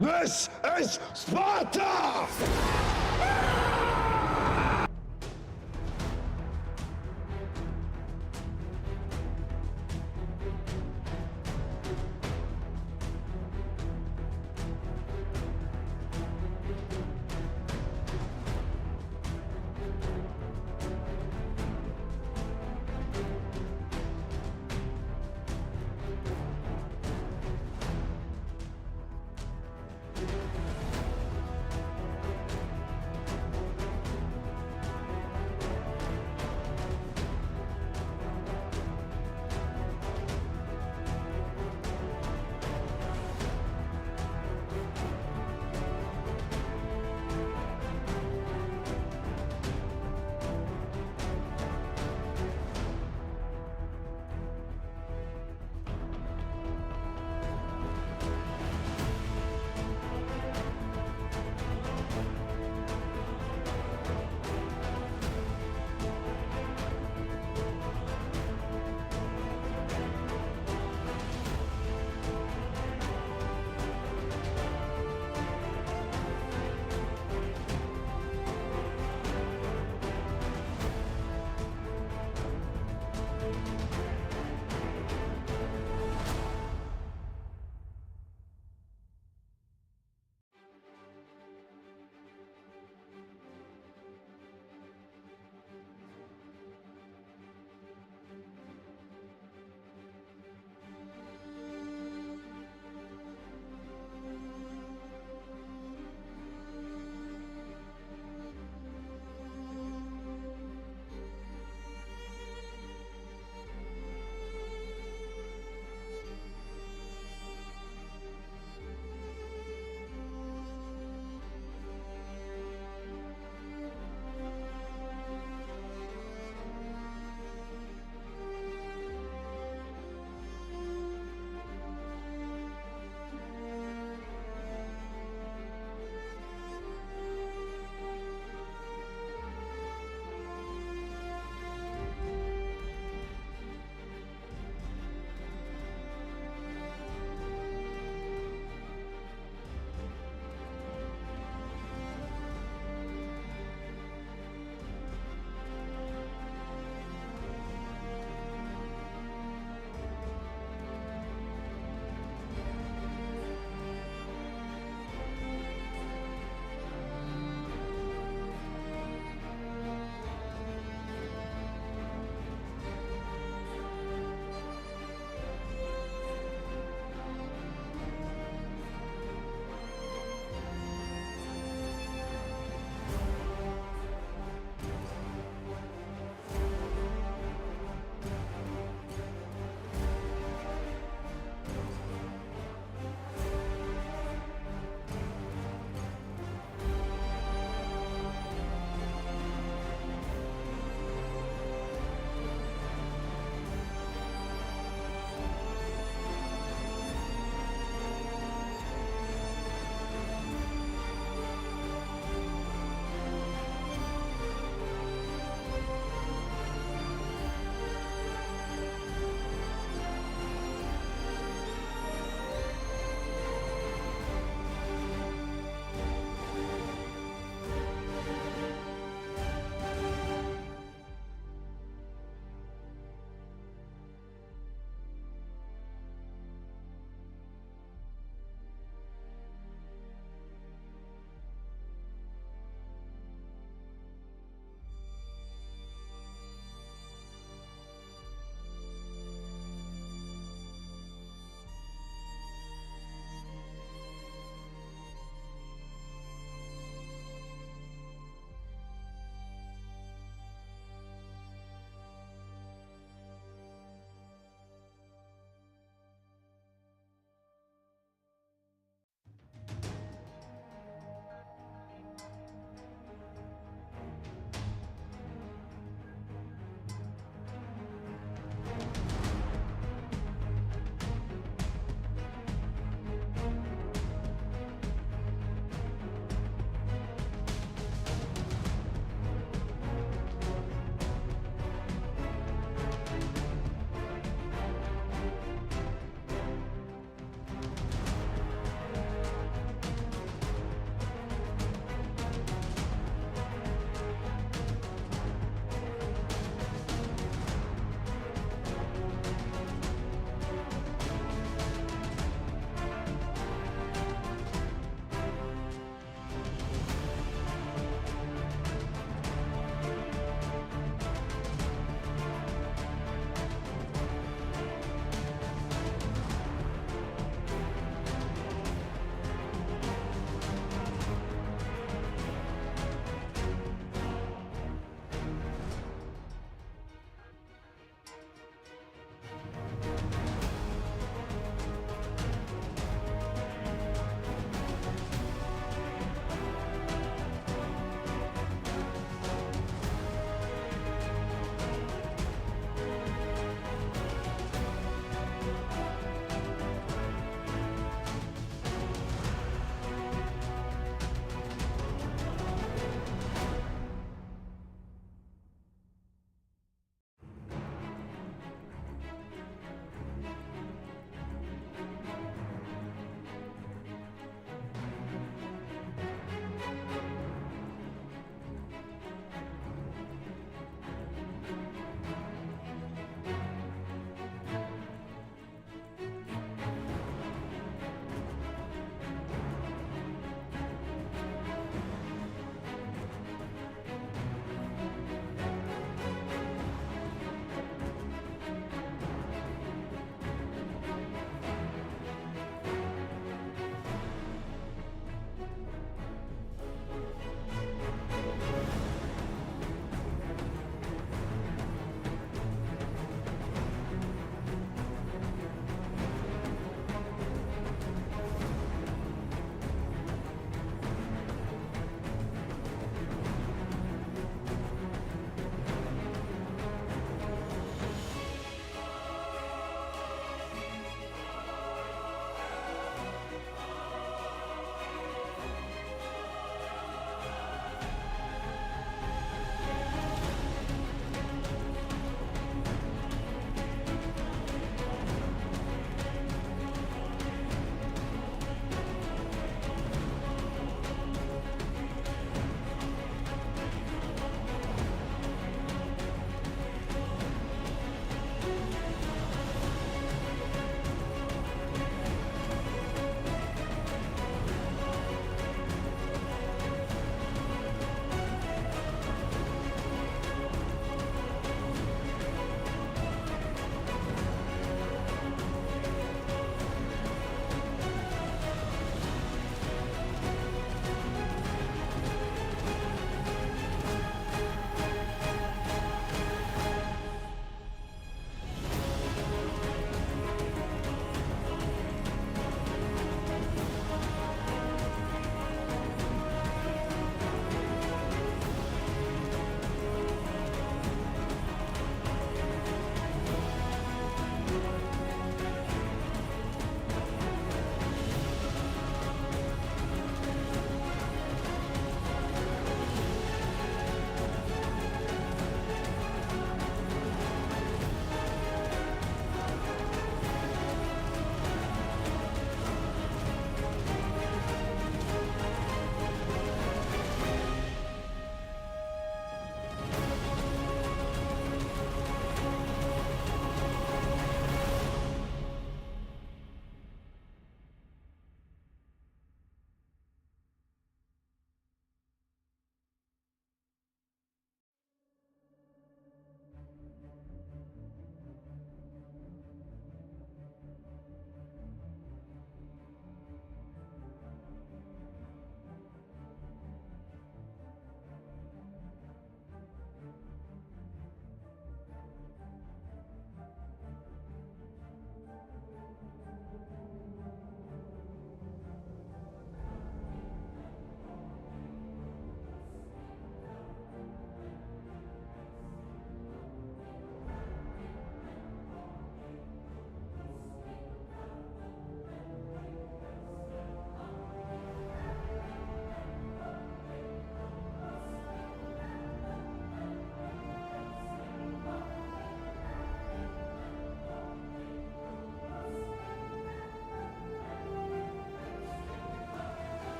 This is Sparta!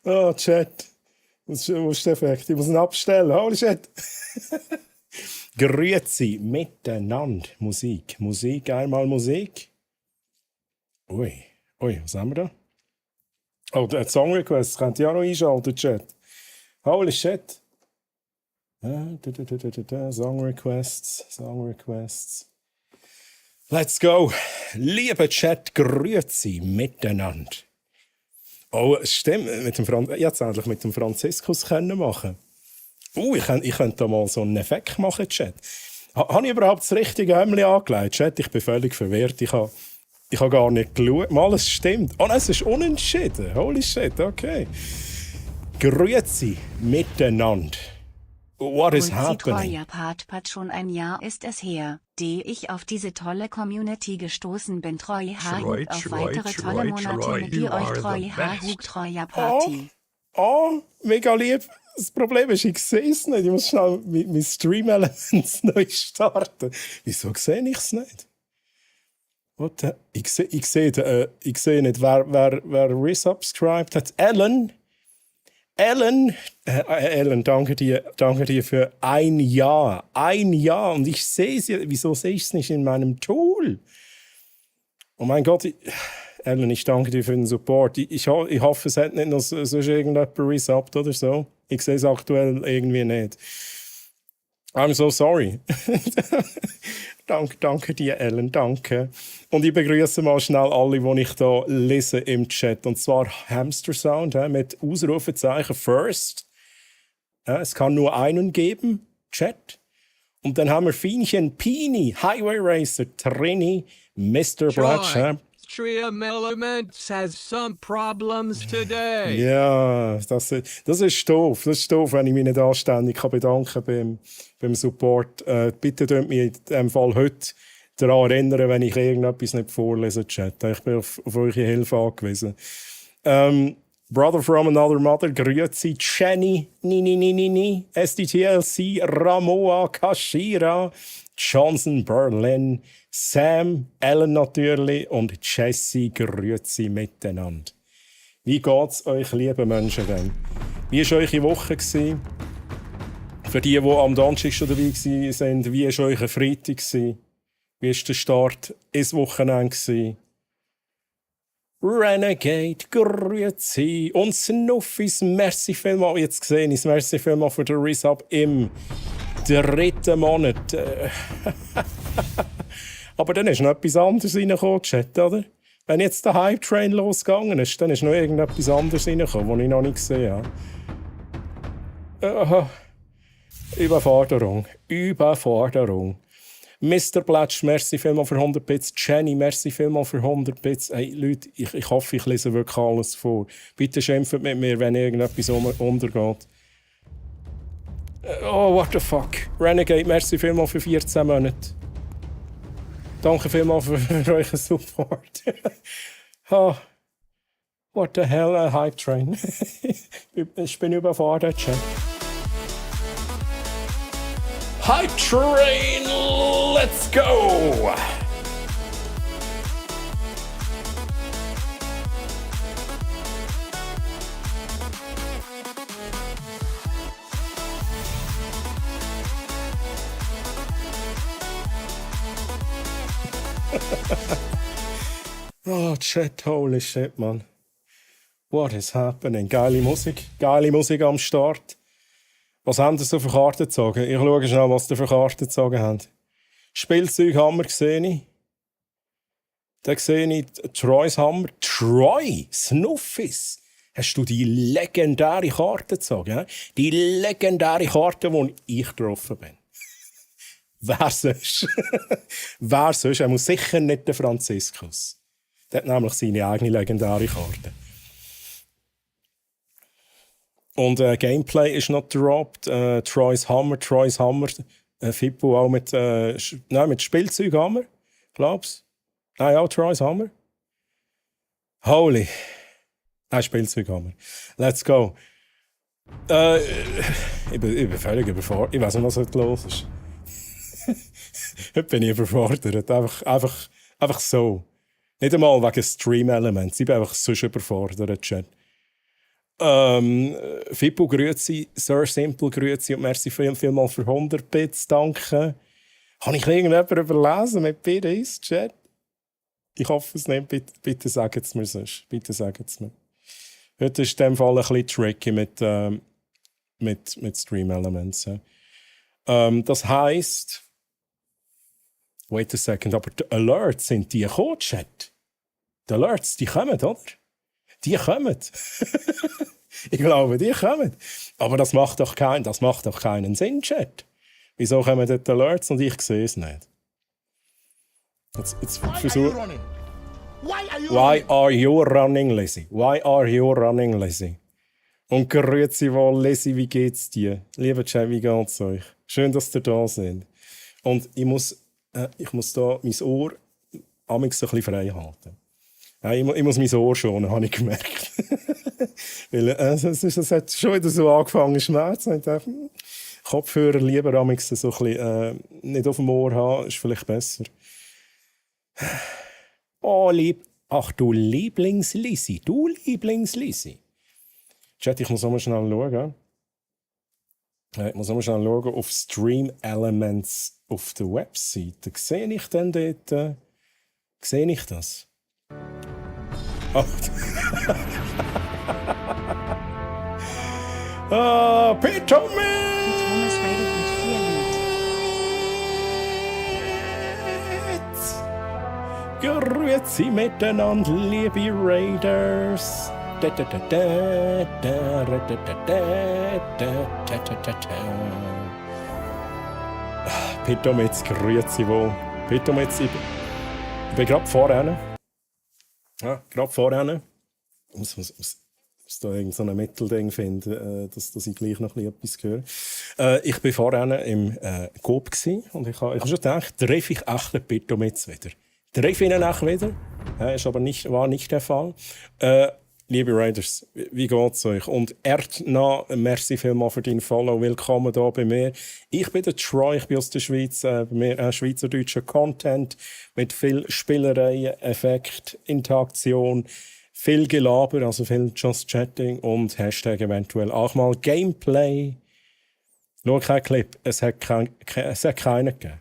Oh, Chat. Wo ist der Effekt? Ich muss ihn abstellen. Holy shit. Grüezi miteinander. Musik. Musik, einmal Musik. Ui. Ui, was haben wir da? Oh, der Song Request. Könnt ihr auch noch einschalten, Chat. Holy shit. Song Requests. Song Requests. Let's go. Liebe Chat, grüezi miteinander. Oh, stimmt. Ich hätte es endlich mit dem Franziskus können machen. Ich könnte da mal so einen Effekt machen, Chat. Habe ich überhaupt das richtige Ämli angelegt, Chat? Ich bin völlig verwirrt. Ich habe gar nicht geschaut. Mal, es stimmt. Oh nein, es ist unentschieden. Holy shit, okay. Grüezi miteinander. What is happening? Pat schon ein Jahr ist es her, die ich auf diese tolle Community gestoßen bin. Treu Hahug auf weitere tolle Monate mit dir euch Treu Hahug Treuer Party. Oh, mega lieb. Das Problem ist, ich sehe es nicht. Ich muss schnell mit Stream-Elements neu starten. Wieso sehe ich es nicht? Ich sehe nicht, wer resubscribed hat. Ellen, danke dir für ein Jahr. Ein Jahr. Und ich sehe es ja. Wieso sehe ich es nicht in meinem Tool? Oh mein Gott, Ellen, ich danke dir für den Support. Ich hoffe, es hat nicht noch sonst irgendjemand resubbt oder so. Ich sehe es aktuell irgendwie nicht. I'm so sorry. Danke dir, Ellen, danke. Und ich begrüße mal schnell alle, die ich hier lese im Chat. Und zwar Hamster Sound mit Ausrufezeichen First. Es kann nur einen geben, Chat. Und dann haben wir Fienchen, Pini, Highway Racer, Trini, Mr. Blatch. Trium Elements has some problems today. Ja, das ist doof. Das ist doof, wenn ich mich nicht anständig bedanken kann beim Support. Bitte könnt mich in diesem Fall heute daran erinnern, wenn ich irgendetwas nicht vorlese, Chat. Ich bin auf eure Hilfe angewiesen. Brother from Another Mother, grüezi, Jenny, Ni, SDTLC, Ramoa, Kashira, Johnson, Berlin, Sam, Ellen natürlich und Jessie, grüezi miteinander. Wie geht's euch, liebe Menschen, denn? Wie war eure Woche gewesen? Für die am Donnerstag schon dabei waren, wie war euer Freitag gewesen? Wie war der Start ins Wochenende gewesen? Renegade, grüezi und Snuffis, merci vielmals. Jetzt gesehen ist merci vielmals für den Resub im 3. Monat. Aber dann ist noch etwas anderes reingekommen, Chat, oder? Wenn jetzt der Hype-Train losgegangen ist, dann ist noch irgendetwas anderes reingekommen, das ich noch nicht gesehen habe. Überforderung. Mr. Blatch, merci vielmals für 100 Bits. Jenny, merci vielmals für 100 Bits. Hey, Leute, ich hoffe, ich lese wirklich alles vor. Bitte schimpft mit mir, wenn irgendetwas untergeht. Oh, what the fuck. Renegade, merci vielmals für 14 Monate. Danke vielmals für euren Support. Oh, what the hell, a Hype Train. Ich bin überfordert, Chat. Hype Train, let's go! Oh, Chat, holy shit, man. What is happening? Geile Musik am Start. Was haben Sie so für Karten gezogen? Ich schaue schnell, was Sie für Karten gezogen haben. Spielzeughammer sehe ich. Da sehe ich Troys Hammer. Troy, Snuffis. Hast du die legendäre Karte gezogen? He? Die legendäre Karte, wo ich getroffen bin. Wer sonst? Wer sonst? Er muss sicher nicht der Franziskus. Der hat nämlich seine eigene legendäre Karte. Und Gameplay ist noch gedroppt. Troy's Hammer. Fippo auch mit Spielzeughammer, glaubst du? Nein, auch Troy's Hammer. Holy. Ein Spielzeug haben wir. Let's go. Ich bin völlig überfordert. Ich weiß nicht, was heute los ist. Heute bin ich überfordert. Einfach so. Nicht einmal wegen Stream-Elements. Ich bin einfach sonst überfordert, Chat. Fippo, grüezi. Sir Simple, grüezi. Und merci vielmals für 100 Bits. Danke. Habe ich irgendjemand überlesen mit BDs, Chat? Ich hoffe es nicht. Bitte sagt es mir sonst. Bitte sagt es mir. Heute ist in dem Fall ein bisschen tricky mit Stream Elements. Das heisst, wait a second, aber die Alerts sind die gekommen, Chat. Die Alerts, die kommen, oder? Die kommen. Ich glaube, die kommen. Aber das macht doch keinen Sinn, Chat. Wieso kommen dort Alerts und ich sehe es nicht? Jetzt versuch... Why are you running, Lizzie? Why are you running, Lizzie? Und grüezi wohl, Lizzie, wie geht's dir? Lieber Chat, wie geht's euch? Schön, dass ihr da seid. Und ich muss da mein Ohr amigs ein bisschen frei halten. Ja, ich muss mein Ohr schonen, habe ich gemerkt. Weil es hat schon wieder so angefangen zu schmerzen. Ich dachte, Kopfhörer lieber amigs so ein bisschen nicht auf dem Ohr haben, ist vielleicht besser. Oh, ach du Lieblings-Lisi, Chat, ich muss auch mal schnell schauen. Ich muss auch mal schnell schauen auf Stream Elements auf der Webseite. Sehe ich denn dort? Sehe ich das? Oh. Peter Thomas rated mit 4 Lied. Grüezi miteinander, liebe Raiders. Pitometz, grüezi wohl. Pitometz, ich bin gerade vorne. Ja, gerade vorne. Ich muss da irgend so ein Mittelding finden, dass ich gleich noch etwas höre. Ich war vorne im Coop und ich habe schon gedacht, treffe ich echt den Pitometz wieder. Treffe ich ihn auch wieder. Ist aber war nicht der Fall. Liebe Raiders, wie geht's euch? Und Erdna, merci vielmals für dein Follow. Willkommen hier bei mir. Ich bin der Troy, ich bin aus der Schweiz. Bei mir schweizerdeutscher Content mit viel Spielereien, Effekt, Interaktion, viel Gelaber, also viel Just Chatting und Hashtag eventuell auch mal Gameplay. Schau, kein Clip, es hat keinen gegeben.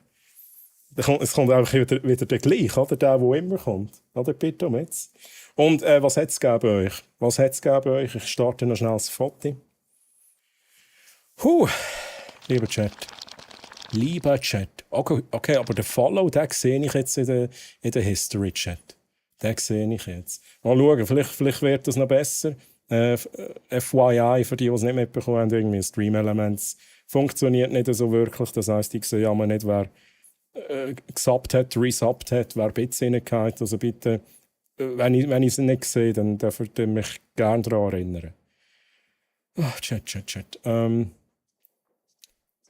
Es kommt einfach wieder der gleiche, oder? Der immer kommt. Oder bitte jetzt. Und was hat es bei euch? Ich starte noch schnell das Foto. Lieber Chat. Okay, aber den Follow, den sehe ich jetzt in der History-Chat. Den sehe ich jetzt. Mal schauen, vielleicht wird das noch besser. FYI, für die es nicht mitbekommen haben, irgendwie Stream Elements funktioniert nicht so wirklich. Das heisst, ich sehe ja mal nicht, wer gesubbt hat, resubbt hat, wer Bits reingehauen. Also bitte, wenn ich es nicht sehe, dann dürft ihr mich gerne daran erinnern. Chat. Ich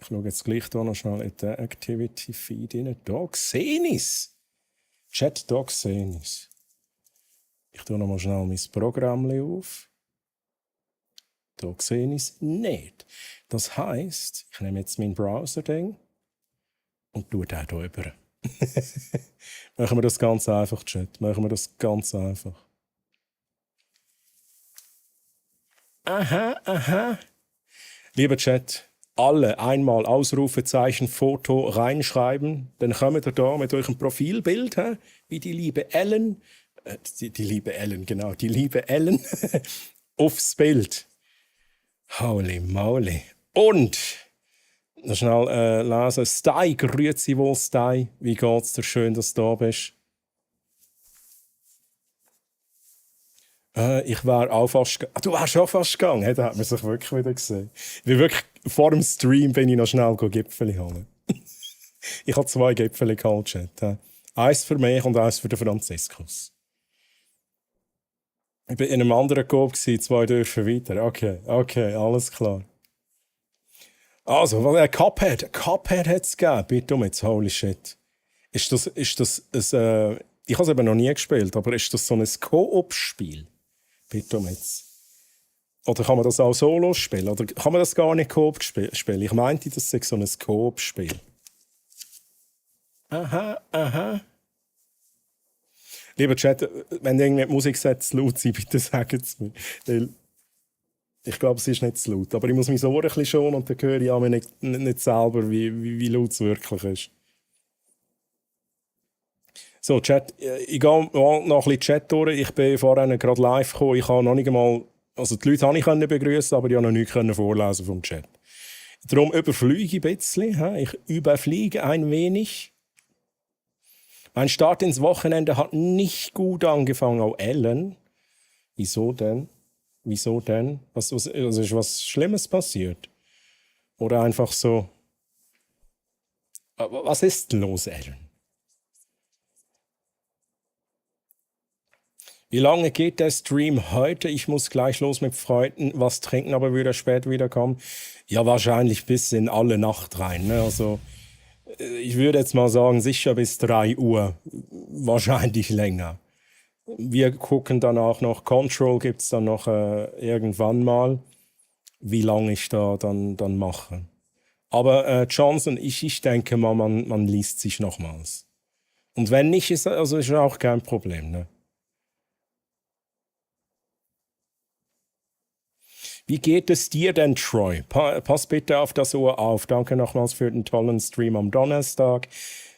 schaue jetzt gleich hier noch schnell in den Activity-Feed rein. Da sehe ich es. Chat, da sehe ich es. Ich tue noch mal schnell mein Programm auf. Da sehe ich es nicht. Das heisst, ich nehme jetzt mein Browser-Ding und tue den hier rüber. Machen wir das ganz einfach, Chat. Machen wir das ganz einfach. Aha. Lieber Chat, alle einmal Ausrufezeichen Foto reinschreiben. Dann kommt ihr da mit eurem Profilbild, wie die liebe Ellen. Die liebe Ellen, aufs Bild. Holy moly. Und noch schnell lesen. Stai, grüezi wohl, Stai. Wie geht's dir? Schön, dass du da bist. Ich wäre auch fast gegangen. Du wärst auch fast gegangen. Hey, da hat man sich wirklich wieder gesehen. Vor dem Stream bin ich noch schnell Gipfeli holen. Ich habe 2 Gipfeli geholt, Chat. Eins für mich und eins für den Franziskus. Ich war in einem anderen Coop, 2 dürfen weiter. Okay, alles klar. Also, Cuphead hat es gegeben. Bitte jetzt, holy shit. Ist das Ich habe es eben noch nie gespielt, aber ist das so ein Koop-Spiel? Bitte jetzt. Oder kann man das auch solo spielen? Oder kann man das gar nicht Koop spielen? Ich meinte, das sei so ein Koop-Spiel. Aha. Lieber Chat, wenn irgendwie die Musiksätze laut sind, bitte sagt es mir. Weil ich glaube, es ist nicht zu laut. Aber ich muss mein Ohr ein bisschen schonen und dann höre ich auch nicht selber, wie laut es wirklich ist. So, Chat, ich gehe mal noch ein bisschen Chat durch. Ich bin vorhin gerade live gekommen. Ich habe noch nicht einmal, also die Leute konnte ich begrüßen, aber ich konnte noch nichts vorlesen vom Chat. Darum überfliege ich ein bisschen. Ich überfliege ein wenig. Mein Start ins Wochenende hat nicht gut angefangen. Oh, Ellen. Wieso denn? Also ist was Schlimmes passiert? Oder einfach so... Was ist denn los, Ellen? Wie lange geht der Stream heute? Ich muss gleich los mit Freunden was trinken, aber würde später wiederkommen. Ja, wahrscheinlich bis in alle Nacht rein. Ne? Also, ich würde jetzt mal sagen, sicher bis 3 Uhr. Wahrscheinlich länger. Wir gucken dann auch noch, Control gibt es dann noch irgendwann mal, wie lange ich da dann mache. Aber Johnson, ich denke mal, man liest sich nochmals. Und wenn nicht, ist auch kein Problem. Ne? Wie geht es dir denn, Troy? Pass bitte auf das Ohr auf. Danke nochmals für den tollen Stream am Donnerstag.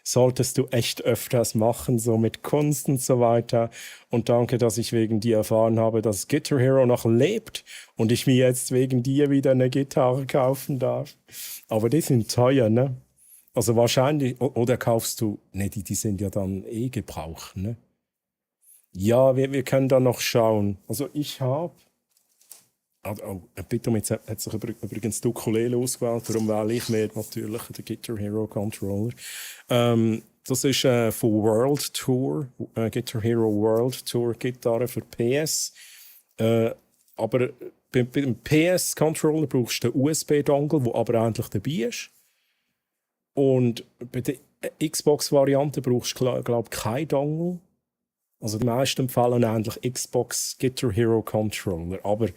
Solltest du echt öfters machen, so mit Kunst und so weiter. Und danke, dass ich wegen dir erfahren habe, dass Guitar Hero noch lebt und ich mir jetzt wegen dir wieder eine Gitarre kaufen darf. Aber die sind teuer, ne? Also wahrscheinlich, oder kaufst du, ne, die sind ja dann gebraucht, ne? Ja, wir können dann noch schauen. Also ich habe... bitte, jetzt hat sich übrigens die Ukulele ausgewählt, darum wähle ich mir natürlich den Guitar Hero Controller. Das ist von World Tour, Guitar Hero World Tour Gitarre für PS. Aber beim PS Controller brauchst du den USB-Dongle, der aber eigentlich dabei ist. Und bei der Xbox-Variante brauchst du, glaube ich, keinen Dongle. Also die meisten empfehlen eigentlich Xbox Guitar Hero Controller. Aber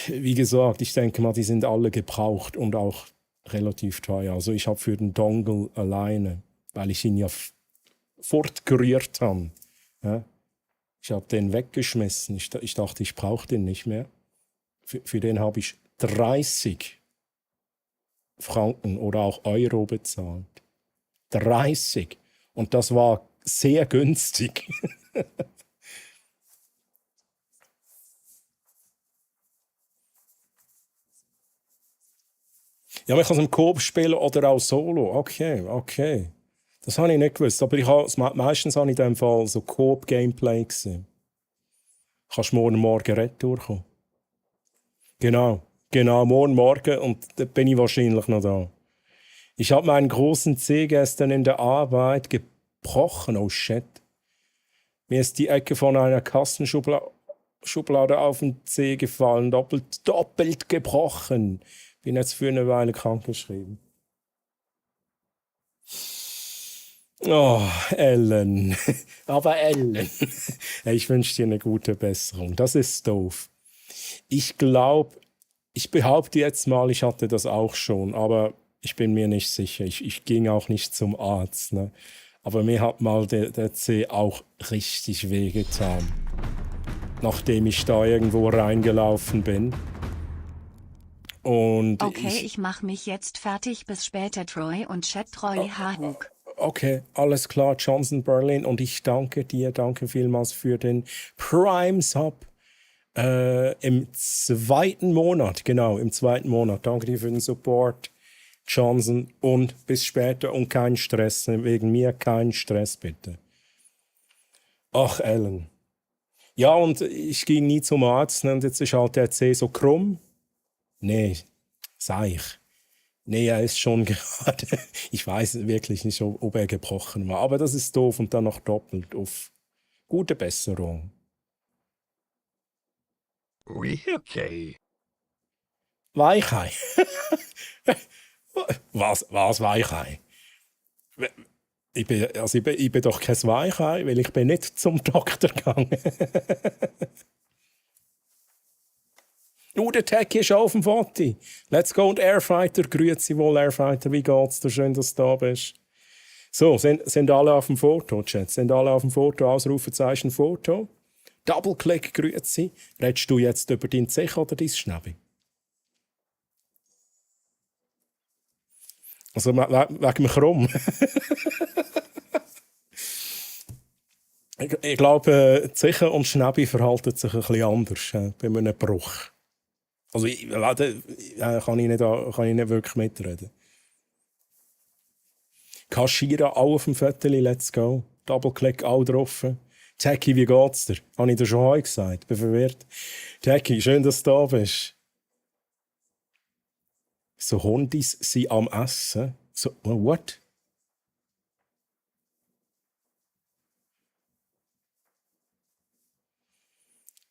wie gesagt, ich denke mal, die sind alle gebraucht und auch relativ teuer. Also ich habe für den Dongle alleine, weil ich ihn ja fortgerührt habe. Ja? Ich habe den weggeschmissen. Ich dachte, ich brauche den nicht mehr. Für den habe ich 30 Franken oder auch Euro bezahlt. 30. Und das war sehr günstig. Ja, man kann es im Coop spielen oder auch solo. Okay. Das habe ich nicht gewusst. Aber meistens habe ich in dem Fall so Coop-Gameplay gesehen. Kannst morgen retour kommen. Genau, morgen und dann bin ich wahrscheinlich noch da. Ich habe meinen großen Zeh gestern in der Arbeit gebrochen. Oh shit. Mir ist die Ecke von einer Kassenschublade auf den Zeh gefallen. Doppelt gebrochen. Bin jetzt für eine Weile krankgeschrieben. Oh, Ellen. Aber Ellen. Ich wünsche dir eine gute Besserung. Das ist doof. Ich glaube, ich behaupte jetzt mal, ich hatte das auch schon, aber ich bin mir nicht sicher. Ich ging auch nicht zum Arzt. Ne? Aber mir hat mal der Zeh auch richtig wehgetan. Nachdem ich da irgendwo reingelaufen bin. Und okay, ich mache mich jetzt fertig. Bis später, Troy und Chat Troy Hahug. Okay, alles klar, Johnson Berlin. Und ich danke dir, danke vielmals für den Prime-Sub im 2. Monat. Genau, im 2. Monat. Danke dir für den Support, Johnson. Und bis später und kein Stress. Wegen mir kein Stress, bitte. Ach, Ellen. Ja, und ich ging nie zum Arzt und jetzt ist halt der Zeh so krumm. Nee, sag ich. Nee, er ist schon gerade. Ich weiß wirklich nicht, ob er gebrochen war. Aber das ist doof und dann noch doppelt auf gute Besserung. Okay. Weichei. Was Weichei? ich bin doch kein Weichei, weil ich bin nicht zum Doktor gegangen. Der Techie ist auf dem Foto. Let's go und Airfighter. Grüezi wohl, Airfighter. Wie geht's dir? Schön, dass du da bist. So, sind alle auf dem Foto, Chat? Sind alle auf dem Foto? Ausrufezeichen Foto. Double-Click, grüezi. Redest du jetzt über dein Zech oder dein Schnäbi? Also wegen dem Krumm. ich glaube, Zeche und Schnäbi verhalten sich ein bisschen anders bei einem Bruch. Also kann ich nicht wirklich mitreden. Kaschira, auch auf dem Viertel, let's go. Double-Click, auch drauf. Techie, wie geht's dir? Habe ich dir schon heute gesagt? Bin verwirrt. Techie, schön, dass du da bist. So Hundis sind am Essen. So, what?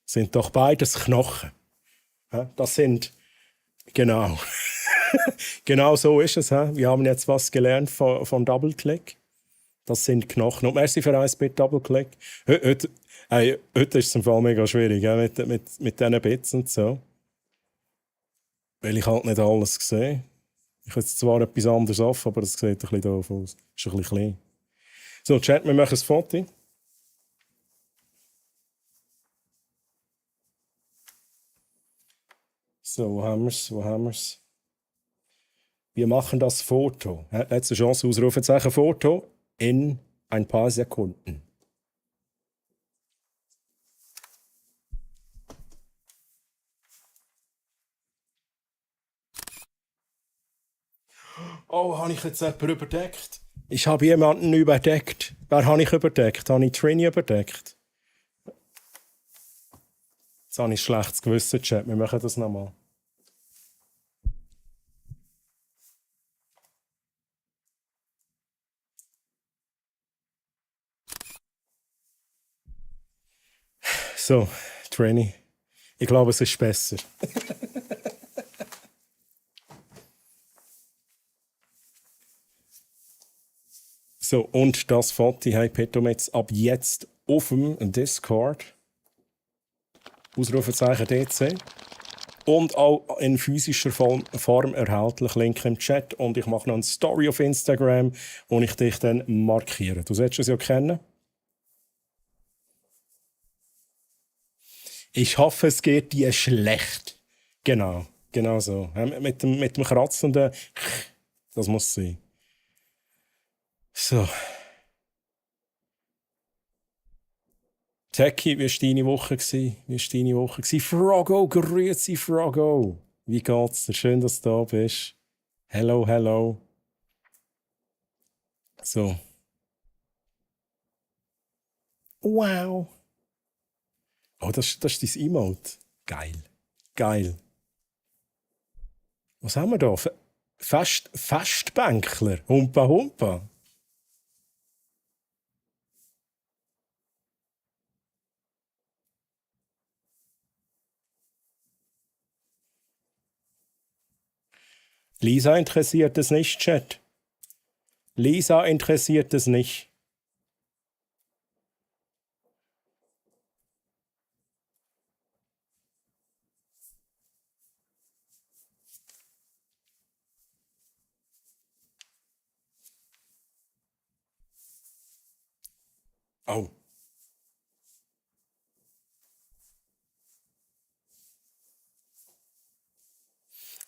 Sind doch beides Knochen. Das sind, genau. Genau so ist es. Wir haben jetzt was gelernt von Double-Click. Das sind Knochen. Und merci für ein Bit Double-Click. Heute ist es im Fall mega schwierig mit diesen Bits und so. Weil ich halt nicht alles sehe. Ich habe jetzt zwar etwas anderes auf, aber das sieht ein bisschen doof aus. Ist ein bisschen klein. So, Chat, wir machen ein Foto. So, wo haben wir es? Wir machen das Foto. Letzte Chance, Ausrufezeichen Foto in ein paar Sekunden. Oh, habe ich jetzt jemanden überdeckt? Ich habe jemanden überdeckt. Wer habe ich überdeckt? Habe ich Trini überdeckt? Jetzt habe ich ein schlechtes Gewissen, Chat. Wir machen das nochmal. So, Trini. Ich glaube, es ist besser. So, und das Foto haben Petomets ab jetzt auf dem Discord. Ausrufezeichen DC. Und auch in physischer Form erhältlich. Link im Chat. Und ich mache noch eine Story auf Instagram, wo ich dich dann markiere. Du solltest es ja kennen. Ich hoffe, es geht dir schlecht. Genau so. Mit dem kratzenden das muss sein. So. Techie, wie war deine Woche? Froggo, grüezi Froggo. Wie geht's dir? Schön, dass du da bist. Hello. So. Wow. Oh, das ist dein Emote. Geil. Was haben wir da? Festbänkler. Humpa. Lisa interessiert es nicht, Chat. Lisa interessiert es nicht. Oh.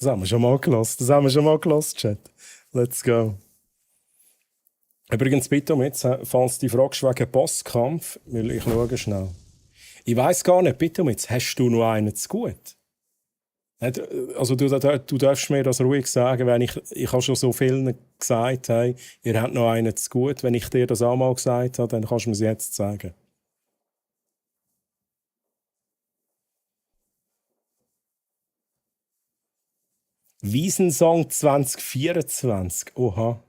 Das haben wir schon mal gehört, Chat. Let's go. Übrigens, bitte jetzt, falls du die fragst wegen Bosskampf, weil ich schaue schnell. Ich weiss gar nicht, bitte jetzt, hast du noch einen zu gut? Also du darfst mir das ruhig sagen, wenn ich habe schon so vielen gesagt, hey, ihr habt noch einen zu gut. Wenn ich dir das auch mal gesagt habe, dann kannst du mir es jetzt sagen. Wiesensong 2024. Oha.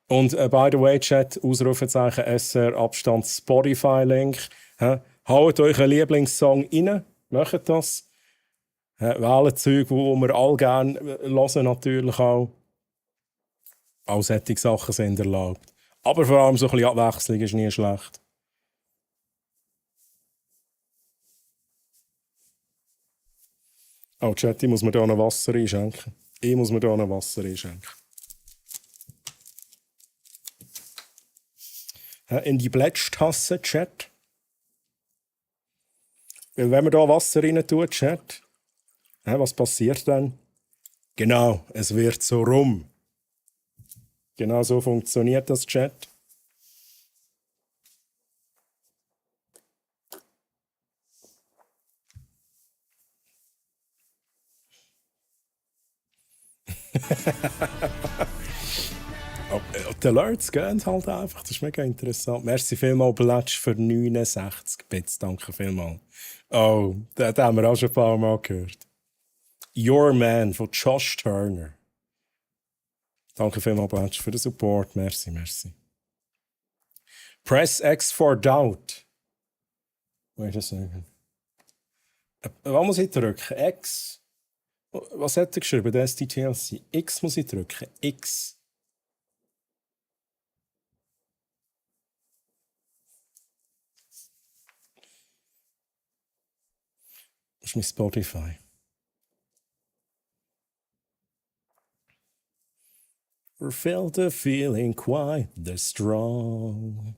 Und by the way, Chat, Ausrufezeichen SR, Abstand, Spotify-Link. Haut euch einen Lieblingssong rein. Macht das. Wählen Zeug, die wir alle gerne hören, natürlich auch. All solche Sachen sind erlaubt. Aber vor allem so ein bisschen Abwechslung ist nie schlecht. Oh, Chat, ich muss mir hier noch Wasser einschenken. In die Plätschtasse, Chat. Weil wenn man da Wasser rein tut, Chat, was passiert dann? Genau, es wird so rum. Genau so funktioniert das, Chat. Die Alerts gehen halt einfach, das ist mega interessant. Merci vielmals, Blatsch, für 69 Bits, danke vielmals. Oh, den haben wir auch schon ein paar Mal gehört. Your Man von Josh Turner. Danke vielmals, Blatsch, für den Support, merci. Press X for Doubt. Wait a second. Was muss ich drücken? X? Was hat er geschrieben, der SDTLC? X muss ich drücken, X. Das ist mein Spotify. Feel the feeling quite this strong.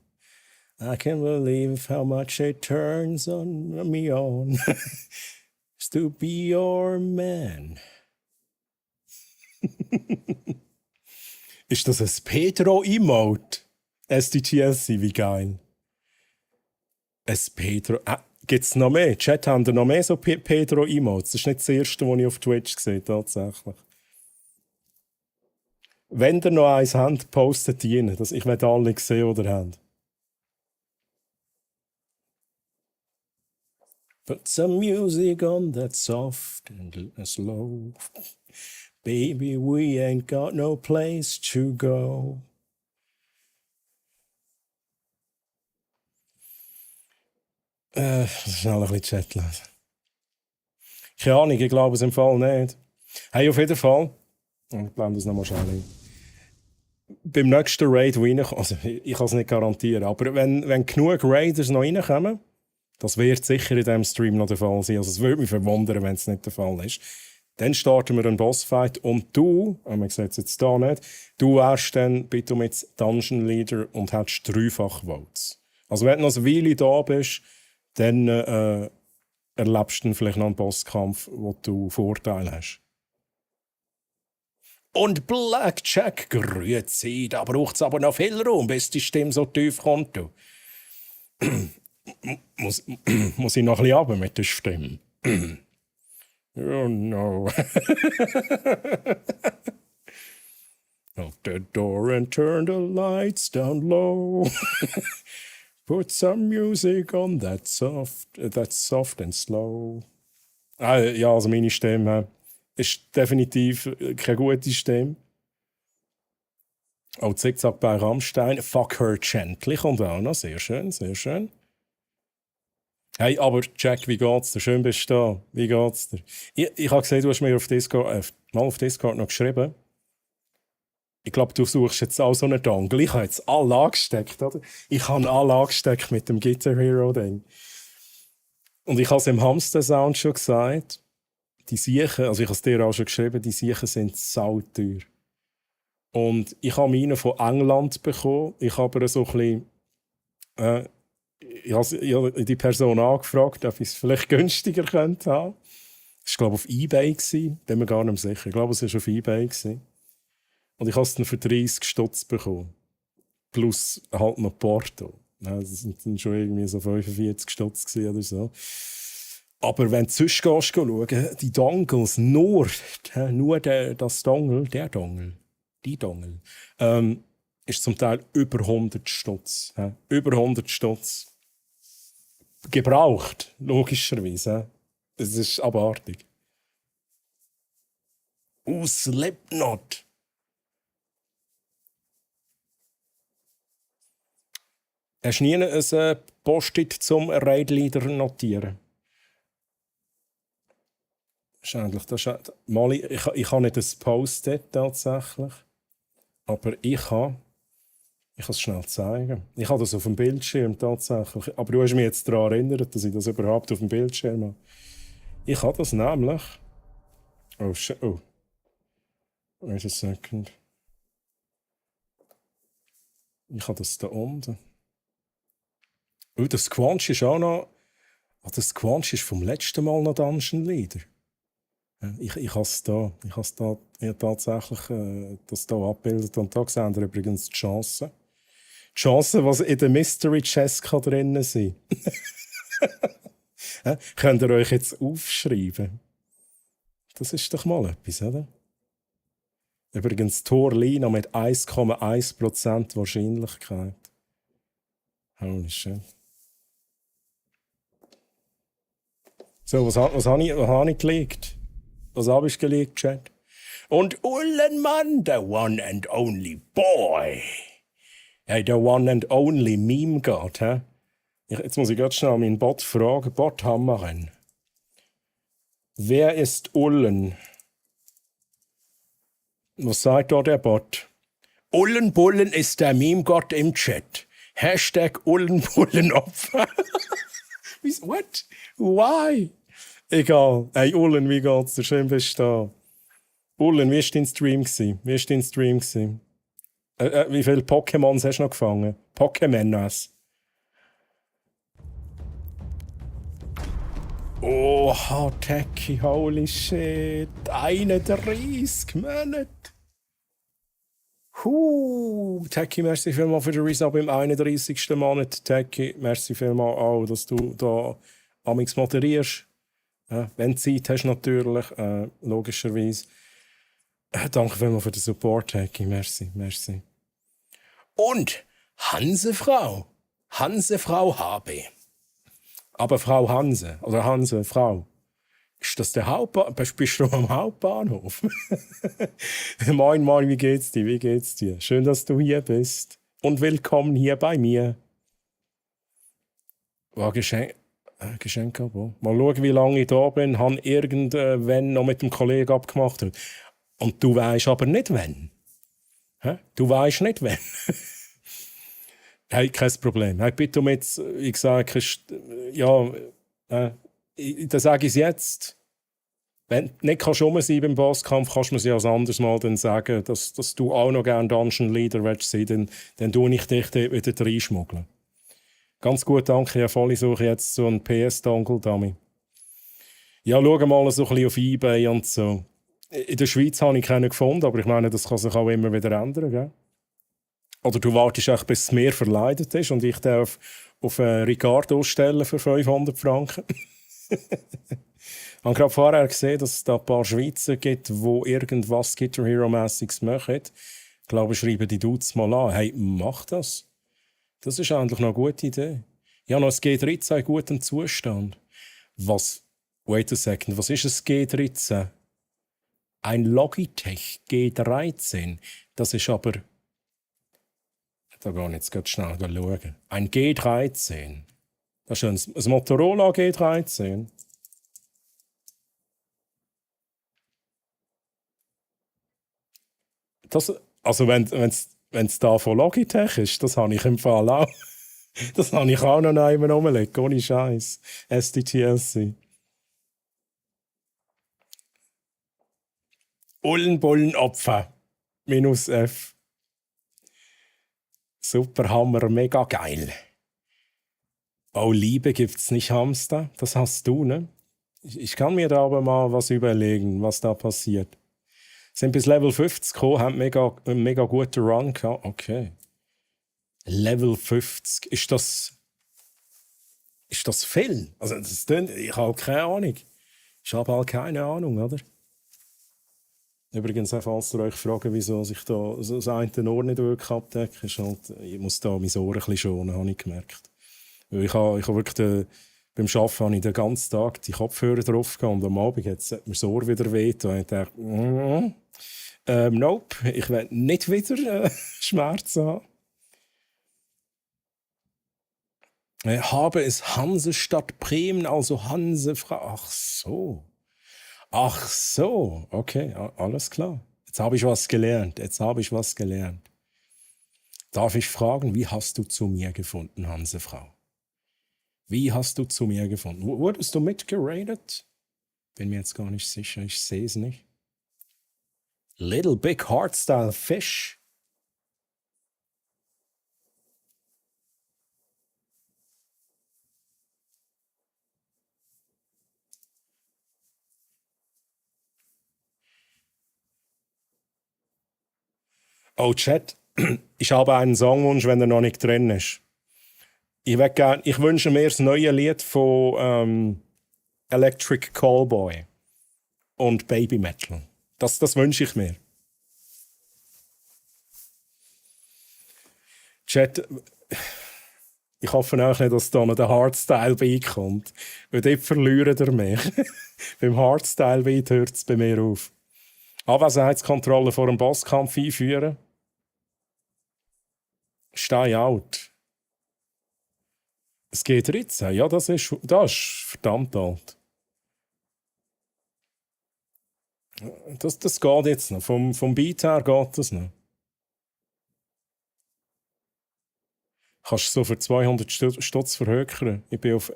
I can't believe how much it turns on me on. To be your man. Ist das ein Pedro-Emote? SDTLC, wie geil. Ein Pedro... Gibt es noch mehr? Chat, haben da noch mehr so Pedro-Emotes? Das ist nicht das erste, was ich auf Twitch sehe, tatsächlich. Wenn ihr noch eins habt, postet die rein. Ich will alle sehen oder haben. Put some music on that's soft and slow. Baby, we ain't got no place to go. Schnell ein bisschen Chat lesen. Keine Ahnung, ich glaube es im Fall nicht. Hey, auf jeden Fall. Ich blende das nochmal schnell ein. Beim nächsten Raid, wo reinkommt, also ich kann es nicht garantieren, aber wenn genug Raiders noch reinkommen, das wird sicher in diesem Stream noch der Fall sein. Also es würde mich verwundern, wenn es nicht der Fall ist. Dann starten wir einen Bossfight und du, man sieht es jetzt hier nicht, du wärst dann bitte mit Dungeon Leader und hättest 3-fach Votes. Also wenn du noch eine Weile da bist, dann erlebst du dann vielleicht noch einen Bosskampf, wo du Vorteile hast. Und Blackjack, grüezi, da braucht es aber noch viel Raum, bis die Stimme so tief kommt. Du. muss ich noch ein bisschen runter mit der Stimme? Oh no. Lock the door and turn the lights down low. Put some music on that's soft and slow. Ja, also meine Stimme ist definitiv keine gute Stimme. Auch Zickzack bei Rammstein. Fuck her gently kommt auch noch. Sehr schön, sehr schön. Hey, aber Jack, wie geht's dir? Schön bist du da. Wie geht's dir? Ich habe gesehen, du hast mir auf Discord noch geschrieben. Ich glaube, du suchst jetzt auch so einen Dongle. Ich habe jetzt alle angesteckt, oder? Ich habe alle angesteckt mit dem Guitar Hero-Ding. Und ich habe es im Hamster-Sound schon gesagt. Die Siechen, also ich habe es dir auch schon geschrieben, die Siechen sind sauteuer. Und ich habe meine von England bekommen. Ich habe aber so ein bisschen... ich habe die Person angefragt, ob ich es vielleicht günstiger könnte haben. Das war, glaube ich, auf eBay. Bin mir gar nicht sicher. Ich glaube, es war auf eBay. Und ich habe es dann für 30 Stutz bekommen. Plus halt noch Porto. Das waren dann schon irgendwie so 45 Stutz oder so. Aber wenn du sonst gehst, schauen, die Dongles, nur das Dongle, die Dongle, ist zum Teil über 100 Stutz. Über 100 Stutz. Gebraucht, logischerweise. Das ist abartig. Slipknot. Hast du nie ein Post-it zum Raidleader notieren? Schändlich, ich habe nicht ein Post-it tatsächlich. Aber ich kann es schnell zeigen. Ich habe das auf dem Bildschirm tatsächlich. Aber du hast mich jetzt daran erinnert, dass ich das überhaupt auf dem Bildschirm habe. Ich habe das nämlich. Oh, oh. Wait a second. Ich habe das da unten. Oh, das Squanch ist auch noch. Oh, das Squanch ist vom letzten Mal noch Dungeon Leader. Ich habe es da. Ich habe es da tatsächlich das da abgebildet. Und da sehen wir übrigens die Chancen. Die Chancen, was in der Mystery Chest drin sein kann. Könnt ihr euch jetzt aufschreiben? Das ist doch mal etwas, oder? Übrigens Torlina mit 1,1% Wahrscheinlichkeit. Holy shit. So, was habe ich gelegt? Was habe ich gelegt, Chat? Und Ullenmann, the one and only boy. Hey, der one and only Meme God, hä? Jetzt muss ich ganz schnell meinen Bot fragen. Bot Hammeren. Wer ist Ullen? Was sagt da der Bot? Ullenbullen ist der Meme-Gott im Chat. Hashtag Ullenbullenopfer. What? Why? Egal. Hey, Ullen, wie geht's dir? Schön bist du da. Ullen, wie war dein Stream? Wie viele Pokémons hast du noch gefangen? Pokémonas. Oha, Techie, holy shit. 31 Monate. Techie, merci vielmals für den Resub im 31. Monat. Techie, merci vielmals auch, dass du da amigs moderierst. Wenn du Zeit hast, natürlich, logischerweise. Danke vielmals für den Support, Techie, merci. Und Hansefrau HB. Aber Frau Hanse, oder Hanse, Frau, ist das der Hauptbahnhof? Bist du am Hauptbahnhof? Moin, wie geht's dir? Schön, dass du hier bist. Und willkommen hier bei mir. War Geschenk aber. Mal schauen, wie lange ich da bin. Han irgendwann noch mit dem Kollegen abgemacht. Und du weißt aber nicht, wann. Du weißt nicht, wann. Hey, kein Problem. Hey, bitte jetzt, wie gesagt, dann sage ich es jetzt. Wenn du nicht rum sein beim Bosskampf, kannst du mir ja als anderes Mal dann sagen, dass du auch noch gerne Dungeon Leader willst sein, dann tue ich dich dort wieder reinschmuggeln. Ganz gut, danke. Ja, voll suche jetzt so einen PS-Dongle, Dummy. Ja, schau mal so ein bisschen auf eBay und so. In der Schweiz habe ich keinen gefunden, aber ich meine, das kann sich auch immer wieder ändern, gell? Oder du wartest echt, bis es mir verleidet ist und ich darf auf Ricardo stellen für 500 Franken. Ich habe gerade vorher gesehen, dass es da ein paar Schweizer gibt, die irgendwas Guitar Hero-mässiges machen. Ich glaube, schreiben die Dudes mal an. Hey, mach das. Das ist eigentlich noch eine gute Idee. Ja, noch ein G13 in gutem Zustand. Wait a second, was ist ein G13? Ein Logitech G13. Das ist aber... Da gehe ich jetzt ganz schnell schauen. Ein G13. Das ist ein Motorola G13. Das, also wenn es da von Logitech ist, das habe ich im Fall auch. Das habe ich auch noch einmal rumgelegt, ohne Scheiß. SDTLC. Ullenbullenopfer. -F. Super Hammer, mega geil. Oh, Liebe gibt's nicht, Hamster. Das hast du, ne? Ich kann mir da aber mal was überlegen, was da passiert. Sind bis Level 50 gekommen, haben einen mega guten Run gehabt. Okay. Level 50. Ist das viel? Also, ich habe keine Ahnung. Ich habe halt keine Ahnung, oder? Übrigens, falls ihr euch fragt, wieso ich da so das eine Ohr nicht wirklich abdecke, ist halt, ich muss da mein Ohr ein bisschen schonen, habe ich gemerkt. Weil ich habe wirklich beim Arbeiten habe ich den ganzen Tag die Kopfhörer drauf gehabt und am Abend hat mir das Ohr wieder weht. Und ich dachte, nope, ich will nicht wieder Schmerzen haben. Habe es Hansestadt Bremen, also Hansefrau. Ach so, okay, alles klar. Jetzt habe ich was gelernt. Jetzt habe ich was gelernt. Darf ich fragen, wie hast du zu mir gefunden, Hansefrau? Wie hast du zu mir gefunden? Wurdest du mitgeradet? Bin mir jetzt gar nicht sicher, ich sehe es nicht. Little Big Hardstyle Fish. Oh, Chat, ich habe einen Songwunsch, wenn er noch nicht drin ist. Ich wünsche mir das neue Lied von Electric Callboy und Baby Metal. Das wünsche ich mir. Chat, ich hoffe auch nicht, dass da noch der Hardstyle-Beat kommt. Weil dort verliert er mich. Beim Hardstyle-Beat hört es bei mir auf. Anwesenheitskontrolle vor dem Bosskampf einführen. Stay out. Es geht ritzen. Ja, das ist verdammt alt. Das geht jetzt noch. Vom Beat her geht das noch. Kannst du so für 200 Stutz verhökern. Ich bin auf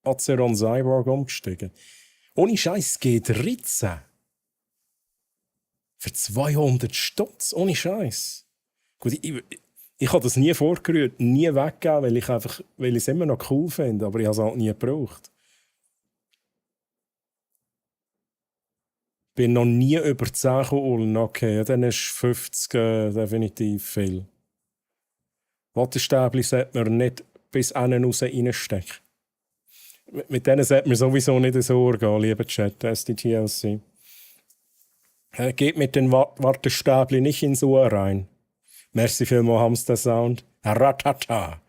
Aceron Cyborg umgestiegen. Ohne Scheiß, es geht ritzen. Für 200 Stutz, ohne Scheiß. Gut, ich habe das nie vorgerührt, nie weggegeben, weil ich es immer noch cool finde, aber ich habe es halt nie gebraucht. Bin noch nie über 10 gekommen. Okay, ja, dann ist 50 definitiv viel. Wattestäbchen sollte man nicht bis innen raus reinstecken. Mit denen sollte man sowieso nicht ins Ohr gehen, lieber Chat, SDTLC. Geht mit den Wattestäbchen nicht ins Ohr rein. Merci vielmals, Hamster Sound. Ratata.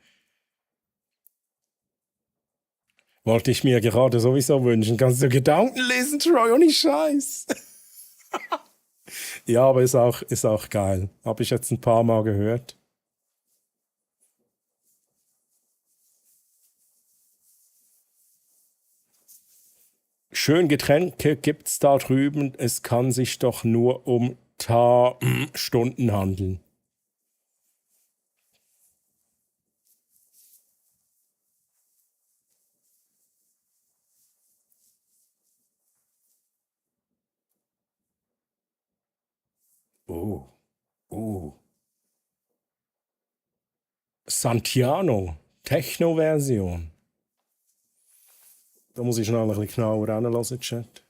Wollte ich mir gerade sowieso wünschen. Kannst du Gedanken lesen, Troy? Ohne Scheiß. Ja, aber ist auch geil. Habe ich jetzt ein paar Mal gehört. Schön Getränke gibt's da drüben. Es kann sich doch nur um Stunden handeln. Santiano, Techno-Version. Da muss ich schnell ein bisschen genauer hinhören, Chat.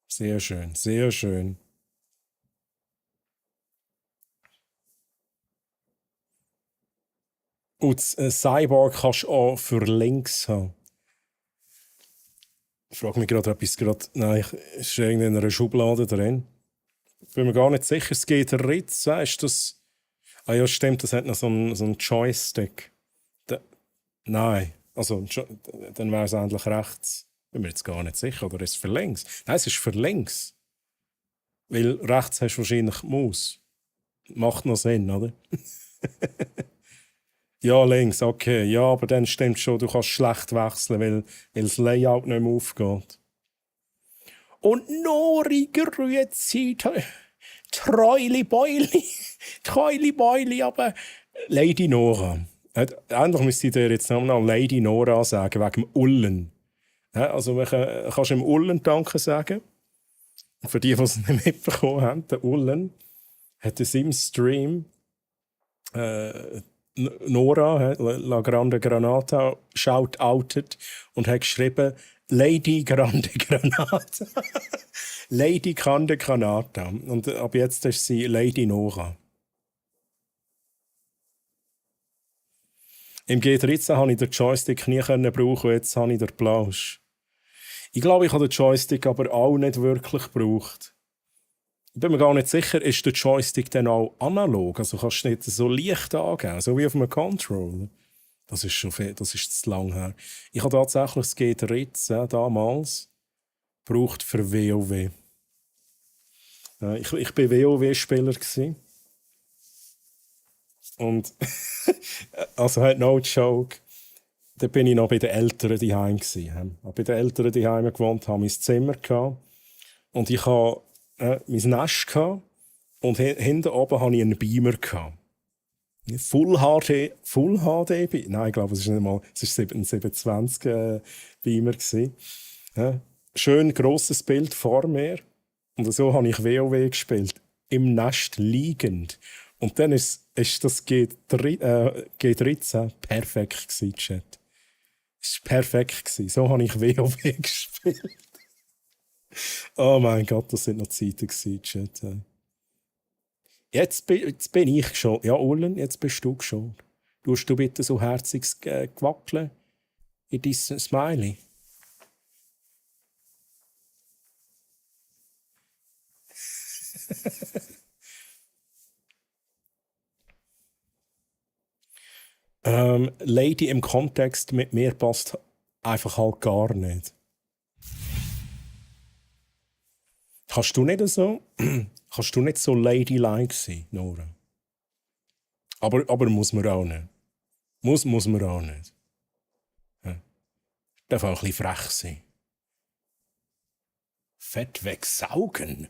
Sehr schön, sehr schön. Und Cyborg kannst du auch für links haben. Ich frage mich gerade, ob ich es gerade... Nein, es ist irgendwie in einer Schublade drin. Bin mir gar nicht sicher, es geht Ritz, weißt du das? Ah ja, stimmt, das hat noch so einen Joystick. Nein, also dann wäre es eigentlich rechts. Bin mir jetzt gar nicht sicher, oder ist es für links? Nein, es ist für links. Weil rechts hast du wahrscheinlich die Maus. Macht noch Sinn, oder? Ja, links, okay. Ja, aber dann stimmt schon, du kannst schlecht wechseln, weil das Layout nicht mehr aufgeht. Und Nori grüezi, Treuli Beuli, aber Lady Nora. Eigentlich müsste ich dir jetzt noch Lady Nora sagen, wegen dem Ullen. Also kannst du im Ullen Danke sagen. Für die es nicht mitbekommen haben, der Ullen hat in seinem Stream Nora, La Grande Granata, shout-outet und hat geschrieben, Lady Grande Granata. Lady Grande Granata. Und ab jetzt ist sie Lady Nora. Im G13 konnte ich den Joystick nie brauchen, jetzt habe ich den Plausch. Ich glaube, ich habe den Joystick aber auch nicht wirklich gebraucht. Ich bin mir gar nicht sicher, ist der Joystick dann auch analog? Also kannst du nicht so leicht angeben, so wie auf einem Controller. Das ist schon viel, das ist zu lang her. Ich habe tatsächlich das G13 damals gebraucht für WoW. Ich war WoW-Spieler. Und also halt no joke. Da bin ich noch bei den Eltern daheim gsi. Habe bei den Eltern daheim gewohnt, habe mein Zimmer gehabt und ich habe mein Nest gehabt und hinten oben hatte ich einen Beamer gehabt. Full HD Nein, ich glaube, es war ein 720 Beamer gsi. Schön grosses Bild vor mir und so habe ich WoW gespielt, im Nest liegend. Und dann ist das G13 perfekt gewesen, Chat. Es war perfekt gewesen. So habe ich WoW gespielt. Oh mein Gott, das sind noch Zeiten gewesen, Chat. Jetzt bin ich schon. Ja, Urlen, jetzt bist du schon. Tust du bitte so herzig gewackeln in diesem Smiley? Lady im Kontext mit mir passt einfach halt gar nicht. Kannst du nicht so ladylike sein, Nora? Aber muss man auch nicht. Muss man auch nicht. Ja. Darf auch ein bisschen frech sein. Fett wegsaugen.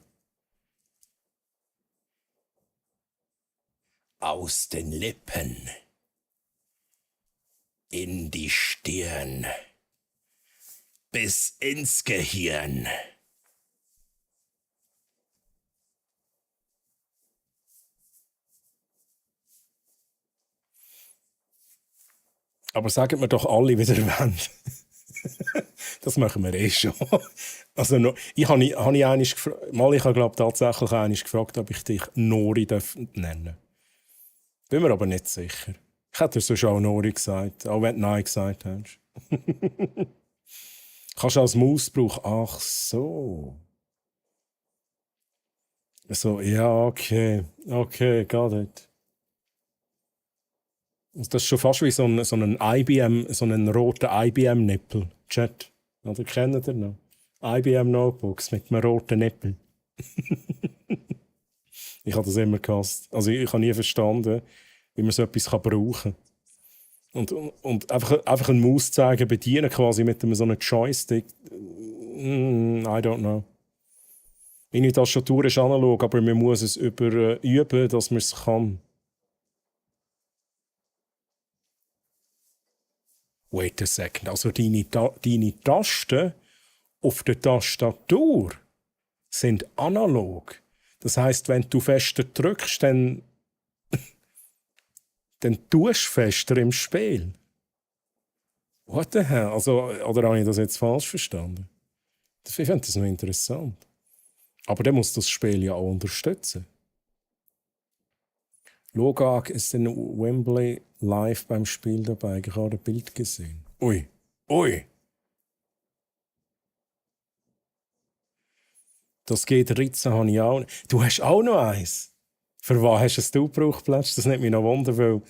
Aus den Lippen. In die Stirn. Bis ins Gehirn. Aber sagen wir doch alle, wie ihr wollt. Das machen wir eh schon. Also, ich habe glaube tatsächlich einmal gefragt, ob ich dich Nori nennen darf. Bin mir aber nicht sicher. Ich hätte dir sonst auch Nori gesagt, auch wenn du Nein gesagt hast. Kannst du als Mausbrauch? Ach so. So, ja, okay, got it. Das ist schon fast wie so ein IBM, so einen roten IBM-Nippel. Chat. Oder kennt ihr noch? IBM-Notebooks mit einem roten Nippel. Ich habe das immer gehasst. Also ich habe nie verstanden, wie man so etwas brauchen kann. Und einfach eine Maus zeigen, bedienen quasi mit so einem Joystick. I don't know. Meine Tastatur ist analog, aber man muss es üben, dass man es kann. Wait a second. Also deine Tasten auf der Tastatur sind analog. Das heisst, wenn du fester drückst, dann tust du fester im Spiel. What the hell? Also, oder habe ich das jetzt falsch verstanden? Ich finde das noch interessant. Aber der muss das Spiel ja auch unterstützen. Logag ist in Wembley live beim Spiel dabei. Gerade Bild gesehen. Ui. Das G13 habe ich auch. Du hast auch noch eins. Für was hast es du gebraucht, Plätsch? Das nimmt mich noch Wunder, weil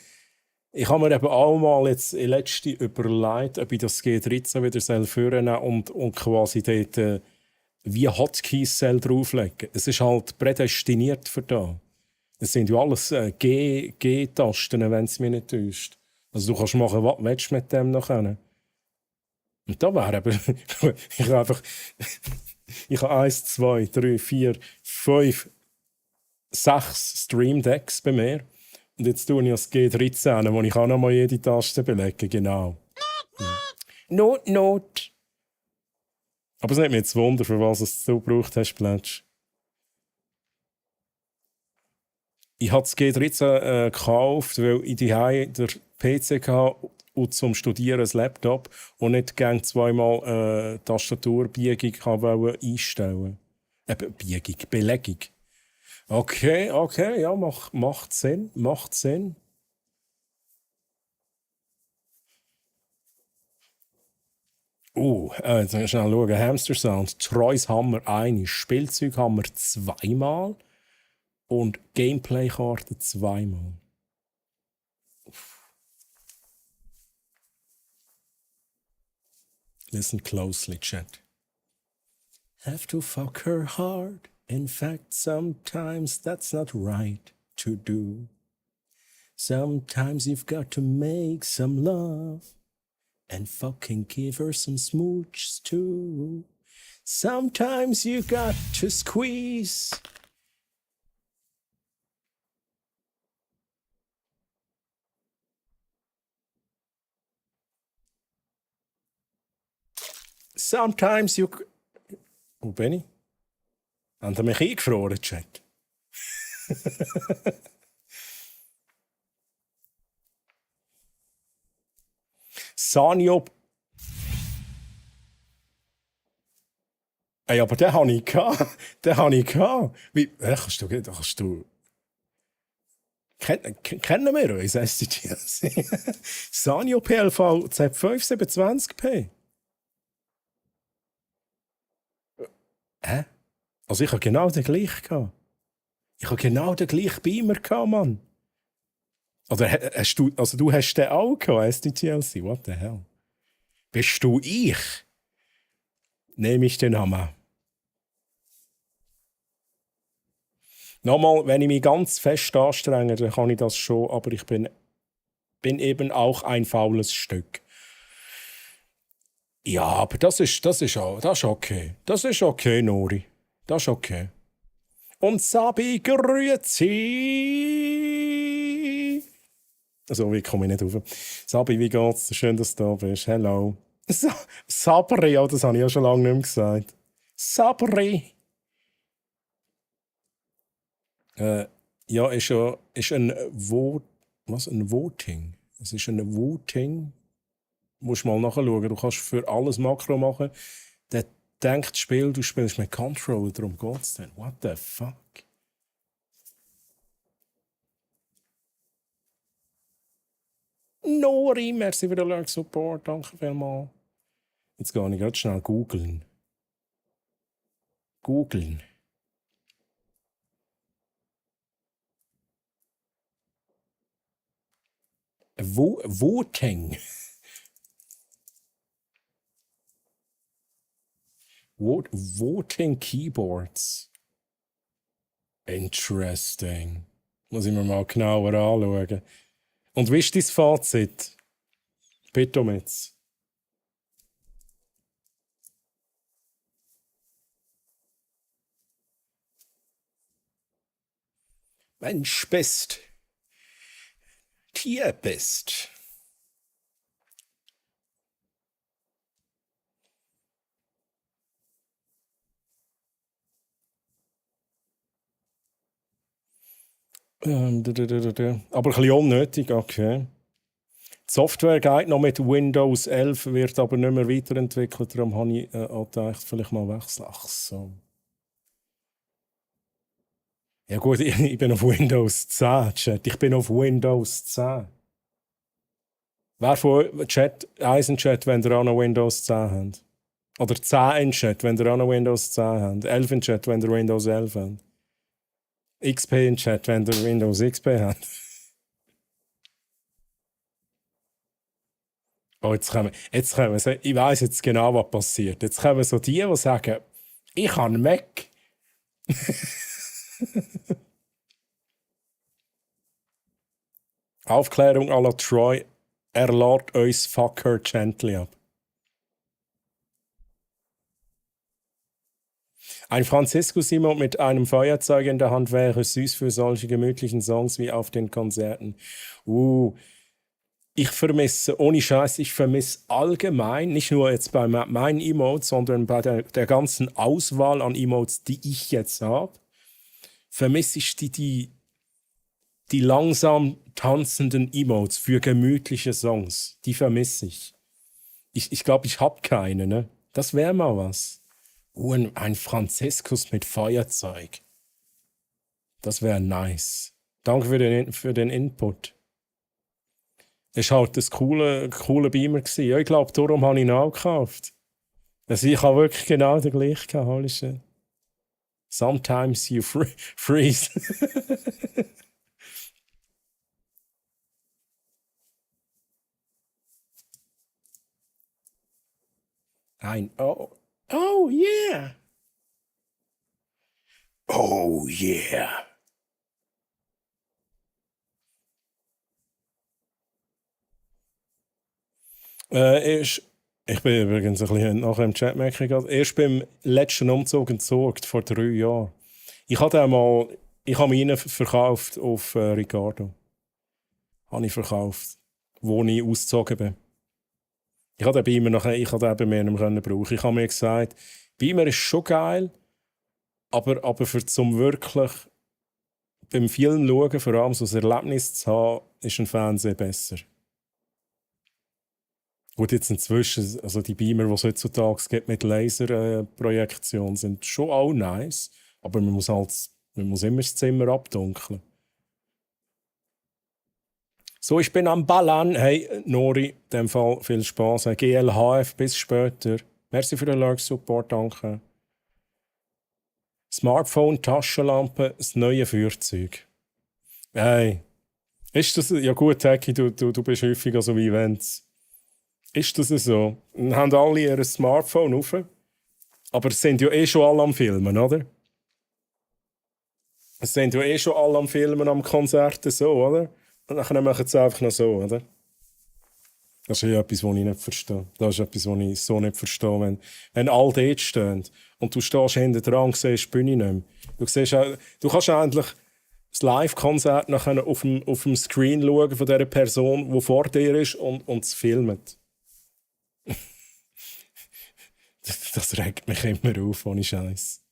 ich habe mir eben auch mal jetzt letzte überlegt, ob ich das G13 wieder vornehmen und quasi dort wie Hotkeys drauflegen. Es ist halt prädestiniert für das. Es sind ja alles G-Tasten, wenn es mich nicht täuscht. Also du kannst machen, was du willst mit dem nachher. Und da wäre eben... ich habe 1, 2, 3, 4, 5, 6 Stream Decks bei mir. Und jetzt tue ich das G13, wo ich auch noch mal jede Taste belege. Genau. Not. Aber es nimmt mich jetzt Wunder, für was es du gebraucht hast, Plätsch. Ich habe das G13 gekauft, weil ich daheim den PC hatte und zum Studieren ein Laptop und nicht gerne zweimal Tastaturbiegung einstellen wollte. Belegung. Okay, ja, macht Sinn. Jetzt schnell schauen. Hamster Sound, Treues Hammer 1, Spielzeughammer 2-mal und Gameplay-Karte 2-mal. Listen closely, chat. Have to fuck her hard. In fact, sometimes that's not right to do. Sometimes you've got to make some love. And fucking give her some smooches too. Sometimes you got to squeeze. Sometimes you... Wo bin ich? Haben Sie mich eingefroren, Chat? Sanyo... Ey, aber den habe ich gehabt. Den habe ich gehabt. Wie... Kannst du... Kennen wir uns, SDG? Sanyo PLV Z527p. Hä? Also ich habe genau den gleichen gehabt. Ich habe genau den gleichen Beamer gehabt, Mann. Oder hast du... Also du hast den auch gehabt, SDTLC. What the hell? Bist du ich? Nehme ich den Namen. Nochmal, wenn ich mich ganz fest anstrenge, dann kann ich das schon, aber ich bin eben auch ein faules Stück. Ja, aber das ist okay. Das ist okay, Nori. Das ist okay. Und Sabi, grüezi! Also, wie komme ich nicht rauf? Sabi, wie geht's? Schön, dass du da bist. Hello. Sabri, ja, das habe ich ja schon lange nicht mehr gesagt. Sabri! Ja, ist ein ein Voting. Es ist ein Voting. Du musst mal nachschauen. Du kannst für alles Makro machen. Der denkt das Spiel, du spielst mit Controller, darum geht's dann. What the fuck? Nori, merci für den Lurk Support. Danke vielmals. Jetzt gehe ich gerade schnell googeln. Voting. Voting Keyboards. Interesting. Muss ich mir mal genauer anschauen. Und wie ist dein Fazit? Bitte um jetzt. Mensch bist. Tier bist. Aber ein bisschen unnötig, okay. Die Software geht noch mit Windows 11, wird aber nicht mehr weiterentwickelt. Darum habe ich gedacht, vielleicht mal wechseln. Ach so. Ja gut, ich bin auf Windows 10, Chat. Ich bin auf Windows 10. Wer von Chat, Eisen Chat, wenn ihr auch noch Windows 10 habt? Oder 10 in Chat, wenn ihr auch noch Windows 10 habt? 11 in Chat, wenn ihr Windows 11 habt? XP in Chat, wenn ihr Windows XP habt? Oh, jetzt kommen ich weiss jetzt genau, was passiert. Jetzt kommen so die sagen, ich habe einen Mac. Aufklärung à la Troy, er lädt uns Fucker gently ab. Ein Francisco Simon mit einem Feuerzeug in der Hand wäre süß für solche gemütlichen Songs wie auf den Konzerten. Ich vermisse, ohne Scheiß, ich vermisse allgemein, nicht nur jetzt bei meinen Emotes, sondern bei der ganzen Auswahl an Emotes, die ich jetzt habe, vermisse ich die langsam tanzenden Emotes für gemütliche Songs. Die vermisse ich. Ich glaube, ich habe keine, ne? Das wäre mal was. Ein Franziskus mit Feuerzeug. Das wäre nice. Danke für den Input. Es war halt ein cooler Beamer gewesen. Ja, ich glaube, darum habe ich ihn auch gekauft. Also ich habe wirklich genau den gleichen gehabt. Holy shit. Sometimes you freeze. Oh yeah. Oh yeah. Ich bin übrigens ein bisschen nachher im Chat merke ich gerade, erst beim letzten Umzug entsorgt, vor 3 Jahren. Ich habe meinen verkauft auf Ricardo. Habe ich verkauft, wo ich ausgezogen bin. Ich habe den Beamer ich habe den mehr nicht mehr brauchen. Ich habe mir gesagt, Beamer ist schon geil, aber zum wirklich beim Film schauen, vor allem so ein Erlebnis zu haben, ist ein Fernseher besser. Gut, jetzt inzwischen, also die Beamer, die es heutzutage gibt mit Laserprojektion, sind schon auch nice, aber man muss immer das Zimmer abdunkeln. So, ich bin am Ballern. Hey, Nori, in dem Fall viel Spaß. GLHF, bis später. Merci für den Lurk-Support, danke. Smartphone, Taschenlampe, das neue Feuerzeug. Hey, ist das... Ja gut, Hecki, du bist häufig an so Events. Ist das so? Dann haben alle ihr Smartphone auf. Aber es sind ja eh schon alle am Filmen, oder? Es sind ja eh schon alle am Filmen, am Konzerten so, oder? Und dann machen sie es einfach noch so, oder? Das ist ja etwas, was ich nicht verstehe. Das ist etwas, was ich so nicht verstehe. Wenn alle dort stehen und du stehst hinten dran und siehst die Bühne nicht mehr. Du kannst eigentlich das Live-Konzert nachher auf dem Screen schauen von dieser Person, die vor dir ist und es filmt. Das regt mich immer auf, ohne Scheiß.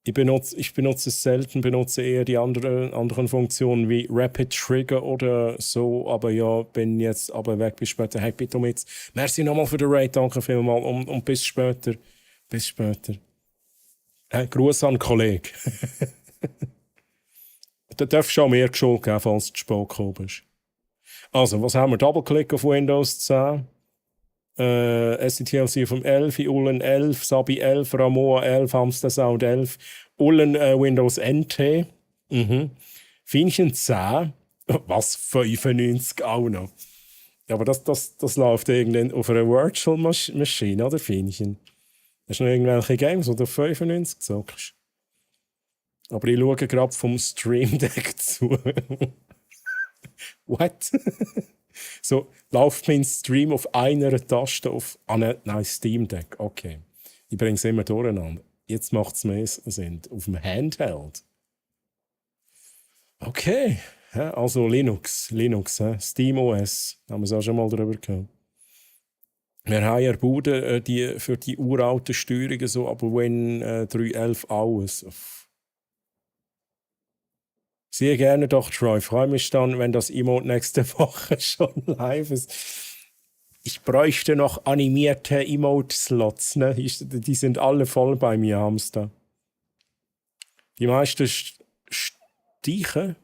Ich benutze es selten, benutze eher die anderen Funktionen wie Rapid Trigger oder so, aber ja, bin jetzt aber weg, bis später. Hey, bitte jetzt. Merci nochmal für den Raid, danke vielmals und bis später. Bis später. Hey, Gruß an den Kollegen. Da darfst du auch mehr Geschuld geben, falls du zu spät gekommen bist. Also, was haben wir? Double-Click auf Windows 10. SCTLC vom 11, Ullen 11, Sabi 11, Ramoa 11, Hamster Sound 11, Ullen Windows NT, Fienchen 10, was 95 auch noch. Ja, aber das läuft irgendwann auf einer Virtual Machine, oder Fienchen? Hast du noch irgendwelche Games, die du auf 95 zockst? Aber ich schaue gerade vom Stream Deck zu. What? So, läuft mein Stream auf einer Taste auf... Steam Deck, okay. Ich bringe es immer durcheinander. Jetzt macht es mehr Sinn. Auf dem Handheld. Okay, ja, also Linux, Steam OS. Haben wir es auch schon mal darüber gehabt. Wir haben ja Bude für die uralten Steuerungen, so aber Win 3.11 alles. Sehr gerne doch, Troy. Freue mich dann, wenn das Emote nächste Woche schon live ist. Ich bräuchte noch animierte Emote-Slots. Ne? Die sind alle voll bei mir, Hamster. Die meisten Stiche.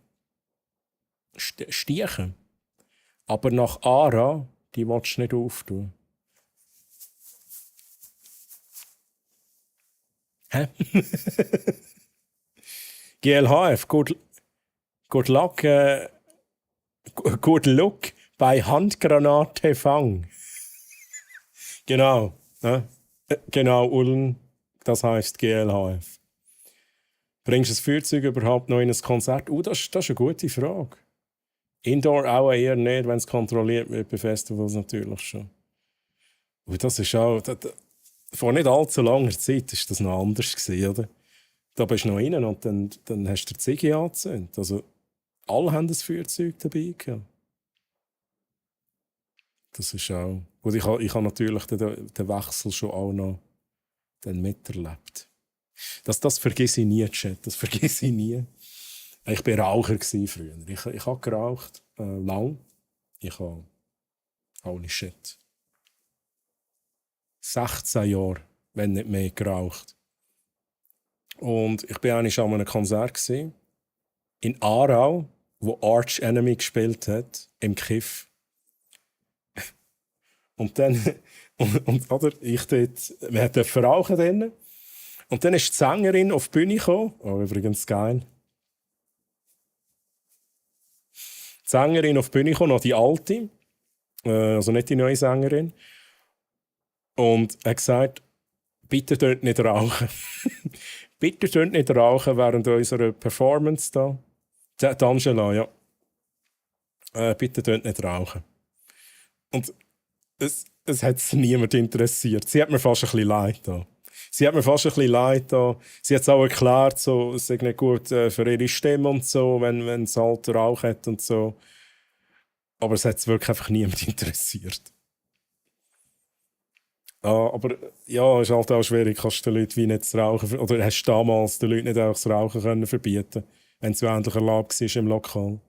Aber nach Ara, die willst du nicht auftun. Hä? GLHF, Good luck bei Handgranate Fang. Genau. Ne? Genau, Ullen, das heisst GLHF. Bringst du das Feuerzeug überhaupt noch in ein Konzert? Das ist eine gute Frage. Indoor auch eher nicht, wenn es kontrolliert wird, bei Festivals natürlich schon. Und das ist auch... vor nicht allzu langer Zeit war das noch anders gewesen, oder? Da bist du noch rein und dann hast du die Ziege angezündet. Also, alle haben ein Feuerzeug dabei gehabt. Das ist auch... Gut, ich habe natürlich den Wechsel schon auch noch dann miterlebt. Das vergesse ich nie, Chat. Das vergesse ich nie. Ich war Raucher früher. Ich habe geraucht. Lang. Ich habe... Holy shit. 16 Jahre, wenn nicht mehr, geraucht. Und ich war eigentlich an einem Konzert in Aarau, wo Arch Enemy gespielt hat, im Kiff. Und dann, oder, ich dort, wir durften rauchen drinnen. Und dann ist die Sängerin auf die Bühne gekommen. Oh, übrigens geil. Die Sängerin auf die Bühne gekommen, noch die alte. Also nicht die neue Sängerin. Und er hat gesagt, bitte dort nicht rauchen. Bitte dort nicht rauchen während unserer Performance da. Die Angela, ja. Bitte dort nicht rauchen. Und es hat niemand interessiert. Sie hat mir fast ein bisschen leid da. Sie hat es auch erklärt, so, es sei nicht gut für ihre Stimme und so, wenn es halt Rauch hat und so. Aber es hat es wirklich einfach niemand interessiert. Aber ja, es ist halt auch schwierig, kannst du den Leuten wie nicht das Rauchen, oder hast du damals den Leuten nicht auch das Rauchen können verbieten, wenn es endlich erlaubt war im Lokal.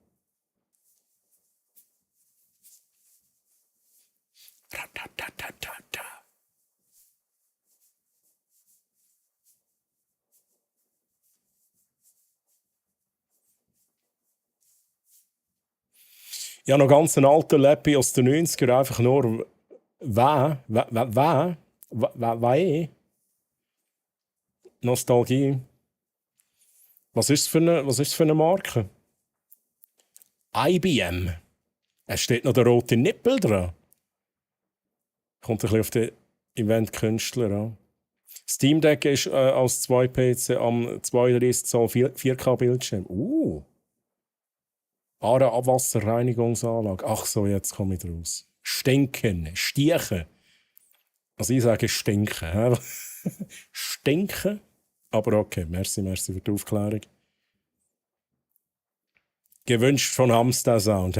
Ich habe noch ganz einen alten Leppi aus den 90ern, einfach nur Nostalgie. Was ist es für eine Marke? IBM. Es steht noch der rote Nippel dran. Kommt ein bisschen auf den Event-Künstler an. Steam Deck ist als 2-PC am 32 Zoll 4K-Bildschirm. Abwasserreinigungsanlage. Ach so, jetzt komme ich raus. Stinken, stiechen. Also ich sage stinken. Stinken? Aber okay, merci für die Aufklärung. Gewünscht von Hamster Sound.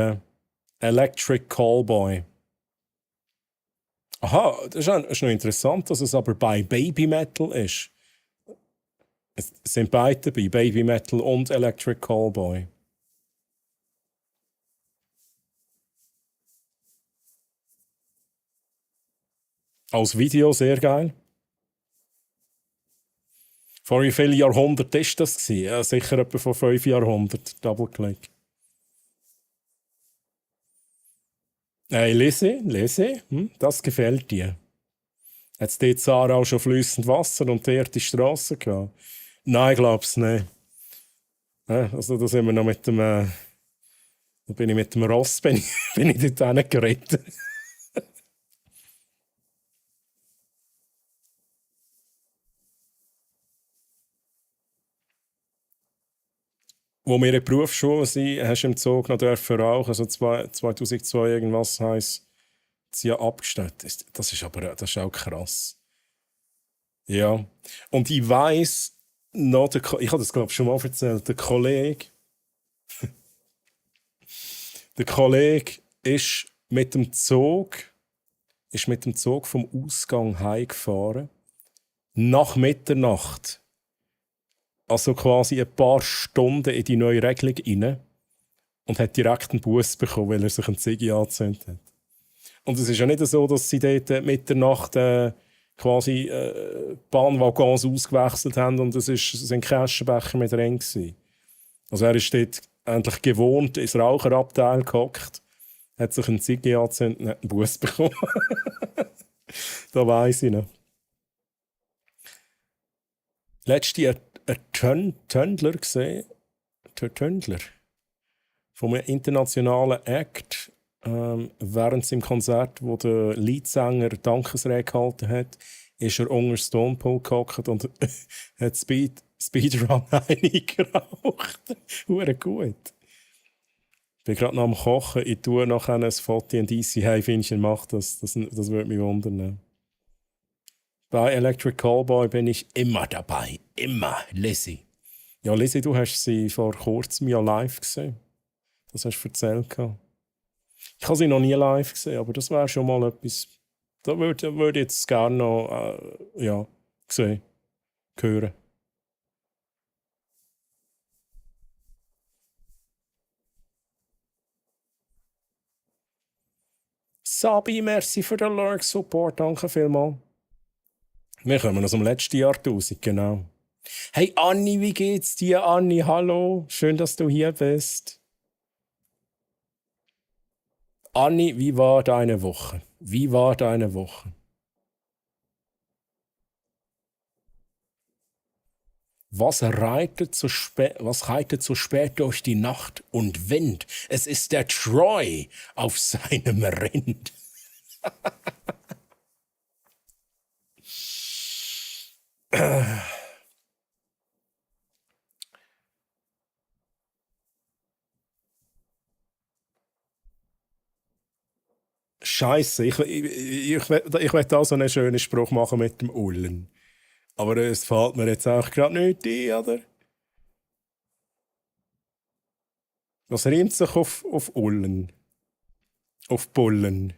Electric Callboy. Aha, das ist noch interessant, dass es aber bei Baby Metal ist. Es sind beide dabei, Baby Metal und Electric Callboy. Als Video sehr geil. Vor wie vielen Jahrhunderten war das? Ja, sicher etwa vor 5 Jahrhunderten. Double-Click. Hey, lese. Das gefällt dir. Hat es dort Sarah auch schon fließend Wasser und die Straße gehabt? Nein, ich glaube es nicht. Also da sind wir noch mit dem... da bin ich mit dem Ross bin ich dort hingeritten. Wo wir in der Berufsschule sind, hast du im Zug noch rauchen. Also 2002 irgendwas heisst, sie ja abgestellt. Das ist auch krass. Ja. Und ich weiss noch, ich habe das glaube ich schon mal erzählt, der Kollege ist mit dem Zug vom Ausgang heimgefahren. Nach Mitternacht. Also quasi ein paar Stunden in die neue Regelung rein und hat direkt einen Bus bekommen, weil er sich einen Ziggy angezündet hat. Und es ist ja nicht so, dass sie dort Mitternacht quasi Bahnwaggons ausgewechselt haben und es sind Kästenbecher mit drin gewesen. Also er ist dort endlich gewohnt, ins Raucherabteil gehockt, hat sich einen Ziggy angezündet und hat einen Bus bekommen. Da weiss ich noch. Letztes ein Tündler gesehen, Tündler von einem internationalen Act, während im Konzert, wo der Leadsänger Dankesrede gehalten hat, ist er unter Stone Pool gehockt und hat Speedrun eingeraucht. Hure gut. Ich bin gerade noch am Kochen, ich tue nachher ein Foto und Easy Finchen macht das würde mich wundern. Bei Electric Callboy bin ich immer dabei. Immer, Lizzie. Ja, Lizzie, du hast sie vor kurzem ja live gesehen. Das hast du erzählt. Ich habe sie noch nie live gesehen, aber das wäre schon mal etwas. Da würde ich jetzt gerne noch sehen, hören. Sabi, merci für den Lurk-Support. Danke vielmals. Wir kommen aus dem letzten Jahrtausend, genau. Hey Anni, wie geht's dir? Anni, hallo. Schön, dass du hier bist. Anni, wie war deine Woche? Was reitet so spät durch die Nacht und Wind? Es ist der Troy auf seinem Rind. Scheiße, ich will da so einen schönen Spruch machen mit dem Ullen. Aber es fällt mir jetzt auch gerade nicht ein, oder? Was reimt sich auf Ullen? Auf Bullen.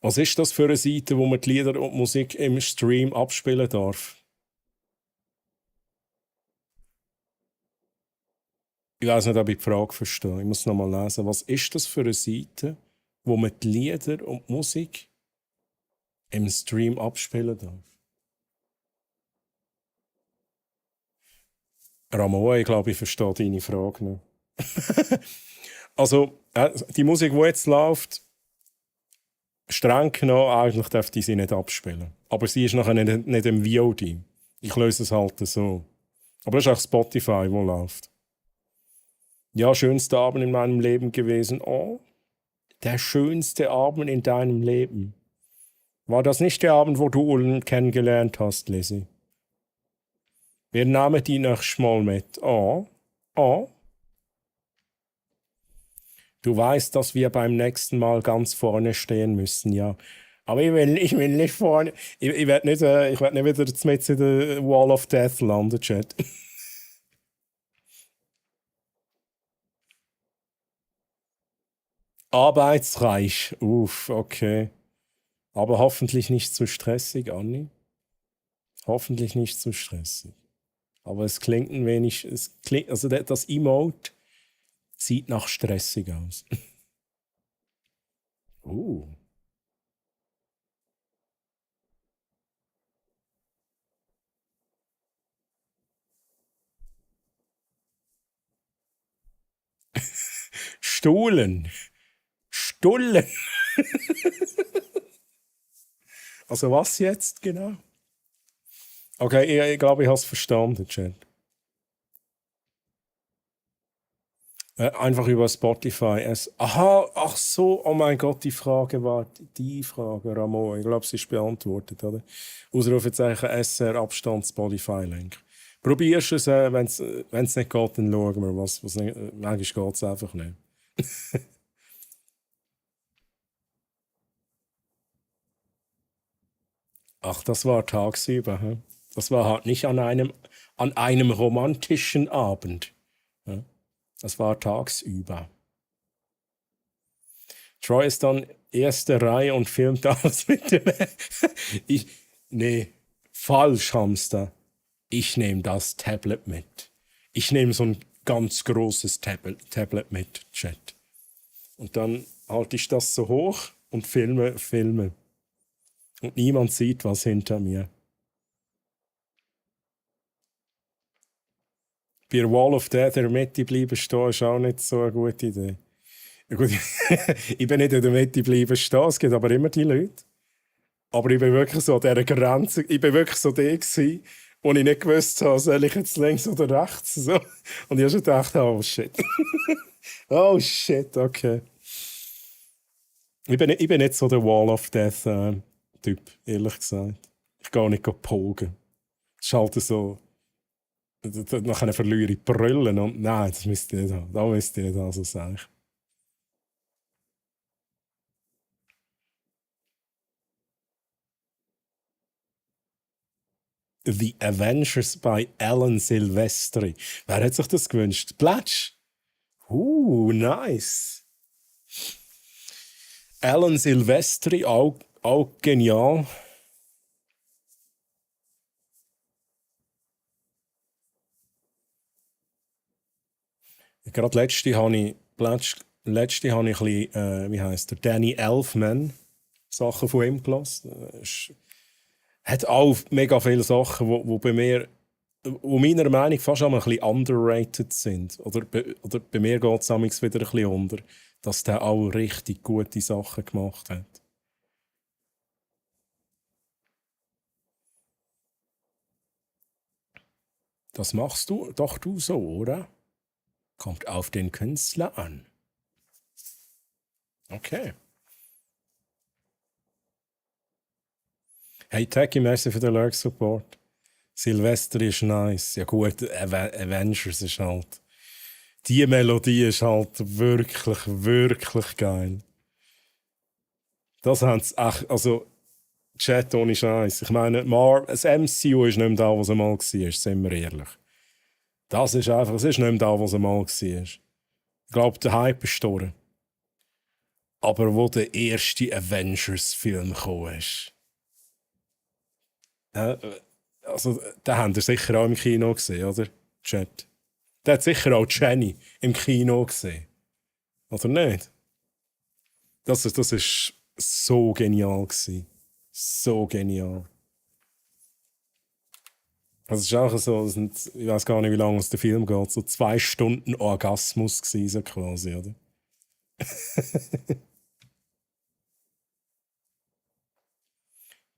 Was ist das für eine Seite, wo man die Lieder und Musik im Stream abspielen darf? Ich weiß nicht, ob ich die Frage verstehe. Ich muss noch mal lesen. Was ist das für eine Seite, wo man die Lieder und die Musik im Stream abspielen darf? Ramon, ich glaube, ich verstehe deine Frage nicht. Also, die Musik, die jetzt läuft, streng genommen, eigentlich darf ich sie nicht abspielen. Aber sie ist nachher nicht im VOD. Ich löse es halt so. Aber das ist auch Spotify, wo läuft. Ja, schönster Abend in meinem Leben gewesen. Oh, der schönste Abend in deinem Leben. War das nicht der Abend, wo du Ullen kennengelernt hast, Lizzie? Wir nahmen die nach Schmoll mit. Oh, oh. Du weißt, dass wir beim nächsten Mal ganz vorne stehen müssen, ja. Aber ich will nicht vorne. Ich werde nicht wieder mit in der Wall of Death landen, Chat. Arbeitsreich. Uff, okay. Aber hoffentlich nicht zu stressig, Anni. Hoffentlich nicht zu stressig. Aber es klingt ein wenig. Also das Emote sieht nach stressig aus. Stuhlen. Stullen. Also was jetzt genau? Okay, ich glaube, ich habe es verstanden, Chat. Einfach über Spotify. Aha, ach so, oh mein Gott, die Frage war die Frage, Ramon. Ich glaube, sie ist beantwortet, oder? Ausrufezeichen SR Abstand Spotify-Link. Probierst es, wenn es nicht geht, dann schauen wir, was nicht, manchmal geht es einfach nicht. Ach, das war tagsüber. He? Das war halt nicht an einem romantischen Abend. He? Das war tagsüber. Troy ist dann erste Reihe und filmt alles mit dem... Nee, falsch, Hamster. Ich nehme das Tablet mit. Ich nehme so ein ganz großes Tablet mit, Chat. Und dann halte ich das so hoch und filme. Und niemand sieht was hinter mir. Bei der Wall of Death in der Mitte bleiben stehen, ist auch nicht so eine gute Idee. Ja, gut, ich bin nicht in der Mitte bleiben stehen, es gibt aber immer die Leute. Aber ich bin wirklich so an dieser Grenze, ich bin wirklich so der gewesen, wo ich nicht gewusst habe, soll ich jetzt links oder rechts. So. Und ich habe schon gedacht, oh shit. Oh shit, okay. Ich bin nicht so der Wall of Death Typ, ehrlich gesagt. Ich gehe nicht pogen. Es ist halt so... Nachher verliere ich Brüllen und nein, das müsst ihr nicht haben. Da müsst ihr nicht haben, so sage ich. The Avengers bei Alan Silvestri. Wer hat sich das gewünscht? Plätsch? Nice. Alan Silvestri, auch genial. Gerade letzte habe ich ein bisschen, wie heisst der, Danny Elfman Sachen von ihm gelassen. Hat auch mega viele Sachen, wo bei mir, wo meiner Meinung nach fast auch ein bisschen underrated sind. Oder bei mir geht es wieder ein bisschen unter, dass der auch richtig gute Sachen gemacht hat. Das machst du doch du so, oder? Kommt auf den Künstler an. Okay. Hey, Taki, merci für den Lurk-Support. Silvester ist nice. Ja gut, Avengers ist halt... Die Melodie ist halt wirklich, wirklich geil. Das haben sie echt, also Chat ohne Scheiß. Ich meine, das MCU ist nicht mehr da, was es mal war, sind wir ehrlich. Das ist einfach, es ist nicht mehr da, was es mal war. Ich glaube, der Hype ist durch. Aber wo der erste Avengers-Film kam, also, den habt ihr sicher auch im Kino gesehen, oder? Chat. Der hat sicher auch Jenny im Kino gesehen. Oder nicht? Das ist so genial gewesen. So genial. Also es ist auch so, ich weiß gar nicht, wie lange es der Film geht, so 2 Stunden Orgasmus gewesen, so quasi, oder?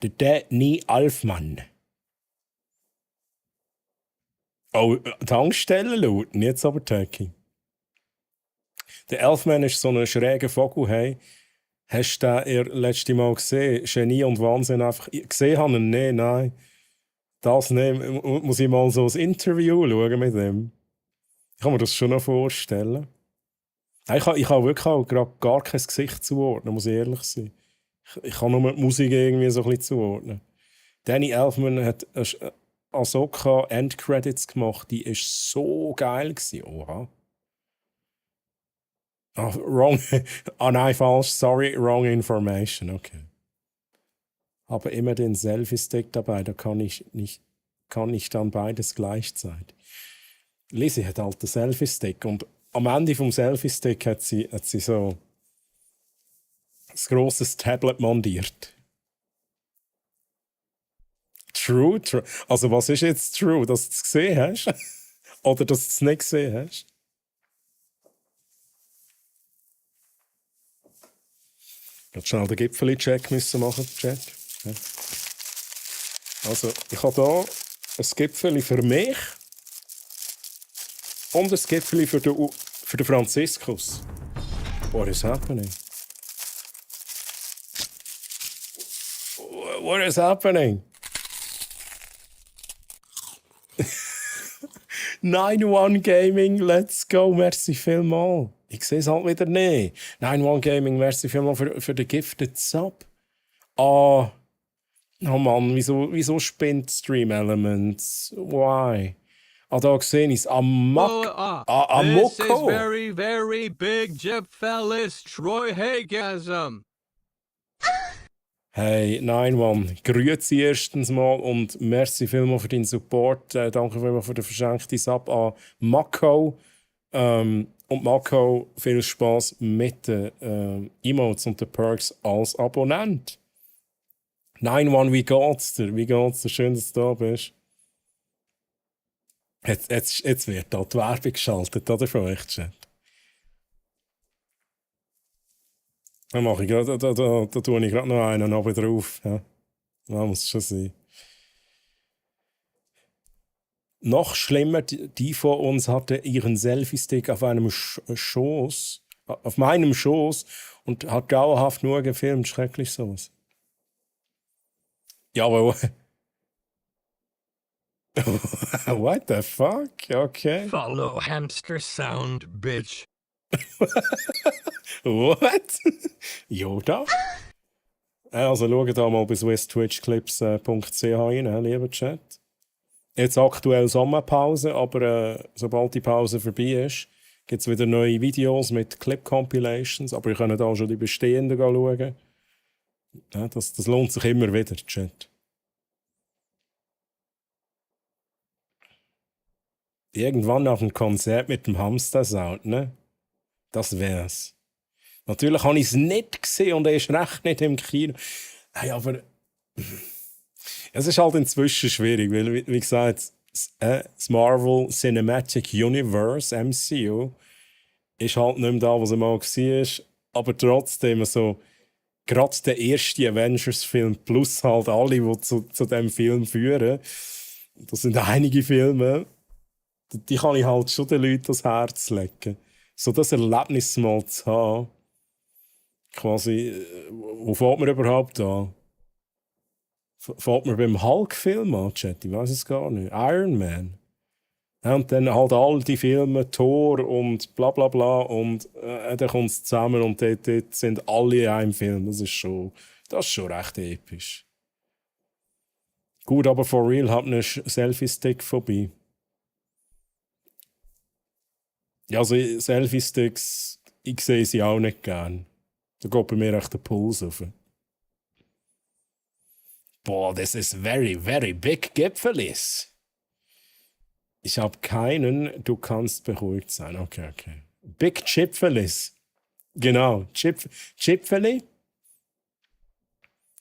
Der Danny Elfman. Oh, Tankstellen lauten, jetzt aber Taki. Der Elfman ist so ein schräger Vogel, hey. Hast du den letzte Mal gesehen? Genie und Wahnsinn einfach. Gesehen habe ich ihn? Nein. Das nicht. Muss ich mal so ein Interview schauen mit ihm? Ich kann mir das schon noch vorstellen. Ich habe wirklich auch gerade gar kein Gesicht zuordnen, muss ich ehrlich sein. Ich kann nur die Musik irgendwie so ein bisschen zuordnen. Danny Elfman hat Ahsoka Endcredits gemacht, die war so geil gewesen. Oha. Wrong. Nein, falsch. Sorry, wrong information. Okay. Aber immer den Selfie-Stick dabei, da kann ich dann beides gleichzeitig. Lizzie hat halt den Selfie-Stick und am Ende vom Selfie-Stick hat sie so ein grosses Tablet montiert. True. Also was ist jetzt true? Dass du es gesehen hast? Oder dass du es nicht gesehen hast? Ich schnell den Gipfeli-Check machen, Chat. Ja. Also, ich habe hier ein Gipfeli für mich und ein Gipfeli für den Franziskus. What is happening? What is happening? 9-1 Gaming, let's go, merci vielmals. Ich sehe es halt wieder nicht. 9-1 Gaming, merci vielmals für den Gifted Sub. Oh Mann, wieso spinnt Stream Elements? Why? Da sehe ich es. This is very, very big Jeff Fellis, Troy Hagasm. Hey, 9-1, grüezi erstens mal und merci vielmals für deinen Support. Danke vielmals für den verschenkten Sub an Mako. Und Mako, viel Spaß mit den Emotes und den Perks als Abonnent. 9-1, wie geht's dir? Wie geht's dir? Schön, dass du da bist. Jetzt wird da die Werbung geschaltet, oder von euch, Chat? Dann mache ich gerade, da tue ich gerade noch einen oben drauf. Ja. Das muss schon sein. Noch schlimmer, die vor uns hatte ihren Selfie-Stick auf einem Schoß, auf meinem Schoß und hat dauerhaft nur gefilmt. Schrecklich sowas. Ja, aber... What the fuck? Okay. Follow hamster sound, bitch. What? Yoda? Also schaut da mal bei swisstwitchclips.ch rein, lieber Chat. Jetzt aktuell Sommerpause, aber sobald die Pause vorbei ist, gibt es wieder neue Videos mit Clip-Compilations, aber ihr könnt auch schon die bestehenden schauen. Ja, das lohnt sich immer wieder, Chat. Irgendwann auf ein Konzert mit dem Hamster-Sound, ne? Das wär's. Natürlich habe ich es nicht gesehen und er ist recht nicht im Kino. Hey, aber es ist halt inzwischen schwierig, weil, wie gesagt, das Marvel Cinematic Universe, MCU, ist halt nicht mehr da, was er mal war. Aber trotzdem so, gerade der erste Avengers-Film plus halt alle, die zu diesem Film führen, das sind einige Filme, die kann ich halt schon den Leuten ans Herz legen. So das Erlebnis mal zu haben. Quasi, wo fährt man überhaupt an? Fährt man beim Hulk-Film an, Chat? Ich weiß es gar nicht. Iron Man. Ja, und dann halt all die Filme, Thor und bla bla bla und dann kommt es zusammen und dort sind alle in einem Film. Das ist schon recht episch. Gut, aber for real hat eine Selfie-Stick vorbei. Ja, also Selfie-Sticks, ich sehe sie auch nicht gern. Da geht bei mir echt der Puls auf. Boah, das ist very, very big Gipfelis. Ich habe keinen, du kannst beruhigt sein. Okay. Big Chipfelis. Genau, Chipfeli.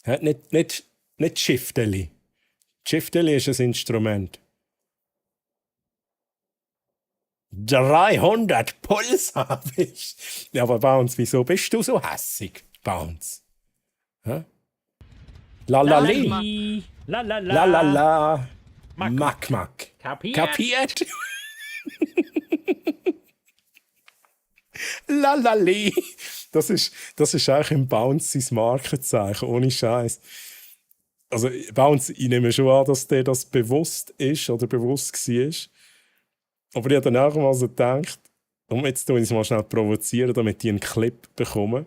Nicht Schifteli. Schifteli ist ein Instrument. 300 Puls habe ich. Ja, aber Bounce, wieso bist du so hässig, Bounce? Hä? Lalali. La. Mack. Kapiert? Lalali. Das ist eigentlich im Bounce sein Markenzeichen, ohne Scheiß. Also, Bounce, ich nehme schon an, dass der das bewusst ist oder bewusst war. Aber ich habe dann auch mal so gedacht, und jetzt tue ich es mal schnell provozieren, damit die einen Clip bekommen.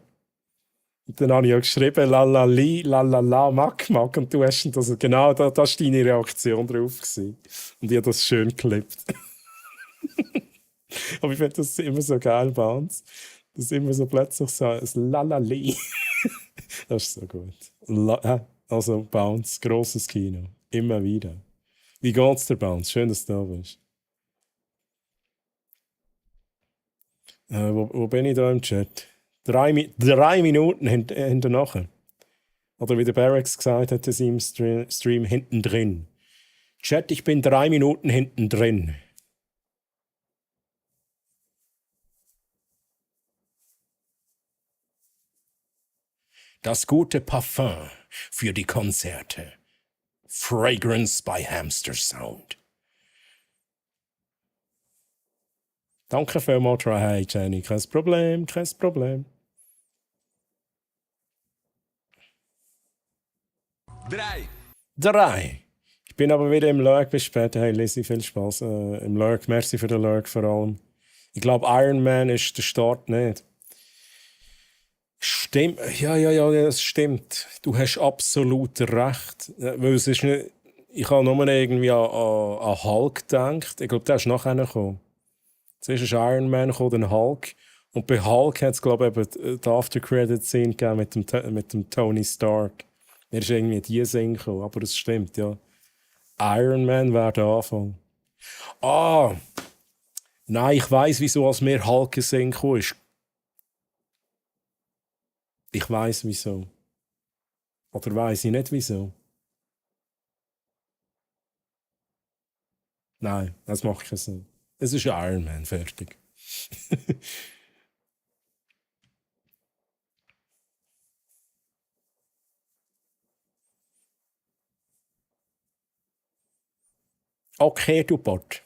Und dann habe ich ja geschrieben, lalali, lalala, mack. Und du hast das, genau, das war deine Reaktion drauf gewesen. Und ich habe das schön geklippt. Aber ich finde das immer so geil, Bounce. Das ist immer so plötzlich so ein Lalali. Das ist so gut. Also Bounce, grosses Kino. Immer wieder. Wie geht's dir, Bounce? Schön, dass du da bist. Wo bin ich da im Chat? 3 Minuten hinterher. Oder wie der Barracks gesagt hat in seinem Stream, hinten drin. Chat, ich bin 3 Minuten hinten drin. Das gute Parfum für die Konzerte. Fragrance by Hamster Sound. Danke vielmals, Hey Jenny. Kein Problem. 3. Ich bin aber wieder im Lurk. Bis später. Hey Lizzie, viel Spaß im Lurk. Merci für den Lurk vor allem. Ich glaube, Iron Man ist der Start nicht. Stimmt. Ja, das stimmt. Du hast absolut recht. Weil es ist nicht, ich habe nur irgendwie an Hulk gedacht. Ich glaube, der ist nachher gekommen. Zuerst ist Iron Man gekommen, dann Hulk. Und bei Hulk hat es, glaube ich, eben die After-Credit-Scene gegeben mit dem Tony Stark. Mir ist irgendwie die Szene gekommen, aber es stimmt, ja. Iron Man wäre der Anfang. Nein, ich weiss, wieso als mir Hulk in Sinn gekommen ist. Ich weiss, wieso. Oder weiss ich nicht, wieso. Nein, das macht keinen Sinn. Es ist Iron Man, fertig. Okay, du Bot.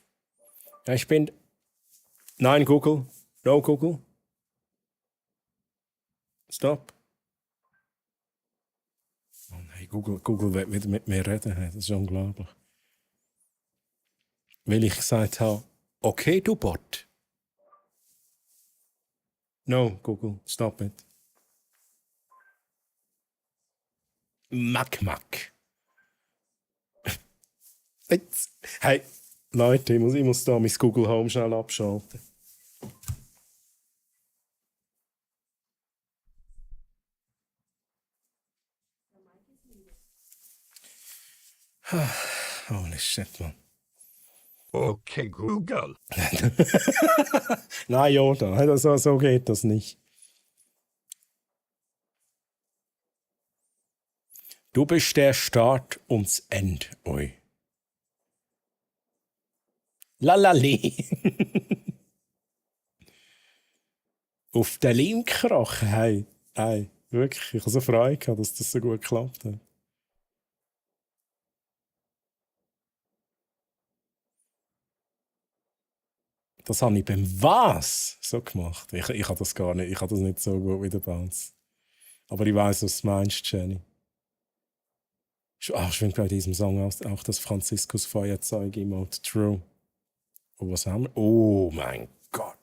Ja, ich bin... Nein, Google. No, Google. Stop. Oh nein, Google will wieder mit mir reden. Das ist unglaublich. Weil ich gesagt habe, okay, du Bot. No, Google, stop it. Mack. Jetzt. Hey, Leute, ich muss da mein Google Home schnell abschalten. Holy shit, man. Okay, Google. Nein, Yoda, so geht das nicht. Du bist der Start und das Ende, oi. Lalali. Auf den Leim gekrochen, hey, wirklich. Ich habe so Freude gehabt, dass das so gut geklappt hat. Das habe ich beim Was so gemacht. Ich habe das gar nicht. Ich habe das nicht so gut wie der Bounce. Aber ich weiß, was du meinst, Jenny. Schwingt bei diesem Song auch das Franziskus Feuerzeug-Emote. True. Und was haben wir? Oh mein Gott.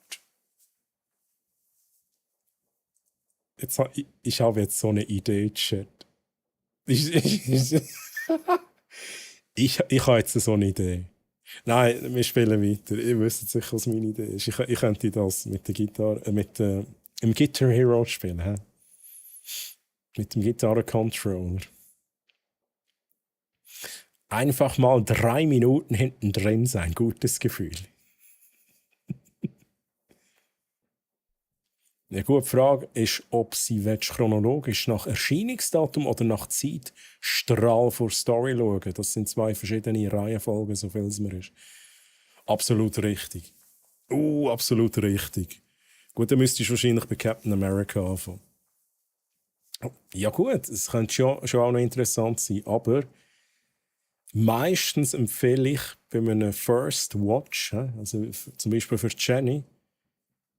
Ich habe jetzt so eine Idee, Chat. Ich habe jetzt so eine Idee. Nein, wir spielen weiter. Ihr wisst sicher, was meine Idee ist. Ich könnte das mit der Gitarre, im Guitar Hero spielen. He? Mit dem Gitarre-Controller. Einfach mal 3 Minuten hinten drin sein. Gutes Gefühl. Eine gute Frage ist, ob sie chronologisch nach Erscheinungsdatum oder nach Zeitstrahl vor Story schauen. Das sind 2 verschiedene Reihenfolgen, so viel es mir ist. Absolut richtig. Absolut richtig. Gut, dann müsstest du wahrscheinlich bei Captain America anfangen. Ja gut, es könnte schon auch noch interessant sein, aber meistens empfehle ich bei einem First Watch, also zum Beispiel für Jenny,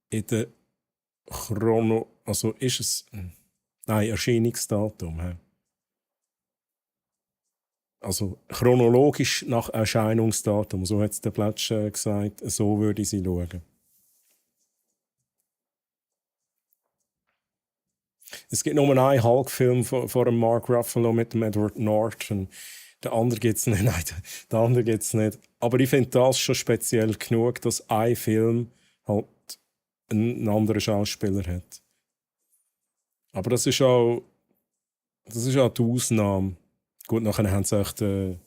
in der also ist es. Nein, Erscheinungsdatum. He. Also chronologisch nach Erscheinungsdatum. So hat es der Plätsch gesagt, so würde ich sie schauen. Es gibt nur einen Hulk-Film von Mark Ruffalo mit dem Edward Norton. Der andere gibt es nicht. Nein, der andere gibt es nicht. Aber ich finde das schon speziell genug, dass ein Film halt einen anderen Schauspieler hat. Aber das ist auch die Ausnahme. Gut, nachher haben sie echt die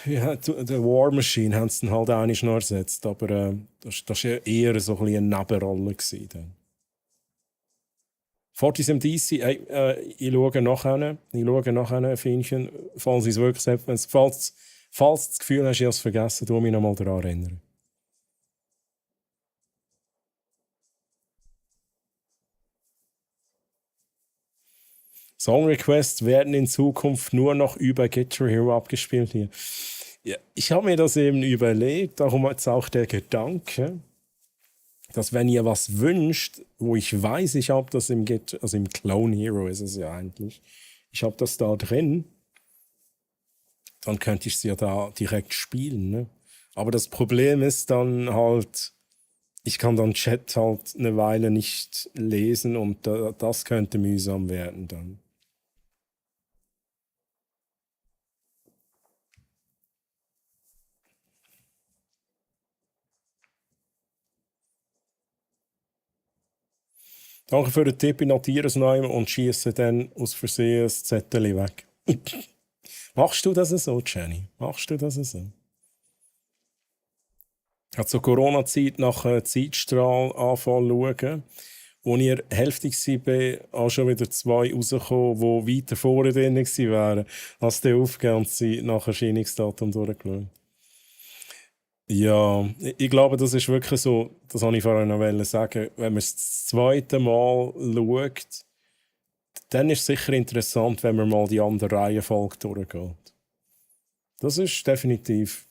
War Machine haben sie dann halt einmal noch ersetzt. Aber das war ja eher so ein bisschen eine Nebenrolle gewesen, dann. Fortis im DC, ich schaue nachher ein Fähnchen, falls ich es wirklich habe. Falls du das Gefühl hast, ich habe es vergessen, tu mich noch mal daran erinnern. Song-Requests werden in Zukunft nur noch über Guitar Hero abgespielt hier. Ja, ich habe mir das eben überlegt, darum jetzt auch der Gedanke, dass wenn ihr was wünscht, wo ich weiß, ich habe das im also im Clone Hero ist es ja eigentlich, ich habe das da drin, dann könnte ich es ja da direkt spielen. Ne? Aber das Problem ist dann halt, ich kann dann Chat halt eine Weile nicht lesen und das könnte mühsam werden dann. Danke für den Tipp, ich notiere es noch einmal und schiesse dann aus Versehen das Zettel weg. Machst du das so, Jenny? Machst du das so? Hat zur Corona-Zeit nach Zeitstrahl anfangen schauen. Als ich hälftig war, auch schon wieder 2 rausgekommen, die weiter vorne drin waren. Hast du aufgegeben und sie nach Erscheinungsdatum durchgeschaut? Ja, ich glaube, das ist wirklich so, das wollte ich vorhin noch sagen, wenn man es das zweite Mal schaut, dann ist es sicher interessant, wenn man mal die andere Reihenfolge durchgeht. Das ist definitiv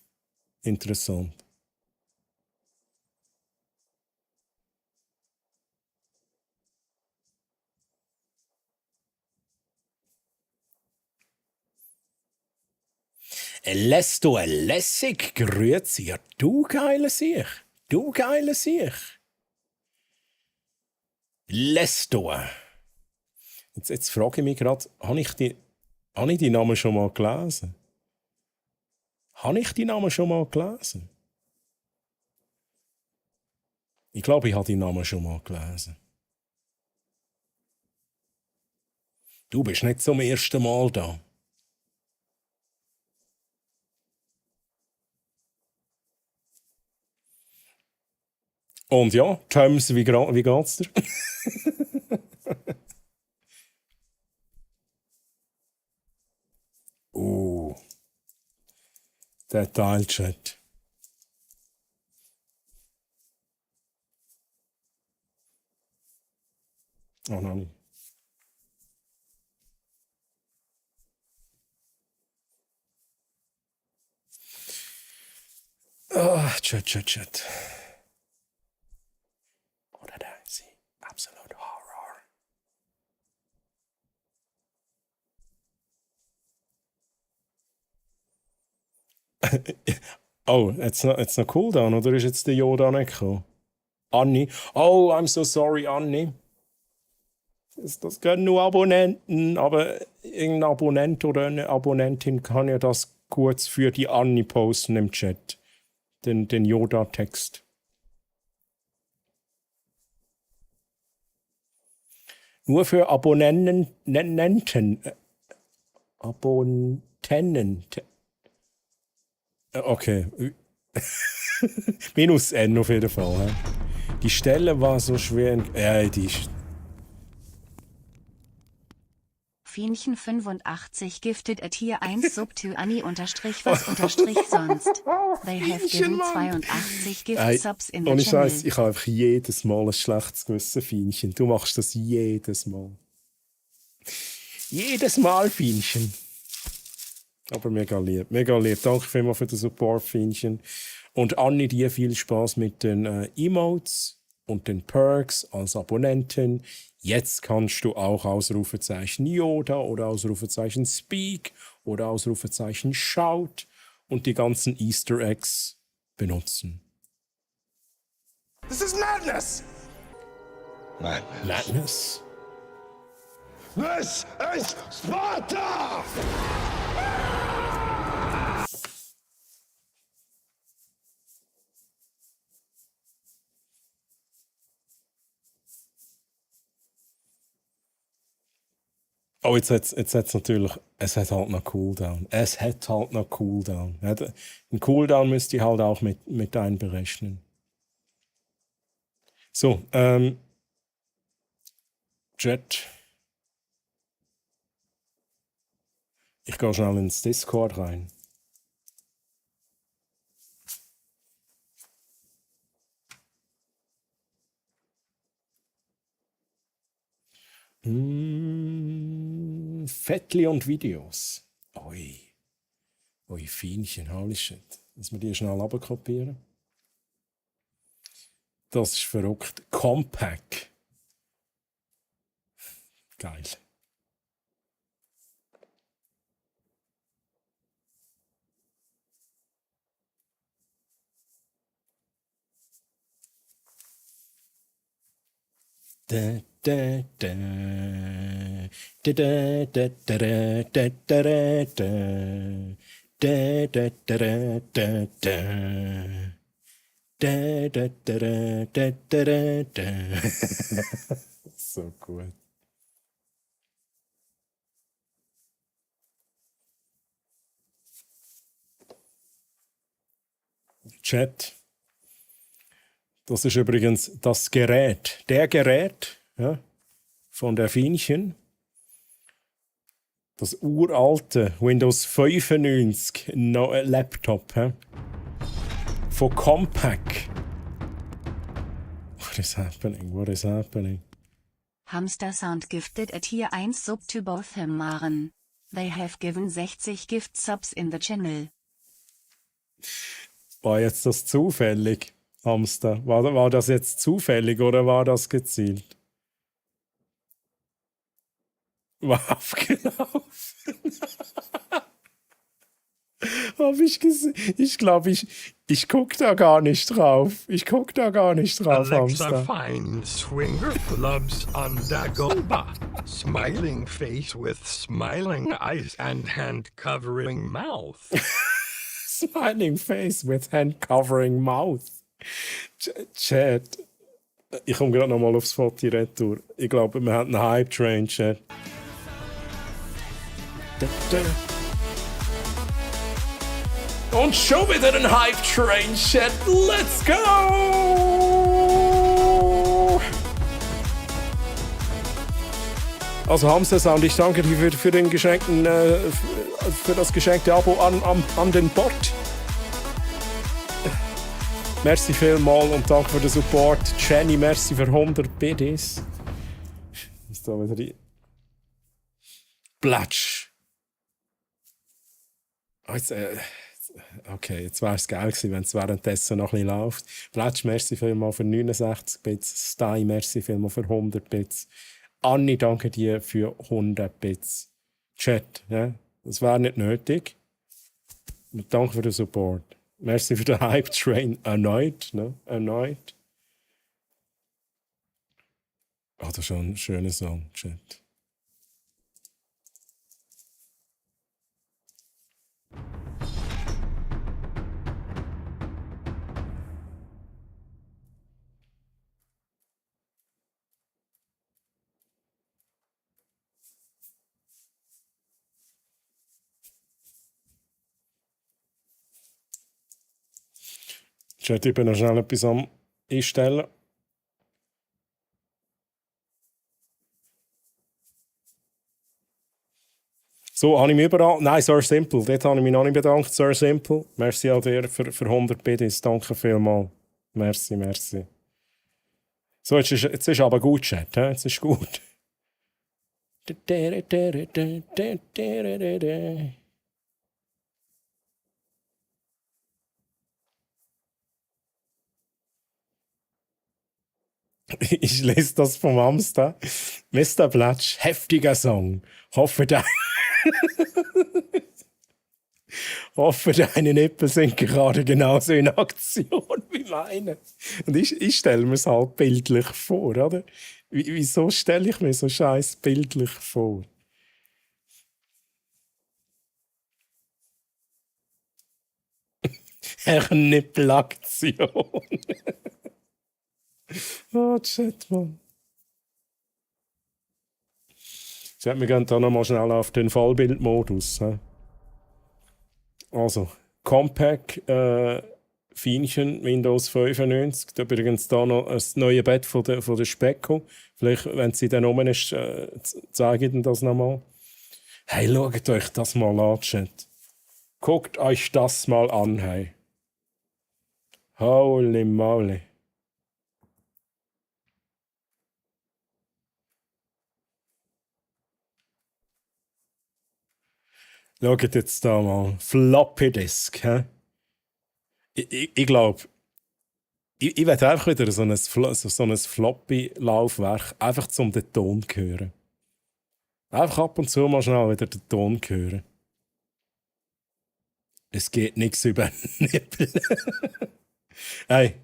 interessant. Lesto lässig, grüezi. Ja, du geile Sieg. Du geile Sieg. Lesto. Jetzt frage ich mich gerade, habe ich die Namen schon mal gelesen? Habe ich die Namen schon mal gelesen? Ich glaube, ich habe die Namen schon mal gelesen. Du bist nicht zum ersten Mal da. Und ja, James, wie geht's dir? Der Teilchat. Oh nein. Chat. Oder da ist sie. Absolut Horror. Oh, jetzt noch Cooldown, oder ist jetzt der Yoda nicht gekommen? Anni. Oh, I'm so sorry, Anni. Das können nur Abonnenten, aber irgendein Abonnent oder eine Abonnentin kann ja das kurz für die Anni posten im Chat. Den Yoda-Text. Nur für Abonnenten. Abonnenten. Okay. Minus N auf jeden Fall. He? Die Stelle war so schwer. Die ist. Fienchen 85 gifted at hier 1 sub to Anni unterstrich was unterstrich sonst. They have given 82 gift subs in the Ohne channel. Scheiß, ich habe einfach jedes Mal ein schlechtes Gewissen, Fienchen. Du machst das jedes Mal. Jedes Mal, Fienchen. Aber mega lieb, mega lieb. Danke vielmals für den Support, Fienchen. Und Anni, dir viel Spaß mit den Emotes und den Perks als Abonnentin. Jetzt kannst du auch Ausrufezeichen Yoda oder Ausrufezeichen Speak oder Ausrufezeichen Shout und die ganzen Easter Eggs benutzen. This is madness! Madness? This is Sparta! Oh, jetzt hat's natürlich, es hat halt noch Cooldown. Es hat halt noch Cooldown. Ja, ein Cooldown müsst ihr halt auch mit einberechnen. So, Chat. Ich gehe schnell ins Discord rein. Fettli und Videos. Oi. Oi, Fienchen, holy shit. Müssen wir die schnell abkopieren? Das ist verrückt. Compact. Geil. Da, da, da. Da, da, da, da, da, da, da, da. Da, da, da, da, da, da. Da, da, da, da, da, da, da. So gut. Chat. Das ist übrigens das Gerät. Der Gerät, ja, von der Fienchen. Das uralte Windows 95 Laptop. Ja, von Compaq. What is happening? What is happening? Hamster Sound gifted at here 1 sub to both him Maren. They have given 60 gift subs in the channel. War jetzt das zufällig, Hamster? War das jetzt zufällig oder war das gezielt? War abgelaufen. Hab ich gesehen. Ich glaube, ich guck da gar nicht drauf. Ich guck da gar nicht drauf, Alexa Hamster. Fine Swinger Clubs on Dagobah. Smiling face with smiling eyes and hand covering mouth. Smiling face with hand covering mouth. Chat. Ich komme gerade nochmal aufs Foto retour. Ich glaube, wir haben einen Hype-Train, Chat. Und schon wieder ein Hype-Train, Chat. Let's go! Also Hamster Sound, ich danke dir für den geschenkten, für das geschenkte Abo an den Bot. Merci vielmal und danke für den Support. Jenny, merci für 100 BDs. Ist da wieder die Platsch. Oh, okay, jetzt wäre es geil gewesen, wenn es währenddessen noch ein bisschen läuft. Platsch, merci vielmal für 69 Bits. Stein, merci vielmal für 100 Bits. Anni, danke dir für 100 Bits. Chat, ja, das wäre nicht nötig. Und danke für den Support. Merci für den Hype-Train. Erneut, ne? Erneut. Ah, das ist schon ein schöner Song, Chat. Chat, ich bin noch schnell etwas am Einstellen. So, habe ich mich überall... Nein, Sir Simple. Dort habe ich mich noch nicht bedankt, Sir Simple. Merci an dir für 100 Biddies. Danke vielmals. Merci, merci. So, jetzt ist aber gut, Chat. Jetzt ist gut. Ich lese das vom Amster. Mr. Blatsch, heftiger Song. Hoffe, deine Nippel sind gerade genauso in Aktion wie meine. Und ich stelle mir es halt bildlich vor, oder? Wieso stelle ich mir so scheiß bildlich vor? Nippelaktion. Oh, shit, Mann. Wir gehen da nochmal schnell auf den Vollbildmodus. Also, Compaq, Feinchen, Windows 95. Übrigens da noch das neue Bett von der Specco. Vielleicht, wenn sie dann rum ist, zeige ich Ihnen das nochmal. Hey, schaut euch das mal an, Chat. Guckt euch das mal an, hey. Holy moly. Schaut jetzt da mal. Floppy Disk. Ich glaube, ich werde einfach wieder so ein Floppy-Laufwerk, einfach zum den Ton hören. Einfach ab und zu mal schnell wieder den Ton hören. Es geht nichts über den Nippel. Hey.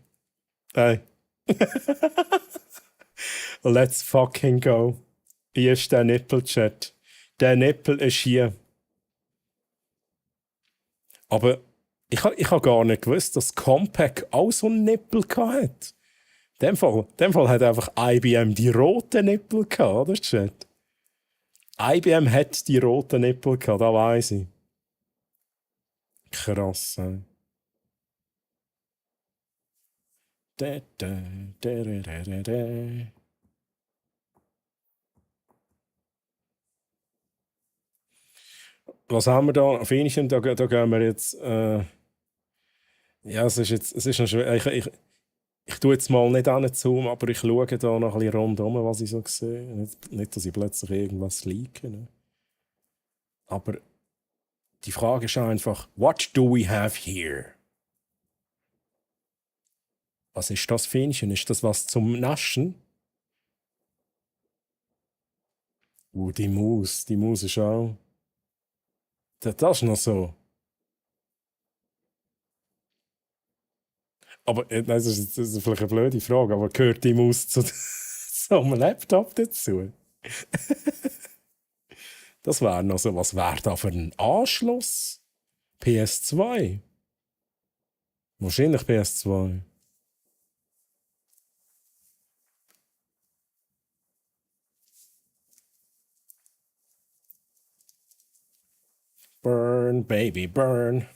Let's fucking go. Hier ist der Nippel-Chat. Der Nippel ist hier. Aber ich habe gar nicht gewusst, dass Compaq auch so einen Nippel hatte. In dem Fall hat einfach IBM die roten Nippel gehabt, oder Chat? IBM hat die roten Nippel gehabt, das weiss ich. Krass, ey. Was haben wir da? Fähnchen, da gehen wir jetzt. Ja, es ist noch schwer. Ich tue jetzt mal nicht anzoomen, aber ich schaue da noch ein bisschen rundherum, was ich so sehe. Nicht, dass ich plötzlich irgendwas leake. Ne? Aber die Frage ist einfach: What do we have here? Was ist das, Fähnchen? Ist das was zum Naschen? Die Maus ist auch. Das ist noch so. Aber das ist vielleicht eine blöde Frage, aber gehört die Maus zu so einem Laptop dazu? Das wäre noch so, was wäre da für ein Anschluss? PS2? Wahrscheinlich PS2. Burn, baby, burn.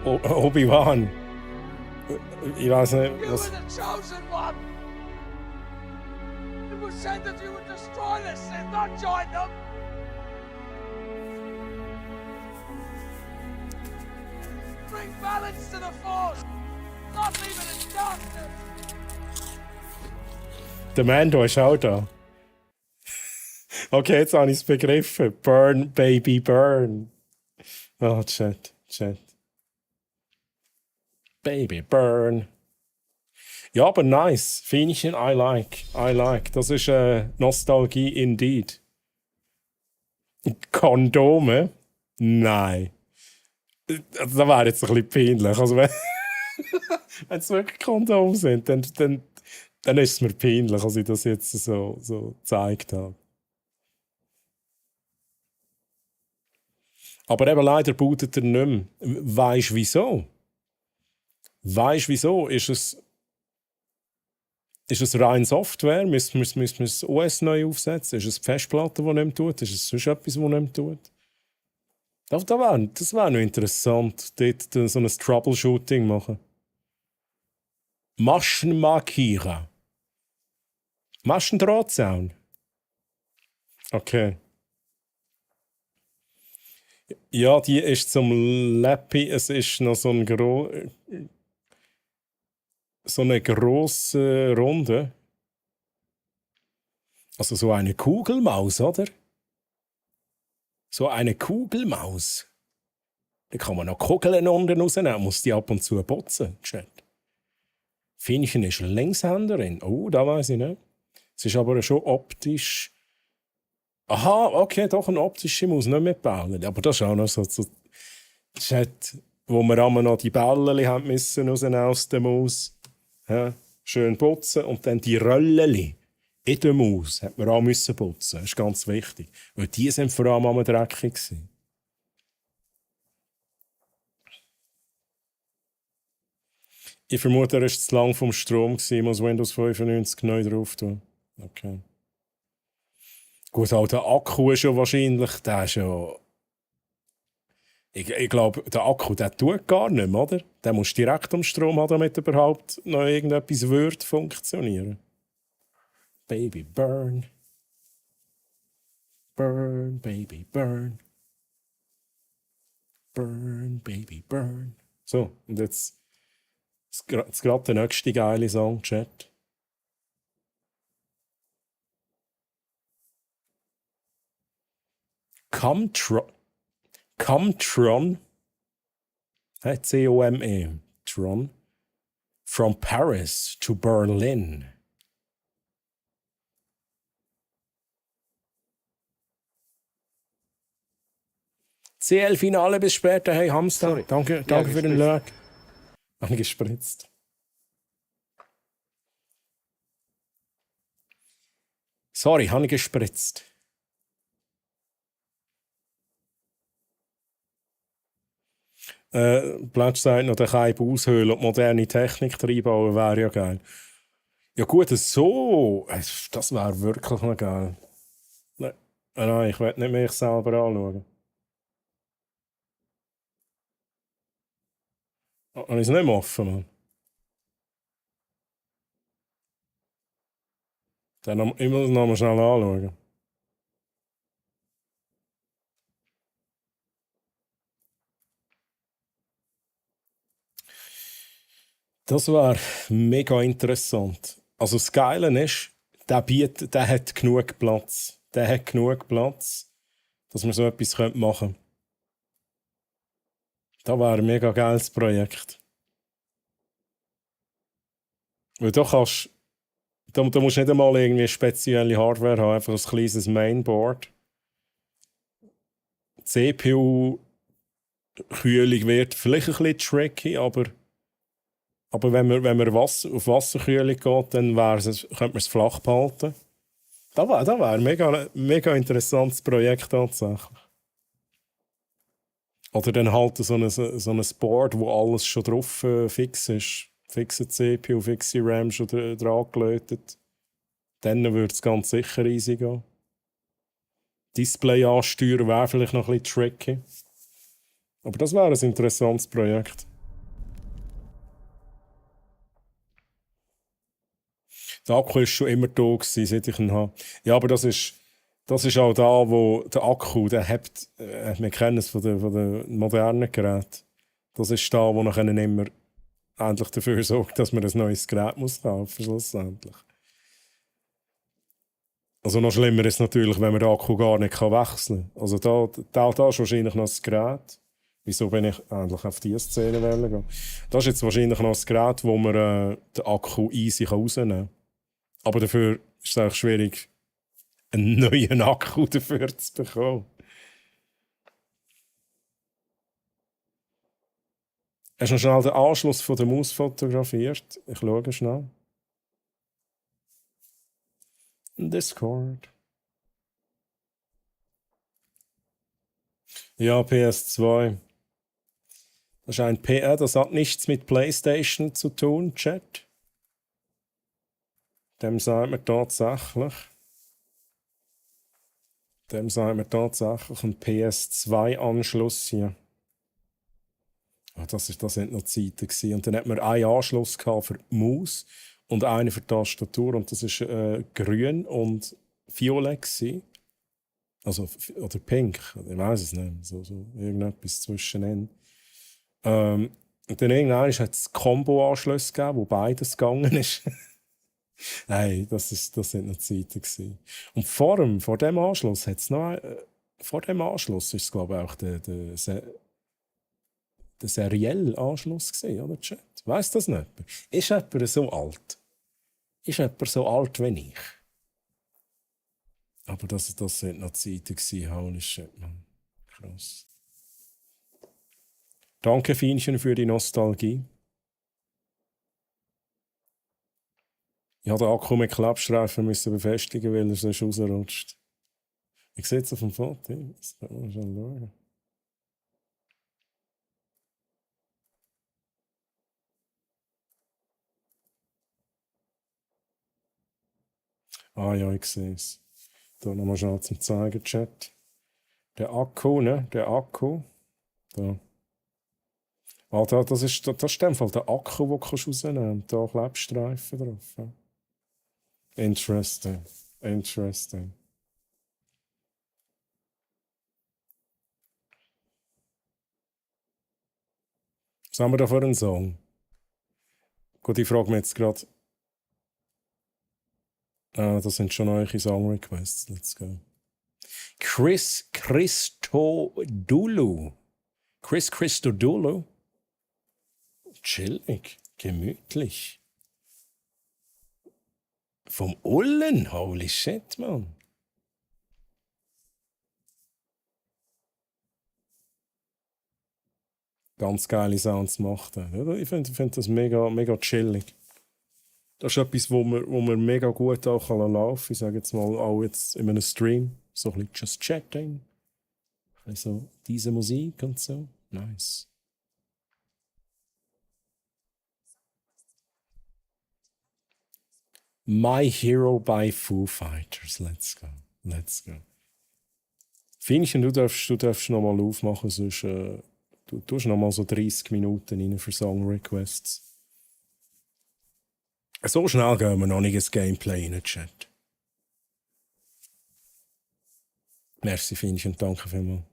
Obi-Wan. Ich weiß nicht, was... You were the chosen one! It was said that you would destroy this and not join them! Bring balance to the Force! Not leave it in darkness! Der Mando ist auch da. Okay, jetzt habe ich es begriffen. Burn, baby, burn. Oh, Chat. Baby Burn. Ja, aber nice. Fähnchen, I like. I like. Das ist Nostalgie indeed. Kondome? Nein. Das wäre jetzt ein bisschen peinlich. Also, wenn es wirklich Kondome sind, dann ist es mir peinlich, als ich das jetzt so gezeigt habe. Aber eben leider bootet er nicht mehr. Weisst du wieso? Weisst du wieso? Ist es rein Software? Müssen wir das OS neu aufsetzen? Ist es die Festplatte, die nicht mehr tut? Ist es sonst etwas, das nicht mehr tut? Das wäre noch interessant, dort so ein Troubleshooting machen. Maschen markieren. Maschendrahtzaun. Okay. Ja, die ist zum Läppi. Es ist noch so eine grosse Runde. Also so eine Kugelmaus, oder? So eine Kugelmaus. Da kann man noch Kugeln unten rausnehmen, muss die ab und zu putzen. Finnchen ist Linkshänderin. Oh, da weiß ich nicht. Es ist aber schon optisch. Aha, okay, doch eine optische Maus, nicht mit Bällen. Aber das ist auch noch so Chat, wo wir einmal noch die Bälle haben müssen rausnehmen aus der Maus. Ja, schön putzen und dann die Röllchen in der Maus hat man auch müssen putzen. Das ist ganz wichtig, weil die sind vor allem am dreckig gewesen. Ich vermute, er war zu lang vom Strom gewesen, muss Windows 95 neu drauf tun. Okay. Gut, auch der Akku ist ja wahrscheinlich, der ist ja... Ich glaube, der Akku, der tut gar nicht mehr, oder? Der muss direkt am Strom haben, damit überhaupt noch irgendetwas wird funktionieren. Baby, burn. Burn, baby, burn. Burn, baby, burn. So, und jetzt gerade der nächste geile Song, Chat. Comtron, C-O-M-E, Tron, from Paris to Berlin. CL-Finale bis später, hey Hamster. Sorry. Danke Ja, für den Lag. Habe ich gespritzt. Sorry, habe ich gespritzt. Platsch sagt noch, der Kaib aushöhlen und moderne Technik reinbauen wäre ja geil. Ja gut, so, das wäre wirklich noch geil. Nein, ich will nicht mich selber anschauen. Habe ich es nicht mehr offen, Mann? Dann immer noch mal schnell anschauen. Das wäre mega interessant. Also das Geile ist, der hat genug Platz. Der hat genug Platz, dass wir so etwas machen könnten. Das wäre ein mega geiles Projekt. Weil da musst du nicht einmal irgendwie spezielle Hardware haben, einfach ein kleines Mainboard. Die CPU-Kühlung wird vielleicht ein bisschen tricky, aber wenn man auf Wasserkühlung geht, dann könnte man es flach behalten. Das wäre ein mega interessantes Projekt tatsächlich. Oder dann halt so ein Board, wo alles schon drauf fix ist. Fixe CPU, fixe RAM schon dran gelötet. Dann würde es ganz sicher easy gehen. Display ansteuern wäre vielleicht noch ein bisschen tricky. Aber das wäre ein interessantes Projekt. Der Akku war schon immer da, seit ich ihn habe. Ja, aber das ist auch da, wo der Akku, der hebt, wir kennen es von den modernen Geräten. Das ist da, wo nachher immer endlich dafür sorgt, dass man ein neues Gerät muss kaufen, schlussendlich. Also noch schlimmer ist natürlich, wenn man den Akku gar nicht wechseln kann. Also da ist wahrscheinlich noch das Gerät. Wieso bin ich endlich auf diese Szene gegangen? Das ist jetzt wahrscheinlich noch das Gerät, wo man den Akku easy rausnehmen kann. Aber dafür ist es auch schwierig, einen neuen Akku dafür zu bekommen. Hast du noch schnell den Anschluss von der Maus fotografiert? Ich schaue schnell. Discord. Ja, PS2. Das ist ein PR, das hat nichts mit PlayStation zu tun, Chat. Dem sagt man tatsächlich. Dem sagt man tatsächlich einen PS2-Anschluss hier. Ah, das sind noch Zeiten gewesen. Und dann hat man einen Anschluss gehabt für die Maus und einen für die Tastatur. Und das war grün und violett gewesen. Also, oder pink, ich weiß es nicht. So irgendetwas zwischenein. Und dann irgendwann hat es Combo-Anschlüsse gegeben, wo beides gegangen ist. Nein, das sind noch Zeiten gewesen. Und vor dem Anschluss hat es noch vor dem Anschluss ist es, glaube ich, auch der serielle Anschluss gewesen, oder Chat? Weiss das nicht? Ist jemand so alt? Ist jemand so alt wie ich? Aber das sind noch Zeiten gewesen, holy shit, man. Krass. Danke, Fienchen, für die Nostalgie. Ich musste den Akku mit Klappstreifen befestigen, weil er sonst rausrutscht. Ich sehe es auf dem Foto. Das kann man schon schauen. Ah ja, ich sehe es. Da nochmal schnell zum Zeigen, Chat. Der Akku, ne? Der Akku. Da. Ah, das ist in dem Fall der Akku, den du rausnehmen kannst. Da Klebstreifen drauf. Ja. Interesting. Interesting. Was haben wir da für einen Song? Gut, ich frage mich jetzt gerade. Das sind schon eure Song-Requests. Let's go. Chris Christodoulou. Chris Christodoulou. Chillig, gemütlich. Vom Ullen, holy shit, man. Ganz geile Sounds macht er. Ja, ich find das mega, mega chillig. Das ist etwas, wo man mega gut auch laufen kann. Ich sage jetzt mal auch jetzt in einem Stream. So ein bisschen just chatting. Also diese Musik und so. Nice. My Hero by Foo Fighters. Let's go. Let's go. Finchen, du darfst noch mal aufmachen, sonst du tust noch mal so 30 Minuten rein für Song Requests. So schnell gehen wir noch nicht ins Gameplay in den Chat. Merci, Finchen, danke vielmals.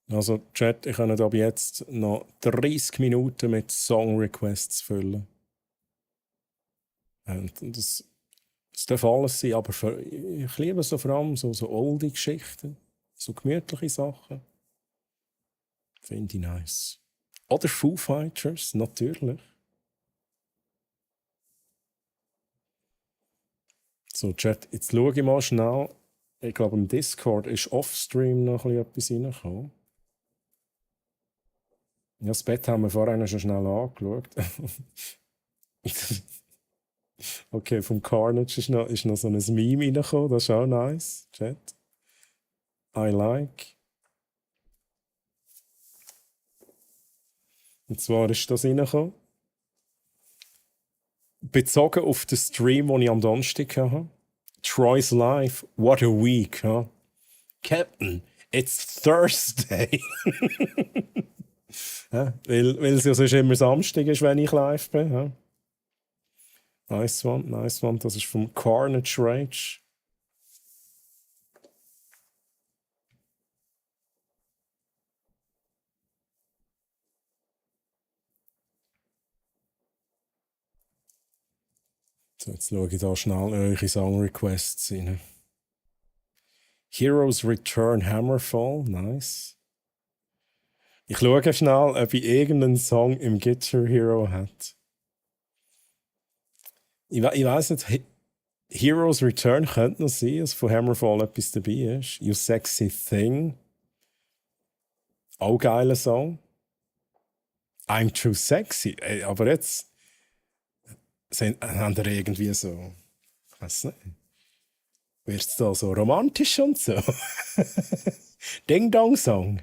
Also, Chat, ich kann ab jetzt noch 30 Minuten mit Song Requests füllen. Und das darf alles sein, aber ich liebe so vor allem so oldie Geschichten, so gemütliche Sachen. Finde ich nice. Oder Foo Fighters, natürlich. So, Chat, jetzt schaue ich mal schnell. Ich glaube, im Discord ist Offstream noch etwas reingekommen. Ja, das Bett haben wir vorhin schon schnell angeschaut. Okay, vom Carnage ist noch so ein Meme reingekommen. Das ist auch nice, Chat. I like. Und zwar ist das reingekommen. Bezogen auf den Stream, den ich am Donnerstag hatte. Troy's Life, what a week, huh? Captain, it's Thursday. Ja, weil es ja sonst immer Samstag ist, wenn ich live bin. Ja. Nice one, nice one. Das ist vom Carnage Rage. So, jetzt schaue ich da schnell eure Song-Requests rein. Heroes Return Hammerfall, nice. Ich schaue schnell, ob ich irgendeinen Song im Guitar Hero hat. Ich weiss nicht, Heroes Return könnte noch sein, dass von Hammerfall etwas dabei ist. You Sexy Thing. Auch geiler Song. I'm Too Sexy. Ey, aber jetzt haben wir irgendwie so, ich weiß nicht, wird es da so romantisch und so? Ding Dong Song.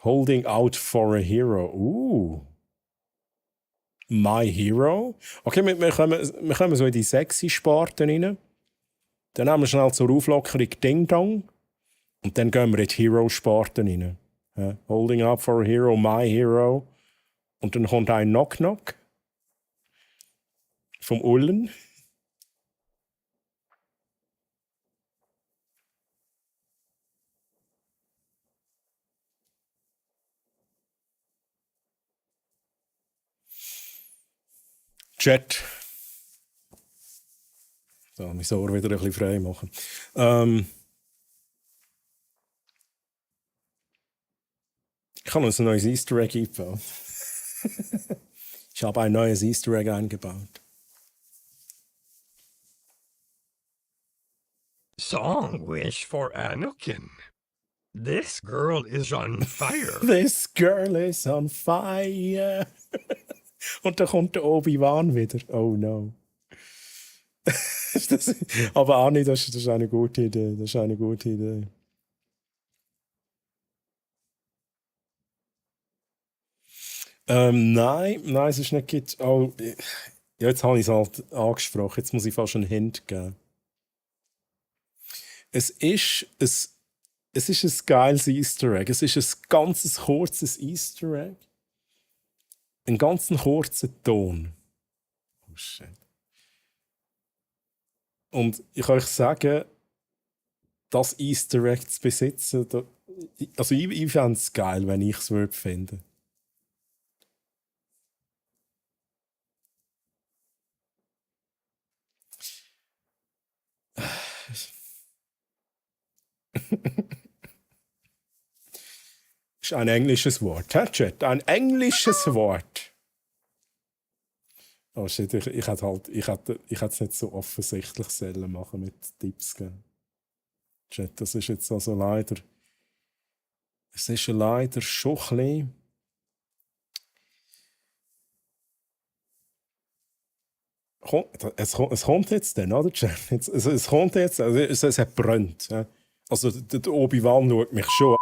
Holding Out for a Hero. My Hero. Okay, wir kommen so in die sexy Sparte rein. Dann haben wir schnell zur Auflockerung Ding Dong. Und dann gehen wir in die Hero-Sparte rein. Ja, Holding Out for a Hero, My Hero. Und dann kommt ein Knock Knock. Vom Ullen. Chat. So, mein Ohr wieder ein bisschen frei machen. Ich habe uns ein neues Easter Egg eingebaut. Ich habe ein neues Easter Egg eingebaut. Song wish for Anakin. This girl is on fire. This girl is on fire. Und dann kommt der Obi-Wan wieder. Oh no. Aber auch nicht, das ist eine gute Idee. Das ist eine gute Idee. Nein, es ist nicht. Oh, ja, jetzt habe ich es halt angesprochen. Jetzt muss ich fast einen Hint geben. Es ist ein geiles Easter Egg. Es ist ein ganz kurzes Easter Egg. Ein ganz kurzer Ton. Oh shit. Und ich kann euch sagen, das Easter Egg zu besitzen, also ich fände es geil, wenn ich es finden würde. Ist ein englisches Wort. Chat, ein englisches Wort. Oh shit, ich hätte es nicht so offensichtlich sollen machen mit Tipps geben. Chat, das ist jetzt also leider. Es ist leider schon ein bisschen. Es kommt jetzt dann, oder? Es kommt jetzt, also es hat brennt. Ja. Also der Obi-Wan schaut mich schon an.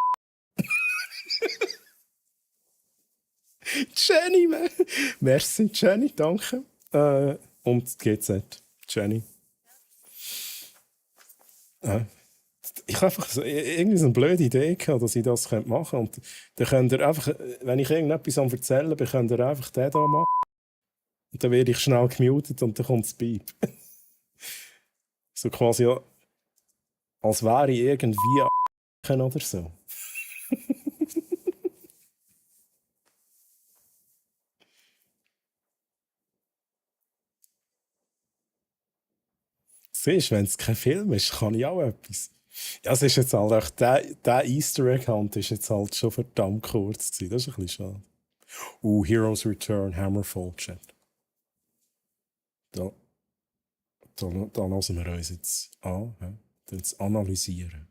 Jenny, merci Jenny, danke. Und GZ, Jenny. Ich habe einfach irgendwie so eine blöde Idee gehabt, dass ich das machen könnte. Und dann könnt ihr einfach, wenn ich irgendetwas am Erzählen bin, könnt ihr einfach den da machen. Und dann werde ich schnell gemutet und dann kommt das Beep. So quasi, als wäre ich irgendwie oder so. Siehst du, wenn es kein Film ist, kann ich auch etwas. Ja, es ist jetzt halt auch, der Easter Egg Hunt ist jetzt halt schon verdammt kurz gewesen. Das ist ein bisschen schade. Heroes Return, Hammerfall Chat. Da lassen wir uns jetzt an, ja? Jetzt analysieren.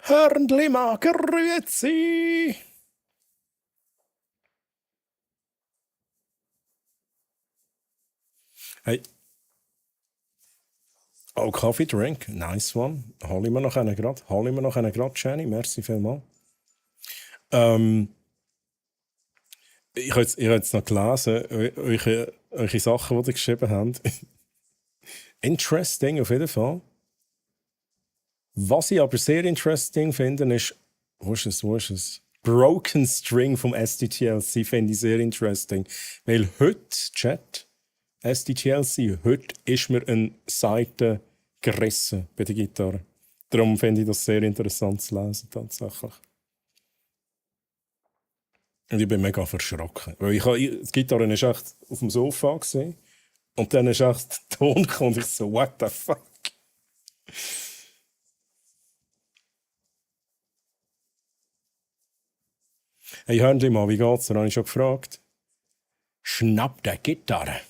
Hörnli mag grüezi! Hey. Oh, Coffee Drink. Nice one. Hol ich mir noch einen gerade. Jenny. Merci vielmals. Ich habe jetzt noch gelesen, eure Sachen, die ihr geschrieben habt. Interesting, auf jeden Fall. Was ich aber sehr interesting finde, ist, wo ist es? Broken String vom SDTLC finde ich sehr interesting. Weil heute, Chat, SDTLC, heute ist mir eine Seite gerissen bei der Gitarre. Darum finde ich das sehr interessant zu lesen, tatsächlich. Und ich bin mega verschrocken. Weil die Gitarre war echt auf dem Sofa gewesen, und dann ist echt der Ton gekommen und ich so, what the fuck? Hey, hören Sie mal, wie geht's? Da habe ich schon gefragt. Schnapp der Gitarre.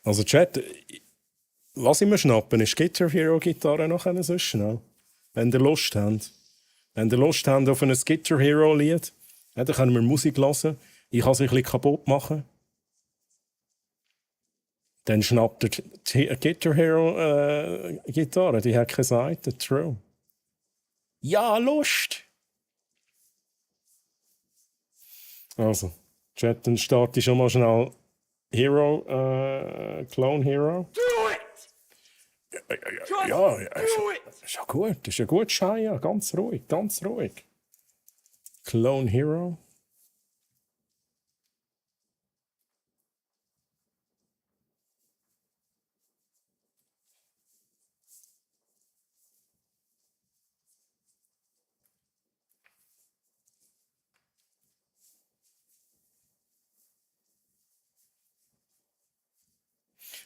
Also, Chat, was ich mir schnappen, ist Guitar Hero Gitarre noch so schnell. Wenn ihr Lust habt. Wenn ihr Lust habt auf ein Guitar Hero Lied, dann können wir Musik hören. Ich kann sie ein bisschen kaputt machen. Dann schnappt ihr die Guitar Hero Gitarre, die hat keine Seite. True. Ja, Lust! Also, Chat, dann starte ich schon mal schnell Hero, Clone Hero. Do it! Ja, ist ja gut. Ist ja gut, Shia. Ganz ruhig, ganz ruhig. Clone Hero.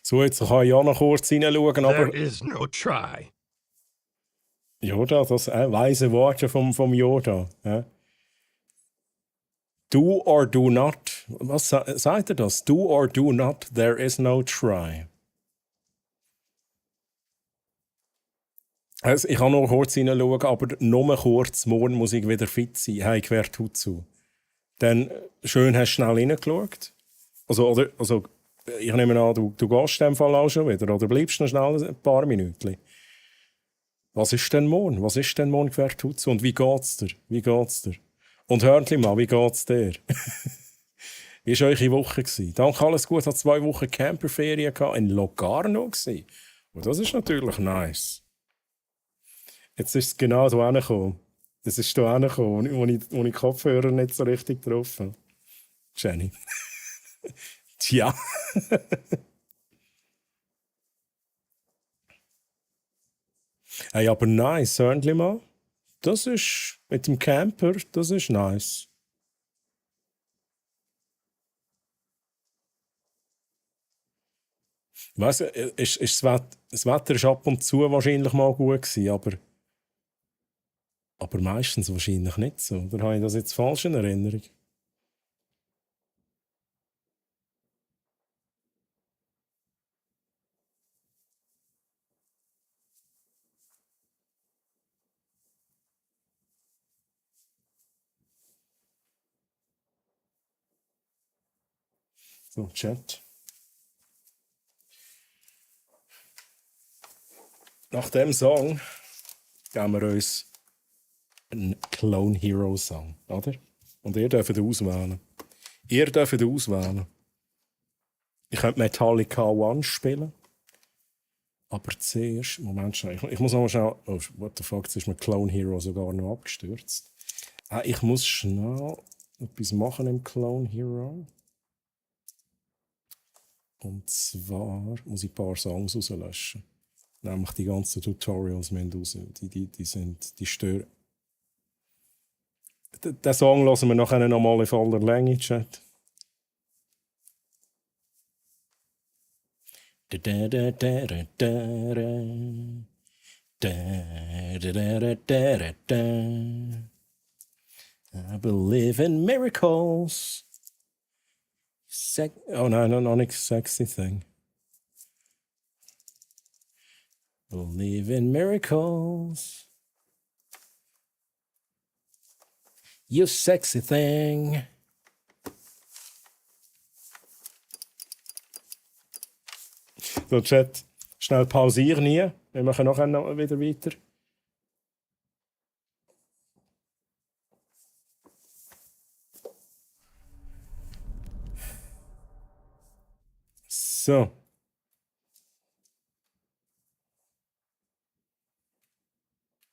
So, jetzt kann ich auch noch kurz hineinschauen, There aber is no try. Yoda, das weise Worte vom Yoda. Ja. Do or do not. Was sagt er das? Do or do not, there is no try. Also, ich kann noch kurz hineinschauen, aber nur kurz, morgen muss ich wieder fit sein. Hey, quer tut zu. Dann, schön hast du schnell reingeschaut. Also, ich nehme an, du gehst in dem Fall auch schon wieder, oder bleibst noch schnell ein paar Minuten. Was ist denn morgen? Was ist denn morgen quer tut zu? Und wie geht's dir? Wie geht's dir? Und hört mal, wie geht's dir? Wie war eure Woche? Danke, alles gut. Ich hatte 2 Wochen Camperferien in Locarno. Und das ist natürlich nice. Jetzt ist es genau hier hingekommen. Es ist hier hingekommen, wo ich die Kopfhörer nicht so richtig getroffen habe. Jenny. Tja. Hey, aber nice, hört mal. Das ist mit dem Camper, das ist nice. Weißt du, das Wetter ist ab und zu wahrscheinlich mal gut gewesen, aber meistens wahrscheinlich nicht so. Oder habe ich das jetzt falsch in Erinnerung? So, Chat. Nach dem Song geben wir uns einen Clone Hero Song, oder? Und ihr dürft auswählen. Ihr dürft auswählen. Ich könnte Metallica One spielen. Aber zuerst, Moment schnell, ich muss noch mal schnell. Oh, what the fuck, jetzt ist mein Clone Hero sogar noch abgestürzt. Ich muss schnell etwas machen im Clone Hero. Und zwar muss ich ein paar Songs rauslöschen. Nämlich die ganzen Tutorials müssen raus. Die stören. Den Song hören wir nachher nochmal in voller Länge, Chat. I believe in miracles. Oh nein, noch nicht sexy thing. Believe in miracles. You sexy thing. So, Chat, schnell pausieren hier. Wir machen nachher noch wieder weiter. So.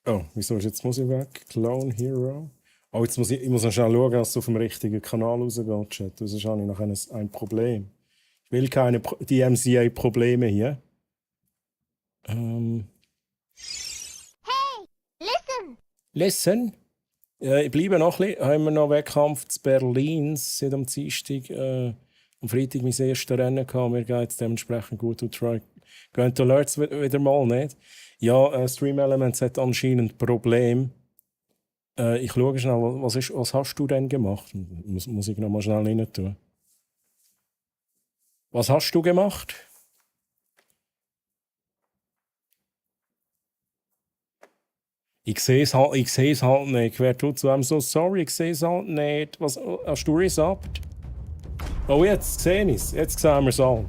Oh, wieso ist jetzt Musik weg? Clone Hero. Oh, jetzt muss ich muss noch schnell schauen, dass es auf dem richtigen Kanal rausgeht, Chat. Sonst habe ich nachher ein Problem. Ich will keine DMCA-Probleme hier. Listen. Ja, ich bleibe noch ein bisschen. Haben wir noch Wettkampf zu Berlin seit am Dienstag. Am Freitag mein erstes Rennen gehabt. Mir geht es dementsprechend gut. Und try. Gehen die Alerts wieder mal nicht? Ja, Stream Elements hat anscheinend ein Problem. Ich schaue schnell, was hast du denn gemacht? Muss ich noch mal schnell rein tun. Was hast du gemacht? Ich sehe es halt nicht. Wer tut so? I'm so sorry, ich sehe es halt nicht. Was hast du resubt? Oh, jetzt sehe ich es. Jetzt sehen wir es an.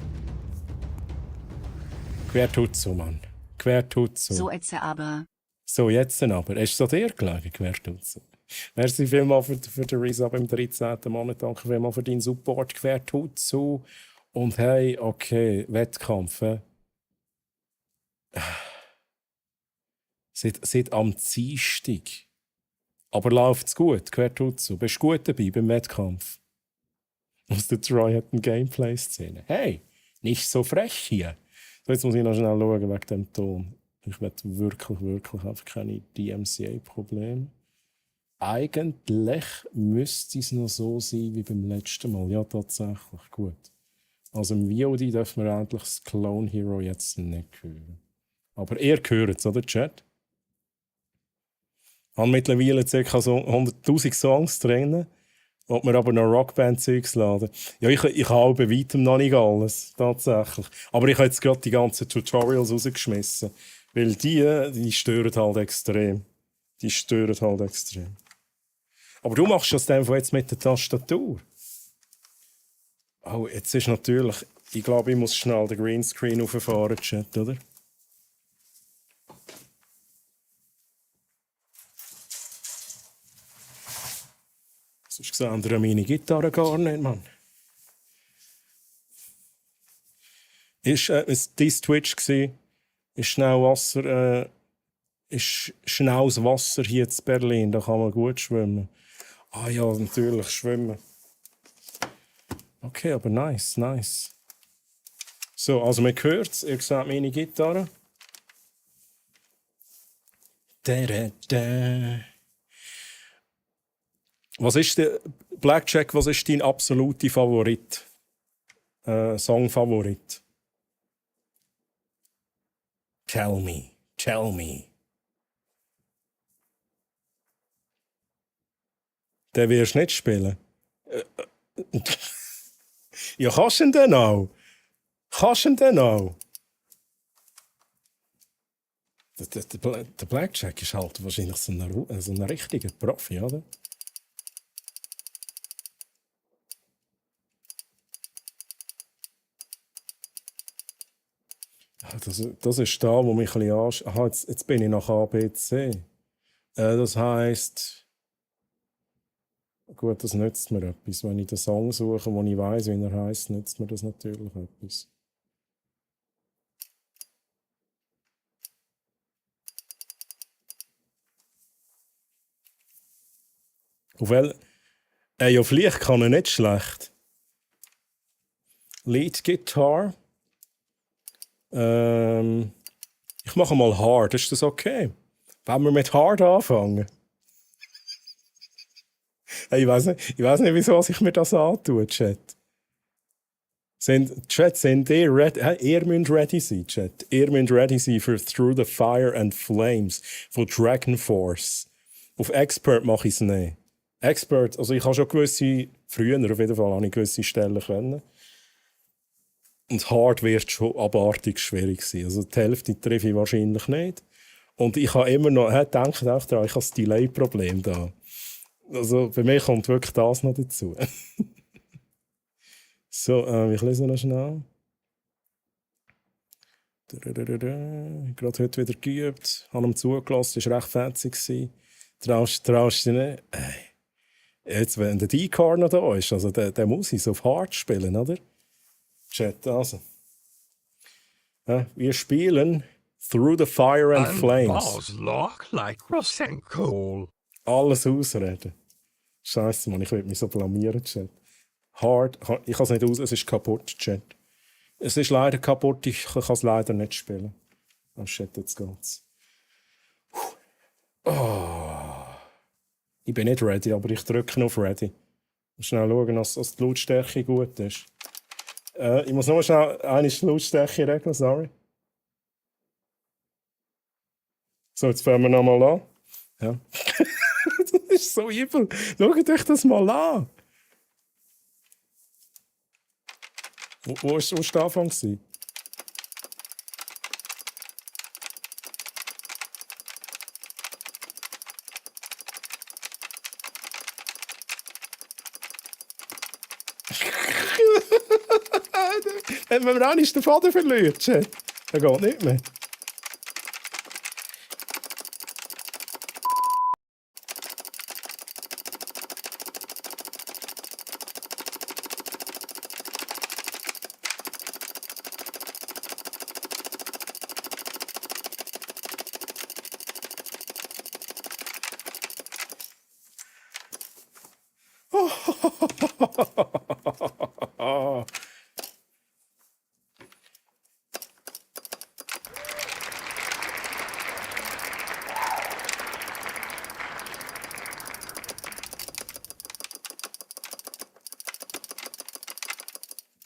Wer tut so, Mann? Wer tut so? So etze aber. So, jetzt aber. Ist es an dir gelegen? Wer tut so? Merci vielmals für den Resub im 13. Monat. Danke vielmals für deinen Support. Wer tut so? Und hey, okay, Wettkampf. Seit am Dienstag. Aber läuft's gut? Quer tut so. Bist du gut dabei beim Wettkampf? Aus der Troy hat eine Gameplay-Szene. Hey, nicht so frech hier. So, jetzt muss ich noch schnell schauen wegen dem Ton. Ich will wirklich einfach keine DMCA-Probleme. Eigentlich müsste es noch so sein wie beim letzten Mal. Ja, tatsächlich. Gut. Also im VOD dürfen wir endlich das Clone Hero jetzt nicht hören. Aber ihr hört es, oder, Chat? Ich habe mittlerweile ca. so 100'000 Songs drin, ob wir aber noch Rockband-Zeugs laden. Ja, ich habe bei weitem noch nicht alles, tatsächlich. Aber ich habe jetzt gerade die ganzen Tutorials rausgeschmissen. Weil die stören halt extrem. Die stören halt extrem. Aber du machst das dann jetzt mit der Tastatur. Oh, jetzt ist natürlich... Ich glaube, ich muss schnell den Greenscreen auffahren, Chat, oder? Sonst sehen wir meine Gitarre gar nicht, Mann. Ist dein Twitch gsi? Ist schnell Wasser... ist schnelles Wasser hier in Berlin, da kann man gut schwimmen. Ah ja, natürlich, schwimmen. Okay, aber nice. So, also man hört es, ihr seht meine Gitarre. Was ist der Blackjack, was ist dein absoluter Favorit? Songfavorit? Tell me. Den wirst du nicht spielen. Ja, kannst du denn auch? Der Blackjack ist halt wahrscheinlich so ein richtiger Profi, oder? Das ist da, wo mich ein bisschen Aha, jetzt bin ich nach ABC. Das heisst... Gut, das nützt mir etwas. Wenn ich den Song suche, wo ich weiss, wie er heisst, nützt mir das natürlich etwas. Ja, vielleicht kann er nicht schlecht. Lead Guitar. Ich mache mal Hard, ist das okay? Wollen wir mit Hard anfangen? Hey, ich weiss nicht, wieso ich mir das antue, Chat. Chat, sind ihr ready? Ihr müsst ready sein, Chat. Ihr müsst ready sein für Through the Fire and Flames von Dragon Force. Auf Expert mache ich es nicht. Expert, also ich habe schon früher auf jeden Fall, habe ich gewisse Stellen können. Und Hard wird schon abartig schwierig sein. Also die Hälfte treffe ich wahrscheinlich nicht. Und ich habe immer noch, denkt auch daran, ich habe das Delay-Problem da. Also bei mir kommt wirklich das noch dazu. So, ich lese noch schnell. Gerade heute wieder geübt, habe ihm zugelassen, war recht fancy. Traust du nicht? Jetzt, wenn der D-Car noch da ist, also der muss ich auf Hard spielen, oder? Chat, also. Wir spielen Through the Fire and And Flames. balls lock like Rosenkohl. Alles ausreden. Scheiße, Mann, ich will mich so blamieren, Chat. Hard, ich kann es nicht aus, es ist kaputt, Chat. Es ist leider kaputt, ich kann es leider nicht spielen. Oh shit, jetzt geht's. Oh. Ich bin nicht ready, aber ich drücke auf ready. Schnell schauen, dass die Lautstärke gut ist. Ich muss noch schnell eine Lautstärke regeln, sorry. So, jetzt fangen wir nochmal an. Ja. Das ist so übel. Schaut euch das mal an. Wo ist der Anfang gewesen? Wenn man auch nicht den Faden verliert, Chat, dann geht nicht mehr.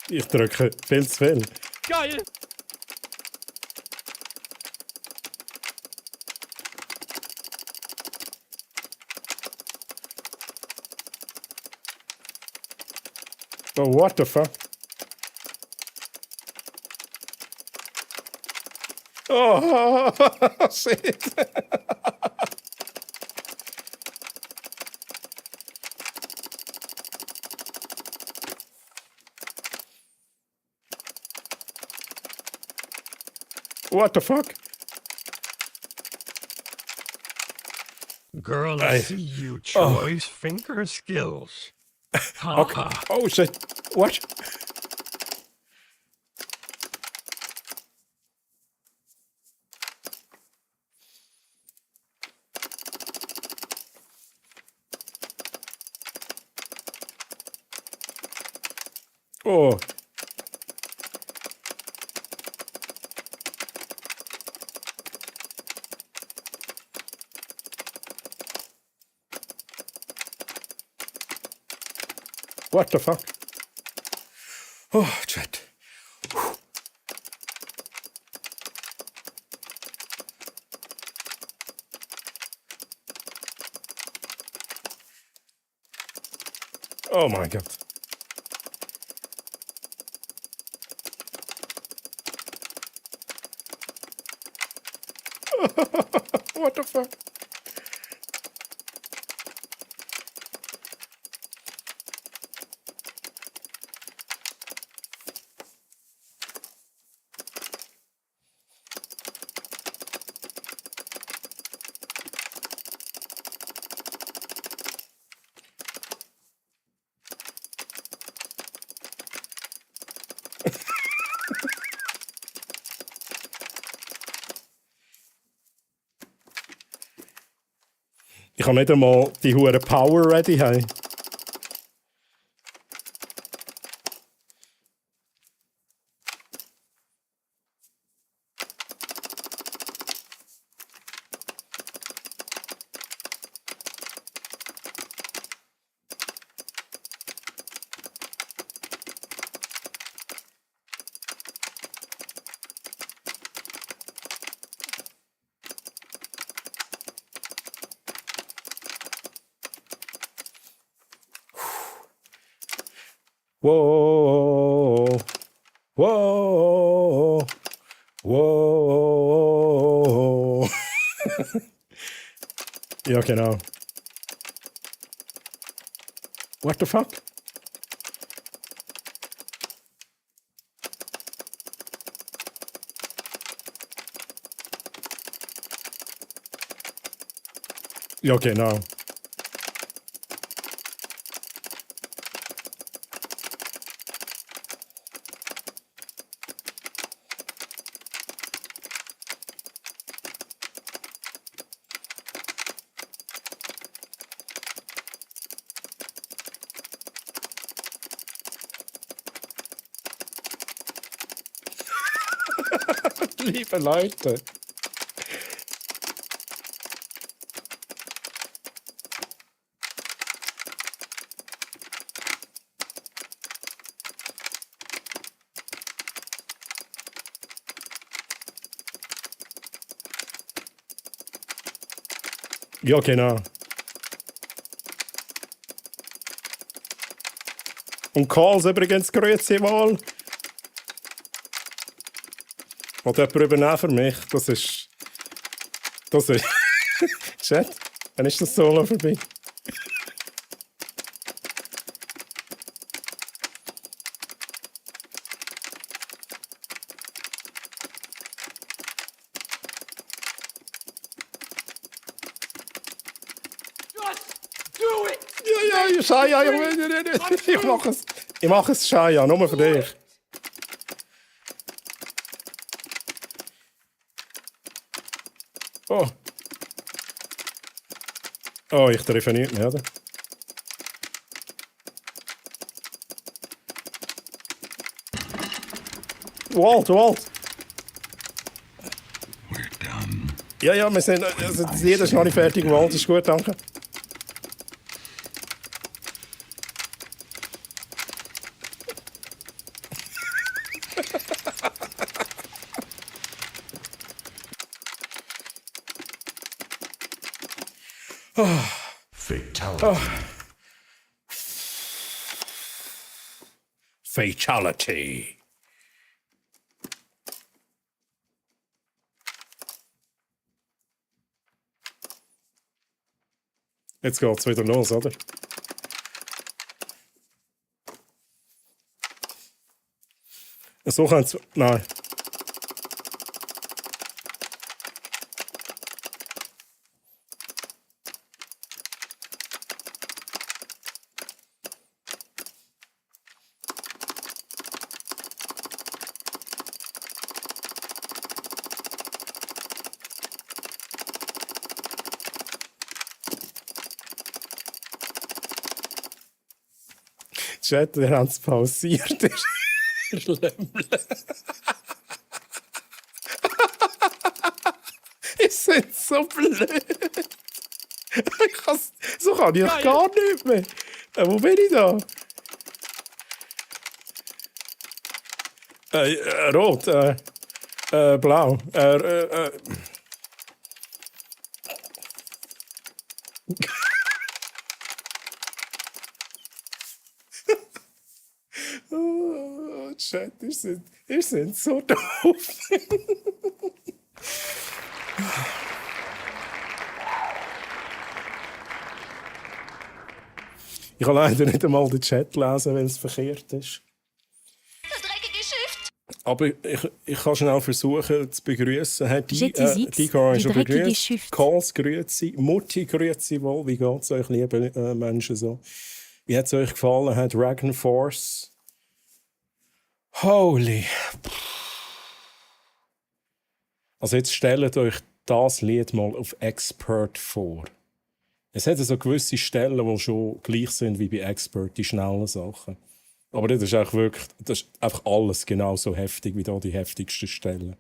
Ich drücke viel zu viel. Geil! Oh, what the fuck? Oh, shit. What the fuck? Girl, I see you choice finger skills. Ha Okay. ha. Oh shit. What? Oh. What the fuck? Oh, Chat. Oh my god. What the fuck? Ich habe nicht einmal die hure Power ready. Hey. Whoa, whoa, whoa. Ja, genau. What the fuck? Ja, genau. Liebe Leute. Ja, genau. Und Karls übrigens, grüezi mal. Will jemand übernehmen für mich? Das ist... Chat, wann ist das Solo vorbei? Just do it! Ja, Shaya, ich mache es. Ich mache es, Shaya, nur für dich. Oh. Oh, ich treffe nichts mehr, oder? Walt! We're done. Ja, wir sind... Also, jeder ist noch nicht fertig, Walt, ist gut, danke. Fatality. Fatality. Jetzt geht's wieder los, oder? So kann's... Nein. Chat, wir haben es pausiert. Ihr seid so blöd. So kann ich gar nicht mehr. Wo bin ich da? Rot. Blau. Oh, Chat, ihr seid so doof. Ich kann leider nicht einmal den Chat lesen, wenn es verkehrt ist. Das dreckige Schiff! Aber ich kann schnell versuchen zu begrüßen. Die kann ich schon dreckige begrüßt. Schiff. Karls grüezi, Mutti grüezi wohl. Wie geht's euch, liebe Menschen, so? Wie hat es euch gefallen? Hat Dragon Force? Holy. Also jetzt stellt euch das Lied mal auf Expert vor. Es hat so gewisse Stellen, die schon gleich sind wie bei Expert, die schnellen Sachen. Aber das ist eigentlich wirklich, das ist einfach alles genauso heftig wie da die heftigsten Stellen.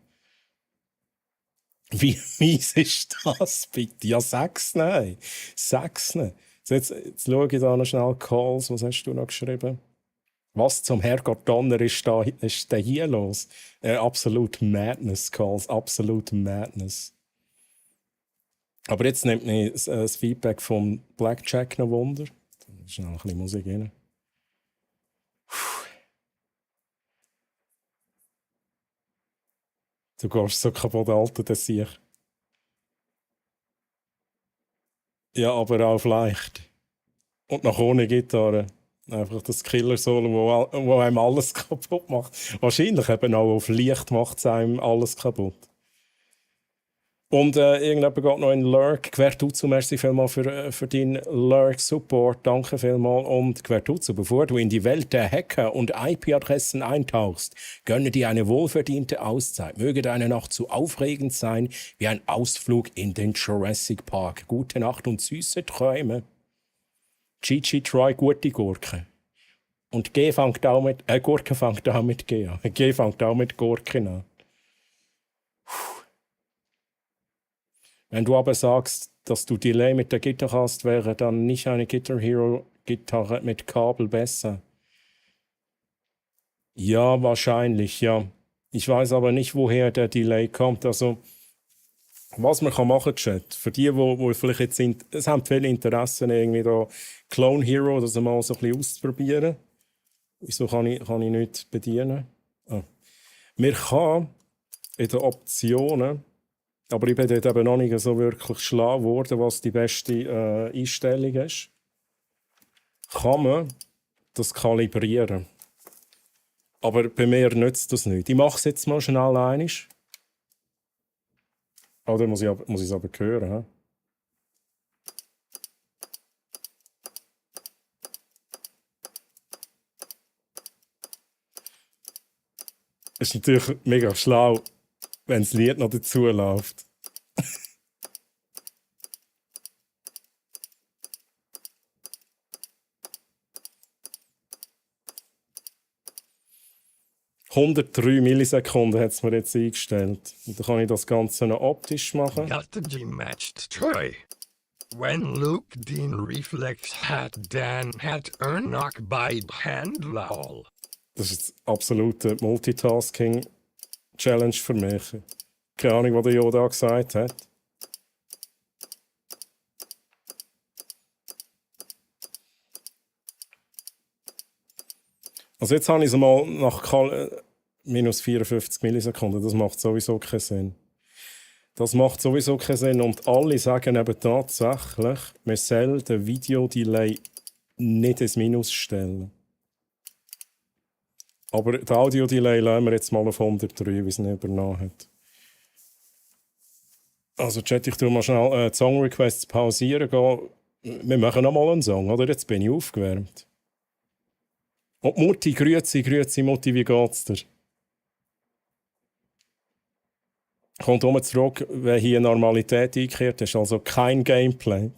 Wie mies ist das bitte? Ja, 6, nein. 6. Jetzt schaue ich da noch schnell Calls. Was hast du noch geschrieben? Was zum Herrgott Donner ist da hier los? Absolut Madness, Calls. Absolut Madness. Aber jetzt nimmt mich das Feedback vom Blackjack noch Wunder. Da ist noch ein bisschen Musik rein. Du gehst so kaputt, Alter, das sehe ich. Ja, aber auch leicht. Und nach ohne Gitarre. Einfach das Killer-Solo, wo einem alles kaputt macht. Wahrscheinlich eben auch auf Licht macht es einem alles kaputt. Und irgendjemand geht noch in Lurk. Quertuzo, merci vielmals für deinen Lurk-Support. Danke vielmals. Und Quertuzo, bevor du in die Welt der Hacker und IP-Adressen eintauchst, gönne dir eine wohlverdiente Auszeit. Möge deine Nacht so aufregend sein wie ein Ausflug in den Jurassic Park. Gute Nacht und süße Träume. Gigi, try gute Gurke. Und G fängt auch mit... Gurke fängt auch mit G an. G fängt auch mit Gurken an. Wenn du aber sagst, dass du Delay mit der Gitarre hast, wäre dann nicht eine Guitar Hero Gitarre mit Kabel besser? Ja, wahrscheinlich, ja. Ich weiß aber nicht, woher der Delay kommt. Also, was man kann machen, Chat, für die, wo vielleicht jetzt sind, es haben viele Interessen, irgendwie da Clone Hero, das mal so ein bisschen auszuprobieren. Wieso kann ich nicht bedienen? Man kann in den Optionen, aber ich bin dort eben noch nicht so wirklich schlau geworden, was die beste Einstellung ist, kann man das kalibrieren. Aber bei mir nützt das nicht. Ich mache es jetzt mal schnell einmal. Oder muss ich es aber hören? He? Es ist natürlich mega schlau, wenn das Lied noch dazu läuft. «103 Millisekunden» hat es mir jetzt eingestellt. Und dann kann ich das Ganze noch optisch machen. Strategy matched Troy. When Luke Dean Reflex hat Dan hat Ernok by Handlall. Das ist jetzt absolute Multitasking-Challenge für mich. Keine Ahnung, was der Yoda gesagt hat. Also jetzt habe ich es mal nach minus 54 Millisekunden. Das macht sowieso keinen Sinn. Das macht sowieso keinen Sinn. Und alle sagen eben tatsächlich, man soll den Videodelay nicht ins Minus stellen. Aber den Audio-Delay lassen wir jetzt mal auf 103, wie es nicht übernommen hat. Also Chat, ich tue mal schnell die Song-Requests pausieren. Wir machen noch mal einen Song, oder? Jetzt bin ich aufgewärmt. Und Mutti, grüezi Mutti, wie geht's dir? Kommt zurück, wenn hier Normalität eingekehrt ist, also kein Gameplay.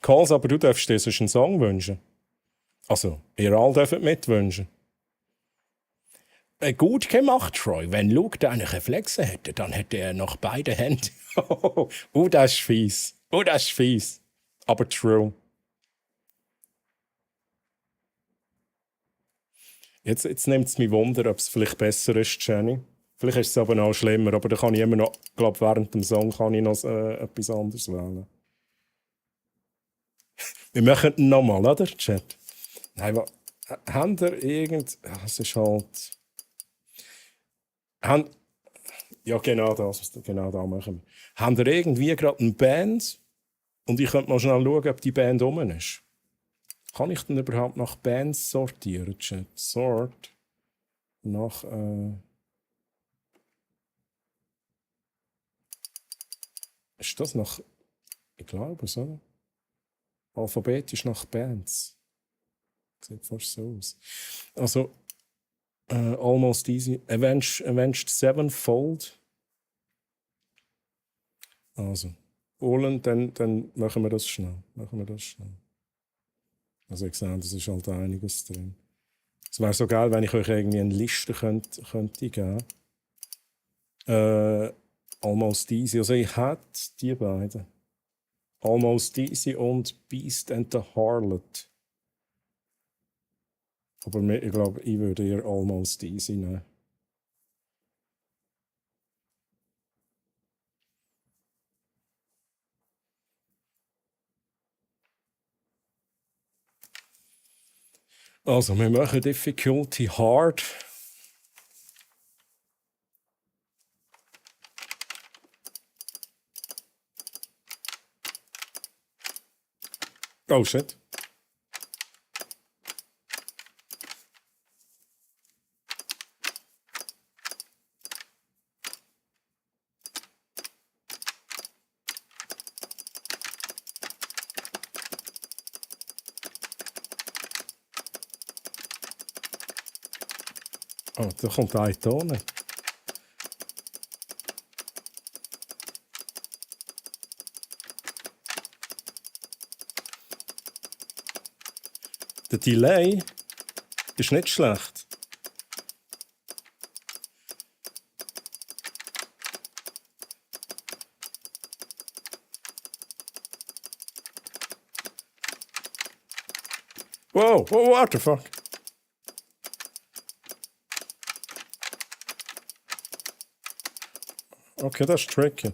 Kals, aber du darfst dir sonst einen Song wünschen. Also, ihr alle dürft mitwünschen. Gut gemacht, Troy. Wenn Luke deine Reflexe hätte, dann hätte er noch beide Hände. Das ist fies. Das ist fies. Aber true. Jetzt nimmt es mich Wunder, ob es vielleicht besser ist, Jenny. Vielleicht ist es aber noch schlimmer, aber da kann ich immer noch, glaube während dem Song kann ich noch etwas anderes wählen. Wir machen ihn nochmal, oder, Chat? Nein, haben ihr es ist halt... Ja, genau da machen wir. Haben ihr irgendwie gerade eine Band und ich könnte mal schnell schauen, ob die Band rum ist? Kann ich denn überhaupt nach Bands sortieren, Chat? Sort nach... Ist das nach... Ich glaube es, oder? Alphabetisch nach Bands. Sieht fast so aus. Also... Almost Easy. Avenged Sevenfold. Also, Olen, dann machen wir das schnell. Also ich sehe, das ist halt einiges drin. Es wäre so geil, wenn ich euch irgendwie eine Liste könnte geben. Almost Easy. Also ich hätte die beiden. Almost Easy und Beast and the Harlot. Aber ich glaube, ich würde eher Almost Easy nehmen. Also, wir machen Difficulty Hard. Oh shit. Oh, da kommt eine Tone. Der Delay ist nicht schlecht. Wow, oh, what the fuck? Okay, das ist tricky.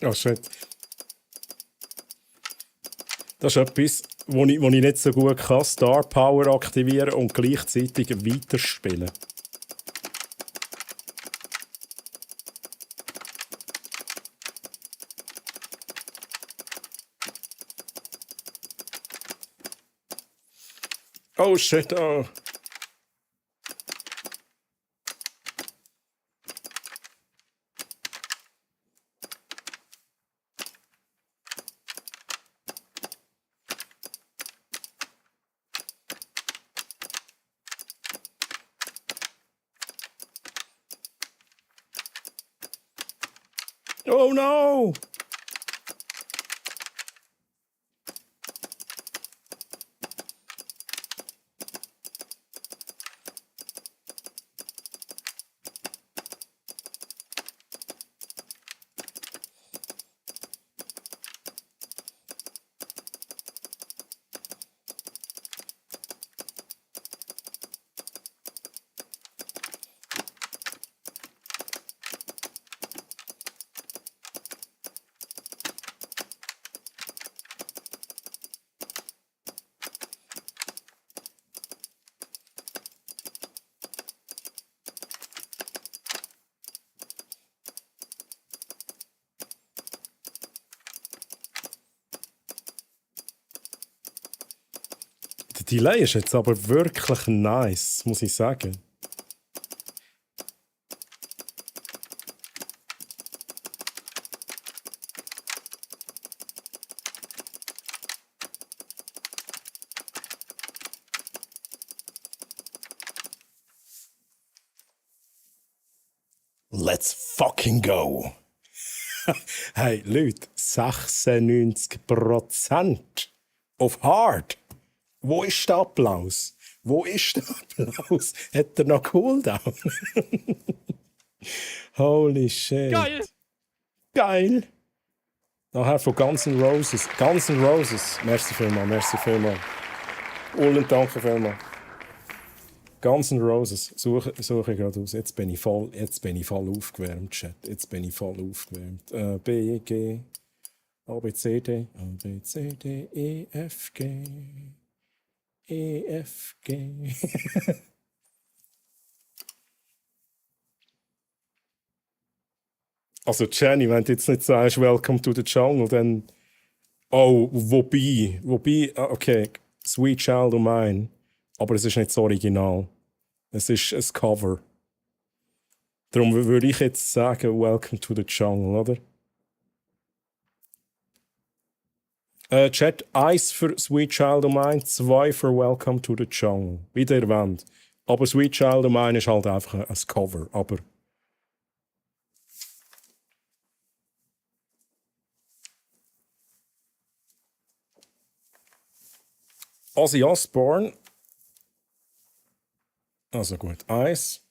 Oh shit. Das ist etwas, wo ich nicht so gut kann. Star Power aktivieren und gleichzeitig weiterspielen. Oh shit, oh. Oh no! Der Delay ist jetzt aber wirklich nice, muss ich sagen. Let's fucking go! Hey, Leute, 96% auf Hard. Wo ist der Applaus? Wo ist der Applaus? Hat er noch Cooldown? Holy shit. Geil! Geil! Nachher von Guns N' Roses. Guns N' Roses. Merci vielmals, merci vielmals. Ullen, danke vielmals. Guns N' Roses. Suche ich gerade aus. Jetzt bin ich voll aufgewärmt, Chat. Jetzt bin ich voll aufgewärmt. B, G, A, B, C, D. A, B, C, D, E, F, G. E, F, G. Also, Jenny, wenn du jetzt nicht sagst, Welcome to the Jungle, dann. Oh, wobei, okay, Sweet Child of Mine. Aber es ist nicht das Original. Es ist ein Cover. Darum würde ich jetzt sagen, Welcome to the Jungle, oder? Chat 1 für Sweet Child of Mine, 2 für Welcome to the Jungle. Wie ihr erwähnt. Aber Sweet Child of Mine ist halt einfach ein Cover. Aber. Ozzy Osbourne. Also gut, 1.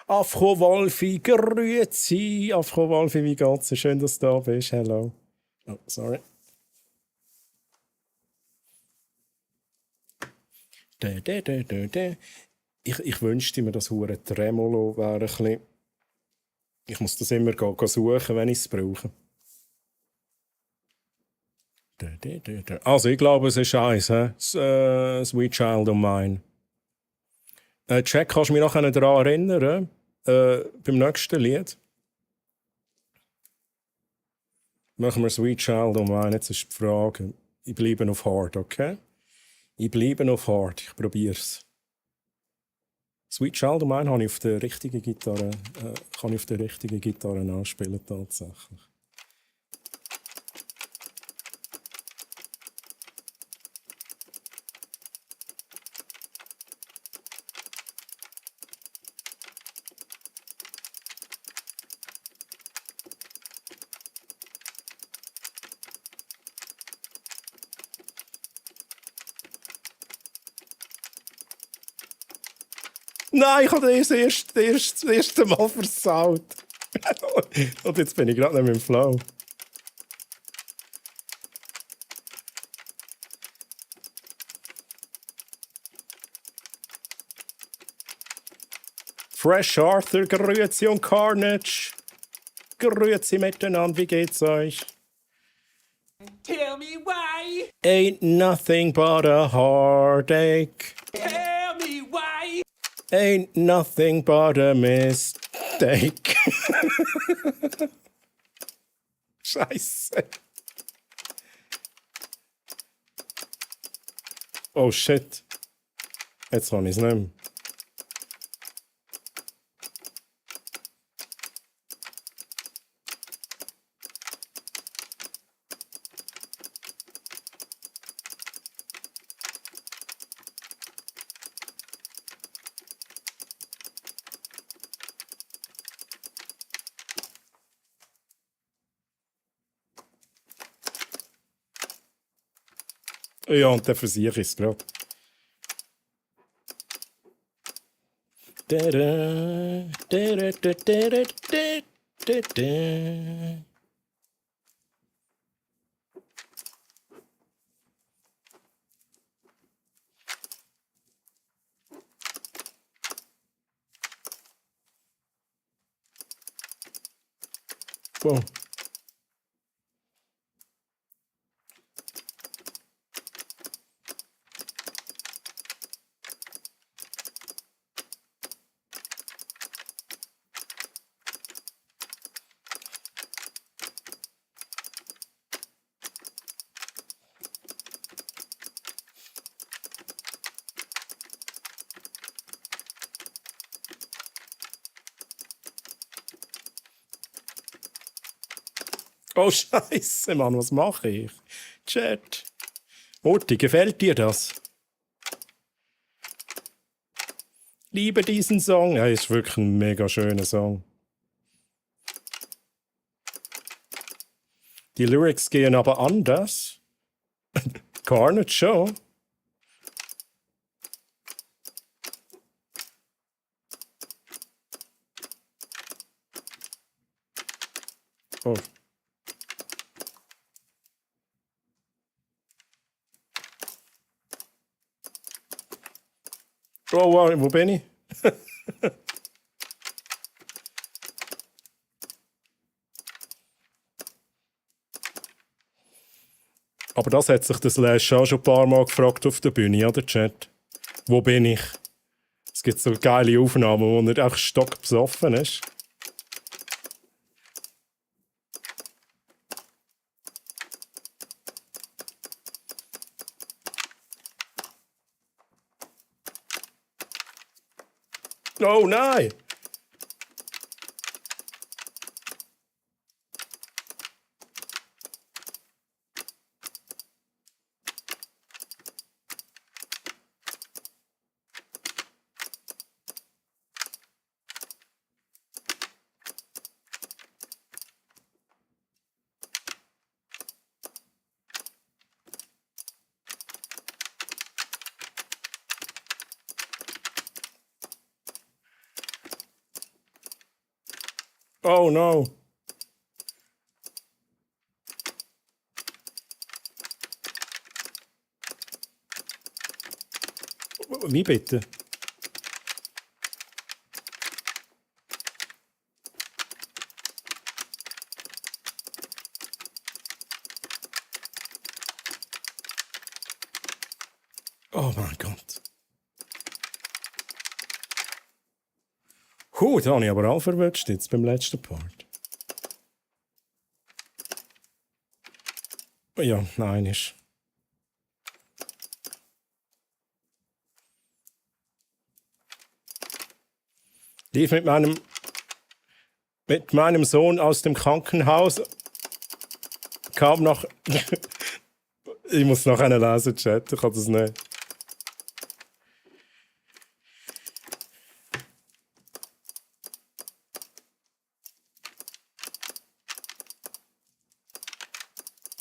Afro Wolfi, grüezi. Afro Wolfi, wie geht's? Schön, dass du da bist. Hello. Oh, sorry. Ich wünschte mir, das hure Tremolo wäre ein bisschen. Ich muss das immer suchen, wenn ich es brauche. Also, ich glaube, es ist 1, Sweet Child of Mine. Jack, kannst du mich noch daran erinnern? Beim nächsten Lied. Machen wir Sweet Child of Mine. Jetzt ist die Frage. Ich bleibe auf Hard, okay? Ich bleibe auf Hard. Ich probiere es. Sweet Child of Mine kann ich auf der richtigen Gitarre anspielen, tatsächlich. Nein, ich habe das erste Mal versaut. Und jetzt bin ich gerade nicht mehr im Flow. Fresh Arthur, grüezi und Carnage. Grüezi miteinander, wie geht's euch? Tell me why. Ain't nothing but a heartache. Tell me why. Ain't nothing but a mistake. Scheiße. Oh shit. Jetzt kann ich es nicht mehr. Ja, und dann versiehe ich es gerade. Boom. Oh Scheiße, Mann, was mache ich? Chat. Mutti, gefällt dir das? Liebe diesen Song. Ja, ist wirklich ein mega schöner Song. Die Lyrics gehen aber anders. Carnage schon. Oh. Oh, wow, wo bin ich? Aber das hat sich das Slash auch schon ein paar Mal gefragt auf der Bühne, oder Chat? Wo bin ich? Es gibt so geile Aufnahmen, wo er echt stockbesoffen ist. Oh nein! Oh no! Wie bitte? Oh mein Gott. Da habe ich aber auch verwünscht jetzt beim letzten Part. Ja, nein, ist. Lief mit meinem Sohn aus dem Krankenhaus, kam noch. Ich muss noch einen lesen, Chat, ich kann das nicht.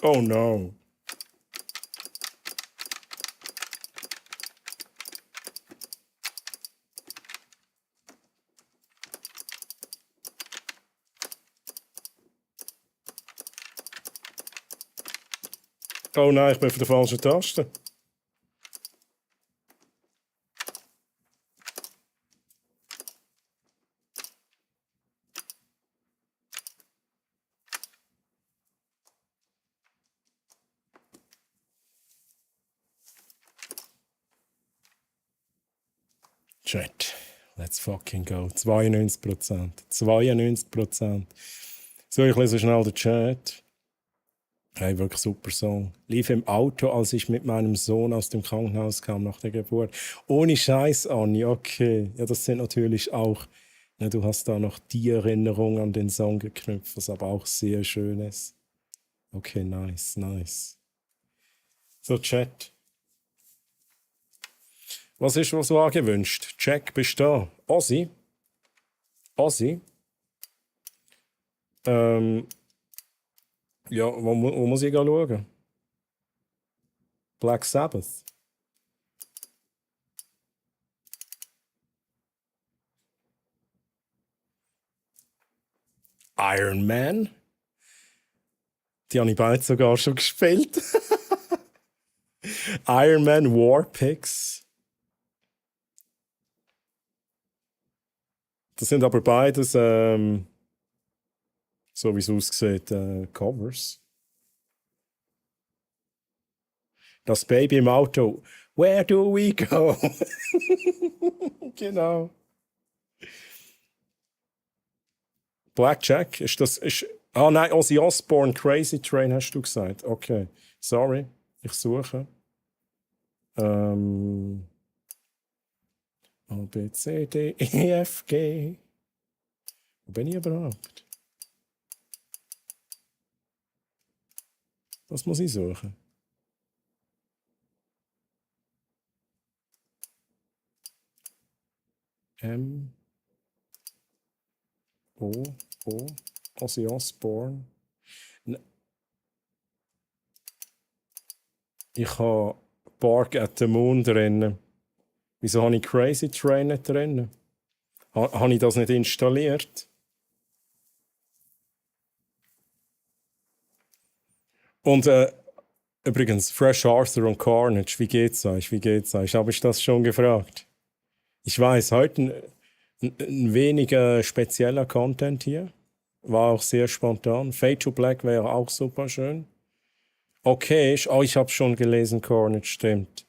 Oh no. Oh nein, ich bin auf der falschen Taste. Chat, let's fucking go. 92%. 92%. So, ich lese schnell den Chat. Hey, wirklich super Song. Lief im Auto, als ich mit meinem Sohn aus dem Krankenhaus kam nach der Geburt. Ohne Scheiß, Anni, okay. Ja, das sind natürlich auch... Ja, du hast da noch die Erinnerung an den Song geknüpft, was aber auch sehr schön ist. Okay, nice, nice. So, Chat. Was ist was war gewünscht? Jack, bist du da? Ozzy? Ozzy? Ja, wo muss ich schauen? Black Sabbath. Iron Man? Die habe ich beide sogar schon gespielt. Iron Man Warpix. Das sind aber beides, so wie es aussieht, Covers. Das Baby im Auto. Where do we go? Genau. Blackjack, ist das... Ah nein, Ozzy Osbourne, Crazy Train hast du gesagt. Okay, sorry, ich suche. A, B, C, D, E, F, G. Wo bin ich überhaupt? Was muss ich suchen? M, O, Ozzy Osbourne. Ich habe Bark at the Moon drin. Wieso habe ich Crazy Train nicht drin? Habe ich das nicht installiert? Und übrigens, Fresh Arthur und Carnage, wie geht's euch? Wie geht's euch? Habe ich das schon gefragt? Ich weiß, heute ein wenig spezieller Content hier. War auch sehr spontan. Fade to Black wäre auch super schön. Okay, ich habe schon gelesen, Carnage, stimmt.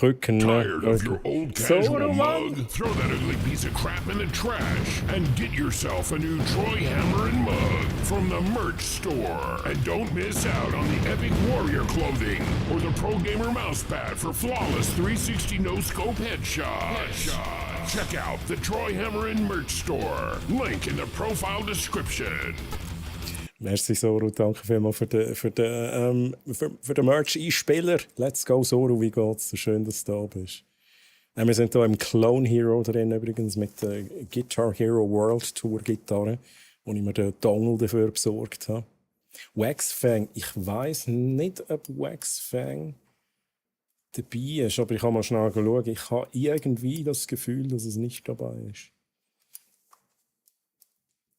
Rücken, Tired of your ne? old casual mug? Throw that ugly piece of crap in the trash and get yourself a new Troy Hammer and mug from the merch store. And don't miss out on the Epic Warrior clothing or the Pro Gamer mousepad for flawless 360 no-scope headshots. Check out the Troy Hammer and merch store. Link in the profile description. Merci, Soru. Danke vielmals für den Merch-Einspieler. Let's go, Soru. Wie geht's? So schön, dass du da bist. Wir sind hier im Clone Hero drin, übrigens, mit der Guitar Hero World Tour Gitarre, wo ich mir den Dongle dafür besorgt habe. Waxfang. Ich weiss nicht, ob Waxfang dabei ist, aber ich kann mal schnell schauen. Ich habe irgendwie das Gefühl, dass es nicht dabei ist.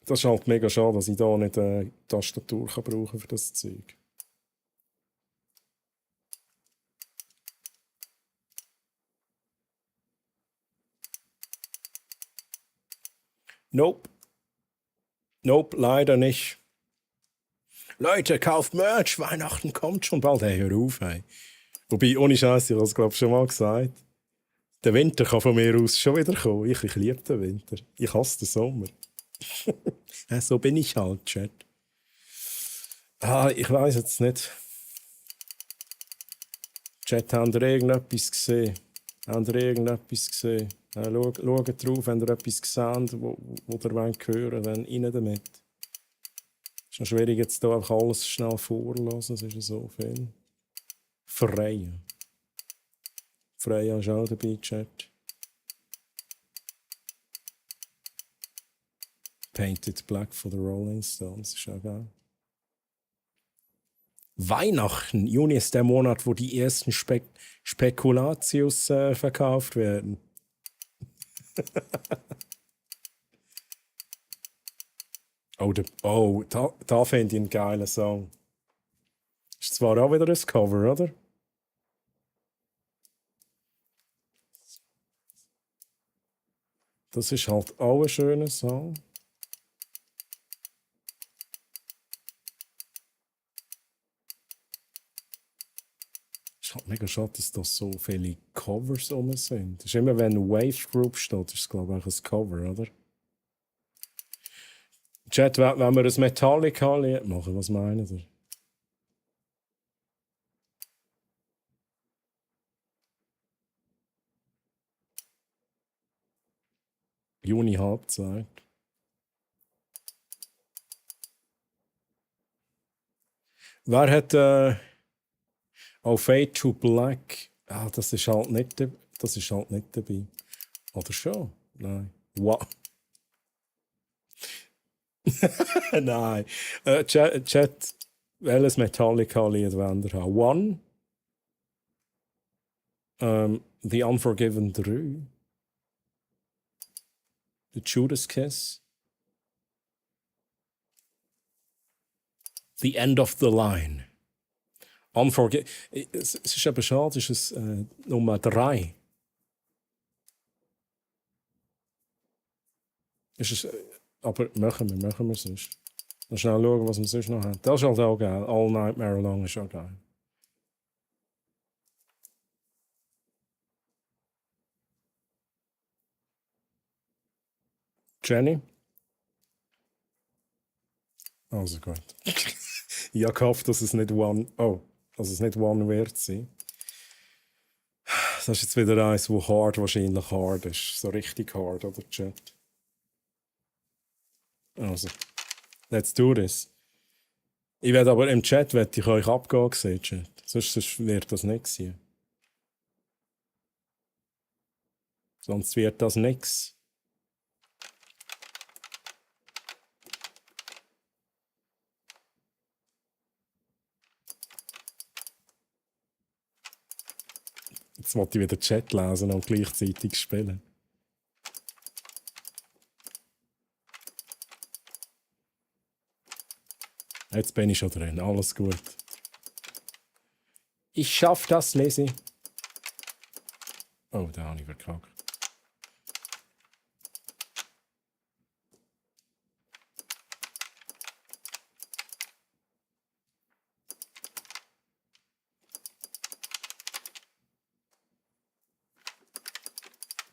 Das ist halt mega schade, dass ich da nicht eine Tastatur brauchen kann für das Zeug. Nope. Nope, leider nicht. Leute, kauft Merch, Weihnachten kommt schon bald. Hey, hör auf, hey. Wobei, ohne Scheiß, ich habe es glaube ich schon mal gesagt. Der Winter kann von mir aus schon wieder kommen. Ich liebe den Winter. Ich hasse den Sommer. So bin ich halt, Chat. Ich weiß jetzt nicht. Chat, habt ihr irgendetwas gesehen? Habt ihr irgendetwas gesehen? Schaut drauf, wenn ihr etwas seht, wo ihr wollt hören, dann rein damit. Es ist noch schwierig, jetzt hier einfach alles schnell vorlassen, es ist ja so viel. Freya. Freya ist auch dabei, Chat. Painted Black for the Rolling Stones, ist auch geil. Weihnachten, Juni ist der Monat, wo die ersten Spekulatius verkauft werden. Da finde ich einen geilen Song. Ist zwar auch wieder ein Cover, oder? Das ist halt auch ein schöner Song. Es ist halt mega schade, dass da so viele Covers rum sind. Das ist immer, wenn Wave Group steht, ist es, glaube ich, ein Cover, oder? Chat, wenn wir ein Metallica-Lied machen, was meinen ihr? Juni Halbzeit. Wer hat Fade to Black? Das ist halt nicht dabei. Oder schon? Nein. Wow. Nein. Chat, welches Metallica-Lied wollt ihr haben? One? The Unforgiven 3? The Judas Kiss? The End of the Line? Es ist eben schade, es ist Nummer 3. Aber machen wir sonst. Dann schnell schauen, was wir sonst noch haben. Das ist halt auch geil. All Nightmare Long ist auch geil. Jenny? Also gut. Ich habe gehofft, dass es nicht One wird sein. Das ist jetzt wieder eins, wo wahrscheinlich hard ist. So richtig hard, oder Chat? Also, let's do this. Ich werde aber im Chat ich euch abgehen sehen, Chat. Sonst wird das nichts hier. Sonst wird das nichts. Jetzt wollte ich wieder Chat lesen und gleichzeitig spielen. Jetzt bin ich schon drin, alles gut. Ich schaff das, Lesi. Oh, da habe ich verkackt.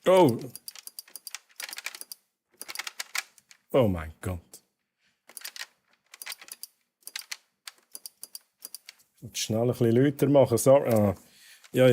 Oh! Oh mein Gott. Schnell ein bisschen lauter machen. Sorry. Ja.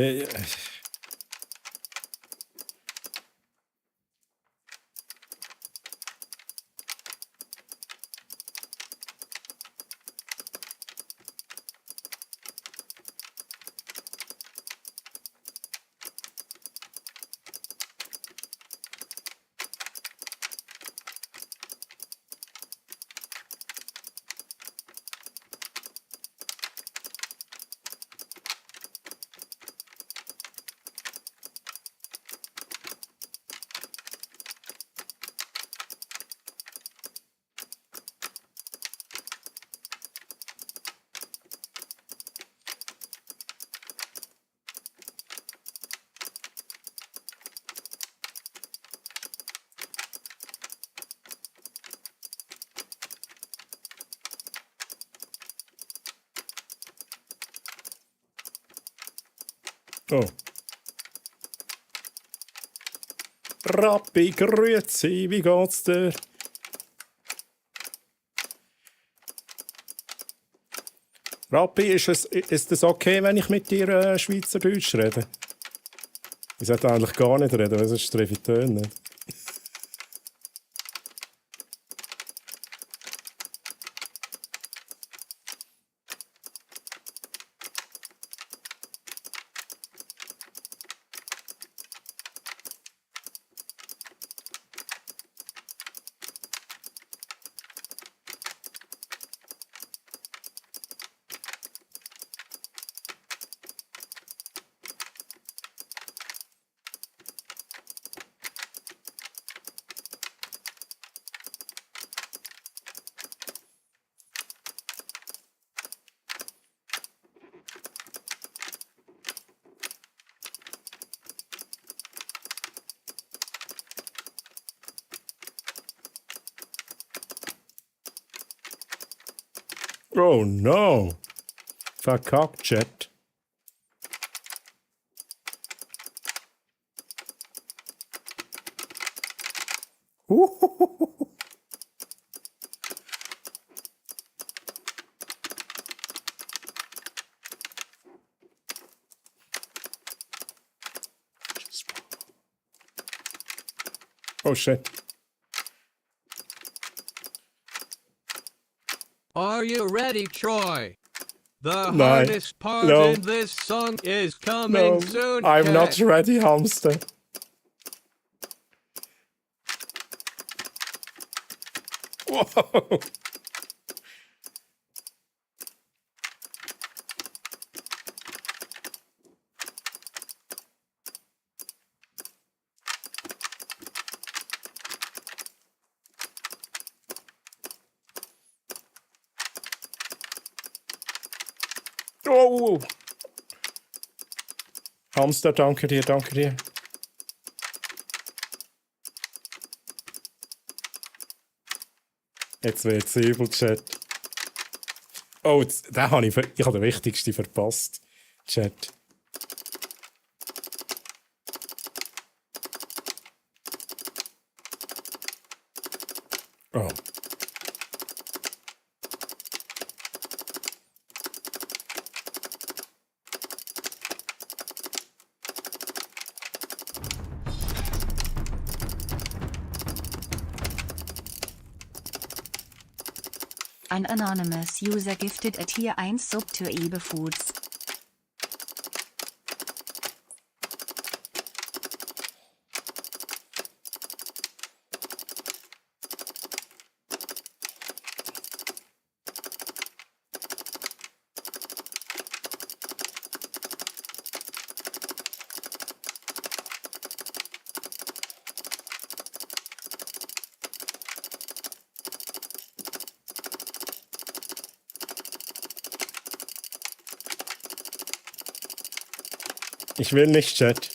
Oh. Rappi, grüezi, wie geht's dir? Rappi, ist es okay, wenn ich mit dir Schweizerdeutsch rede? Ich sollte eigentlich gar nicht reden, weil sonst treffe ich die Töne nicht. Oh no! Verkackt, Chat. Oh shit. Are you ready, Troy? The No. hardest part No. in this song is coming No, soon. I'm not Cat. ready, hamster. Whoa! Oh! Hamster, danke dir, danke dir. Jetzt wird's übel, Chat. Oh, den habe ich habe den wichtigsten verpasst, Chat. Oh. An anonymous user gifted a tier 1 sub to Ebe Foods. Ich will nicht, Chat.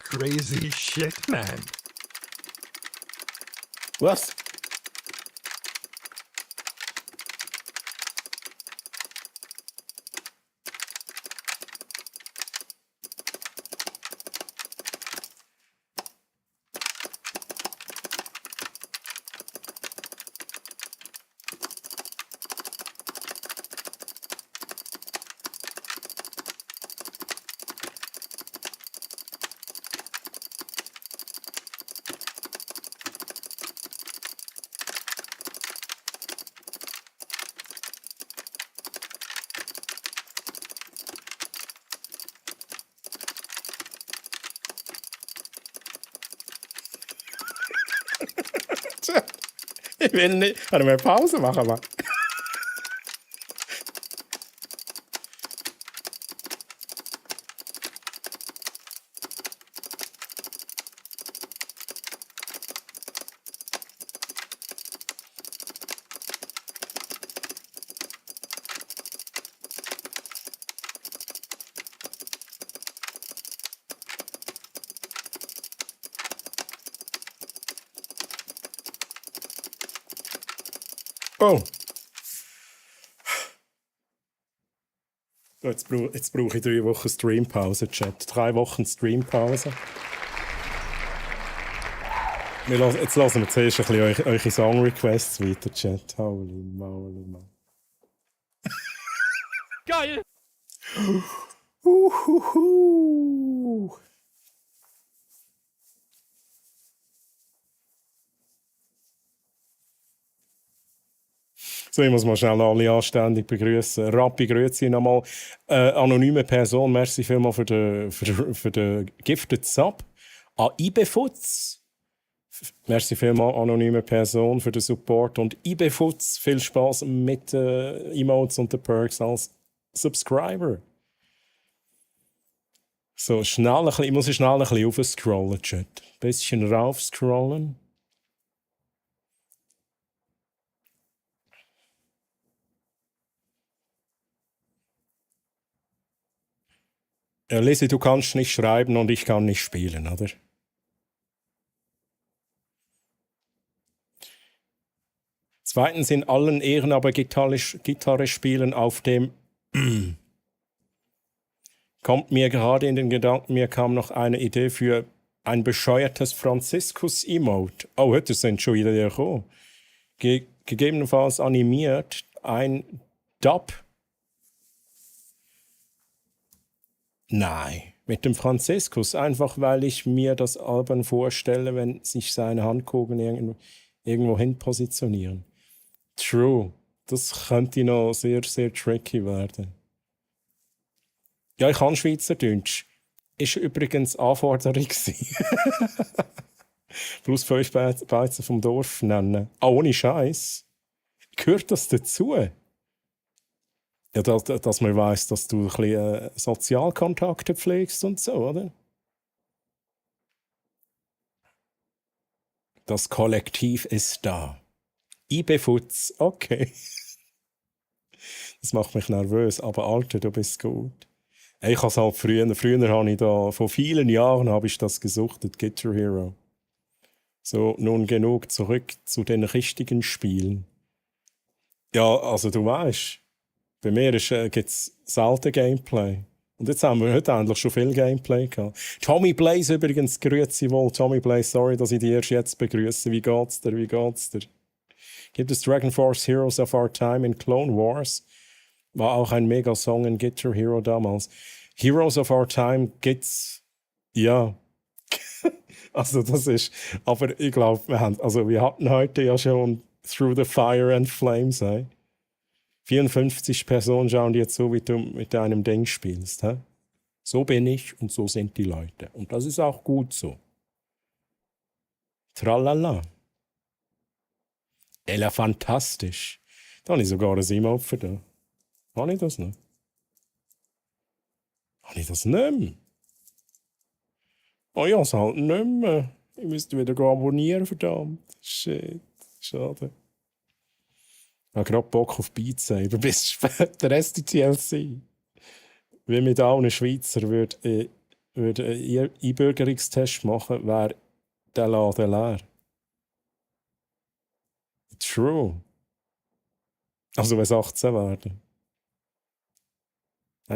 Crazy shit, man. Was? Ich will nicht. Warte mal, Pause machen wir. Oh! Jetzt brauche ich 3 Wochen Streampause, Chat. 3 Wochen Streampause. Jetzt lassen wir zuerst ein bisschen eure Song-Requests weiter, Chat. Holy moly, man. Geil! So, ich muss mal schnell alle anständig begrüßen. Rappi, grüezi nochmal. Anonyme Person, merci vielmals für den Gifted Sub. An Ibefutz. Merci vielmals, anonyme Person, für den Support. Und Ibefutz, viel Spaß mit Emotes und den Perks als Subscriber. So, ich muss schnell ein bisschen aufscrollen, Chat. Ein bisschen raufscrollen. Lizzie, du kannst nicht schreiben und ich kann nicht spielen, oder? Zweitens in allen Ehren, aber Gitarre spielen auf dem kommt mir gerade in den Gedanken, mir kam noch eine Idee für ein bescheuertes Franziskus-Emote. Oh, heute sind schon wieder gekommen. Gegebenenfalls animiert ein Dub. Nein, mit dem Franziskus. Einfach, weil ich mir das albern vorstelle, wenn sich seine Handkugeln irgendwo hin positionieren. True. Das könnte noch sehr, sehr tricky werden. Ja, ich kann Schweizerdeutsch. Ist übrigens Anforderung gewesen. Plus 5 Beizen vom Dorf nennen. Ah, ohne Scheiß. Gehört das dazu? Ja, dass man weiss, dass du ein bisschen Sozialkontakte pflegst und so, oder? Das Kollektiv ist da. Ibefutz, okay. Das macht mich nervös, aber Alter, du bist gut. Ich habe es halt früher habe ich da, vor vielen Jahren habe ich das gesuchtet, Guitar Hero. So, nun genug zurück zu den richtigen Spielen. Ja, also du weißt, bei mir gibt es selten Gameplay. Und jetzt haben wir heute endlich schon viel Gameplay gehabt. Tommy Blaze übrigens, grüezi wohl. Tommy Blaze, sorry, dass ich dich erst jetzt begrüße. Wie geht's dir? Wie geht's dir? Gibt es Dragon Force Heroes of Our Time in Clone Wars? War auch ein Mega-Song in Guitar Hero damals. Heroes of Our Time gibt's, ja. Also das ist, aber ich glaube, wir hatten heute ja schon Through the Fire and Flames, hey? 54 Personen schauen dir zu, wie du mit deinem Ding spielst. He? So bin ich und so sind die Leute. Und das ist auch gut so. Tralala. Ella, fantastisch. Da habe ich sogar ein Emote für da. Habe ich das noch? Habe ich das nicht mehr? Oh ja, es halt nicht mehr. Ich müsste wieder abonnieren, verdammt. Shit, schade. Ich habe gerade Bock auf Beat Saber. Bis später SDTLC. Wie mit allen Schweizer würde einen Einbürgerungstest machen, wäre der Laden leer. True. Also wenn es 18 werden.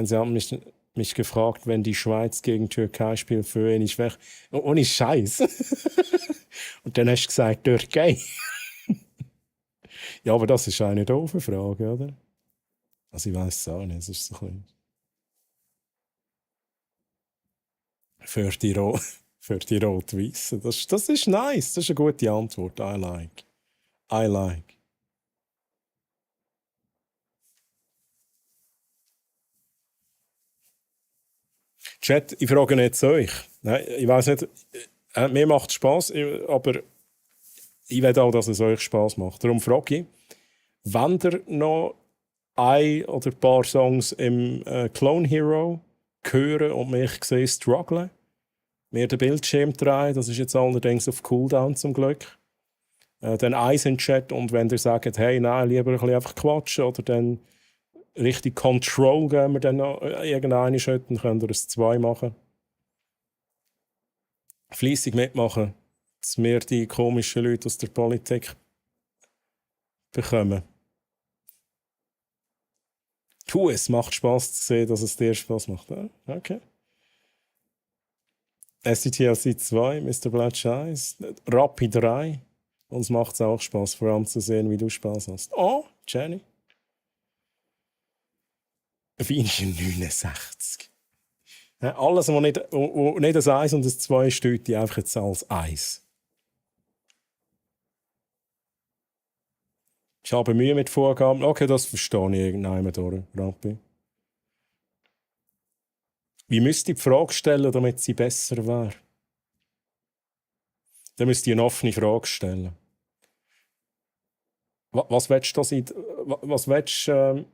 Sie haben mich gefragt, wenn die Schweiz gegen Türkei spielt, für wen ich weg. Ohne Scheiß. Und dann hast du gesagt, Türkei. Ja, aber das ist eine doofe Frage, oder? Also ich weiss es auch nicht, es ist so ein bisschen... Für die Rot-Weissen. Das ist nice, das ist eine gute Antwort. I like. I like. Chat, ich frage jetzt euch. Nein, ich weiss nicht, mir macht es Spass, aber ich will auch, dass es euch Spass macht. Darum frage ich, wenn ihr noch ein oder ein paar Songs im Clone Hero hören und mich sehen strugglen, mir den Bildschirm drehen, das ist jetzt allerdings auf Cooldown zum Glück, dann eins in den Chat und wenn ihr sagt, hey, nein, lieber ein bisschen einfach quatschen oder dann richtig Control geben wir dann noch irgendeine Schritt, dann könnt ihr es 2 machen. Fleissig mitmachen, dass wir die komischen Leute aus der Politik bekommen. Es macht Spaß zu sehen, dass es dir Spaß macht. Ja? Okay. SCTLC 2, Mr. Blatch 1, Rappi 3. Uns macht es auch Spaß, vor allem zu sehen, wie du Spaß hast. Oh, Jenny. Weinchen 69. Ja, alles, was nicht, wo nicht ein 1 und ein 2 steht, die einfach jetzt als 1. Ich habe Mühe mit Vorgaben. Okay, das verstehe ich irgendwann durch, Rappi. Wie müsste ich die Frage stellen, damit sie besser wäre? Dann müsste ich eine offene Frage stellen. Was willst du was willst du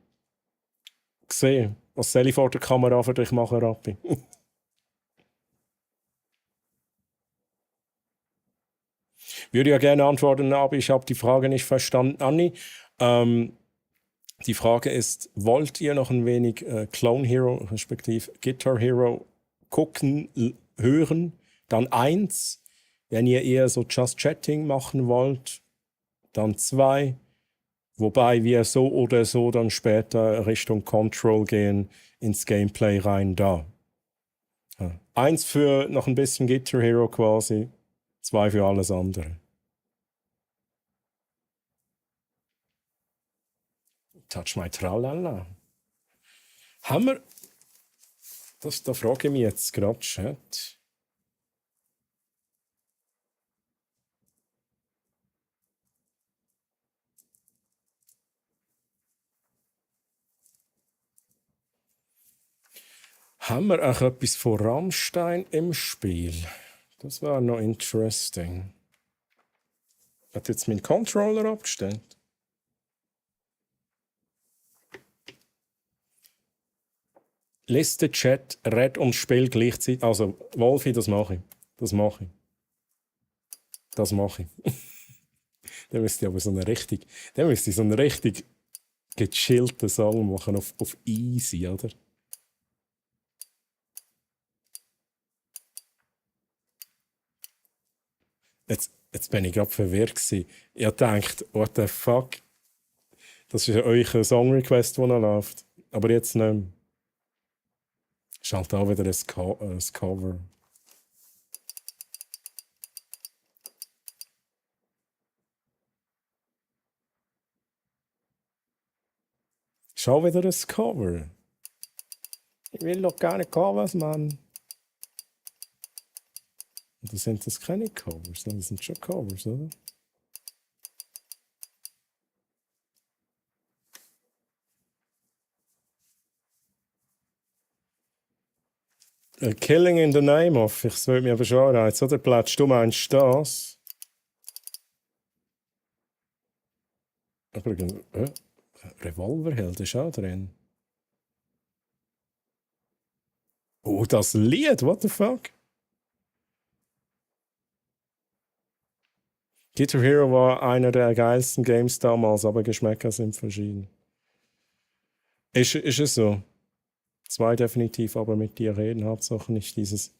sehen? Was soll ich vor der Kamera für dich machen, Rappi? Würde ja gerne antworten, aber ich habe die Frage nicht verstanden. Anni, die Frage ist, wollt ihr noch ein wenig Clone Hero, respektive Guitar Hero gucken, hören? Dann 1, wenn ihr eher so Just Chatting machen wollt. Dann 2, wobei wir so oder so dann später Richtung Control gehen, ins Gameplay rein da. 1 für noch ein bisschen Guitar Hero quasi, 2 für alles andere. Touch my Tralala. Haben wir... Da frage ich mich jetzt gerade, Chat. Haben wir auch etwas von Rammstein im Spiel? Das war noch interesting. Hat jetzt mein Controller abgestellt? Liste, Chat, Red und Spiel gleichzeitig. Also, Wolfi, das mache ich. Das mache ich. Das mache ich. Dann müsste ich aber so einen richtig gechillten Song machen auf easy, oder? Jetzt bin ich gerade verwirrt gewesen. Ich dachte, what the fuck? Das ist ja euer Song-Request, der noch läuft. Aber jetzt nicht mehr. Ist halt auch wieder ein Cover. Ist auch wieder ein Cover. Ich will doch keine Covers, Mann. Oder sind das keine Covers? Das sind schon Covers, oder? A Killing in the Name of. Ich würde mich aber schon reizen, oder? Platsch, du meinst das? Aber Revolverheld ist auch drin. Oh, das Lied, what the fuck? Guitar Hero war einer der geilsten Games damals, aber Geschmäcker sind verschieden. Ist es so? 2 definitiv, aber mit dir reden, Hauptsache nicht dieses...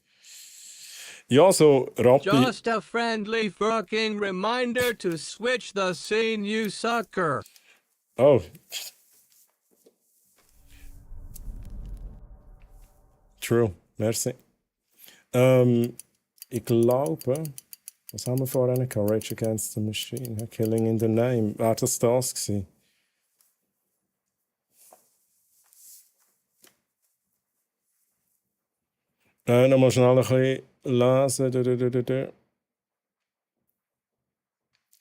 Ja, so, Rappi... Just a friendly fucking reminder to switch the scene, you sucker. Oh. True, merci. Ich glaube... Was haben wir vorhin gehabt? Rage Against the Machine, Killing in the Name. War das gewesen? Nochmal schnell ein bisschen lesen.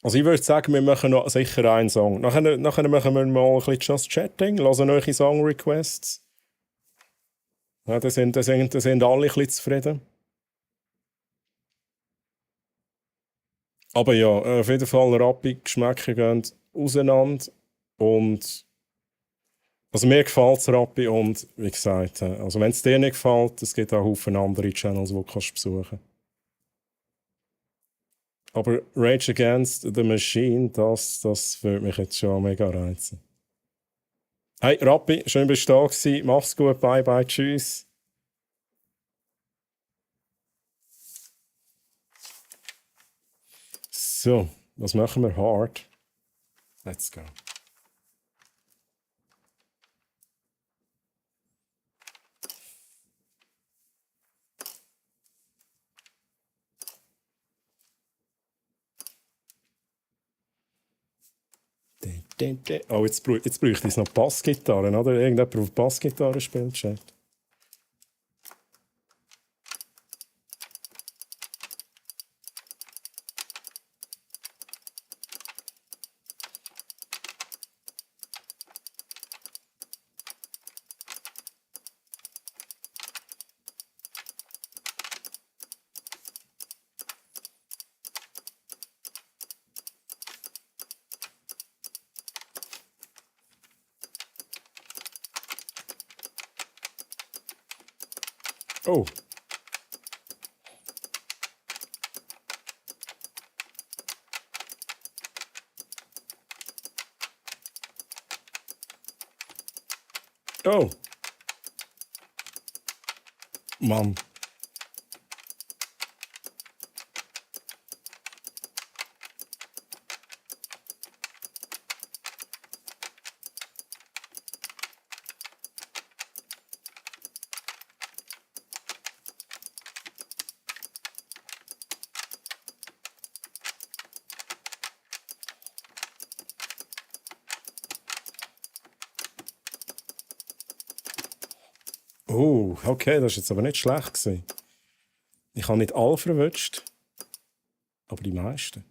Also ich würde sagen, wir machen noch sicher einen Song. Nachher machen wir mal ein bisschen Just Chatting, hören eure Song-Requests. Ja, da sind alle ein bisschen zufrieden. Aber ja, auf jeden Fall Rappi, Geschmäcker gehen auseinander. Und also mir gefällt es Rappi und wie gesagt, also wenn es dir nicht gefällt, es gibt auch Haufen andere Channels, die du besuchen kannst. Aber Rage Against the Machine, das würde mich jetzt schon mega reizen. Hey Rappi, schön bist du da gewesen. Mach's gut, bye bye, tschüss. So, was machen wir? Hard. Let's go. Oh, jetzt bräuchte ich noch Bassgitarren, oder? Irgendjemand, der auf Bassgitarre spielt, Chat. Oh. Oh. Mann. Oh, okay, das war jetzt aber nicht schlecht gewesen. Ich habe nicht alle verwünscht, aber die meisten.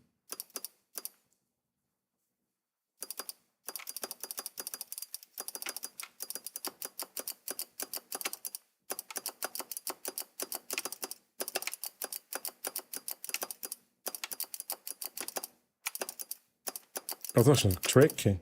Oh, das ist noch tricky.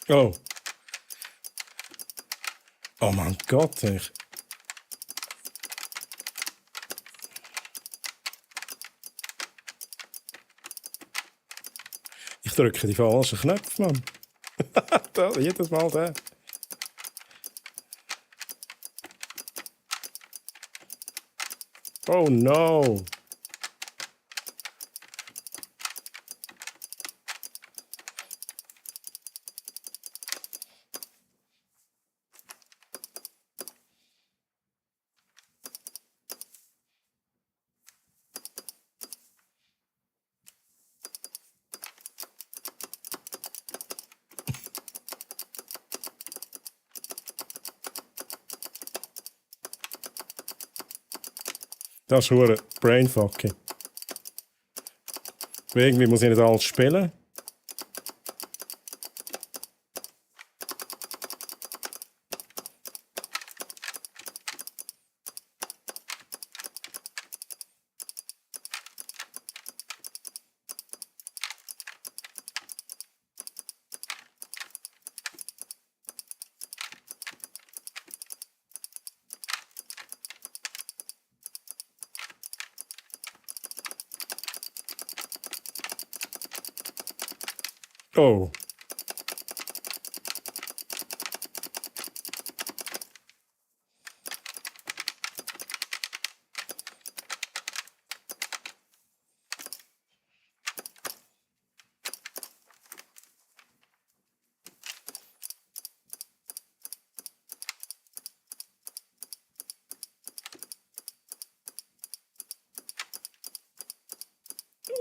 Oh. Oh mein Gott, ich drücke die falschen Knöpfe, Mann. Jedes Mal der. Oh no. Das ist hure brainfucking. Irgendwie muss ich nicht alles spielen. Oh.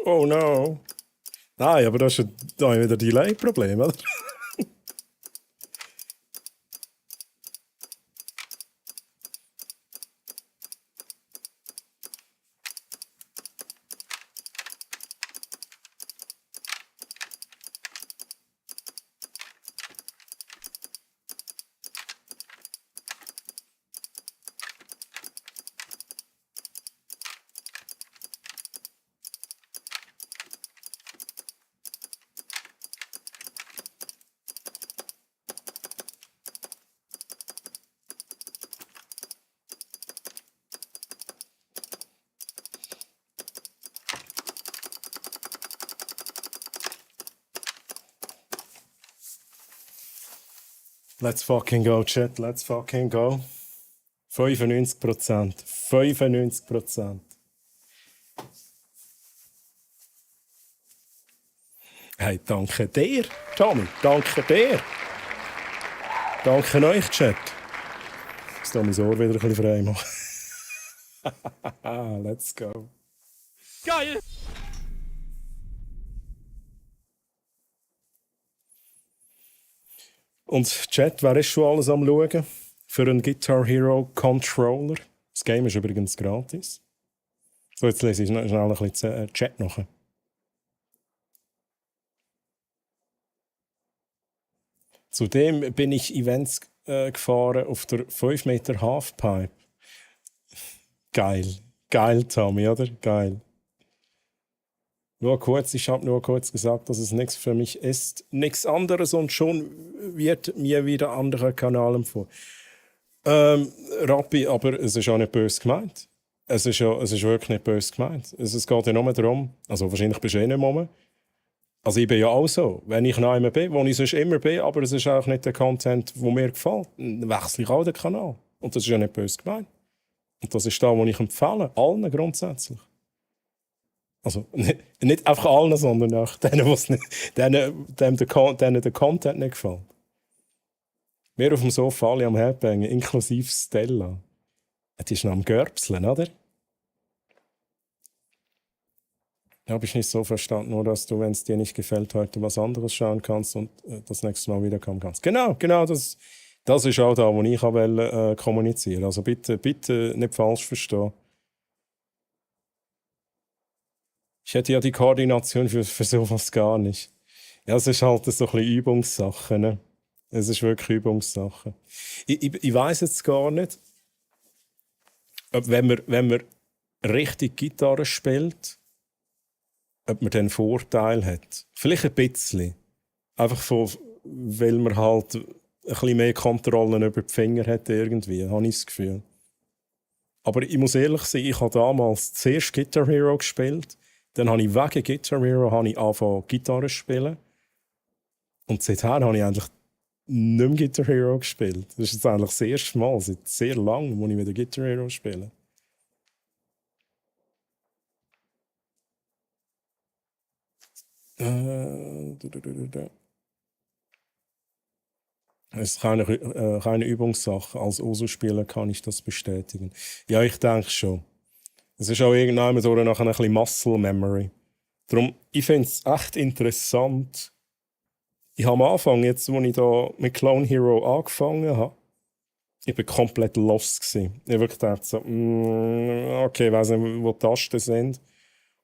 Oh no. Nein, aber das ist da wieder Delay-Problem, oder? Let's fucking go, Chat. Let's fucking go. 95%. 95%. Hey, danke dir, Tommy. Danke dir. Danke euch, Chat. Jetzt mein Ohr wieder ein bisschen frei machen. Let's go. Geil! Und Chat, wer ist schon alles am Schauen? Für einen Guitar Hero Controller. Das Game ist übrigens gratis. So, jetzt lese ich schnell ein bisschen Chat nach. Zudem bin ich Events gefahren auf der 5 Meter Halfpipe. Geil. Geil, Tommy, oder? Geil. Nur kurz, ich habe nur kurz gesagt, dass es nichts für mich ist. Nichts anderes und schon wird mir wieder anderer Kanal empfohlen. Rappi, aber es ist auch nicht böse gemeint. Es ist wirklich nicht böse gemeint. Es geht ja nur darum, also wahrscheinlich bist du eh nicht rum. Also ich bin ja auch so. Wenn ich noch einmal bin, wo ich sonst immer bin, aber es ist auch nicht der Content, der mir gefällt, dann wechsle ich auch den Kanal. Und das ist ja nicht böse gemeint. Und das ist da, wo ich empfehle. Allen grundsätzlich. Also nicht einfach allen, sondern auch denen, denen der Content nicht gefällt. Wir auf dem Sofa alle am Headbangen, inklusive Stella. Die ist noch am Görbseln, oder? Habe ich nicht so verstanden, nur dass du, wenn es dir nicht gefällt, heute was anderes schauen kannst und das nächste Mal wiederkommen kannst. Genau, das ist auch da, wo ich kommunizieren. Also bitte nicht falsch verstehen. Ich hätte ja die Koordination für sowas gar nicht. Ja, es ist halt so ein bisschen Übungssache, ne? Es ist wirklich Übungssache. Ich weiss jetzt gar nicht, ob wenn man richtig Gitarre spielt, ob man den Vorteil hat. Vielleicht ein bisschen. Einfach weil man halt ein bisschen mehr Kontrollen über die Finger hat irgendwie, habe ich das Gefühl. Aber ich muss ehrlich sein, ich habe damals zuerst Guitar Hero gespielt, dann habe ich wegen Guitar Hero angefangen Gitarre zu spielen. Und seither habe ich eigentlich nicht mehr Guitar Hero gespielt. Das ist jetzt eigentlich das erste Mal seit sehr langem, wo ich wieder Guitar Hero spiele. Es ist keine Übungssache. Als OSU-Spieler kann ich das bestätigen. Ja, ich denke schon. Es ist auch irgendwann durch nachher ein bisschen Muscle Memory. Darum, ich finde es echt interessant. Ich habe am Anfang, jetzt, als ich da mit Clone Hero angefangen habe, ich war komplett lost gewesen. Ich habe wirklich gedacht, so, okay, ich weiss nicht, wo die Tasten sind.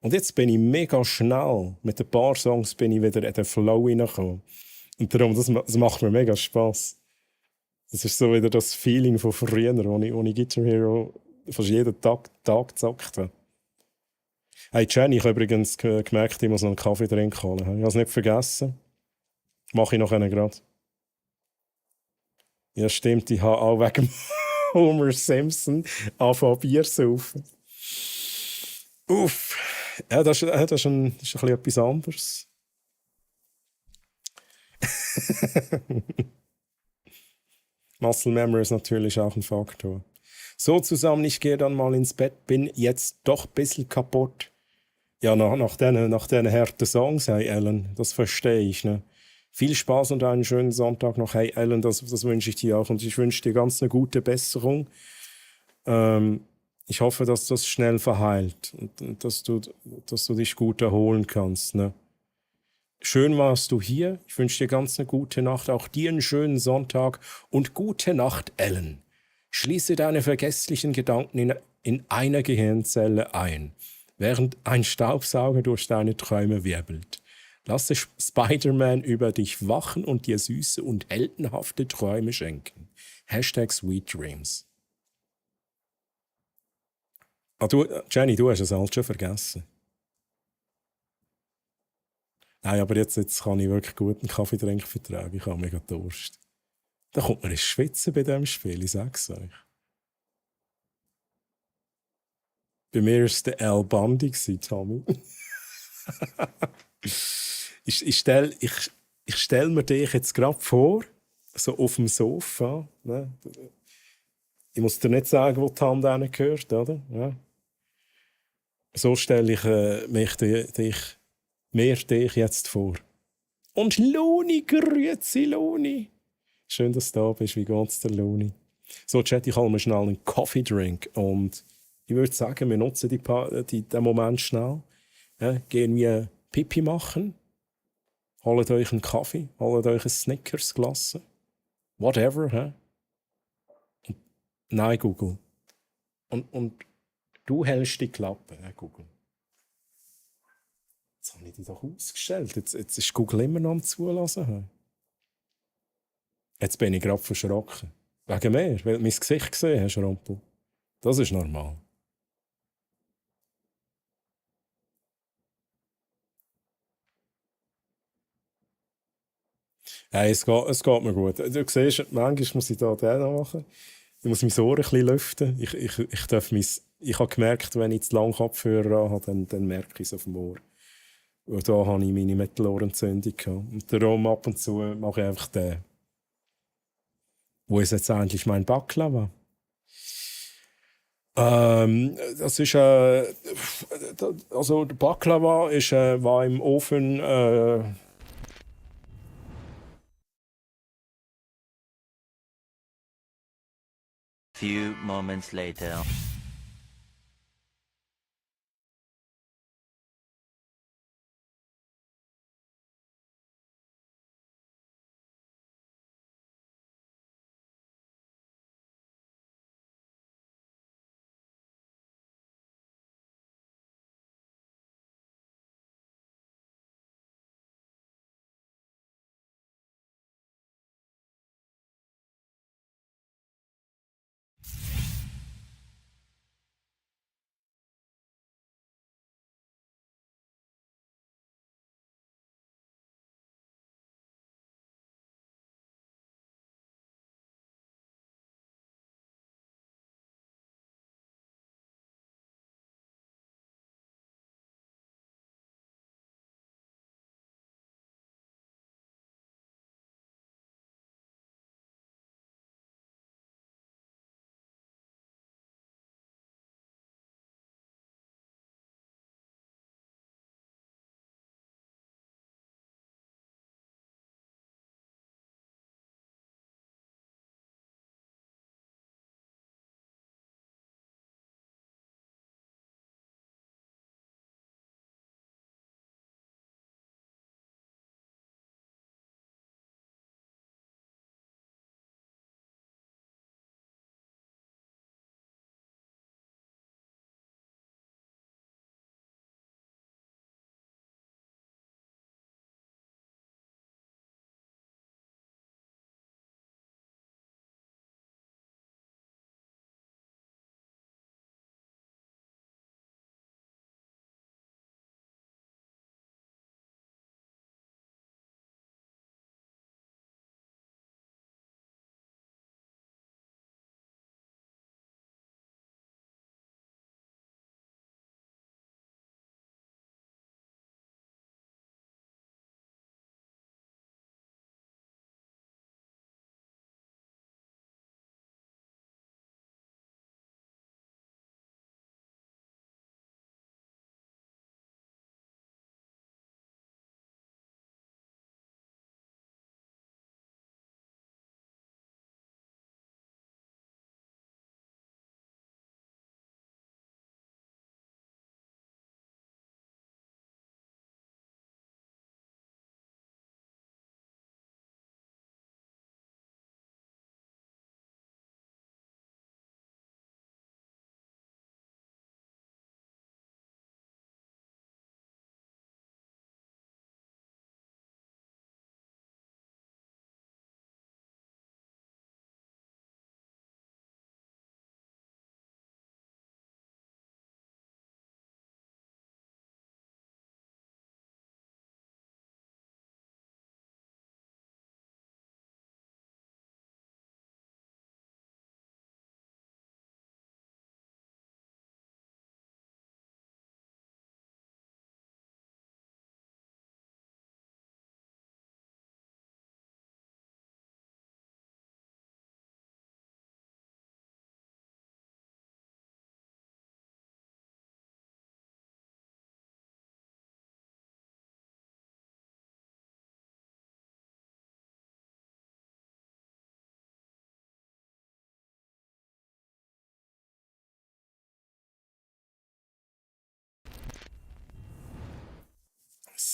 Und jetzt bin ich mega schnell. Mit ein paar Songs bin ich wieder in den Flow reingekommen. Und darum, das macht mir mega Spass. Das ist so wieder das Feeling von früher, wo ich Guitar Hero fast jeden Tag gezockt habe. Hey Jenny, ich habe übrigens gemerkt, ich muss noch einen Kaffee trinken holen. Ich habe es nicht vergessen. Mache ich noch einen gerade. Ja, stimmt, ich habe auch wegen Homer Simpson angefangen Bier zu saufen. Uff. Ja, das ist ein bisschen etwas anderes. Muscle Memory ist natürlich auch ein Faktor. So zusammen, ich gehe dann mal ins Bett, bin jetzt doch ein bisschen kaputt. Ja, nach diesen harten Songs, hey Ellen, das verstehe ich. Ne? Viel Spaß und einen schönen Sonntag noch. Hey Ellen, das wünsche ich dir auch. Und ich wünsche dir ganz eine gute Besserung. Ich hoffe, dass das schnell verheilt und dass du dich gut erholen kannst. Ne? Schön warst du hier. Ich wünsche dir ganz eine gute Nacht. Auch dir einen schönen Sonntag. Und gute Nacht, Ellen. Schließe deine vergesslichen Gedanken in einer Gehirnzelle ein, während ein Staubsauger durch deine Träume wirbelt. Lasse Spider-Man über dich wachen und dir süße und heldenhafte Träume schenken. #SweetDreams. Jenny, du hast es halt schon vergessen. Nein, aber jetzt kann ich wirklich guten Kaffee trinken vertragen. Ich habe mega Durst. Da kommt man ins Schwitzen bei diesem Spiel, ich sag's euch. Bei mir war es der Al Bundy, Tommy. Ich stell mir dich jetzt gerade vor, so auf dem Sofa. Ne? Ich muss dir nicht sagen, wo die Hand hingehört, oder? Ja. So stelle ich mir dich jetzt vor. Und Loni, grüezi Loni. Schön, dass du da bist. Wie geht's dir, Loni? So, Chat, ich hole mir schnell einen Coffee-Drink. Und ich würde sagen, wir nutzen den Moment schnell. Ja, gehen wir Pipi machen. Holt euch einen Kaffee. Holt euch ein Snickers-Glas. Whatever, hä? Nein, Google. Und du hältst die Klappe, Google. Jetzt habe ich die doch ausgestellt. Jetzt ist Google immer noch am Zulassen. Jetzt bin ich gerade verschrocken. Wegen mir, weil du mein Gesicht gesehen hast, Rampel. Das ist normal. Hey, es geht mir gut. Du siehst, manchmal muss ich da den machen. Ich muss mein Ohr ein bisschen lüften. Ich habe gemerkt, wenn ich zu lange Kopfhörer habe, dann merke ich es auf dem Ohr. Und da habe ich meine Mittelohrentzündung gehabt. Und darum ab und zu mache ich einfach den. Wo ist jetzt eigentlich mein Baklava? Das ist also der Baklava ist, war im Ofen. Few moments later.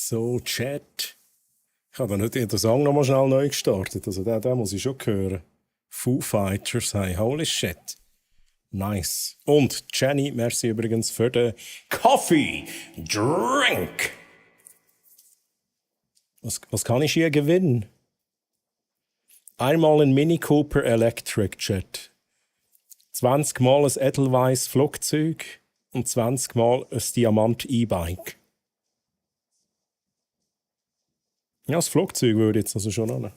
So, Chat. Ich habe nicht den Song nochmal schnell neu gestartet. Also den muss ich schon hören. Foo Fighters, hey, holy shit. Nice. Und Jenny, merci übrigens für den Coffee Drink. Was kann ich hier gewinnen? Einmal ein Mini Cooper Electric Jet. 20 Mal ein Edelweiss Flugzeug und 20 Mal ein Diamant E-Bike. Ja, das Flugzeug würde jetzt also schon an.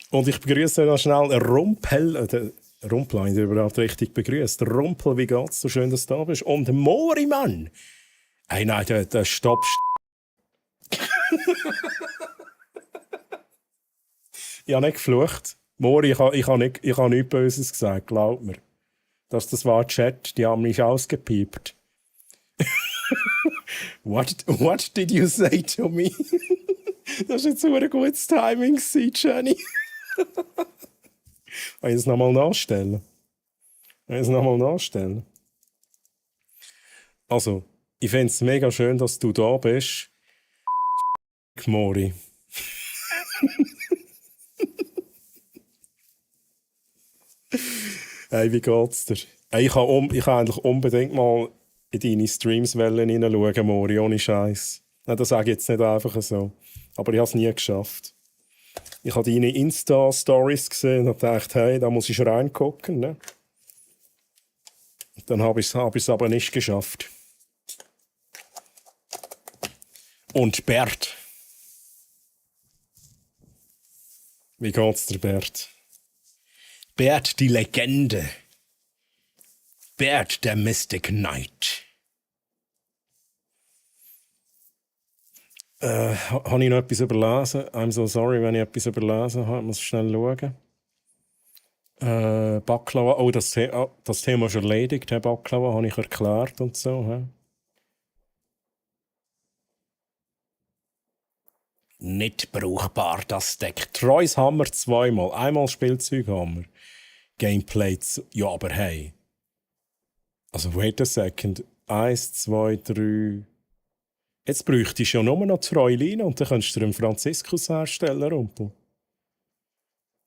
Und ich begrüße noch schnell Rumpel. Rumpel habe ich überhaupt richtig begrüßt. Rumpel, wie geht's? So schön, dass du da bist. Und Morimann. Hey, nein, der Stopp. Ich habe nicht geflucht. Mori, ich habe nichts Böses gesagt, glaub mir. Das war Chat, die haben mich ausgepiept. What did you say to me? Das war jetzt so ein gutes Timing, Jenny. Kann ich es nochmal nachstellen? Also, ich finde es mega schön, dass du da bist. Mori. Hey, wie geht's dir? Hey, ich kann eigentlich unbedingt mal in deine Streams hineinschauen, Mori, ohne Scheiß. Das sage ich jetzt nicht einfach so. Aber ich habe es nie geschafft. Ich habe deine Insta-Stories gesehen und dachte, hey, da muss ich reingucken. Ne? Dann habe ich es aber nicht geschafft. Und Bert. Wie geht's dir, Bert? Bert, die Legende. Bert, der Mystic Knight. Habe ich noch etwas überlesen? I'm so sorry, wenn ich etwas überlesen habe. Ich muss schnell schauen. Baklava. Oh, das Thema ist erledigt. Baklava habe ich erklärt und so. He? Nicht brauchbar, das Deck. Treues Hammer zweimal. Einmal Spielzeughammer. Gameplay. Ja, aber hey. Also, wait a second. 1, 2, 3. Jetzt bräuchtest du ja nur noch Treu Line und dann könntest du einen Franziskus herstellen, Rumpel.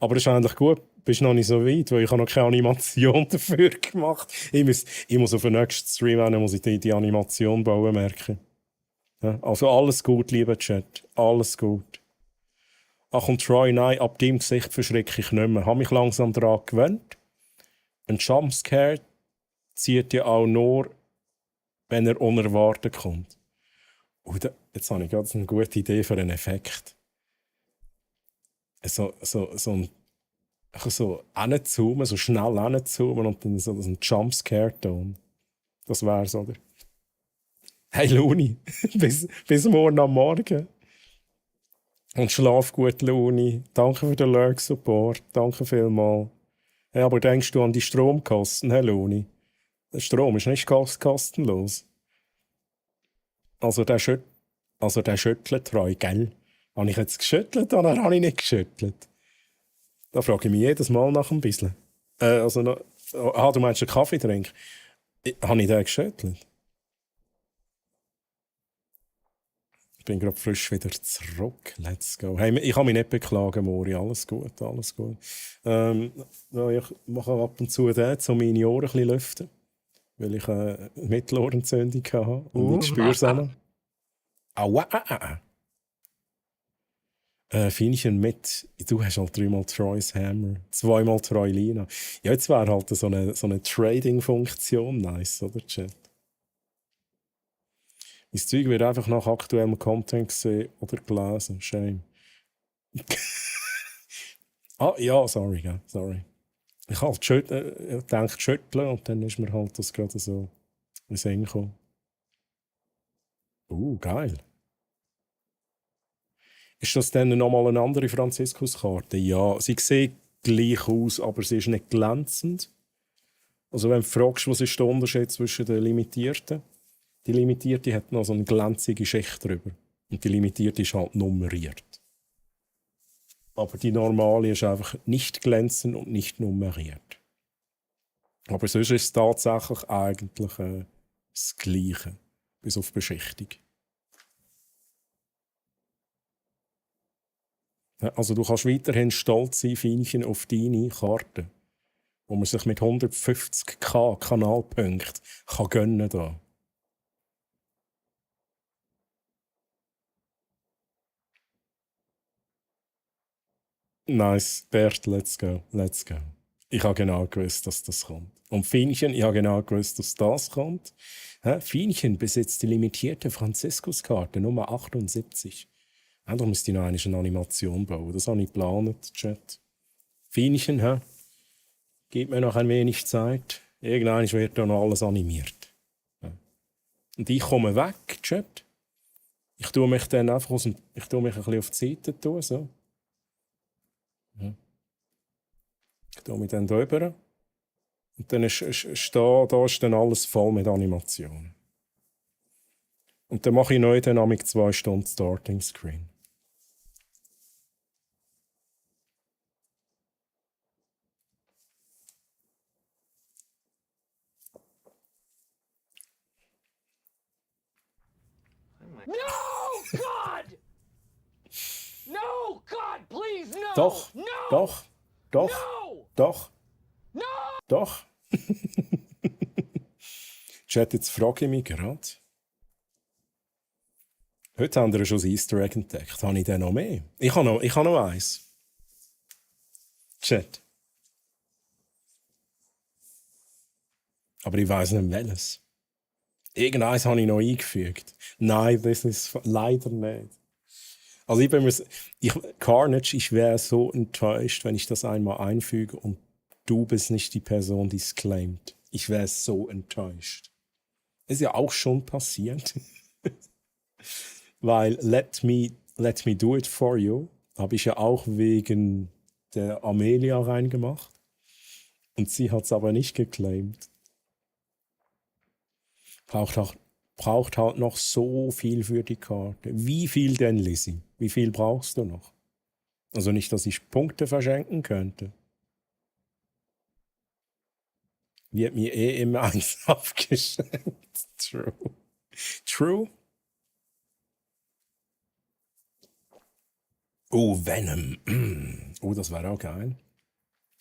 Aber das ist eigentlich gut. Du bist noch nicht so weit, weil ich habe noch keine Animation dafür gemacht. Ich muss auf den nächsten Stream muss ich die Animation bauen, merken. Ja, also alles gut, lieber Chat. Alles gut. Ach und Troy, nein, ab deinem Gesicht verschrecke ich nicht mehr. Ich habe mich langsam daran gewöhnt. Ein Jumpscare zieht ja auch nur, wenn er unerwartet kommt. Jetzt habe ich gerade eine gute Idee für einen Effekt. So hinzoomen, so schnell hinzoomen und dann so einen Jumpscare-Ton. Das wär's, oder? Hey Luni, bis morgen am Morgen. Und schlaf gut, Luni. Danke für den Lurk-Support. Danke vielmals. Hey, aber denkst du an die Stromkosten, hey Luni? Der Strom ist nicht kostenlos. Also der schüttelt treu, gell? Habe ich jetzt geschüttelt oder habe ich nicht geschüttelt? Da frage ich mich jedes Mal nach ein bisschen. Du meinst einen Kaffee trinken? Habe ich den geschüttelt? Ich bin gerade frisch wieder zurück. Let's go. Hey, ich kann mich nicht beklagen, Mori. Alles gut, alles gut. Ich mache ab und zu den, um meine Ohren ein bisschen lüften. Weil ich eine Mittelohrentzündung hatte. Und ich spüre es auch. Aua. Feinchen mit. Du hast halt 3-mal Troy's Hammer, 2-mal Troy Lina. Ja, jetzt wäre halt so eine Trading-Funktion nice, oder, Chat? Mein Zeug wird einfach nach aktuellem Content gesehen oder gelesen. Shame. Ja, sorry. Ich habe gedacht, schütteln und dann ist mir halt das gerade so in den Sinn gekommen. Geil. Ist das dann nochmal eine andere Franziskuskarte? Ja, sie sieht gleich aus, aber sie ist nicht glänzend. Also wenn du fragst, was ist der Unterschied zwischen den limitierten? Die limitierte hat noch so eine glänzige Schicht drüber. Und die limitierte ist halt nummeriert. Aber die normale ist einfach nicht glänzend und nicht nummeriert. Aber sonst ist es tatsächlich eigentlich das Gleiche. bis auf Beschichtung. Ja, also du kannst weiterhin stolz sein, Feinchen, auf deine Karte, wo man sich mit 150k Kanalpunkten kann gönnen kann. Nice, Bert, let's go, let's go. Ich habe genau gewusst, dass das kommt. Und Fienchen, ich habe genau gewusst, dass das kommt. Fienchen besitzt die limitierte Franziskuskarte Nummer 78. Ja, da müsste ich noch eine Animation bauen. Das habe ich geplant, Chat. Fienchen, gib mir noch ein wenig Zeit. Irgendwann wird da noch alles animiert. Ja. Und ich komme weg, Chat. Ich tue mich dann einfach ein bisschen auf die Seite tun, so. Ja. Ich tue mich dann drüber. Und dann ist dann alles voll mit Animationen. Und dann mache ich neu dann 2 Stunden Starting Screen. No, God! No, God, please, no! Doch, no! doch, doch, No! doch, No! doch. Chat, jetzt frage ich mich gerade. Heute haben wir schon das Easter Egg entdeckt. Habe ich denn noch mehr? Ich habe noch eins. Chat. Aber ich weiss nicht welches. Irgendeins habe ich noch eingefügt. Nein, das ist leider nicht. Also Carnage, ich wäre so enttäuscht, wenn ich das einmal einfüge und du bist nicht die Person, die es claimt. Ich wäre so enttäuscht. Ist ja auch schon passiert. Weil Let me do it for you habe ich ja auch wegen der Amelia reingemacht. Und sie hat es aber nicht geclaimt. Braucht halt noch so viel für die Karte. Wie viel denn, Lizzie? Wie viel brauchst du noch? Also nicht, dass ich Punkte verschenken könnte. Wird mir immer eins abgeschenkt. True. True? Oh, Venom. Oh, das wäre auch geil.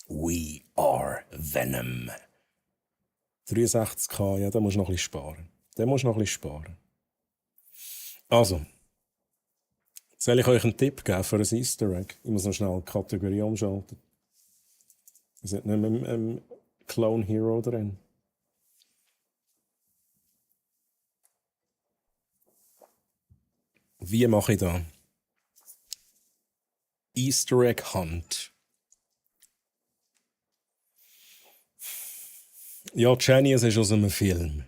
We are Venom. 63k, ja, da musst du noch ein bisschen sparen. Also, soll ich euch einen Tipp geben für ein Easter Egg? Ich muss noch schnell die Kategorie umschalten. Wir sind nicht mit dem Clone Hero drin. Wie mache ich das? Easter Egg Hunt. Ja, Jenny, es ist aus einem Film.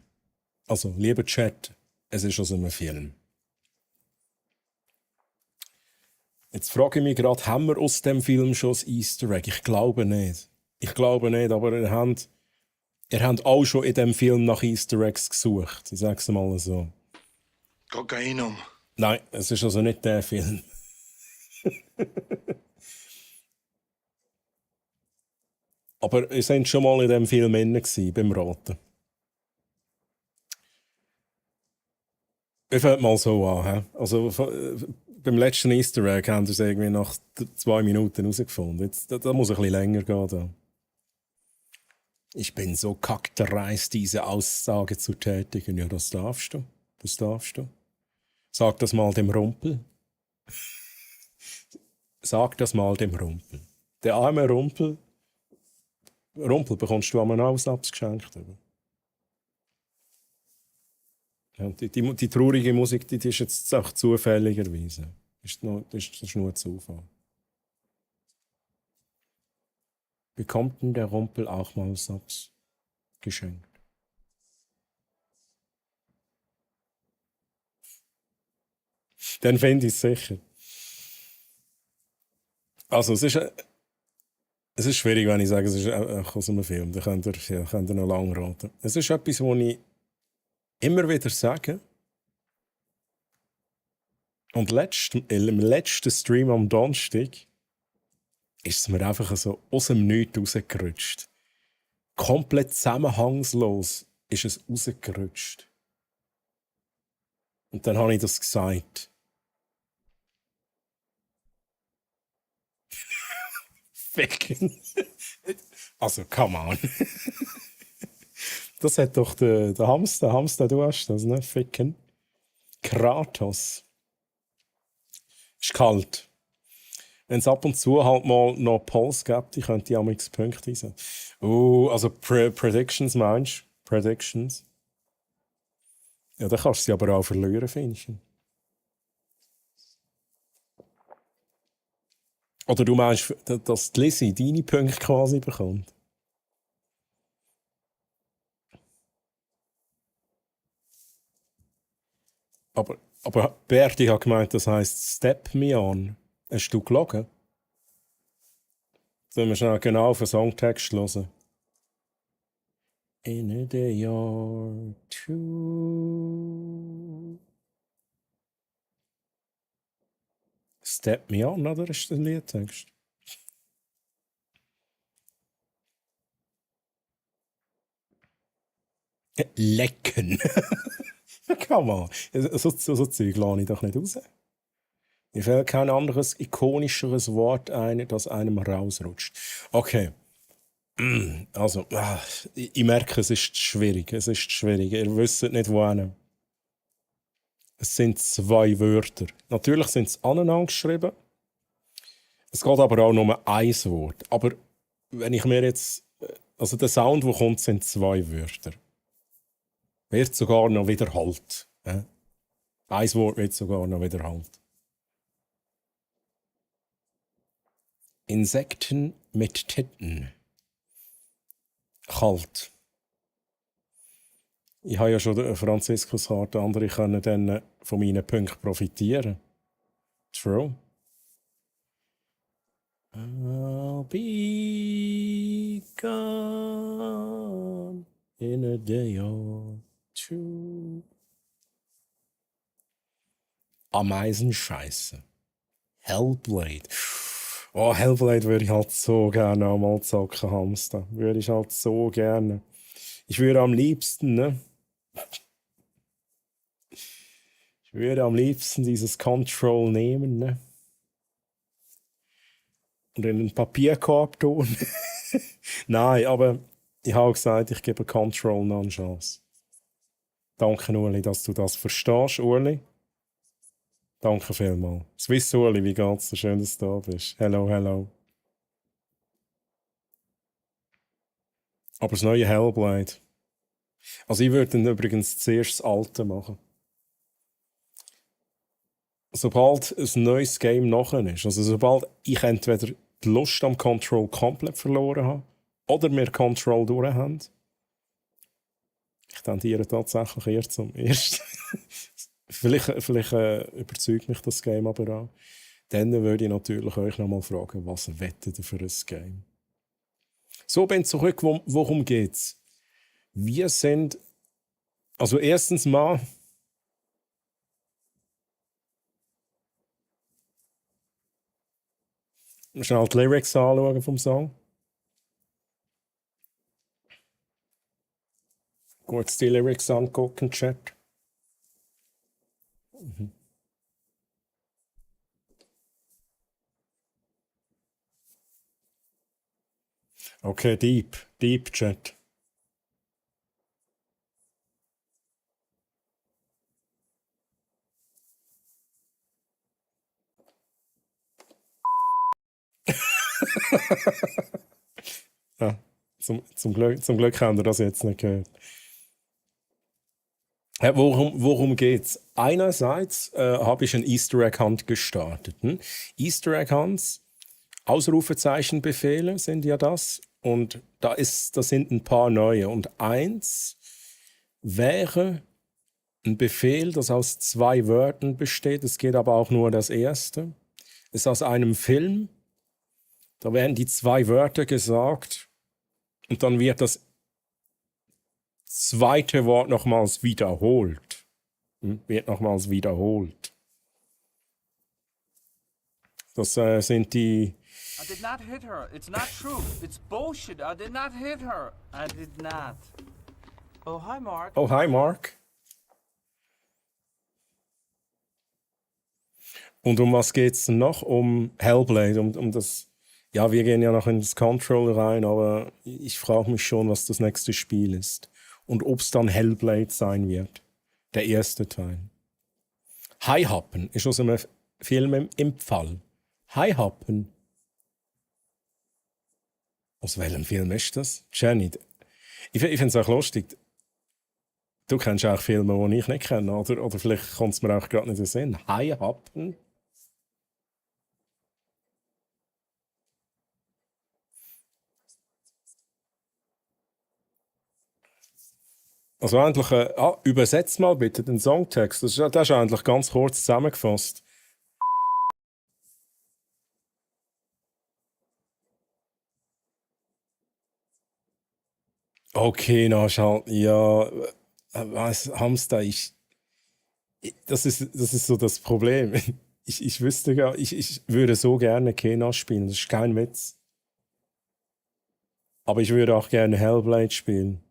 Also, lieber Chat, es ist aus einem Film. Jetzt frage ich mich gerade, haben wir aus dem Film schon das Easter Egg? Ich glaube nicht, aber ihr habt auch schon in dem Film nach Easter Eggs gesucht. Ich sage es mal so. Kokainum. Nein, es ist also nicht der Film. Aber ihr seid schon mal in diesem Film drin beim Raten. Ich fange mal so an. Also, beim letzten Easter Egg haben wir es irgendwie nach 2 Minuten herausgefunden. Jetzt, da muss ein bisschen länger gehen. Da. Ich bin so kackdreist, diese Aussage zu tätigen. Ja, das darfst du. Sag das mal dem Rumpel. Sag das mal dem Rumpel. Der arme Rumpel bekommst du einmal einen Abs geschenkt. Ja, die traurige Musik, die ist jetzt auch zufälligerweise. Das ist nur ein Zufall. Bekommt denn der Rumpel auch mal Subs geschenkt? Dann fände ich es sicher. Also, es ist schwierig, wenn ich sage, es ist aus einem Film. Da könnt ihr noch lange raten. Es ist etwas, was ich immer wieder sage. Und im letzten Stream am Donnerstag ist es mir einfach so aus dem Nichts rausgerutscht. Komplett zusammenhangslos ist es rausgerutscht. Und dann habe ich das gesagt. Ficken. Also, come on. Das hat doch der Hamster, du hast das, ne? Ficken. Kratos. Ist kalt. Wenn es ab und zu halt mal noch Polls gibt, ich könnte ja x Punkte sein. Also Predictions meinst du? Predictions? Ja, dann kannst du sie aber auch verlieren, findest du? Oder du meinst, dass die Lizzie deine Punkte quasi bekommt? Aber Berti hat gemeint, das heisst Step Me On. Hast du gelogen? Sollen wir schnell genau auf den Songtext hören? In a day or two. Step Me On, oder? Ist der Liedtext? Lecken. Kann man. So Zeug lasse ich doch nicht raus. Mir fällt kein anderes, ikonischeres Wort ein, das einem rausrutscht. Okay. Also, ich merke, es ist schwierig. Es ist schwierig. Ihr wisst nicht, wohin. Es sind 2 Wörter. Natürlich sind sie aneinander geschrieben. Es geht aber auch nur ein Wort. Aber wenn ich mir jetzt... Also der Sound, der kommt, sind 2 Wörter. Wird sogar noch wiederholt. Ein Wort wird sogar noch wiederholt. Insekten mit Titten. Kalt. Ich habe ja schon den Franziskuskarte, andere können dann von meinen Punkten profitieren. True. I'll be gone in a day or two. Ameisenscheiße. Hellblade. Oh, Hellblade würde ich halt so gerne einmal zocken, Hamster. Würde ich halt so gerne. Ich würde am liebsten, ne? Ich würde am liebsten dieses Control nehmen, ne? Und in den Papierkorb tun. Nein, aber ich habe gesagt, ich gebe Control noch eine Chance. Danke, Uli, dass du das verstehst, Uli. Danke vielmals. Swiss Uli, wie geht's dir? Schön, dass du da bist. Hello, hello. Aber das neue Hellblade. Also ich würde dann übrigens zuerst das alte machen. Sobald ein neues Game nachher ist, also sobald ich entweder die Lust am Control komplett verloren habe oder wir Control durch haben, ich tendiere tatsächlich eher zum ersten. vielleicht überzeugt mich das Game aber auch. Dann würde ich natürlich euch nochmal fragen, was wettet ihr für ein Game? So, Ben, zurück, worum geht's? Wir sind, also erstens mal, schnell die Lyrics anschauen vom Song. Kurz die Lyrics angucken, Chat. Okay, deep Chat. Ja, zum Glück haben wir das jetzt nicht gehört. Worum geht's? Einerseits habe ich einen Easter Egg Hunt gestartet. Easter Egg Hunts, Ausrufezeichenbefehle sind ja das. Und da sind ein paar neue. Und eins wäre ein Befehl, das aus 2 Wörtern besteht. Es geht aber auch nur das erste. Es ist aus einem Film. Da werden die 2 Wörter gesagt. Und dann wird das zweite Wort nochmals wiederholt. Wird nochmals wiederholt. Das sind die... I did not hit her. It's not true. It's bullshit. I did not hit her. I did not. Oh, hi, Mark. Oh, hi, Mark. Und um was geht es denn noch? Um Hellblade, um das. Ja, wir gehen ja noch ins Control rein, aber ich frage mich schon, was das nächste Spiel ist. Und ob es dann Hellblade sein wird. Der erste Teil. Haihappen ist aus einem Film im Fall. Haihappen. Aus welchem Film ist das? Jenny, ich finde es auch lustig. Du kennst auch Filme, die ich nicht kenne, oder vielleicht kommt es mir auch gerade nicht in den Sinn. Haihappen? Also eigentlich, übersetzt mal bitte den Songtext. Das ist eigentlich ganz kurz zusammengefasst. Okay, na schau, ja, was, Hamster, das ist so das Problem. Ich wüsste gar, ich würde so gerne Kena spielen, das ist kein Witz. Aber ich würde auch gerne Hellblade spielen.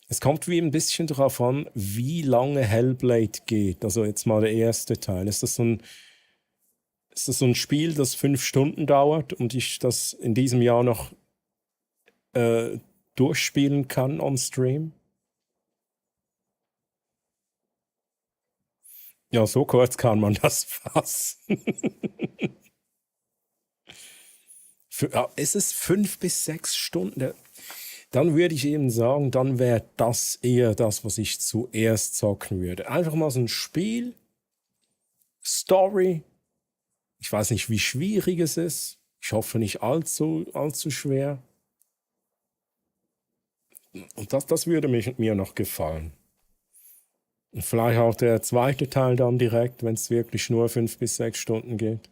Es kommt wie ein bisschen darauf an, wie lange Hellblade geht. Also jetzt mal der erste Teil. Ist das so ein Spiel, das 5 Stunden dauert und ich das in diesem Jahr noch durchspielen kann on Stream? Ja, so kurz kann man das fassen. Ist es 5 bis 6 Stunden? Dann würde ich eben sagen, dann wäre das eher das, was ich zuerst zocken würde. Einfach mal so ein Spiel, Story. Ich weiß nicht, wie schwierig es ist. Ich hoffe nicht allzu schwer. Und das würde mir noch gefallen. Und vielleicht auch der zweite Teil dann direkt, wenn es wirklich nur 5 bis 6 Stunden geht.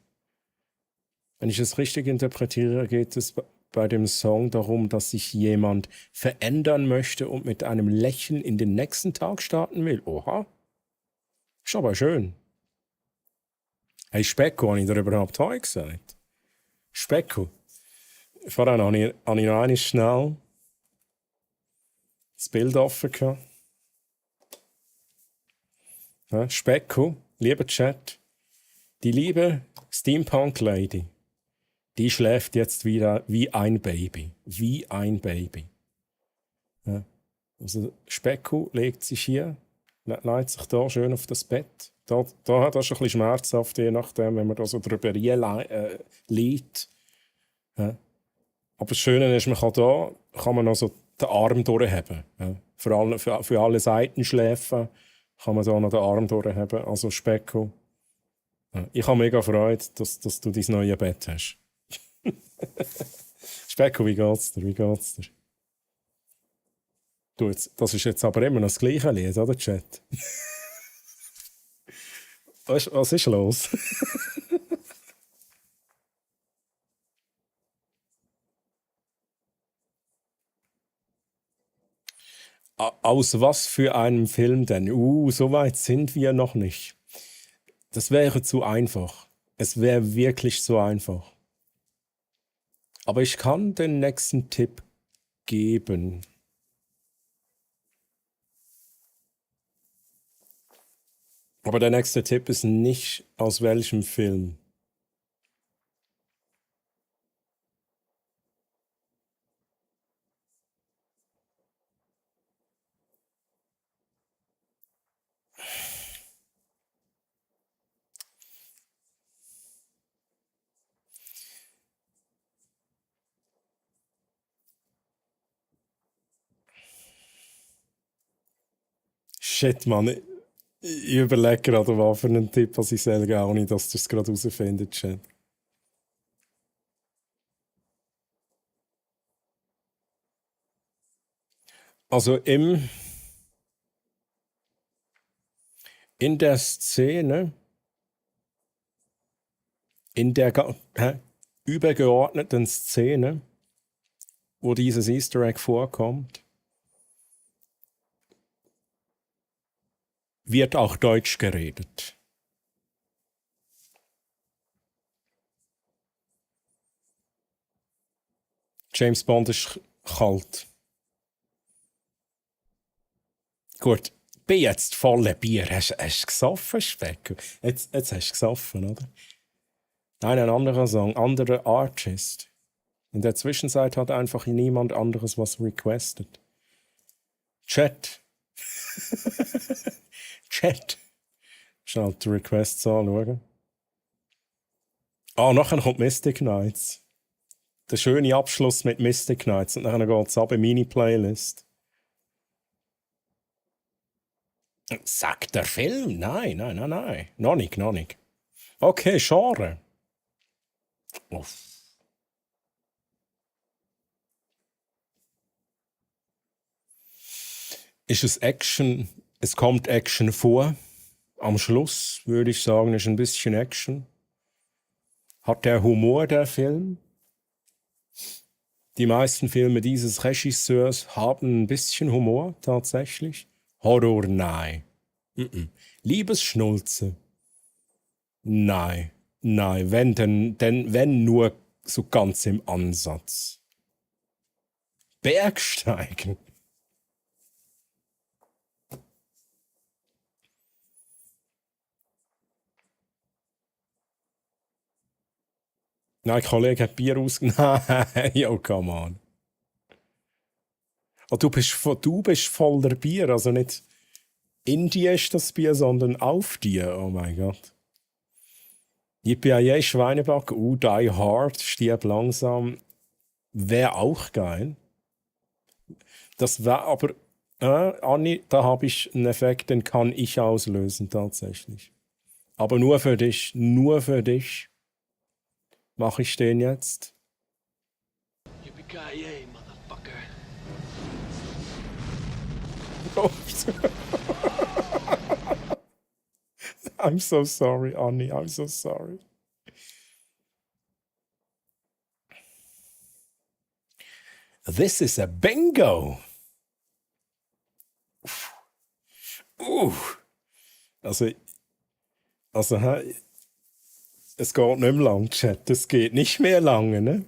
Wenn ich es richtig interpretiere, geht es bei dem Song darum, dass sich jemand verändern möchte und mit einem Lächeln in den nächsten Tag starten will. Oha. Ist aber schön. Hey Specko, habe ich dir überhaupt heute gesagt? Specko. Vorhin habe ich noch einmal schnell das Bild offen gehabt. Ja, Specko, lieber Chat, die liebe Steampunk-Lady, die schläft jetzt wieder wie ein Baby. Wie ein Baby. Ja. Also Specko legt sich hier, legt sich da schön auf das Bett. Da hat er schon ein bisschen schmerzhaft, je nachdem, wenn man da so drüber liegt. Ja. Aber das Schöne ist, kann man noch so den Arm durchheben. Ja. Für alle Seitenschläfen kann man da noch den Arm durchheben. Also Specko. Ja. Ich habe mega Freude, dass du dein neues Bett hast. Specko, wie geht's dir? Du, das ist jetzt aber immer noch das gleiche Lied, oder Chat? Was ist los? Aus was für einem Film denn? So weit sind wir noch nicht. Das wäre zu einfach. Es wäre wirklich zu einfach. Aber ich kann den nächsten Tipp geben. Aber der nächste Tipp ist nicht aus welchem Film. Shit, Mann. Ich überlege gerade, was für einen Tipp was ich sage, auch nicht, dass ihr es gerade herausfindet, Chat. Also in der Szene, in der übergeordneten Szene, wo dieses Easter Egg vorkommt, wird auch Deutsch geredet. James Bond ist kalt. Gut, bin jetzt voller Bier. Hast du gesoffen, Speck? Jetzt hast du gesoffen, oder? Nein, ein anderer Song, anderer Artist. In der Zwischenzeit hat einfach niemand anderes was requested. Chat. Chat. Schnell die Requests anschauen. Nachher kommt Mystic Knights. Der schöne Abschluss mit Mystic Knights. Und dann geht es ab in meine Playlist. Sagt der Film? Nein. Noch nicht. Okay, Genre. Uff. Ist es Action? Es kommt Action vor. Am Schluss würde ich sagen, ist ein bisschen Action. Hat der Humor, der Film? Die meisten Filme dieses Regisseurs haben ein bisschen Humor, tatsächlich. Horror, nein. Liebesschnulze? Nein. Wenn nur so ganz im Ansatz. Bergsteigen? Nein, Kollege hat Bier Nein, yo, come on. Oh, du bist voller Bier, also nicht in dir ist das Bier, sondern auf dir. Oh mein Gott. Yippie Schweineback, Die Hard, Stirb langsam. Wäre auch geil. Das wäre aber, Anni, da habe ich einen Effekt, den kann ich auslösen, tatsächlich. Aber nur für dich mache ich den jetzt. Yippee-ki-yay, motherfucker. I'm so sorry, Anni, I'm so sorry. This is a bingo. Also, es geht nicht mehr lang, Chat. Es geht nicht mehr lange, ne?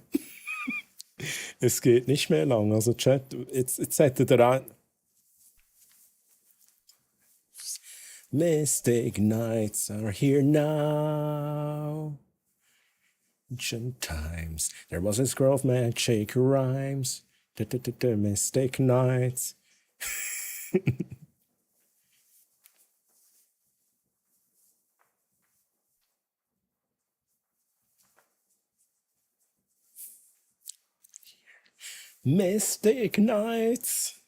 Es geht nicht mehr lang. Also, Chat, jetzt hättet ihr ein... Mystic Nights are here now. Ancient times. There was a scroll of magic rhymes. Mystic Nights. Mystic Nights.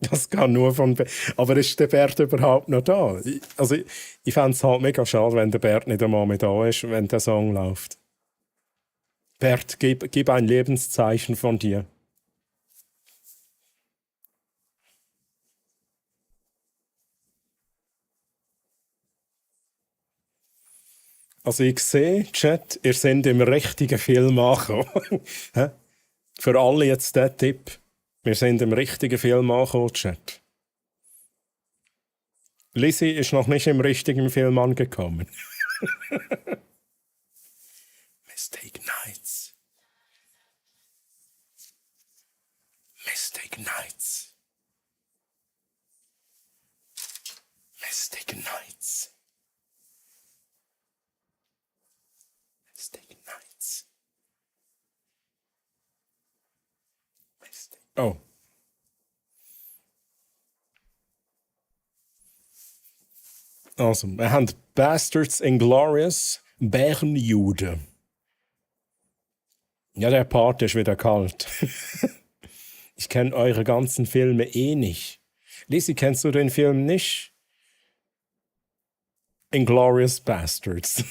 Das kann nur von... Aber ist der Bert überhaupt noch da? Ich fände es halt mega schade, wenn der Bert nicht einmal mehr da ist, wenn der Song läuft. Bert, gib ein Lebenszeichen von dir. Also ich sehe, Chat, ihr seid im richtigen Film angekommen. Für alle jetzt der Tipp. Wir sind im richtigen Film angekommen, Chat. Lizzie ist noch nicht im richtigen Film angekommen. Mystic Nights. Mystic Nights. Mystic Nights. Mystic Nights. Oh. Also, wir haben Bastards Inglorious, Bärenjude. Ja, der Part ist wieder kalt. Ich kenne eure ganzen Filme eh nicht. Lizzie, kennst du den Film nicht? Inglorious Bastards.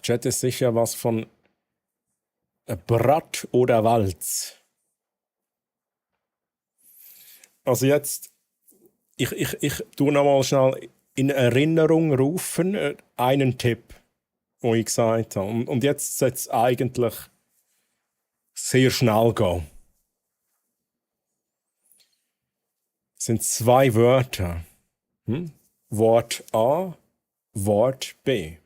Chat ist sicher was von Brat oder Walz. Also jetzt, ich tue nochmal schnell in Erinnerung rufen, einen Tipp, den ich gesagt habe. Und jetzt sollte es eigentlich sehr schnell gehen. Es sind 2 Wörter. Wort A, Wort B.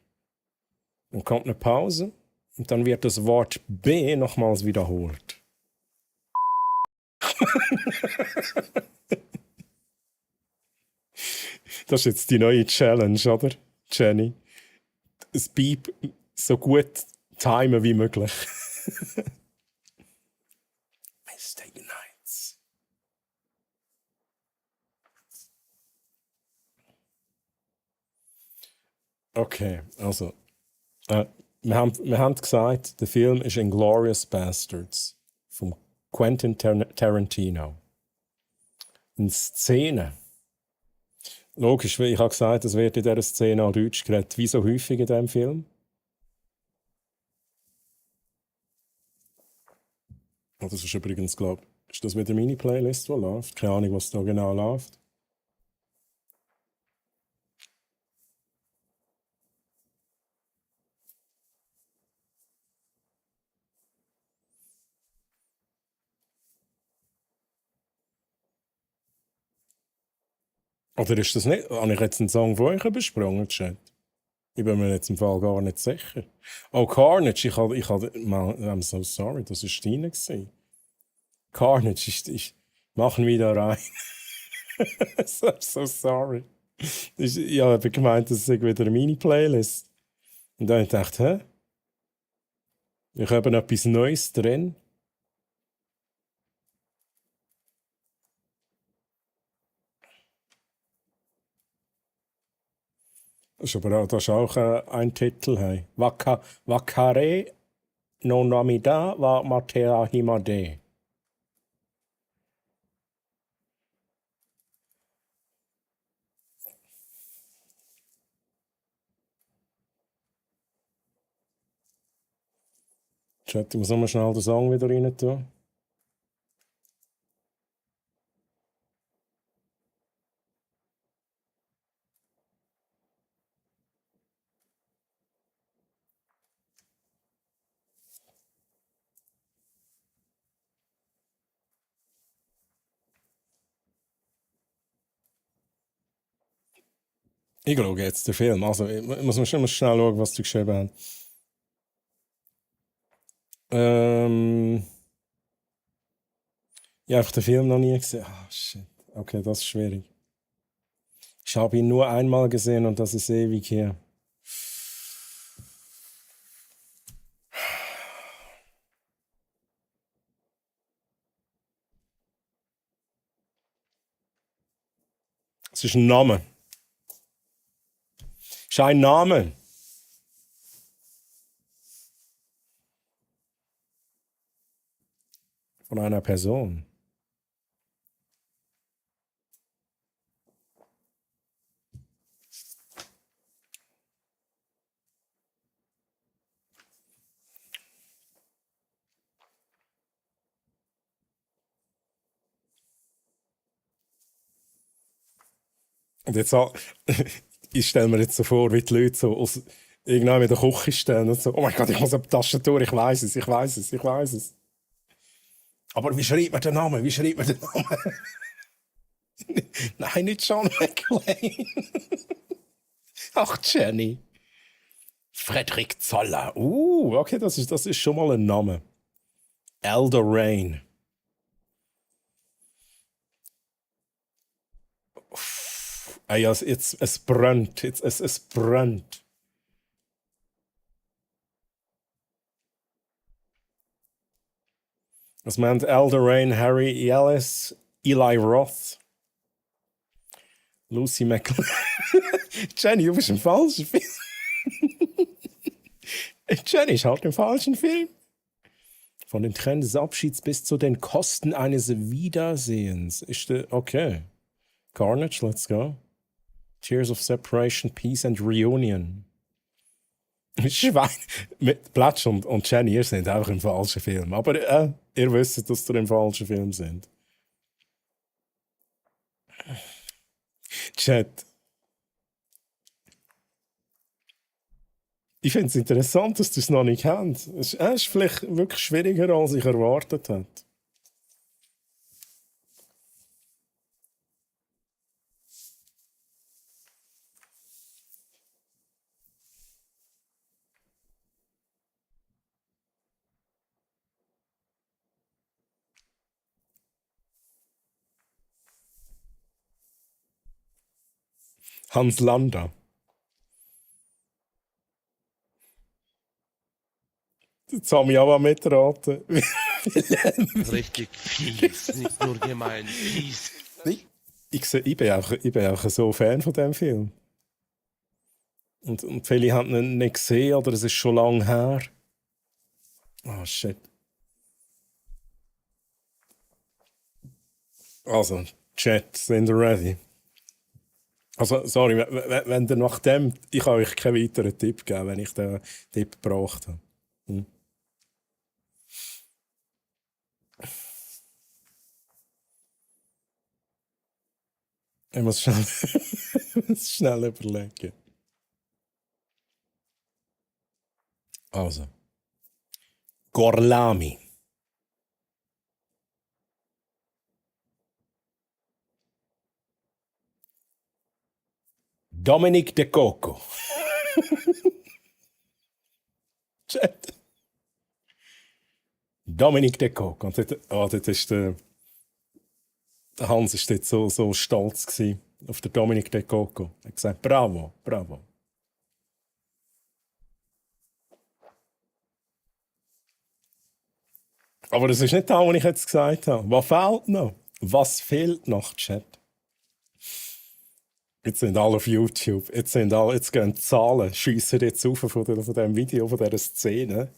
Dann kommt eine Pause. Und dann wird das Wort B nochmals wiederholt. Das ist jetzt die neue Challenge, oder, Jenny? Das Beep so gut timen wie möglich. Mistake Nights. Okay, also. Wir haben gesagt, der Film ist Inglourious Bastards von Quentin Tarantino. In Szene. Logisch, weil ich habe gesagt, es wird in dieser Szene auch Deutsch geredet. Wie so häufig in diesem Film? Oh, das ist übrigens, glaube ich, ist das wieder meine Playlist, die läuft? Keine Ahnung, was da genau läuft. Oder ist das nicht? Habe ich jetzt einen Song von euch übersprungen, Chat? Ich bin mir jetzt im Fall gar nicht sicher. Oh, Carnage, ich habe, I'm so sorry, das war deine gewesen. Carnage, ich machen wieder rein. So sorry. Ich habe gemeint, das ist wieder meine Playlist. Und dann habe ich gedacht, hä? Ich habe etwas Neues drin. Das ist auch ein Titel. Hey. Wakare no Namida wa Matea Himade. Chat, ich muss nochmal schnell den Song wieder rein tun. Ich schaue jetzt den Film. Also, ich muss schnell schauen, was du geschrieben hast. Ich habe den Film noch nie gesehen. Ah, shit. Okay, das ist schwierig. Ich habe ihn nur einmal gesehen und das ist ewig her. Es ist ein Name. Es ist ein Name. Von einer Person. Und jetzt ich stelle mir jetzt so vor, wie die Leute so aus irgendwann in der Küche stehen und so, oh mein Gott, ich muss auf die Tastatur, ich weiß es. Aber wie schreibt man den Namen? Nein, nicht John McClane. Ach, Jenny. Frederik Zoller. Okay, das ist schon mal ein Name. Elder Rain. Ja, es brennt. Es brennt. Was meint Elder Rain, Harry Ellis, Eli Roth, Lucy McClane. Jenny, du bist im falschen Film. Jenny ist halt im falschen Film. Von den Tränen des Abschieds bis zu den Kosten eines Wiedersehens. Okay. Carnage, let's go. Tears of Separation, Peace and Reunion. Schwein. Mit Platsch und Jenny, ihr seid einfach im falschen Film. Aber ihr wisst, dass ihr im falschen Film sind. Chat. Ich finde es interessant, dass du es noch nicht kennst. Es ist vielleicht wirklich schwieriger, als ich erwartet habe. Hans Landa. Jetzt haben wir auch mal mitraten. Richtig fies, nicht nur gemein, fies. Ich bin auch so Fan von dem Film. Und viele haben ihn nicht gesehen oder es ist schon lange her. Oh shit. Also, Chat, sind ihr ready? Also, sorry, wenn ihr nach dem... Ich kann euch keinen weiteren Tipp geben, wenn ich den Tipp gebracht habe. Ich muss schnell überlegen. Also. Gorlami. Dominic De Coco. Chat. Dominic De Coco. Und dort ist der Hans war dort so stolz gewesen auf den Dominic De Coco. Er hat gesagt, bravo, bravo. Aber das ist nicht das, was ich jetzt gesagt habe. Was fehlt noch? Was fehlt noch, Chat? Jetzt sind alle auf YouTube. Jetzt gehen die Zahlen, schiessen jetzt auf von diesem Video, von dieser Szene.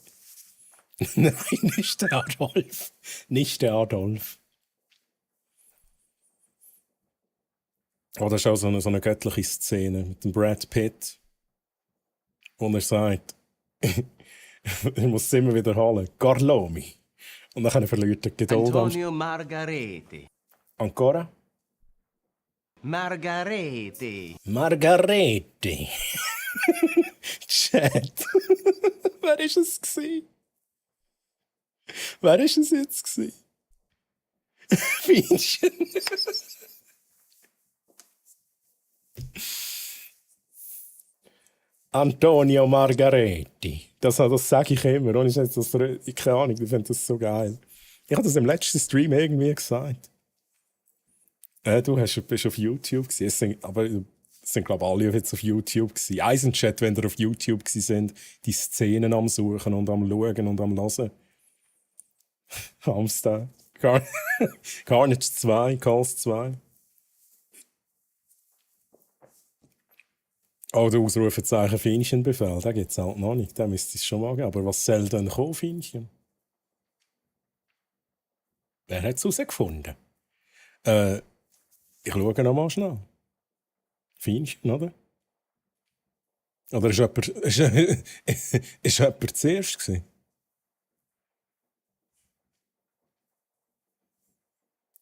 Nein, nicht der Adolf. Nicht der Adolf. Oh, das ist auch so eine göttliche Szene mit dem Brad Pitt, wo er sagt, ich muss es immer wiederholen, Garlomi. Und dann verliert er die Geduld. Antonio Margarete. Ancora? Margarete. Margarete. Chat. Wer ist es gewesen? Wer ist es jetzt gewesen? Fienchen. Antonio Margareti. Das sage ich immer. Ohne jetzt, keine Ahnung, ich finde das so geil. Ich habe das im letzten Stream irgendwie gesagt. Du bist auf YouTube gewesen. Aber es sind, glaube ich, alle jetzt auf YouTube gewesen. Eisenchat, wenn ihr auf YouTube gewesen sind, die Szenen am Suchen und am Schauen und am Hören. Hamster. Carnage 2, Calls 2. Oh, der Ausrufezeichen Fienchen-Befehl, den gibt es halt noch nicht. Den müsste es schon mal geben. Aber was soll denn kommen, Fienchen? Wer hat es herausgefunden? Ich schaue noch mal schnell. Fienchen, oder? Oder ist jemand zuerst gewesen?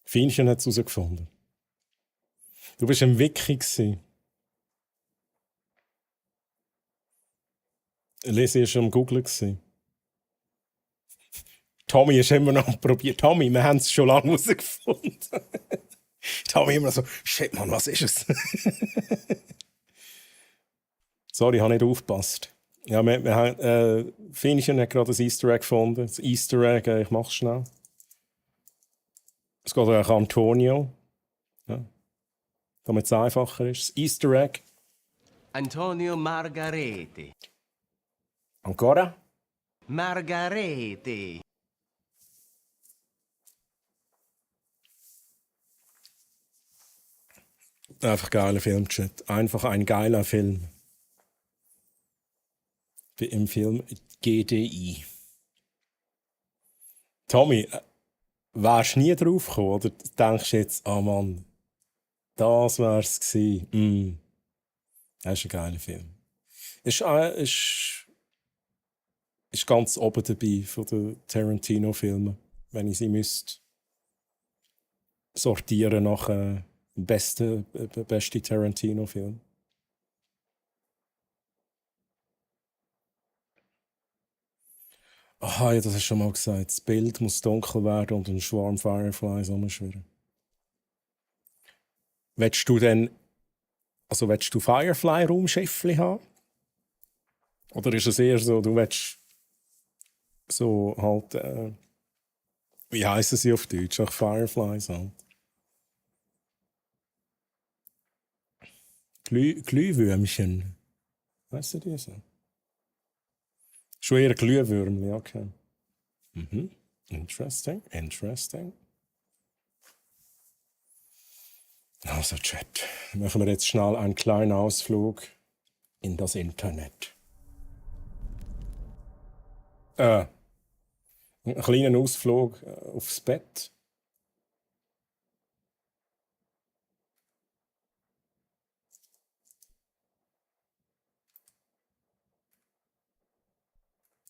Fienchen hat es herausgefunden. Du bist im Wiki gewesen. Lesi war schon am Googlen. Tommy ist immer noch probiert. Tommy, wir haben es schon lange herausgefunden. Tommy immer so, shit, Mann, was ist es? Sorry, ich habe nicht aufgepasst. Ja, wir haben, Fienchen hat gerade ein Easter Egg gefunden. Das Easter Egg, ich mache es schnell. Es geht auch an Antonio. Ja. Damit es einfacher ist. Das Easter Egg. Antonio Margarete. Ancora? Margarete. Einfach geiler Filmchat. Einfach ein geiler Film. Wie im Film GDI. Tommy, wärst du nie drauf gekommen, oder denkst du jetzt, oh Mann, das wär's gewesen? Das ist ein geiler Film. Ist ganz oben dabei von den Tarantino-Filmen, wenn ich sie müsste sortieren nach beste Tarantino-Film. Aha, ja, das hast du schon mal gesagt. Das Bild muss dunkel werden und ein Schwarm Fireflies rumschwirren. Willst du Firefly-Raumschiffli haben? Oder ist es eher so, du willst so halt, wie heissen sie auf Deutsch? Auch Fireflies halt. Glühwürmchen. Weißt du das? Schon eher Glühwürmchen, okay. Mhm. Interesting. Also Chat, machen wir jetzt schnell einen kleinen Ausflug in das Internet. Einen kleinen Ausflug aufs Bett.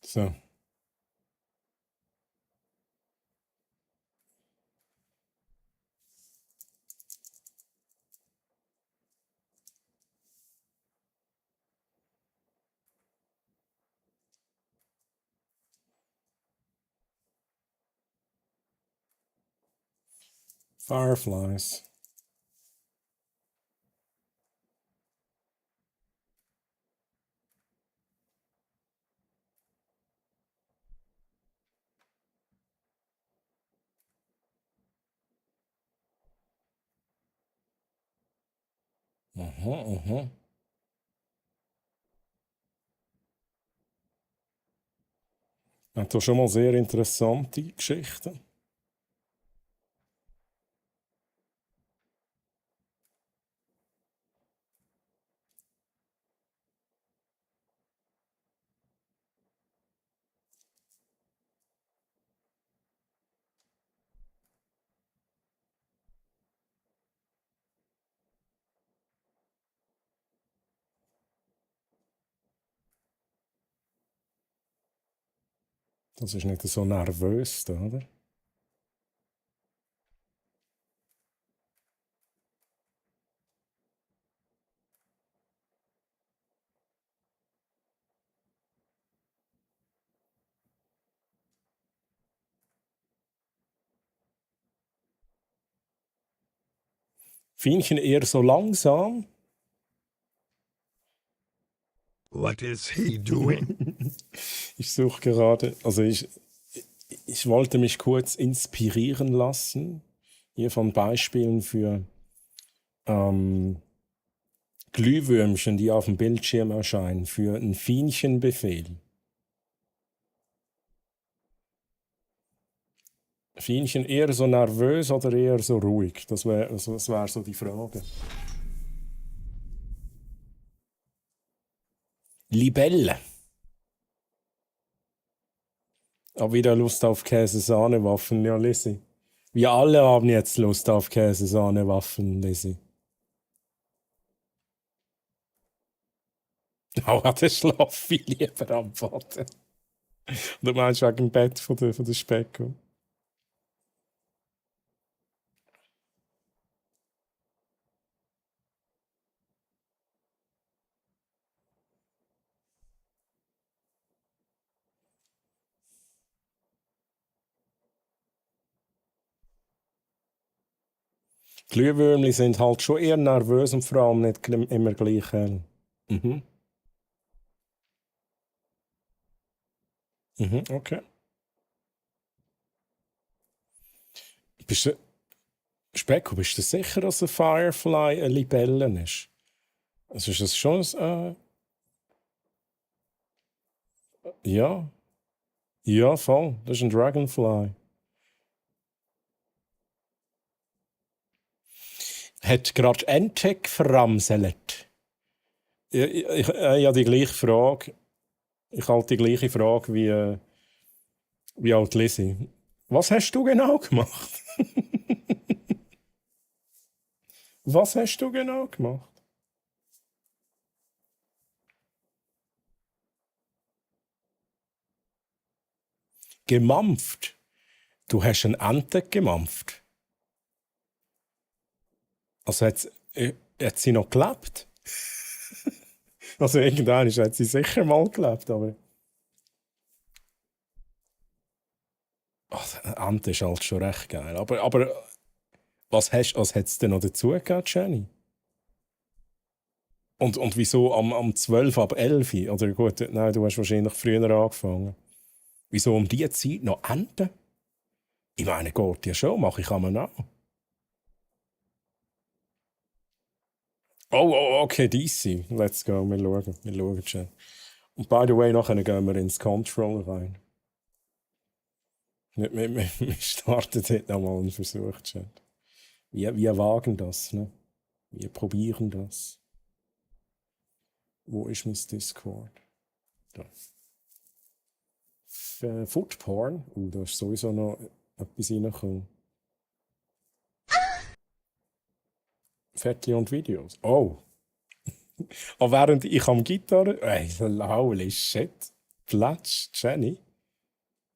So. Fireflies. Aha. Hat da schon mal sehr interessante Geschichten. Das ist nicht so nervös, da, oder? Fienchen eher so langsam. What is he doing? Ich suche gerade, also ich wollte mich kurz inspirieren lassen, hier von Beispielen für Glühwürmchen, die auf dem Bildschirm erscheinen, für einen Fienchenbefehl. Fienchen eher so nervös oder eher so ruhig? Das wär so die Frage. Libelle. Hab wieder Lust auf Käse-Sahne-Waffeln, ja, Lissy. Wir alle haben jetzt Lust auf Käse-Sahne-Waffeln, Lissy. Oh, der Schlaf viel lieber am Vater. Du meinst wegen dem Bett von der Specko? Glühwürmli sind halt schon eher nervös und vor allem nicht immer gleich hell. Mhm. Okay. Specko, bist du sicher, dass ein Firefly eine Libelle ist? Also ist das schon ja. Ja, voll. Das ist ein Dragonfly. Hat gerade Entech verramselt. Ich habe die gleiche Frage. Ich halte die gleiche Frage wie alt Lissy. Was hast du genau gemacht? Was hast du genau gemacht? Gemampft? Du hast einen Ente gemampft? Also hat sie noch gelebt? Also irgendwann hat sie sicher mal gelebt, aber... Eine Ente ist halt schon recht geil. Aber was hat es denn noch dazu gegeben, Jenny? Und wieso am 12 ab 11? Oder gut, nein, du hast wahrscheinlich früher angefangen. Wieso um diese Zeit noch Enten? Ich meine, geht ja schon, mache ich einmal auch. Oh, okay, DC. Let's go. Wir schauen schon. Und by the way, nachher gehen wir ins Control rein. Wir starten dort nochmal einen Versuch, Chat. Wir wagen das, ne? Wir probieren das. Wo ist mein Discord? Da. Foodporn? Da ist sowieso noch etwas reingekommen. Fotos und Videos. Oh! Aber während ich am Gitarre... holy shit. Platsch, Jenny?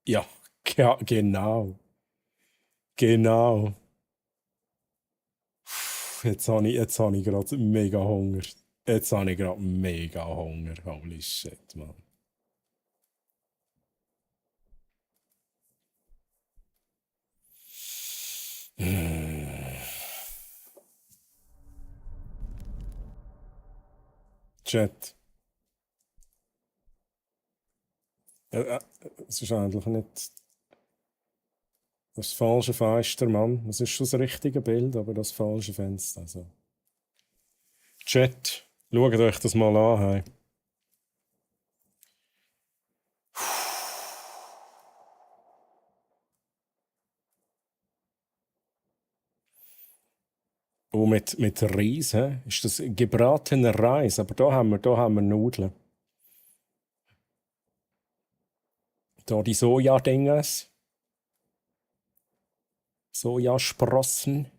Ja, genau. Genau. Jetzt habe ich gerade mega Hunger. Holy shit, man. Chat. Es ist eigentlich nicht das falsche Fenster, Mann. Es ist schon das richtige Bild, aber das falsche Fenster. Also. Chat, schaut euch das mal an. Hey. Oh, mit Reis, he? Ist das gebratener Reis? Aber da haben wir Nudeln. Da die Sojadinges. Sojasprossen.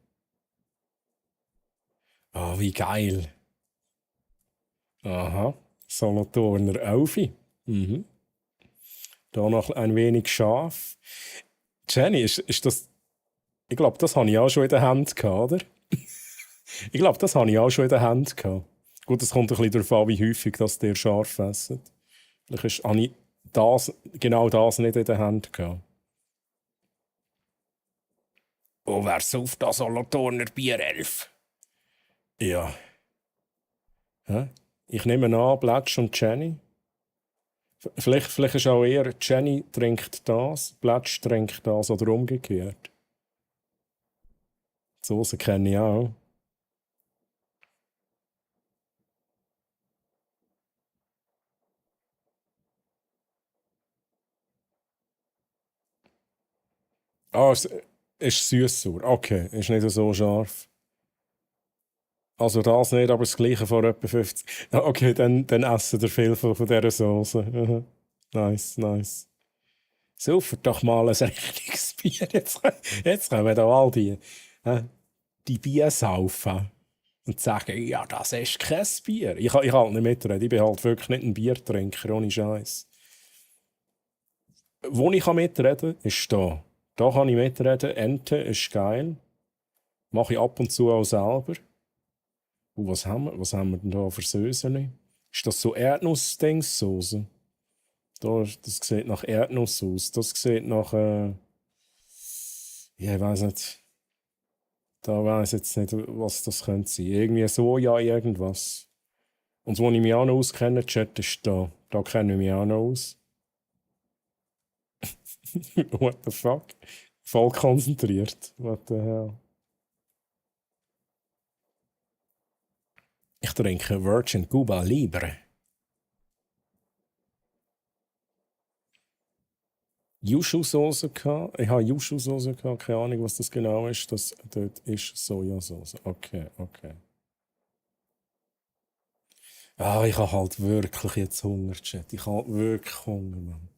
Oh, wie geil. Aha. Solothurner Aufi. Mhm. Da noch ein wenig scharf. Jenny, ist das... Ich glaube, das habe ich auch schon in der Hand gehabt, oder? Ich glaube, das habe ich auch schon in der Hand gehabt. Gut, es kommt ein bisschen darauf an, wie häufig dass der scharf essen. Vielleicht habe ich genau das nicht in der Hand gehabt. Oh, wer sauft das Solothurner Bier 11? Ja. Hä? Ich nehme an, Blatsch und Jenny. Vielleicht ist auch eher, Jenny trinkt das, Blatsch trinkt das oder umgekehrt. Die Soße kenne ich auch. Ah, es ist süß-sauer. Okay, ist nicht so scharf. Also das nicht, aber das gleiche vor etwa 50. Okay, dann essen ihr viel von dieser Soße. Mhm. Nice. Sauft doch mal ein richtiges Bier. Jetzt kommen da all die Biersaufen und sagen, ja, das ist kein Bier. Ich halt nicht mitreden. Ich bin halt wirklich nicht ein Biertrinker, ohne Scheiß. Wo ich mitreden kann, ist da. Da kann ich mitreden. Ente ist geil. Mache ich ab und zu auch selber. Und was haben wir denn da für Söseli? Ist das so Erdnuss-Dingssoße? Das sieht nach Erdnuss aus. Das sieht nach... ja, ich weiss nicht. Da weiss jetzt nicht, was das könnte sein. Irgendwie Soja, irgendwas. Und wo ich mich auch noch auskenne, Chat, ist da. Da kenne ich mich auch noch aus. What the fuck? Voll konzentriert. What the hell? Ich trinke Virgin Cuba Libre. Yushu-Soße gehabt. Ich habe Yushu-Soße gehabt. Keine Ahnung, was das genau ist. Das dort ist Sojasauce. Okay. Ah, ich habe halt wirklich jetzt Hunger, Chat. Ich habe wirklich Hunger, Mann.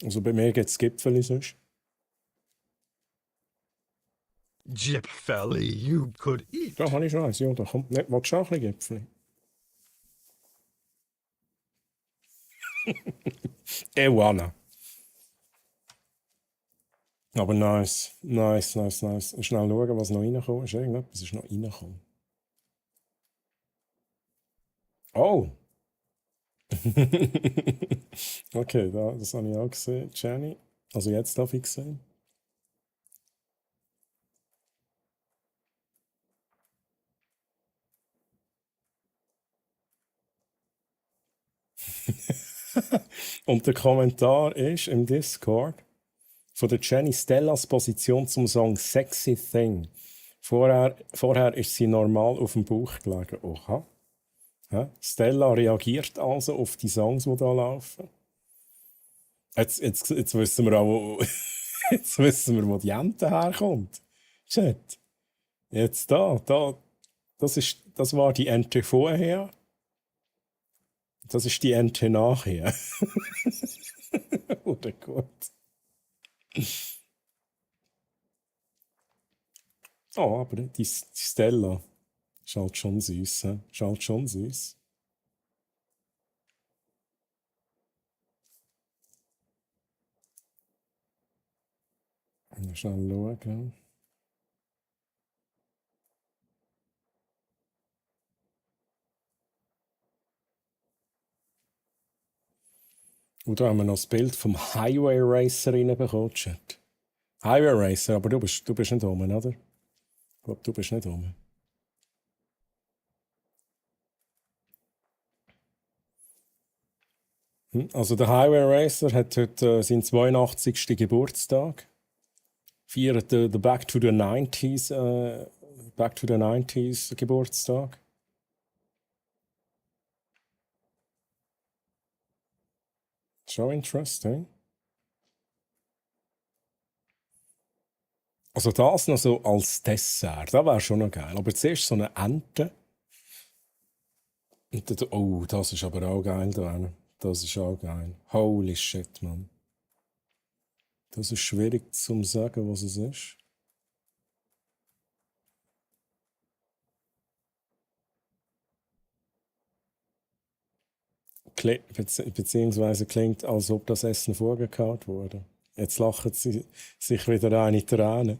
Also bei mir gibt es Gipfeli sonst. Gipfeli you could eat. Da habe ich schon eins. Ja, da kommt nicht. Willst du auch ein bisschen Gipfeli? Ewana. Aber nice. Schnell schauen, was noch reinkommt. Ist irgendetwas ist noch reingekommen. Oh! Okay, das habe ich auch gesehen. Jenny. Also jetzt darf ich sehen. Und der Kommentar ist im Discord von der Jenny Stellas Position zum Song Sexy Thing. Vorher ist sie normal auf dem Bauch gelegen. Oha. Ja? Stella reagiert also auf die Songs, die da laufen. Jetzt wissen wir auch, jetzt wissen wir, wo die Ente herkommt. Chat. Jetzt das war die Ente vorher. Das ist die Ente nachher. Oder gut. Oh, aber die Stella ist halt schon süß. Ist halt schon süß. Schnell schauen. Und da haben wir noch das Bild vom Highway Racer reinbekommen, Chat. Highway Racer, aber du bist nicht oben, oder? Ich glaube, du bist nicht oben. Also der Highway Racer hat heute seinen 82. Geburtstag. Feiert den Back to the 90s Geburtstag. Schon interesting. Also das noch so als Dessert, das wäre schon noch geil. Aber zuerst so eine Ente. Und dann, oh, das ist aber auch geil da. Das ist auch geil. Holy shit, Mann. Das ist schwierig zu sagen, was es ist. Beziehungsweise klingt, als ob das Essen vorgekaut wurde. Jetzt lachen sie sich wieder eine Träne.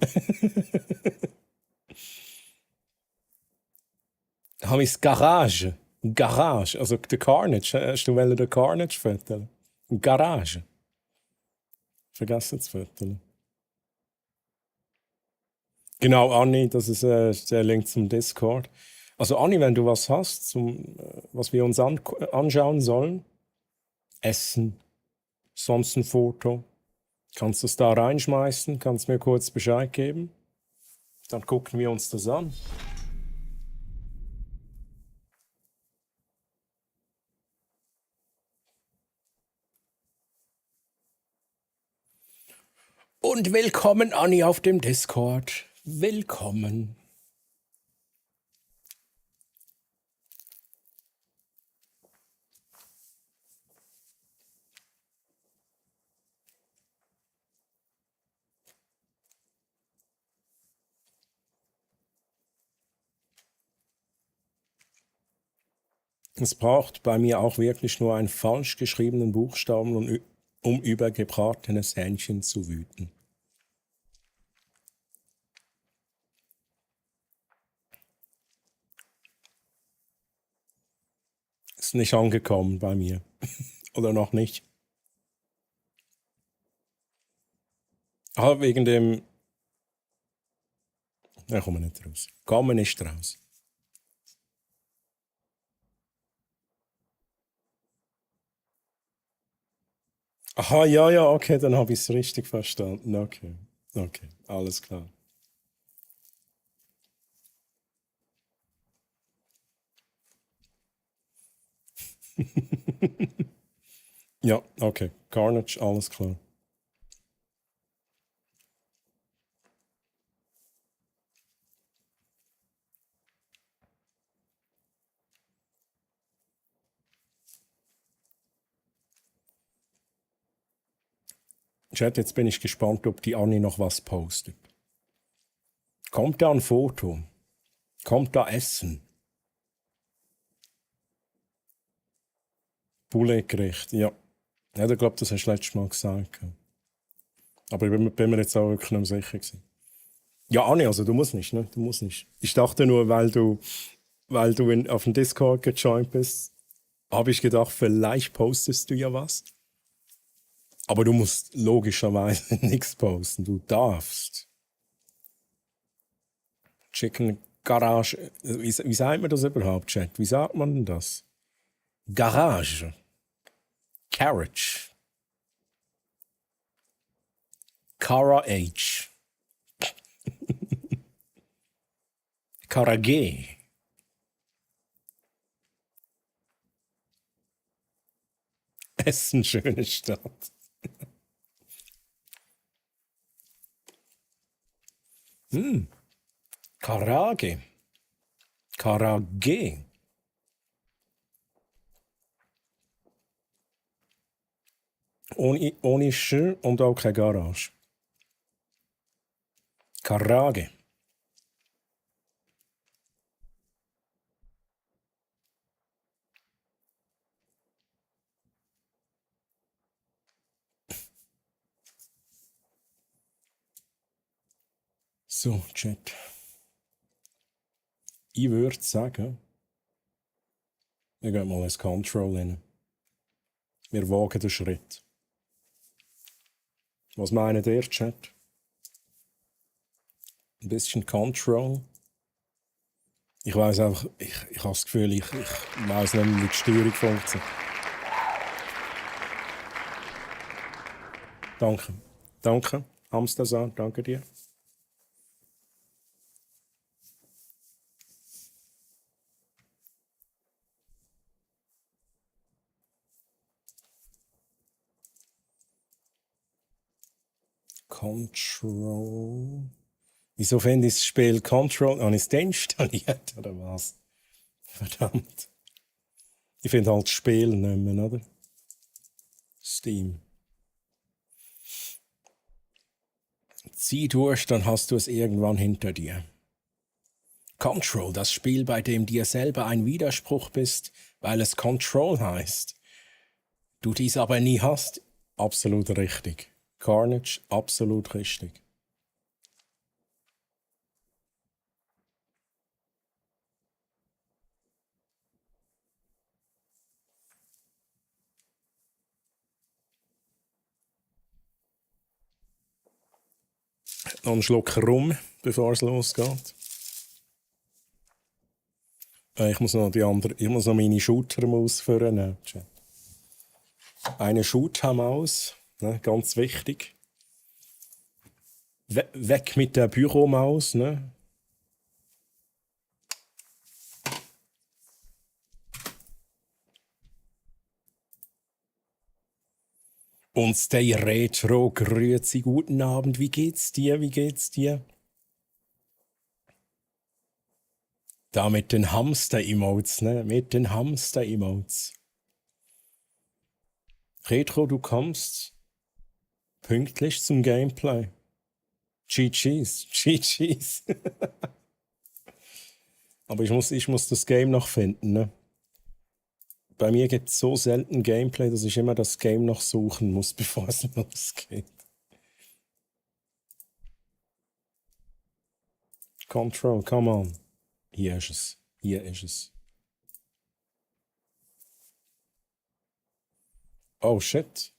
Habe ich Garage? Garage, also der Carnage. Hast du den Carnage föteln? Garage. Vergessen zu föteln. Genau, Anni, das ist der Link zum Discord. Also Anni, wenn du was hast, was wir uns anschauen sollen, Essen, sonst ein Foto, kannst du es da reinschmeißen, kannst mir kurz Bescheid geben, dann gucken wir uns das an. Und willkommen, Anni, auf dem Discord. Willkommen. Es braucht bei mir auch wirklich nur einen falsch geschriebenen Buchstaben, um über gebratenes Hähnchen zu wüten. Ist nicht angekommen bei mir. Oder noch nicht. Ah, wegen dem... Da kommen wir nicht raus. Kommen nicht raus. Aha, ja, okay, dann habe ich es richtig verstanden. Okay, alles klar. Ja, okay, Carnage, alles klar. Chat, jetzt bin ich gespannt, ob die Anni noch was postet. Kommt da ein Foto? Kommt da Essen? Pouletgericht, ja. Ja, ich glaube, das hast du letztes Mal gesagt. Aber ich bin mir jetzt auch wirklich nicht mehr sicher gewesen. Ja, Anni, also du musst nicht, ne? Du musst nicht. Ich dachte nur, weil du auf dem Discord gejoint bist, habe ich gedacht, vielleicht postest du ja was. Aber du musst logischerweise nichts posten. Du darfst. Chicken Garage. Wie sagt man das überhaupt, Chat? Wie sagt man denn das? Garage. Carriage. Cara H. Karage. Essen, schöne Stadt. Karage. Karage. Ohne Sch und auch keine Garage. Karage. So, Chat. Ich würde sagen, wir gehen mal ins Control rein. Wir wagen den Schritt. Was meint ihr, Chat? Ein bisschen Control. Ich weiß einfach, ich habe das Gefühl, ich weiß nicht mehr, wie die Steuerung funktioniert. Danke. Danke, Hamstersan, danke dir. Control. Wieso finde ich das Spiel Control? Habe ich es deinstalliert oder was? Verdammt. Ich finde halt das Spiel nicht mehr, oder? Steam. Zieh durch, dann hast du es irgendwann hinter dir. Control, das Spiel, bei dem dir selber ein Widerspruch bist, weil es Control heißt. Du dies aber nie hast, absolut richtig. Carnage, absolut richtig. Noch einen Schluck rum, bevor es losgeht. Ich muss noch meine Shooter-Maus vornehmen. Eine Shooter-Maus, ne, ganz wichtig. Weg mit der Büromaus, ne? Und Stay Retro, grüezi, guten Abend, wie geht's dir, wie geht's dir? Da mit den Hamster-Emotes, ne? Mit den Hamster-Emotes. Retro, du kommst pünktlich zum Gameplay. GG's, GG's. Aber ich muss das Game noch finden, ne? Bei mir gibt es so selten Gameplay, dass ich immer das Game noch suchen muss, bevor es losgeht. Control, come on. Hier ist es. Hier ist es. Oh shit.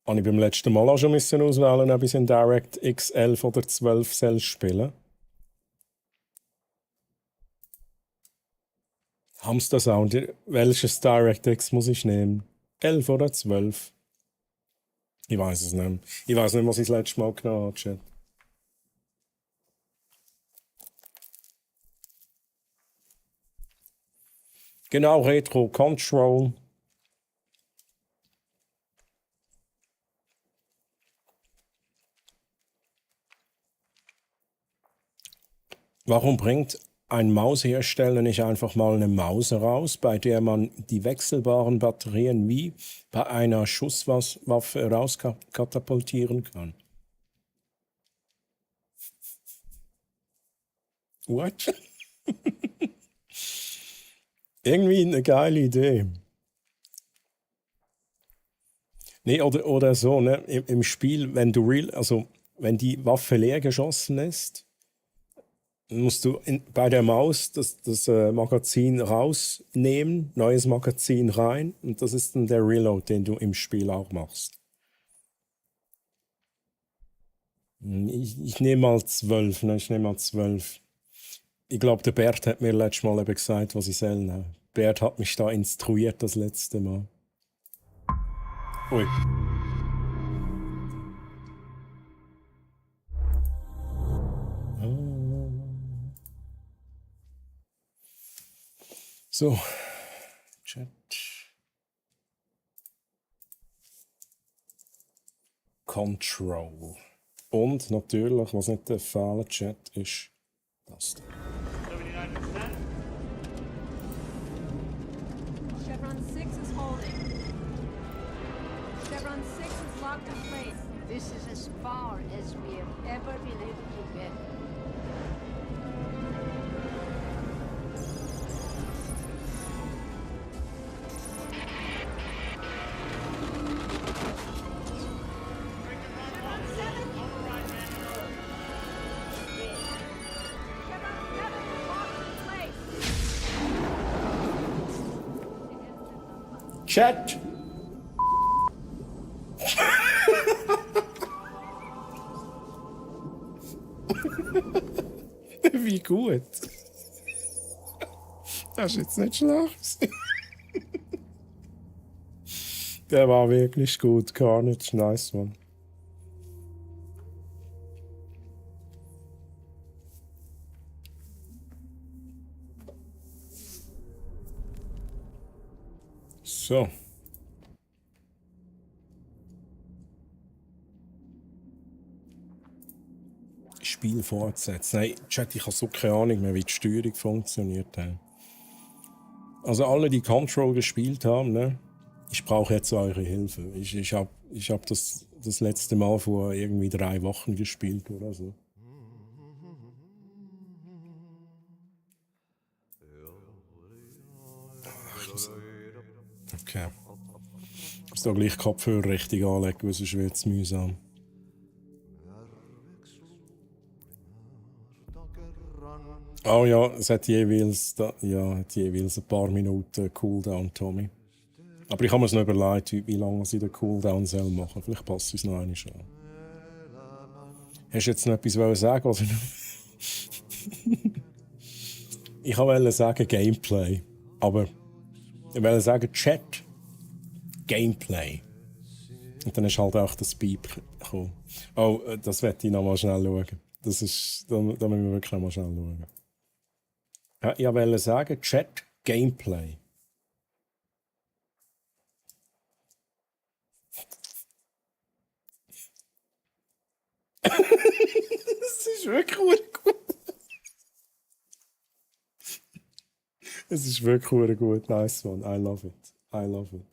Habe ich beim letzten Mal auch schon auswählen, ob ich in DirectX 11 oder 12 soll spielen. Hamster Sound, welches DirectX muss ich nehmen? 11 oder 12? Ich weiß es nicht. Ich weiß nicht, was ich das letzte Mal genommen habe, Chat. Genau, Retro Control. Warum bringt ein Maushersteller nicht einfach mal eine Maus raus, bei der man die wechselbaren Batterien wie bei einer Schusswaffe rauskatapultieren kann? What? Irgendwie eine geile Idee. Nee, oder so, ne? Im Spiel, wenn die Waffe leer geschossen ist, musst du bei der Maus das Magazin rausnehmen, neues Magazin rein, und das ist dann der Reload, den du im Spiel auch machst. Ich nehme mal 12, ne? Ich nehme mal 12. Ich glaube, der Bert hat mir letztes Mal eben gesagt, was ich soll nehmen. Bert hat mich da instruiert das letzte Mal. Ui. So. Chat. Control. Und natürlich, was nicht der fehlen Chat ist, das da. Chevron 6 is holding. Chevron 6 is locked in place. This is as far as we have ever been able to get. Chat! Wie gut! Das ist jetzt nicht schlecht. Der war wirklich gut. Carnage, nice one. So. Spiel fortsetzen. Nein, Chat, ich habe so keine Ahnung mehr, wie die Steuerung funktioniert. Also alle, die Control gespielt haben, ne? Ich brauche jetzt eure Hilfe. Ich hab das letzte Mal vor irgendwie 3 Wochen gespielt oder so. Okay. Ich muss da gleich Kopfhörer richtig anlegen, weil sonst wird es mühsam. Oh ja, es hat jeweils ein paar Minuten Cooldown, Tommy. Aber ich habe mir es noch überlegt, wie lange ich den Cooldown machen soll. Vielleicht passt es noch einmal an. Hast du jetzt noch etwas sagen oder? Ich wollte sagen Gameplay, aber ich wollte sagen Chat, Gameplay. Und dann ist halt auch das Beep gekommen. Oh, das werde ich noch mal schnell schauen. Da müssen wir wirklich noch mal schnell schauen. Ja, ich wollte sagen Chat, Gameplay. Das ist wirklich gut. Es ist wirklich gut. Nice one. I love it. I love it.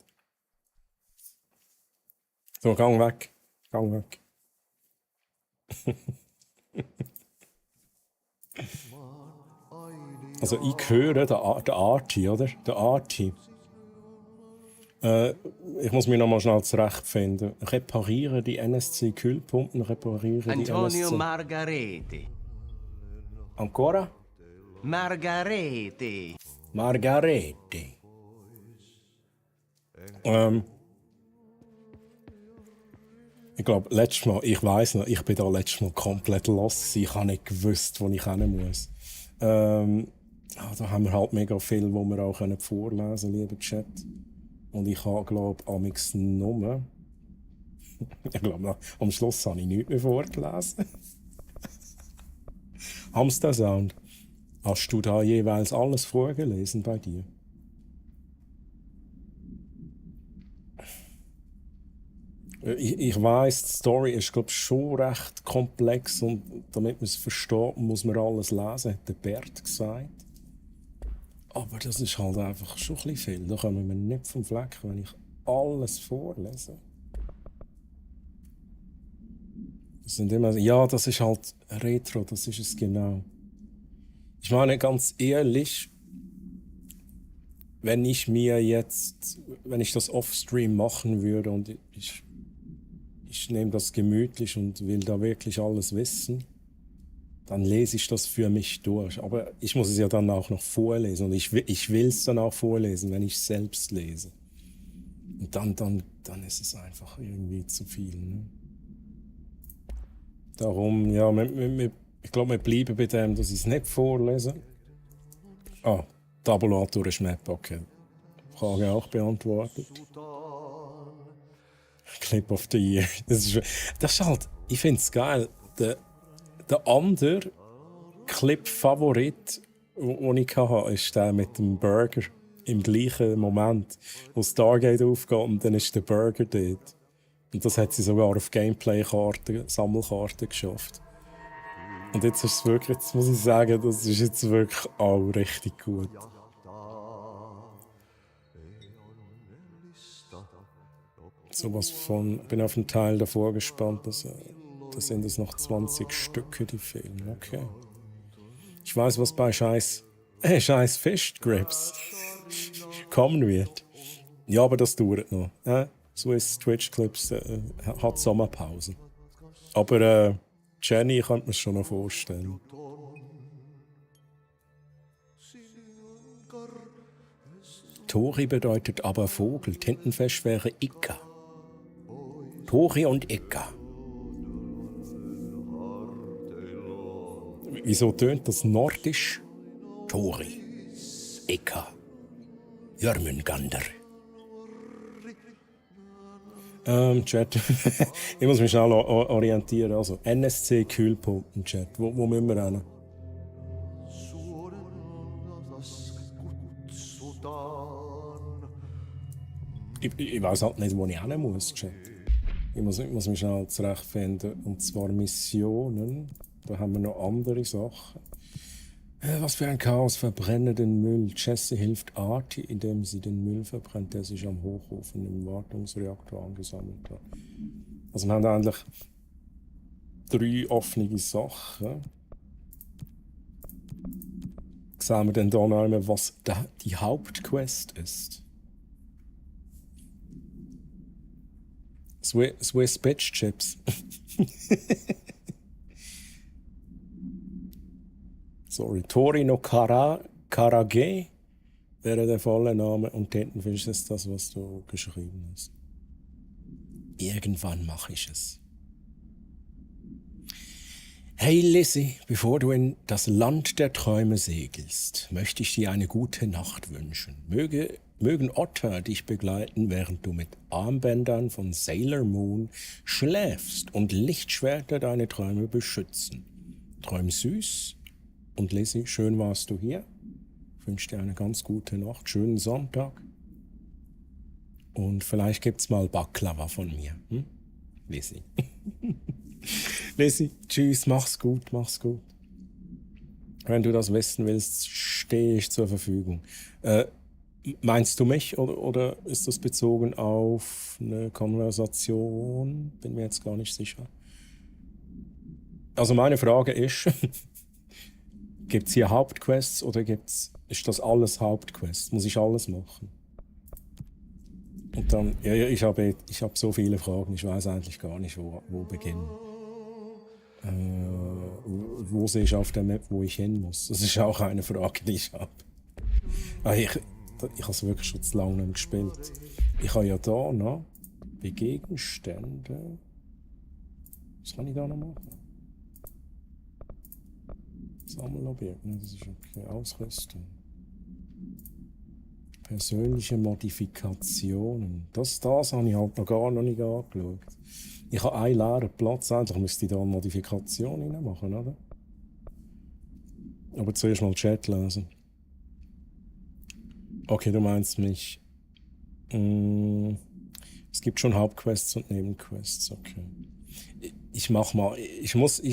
So, gang weg. Gang weg. Also ich höre den Arti, oder? Der Arti. Ich muss mich noch mal schnell zurechtfinden. Repariere die NSC-Kühlpumpen, repariere Antonio die NSC... Margarete. Ancora? Margarete. Margarete. Ich glaube, letztes Mal, ich weiss noch, ich bin da letztes Mal komplett lost. Ich habe nicht gewusst, wo ich hin muss. Da haben wir halt mega viel, wo wir auch vorlesen können, lieber Chat. Und ich habe, glaube ich, amix nur... Ich glaube, am Schluss habe ich nichts mehr vorgelesen. Hamster Sound. Hast du da jeweils alles vorgelesen bei dir? Ich weiss, die Story ist, glaube ich, schon recht komplex und damit man es versteht, muss man alles lesen, hat der Bert gesagt. Aber das ist halt einfach schon ein bisschen viel. Da kommen wir nicht vom Fleck, wenn ich alles vorlese. Das sind immer, ja, das ist halt Retro, das ist es genau. Ich meine, ganz ehrlich, wenn ich das Offstream machen würde und ich nehme das gemütlich und will da wirklich alles wissen, dann lese ich das für mich durch. Aber ich muss es ja dann auch noch vorlesen und ich will es dann auch vorlesen, wenn ich es selbst lese. Und dann ist es einfach irgendwie zu viel. Ne? Darum, ja, ich glaube, wir bleiben bei dem, dass ich es nicht vorlese. Ah, Tabulator ist Map, okay. Frage auch beantwortet. Clip of the Year. Das ist halt, ich finde es geil. Der andere Clip-Favorit, den ich hatte, ist der mit dem Burger. Im gleichen Moment, wo Stargate aufgeht und dann ist der Burger dort. Und das hat sie sogar auf Gameplay-Karten, Sammelkarten geschafft. Und jetzt ist es wirklich, jetzt muss ich sagen, das ist jetzt wirklich auch richtig gut. Sowas von, bin auf einen Teil davor gespannt, da sind es noch 20 Stücke, die fehlen. Okay. Ich weiß, was bei scheiß Festgrips kommen wird. Ja, aber das dauert noch. Swiss Twitch Clips hat Sommerpause. Aber Jenny könnte man es schon noch vorstellen. Tori bedeutet aber Vogel. Tintenfisch wäre Ika. Tori und Ika. Wieso tönt das nordisch? Tori. Ika. Jörmungandr. Chat. Ich muss mich schnell orientieren. Also, NSC Kühlpunkt im Chat. Wo müssen wir hin? Ich weiß halt nicht, wo ich hin muss, Chat. Ich muss mich schnell zurechtfinden. Und zwar Missionen. Da haben wir noch andere Sachen. Was für ein Chaos, verbrenne den Müll. Jesse hilft Artie, indem sie den Müll verbrennt, der sich am Hochofen im Wartungsreaktor angesammelt hat. Also wir haben eigentlich 3 offene Sachen. Sehen wir dann da noch einmal, was die Hauptquest ist. Swiss Bitch Chips. Sorry, Tori no Karage wäre der volle Name und Tintenfisch ist das, was du geschrieben hast. Irgendwann mache ich es. Hey Lizzie, bevor du in das Land der Träume segelst, möchte ich dir eine gute Nacht wünschen. Mögen Otter dich begleiten, während du mit Armbändern von Sailor Moon schläfst und Lichtschwerter deine Träume beschützen. Träum süß. Und Lizzie, schön warst du hier. Ich wünsche dir eine ganz gute Nacht, schönen Sonntag. Und vielleicht gibt's mal Baklava von mir. Lizzie. Lizzie, tschüss, mach's gut, mach's gut. Wenn du das wissen willst, stehe ich zur Verfügung. Meinst du mich oder ist das bezogen auf eine Konversation? Bin mir jetzt gar nicht sicher. Also meine Frage ist... Gibt es hier Hauptquests oder ist das alles Hauptquests? Muss ich alles machen? Und dann, ja, ich habe so viele Fragen, ich weiß eigentlich gar nicht, wo beginnen. Wo sehe ich auf der Map, wo ich hin muss? Das ist auch eine Frage, die ich habe. Ich habe es wirklich schon zu lange nicht gespielt. Ich habe ja da noch bei Gegenständen. Was kann ich da noch machen? Sammelobjekte, das ist okay. Ausrüstung. Persönliche Modifikationen. Das habe ich halt noch nicht angeschaut. Ich habe einen leeren Platz, eigentlich müsste ich da eine Modifikation reinmachen, oder? Aber zuerst mal Chat lesen. Okay, du meinst mich. Es gibt schon Hauptquests und Nebenquests, okay. Ich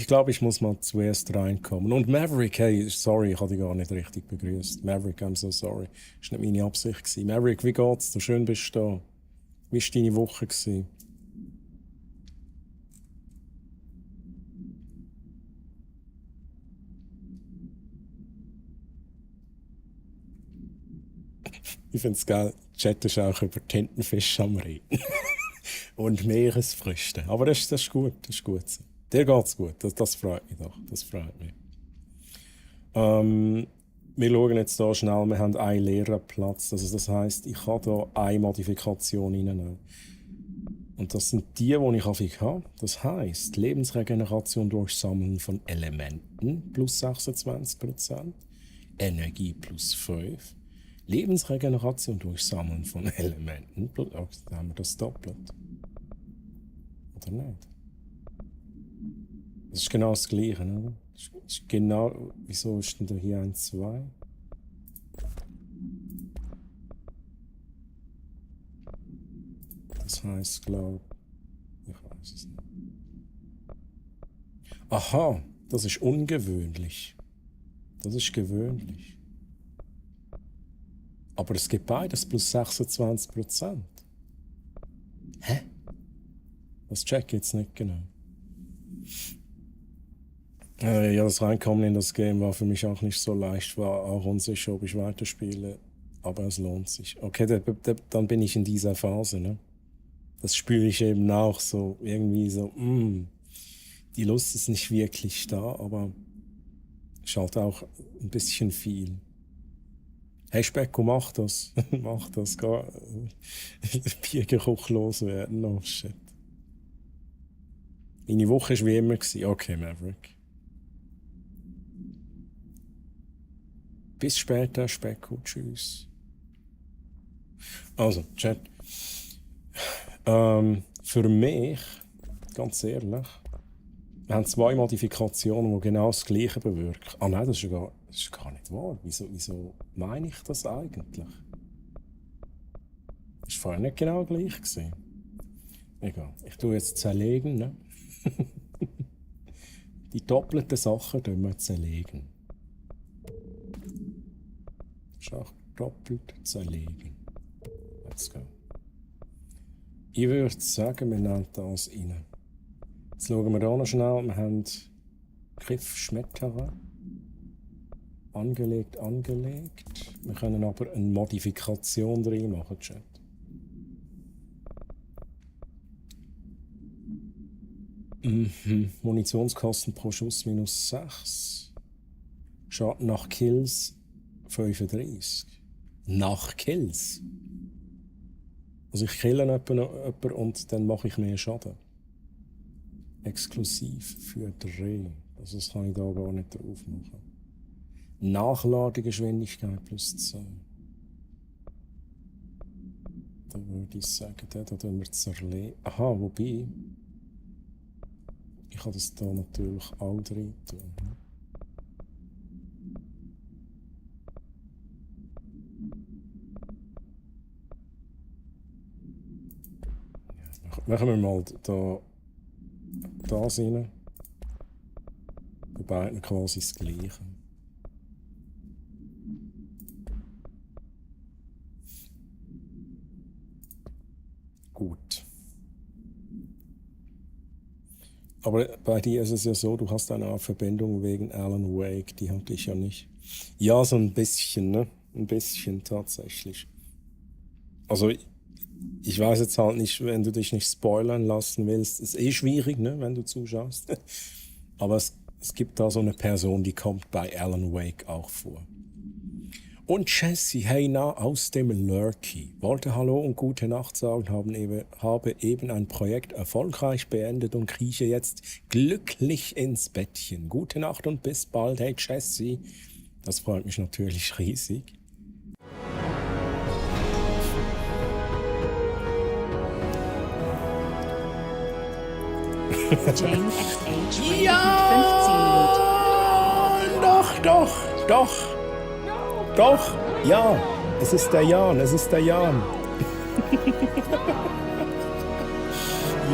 glaube, ich muss mal zuerst reinkommen. Und Maverick, hey, sorry, ich habe dich gar nicht richtig begrüßt. Maverick, I'm so sorry. Das war nicht meine Absicht gewesen. Maverick, wie geht's dir? Schön bist du da. Wie war deine Woche gewesen? Ich finde es geil, Chat ist auch über Tintenfisch am Reden. Und Meeresfrüchte. Aber das ist gut, das ist gut so. Dir geht's gut, das freut mich doch, das freut mich. Wir schauen jetzt hier schnell, wir haben einen leeren Platz. Also das heisst, ich kann hier eine Modifikation reinnehmen. Und das sind die ich häufig habe. Das heisst, Lebensregeneration durch Sammeln von Elementen plus 26%, Energie plus 5%, Lebensregeneration durch Sammeln von Elementen, da haben wir das doppelt. oder nicht? Das ist genau das Gleiche, oder? Das ist genau... Wieso ist denn da hier ein 2? Das heisst, glaube ich weiß es nicht. Aha, das ist ungewöhnlich. Das ist gewöhnlich. Aber es gibt beides plus 26%. Hä? Das check ich jetzt nicht genau. Ja, das Reinkommen in das Game war für mich auch nicht so leicht. War auch unsicher, ob ich weiterspiele. Aber es lohnt sich. Okay, dann bin ich in dieser Phase, ne? Das spüre ich eben auch so. Irgendwie so, die Lust ist nicht wirklich da, aber ist halt auch ein bisschen viel. Hey Specko, mach das. Mach das. Biergeruch loswerden. Oh shit. Meine Woche war wie immer. Okay, Maverick. Bis später, Specko. Tschüss. Also, Chat. Für mich, ganz ehrlich, wir haben 2 Modifikationen, die genau das Gleiche bewirken. Ah nein, das ist gar nicht wahr. Wieso meine ich das eigentlich? Das war vorher nicht genau gleich gewesen. Egal. Ich tue jetzt zerlegen, ne? Die doppelten Sachen tun wir zerlegen. Das ist auch doppelt zerlegen. Let's go. Ich würde sagen, wir nehmen das rein. Jetzt schauen wir hier noch schnell. Wir haben Griff Schmetterer. Angelegt. Wir können aber eine Modifikation reinmachen, Chat. Munitionskosten pro Schuss minus 6. Schaden nach Kills 35. Nach Kills? Also ich kille jemanden und dann mache ich mehr Schaden. Exklusiv für Dreh. Also das kann ich da gar nicht drauf machen. Nachladegeschwindigkeit plus 10. Da würde ich sagen, da tun wir zerlegen. Aha, wobei... Ich kann das da natürlich auch drin tun. Machen wir mal das rein. Bei beiden quasi das Gleiche. Gut. Aber bei dir ist es ja so, du hast eine Art Verbindung wegen Alan Wake, die hatte ich ja nicht. Ja, so ein bisschen, ne? Ein bisschen tatsächlich. Also, ich weiß jetzt halt nicht, wenn du dich nicht spoilern lassen willst, ist eh schwierig, ne, wenn du zuschaust. Aber es gibt da so eine Person, die kommt bei Alan Wake auch vor. Und Jesse, hey na, aus dem Lurky. Wollte Hallo und gute Nacht sagen, habe eben ein Projekt erfolgreich beendet und krieche jetzt glücklich ins Bettchen. Gute Nacht und bis bald, hey Jesse. Das freut mich natürlich riesig. Jane XH ja! Doch, ja, es ist der Jan.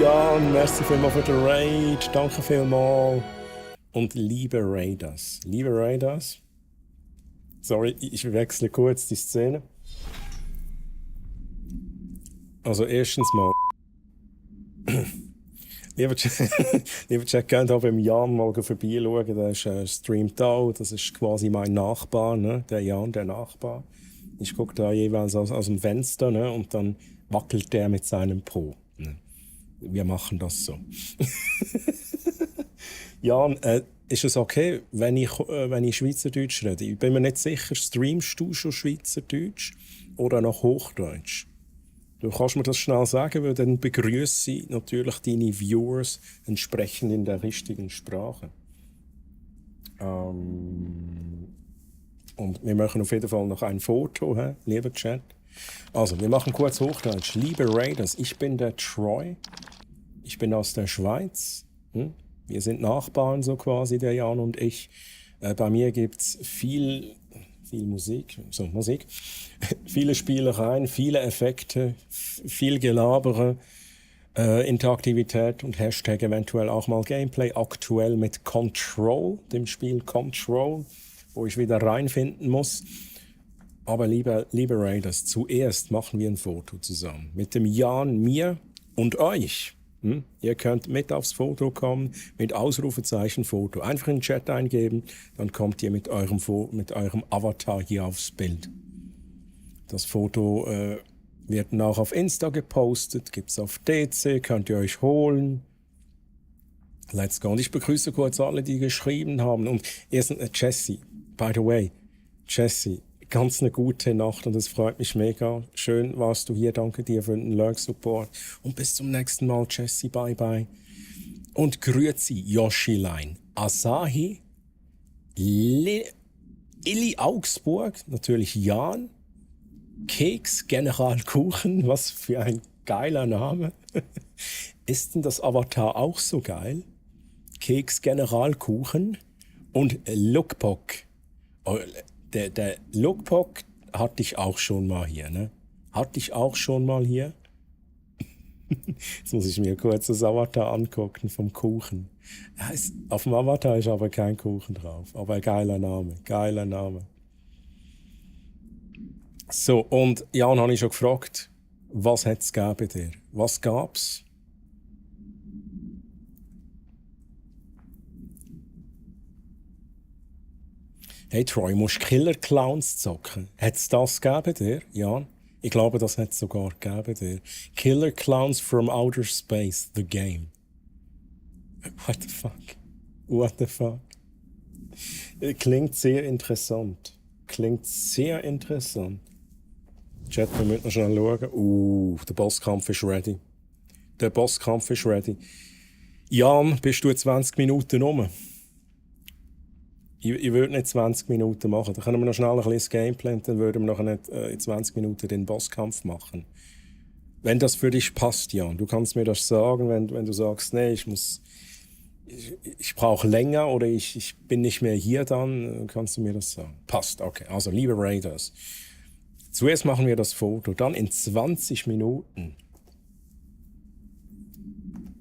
Jan, merci vielmals für den Raid, danke vielmals. Und liebe Raiders, sorry, ich wechsle kurz die Szene. Also erstens mal, lieber Chat, gerne beim Jan mal vorbeischauen, der ist streamt auch, das ist quasi mein Nachbar, ne? Der Jan, der Nachbar. Ich gucke da jeweils aus dem Fenster, ne? Und dann wackelt der mit seinem Po. Ne? Wir machen das so. Jan, ist es okay, wenn ich Schweizerdeutsch rede? Ich bin mir nicht sicher, streamst du schon Schweizerdeutsch oder noch Hochdeutsch? Du kannst mir das schnell sagen, weil dann begrüße ich natürlich deine Viewers entsprechend in der richtigen Sprache. Und wir machen auf jeden Fall noch ein Foto, lieber Chat. Also, wir machen kurz Hochdeutsch. Liebe Raiders, ich bin der Troy. Ich bin aus der Schweiz. Wir sind Nachbarn so quasi, der Jan und ich. Bei mir gibt es viel Musik, viele Spielereien, viele Effekte, viel Gelabere, Interaktivität und Hashtag eventuell auch mal Gameplay. Aktuell mit Control, dem Spiel Control, wo ich wieder reinfinden muss. Aber liebe Raiders, zuerst machen wir ein Foto zusammen. Mit dem Jan, mir und euch. Ihr könnt mit aufs Foto kommen, mit Ausrufezeichen Foto. Einfach in den Chat eingeben, dann kommt ihr mit eurem Avatar hier aufs Bild. Das Foto wird dann auch auf Insta gepostet, gibt es auf DC, könnt ihr euch holen. Let's go. Und ich begrüße kurz alle, die geschrieben haben. Und erstens, Jessie, by the way, Jessie, ganz eine gute Nacht und es freut mich mega. Schön warst du hier, danke dir für den Lurk-Support. Und bis zum nächsten Mal, Jessie, bye bye. Und grüezi, Yoshilein, Asahi, Illy Augsburg, natürlich Jan, Keks General Kuchen, was für ein geiler Name. Ist denn das Avatar auch so geil? Keks General Kuchen und Lookpok. Oh, der Lookpok hatte ich auch schon mal hier, ne? Hatte ich auch schon mal hier? Jetzt muss ich mir kurz das Avatar angucken vom Kuchen. Ja, auf dem Avatar ist aber kein Kuchen drauf. Aber ein geiler Name, geiler Name. So, und Jan habe ich schon gefragt, was hat es bei dir? Was gab's? Hey Troy, musst Killer Clowns zocken? Hat es das bei dir, Jan? Ich glaube, das hat es sogar bei dir. Killer Clowns from Outer Space, the game. What the fuck? What the fuck? Klingt sehr interessant. Klingt sehr interessant. Chat, wir müssen noch schnell schauen. Der Bosskampf ist ready. Der Bosskampf ist ready. Jan, bist du in 20 Minuten rum? Ich würde nicht 20 Minuten machen. Dann können wir noch schnell ein bisschen das Gameplay und dann würden wir noch nicht in 20 Minuten den Bosskampf machen. Wenn das für dich passt, Jan. Du kannst mir das sagen, wenn du sagst, nee, ich brauche länger oder ich bin nicht mehr hier, dann kannst du mir das sagen. Passt, okay. Also, liebe Raiders, zuerst machen wir das Foto, dann in 20 Minuten.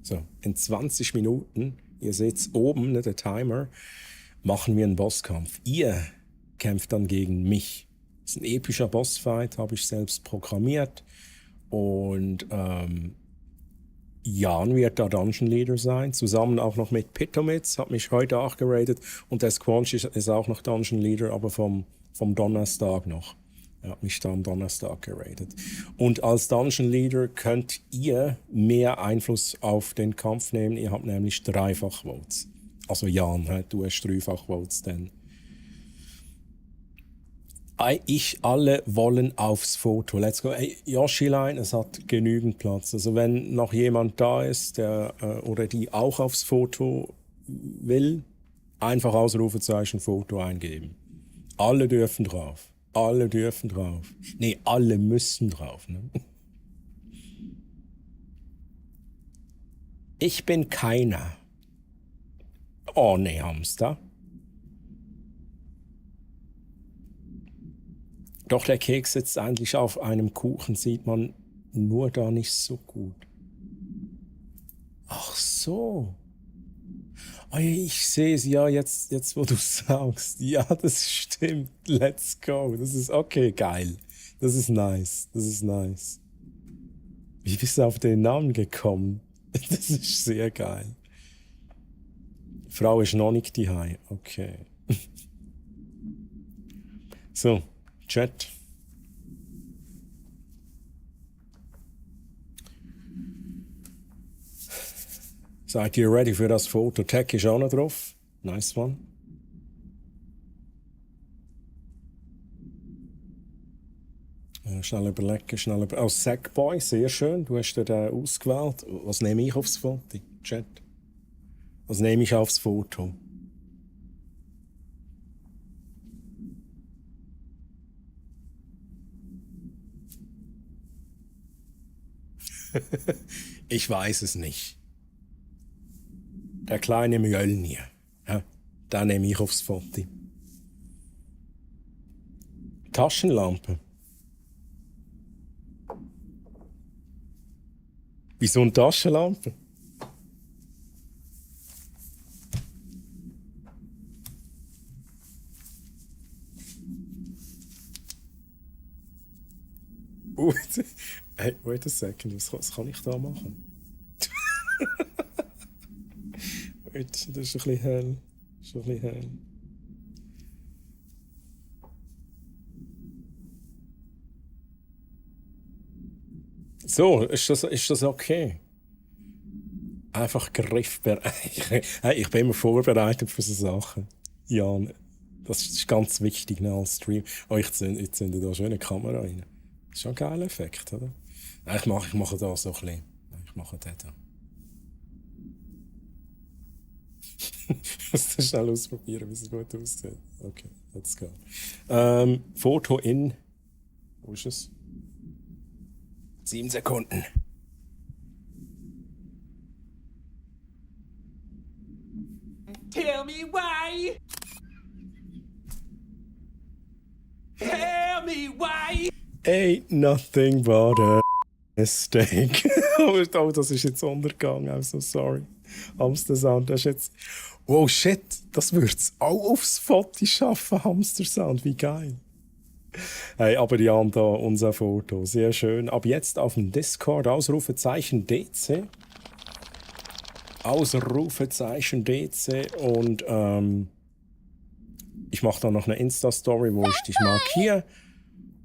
So, in 20 Minuten, ihr seht es oben, ne, der Timer, machen wir einen Bosskampf. Ihr kämpft dann gegen mich. Das ist ein epischer Bossfight, habe ich selbst programmiert. Und Jan wird da Dungeon Leader sein, zusammen auch noch mit Pitomitz, hat mich heute auch geradet. Und der Squanch ist auch noch Dungeon Leader, aber vom Donnerstag noch. Er hat mich da am Donnerstag geradet. Und als Dungeon Leader könnt ihr mehr Einfluss auf den Kampf nehmen. Ihr habt nämlich 3-fach Votes. Also Jan, du hast 3-fach Votes denn. Alle wollen aufs Foto. Let's go. Hey, Yoshilein, es hat genügend Platz. Also wenn noch jemand da ist, der oder die auch aufs Foto will, einfach Ausrufezeichen Foto eingeben. Alle dürfen drauf. Alle dürfen drauf. Nee, alle müssen drauf. Ne? Ich bin keiner. Oh nee, Hamster. Doch der Keks sitzt eigentlich auf einem Kuchen, sieht man nur da nicht so gut. Ach so. Oh, ich sehe es ja jetzt, wo du sagst. Ja, das stimmt. Let's go. Das ist okay, geil. Das ist nice. Das ist nice. Wie bist du auf den Namen gekommen? Das ist sehr geil. Frau ist noch nicht die Hai. Okay. So, Chat. Seid ihr ready für das Foto? Tag ist auch noch drauf. Nice one. Schnell überlegen, Oh, Sackboy, sehr schön. Du hast den ausgewählt. Was nehme ich aufs Foto? Chat. Was nehme ich aufs Foto? Ich weiß es nicht. Der kleine Mjölnir. Ja, den nehme ich aufs Foto. Taschenlampe. Wieso eine Taschenlampe? Hey, wait a second, was kann ich da machen? Wait, das ist ein bisschen hell. Das ist ein bisschen hell. So, ist das okay? Einfach griffbereit. Hey, ich bin immer vorbereitet für so Sachen. Ja, das ist ganz wichtig ne, als Stream. Oh, ich zünde da schon eine Kamera rein. Das ist schon ein geiler Effekt, oder? Ich mache da so ein bisschen. Ich mache den da. Ich muss das schnell ausprobieren, wie es gut aussieht. Okay, let's go. Foto in. Wo ist es? 7 Sekunden. Tell me why. Tell me why. Ain't nothing but a mistake. Oh, das ist jetzt untergegangen. I'm so sorry. Hamster Sound, das ist jetzt. Oh shit, das wird's auch aufs Foto schaffen, Hamster Sound. Wie geil. Hey, aber die haben da unser Foto. Sehr schön. Ab jetzt auf dem Discord Ausrufezeichen DC. Ausrufezeichen DC. Und ich mache da noch eine Insta-Story, wo ich dich markiere.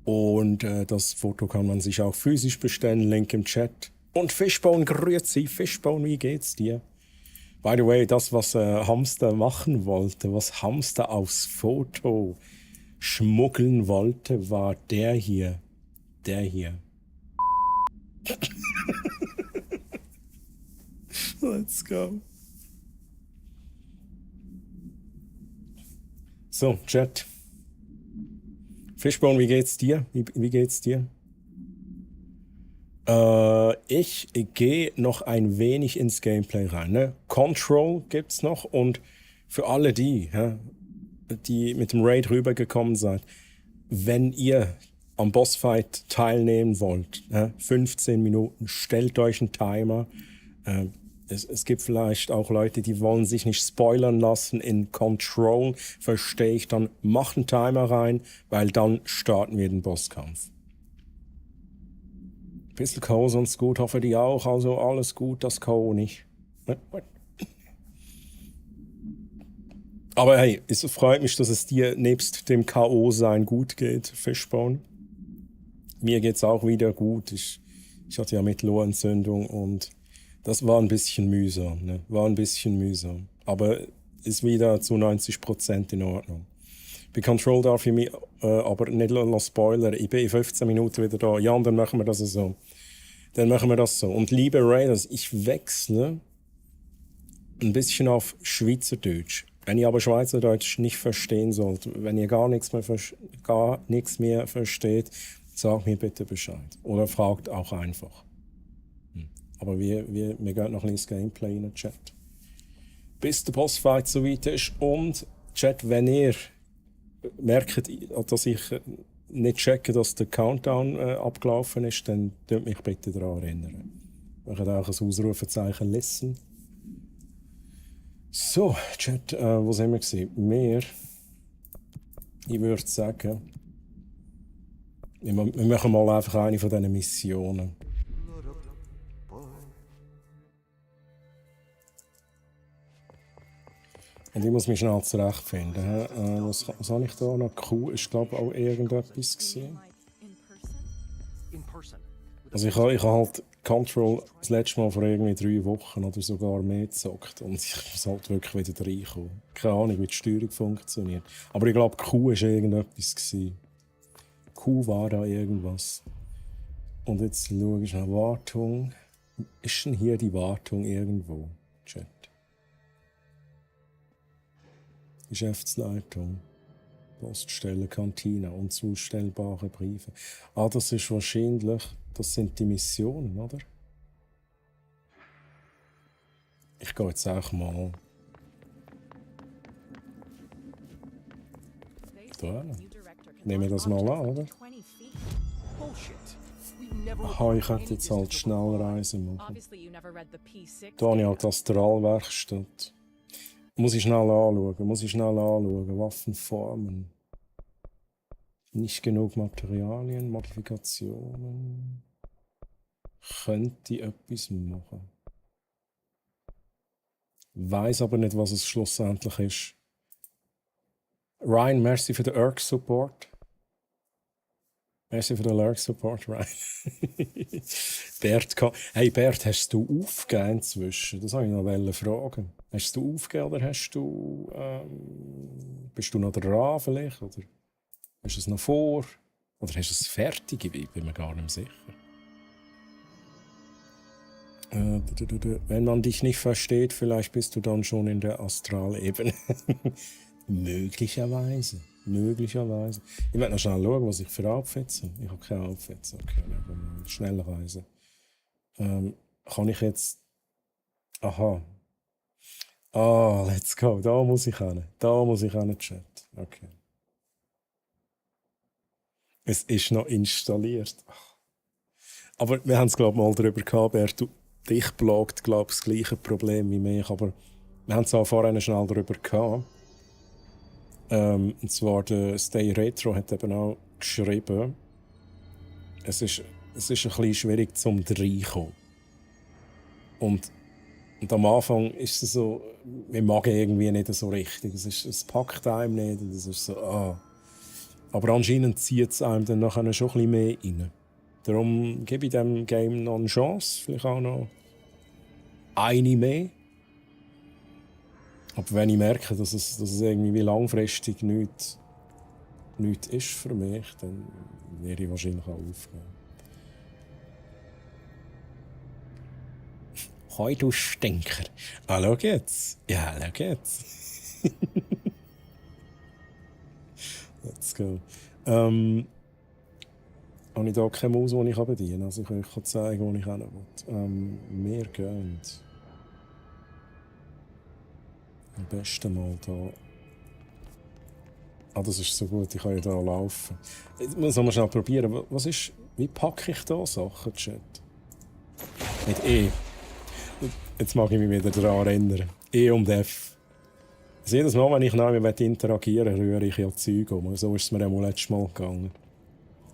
Und das Foto kann man sich auch physisch bestellen. Link im Chat. Und Fishbone, grüezi. Fishbone, wie geht's dir? By the way, das, was Hamster machen wollte, was Hamster aufs Foto schmuggeln wollte, war der hier. Der hier. Let's go. So, Chat. Fishbone, wie geht's dir? Wie geht's dir? Ich gehe noch ein wenig ins Gameplay rein. Ne? Control gibt's noch und für alle die mit dem Raid rübergekommen seid, wenn ihr am Bossfight teilnehmen wollt, 15 Minuten, stellt euch einen Timer. Es gibt vielleicht auch Leute, die wollen sich nicht spoilern lassen in Control, verstehe ich, dann macht einen Timer rein, weil dann starten wir den Bosskampf. Ein bisschen K.O. sonst gut, hoffe die auch, also alles gut, das K.O. nicht. Aber hey, es freut mich, dass es dir nebst dem K.O.-Sein gut geht, Fishbone. Mir geht's auch wieder gut. Ich hatte ja Mittelohrentzündung und das war ein bisschen mühsam. Ne? War ein bisschen mühsam. Aber ist wieder zu 90% in Ordnung. Bei Control darf ich mich aber nicht spoilern. Ich bin in 15 Minuten wieder da. Ja, und dann machen wir das so. Dann machen wir das so. Und liebe Raiders, ich wechsle ein bisschen auf Schweizerdeutsch. Wenn ihr aber Schweizerdeutsch nicht verstehen sollt, wenn ihr gar nichts mehr versteht, sagt mir bitte Bescheid. Oder fragt auch einfach. Aber wir gehen noch ins Gameplay in den Chat. Bis der Bossfight so weit ist. Und Chat, wenn ihr merkt, dass ich nicht checke, dass der Countdown abgelaufen ist, dann könnt mich bitte daran erinnern. Wir können auch ein Ausrufezeichen lesen. So, Chat, wo sind wir gewesen? Ich würde sagen, wir machen mal einfach eine von diesen Missionen. Und ich muss mich schnell zurechtfinden. Was habe ich da noch? Q ist, glaube ich, auch irgendetwas gewesen. Also ich habe halt Control das letzte Mal vor irgendwie 3 Wochen oder sogar mehr gezockt. Und ich muss halt wirklich wieder reinkommen. Keine Ahnung, wie die Steuerung funktioniert. Aber ich glaube, Q war irgendetwas gewesen. Q war da irgendwas. Und jetzt schaue ich nach Wartung. Ist denn hier die Wartung irgendwo? Chat. Geschäftsleitung, Poststelle, Kantine, unzustellbare Briefe. Ah, das ist wahrscheinlich, das sind die Missionen, oder? Ich gehe jetzt auch mal. Da. Nehmen wir das mal an, oder? Aha, ich hätte jetzt halt Schnellreise machen. Da habe ich halt Astralwerkstatt. Muss ich schnell anschauen. Waffenformen. Nicht genug Materialien, Modifikationen. Könnte ich etwas machen. Weiß aber nicht, was es schlussendlich ist. Ryan, merci für den ERC-Support. Merci für den ERC-Support, Ryan. Bert, hey Bert, hast du aufgegeben inzwischen? Das wollte ich noch fragen. Hast du aufgegeben oder hast du, bist du noch dran vielleicht? Oder hast du es noch vor? Oder hast du es fertig? Ich bin mir gar nicht sicher. Wenn man dich nicht versteht, vielleicht bist du dann schon in der Astralebene. Möglicherweise. Ich werde noch schnell schauen, was ich für Outfits habe. Ich habe keine Outfits. Okay, Schnellreise. Kann ich jetzt... Aha. Let's go. Da muss ich hin. Chat. Okay. Es ist noch installiert. Aber wir haben es, glaube ich, mal darüber gehabt, Bert, dich plagt, glaube ich, das gleiche Problem wie mich. Aber wir haben es auch vorhin schnell darüber gehabt. Und zwar der Stay Retro hat eben auch geschrieben, es ist ein bisschen schwierig zum reinkommen. Und am Anfang ist es so, wir mag irgendwie nicht so richtig. Es packt einem nicht. Und es ist so, Aber anscheinend zieht es einem dann nachher schon ein bisschen mehr rein. Darum gebe ich dem Game noch eine Chance, vielleicht auch noch eine mehr. Aber wenn ich merke, dass es irgendwie langfristig nichts ist für mich, dann werde ich wahrscheinlich auch aufgeben. Hoi, du Stinker. Schau jetzt. Ja, schau jetzt. Let's go. Habe ich hier keine Maus, die ich bedienen kann? Also ich kann euch zeigen, wo ich hin will. Wir gehen... Am besten mal da. Das ist so gut, ich kann ja da laufen. Jetzt muss man schnell probieren. Wie packe ich da Sachen, Chat? Mit E. Jetzt mag ich mich wieder daran erinnern. E und F. Also jedes Mal, wenn ich mit interagieren will, rühre ich ja Zeug um. So ist es mir auch letztes Mal gegangen.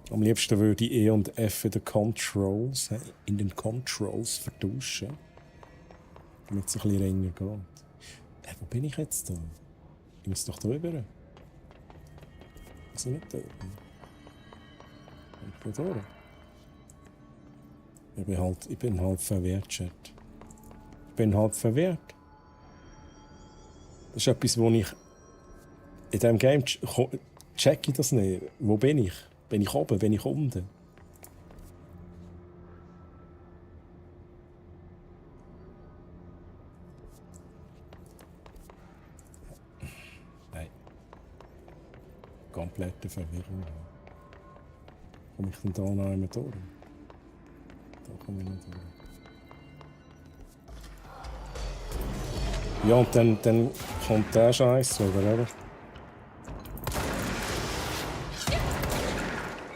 Am liebsten würde ich E und F in den Controls vertauschen. Damit es ein bisschen länger geht. Wo bin ich jetzt da? Ich muss doch drüber. Also nicht da. Ich bin da. Ich bin halt verwirrt, Chat. Das ist etwas, wo ich... In diesem Game check ich das nicht. Wo bin ich? Bin ich oben? Bin ich unten? Komplette Verwirrung. Komme ich denn da noch einmal durch? Da komme ich nicht durch. Ja, und dann kommt der Scheiß oder?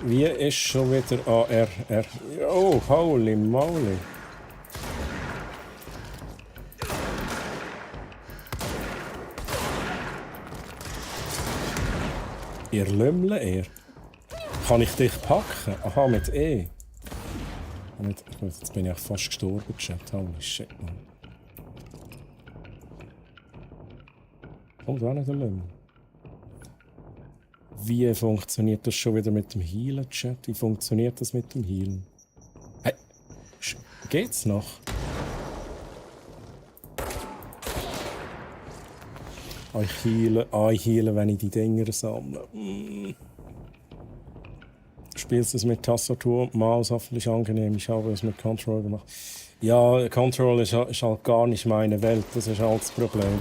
Wie ist schon wieder AR? Oh, holy moly! Ihr Lümmel, ihr. Kann ich dich packen? Aha, mit E. Jetzt bin ich auch fast gestorben, Chat. Holy shit, man. Kommt auch nicht der Lümmel. Wie funktioniert das schon wieder mit dem Healen, Chat? Wie funktioniert das mit dem Healen? Hey, geht's noch? Ich heale, wenn ich die Dinger sammle. Spielst du es mit Tastatur und Maus? Hoffentlich angenehm. Ich habe es mit Control gemacht. Ja, Control ist halt gar nicht meine Welt. Das ist halt das Problem.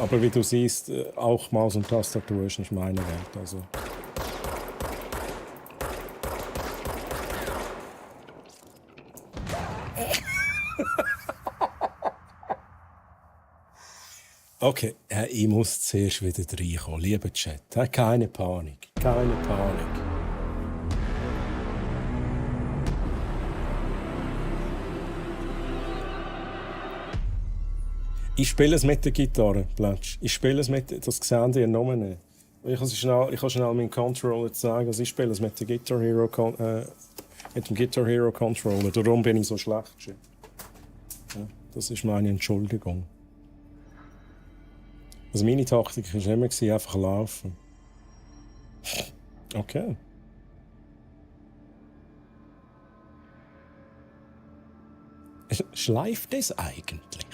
Aber wie du siehst, auch Maus und Tastatur ist nicht meine Welt. Also. Okay, ich muss zuerst wieder reinkommen. Lieber Chat, keine Panik. Keine Panik. Ich spiele es mit der Gitarre, Plätsch. Ich spiele es mit, das sehen die nur nicht. Ich kann schnell meinen Controller zeigen, also ich spiele es mit, der Guitar Hero, mit dem Guitar Hero Controller. Darum bin ich so schlecht. Ja, das ist meine Entschuldigung. Also meine Taktik war immer einfach laufen. Okay. Schleift es eigentlich?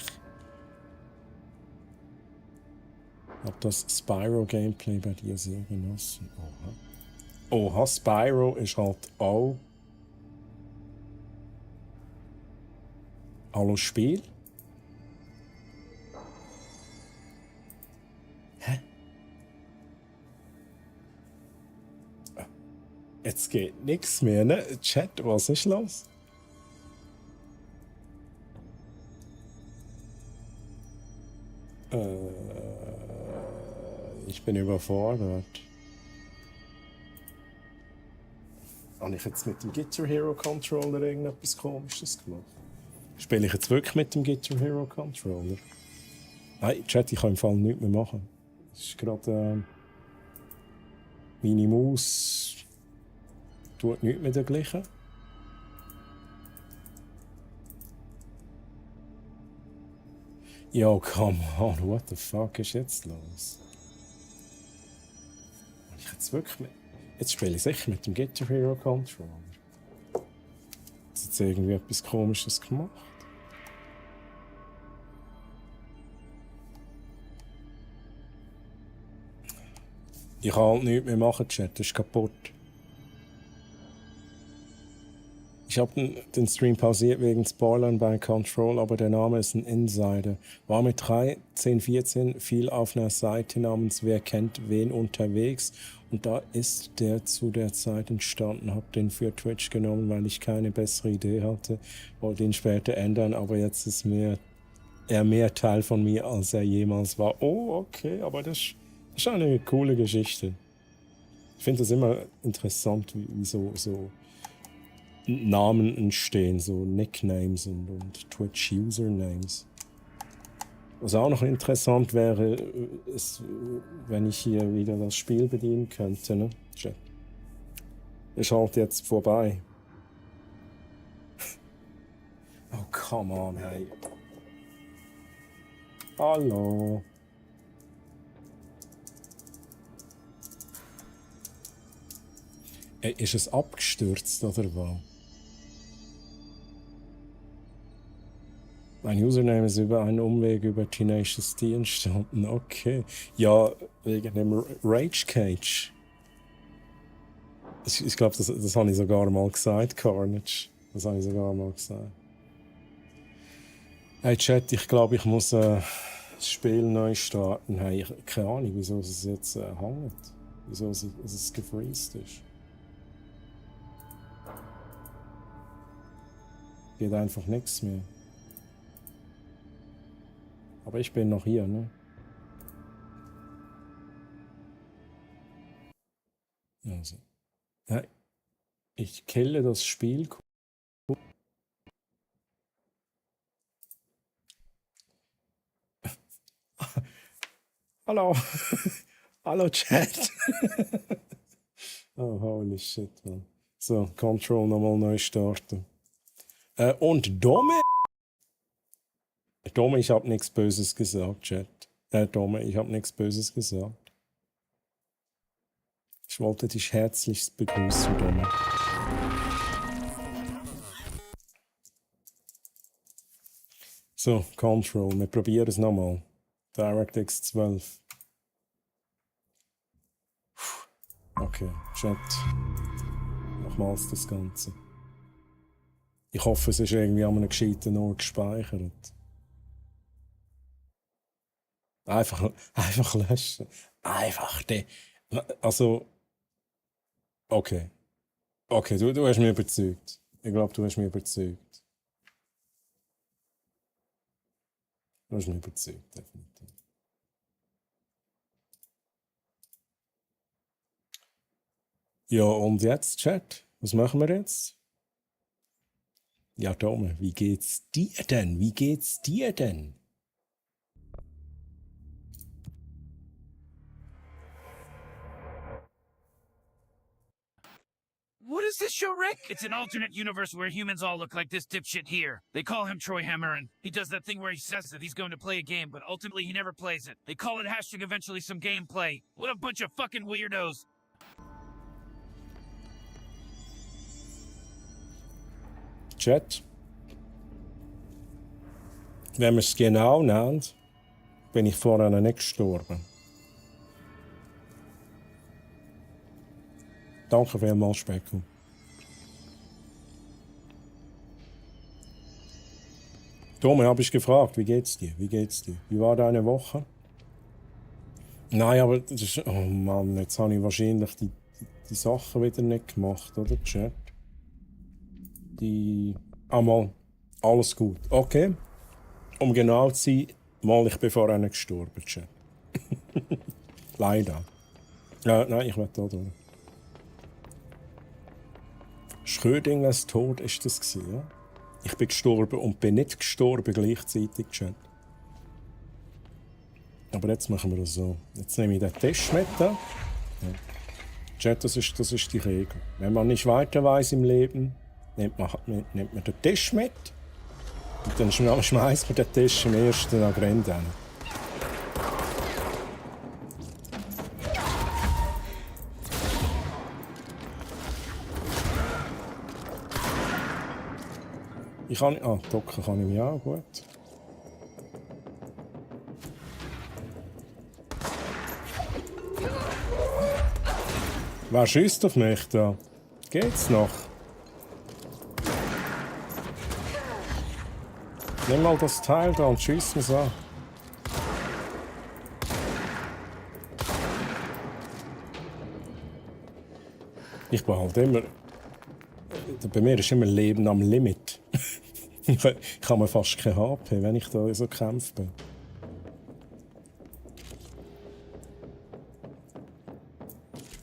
Hab das Spyro-Gameplay bei dir sehr genossen. Oha. Oha, Spyro ist halt auch Hallo Spiel? Hä? Jetzt geht nichts mehr, ne? Chat, was ist los? Ich bin überfordert. Habe ich jetzt mit dem Guitar Hero Controller irgendetwas Komisches gemacht? Spiele ich jetzt wirklich mit dem Guitar Hero Controller? Nein, Chat, ich kann im Fall nichts mehr machen. Es ist gerade meine Maus tut nichts mehr dergleichen. Ja, come on, what the fuck ist jetzt los? Ich jetzt wirklich mit... Jetzt spiele ich sicher mit dem Guitar Hero Controller. Hat jetzt irgendwie etwas Komisches gemacht? Ich kann halt nichts mehr machen, Chat, das ist kaputt. Ich habe den Stream pausiert wegen Spoilern bei Control, aber der Name ist ein Insider. War mit 1314 viel auf einer Seite namens Wer kennt wen unterwegs und da ist der zu der Zeit entstanden. Hab den für Twitch genommen, weil ich keine bessere Idee hatte. Wollte ihn später ändern, aber jetzt ist er mehr Teil von mir, als er jemals war. Oh, okay, aber das ist eine coole Geschichte. Ich finde das immer interessant, wie so Namen entstehen, so Nicknames und Twitch-Usernames. Was auch noch interessant wäre, ist, wenn ich hier wieder das Spiel bedienen könnte. Ne? Ist halt jetzt vorbei. Oh, come on, hey. Hallo. Ist es abgestürzt oder was? Mein Username ist über einen Umweg über Tenacious D entstanden. Okay. Ja, wegen dem Rage Cage. Ich glaube, das habe ich sogar mal gesagt, Carnage. Das habe ich sogar mal gesagt. Hey Chat, ich glaube, ich muss das Spiel neu starten. Hey, keine Ahnung, wieso es jetzt hängt. Wieso es gefreezed ist. Geht einfach nichts mehr. Aber ich bin noch hier, ne? Also. Ja, ich kille das Spiel. Hallo. Hallo Chat. Oh, holy shit, man. So, Control nochmal neu starten. Und Dome? Dome, ich habe nichts Böses gesagt, Chat. Dome, ich habe nichts Böses gesagt. Ich wollte dich herzlichst begrüßen, Dome. So, Control, wir probieren es nochmal. DirectX 12. Okay, Chat. Nochmals das Ganze. Ich hoffe, es ist irgendwie an einem gescheiten Ort gespeichert. Einfach löschen. Einfach also. Okay. Okay, du hast mich überzeugt. Ich glaube, du hast mich überzeugt. Du hast mich überzeugt, definitiv. Ja, und jetzt, Chat? Was machen wir jetzt? Ja, Dome, wie geht's dir denn? Wie geht's dir denn? What is this show, Rick? It's an alternate universe where humans all look like this dipshit here. They call him Troy Hammerin. He does that thing where he says that he's going to play a game, but ultimately he never plays it. They call it hashtag eventually some gameplay. What a bunch of fucking weirdos. Chat. Wenn wir es genau nehmen, bin ich vorher nicht gestorben. Danke vielmals, Specko. Tommy, habe ich gefragt, wie geht's dir? Wie geht's dir? Wie war deine Woche? Nein, aber das ist, oh Mann, jetzt habe ich wahrscheinlich die Sachen wieder nicht gemacht, oder, Chat? Mal, alles gut. Okay. Um genau zu sein, mal, ich bin vorher nicht gestorben, Chat. Leider. Nein, ich will da durch. Schrödingers Tod ist das gewesen, ja? Ich bin gestorben und bin nicht gestorben gleichzeitig, Chat. Aber jetzt machen wir das so. Jetzt nehme ich den Tisch mit. Ja. Chat, das ist die Regel. Wenn man nicht weiter weiß im Leben, nimmt man den Tisch mit und dann schmeißt man den Tisch im ersten Agrend an. Ich kann... Ah, docken kann ich mich auch, gut. Wer schießt auf mich da? Geht's noch? Nimm mal das Teil da und schieß mir's an. Ich bin halt immer... Bei mir ist immer Leben am Limit. Ich habe fast kein HP, wenn ich da so kämpfe bin.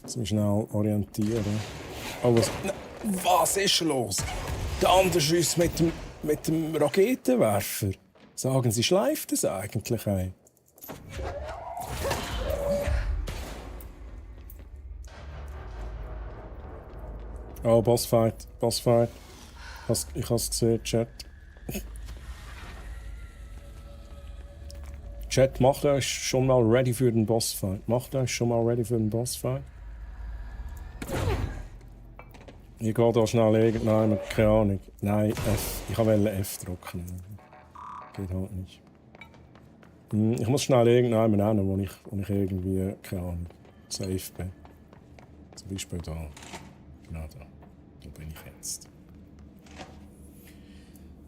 Jetzt mich schnell orientieren. Oh, was ist los? Der andere schießt mit dem Raketenwerfer. Sagen Sie, schleift es eigentlich ein? Oh, Bossfight. Ich habe es gesehen, Chat. Chat, macht euch schon mal ready für den Bossfight. Ich gehe da schnell irgendjemand, keine Ahnung. Nein, F. Ich wollte F drücken. Geht halt nicht. Ich muss schnell irgendjemanden nennen, wo ich irgendwie, keine Ahnung, safe bin. Zum Beispiel da. Genau da. Da bin ich jetzt.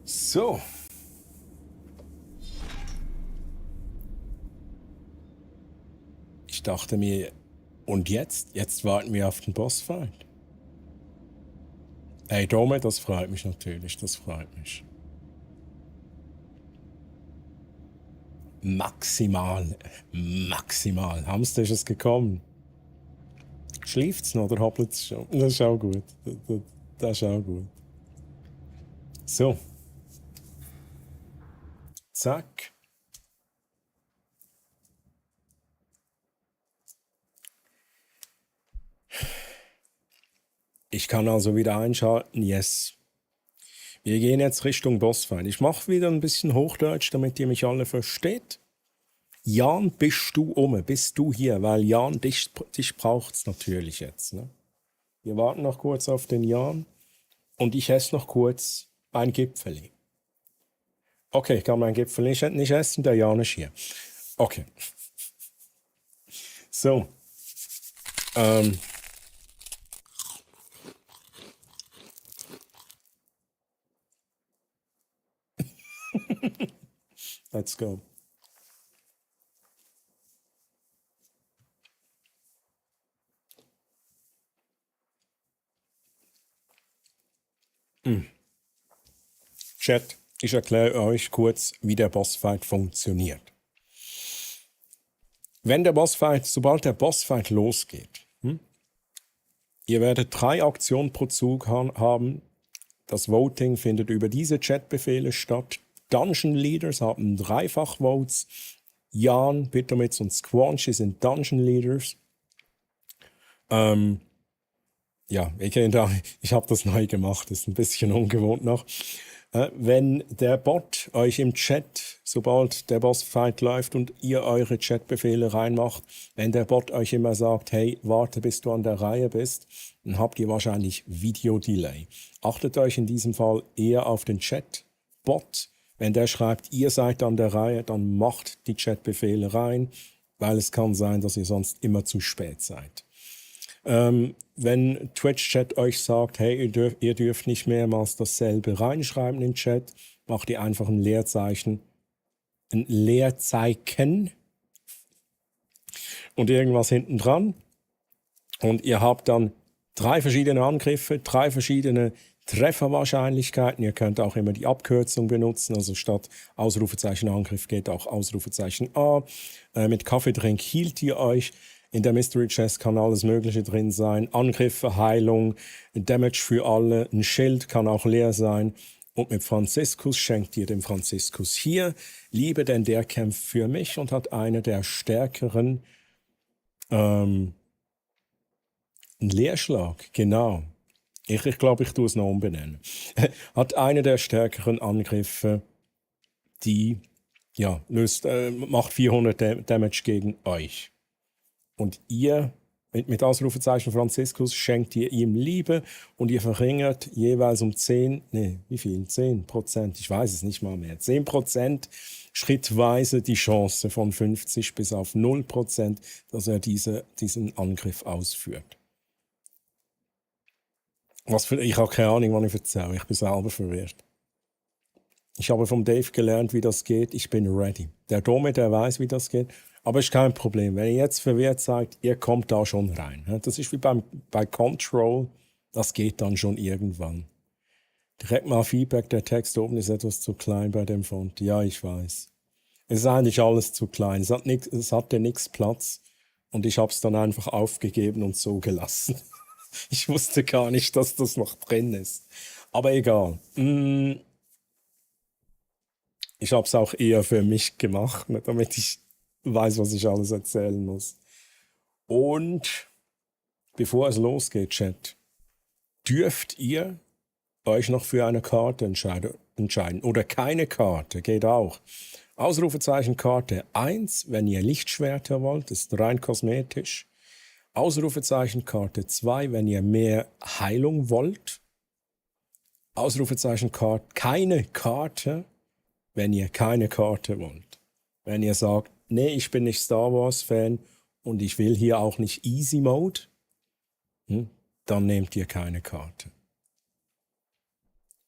So. Ich dachte mir, und jetzt? Jetzt warten wir auf den Bossfight. Hey Dome, das freut mich natürlich, das freut mich. Maximal. Hamster ist es gekommen. Schläft's noch oder hoppelt's schon? Das ist auch gut. Das ist auch gut. So. Zack. Ich kann also wieder einschalten, yes. Wir gehen jetzt Richtung Bossfight. Ich mache wieder ein bisschen Hochdeutsch, damit ihr mich alle versteht. Jan, bist du hier? Weil Jan, dich braucht's natürlich jetzt. Ne? Wir warten noch kurz auf den Jan und ich esse noch kurz ein Gipfeli. Okay, ich kann mein Gipfel nicht essen, der Jan ist hier. Okay. So. Let's go. Chat, ich erkläre euch kurz, wie der Bossfight funktioniert. Sobald der Bossfight losgeht, Ihr werdet 3 Aktionen pro Zug haben. Das Voting findet über diese Chatbefehle statt. Dungeon Leaders haben Dreifach-Votes. Jan, Pitomitz und Squanchy sind Dungeon Leaders. Ja, ich habe das neu gemacht, ist ein bisschen ungewohnt noch. Wenn der Bot euch im Chat, sobald der Bossfight läuft und ihr eure Chatbefehle reinmacht, wenn der Bot euch immer sagt, hey, warte, bis du an der Reihe bist, dann habt ihr wahrscheinlich Video-Delay. Achtet euch in diesem Fall eher auf den Chat-Bot. Wenn der schreibt, ihr seid an der Reihe, dann macht die Chatbefehle rein, weil es kann sein, dass ihr sonst immer zu spät seid. Wenn Twitch-Chat euch sagt, hey, ihr dürft nicht mehrmals dasselbe reinschreiben in den Chat, macht ihr einfach ein Leerzeichen und irgendwas hinten dran. Und ihr habt dann 3 verschiedene Angriffe, 3 verschiedene Trefferwahrscheinlichkeiten. Ihr könnt auch immer die Abkürzung benutzen, also statt Ausrufezeichen Angriff geht auch Ausrufezeichen A. Mit Kaffeetrink hielt ihr euch. In der Mystery Chest kann alles Mögliche drin sein. Angriffe, Heilung, Damage für alle. Ein Schild kann auch leer sein. Und mit Franziskus schenkt ihr dem Franziskus hier Liebe, denn der kämpft für mich und hat eine der stärkeren einen Leerschlag, genau. Ich glaube, ich tue es noch umbenennen. Hat eine der stärkeren Angriffe, die macht 400 Damage gegen euch. Und ihr, mit Ausrufezeichen Franziskus, schenkt ihr ihm Liebe und ihr verringert jeweils um 10%, ich weiß es nicht mal mehr, 10% schrittweise die Chance von 50 bis auf 0%, dass er diesen Angriff ausführt. Ich habe keine Ahnung, was ich erzähle, ich bin selber verwirrt. Ich habe vom Dave gelernt, wie das geht, ich bin ready. Der Dome, der weiß, wie das geht. Aber ist kein Problem. Wenn ihr jetzt verwirrt seid, ihr kommt da schon rein. Das ist wie bei Control. Das geht dann schon irgendwann. Direkt mal Feedback, der Text oben ist etwas zu klein bei dem Font. Ja, ich weiß. Es ist eigentlich alles zu klein. Es hatte nichts Platz. Und ich habe es dann einfach aufgegeben und so gelassen. Ich wusste gar nicht, dass das noch drin ist. Aber egal. Ich habe es auch eher für mich gemacht, damit ich weiß, was ich alles erzählen muss. Und bevor es losgeht, Chat, dürft ihr euch noch für eine Karte entscheiden. Oder keine Karte, geht auch. Ausrufezeichen Karte 1, wenn ihr Lichtschwerter wollt, ist rein kosmetisch. Ausrufezeichen Karte 2, wenn ihr mehr Heilung wollt. Ausrufezeichen Karte, keine Karte, wenn ihr keine Karte wollt. Wenn ihr sagt, nee, ich bin nicht Star Wars Fan und ich will hier auch nicht Easy Mode, dann nehmt ihr keine Karte.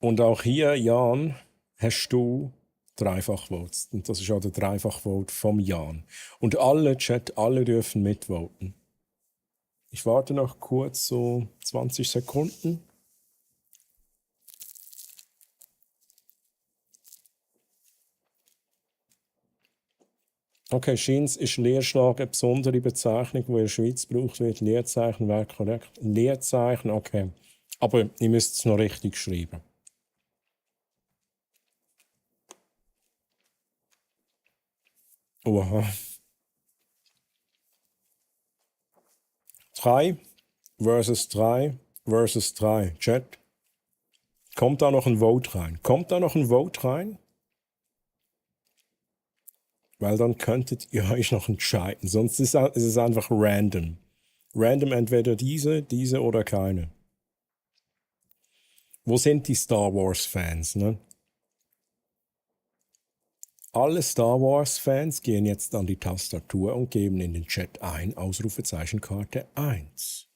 Und auch hier, Jan, hast du Dreifach-Votes. Und das ist auch der Dreifach-Vote vom Jan. Und alle Chat, alle dürfen mitvoten. Ich warte noch kurz, so 20 Sekunden. Okay, Scheins ist Leerschlag eine besondere Bezeichnung, die in der Schweiz gebraucht wird. Leerzeichen wäre korrekt. Leerzeichen, okay. Aber ihr müsst es noch richtig schreiben. Oha. 3 versus 3 versus 3. Chat. Kommt da noch ein Vote rein? Kommt da noch ein Vote rein? Weil dann könntet ihr euch noch entscheiden. Sonst ist es einfach random. Random entweder diese oder keine. Wo sind die Star Wars Fans, ne? Alle Star Wars Fans gehen jetzt an die Tastatur und geben in den Chat ein, Ausrufezeichenkarte 1.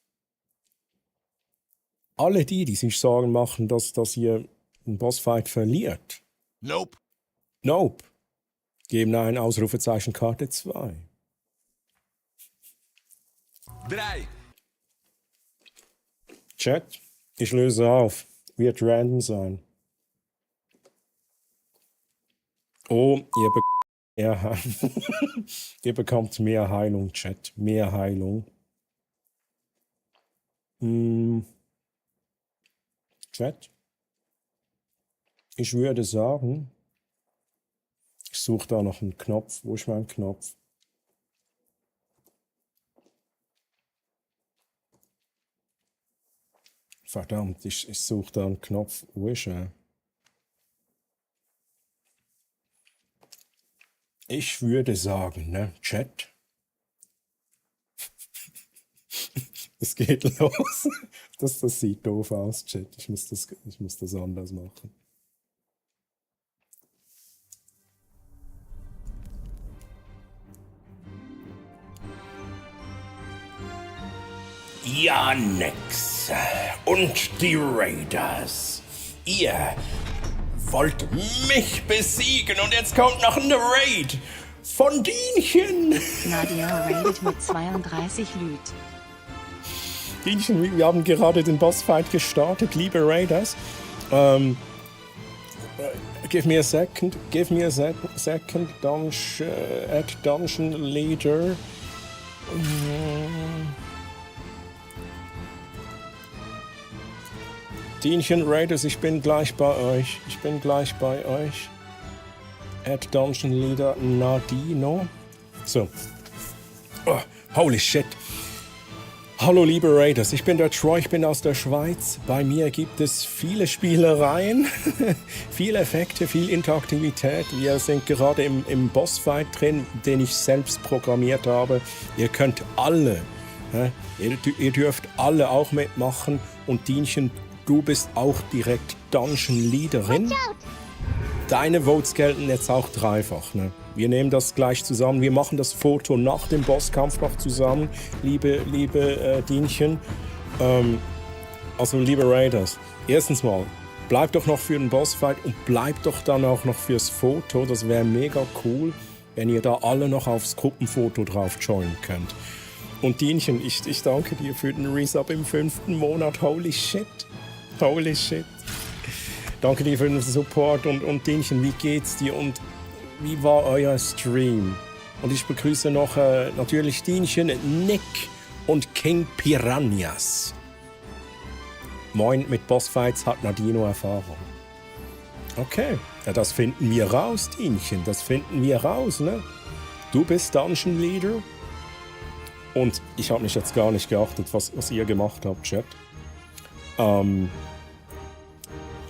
Alle die sich Sorgen machen, dass ihr einen Bossfight verliert. Nope. Nope. Geben ein, Ausrufezeichenkarte 2. 3. Chat, ich löse auf. Wird random sein. Oh, ihr bekommt mehr Heilung, Chat. Mehr Heilung. Chat. Ich würde sagen, ich suche da noch einen Knopf. Wo ist mein Knopf? Verdammt, ich suche da einen Knopf. Wo ist er? Ich würde sagen, ne, Chat. Es geht los. Das sieht doof aus, Chat. Ich muss das anders machen. Ja, nix. Und die Raiders. Ihr wollt mich besiegen und jetzt kommt noch ein Raid von Dienchen. Nadia raidet mit 32 Lüt. Dienchen, wir haben gerade den Bossfight gestartet, liebe Raiders. Give me a second. Add Dungeon Leader. Dienchen Raiders, ich bin gleich bei euch. Add Dungeon Leader Nadino. So. Oh, holy shit. Hallo liebe Raiders, ich bin der Troy, ich bin aus der Schweiz. Bei mir gibt es viele Spielereien, viele Effekte, viel Interaktivität. Wir sind gerade im Bossfight drin, den ich selbst programmiert habe. Ihr könnt alle, ihr dürft alle auch mitmachen. Und Dienchen, du bist auch direkt Dungeon Leaderin. Deine Votes gelten jetzt auch dreifach, ne? Wir nehmen das gleich zusammen. Wir machen das Foto nach dem Bosskampf noch zusammen, liebe Dienchen. Also, liebe Raiders, erstens mal, bleibt doch noch für den Bossfight und bleibt doch dann auch noch fürs Foto. Das wäre mega cool, wenn ihr da alle noch aufs Gruppenfoto drauf joinen könnt. Und Dienchen, ich danke dir für den Resub im 5. Monat. Holy shit. Danke dir für den Support und Dienchen, wie geht's dir und wie war euer Stream? Und ich begrüße noch natürlich Dienchen, Nick und King Piranhas. Moin, mit Bossfights hat Nadino Erfahrung. Okay, ja, das finden wir raus, Dienchen, das finden wir raus, ne? Du bist Dungeon Leader. Und ich habe mich jetzt gar nicht geachtet, was ihr gemacht habt, Chat.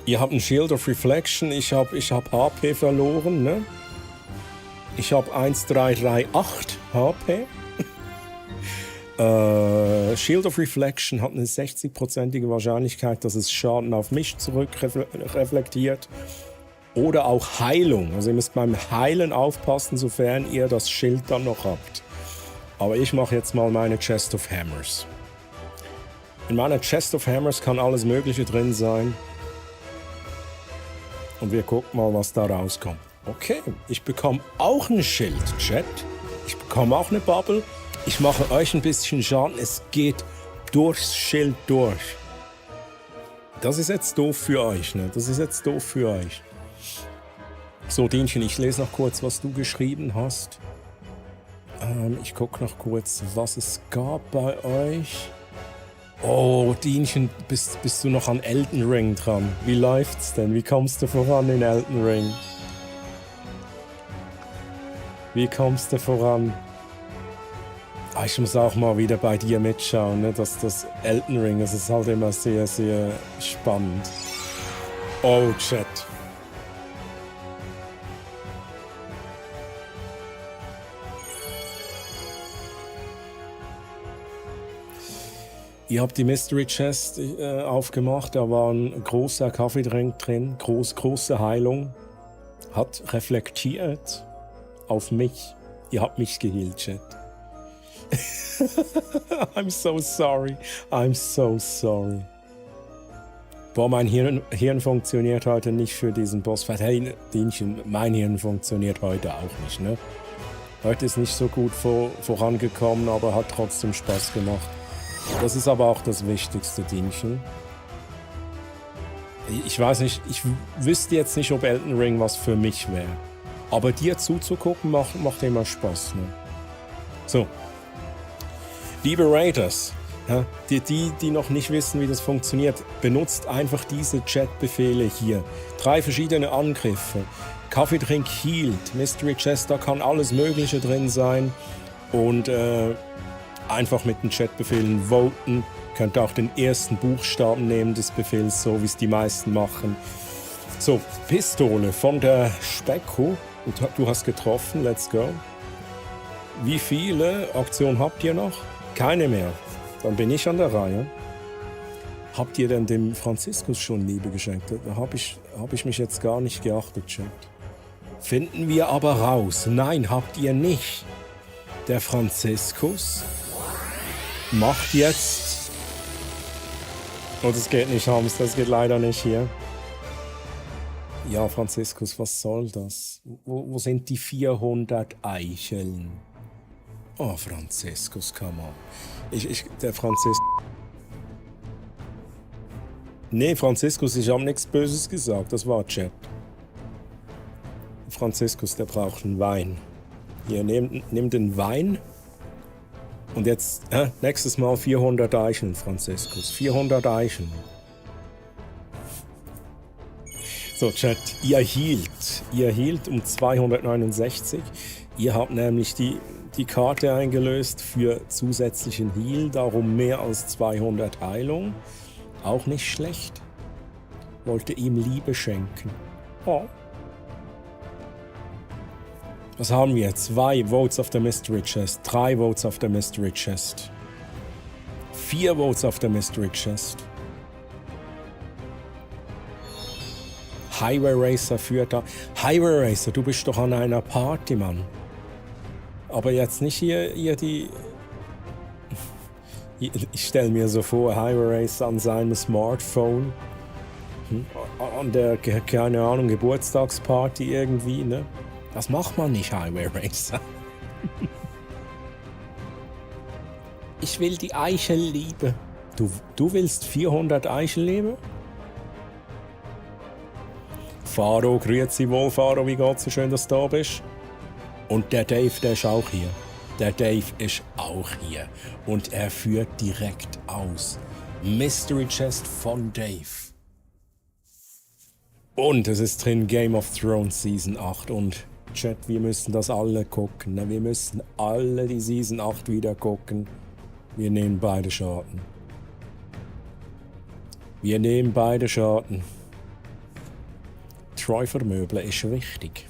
Ihr habt ein Shield of Reflection, ich hab HP verloren, ne? Ich habe 1338 HP. Shield of Reflection hat eine 60%ige Wahrscheinlichkeit, dass es Schaden auf mich zurückreflektiert. Oder auch Heilung. Also ihr müsst beim Heilen aufpassen, sofern ihr das Schild dann noch habt. Aber ich mache jetzt mal meine Chest of Hammers. In meiner Chest of Hammers kann alles Mögliche drin sein. Und wir gucken mal, was da rauskommt. Okay, ich bekomme auch ein Schild, Chat. Ich bekomme auch eine Bubble. Ich mache euch ein bisschen Schaden. Es geht durchs Schild durch. Das ist jetzt doof für euch, ne? So, Dienchen, ich lese noch kurz, was du geschrieben hast. Ich gucke noch kurz, was es gab bei euch. Oh, Dienchen, bist du noch an Elden Ring dran? Wie läuft's denn? Wie kommst du voran in Elden Ring? Ich muss auch mal wieder bei dir mitschauen, ne? Das Elden Ring, das ist halt immer sehr, sehr spannend. Oh, Chat. Ihr habt die Mystery Chest aufgemacht, da war ein großer Kaffeedrink drin, große Heilung. Hat reflektiert auf mich. Ihr habt mich geheilt, Chat. I'm so sorry. Boah, mein Hirn funktioniert heute nicht für diesen Bossfight. Hey, Dienchen, mein Hirn funktioniert heute auch nicht, ne? Heute ist nicht so gut vorangekommen, aber hat trotzdem Spaß gemacht. Das ist aber auch das Wichtigste, Dienchen. Ich weiß nicht, ich wüsste jetzt nicht, ob Elden Ring was für mich wäre. Aber dir zuzugucken macht immer Spaß, ne? So. Liebe Raiders, Die noch nicht wissen, wie das funktioniert, benutzt einfach diese Chat-Befehle hier. 3 verschiedene Angriffe. Kaffeetrink Healed, Mystery Chest, da kann alles Mögliche drin sein. Und einfach mit den Chat-Befehlen voten. Könnt auch den ersten Buchstaben nehmen des Befehls, so wie es die meisten machen. So, Pistole von der Specko. Du hast getroffen, let's go. Wie viele Aktionen habt ihr noch? Keine mehr. Dann bin ich an der Reihe. Habt ihr denn dem Franziskus schon Liebe geschenkt? Da hab ich mich jetzt gar nicht geachtet, Chat. Finden wir aber raus. Nein, habt ihr nicht. Der Franziskus macht jetzt... Oh, das geht nicht, Hams. Das geht leider nicht hier. Ja, Franziskus, was soll das? Wo sind die 400 Eicheln? Oh, Franziskus, come on. Der Franziskus... Nee, Franziskus, ich habe nichts Böses gesagt. Das war Chat. Franziskus, der braucht einen Wein. Hier, nimm den Wein. Und jetzt, nächstes Mal 400 Eicheln, Franziskus. 400 Eicheln. So, Chat, ihr hielt um 269. Ihr habt nämlich die Karte eingelöst für zusätzlichen Heal, darum mehr als 200 Heilung. Auch nicht schlecht. Wollte ihm Liebe schenken. Oh. Was haben wir? 2 Votes auf der Mystery Chest, 3 Votes auf der Mystery Chest, 4 Votes auf der Mystery Chest. Highway Racer führt da. Highway Racer, du bist doch an einer Party, Mann. Aber jetzt nicht hier die... Ich stelle mir so vor, Highway Racer an seinem Smartphone. An der, keine Ahnung, Geburtstagsparty irgendwie, ne? Das macht man nicht, Highway Racer. Ich will die Eichelliebe. Du willst 400 Eichelliebe? Faro, grüezi wohl, Faro, wie geht's? So schön, dass du da bist. Und der Dave, der ist auch hier. Der Dave ist auch hier. Und er führt direkt aus. Mystery Chest von Dave. Und es ist drin Game of Thrones Season 8. Und Chat, wir müssen das alle gucken. Wir müssen alle die Season 8 wieder gucken. Wir nehmen beide Schaden. Wir nehmen beide Schaden. Treu vermöbeln ist wichtig.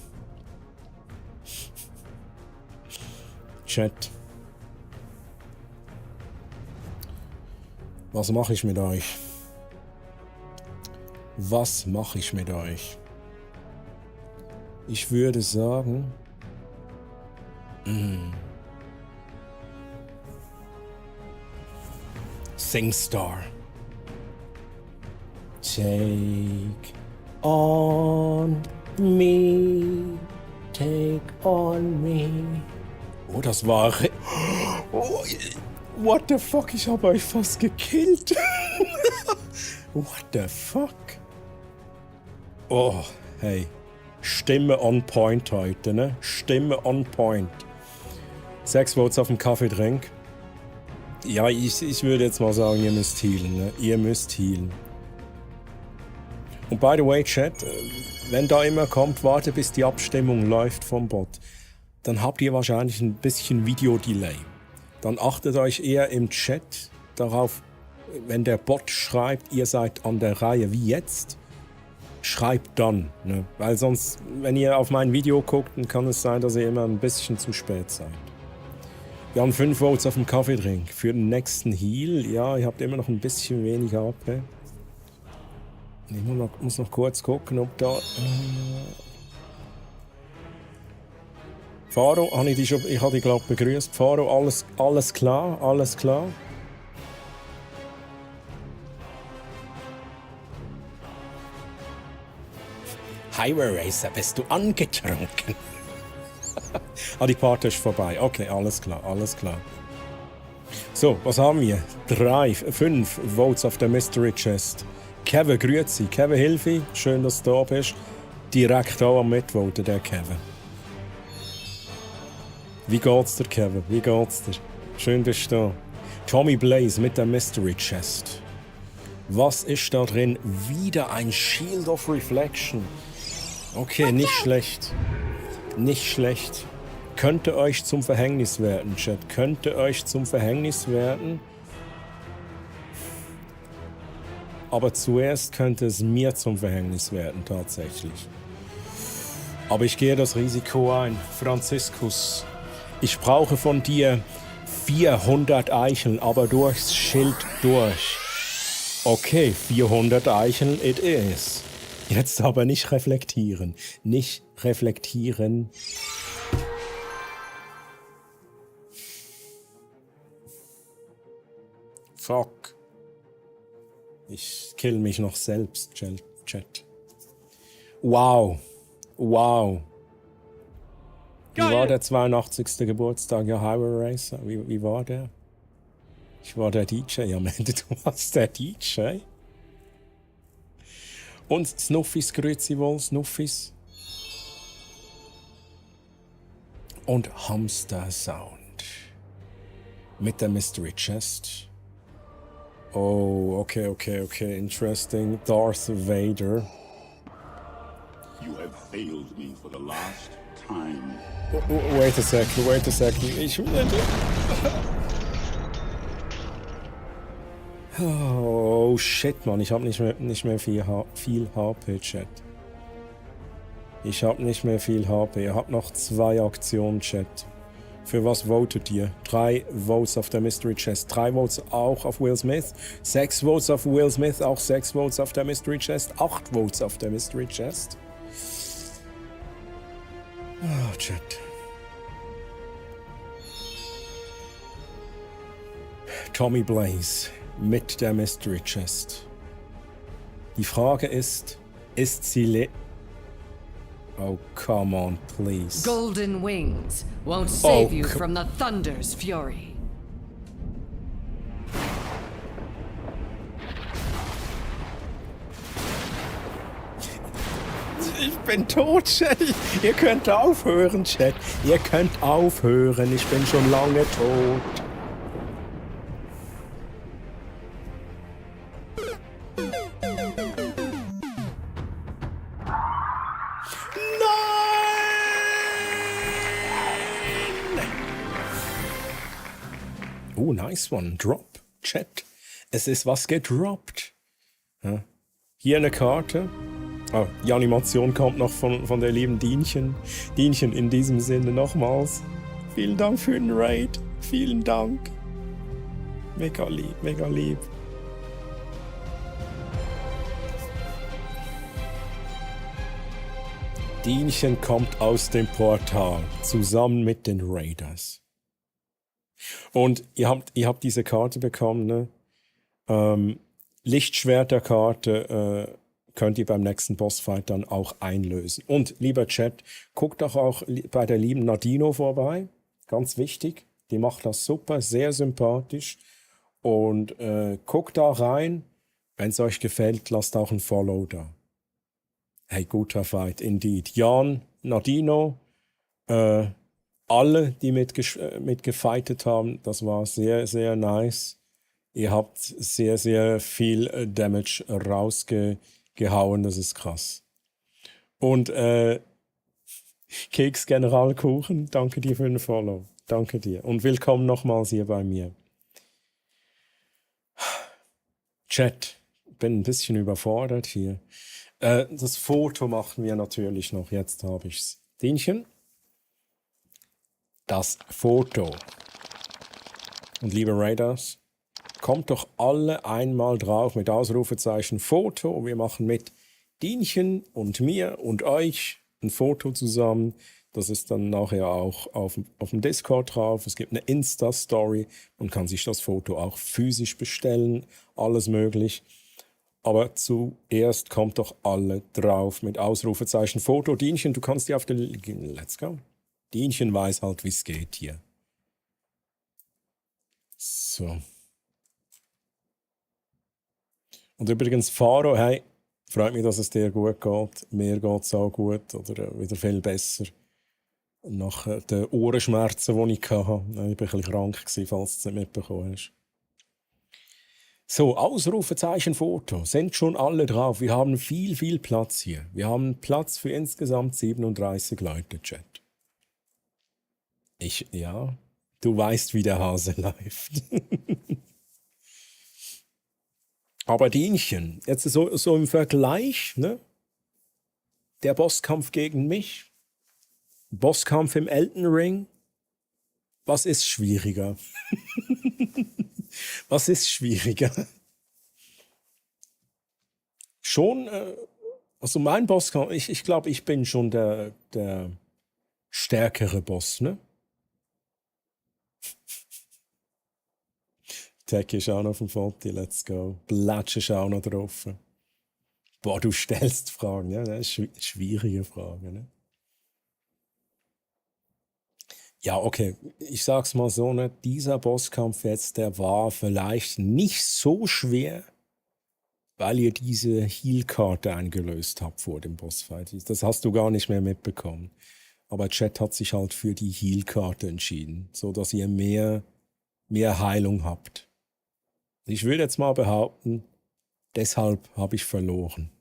Chat. Was mache ich mit euch? Was mache ich mit euch? Ich würde sagen... SingStar. Take on me. Take on me. Oh, das war... Oh, what the fuck? Ich habe euch fast gekillt. What the fuck? Oh, hey. Stimme on point heute, ne? Stimme on point. 6 Votes auf dem Kaffeetrink. Ja, ich würde jetzt mal sagen, ihr müsst healen, ne? Ihr müsst healen. Und by the way, Chat, wenn da immer kommt, warte bis die Abstimmung läuft vom Bot. Dann habt ihr wahrscheinlich ein bisschen Video-Delay. Dann achtet euch eher im Chat darauf, wenn der Bot schreibt, ihr seid an der Reihe wie jetzt, schreibt dann. Ne? Weil sonst, wenn ihr auf mein Video guckt, dann kann es sein, dass ihr immer ein bisschen zu spät seid. Wir haben 5 Votes auf dem Kaffeetrink. Für den nächsten Heal, ja, ihr habt immer noch ein bisschen weniger AP. Ich muss noch kurz gucken, ob da... Faro, ich habe dich glaube begrüßt. Faro, alles klar, alles klar. Highway Racer, bist du angetrunken? Die Party ist vorbei. Okay, alles klar, alles klar. So, was haben wir? 5 Votes auf der Mystery Chest. Kevin, grüezi. Kevin, Hilfe. Schön, dass du da bist. Direkt auch am Mitvoten, der Kevin. Wie geht's dir, Kevin? Wie geht's dir? Schön, bist du da. Tommy Blaze mit der Mystery Chest. Was ist da drin? Wieder ein Shield of Reflection. Okay, nicht schlecht. Nicht schlecht. Könnte euch zum Verhängnis werden, Chat. Könnte euch zum Verhängnis werden. Aber zuerst könnte es mir zum Verhängnis werden, tatsächlich. Aber ich gehe das Risiko ein. Franziskus, ich brauche von dir 400 Eicheln, aber durchs Schild durch. Okay, 400 Eicheln it is. Jetzt aber nicht reflektieren. Nicht reflektieren. Fuck. Ich kill mich noch selbst, Chat. Wow. Wow. Wie war der 82. Geburtstag der Highway Racer? Wie war der? Ich war der DJ am Ende. Du warst der DJ? Und Snuffis, grüezi wohl, Snuffis. Und Hamster Sound. Mit der Mystery Chest. Oh, okay. Interesting. Darth Vader. You have failed me for the last time. Wait a second. Ich will nicht. Oh shit, Mann. Ich hab nicht mehr viel HP, Chat. Ich hab nicht mehr viel HP. Ihr habt noch 2 Aktionen, Chat. Für was votet ihr? 3 Votes auf der Mystery Chest. 3 Votes auch auf Will Smith. 6 Votes auf Will Smith. Auch 6 Votes auf der Mystery Chest. 8 Votes auf der Mystery Chest. Oh, Chat. Tommy Blaze mit der Mystery Chest. Die Frage ist sie Oh, come on, please. Golden wings won't save you from the thunder's fury. Ich bin tot, Chat. Ihr könnt aufhören, Chat. Ihr könnt aufhören. Ich bin schon lange tot. Oh, nice one. Drop. Chat. Es ist was gedroppt. Ja. Hier eine Karte. Oh, die Animation kommt noch von der lieben Dienchen. Dienchen, in diesem Sinne nochmals. Vielen Dank für den Raid. Vielen Dank. Mega lieb, mega lieb. Dienchen kommt aus dem Portal, zusammen mit den Raiders. Und ihr habt diese Karte bekommen, ne? Lichtschwerterkarte könnt ihr beim nächsten Bossfight dann auch einlösen. Und lieber Chat, guckt doch auch bei der lieben Nadino vorbei. Ganz wichtig. Die macht das super, sehr sympathisch. Und guckt da rein. Wenn es euch gefällt, lasst auch ein Follow da. Hey, guter Fight, indeed. Jan, Nadino, alle, die mitgefightet haben, das war sehr, sehr nice. Ihr habt sehr, sehr viel Damage rausgehauen, das ist krass. Und Keks Generalkuchen, danke dir für den Follow. Danke dir. Und willkommen nochmals hier bei mir. Chat, bin ein bisschen überfordert hier. Das Foto machen wir natürlich noch. Jetzt habe ich's. Dienchen. Das Foto. Und liebe Raiders, kommt doch alle einmal drauf mit Ausrufezeichen Foto. Wir machen mit Dienchen und mir und euch ein Foto zusammen. Das ist dann nachher auch auf dem Discord drauf. Es gibt eine Insta-Story. Man kann sich das Foto auch physisch bestellen. Alles möglich. Aber zuerst kommt doch alle drauf mit Ausrufezeichen Foto. Dienchen, du kannst dir auf den... Let's go. Dienchen weiß halt, wie es geht hier. So. Und übrigens, Faro, hey, freut mich, dass es dir gut geht. Mir geht es auch gut oder wieder viel besser. Nach den Ohrenschmerzen, die ich hatte. Ich war ein bisschen krank, falls du es nicht mitbekommen hast. So, Ausrufezeichen Foto. Sind schon alle drauf. Wir haben viel Platz hier. Wir haben Platz für insgesamt 37 Leute, Chat. Ja, du weißt, wie der Hase läuft. Aber Dienchen, jetzt so im Vergleich, ne? Der Bosskampf gegen mich, Bosskampf im Elden Ring, was ist schwieriger? Was ist schwieriger? Schon, also mein Bosskampf, ich glaube, ich bin schon der stärkere Boss, ne? Tech ist auch noch auf dem Foto, let's go. Blatsch ist auch noch drauf. Boah, du stellst Fragen, ja, das ist eine schwierige Frage, ne? Ja, okay, ich sag's mal so, ne? Dieser Bosskampf jetzt, der war vielleicht nicht so schwer, weil ihr diese Heal-Karte eingelöst habt vor dem Bossfight. Das hast du gar nicht mehr mitbekommen. Aber Chat hat sich halt für die Heal-Karte entschieden, so dass ihr mehr Heilung habt. Ich will jetzt mal behaupten, deshalb habe ich verloren.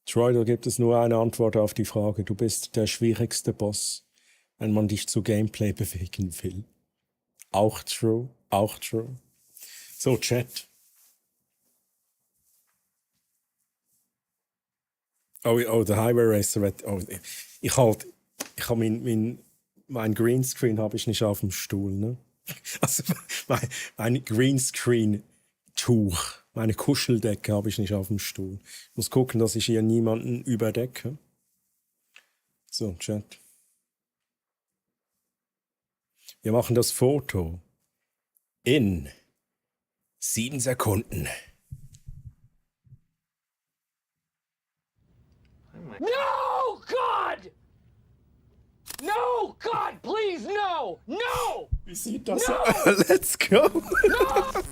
Troy, da gibt es nur eine Antwort auf die Frage. Du bist der schwierigste Boss, wenn man dich zu Gameplay bewegen will. Auch true, auch true. So, Chat. Oh, der Highway Racer. Oh, ich habe mein Greenscreen habe ich nicht auf dem Stuhl, ne? Also mein Greenscreen-Tuch, meine Kuscheldecke habe ich nicht auf dem Stuhl. Ich muss gucken, dass ich hier niemanden überdecke. So, Chat. Wir machen das Foto in 7 Sekunden. No, God! No, God, please, no! No! Wie sieht das aus? Let's go! No!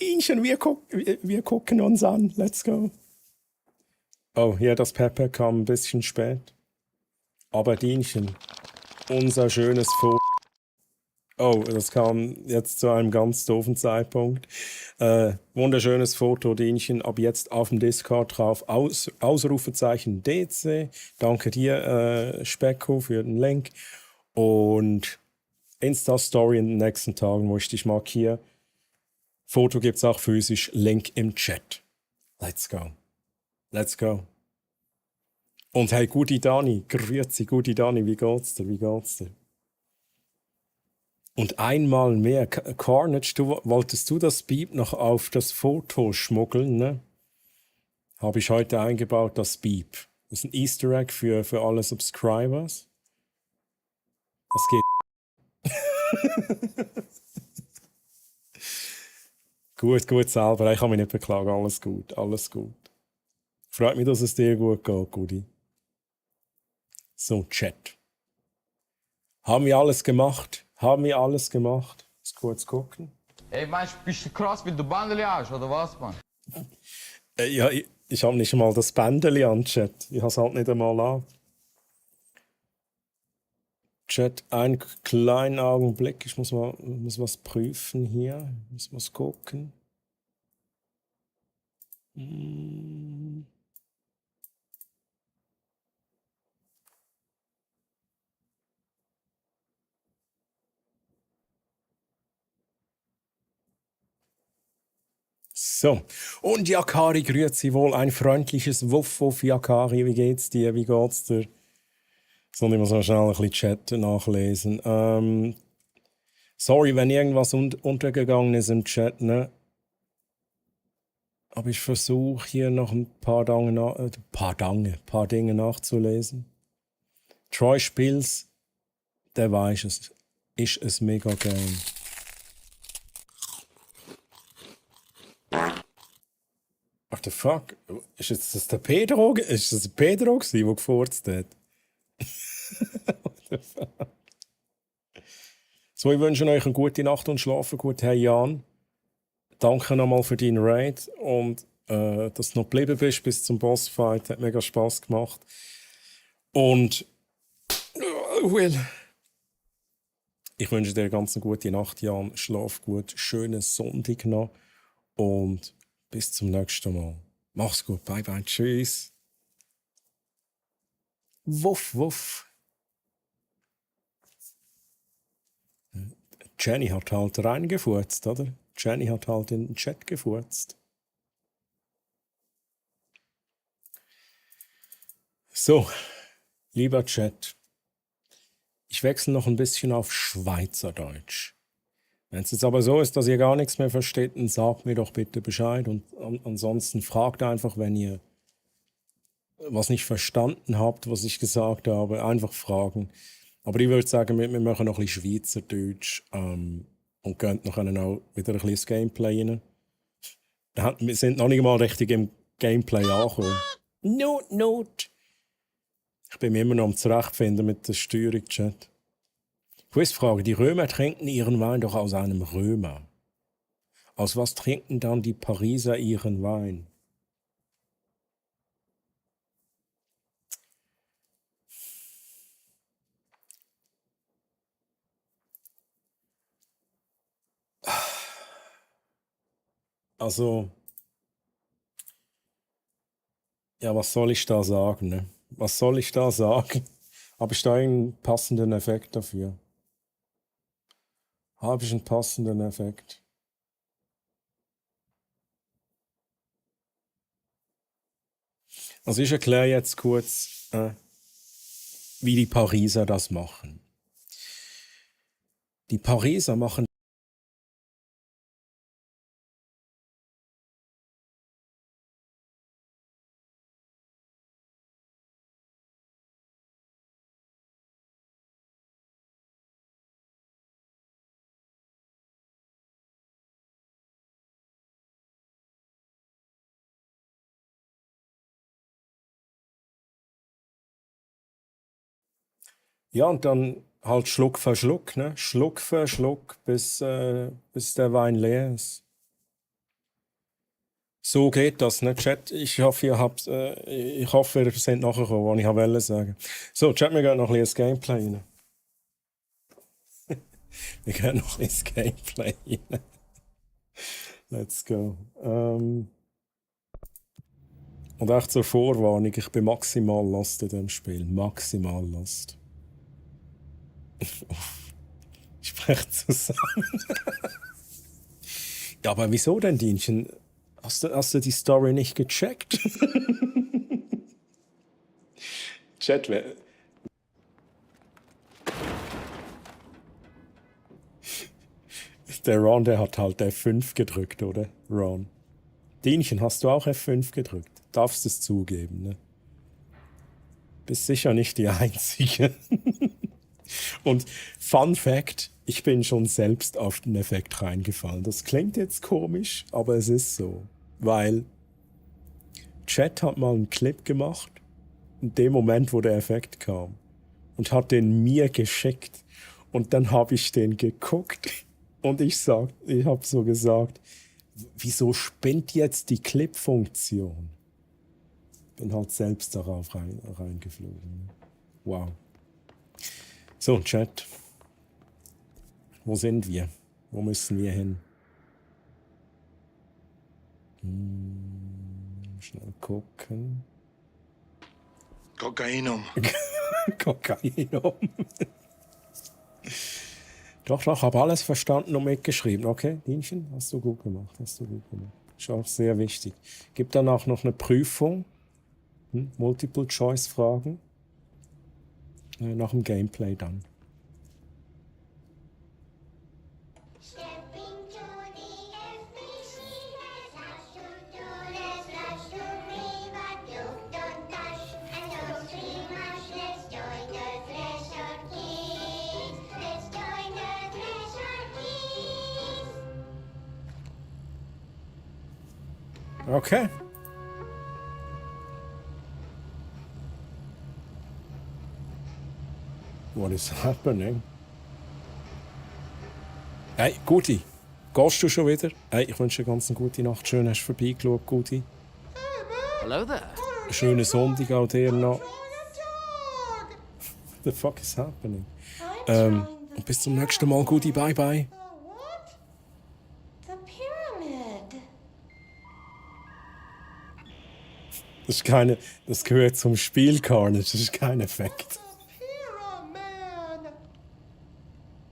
Dienchen, wir gucken uns an. Let's go. Oh, ja, das Pepper kam ein bisschen spät. Aber Dienchen, unser schönes Foto. Oh, das kam jetzt zu einem ganz doofen Zeitpunkt. Wunderschönes Foto, Dienchen. Ab jetzt auf dem Discord drauf. Ausrufezeichen DC. Danke dir, Specko, für den Link. Und Insta-Story in den nächsten Tagen, wo ich dich markiere. Foto gibt es auch physisch. Link im Chat. Let's go. Let's go. Und hey, Gudi Dani. Grüezi, Gudi Dani. Wie geht's dir? Wie geht's dir? Und einmal mehr, Carnage, wolltest du das Beep noch auf das Foto schmuggeln, ne? Habe ich heute eingebaut, das Beep. Das ist ein Easter Egg für alle Subscribers. Das geht. Gut, selber. Ich kann mich nicht beklagen. Alles gut, alles gut. Freut mich, dass es dir gut geht, Gudi. So, Chat. Haben wir alles gemacht? Haben wir alles gemacht? Jetzt kurz gucken. Ey, meinst du, bist du krass, weil du Bändeli hast, oder was, Mann? Ja, ich habe nicht einmal das Bändeli an, Chat. Ich habe es halt nicht einmal an. Chat, einen kleinen Augenblick. Ich muss was prüfen hier. Ich muss was gucken. So, und Yakari, grüezi wohl, ein freundliches Wuff, Yakari, wie geht's dir, wie geht's dir? Soll ich mal so schnell ein bisschen Chat nachlesen. Sorry, wenn irgendwas untergegangen ist im Chat, ne? Aber ich versuche hier noch ein paar Dinge nachzulesen. Troy Spiels, der weiß es, ist es mega Game. What the fuck? Ist das der Pedro? Ist das der Pedro gewesen, der gefurzt hat? What the fuck? So, ich wünsche euch eine gute Nacht und schlafen gut. Hey Jan, danke nochmal für deinen Raid und dass du noch geblieben bist bis zum Bossfight. Hat mega Spaß gemacht. Und Will. Ich wünsche dir eine ganz gute Nacht, Jan. Schlaf gut, schönen Sonntag noch und bis zum nächsten Mal. Mach's gut, bye bye, tschüss. Wuff, wuff. Jenny hat halt reingefurzt, oder? Jenny hat halt in den Chat gefurzt. So, lieber Chat. Ich wechsle noch ein bisschen auf Schweizerdeutsch. Wenn es jetzt aber so ist, dass ihr gar nichts mehr versteht, dann sagt mir doch bitte Bescheid. Und ansonsten fragt einfach, wenn ihr was nicht verstanden habt, was ich gesagt habe, einfach fragen. Aber ich würde sagen, wir machen noch ein bisschen Schweizerdeutsch und gehen noch auch wieder ein bisschen das Gameplay rein. Wir sind noch nicht mal richtig im Gameplay angekommen. Not. Ich bin mir immer noch am Zurechtfinden mit der Steuerung, Chat. Quizfrage. Die Römer trinken ihren Wein doch aus einem Römer. Aus was trinken dann die Pariser ihren Wein? Also, ja, was soll ich da sagen, ne? Was soll ich da sagen? Habe ich da einen passenden Effekt dafür? Habe ich einen passenden Effekt? Also ich erkläre jetzt kurz, wie die Pariser das machen. Die Pariser machen ja, und dann halt Schluck für Schluck, ne? Schluck für Schluck, bis der Wein leer ist. So geht das, ne, Chat? Ich hoffe, ihr seid nachgekommen, was ich wollte sagen. So, Chat, wir gehen noch ein bisschen ins Gameplay rein. Wir gehen noch ins Gameplay rein. Let's go. Und echt zur Vorwarnung, ich bin maximal lost in diesem Spiel. Maximal lost. Ich spreche zusammen. Ja, aber wieso denn, Dienchen? Hast du die Story nicht gecheckt? Chat, der Ron, der hat halt F5 gedrückt, oder? Ron. Dienchen, hast du auch F5 gedrückt? Darfst es zugeben, ne? Bist sicher nicht die Einzige. Und Fun Fact, ich bin schon selbst auf den Effekt reingefallen. Das klingt jetzt komisch, aber es ist so. Weil Chat hat mal einen Clip gemacht, in dem Moment, wo der Effekt kam. Und hat den mir geschickt. Und dann habe ich den geguckt. Und ich habe so gesagt, wieso spinnt jetzt die Clip-Funktion? Bin halt selbst darauf reingeflogen. Wow. So, Chat. Wo sind wir? Wo müssen wir hin? Schnell gucken. Kokainum. Kokainum. Doch, habe alles verstanden und mitgeschrieben. Okay, Dienchen, hast du gut gemacht. Ist auch sehr wichtig. Gibt danach noch eine Prüfung. Multiple-Choice-Fragen. Nach dem Gameplay dann. Okay. What is happening? Hey, Guti, gehst du schon wieder? Hey, ich wünsche dir ganz eine gute Nacht. Schön, hast du vorbeigeschaut, Guti. Hello there. Schönen Sonntag auch dir noch. the fuck is happening? Und bis zum nächsten Mal. Goodie, bye bye. The pyramid. Das gehört zum Spiel, Carnage. Das ist kein Effekt. Pyramid.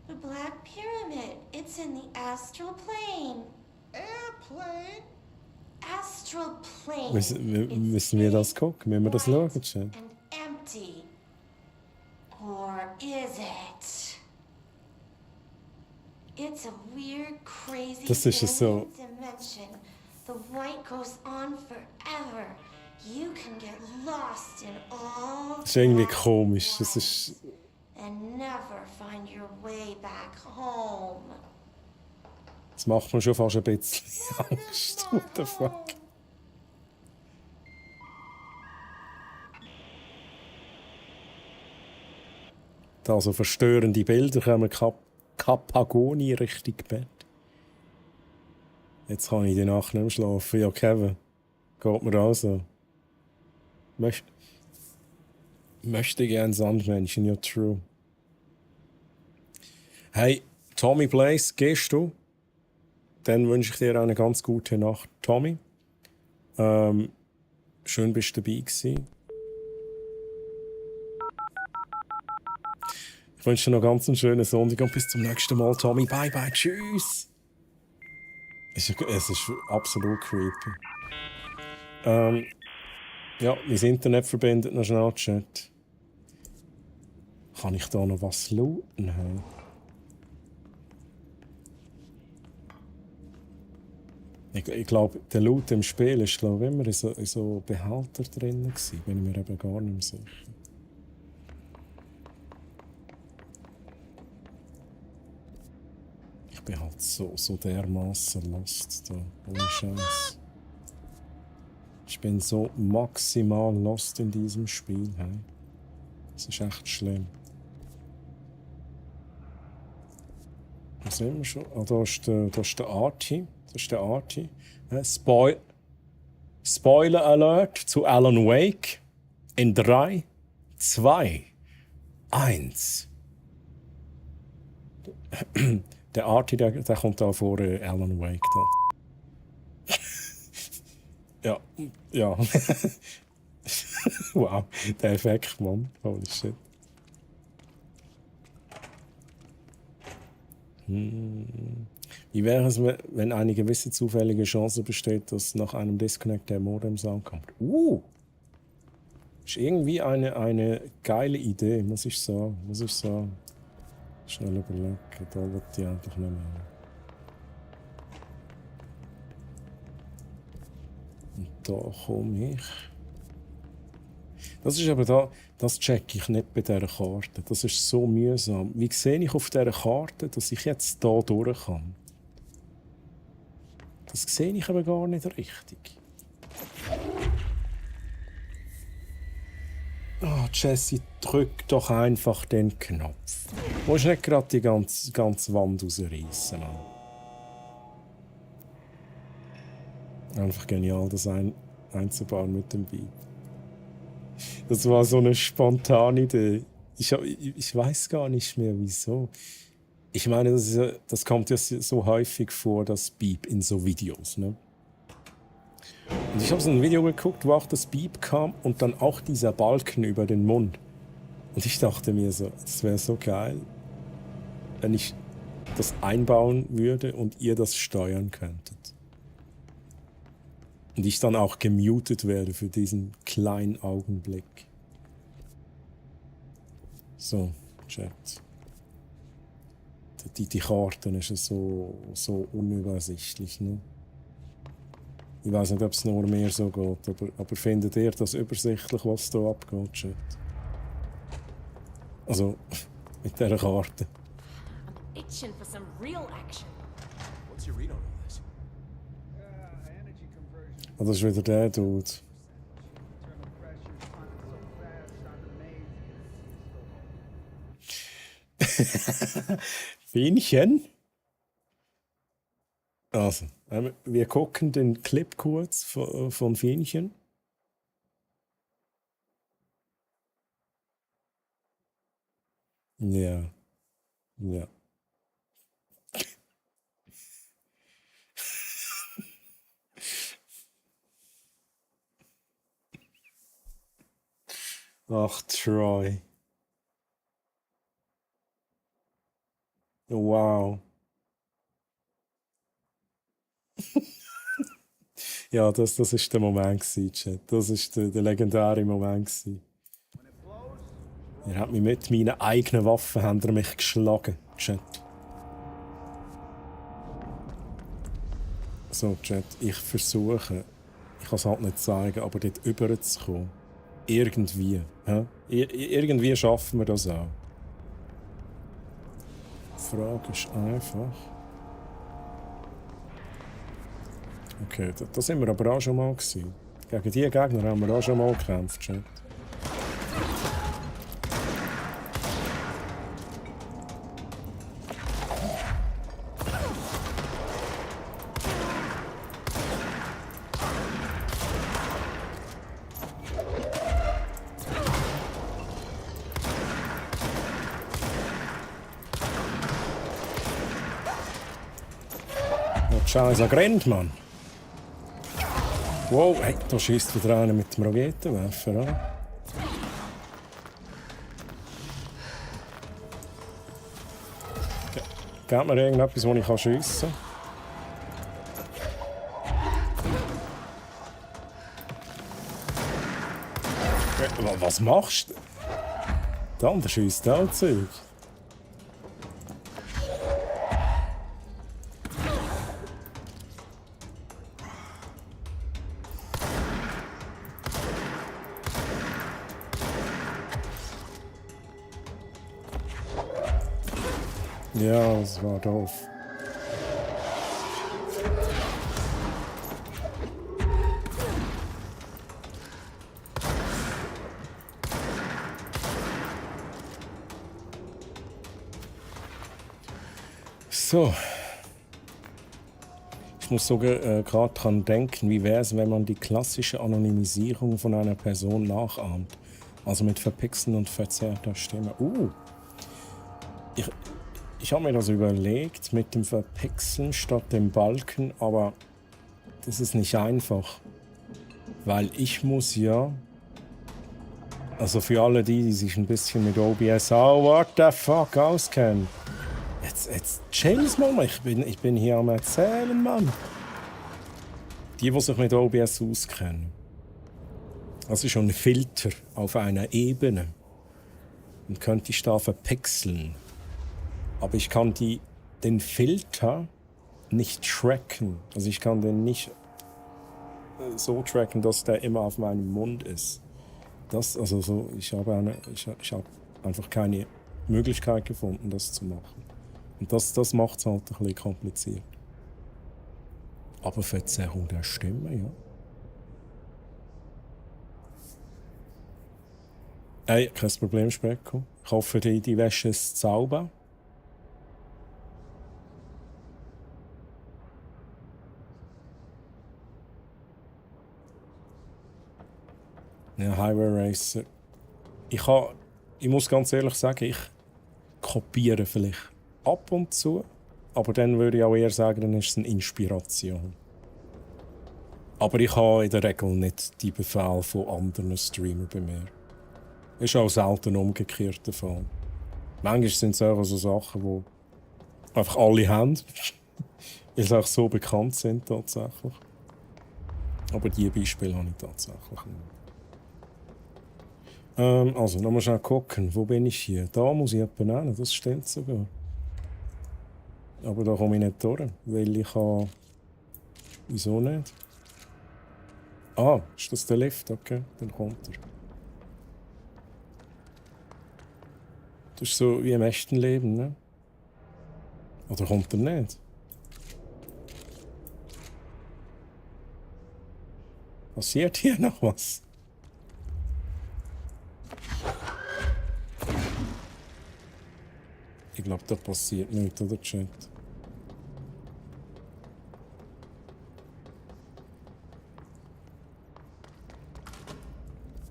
The Black Pyramid. It's in the astral plane. Airplane? Astral plane. Müssen wir das gucken? Müssen wir das schauen, Chat? And empty. Or is it? It's a weird, crazy Das ist es so. dimension. The light goes on forever. You can get lost in all Das ist irgendwie komisch. Das ist... and never find your way back home. Das macht mir schon fast ein bisschen Angst. What the fuck? Da so verstörende Bilder kommen Kapagoni Richtung Bett. Jetzt kann ich die Nacht nicht mehr schlafen. Ja, Kevin, geht mir auch so. Möchte gern Sandmännchen, ja, true. Hey, Tommy Blaze, gehst du? Dann wünsche ich dir eine ganz gute Nacht, Tommy. Schön, bist du dabei gewesen. Ich wünsche dir noch ganz einen schönen Sonntag und bis zum nächsten Mal, Tommy. Bye, bye, tschüss. Es ist absolut creepy. Ja, mein Internet verbindet noch schnell, Chat. Kann ich da noch was looten? Hey? Ich glaube, der Loot im Spiel ist immer in so Behälter drin gewesen. Bin ich mir eben gar nicht mehr sicher. Ich bin halt so dermaßen lost da. Ohne Scheiß. Ich bin so maximal lost in diesem Spiel. Hey. Das ist echt schlimm. Wo sind wir schon? Ah, da ist der Artie. Das ist der Artie. Spoiler Alert zu Alan Wake. In 3, 2, 1. Der Artie, der kommt da vor Alan Wake. Da. Ja. Wow, der Effekt, Mann. Holy shit. Wie wäre es, wenn eine gewisse zufällige Chance besteht, dass nach einem Disconnect der Modem-Sound kommt? Ist irgendwie eine geile Idee, muss ich sagen. Schnell überlegen, da wird die einfach nicht mehr. Und da komme ich. Das ist aber da, das check ich nicht bei dieser Karte. Das ist so mühsam. Wie sehe ich auf dieser Karte, dass ich jetzt da durch kann? Das sehe ich aber gar nicht richtig. Oh, Jesse, drück doch einfach den Knopf. Du musst nicht gerade die ganze Wand rausreißen. Einfach genial, das einzubauen mit dem Beat. Das war so eine spontane Idee. Ich weiß gar nicht mehr, wieso. Ich meine, das kommt ja so häufig vor, das Beep in so Videos. Ne? Und ich habe so ein Video geguckt, wo auch das Beep kam und dann auch dieser Balken über den Mund. Und ich dachte mir so, das wäre so geil, wenn ich das einbauen würde und ihr das steuern könntet. Und ich dann auch gemutet werde für diesen kleinen Augenblick. So, Chat. Die Karten ist so unübersichtlich. Ne? Ich weiß nicht, ob es nur mir so geht, aber findet ihr das übersichtlich, was da abgeht, Chat? Also, mit dieser Karte. I'm itching for some real action. What's your read on all this? Ah, das ist wieder der Dude. Fienchen? Also, wir gucken den Clip kurz von Fienchen. Ja. Ja. Ach, Troy. Wow. Ja, das ist der Moment gewesen, Chat. Das ist der legendäre Moment gewesen. Er hat mich mit meinen eigenen Waffen hat er mich geschlagen, Chat. So, Chat, ich versuche, ich kann es halt nicht zeigen, aber dort rüberzukommen. Irgendwie. Ja? Irgendwie schaffen wir das auch. Die Frage ist einfach. Okay, da sind wir aber auch schon mal gewesen. Gegen diese Gegner haben wir auch schon mal gekämpft, Chat. Scheiße, rennt, Mann. Wow, hey, da schießt wieder einer mit dem Raketenwerfer an. Gebt mir irgendetwas, wo ich schiessen kann? Was machst du? Der andere schießt auch Zeug. Ja, das war doof. So. Ich muss sogar gerade dran denken, wie wäre es, wenn man die klassische Anonymisierung von einer Person nachahmt. Also mit Verpixeln und verzerrter Stimme. Ich habe mir das überlegt mit dem Verpixeln statt dem Balken, aber das ist nicht einfach. Weil ich muss ja... Also für alle die sich ein bisschen mit OBS what the fuck auskennen. Jetzt chill's mal, ich bin hier am Erzählen, Mann. Die sich mit OBS auskennen. Das ist schon ein Filter auf einer Ebene. Und könnte ich da verpixeln. Aber ich kann den Filter nicht tracken. Also ich kann den nicht so tracken, dass der immer auf meinem Mund ist. Ich habe einfach keine Möglichkeit gefunden, das zu machen. Und das macht es halt ein bisschen kompliziert. Aber Verzerrung der Stimme, ja. Hey, kein Problem, Specko. Ich hoffe, die Wäsche ist sauber. Ja, Highway Racer. Ich muss ganz ehrlich sagen, ich kopiere vielleicht ab und zu, aber dann würde ich auch eher sagen, dann ist es eine Inspiration. Aber ich habe in der Regel nicht die Befehle von anderen Streamern bei mir. Ist auch selten umgekehrt der Fall. Manchmal sind es auch so Sachen, die einfach alle haben, weil sie auch so bekannt sind tatsächlich. Aber diese Beispiele habe ich tatsächlich nicht. Also, nochmal schnell gucken. Wo bin ich hier? Da muss ich jemanden nennen, das stimmt sogar. Aber da komme ich nicht durch, weil ich habe... Wieso nicht? Ah, ist das der Lift? Okay, dann kommt er. Das ist so wie im echten Leben, ne? Oder kommt er nicht? Passiert hier noch was? Ich glaube, da passiert nichts, oder Chat?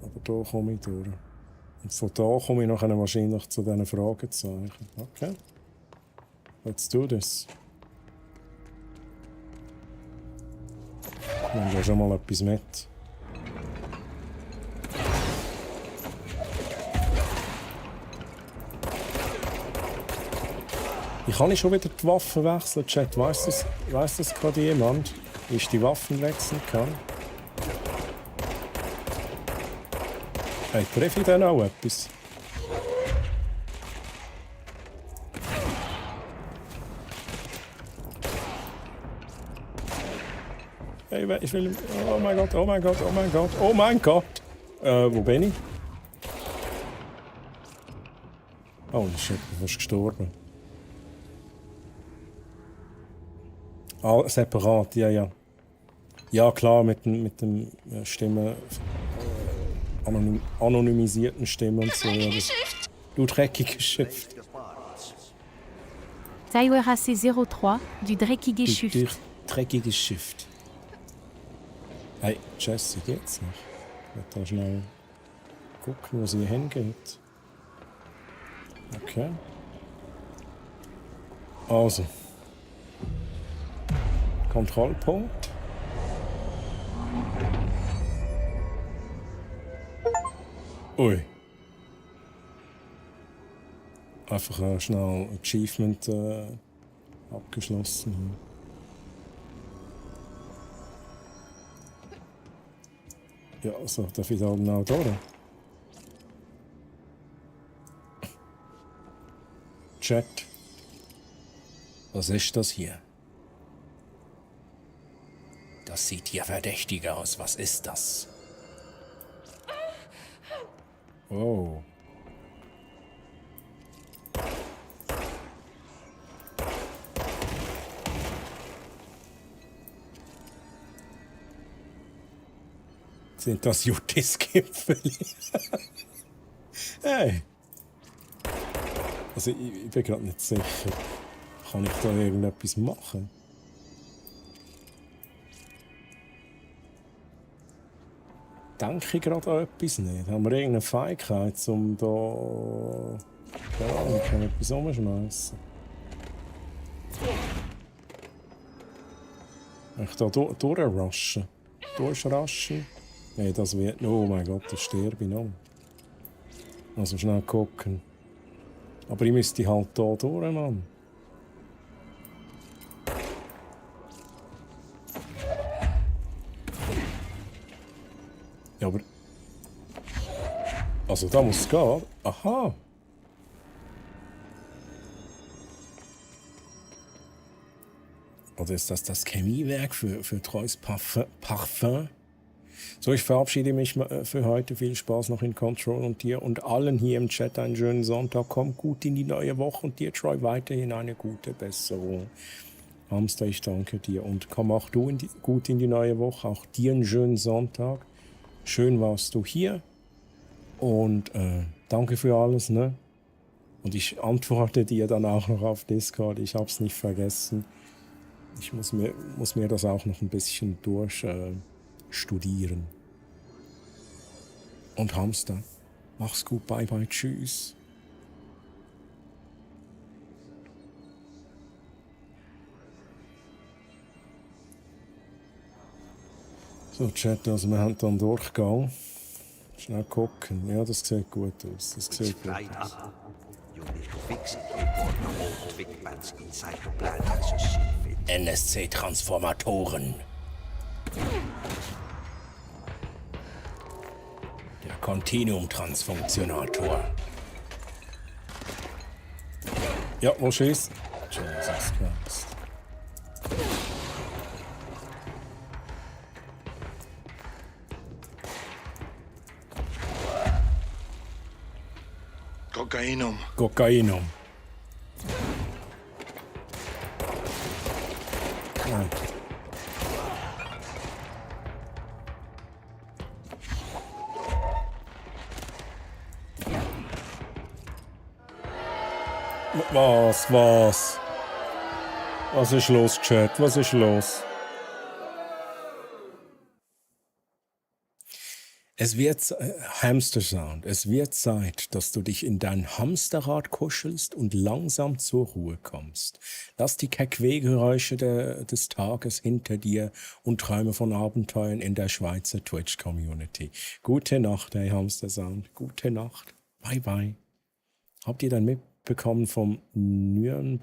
Aber da komme ich durch. Und von da komme ich nachher wahrscheinlich zu diesen Fragezeichen. Okay. Let's do this. Ich nehme da schon mal etwas mit. Ich kann nicht schon wieder die Waffen wechseln, Chat. Weiss das gerade jemand? Wie ich die Waffen wechseln kann? Hey, treffe ich denn auch etwas? Hey, ich will... Oh mein Gott, oh mein Gott, oh mein Gott, oh mein Gott! Wo bin ich? Oh, shit, ich bin fast gestorben. Ah, separat, ja, ja. Ja, klar, mit dem Stimmen... anonymisierten Stimmen und so. Ja, du dreckiges Schiff. Taiwerac 03 du dreckige Schiff. Du dreckiges Schiff. Hey, Jesse, geht's noch? Ich will da schnell gucken, wo sie hingeht. Okay. Also. Kontrollpunkt. Ui. Einfach schnell Achievement abgeschlossen. Ja, so, darf ich da genau durch? Chat. Was ist das hier? Das sieht hier verdächtig aus. Was ist das? Oh. Sind das Jutis-Gipfel? Hey. Also ich bin gerade nicht sicher. Kann ich da irgendetwas machen? Denke ich gerade an etwas nicht? Haben wir irgendeine Fähigkeit, um da... Ja, ich kann etwas umschmeißen. Ich da durchrushen? Durchrushen? Nein, das wird... Oh mein Gott, das sterbe ich noch. Also schnell gucken. Aber ich müsste halt da durch, Mann. Ja, aber... Also da muss es gehen. Aha! Oder ist das das Chemiewerk für treues Parfum? So, ich verabschiede mich für heute. Viel Spaß noch in Control und dir und allen hier im Chat einen schönen Sonntag. Komm gut in die neue Woche und dir, Troy, weiterhin eine gute Besserung. Hamster, ich danke dir. Und komm auch du gut in die neue Woche. Auch dir einen schönen Sonntag. Schön warst du hier. Und danke für alles, ne? Und ich antworte dir dann auch noch auf Discord. Ich hab's nicht vergessen. Ich muss mir das auch noch ein bisschen studieren. Und Hamster, mach's gut, bye bye, tschüss. So, Chat, also wir haben dann Durchgang. Schnell gucken. Ja, das sieht gut aus. Das sieht gut aus. NSC-Transformatoren. Der Continuum-Transfunktionator. Ja, wo schießt? Jesus Christ. Kokainum. Kokainum. Nein. Was? Was ist los, Chat? Was ist los? Es wird, Hamster Sound, es wird Zeit, dass du dich in dein Hamsterrad kuschelst und langsam zur Ruhe kommst. Lass die Quäkgeräusche des Tages hinter dir und träume von Abenteuern in der Schweizer Twitch-Community. Gute Nacht, hey Hamster Sound, gute Nacht. Bye bye. Habt ihr dann mitbekommen vom Nürburgring?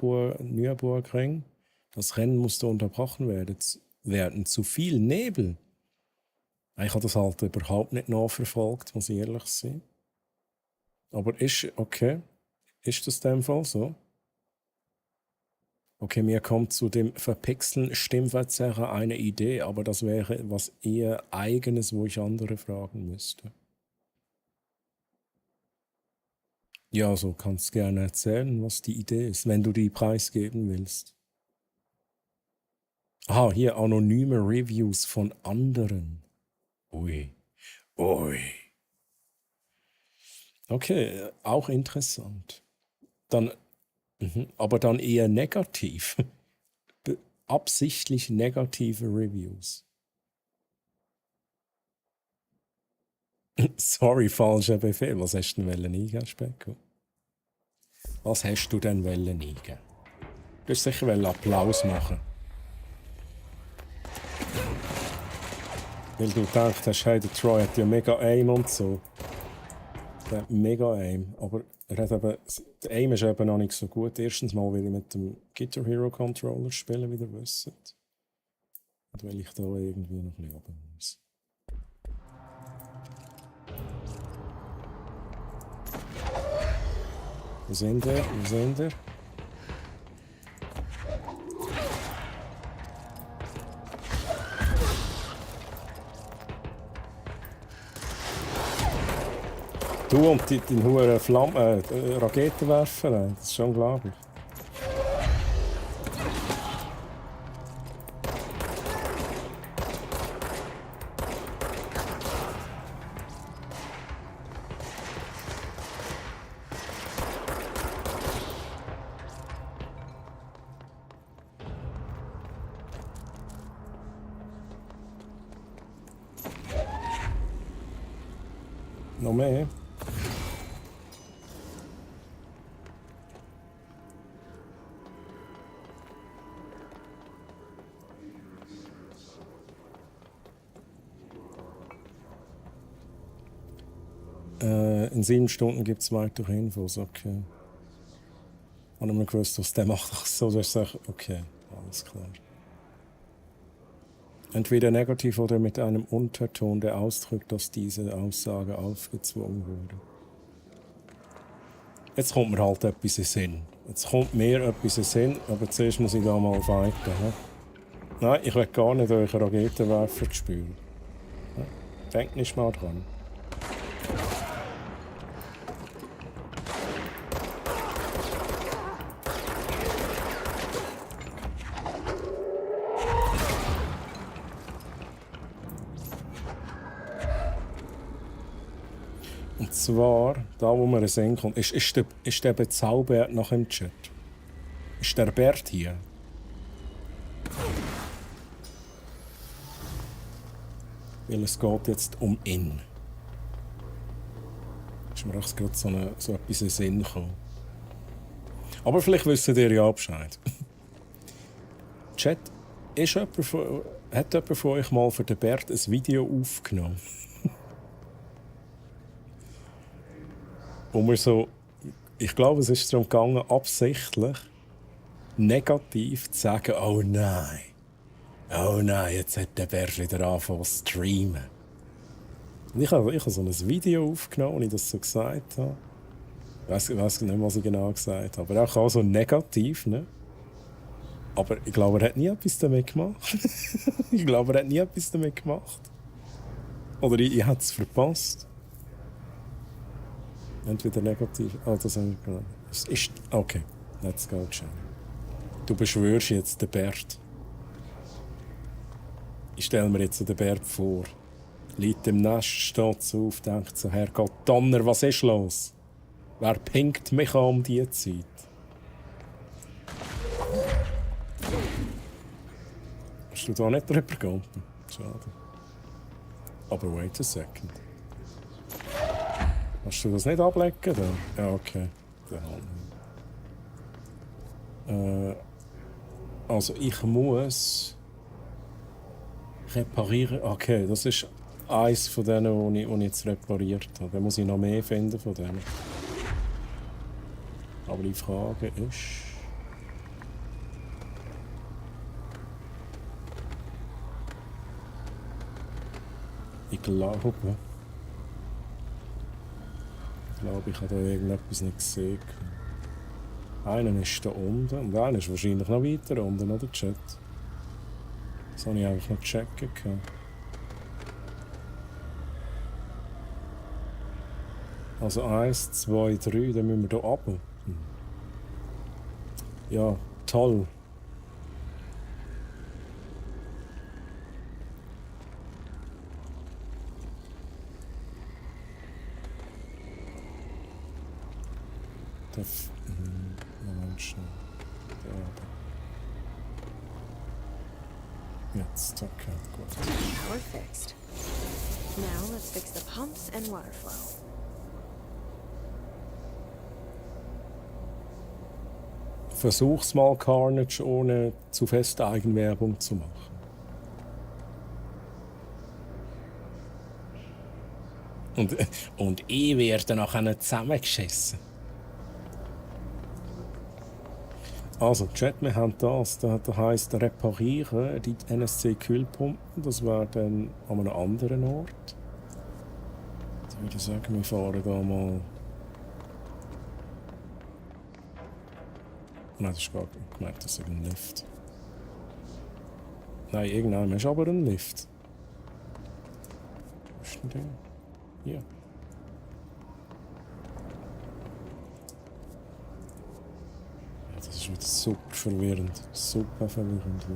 Das Rennen musste unterbrochen werden. Zu viel Nebel. Ich habe das halt überhaupt nicht nachverfolgt, muss ich ehrlich sein. Aber ist okay. Ist das in dem Fall so? Okay, mir kommt zu dem verpixelten Stimmverzerrer eine Idee, aber das wäre was eher Eigenes, wo ich andere fragen müsste. Ja, so kannst du gerne erzählen, was die Idee ist, wenn du die preisgeben willst. Ah, hier anonyme Reviews von anderen. Ui. Okay, auch interessant. Dann, aber dann eher negativ. Absichtlich negative Reviews. Sorry, falscher Befehl. Was hast du denn eingeben, Specko? Was hast du denn eingeben? Du hast sicher Applaus machen. Weil du gedacht hast, hey, der Troy hat ja mega Aim und so. Der hat mega Aim. Aber er hat eben, der Aim ist eben noch nicht so gut. Erstens mal, weil ich mit dem Guitar Hero Controller spiele, wie ihr wisst. Und weil ich da irgendwie noch ein bisschen runter muss. Wo sind wir? Du und dein hohen Raketenwerfer, das ist schon unglaublich. Noch mehr? In 7 Stunden gibt es weitere Infos, okay. Ich habe nicht gewusst, was der macht. Ach so, das ist okay, alles klar. Entweder negativ oder mit einem Unterton, der ausdrückt, dass diese Aussage aufgezwungen wurde. Jetzt kommt mir halt etwas in Sinn. Jetzt kommt mir etwas in Sinn, aber zuerst muss ich da mal fighten. He? Nein, ich will gar nicht euren Raketenwerfer spüren. Denkt nicht mal dran. Und zwar, da wo man sehen kann, ist der bezaubert nach dem Chat. Ist der Bert hier? Weil es geht jetzt um ihn. Ist mir auch gerade so etwas in den Sinn gekommen. Aber vielleicht wisst ihr ja Bescheid. Chat, hat jemand von euch mal für den Bert ein Video aufgenommen? Wo wir so, ich glaube, es ist darum gegangen, absichtlich negativ zu sagen, oh nein, jetzt hat der Bert wieder angefangen zu streamen. Und ich habe so ein Video aufgenommen, wo ich das so gesagt habe. Ich weiss nicht, was ich genau gesagt habe, aber auch so negativ, ne? Aber ich glaube, er hat nie etwas damit gemacht. Oder ich habe es verpasst. Entweder negativ. Oh, das habe ich gerade. Okay, let's go, Jenny. Du beschwörst jetzt den Bert. Ich stelle mir jetzt den Bert vor. Liegt im Nest, steht so auf, denkt so, Herrgott Donner, was ist los? Wer pinkt mich an um diese Zeit? Hast du da nicht drüber gegangen? Schade. Aber wait a second. Kannst du das nicht ablecken? Da? Ja, okay. Also ich muss reparieren. Okay, das ist eins von denen, die ich jetzt repariert habe. Da muss ich noch mehr finden von denen. Aber die Frage ist... Ich glaube, ich habe da irgendetwas nicht gesehen. Einer ist da unten und einer ist wahrscheinlich noch weiter unten, oder Chat? Das habe ich einfach noch checken können. Also 1, 2, 3, dann müssen wir hier runter. Ja, toll. Moment schnell. Jetzt, okay, gut. Power fixed. Now let's fix the pumps and water flow. Versuch's mal, Carnage, ohne zu feste Eigenwerbung zu machen. Und ich werde nachher zusammengeschissen. Also, Chat, wir haben das. Das heisst, reparieren die NSC-Kühlpumpen. Das wäre dann an einem anderen Ort. Jetzt würde ich sagen, wir fahren da mal. Nein, das ist gar nicht gemerkt, das ist ein Lift. Nein, irgendwann ist aber ein Lift. Wo ist denn der? Hier. Das ist wieder super verwirrend. Super verwirrend.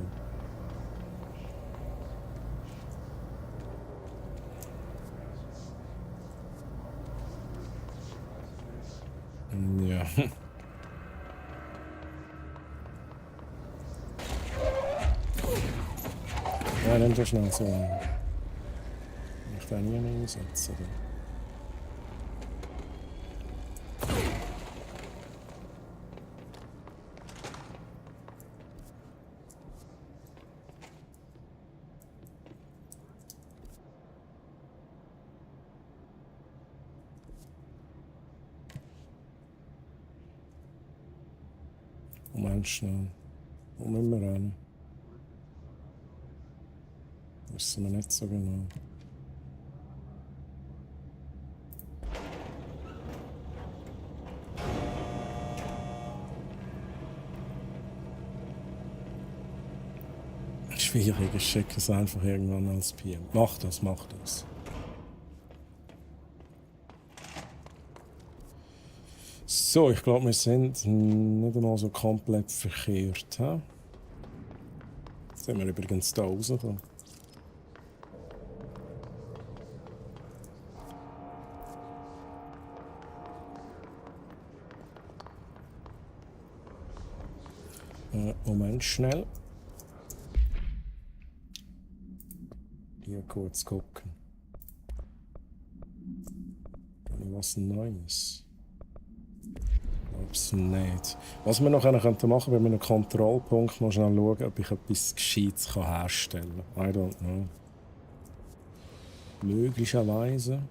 Ja. Ja, nimm das schnell so. Ich kann nie mehr einsetzen. Moment schnell. Wo müssen wir rein? Wissen wir nicht so genau. Schwierig, ich schicke es einfach irgendwann als PM. Mach das, mach das. So, ich glaube, wir sind nicht einmal so komplett verkehrt. He? Jetzt sind wir übrigens da rausgekommen. Moment schnell. Hier kurz gucken. Was Neues? Glaub's nicht. Was wir noch machen könnten, wenn wir einen Kontrollpunkt mal schnell schauen, ob ich etwas Gescheites herstellen kann. I don't know. Möglicherweise.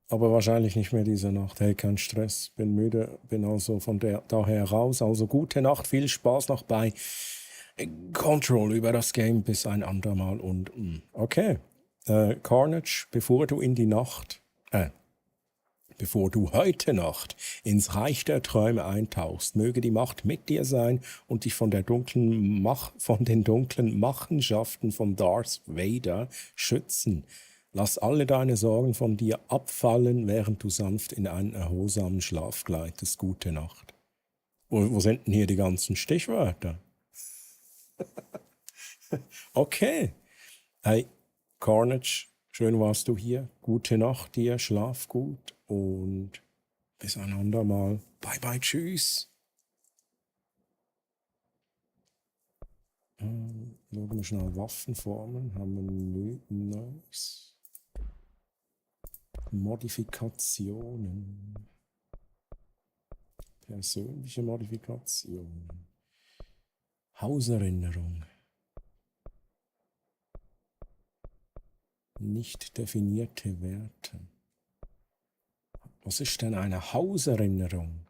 Aber wahrscheinlich nicht mehr diese Nacht. Hey, kein Stress, bin müde, bin also von daher raus. Also gute Nacht, viel Spaß noch bei Control über das Game bis ein andermal. Und okay, Carnage, bevor du heute Nacht ins Reich der Träume eintauchst, möge die Macht mit dir sein und dich von den dunklen Machenschaften von Darth Vader schützen. Lass alle deine Sorgen von dir abfallen, während du sanft in einen erholsamen Schlaf gleitest. Gute Nacht. Wo sind denn hier die ganzen Stichwörter? Okay. Hey, Carnage, schön warst du hier. Gute Nacht dir, schlaf gut und bis ein andermal. Bye bye, tschüss. Schauen wir schnell Waffenformen. Haben wir nichts Neues? Modifikationen. Persönliche Modifikationen. Hauserinnerung. Nicht definierte Werte. Was ist denn eine Hauserinnerung?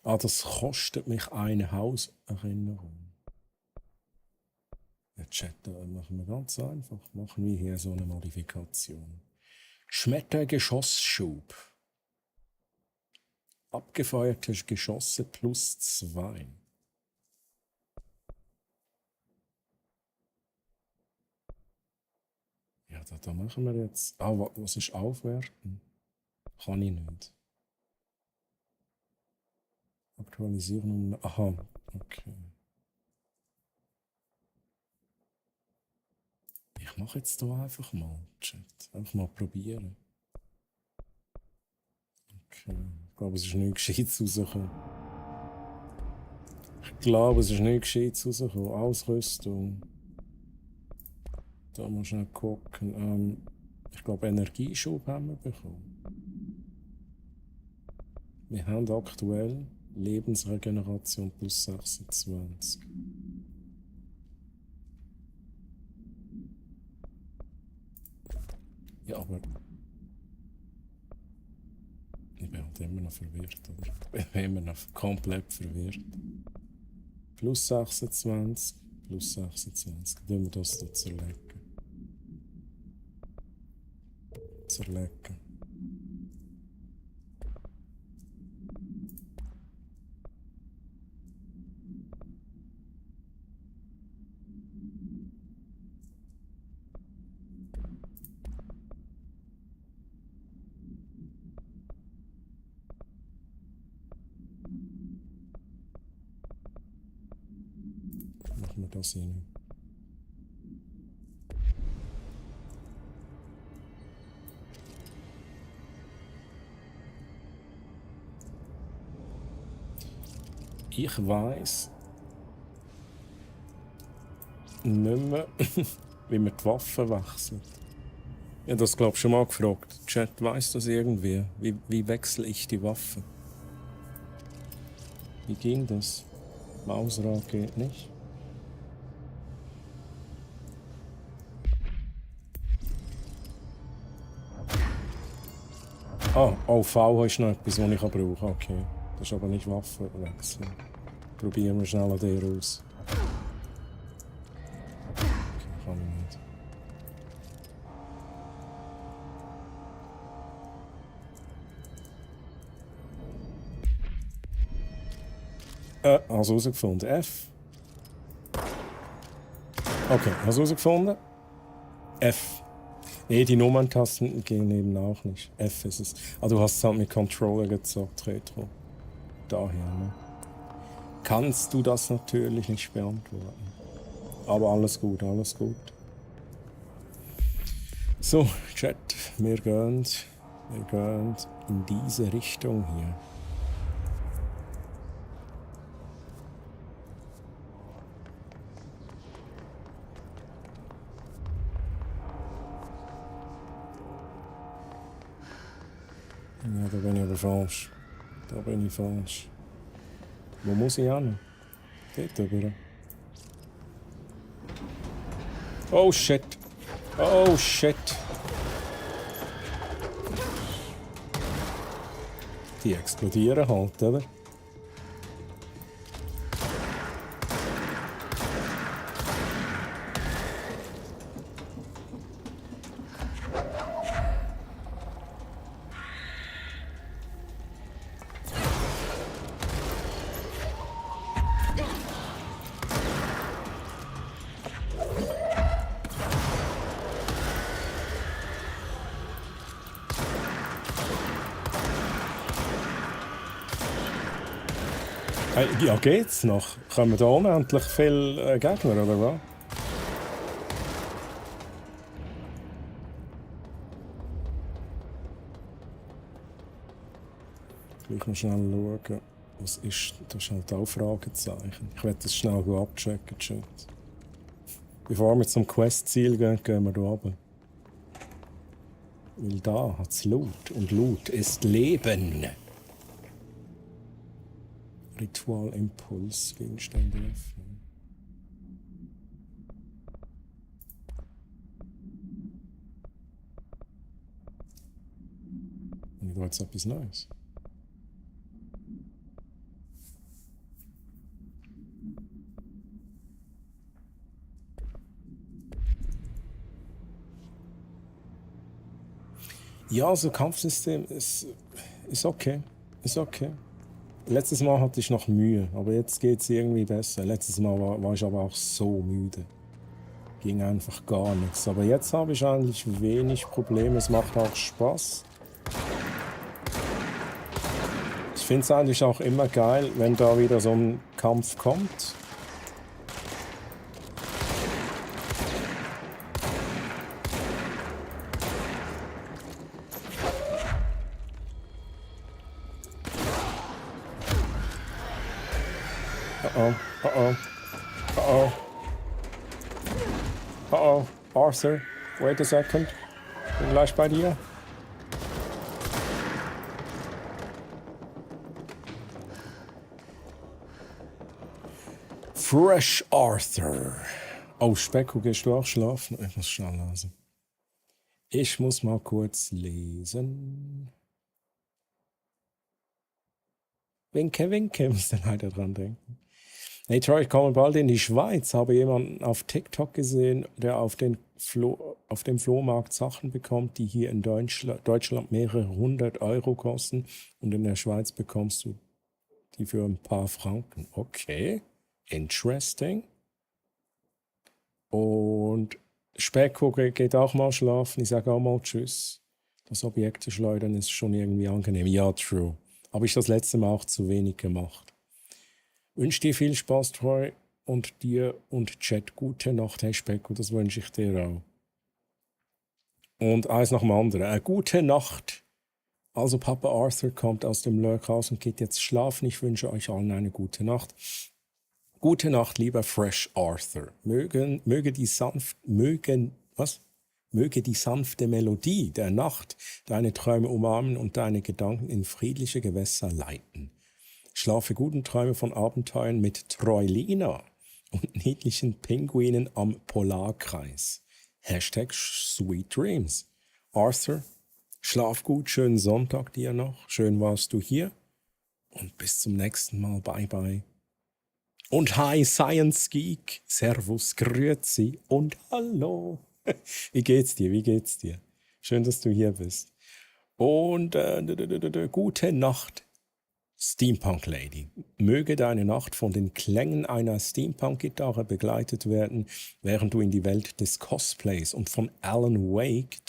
Das kostet mich eine Hauserinnerung. Ja, Chat, da machen wir ganz einfach. Machen wir hier so eine Modifikation. Schmettergeschossschub. Abgefeuerte Geschosse +2. Ja, da machen wir jetzt. Was ist aufwerten? Kann ich nicht. Aktualisieren. Aha, okay. Ich mache jetzt hier einfach mal, Chat. Einfach mal probieren. Okay. Ich glaube, es ist nichts Gescheites rausgekommen. Ausrüstung. Da muss ich schnell gucken. Ich glaube, Energieschub haben wir bekommen. Wir haben aktuell Lebensregeneration +26. Ja, aber ich bin halt immer noch verwirrt, oder? Ich bin immer noch komplett verwirrt. +26, +26. Dann wir das hier zerlegen. Machen wir das hin. Ich weiss nicht mehr, wie man die Waffen wechselt. Ich habe das, glaube ich, schon mal gefragt. Chat weiss das irgendwie. Wie wechsle ich die Waffe? Wie ging das? Mausrad geht nicht. V ist noch etwas, was ich brauchen kann. Okay. Das ist aber nicht Waffenwechsel. Probieren wir schnell an der aus. Okay, kann ich nicht. Hast du herausgefunden? F. Okay, hast du herausgefunden? F. Nee, die Nummerntasten gehen eben auch nicht. F ist es. Du hast es halt mit Controller gezogen, Retro. Daher, ne? Kannst du das natürlich nicht beantworten. Aber alles gut, alles gut. So, Chat, wir gehen in diese Richtung hier. Ja, da bin ich aber falsch. Wo muss ich hin? Dort rüber. Oh shit. Oh shit. Die explodieren halt, oder? Ja, geht's noch? Kommen da unendlich viele Gegner, oder was? Gleich noch schnell schauen. Was ist, das ist halt auch Fragezeichen. Ich werde das schnell abchecken, Chat. Bevor wir zum Quest-Ziel gehen, gehen wir da runter. Weil da hat es Loot. Und Loot ist Leben. Ritualimpuls, Gegenstände öffnen. Und ich da jetzt etwas Neues. Ja, also Kampfsystem ist okay. Ist okay. Letztes Mal hatte ich noch Mühe, aber jetzt geht es irgendwie besser. Letztes Mal war ich aber auch so müde. Ging einfach gar nichts. Aber jetzt habe ich eigentlich wenig Probleme. Es macht auch Spaß. Ich finde es eigentlich auch immer geil, wenn da wieder so ein Kampf kommt. Arthur, wait a second. Bin gleich bei dir. Fresh Arthur. Oh, Specko, gehst du auch schlafen? Ich muss schnell lesen. Ich muss mal kurz lesen. Winke, winke, muss der leider dran denken. Hey Troy, ich komme bald in die Schweiz. Habe jemanden auf TikTok gesehen, der auf dem Flohmarkt Sachen bekommt, die hier in Deutschland mehrere 100 € kosten. Und in der Schweiz bekommst du die für ein paar Franken. Okay, interesting. Und Specko geht auch mal schlafen. Ich sage auch mal Tschüss. Das Objekte schleudern ist schon irgendwie angenehm. Ja, true. Habe ich das letzte Mal auch zu wenig gemacht. Wünsche dir viel Spaß, Troy, und dir und Chat gute Nacht, hey Specko, das wünsche ich dir auch. Und eins nach dem anderen. Gute Nacht. Also Papa Arthur kommt aus dem Lurk raus und geht jetzt schlafen. Ich wünsche euch allen eine gute Nacht. Gute Nacht, lieber Fresh Arthur. Möge die sanfte Melodie der Nacht deine Träume umarmen und deine Gedanken in friedliche Gewässer leiten. Schlafe guten Träume von Abenteuern mit Troilina und niedlichen Pinguinen am Polarkreis. Hashtag Sweet Dreams. Arthur, schlaf gut, schönen Sonntag dir noch. Schön warst du hier. Und bis zum nächsten Mal. Bye bye. Und hi Science Geek. Servus, grüezi und hallo. Wie geht's dir? Wie geht's dir? Schön, dass du hier bist. Und gute Nacht. Steampunk Lady. Möge deine Nacht von den Klängen einer Steampunk-Gitarre begleitet werden, während du in die Welt des Cosplays und von Alan Wake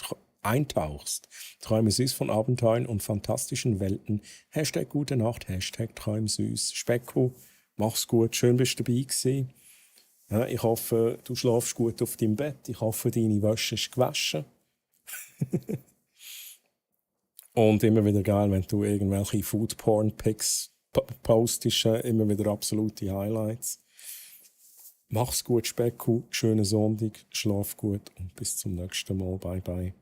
eintauchst. Träume süß von Abenteuern und fantastischen Welten. Hashtag gute Nacht, Hashtag Träum süß. Specko, mach's gut, schön bist du dabei gewesen. Ja, ich hoffe, du schlafst gut auf deinem Bett. Ich hoffe, deine Wäsche ist gewaschen. Und immer wieder geil, wenn du irgendwelche Food-Porn-Pics postest, immer wieder absolute Highlights. Mach's gut, Specko, schönen Sonntag, schlaf gut und bis zum nächsten Mal. Bye, bye.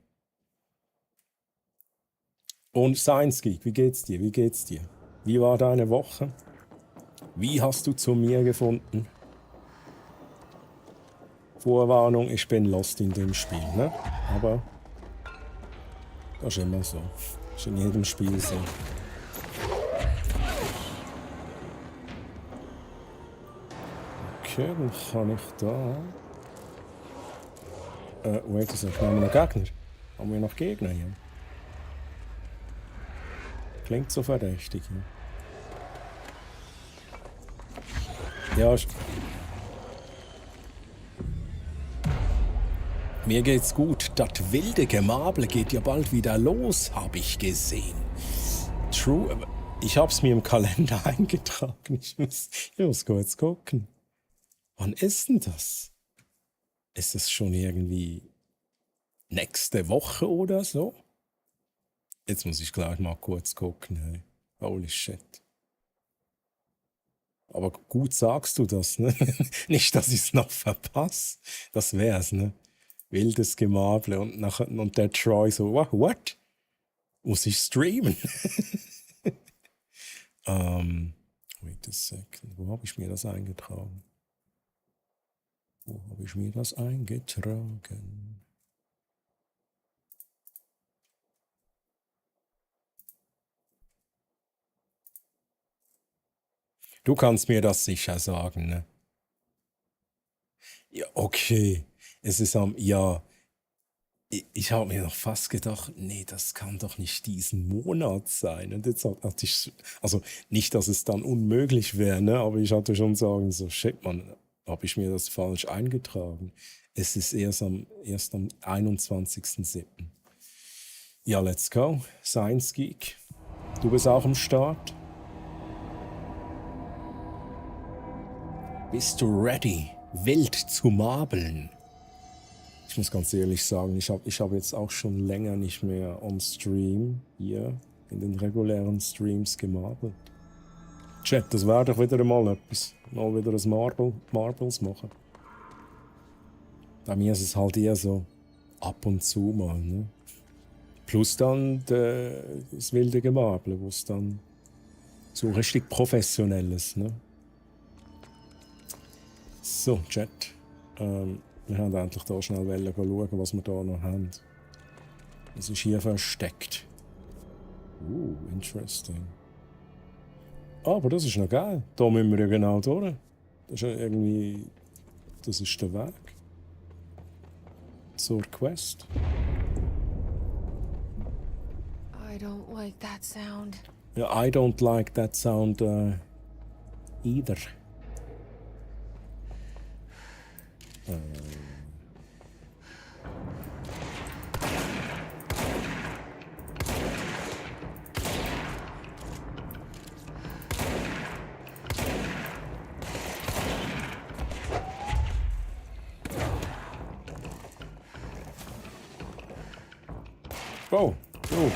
Und Science Geek, wie geht's dir? Wie geht's dir? Wie war deine Woche? Wie hast du zu mir gefunden? Vorwarnung, ich bin lost in dem Spiel, ne? Aber das ist immer so. Das ist in jedem Spiel so. Okay, dann kann ich da... wait a second, haben wir noch Gegner? Haben wir noch Gegner hier? Klingt so verdächtig. Ja, mir geht's gut. Das wilde Gemabel geht ja bald wieder los, habe ich gesehen. True, aber ich hab's mir im Kalender eingetragen. Ich muss kurz gucken. Wann ist denn das? Ist es schon irgendwie nächste Woche oder so? Jetzt muss ich gleich mal kurz gucken. Hey. Holy shit. Aber gut sagst du das, ne? Nicht, dass ich es noch verpasse. Das wär's, ne? Wildes Gemable und der Troy so, what? Muss ich streamen? Wait a second. Wo habe ich mir das eingetragen? Du kannst mir das sicher sagen, ne? Ja, okay. Es ist ja. Ich habe mir noch fast gedacht, nee, das kann doch nicht diesen Monat sein. Und jetzt hatte ich, also nicht, dass es dann unmöglich wäre, ne? Aber ich hatte schon sagen, so, shit, man, habe ich mir das falsch eingetragen. Es ist erst am 21.07. Ja, let's go. Science Geek. Du bist auch am Start. Bist du ready, wild zu marbeln? Ich muss ganz ehrlich sagen, ich hab jetzt auch schon länger nicht mehr on Stream hier in den regulären Streams gemarbelt. Chat, das wäre doch wieder mal etwas. Mal wieder ein Marbles machen. Bei mir ist es halt eher so ab und zu mal, ne? Plus dann das wilde Gemarbel, wo es dann so richtig professionell ist, ne? So, Chat. Wir haben endlich da schnell schauen, was wir da noch haben. Was ist hier versteckt? Interesting. Aber das ist noch geil. Da müssen wir ja genau durch. Das ist ja irgendwie... Das ist der Weg. Zur Quest. I don't like that sound. Ja, I don't like that sound either. Oh, gut.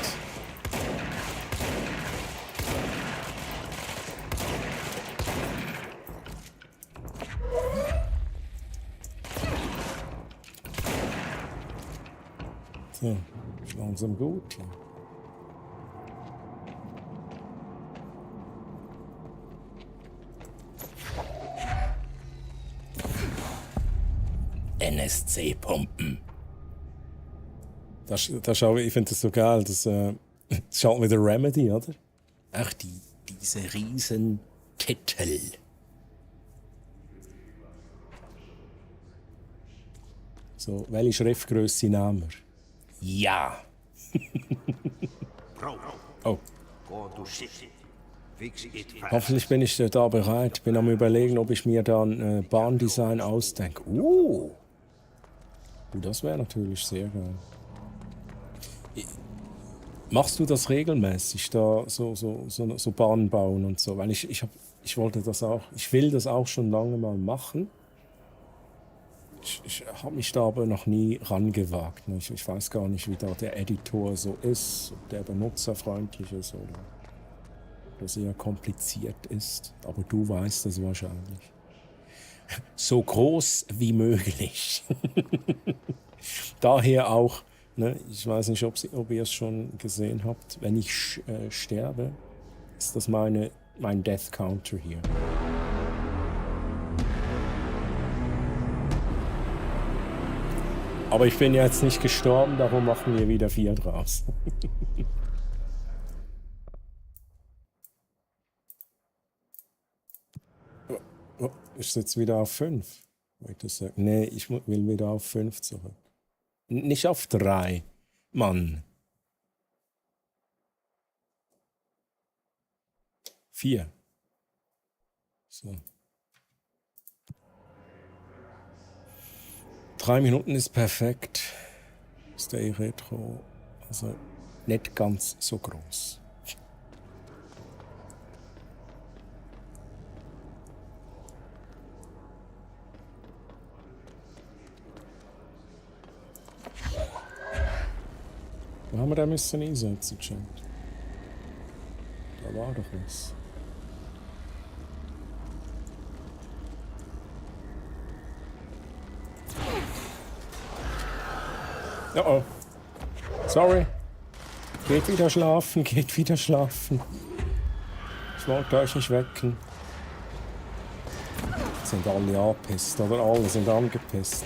So, ist langsam gut hier. NSC-Pumpen. Das ist auch, ich finde das so geil. Das ist halt wieder Remedy, oder? Ach, diese riesen Titel. So, welche Schriftgröße nehmen wir? Ja. Oh. Hoffentlich bin ich da bereit. Bin am Überlegen, ob ich mir dann Bahndesign ausdenke. Das wäre natürlich sehr geil. Machst du das regelmäßig, da so Bahnen bauen und so? Weil ich will das auch schon lange mal machen. Ich habe mich da aber noch nie rangewagt. Ne? Ich weiß gar nicht, wie da der Editor so ist, ob der benutzerfreundlich ist oder das eher kompliziert ist. Aber du weißt es wahrscheinlich. So groß wie möglich. Daher auch, ne, ich weiß nicht, ob ihr es schon gesehen habt, wenn ich sterbe, ist das mein Death Counter hier. Aber ich bin ja jetzt nicht gestorben, darum machen wir wieder 4 draus. Ich sitze wieder auf 5. Nee, ich will wieder auf 5 zurück. Nicht auf 3. Mann. 4. So. 3 Minuten ist perfekt. Stay Retro. Also nicht ganz so groß. Wo haben wir den müssen einsetzen, Chat? Da war doch was. Oh. Sorry. Geht wieder schlafen, geht wieder schlafen. Ich wollte euch nicht wecken. Sind alle angepisst, oder? Alle sind angepisst.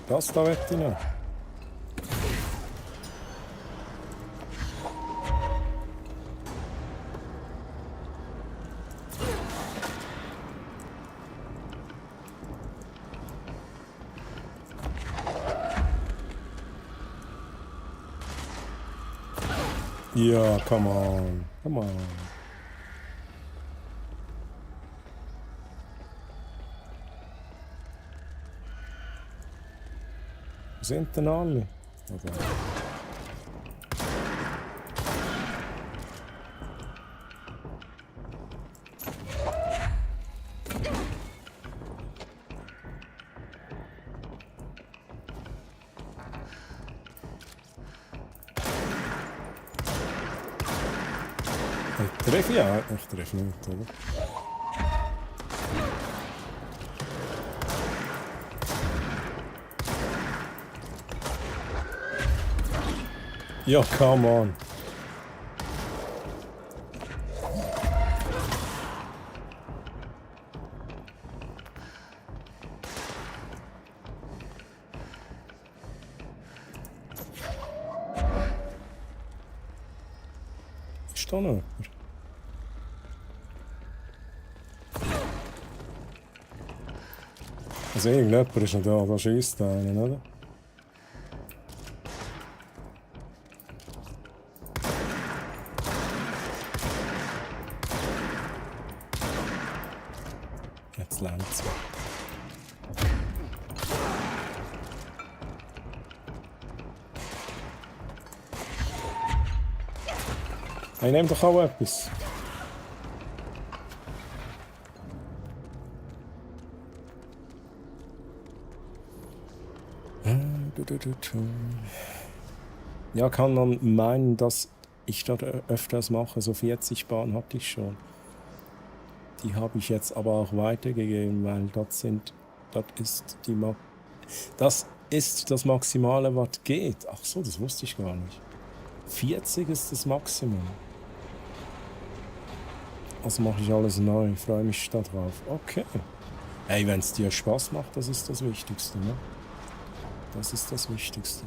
Das da wette ich noch. Ja, come on, come on. Sind denn alle? Okay. Ich treffe ja, ich treffe nicht, oder? Ja, come on. Ist da noch jemand? Also irgendjemand ist noch da schiesst einen, oder? Jetzt längt's. Ich nehme doch auch etwas. Ja, kann man meinen, dass ich das öfters mache. So 40 Bahnen hatte ich schon. Die habe ich jetzt aber auch weitergegeben, weil das ist das Maximale, was geht. Ach so, das wusste ich gar nicht. 40 ist das Maximum. Also mache ich alles neu. Ich freue mich da drauf. Okay. Ey, wenn es dir Spaß macht, das ist das Wichtigste, ne? Das ist das Wichtigste.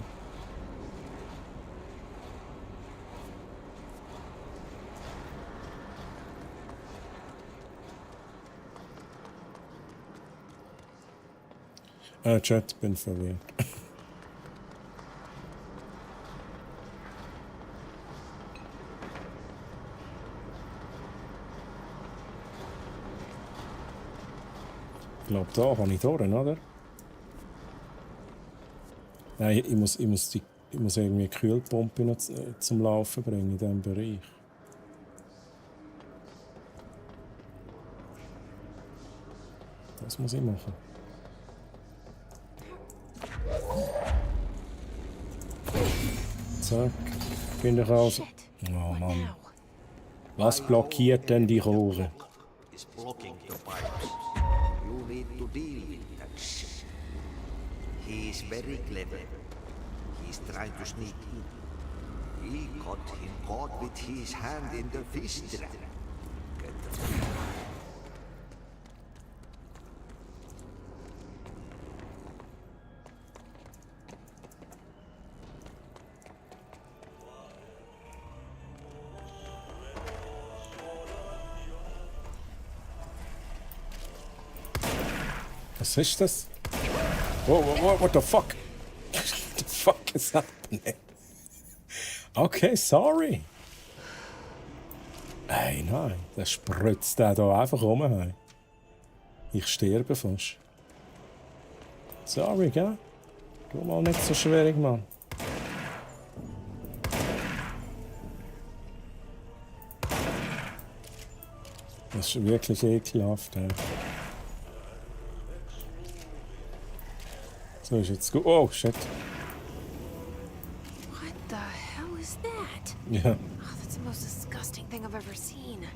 Chat, bin verwirrt. Ich glaube, da kann ich durch, oder? Nein, ich muss irgendwie eine Kühlpumpe noch zum Laufen bringen in diesem Bereich. Das muss ich machen. Zack, bin ich raus. Oh Mann. Was blockiert denn die Rohre? You need to deal with that shit. He is very clever. He's trying to sneak in. We got him caught with his hand in the fish trap. Was ist das? What the fuck? What the fuck is happening? Okay, sorry. Hey, nein, der spritzt der da einfach rum. Hey. Ich sterbe fast. Sorry, gell? Tu mal nicht so schwierig, Mann. Das ist wirklich ekelhaft, ey. So ist jetzt gut. Oh, shit. What the hell is that? Ja. Oh, that's the most disgusting thing I've ever seen.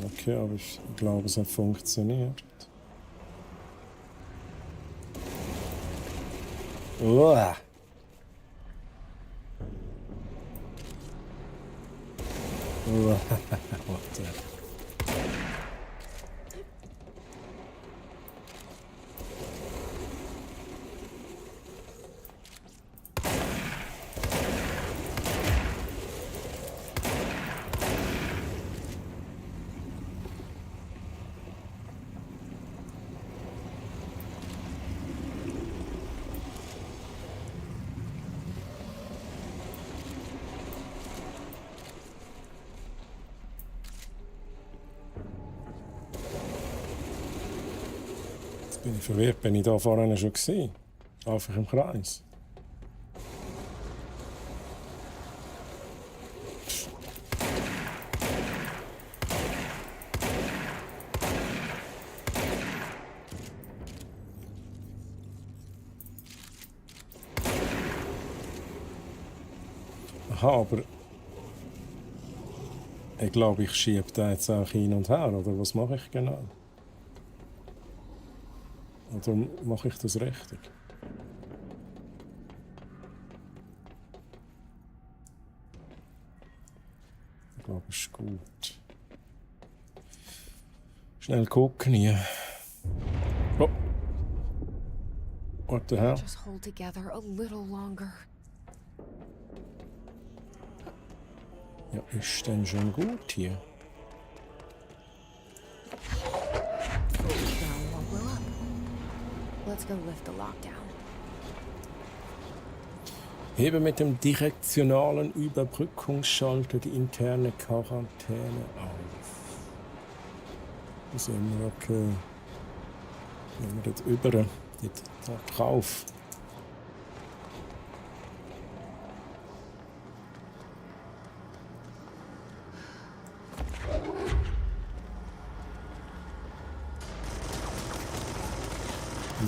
Okay, aber ich glaube, es hat funktioniert. Uah. Uah. What the... Bin ich verwirrt, bin ich da vorhin schon gewesen? Einfach im Kreis. Aha, aber ich glaube, ich schiebe den jetzt auch hin und her, oder was mache ich genau? Oder mache ich das richtig? Ich glaube, es ist gut. Schnell gucken hier. Oh. What the hell? Just hold together a little longer. Ja, ist denn schon gut hier? Let's go lift the lockdown. Hebe mit dem direktionalen Überbrückungsschalter die interne Quarantäne auf. Das sind wir okay. Nehmen wir dort über, dort da drauf.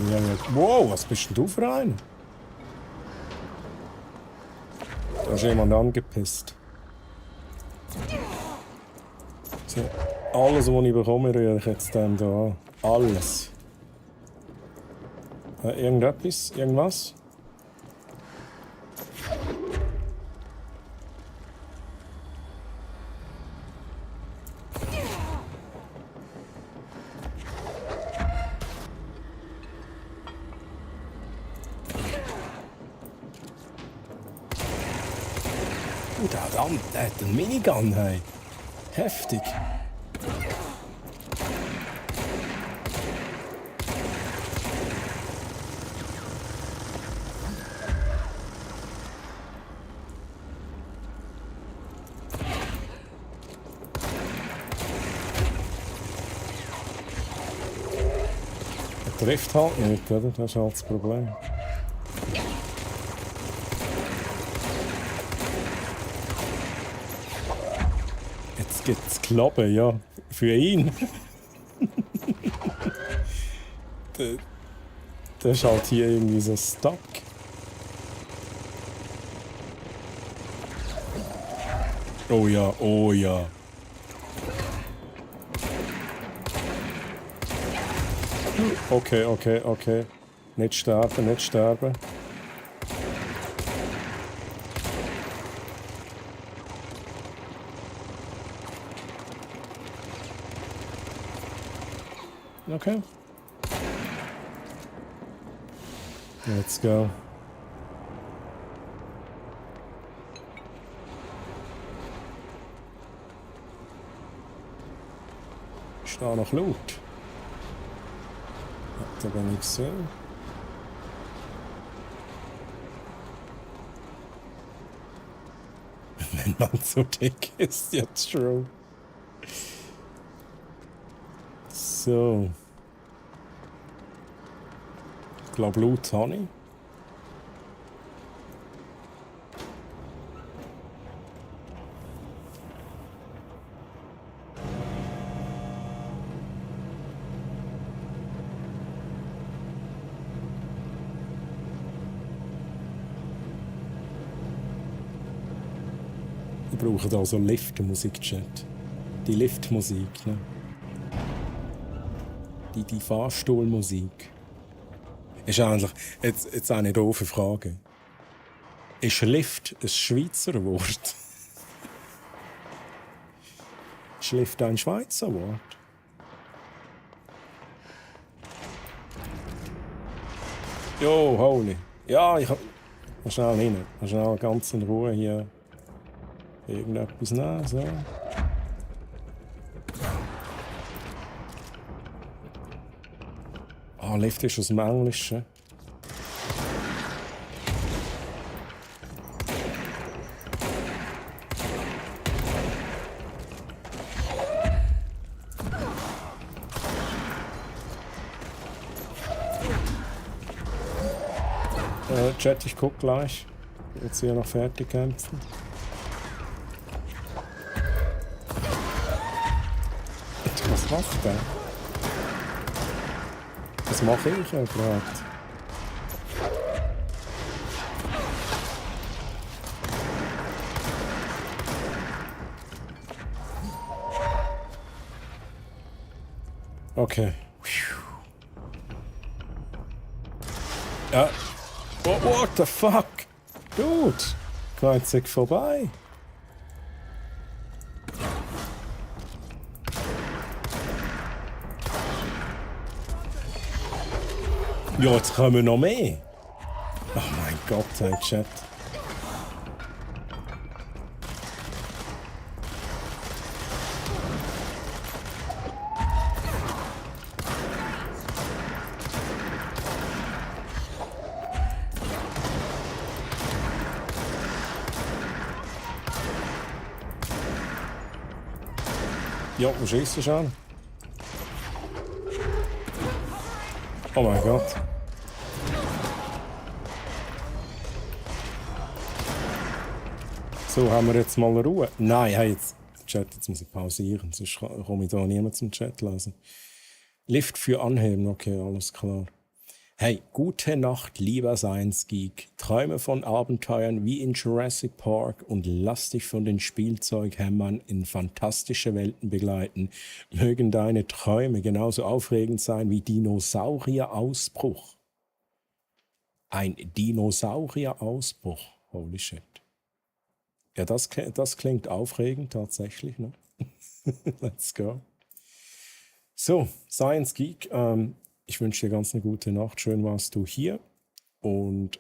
Ja, ja. Wow, was bist denn du für ein? Da ist jemand angepisst. So, alles, was ich bekomme, rühre ich jetzt dem da an. Alles. Irgendetwas? Irgendwas? Der hat einen Minigun, hey. Heftig. Er trifft halt nicht, oder? Das ist halt das Problem. Jetzt Klappe, ja. Für ihn. der ist halt hier irgendwie so stuck. Oh ja, oh ja. Okay, okay, okay. Nicht sterben, nicht sterben. Okay. Let's go. Ist da noch Loot? Da bin ich gesehen. wenn man so dick ist. Ja, true. So. Ich glaube, Blut habe ich. Ich brauche da so Liftmusik-Chat. Die Liftmusik, ne? Die Fahrstuhlmusik. Ist eigentlich, jetzt eine doofe Frage. Ist Lift ein Schweizer Wort? Ist Lift ein Schweizer Wort? Jo, holy. Ja, ich hab... Schnell rein. Schnell ganz in Ruhe hier irgendetwas nehmen, so. Ah, Lift ist aus dem Englischen. Chat, ich guck gleich. Jetzt hier noch fertig kämpfen. Was macht der? Was mache ich ja gerade? Okay. Ja. Oh, what the fuck? Dude, geht vorbei. Ja, jetzt kommen noch mehr. Oh mein Gott, hey Chat. Ja, wo schießt du schon? Oh mein Gott. So, haben wir jetzt mal Ruhe? Nein, hey, jetzt, Chat, jetzt muss ich pausieren, sonst komme ich da niemand zum Chat lesen. Lift für Anheben, okay, alles klar. Hey, gute Nacht, lieber Science Geek. Träume von Abenteuern wie in Jurassic Park und lass dich von den Spielzeughämmern in fantastische Welten begleiten. Mögen deine Träume genauso aufregend sein wie Dinosaurierausbruch. Ein Dinosaurierausbruch. Holy shit. Ja, das klingt aufregend tatsächlich, ne? Let's go. So, Science Geek, ich wünsche dir ganz eine gute Nacht. Schön warst du hier. Und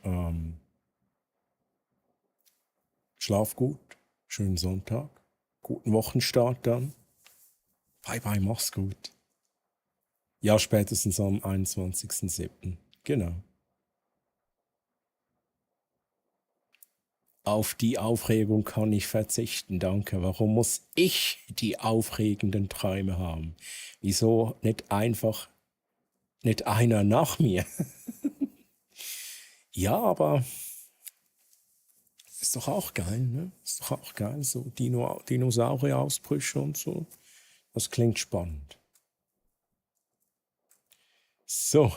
schlaf gut. Schönen Sonntag. Guten Wochenstart dann. Bye bye, mach's gut. Ja, spätestens am 21.07. Genau. Auf die Aufregung kann ich verzichten, danke. Warum muss ich die aufregenden Träume haben? Wieso nicht einfach nicht einer nach mir? Ja, aber ist doch auch geil, ne? Ist doch auch geil, so Dinosaurierausbrüche und so. Das klingt spannend. So.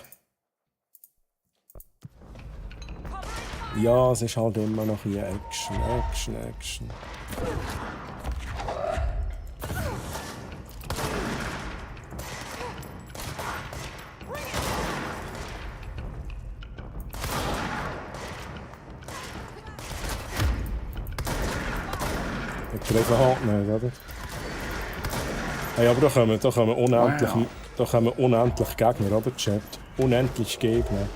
Ja, es ist halt immer noch hier Action. Der Treffer halt nicht, oder? Hey, aber da kommen unendlich Gegner, oder, Chat? Unendlich Gegner.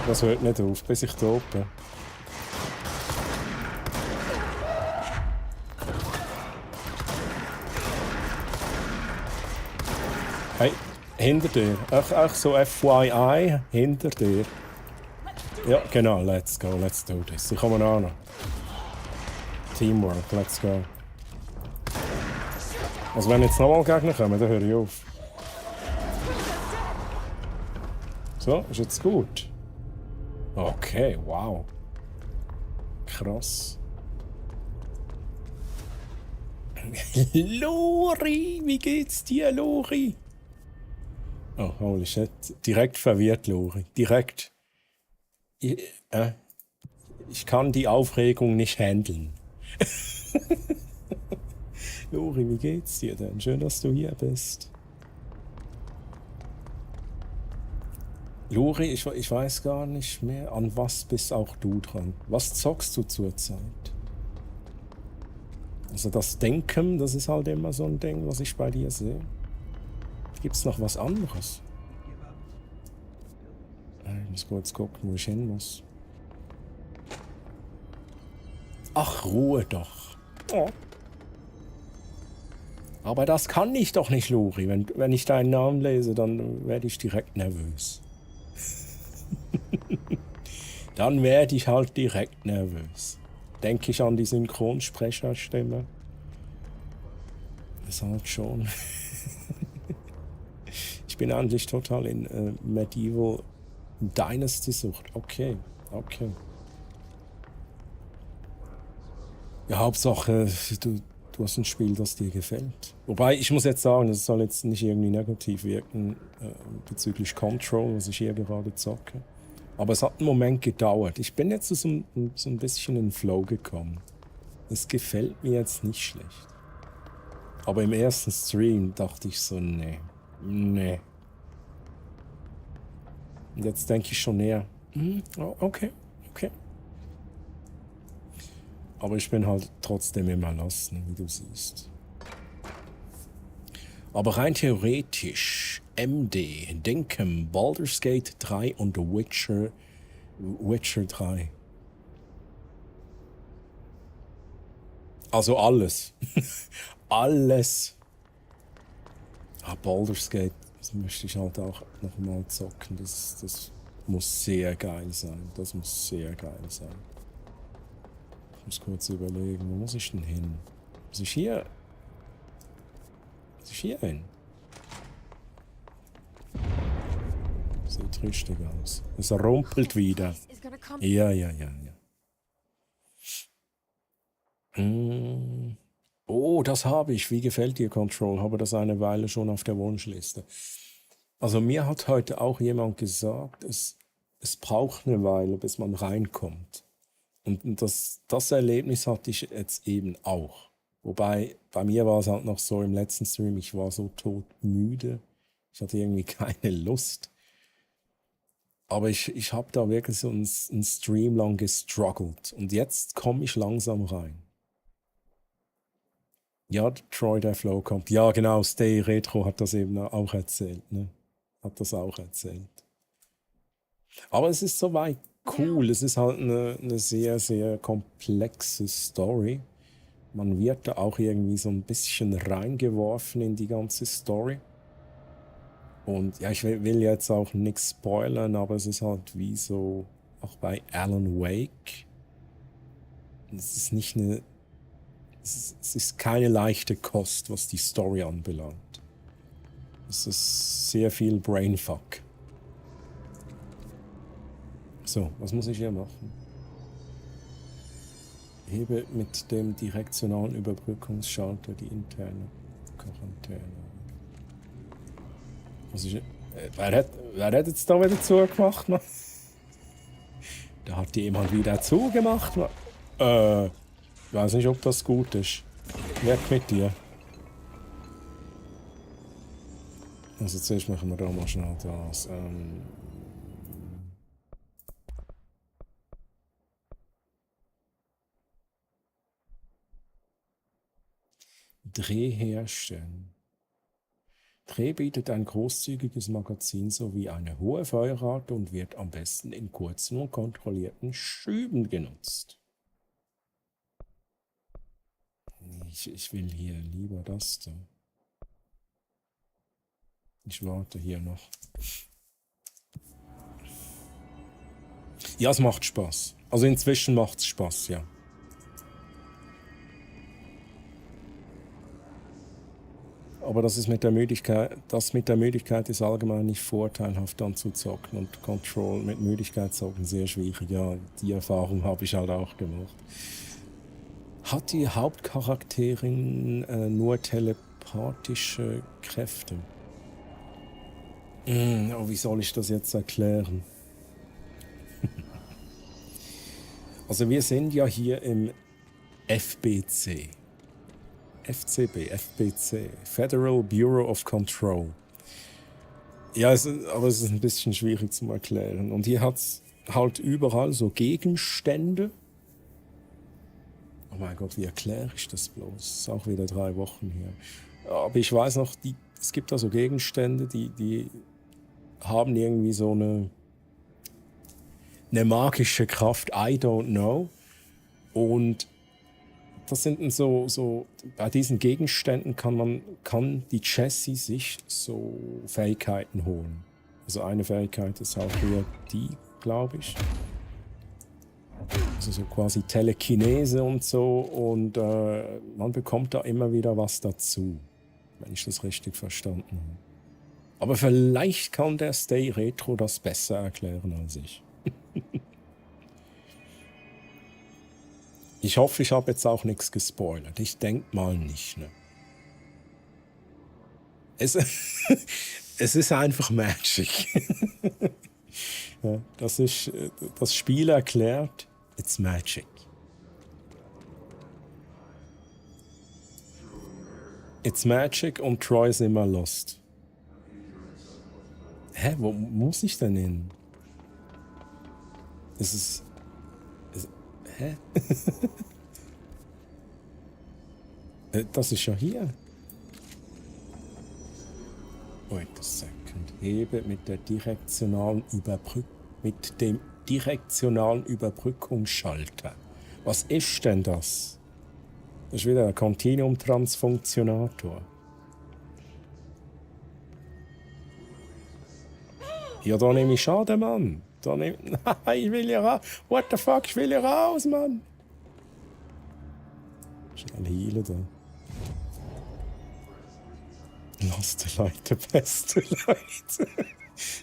Das hört nicht auf, bis ich tot bin. Hey, hinter dir. Ach so FYI, hinter dir. Ja, genau, let's go, let's do this. Ich komme an. Teamwork, let's go. Also wenn jetzt nochmal Gegner kommen, dann höre ich auf. So, ist jetzt gut. Okay, wow. Krass. Lori, wie geht's dir, Lori? Oh, holy shit. Direkt verwirrt, Lori. Direkt. Ich kann die Aufregung nicht handeln. Lori, wie geht's dir denn? Schön, dass du hier bist. Lori, ich weiß gar nicht mehr, an was bist auch du dran? Was zockst du zurzeit? Also das Denken, das ist halt immer so ein Ding, was ich bei dir sehe. Gibt's noch was anderes? Ich muss kurz gucken, wo ich hin muss. Ach, Ruhe doch. Oh. Aber das kann ich doch nicht, Lori. Wenn ich deinen Namen lese, dann werde ich direkt nervös. Dann werde ich halt direkt nervös. Denke ich an die Synchronsprecherstimme. Das halt schon. Ich bin eigentlich total in Medieval Dynasty-Sucht. Okay, okay. Ja, Hauptsache, du hast ein Spiel, das dir gefällt. Wobei, ich muss jetzt sagen, das soll jetzt nicht irgendwie negativ wirken bezüglich Control, was ich hier gerade zocke. Aber es hat einen Moment gedauert. Ich bin jetzt so ein bisschen in den Flow gekommen. Es gefällt mir jetzt nicht schlecht. Aber im ersten Stream dachte ich so, nee. Und jetzt denke ich schon näher, okay. Aber ich bin halt trotzdem immer lost, wie du siehst. Aber rein theoretisch, MD, Denken, Baldur's Gate 3 und The Witcher 3. Also alles. Alles. Baldur's Gate, das möchte ich halt auch nochmal zocken. Das muss sehr geil sein. Das muss sehr geil sein. Ich muss kurz überlegen, wo muss ich denn hin? Muss ich hier hin? Sieht richtig aus. Es rumpelt wieder. Ja. Oh, das habe ich. Wie gefällt dir Control? Habe das eine Weile schon auf der Wunschliste. Also mir hat heute auch jemand gesagt, es braucht eine Weile, bis man reinkommt. Und das Erlebnis hatte ich jetzt eben auch. Wobei, bei mir war es halt noch so im letzten Stream, ich war so todmüde. Ich hatte irgendwie keine Lust. Aber ich habe da wirklich so einen Stream lang gestruggelt. Und jetzt komme ich langsam rein. Ja, Troy, der Flow kommt. Ja, genau, Stay Retro hat das eben auch erzählt. Ne? Hat das auch erzählt. Aber es ist soweit cool. Es ist halt eine sehr, sehr komplexe Story. Man wird da auch irgendwie so ein bisschen reingeworfen in die ganze Story. Und ja, ich will jetzt auch nichts spoilern, aber es ist halt wie so, auch bei Alan Wake. Es ist nicht eine, es ist keine leichte Kost, was die Story anbelangt. Es ist sehr viel Brainfuck. So, was muss ich hier machen? Hebe mit dem direktionalen Überbrückungsschalter die interne Quarantäne. Wer hat jetzt da wieder zugemacht? Da hat die jemand wieder zugemacht. Ich weiß nicht, ob das gut ist. Weg mit dir. Also zuerst machen wir da mal schnell das. Dreh herstellen. Dreh bietet ein großzügiges Magazin sowie eine hohe Feuerrate und wird am besten in kurzen und kontrollierten Schüben genutzt. Ich will hier lieber das da. Ich warte hier noch. Ja, es macht Spaß. Also inzwischen macht es Spaß, ja. aber das mit der Müdigkeit ist allgemein nicht vorteilhaft, dann zu zocken. Und Control mit Müdigkeit zocken sehr schwierig. Ja, die Erfahrung habe ich halt auch gemacht. Hat die Hauptcharakterin nur telepathische Kräfte? Oh, wie soll ich das jetzt erklären? Also wir sind ja hier im FBC. FBC, Federal Bureau of Control. Ja, aber es ist ein bisschen schwierig zu erklären. Und hier hat es halt überall so Gegenstände. Oh mein Gott, wie erkläre ich das bloß? Das ist auch wieder 3 Wochen her. Aber ich weiß noch, es gibt da so Gegenstände, die haben irgendwie so eine magische Kraft, I don't know. Und das sind dann so, bei diesen Gegenständen kann die Jessie sich so Fähigkeiten holen. Also eine Fähigkeit ist auch hier die, glaube ich. Also so quasi Telekinese und so. Und man bekommt da immer wieder was dazu, wenn ich das richtig verstanden habe. Aber vielleicht kann der Stay Retro das besser erklären als ich. Ich hoffe, ich habe jetzt auch nichts gespoilert. Ich denke mal nicht. Ne? Es ist einfach Magic. Ja, das Spiel erklärt, it's Magic. It's Magic und Troy ist immer lost. Hä, wo muss ich denn hin? Hä? Das ist ja hier. Wait a second. Hebe mit dem direktionalen Überbrückungsschalter. Was ist denn das? Das ist wieder ein Continuum-Transfunktionator. Ja, da nehme ich Schaden, Mann. Nein, ich will hier raus. What the fuck, ich will hier raus, Mann. Schnell healen da. Loste Leute, beste Leute.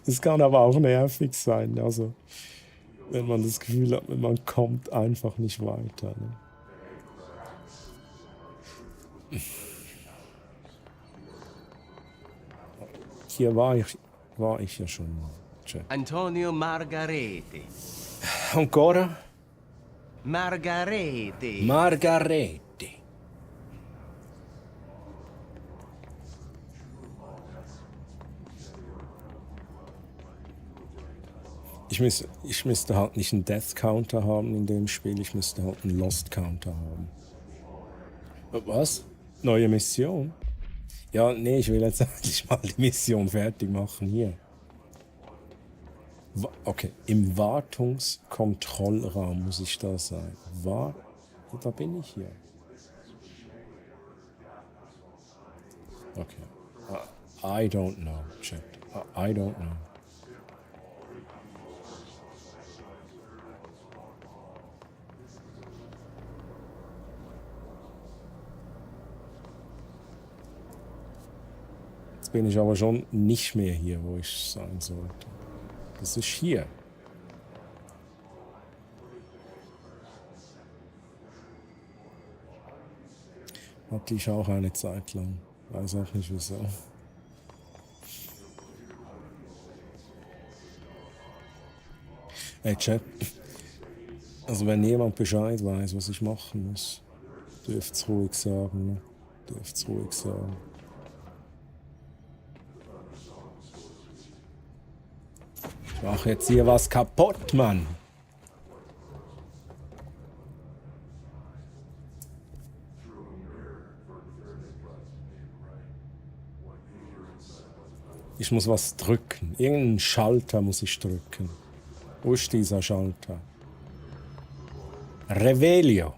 Das kann aber auch nervig sein. Also, wenn man das Gefühl hat, man kommt einfach nicht weiter. Ne? Hier war ich ja schon mal. Antonio Margarete. Ancora? Margarete. Margarete. Ich müsste halt nicht einen Death Counter haben in dem Spiel, ich müsste halt einen Lost Counter haben. Was? Neue Mission? Ja, nee, ich will jetzt endlich mal die Mission fertig machen hier. Okay, im Wartungskontrollraum muss ich da sein. Da bin ich hier. Okay. I don't know, Chat. I don't know. Jetzt bin ich aber schon nicht mehr hier, wo ich sein sollte. Das ist hier. Hatte ich auch eine Zeit lang. Weiß auch nicht wieso. Hey Chat. Also wenn jemand Bescheid weiß, was ich machen muss, dürft's ruhig sagen. Ne? Dürft's ruhig sagen. Ich mach jetzt hier was kaputt, Mann. Ich muss was drücken. Irgendeinen Schalter muss ich drücken. Wo ist dieser Schalter? Revelio.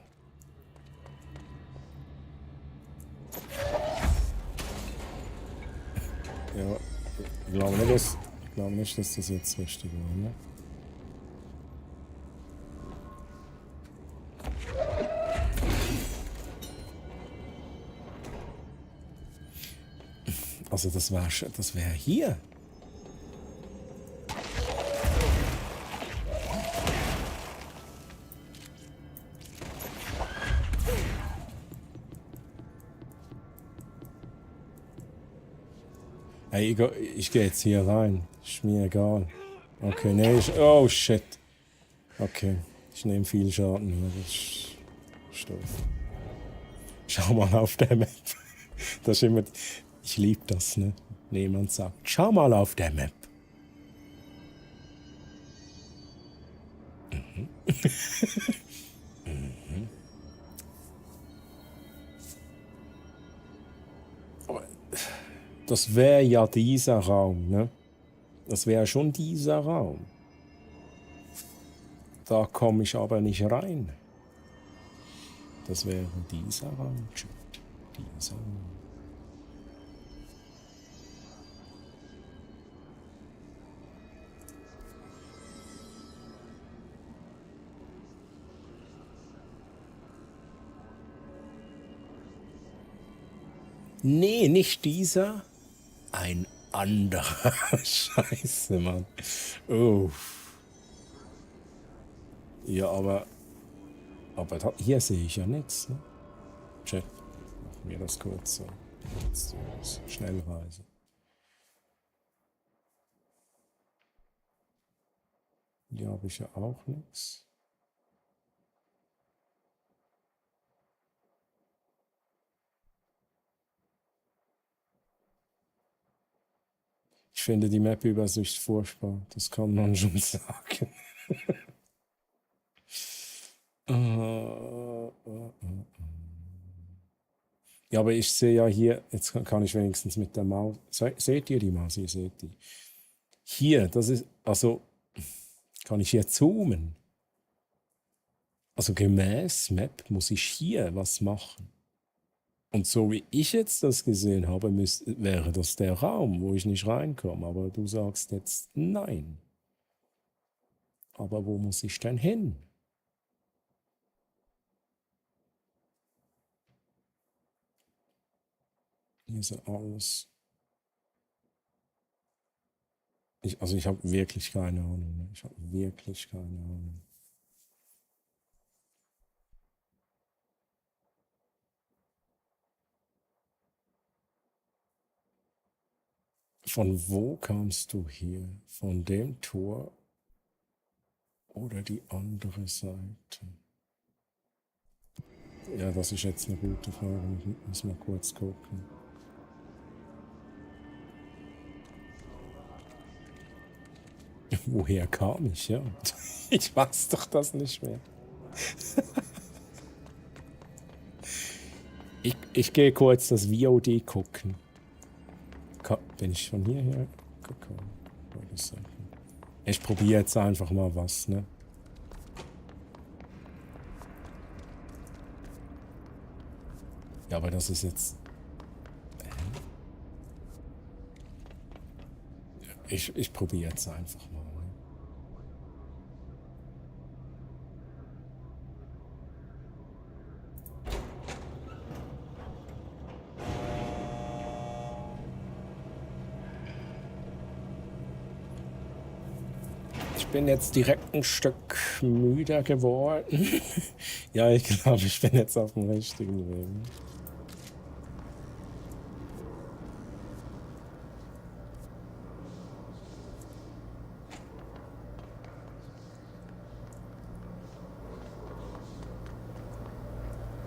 Ja, ich glaube nicht, dass das jetzt richtig war, ne? Also das wär hier. Hey, ich gehe jetzt hier rein. Ist mir egal. Okay, nee, oh shit. Okay, ich nehme viel Schaden hier. Das ist doof. Schau mal auf der Map. Das ist immer... Ich liebe das, ne? Jemand sagt, schau mal auf der Map. Mhm. Mhm. Das wäre ja dieser Raum, ne? Das wäre schon dieser Raum. Da komme ich aber nicht rein. Das wäre dieser Raum. Dieser Raum. Nee, nicht dieser. Ein anderer. Scheiße, Mann. Oh. Ja, aber da, hier sehe ich ja nichts, ne? Check. Machen wir das kurz so. Schnellreise. Hier habe ich ja auch nichts. Ich finde die Map-Übersicht furchtbar. Das kann man schon sagen. Ja, aber ich sehe ja hier, jetzt kann ich wenigstens mit der Maus. Seht ihr die Maus? Ihr seht die. Hier, das ist, also, kann ich hier zoomen? Also gemäß Map muss ich hier was machen. Und so wie ich jetzt das gesehen habe, wäre das der Raum, wo ich nicht reinkomme. Aber du sagst jetzt nein. Aber wo muss ich denn hin? Hier ist alles. Also ich habe wirklich keine Ahnung. Ne? Ich habe wirklich keine Ahnung. Von wo kamst du hier? Von dem Tor oder die andere Seite? Ja, das ist jetzt eine gute Frage. Ich muss mal kurz gucken. Woher kam ich, ja? Ich weiß doch das nicht mehr. Ich gehe kurz das VOD gucken. Bin ich von hierher gekommen? Ich probiere jetzt einfach mal was, ne? Ja, aber das ist jetzt... Ich probiere jetzt einfach mal. Ne? Ich bin jetzt direkt ein Stück müder geworden. Ja, ich glaube, ich bin jetzt auf dem richtigen Weg.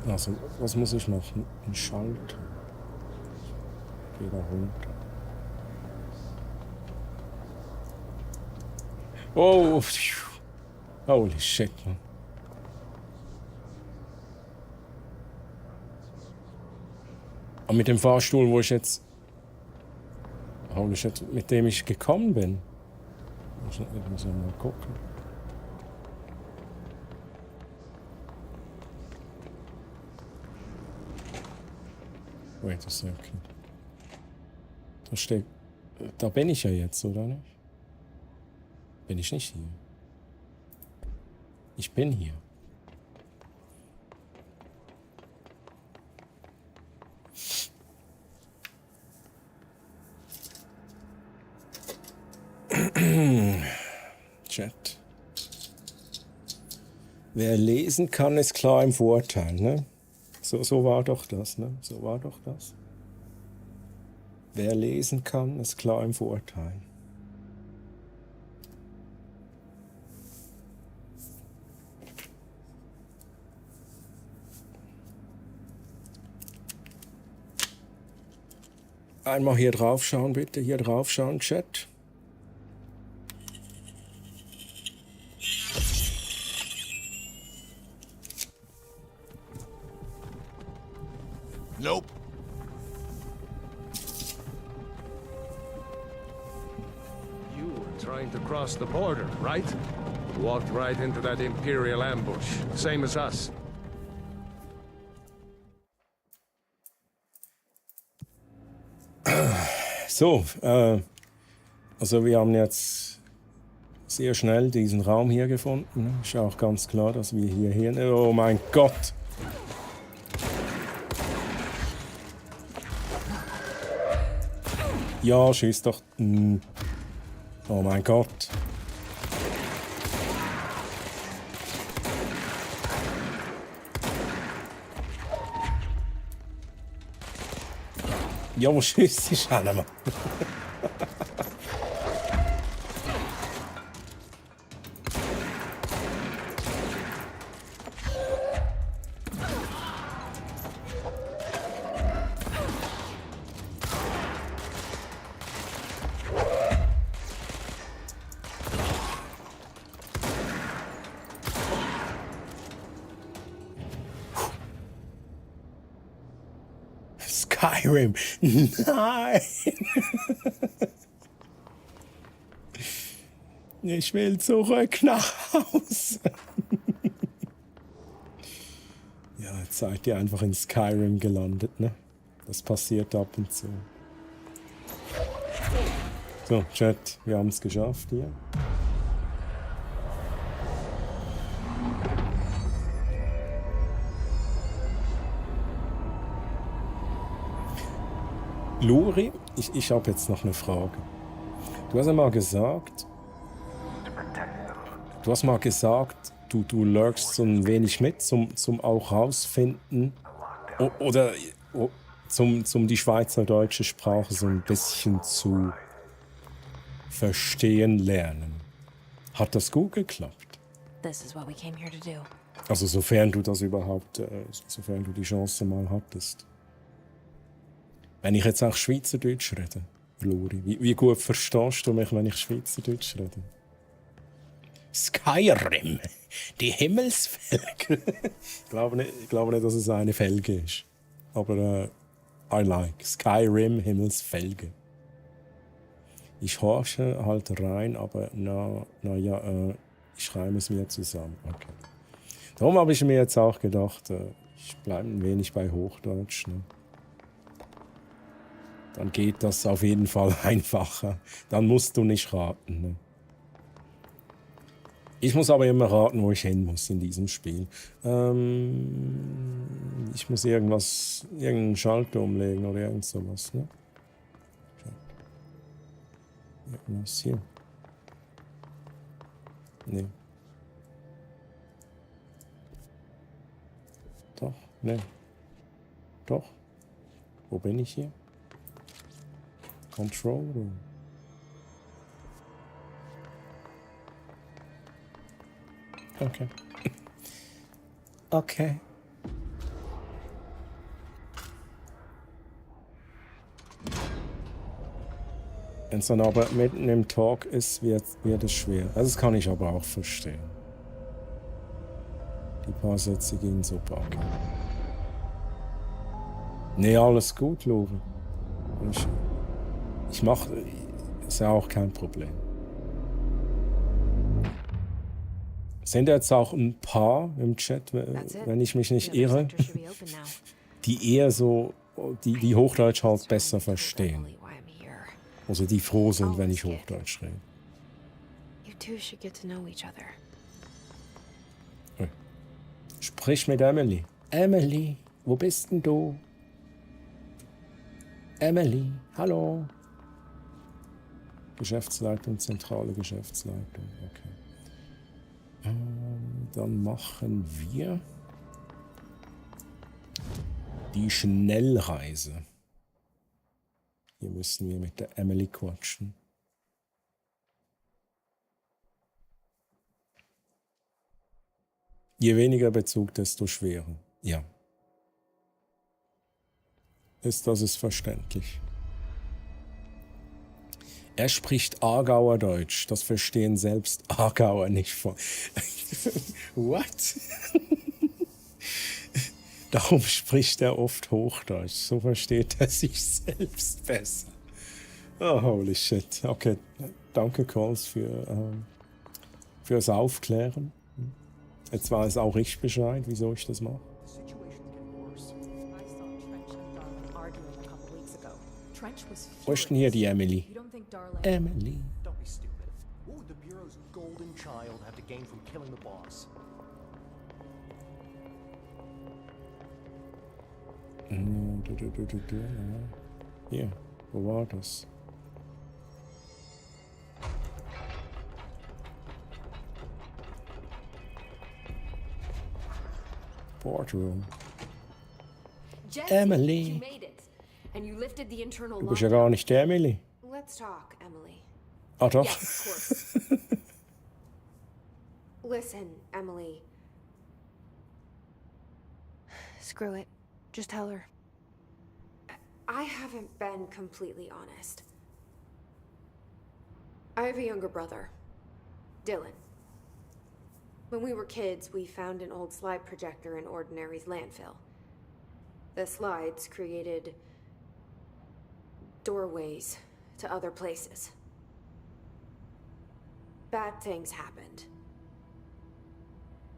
Also, was muss ich noch? Ein Schalter. Ich gehe da runter. Oh, holy shit, man. Und mit dem Fahrstuhl, wo ich jetzt... Holy shit, mit dem ich gekommen bin. Ich muss mal gucken. Wait a second. Da steht... Da bin ich ja jetzt, oder nicht? Bin ich nicht hier? Ich bin hier. Chat. Wer lesen kann, ist klar im Vorteil, ne? So war doch das, ne? So war doch das. Wer lesen kann, ist klar im Vorteil. Einmal hier drauf schauen, bitte. Hier drauf schauen, Chat. Nope. You were trying to cross the border, right? Walked right into that Imperial ambush, same as us. So, also wir haben jetzt sehr schnell diesen Raum hier gefunden. Ist auch ganz klar, dass wir hierher... Oh mein Gott! Ja, schieß doch... Oh mein Gott! Ja, wo schießt ich an, Mann? Skyrim. Nein. Ich will zurück nach Hause. Ja, jetzt seid ihr einfach in Skyrim gelandet, ne? Das passiert ab und zu. So, Chat, wir haben es geschafft hier. Luri, ich habe jetzt noch eine Frage. Du hast ja mal gesagt, du lurkst so ein wenig mit, zum auch rausfinden oder zum die schweizerdeutsche Sprache so ein bisschen zu verstehen lernen. Hat das gut geklappt? This is what we came here to do. Also sofern du das überhaupt, sofern du die Chance mal hattest. Wenn ich jetzt auch Schweizerdeutsch rede, Luri, wie gut verstehst du mich, wenn ich Schweizerdeutsch rede? Skyrim, die Himmelsfelge. Ich glaube nicht, dass es eine Felge ist. Aber I like. Skyrim, Himmelsfelge. Ich horche halt rein, aber ich reime es mir zusammen. Okay. Darum habe ich mir jetzt auch gedacht, ich bleibe ein wenig bei Hochdeutsch. Ne? Dann geht das auf jeden Fall einfacher. Dann musst du nicht raten. Ne? Ich muss aber immer raten, wo ich hin muss in diesem Spiel. Ich muss irgendeinen Schalter umlegen oder irgend sowas. Ne? Irgendwas hier. Nee. Doch, ne. Doch. Wo bin ich hier? Control Room. Okay. Okay. Wenn es dann aber mitten im Talk ist, wird es schwer. Also das kann ich aber auch verstehen. Die paar Sätze gehen super. Okay. Nee, alles gut, Lore. Ich mache, ist ja auch kein Problem. Sind jetzt auch ein paar im Chat, wenn ich mich nicht irre, die eher so, die Hochdeutsch halt besser verstehen. Also die froh sind, wenn ich Hochdeutsch rede. Sprich mit Emily. Emily, wo bist denn du? Emily, hallo. Geschäftsleitung, zentrale Geschäftsleitung. Okay. Dann machen wir die Schnellreise. Hier müssen wir mit der Emily quatschen. Je weniger Bezug, desto schwerer. Ja. Das ist verständlich. Er spricht Aargauer Deutsch. Das verstehen selbst Aargauer nicht von. What? Darum spricht er oft Hochdeutsch. So versteht er sich selbst besser. Oh, holy shit. Okay, danke, Coles, fürs Aufklären. Jetzt weiß auch ich Bescheid, wieso ich das mache. Wo ist denn hier die Emily? Emily. Don't be stupid. What would the Bureau's golden child have to gain from killing the boss? Hier, wo war das? Boardroom. Jesse, Emily. you made it. And you lifted the internal Du bist ja gar nicht die Emily. Let's talk, Emily. Ah, doch. Yes, of course. Listen, Emily. Screw it. Just tell her. I haven't been completely honest. I have a younger brother, Dylan. When we were kids, we found an old slide projector in Ordinary's landfill. The slides created doorways to other places. Bad things happened.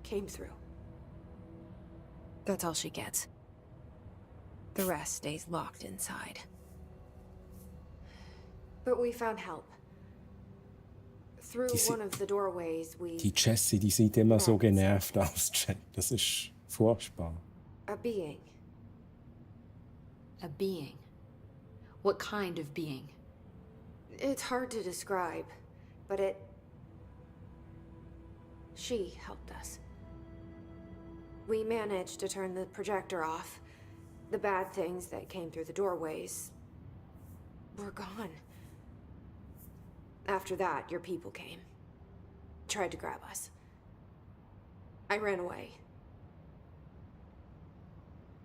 Came through. That's all she gets. The rest stays locked inside. But we found help. Through one of the doorways we... Die Jessie, die sieht immer so genervt aus, Chat. Das ist furchtbar. A being. A being? What kind of being? It's hard to describe, but she helped us. We managed to turn the projector off. The bad things that came through the doorways were gone. After that, your people came. Tried to grab us. I ran away.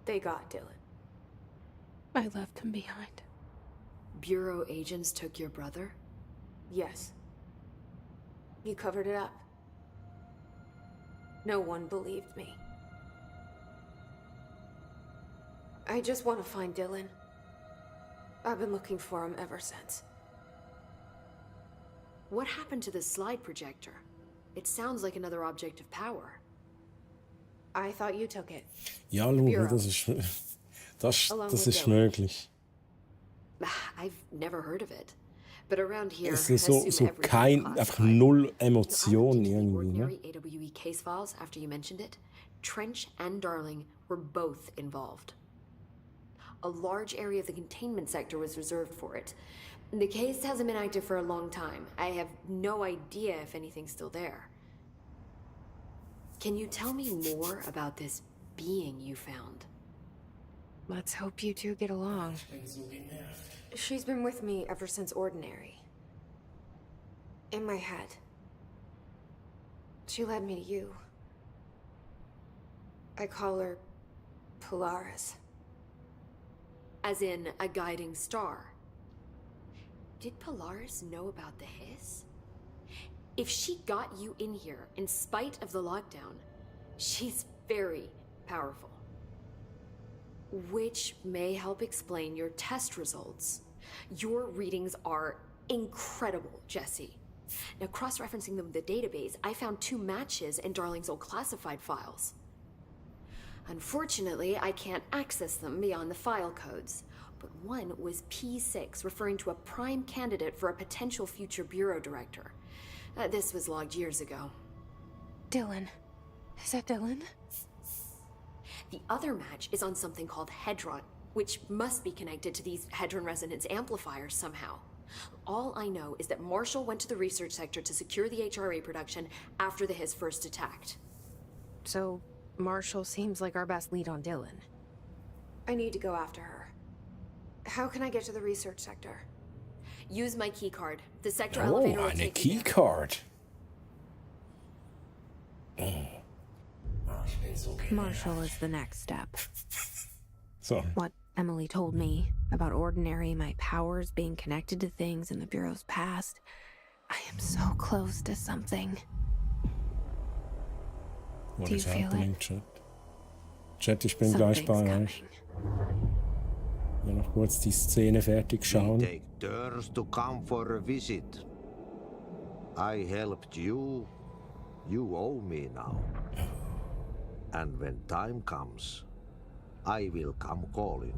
They got Dylan. I left him behind. Bureau agents took your brother? Yes. You covered it up. No one believed me. I just want to find Dylan. I've been looking for him ever since. What happened to the slide projector? It sounds like another object of power. I thought you took it. Ja, Lulu, das ist möglich. I've never heard of it. But around here, Es ist so einfach null Emotion irgendwie, ne? Ordinary AWE case files after you mentioned it. Trench and Darling were both involved. A large area of the containment sector was reserved for it. The case hasn't been active for a long time. I have no idea if anything's still there. Can you tell me more about this being you found? Let's hope you two get along. She's been with me ever since Ordinary. In my head. She led me to you. I call her Polaris. As in a guiding star. Did Polaris know about the hiss? If she got you in here in spite of the lockdown, she's very powerful. Which may help explain your test results. Your readings are incredible, Jesse. Now, cross-referencing them with the database, I found 2 matches in Darling's old classified files. Unfortunately, I can't access them beyond the file codes. But one was P6, referring to a prime candidate for a potential future bureau director. This was logged years ago. Dylan. Is that Dylan? The other match is on something called Hedron, which must be connected to these Hedron resonance amplifiers somehow. All I know is that Marshall went to the research sector to secure the HRA production after the Hiss first attacked. So, Marshall seems like our best lead on Dylan. I need to go after her. How can I get to the research sector? Use my keycard. The sector elevator will eine take you there. Keycard. Marshall is the next step. So. What Emily told me about Ordinary, my powers being connected to things in the Bureau's past. I am so close to something. What Do you is feel happening, it? Chat? Chat, ich bin gleich bei Something's euch. Ja, noch kurz die Szene fertig schauen. Take turns to come for a visit. I helped you. You owe me now. And when time comes, I will come calling.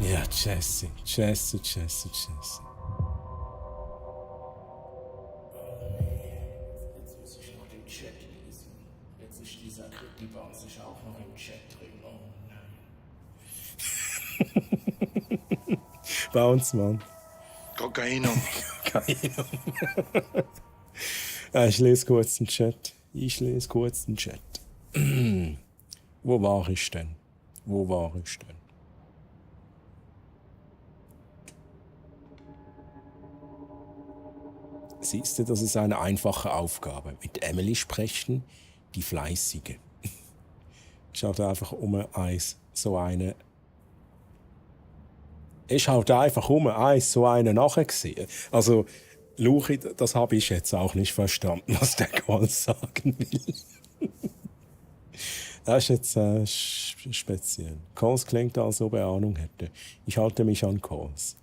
Ja, Jesse. Jetzt muss ich noch den Chat lesen. Jetzt ist dieser Kritiker sich auch noch im Chat drin. Oh nein. Bounce, Mann. Kokainum. Ja, ich lese kurz den Chat. Wo war ich denn? Siehst du, das ist eine einfache Aufgabe. Mit Emily sprechen, die Fleißige. Ich hatte einfach so eine nachgesehen. Also, Luchi, das habe ich jetzt auch nicht verstanden, was der Call sagen will. Das ist jetzt speziell. Calls klingt, als ob er Ahnung hätte. Ich halte mich an Calls.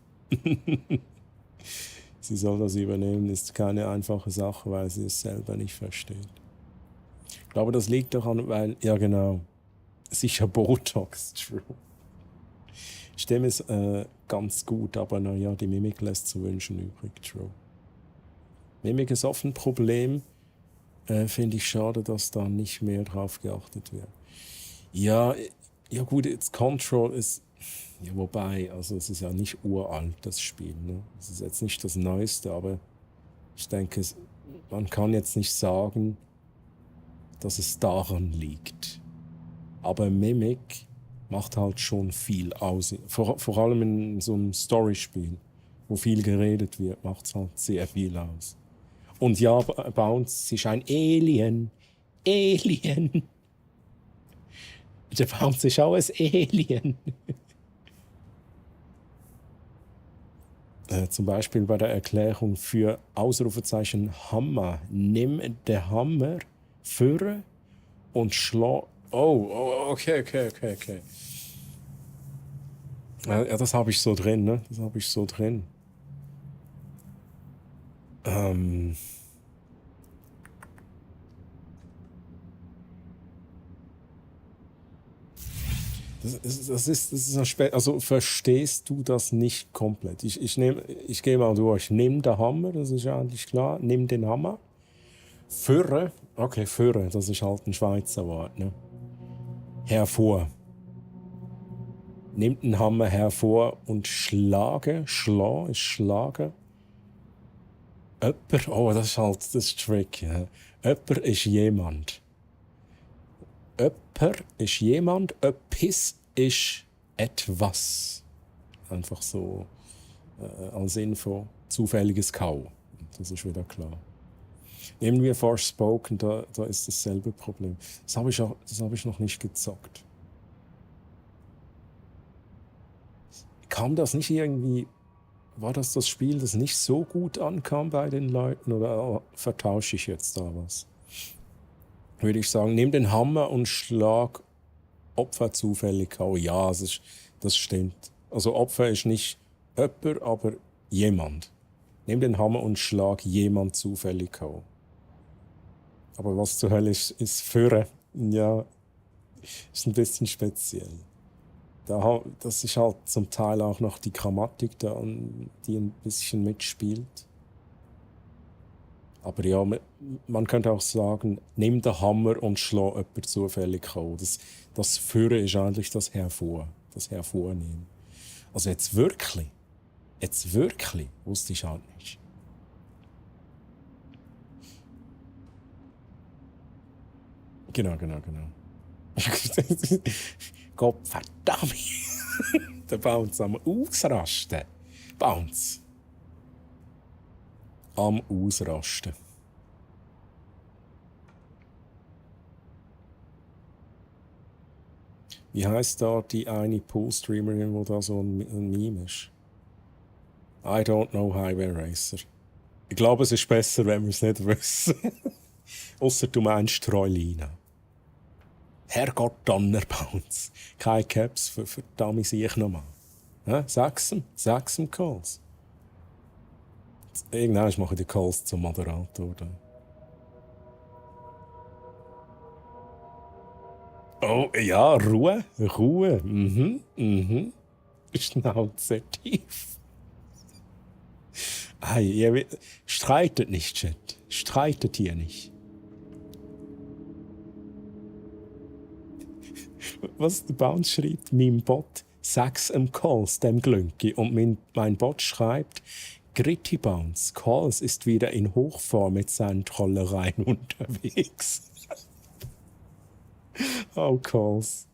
Sie soll das übernehmen, ist keine einfache Sache, weil sie es selber nicht versteht. Ich glaube, das liegt daran, weil, ja genau, sicher Botox, true. Stimme ist ganz gut, aber naja, die Mimik lässt zu wünschen übrig, true. Mimik ist oft ein Problem, finde ich schade, dass da nicht mehr drauf geachtet wird. Ja gut, jetzt Control ist, ja wobei, also es ist ja nicht uralt, das Spiel, ne? Es ist jetzt nicht das Neueste, aber ich denke, man kann jetzt nicht sagen, dass es daran liegt. Aber Mimik macht halt schon viel aus. Vor allem in so einem Storyspiel, wo viel geredet wird, macht es halt sehr viel aus. Und ja, Bounce ist ein Alien. Der Bounce ist auch ein Alien. Zum Beispiel bei der Erklärung für Ausrufezeichen Hammer. Nimm den Hammer, führe und schlag. Oh, okay. Ja, das habe ich so drin, ne? Das ist also verstehst du das nicht komplett? Ich gehe mal durch. Nimm den Hammer, das ist ja eigentlich klar. Nimm den Hammer. Führe, das ist halt ein Schweizer Wort, ne? Hervor. Nimm den Hammer hervor und schlage. Ist schlage. Öpper, das ist tricky. Ja. Öpper ist jemand. Öpper ist jemand, öppis ist etwas. Einfach so als Info. Zufälliges Kau. Das ist wieder klar. Nehmen wir Forspoken, da ist dasselbe Problem. Das habe ich noch nicht gezockt. Kam das nicht irgendwie... War das Spiel, das nicht so gut ankam bei den Leuten? Oder vertausche ich jetzt da was? Würde ich sagen, nimm den Hammer und schlag Opfer zufällig K.O. Ja, das stimmt. Also Opfer ist nicht jemand, aber jemand. Nimm den Hammer und schlag jemand zufällig K.O. Aber was zur Hölle ist Führer? Ja, ist ein bisschen speziell. Das ist halt zum Teil auch noch die Grammatik da, die ein bisschen mitspielt. Aber ja, man könnte auch sagen, nimm den Hammer und schlag jemanden zufällig K.O. Das Führen ist eigentlich das Hervor. das hervornehmen. Also jetzt wirklich, wusste ich halt nicht. Genau. Gott verdammt. Der Bounce am Ausrasten. Bounce. Am Ausrasten. Wie heisst da die eine Pool-Streamerin, wo da so ein Meme ist? I don't know Highway Racer. Ich glaube, es ist besser, wenn wir es nicht wissen. Ausser du meinst Treulina. Herrgott Donnerbounce. Keine Caps für Dummy sehe ich nochmal. Ja, sag's ihm Calls. Irgendwann mache ich die Calls zum Moderator. Da. Oh, ja, Ruhe. Schnauze tief. Hey, streitet nicht, Chat. Streitet hier nicht. Was der Bounce schreibt, mein Bot, sag's Calls, dem Glünki. Und mein Bot schreibt, Gritty Bounce, Calls ist wieder in Hochform mit seinen Trollereien unterwegs. Oh, Calls.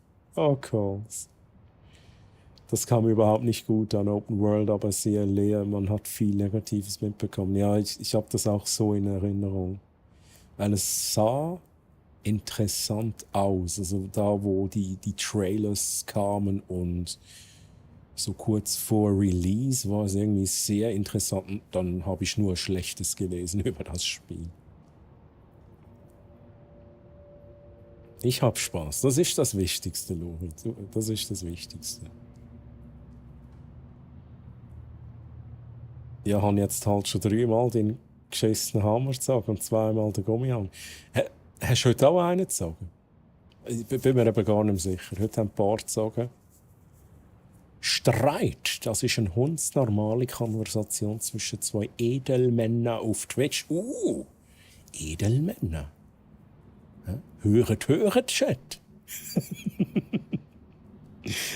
Das kam überhaupt nicht gut an Open World, aber sehr leer. Man hat viel Negatives mitbekommen. Ja, ich habe das auch so in Erinnerung. Weil es sah interessant aus. Also da, wo die Trailers kamen und so kurz vor Release war es irgendwie sehr interessant. Und dann habe ich nur Schlechtes gelesen über das Spiel. Ich habe Spaß. Das ist das Wichtigste, Lori. Das ist das Wichtigste. Ja, habe jetzt halt schon 3-mal den geschissenen Hammer gezogen und 2-mal den Gummihang. Hast du heute auch einen gezogen? Ich bin mir eben gar nicht sicher. Heute haben ein paar gezogen. Streit, das ist eine hundsnormale Konversation zwischen zwei Edelmännern auf Twitch. Edelmänner. Höret, Chat.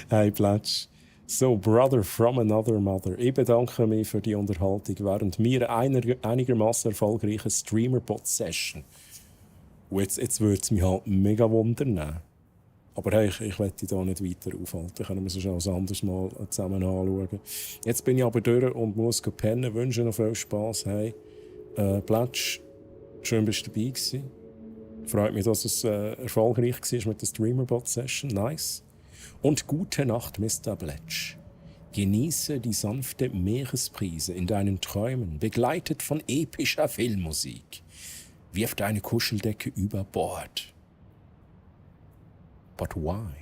Hey, Platsch. So, Brother from another mother. Ich bedanke mich für die Unterhaltung während mir einigermaßen erfolgreichen Streamer-Bot-Session. Und jetzt würde es mich halt mega wundern. Aber hey, ich werde dich da nicht weiter aufhalten. Können wir es schon ein anderes Mal zusammen anschauen. Jetzt bin ich aber durch und muss pennen. Wünsche noch viel Spass. Hey, Platsch, schön bist du dabei gewesen. Freut mich, dass es erfolgreich war mit der Streamer-Bot-Session. Nice. Und gute Nacht, Mr. Bletch. Genieße die sanfte Meeresbrise in deinen Träumen, begleitet von epischer Filmmusik. Wirf deine Kuscheldecke über Bord. But why?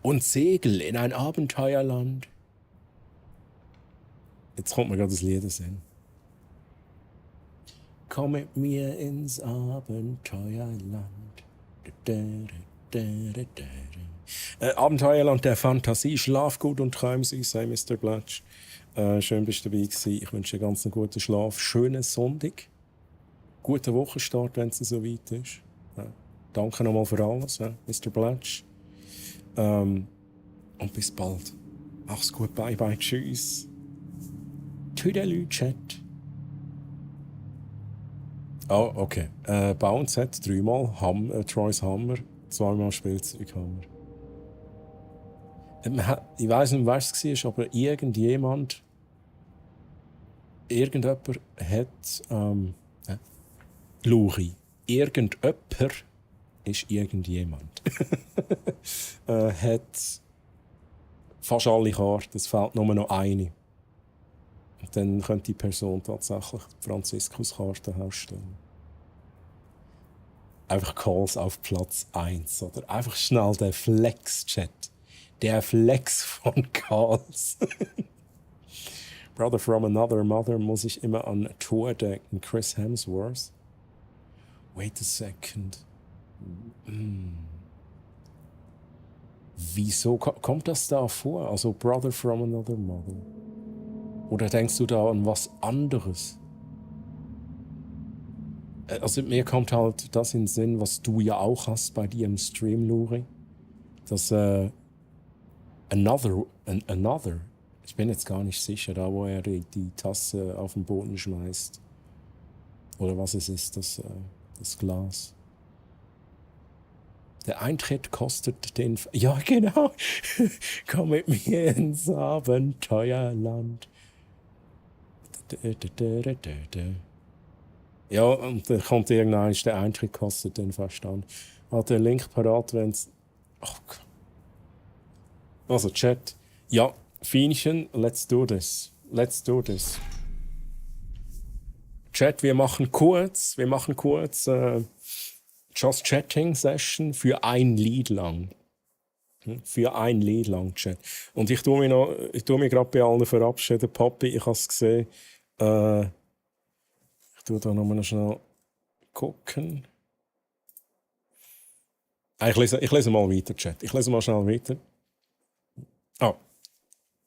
Und segel in ein Abenteuerland. Jetzt kommt mir gerade das Lied in. Komm mit mir ins Abenteuerland. Abenteuerland der Fantasie. Schlaf gut und träum süß, sei Mr. Blatch. Schön bist du dabei gewesen. Ich wünsche dir ganz einen guten Schlaf. Schönen Sonntag. Guten Wochenstart, wenn es so weit ist. Danke nochmal für alles, Mr. Blatch. Und bis bald. Mach's gut. Bye bye. Tschüss. Tüdelü, Chat. Oh, okay. Bounce hat 3-mal Troys Hammer, 2-mal Spielzeughammer. Ich weiss nicht, wer es war, aber irgendjemand hat Luri. Irgendjemand ist irgendjemand. Hat fast alle Karten, es fehlt nur noch eine. Und dann könnte die Person tatsächlich die Franziskus-Karte herstellen. Einfach Calls auf Platz 1. Oder einfach schnell der Flex-Chat. Der Flex von Calls. Brother from another mother muss ich immer an Thor denken. Chris Hemsworth. Wait a second. Wieso kommt das da vor? Also Brother from another mother. Oder denkst du da an was anderes? Also mir kommt halt das in den Sinn, was du ja auch hast bei dir im Stream, Luri. Dass Another. Ich bin jetzt gar nicht sicher, da wo er die Tasse auf den Boden schmeißt. Oder was es ist, das Glas. Der Eintritt kostet den... Ja, genau. Komm mit mir ins Abenteuerland. Ja, und dann kommt irgendein, der Eintritt kostet den Verstand. Hat der Link parat, wenn's... Oh Gott. Also, Chat. Ja, Fienchen, let's do this. Let's do this. Chat, wir machen kurz Just Chatting Session für ein Lied lang. Für ein Lied lang, Chat. Und ich tue mich gerade bei allen verabschieden. Papi, ich habe es gesehen. Ich tue da nochmal schnell gucken. Ich lese mal weiter, Chat. Ich lese mal schnell weiter. Ah.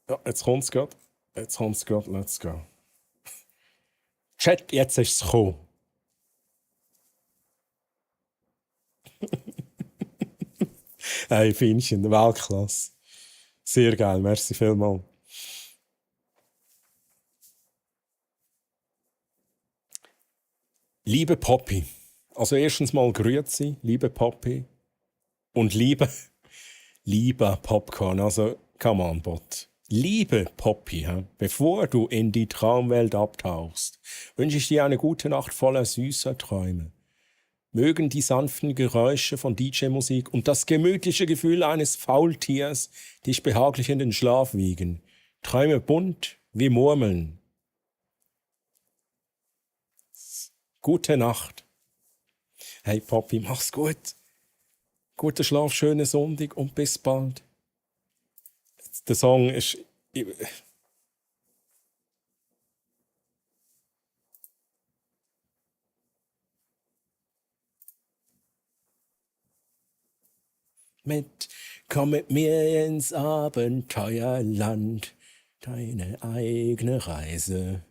Ja, jetzt kommt es gerade. Let's go. Chat, jetzt ist es gekommen. Hey, Fienchen, Weltklasse. Sehr geil, merci vielmals. Liebe Poppy, also erstens mal grüezi, liebe Poppy. Und lieber Popcorn, also come on, Bot. Liebe Poppy, bevor du in die Traumwelt abtauchst, wünsche ich dir eine gute Nacht voller süßer Träume. Mögen die sanften Geräusche von DJ-Musik und das gemütliche Gefühl eines Faultiers dich behaglich in den Schlaf wiegen. Träume bunt wie Murmeln. Gute Nacht. Hey Poppy, mach's gut. Guter Schlaf, schöne Sonntag und bis bald. Der Song ist... Komm mit mir ins Abenteuerland, deine eigene Reise.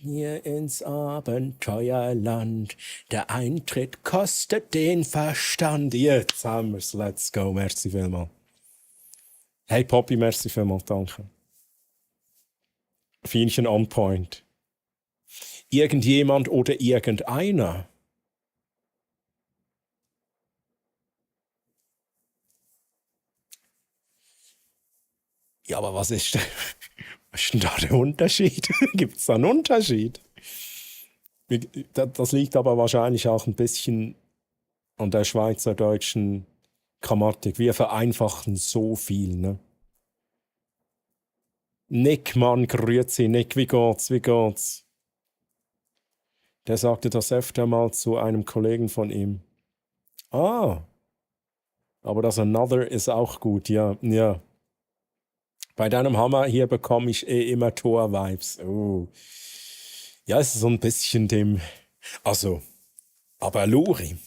Mir ins Abenteuerland, der Eintritt kostet den Verstand. Jetzt haben wir's, let's go, merci vielmals. Hey Poppy, merci vielmals, danke. Fienchen on point. Irgendjemand oder irgendeiner? Ja, aber was ist denn da der Unterschied? Gibt es da einen Unterschied? Das liegt aber wahrscheinlich auch ein bisschen an der schweizerdeutschen Grammatik. Wir vereinfachen so viel, ne? Nick, Mann, grüezi, Nick, wie geht's? Der sagte das öfter mal zu einem Kollegen von ihm. Ah, aber das Another ist auch gut, ja. Bei deinem Hammer hier bekomme ich immer Tor-Vibes. Oh. Ja, es ist so ein bisschen dem... Also, aber Luri.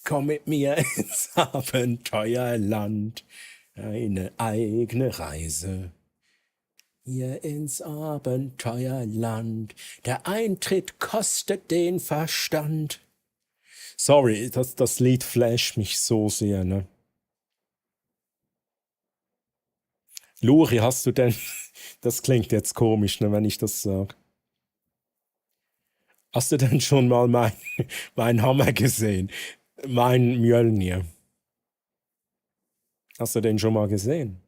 Komm mit mir ins Abenteuerland. Eine eigene Reise. Hier ins Abenteuerland. Der Eintritt kostet den Verstand. Sorry, das Lied flasht mich so sehr, ne? Luri, hast du denn... Das klingt jetzt komisch, ne, wenn ich das sage. Hast du denn schon mal mein Hammer gesehen? Mein Mjölnir. Hast du den schon mal gesehen?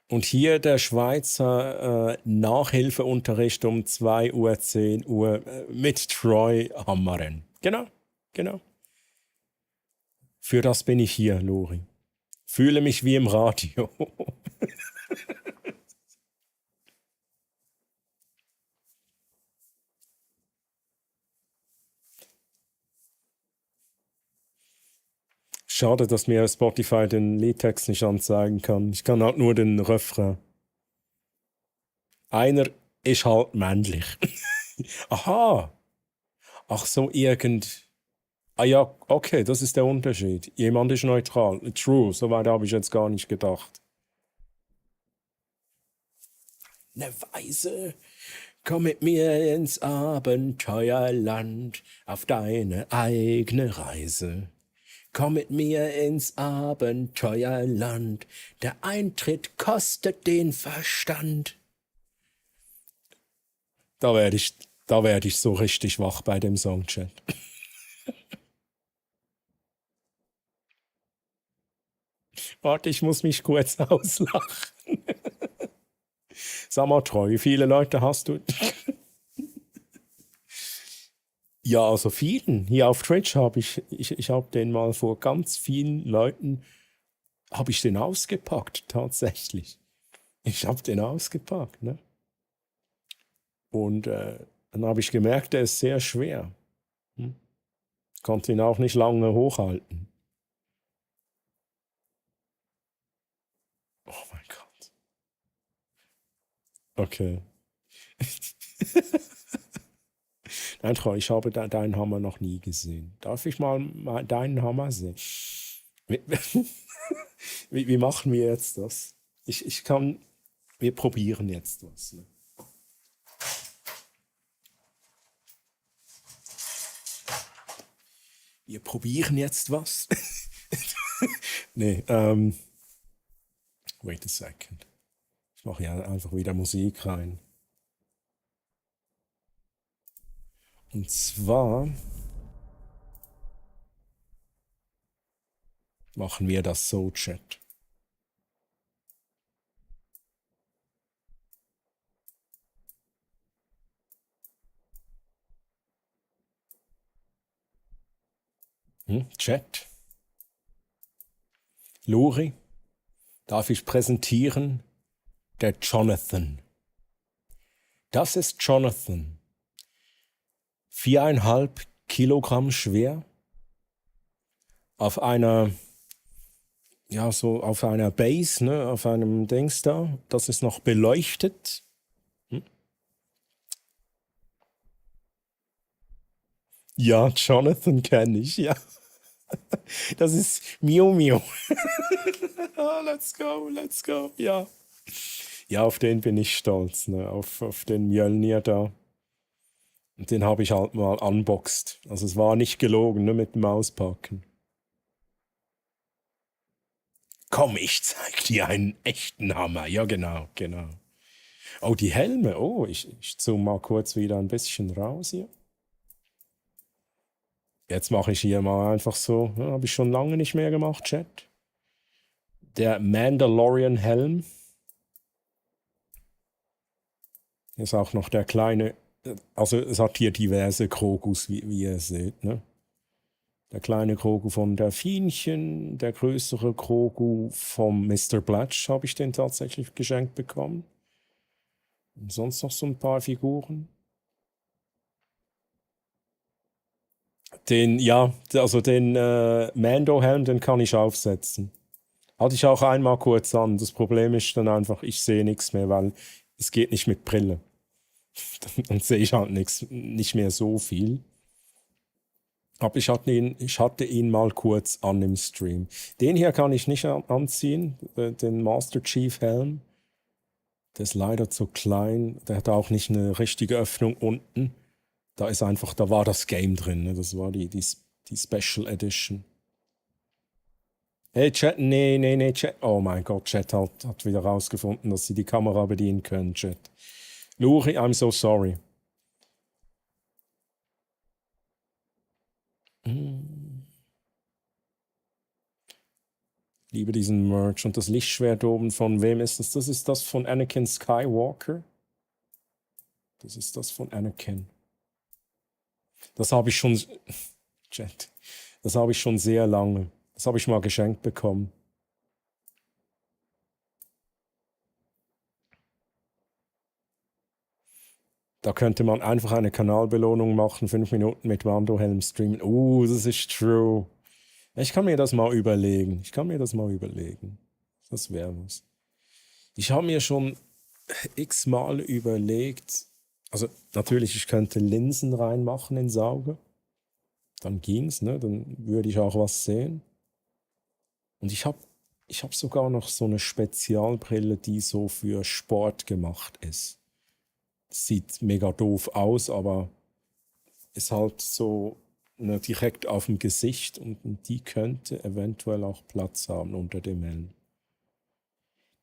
Und hier der Schweizer Nachhilfeunterricht um 2 Uhr, 10 Uhr mit Troy Hammeren. Genau. Für das bin ich hier, Lori. Fühle mich wie im Radio. Schade, dass mir Spotify den Liedtext nicht anzeigen kann. Ich kann halt nur den Refrain. Einer ist halt männlich. Aha. Ach so, Ah ja, okay, das ist der Unterschied. Jemand ist neutral. True, so weit habe ich jetzt gar nicht gedacht. 'ne Weise. Komm mit mir ins Abenteuerland auf deine eigene Reise. Komm mit mir ins Abenteuerland, der Eintritt kostet den Verstand. Da werd ich so richtig wach bei dem Songchat. Warte, ich muss mich kurz auslachen. Sag mal, Treu, wie viele Leute hast du? Ja, also vielen. Hier auf Twitch habe ich habe den mal vor ganz vielen Leuten, habe ich den ausgepackt, tatsächlich. Ich habe den ausgepackt, ne? Und dann habe ich gemerkt, der ist sehr schwer. Konnte ihn auch nicht lange hochhalten. Oh mein Gott. Okay. Nein, Treu, ich habe deinen Hammer noch nie gesehen. Darf ich mal deinen Hammer sehen? Wie machen wir jetzt das? Wir probieren jetzt was. Ne? Wir probieren jetzt was. Nee, wait a second. Ich mache ja einfach wieder Musik rein. Und zwar machen wir das so, Chat. Chat. Lori, darf ich präsentieren? Der Jonathan. Das ist Jonathan. 4,5 Kilogramm schwer. Auf einer, ja, so auf einer Base, ne, auf einem Dings da. Das ist noch beleuchtet. Ja, Jonathan kenne ich, ja. Das ist Mio Mio. Let's go, ja. Ja, auf den bin ich stolz, ne? Auf den Mjölnir da. Und den habe ich halt mal unboxed. Also es war nicht gelogen, ne, mit dem Auspacken. Komm, ich zeig dir einen echten Hammer. Ja, genau. Oh, die Helme. Oh, ich zoome mal kurz wieder ein bisschen raus hier. Jetzt mache ich hier mal einfach so, ja, habe ich schon lange nicht mehr gemacht, Chat. Der Mandalorian-Helm. Hier ist auch noch der kleine, also es hat hier diverse Krogus, wie ihr seht, ne? Der kleine Grogu von Delfinchen, der größere Grogu vom Mr. Blatch habe ich den tatsächlich geschenkt bekommen. Und sonst noch so ein paar Figuren. Den Mando-Helm, den kann ich aufsetzen. Hatte ich auch einmal kurz an. Das Problem ist dann einfach, ich sehe nichts mehr, weil es geht nicht mit Brille. Dann sehe ich halt nicht mehr so viel. Aber ich hatte ihn mal kurz an im Stream. Den hier kann ich nicht anziehen, den Master Chief Helm. Der ist leider zu klein. Der hat auch nicht eine richtige Öffnung unten. Da war das Game drin, ne? Das war die Special Edition. Hey Chat, nee, Chat. Oh mein Gott, Chat hat wieder rausgefunden, dass sie die Kamera bedienen können, Chat. Luri, I'm so sorry. Liebe diesen Merch. Und das Lichtschwert oben, von wem ist das? Das ist das von Anakin Skywalker. Das ist das von Anakin. Das habe ich schon, Chat, das habe ich schon sehr lange. Das habe ich mal geschenkt bekommen. Da könnte man einfach eine Kanalbelohnung machen, 5 Minuten mit Mando-Helm streamen. Das ist true. Ich kann mir das mal überlegen. Das wäre was. Ich habe mir schon x-mal überlegt, also natürlich, ich könnte Linsen reinmachen ins Auge. Dann ging's, ne? Dann würde ich auch was sehen. Und ich Ich habe sogar noch so eine Spezialbrille, die so für Sport gemacht ist. Sieht mega doof aus, aber ist halt so direkt auf dem Gesicht und die könnte eventuell auch Platz haben unter dem Helm.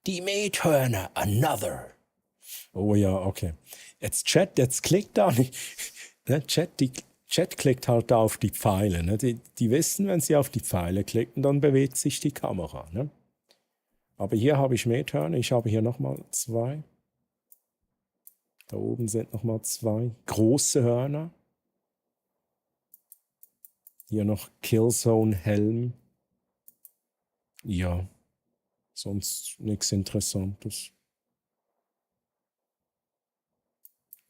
Die Methörner, another. Oh ja, okay. Jetzt klickt da nicht. Ne, Chat klickt halt da auf die Pfeile. Ne? Die wissen, wenn sie auf die Pfeile klicken, dann bewegt sich die Kamera. Ne? Aber hier habe ich Methörner. Ich habe hier nochmal 2. Da oben sind nochmal 2 große Hörner. Hier noch Killzone-Helm. Ja, sonst nichts Interessantes.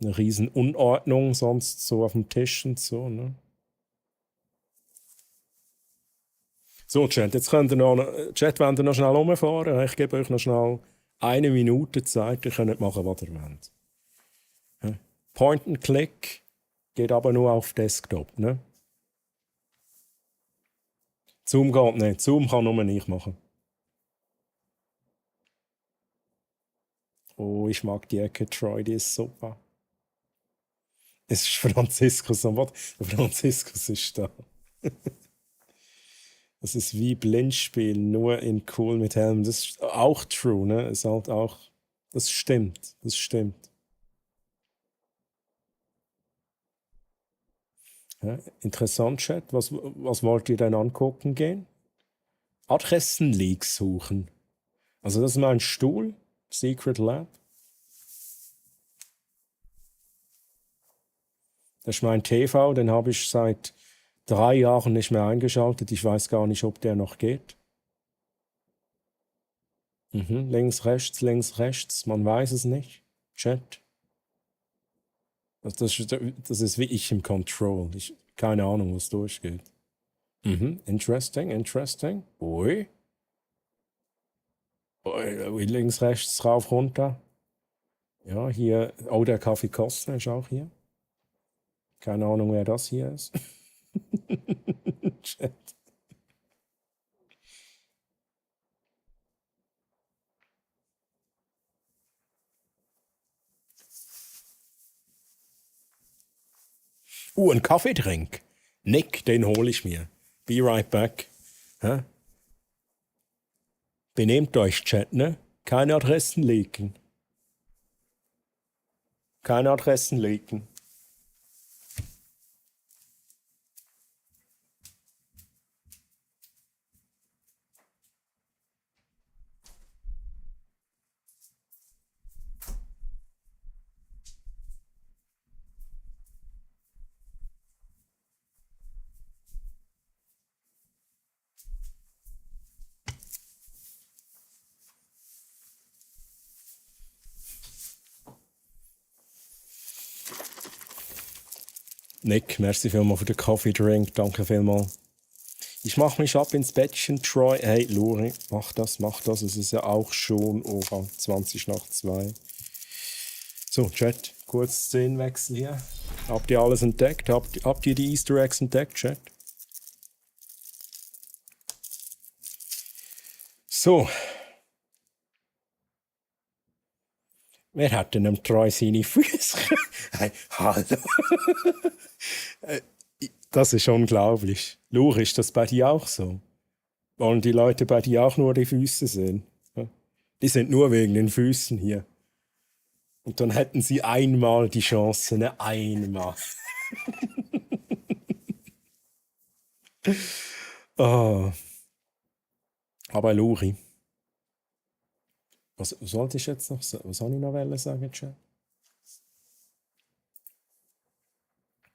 Eine riesen Unordnung sonst so auf dem Tisch und so, ne? So, Chat, jetzt wollt ihr noch schnell rumfahren. Ich gebe euch noch schnell 1 Minute Zeit. Ihr könnt machen, was ihr wollt. Point and Click geht aber nur auf Desktop, ne? Zoom geht nicht. Zoom kann nur ich machen. Oh, ich mag die Ecke Troy, die ist super. Es ist Franziskus am Wort. Der Franziskus ist da. Das ist wie Blindspiel, nur in cool mit Helm. Das ist auch true, ne? Ist halt auch. Das stimmt. Das stimmt. Ja, interessant, Chat. Was wollt ihr denn angucken gehen? Adressenleaks suchen. Also, das ist mein Stuhl. Secret Lab. Das ist mein TV, den habe ich seit 3 Jahren nicht mehr eingeschaltet. Ich weiß gar nicht, ob der noch geht. Links, rechts, man weiß es nicht. Chat. Das ist wie ich im Control. Keine Ahnung, was durchgeht. Interesting. Ui, links, rechts, rauf, runter. Ja, hier. Oh, der Kaffee Kostner ist auch hier. Keine Ahnung, wer das hier ist. Chat. Ein Kaffeetrink. Nick, den hole ich mir. Be right back. Hä? Benehmt euch, Chat, ne? Keine Adressen leaken. Keine Adressen leaken. Nick, merci vielmals für den Coffee-Drink. Danke vielmals. Ich mache mich ab ins Bettchen, Troy. Hey, Luri, mach das. Es ist ja auch schon 20 nach 2. So, Chat, kurz Szenenwechsel hier. Habt ihr alles entdeckt? Habt ihr die Easter Eggs entdeckt, Chat? So. Wer hat denn am Troy seine Füße? Hey, hallo. Das ist unglaublich. Luri, ist das bei dir auch so? Wollen die Leute bei dir auch nur die Füße sehen? Die sind nur wegen den Füßen hier. Und dann hätten sie einmal die Chance, ne? Einmal. Oh. Aber Luri. Was sollte ich jetzt noch sagen? Was soll ich noch sagen, Chat?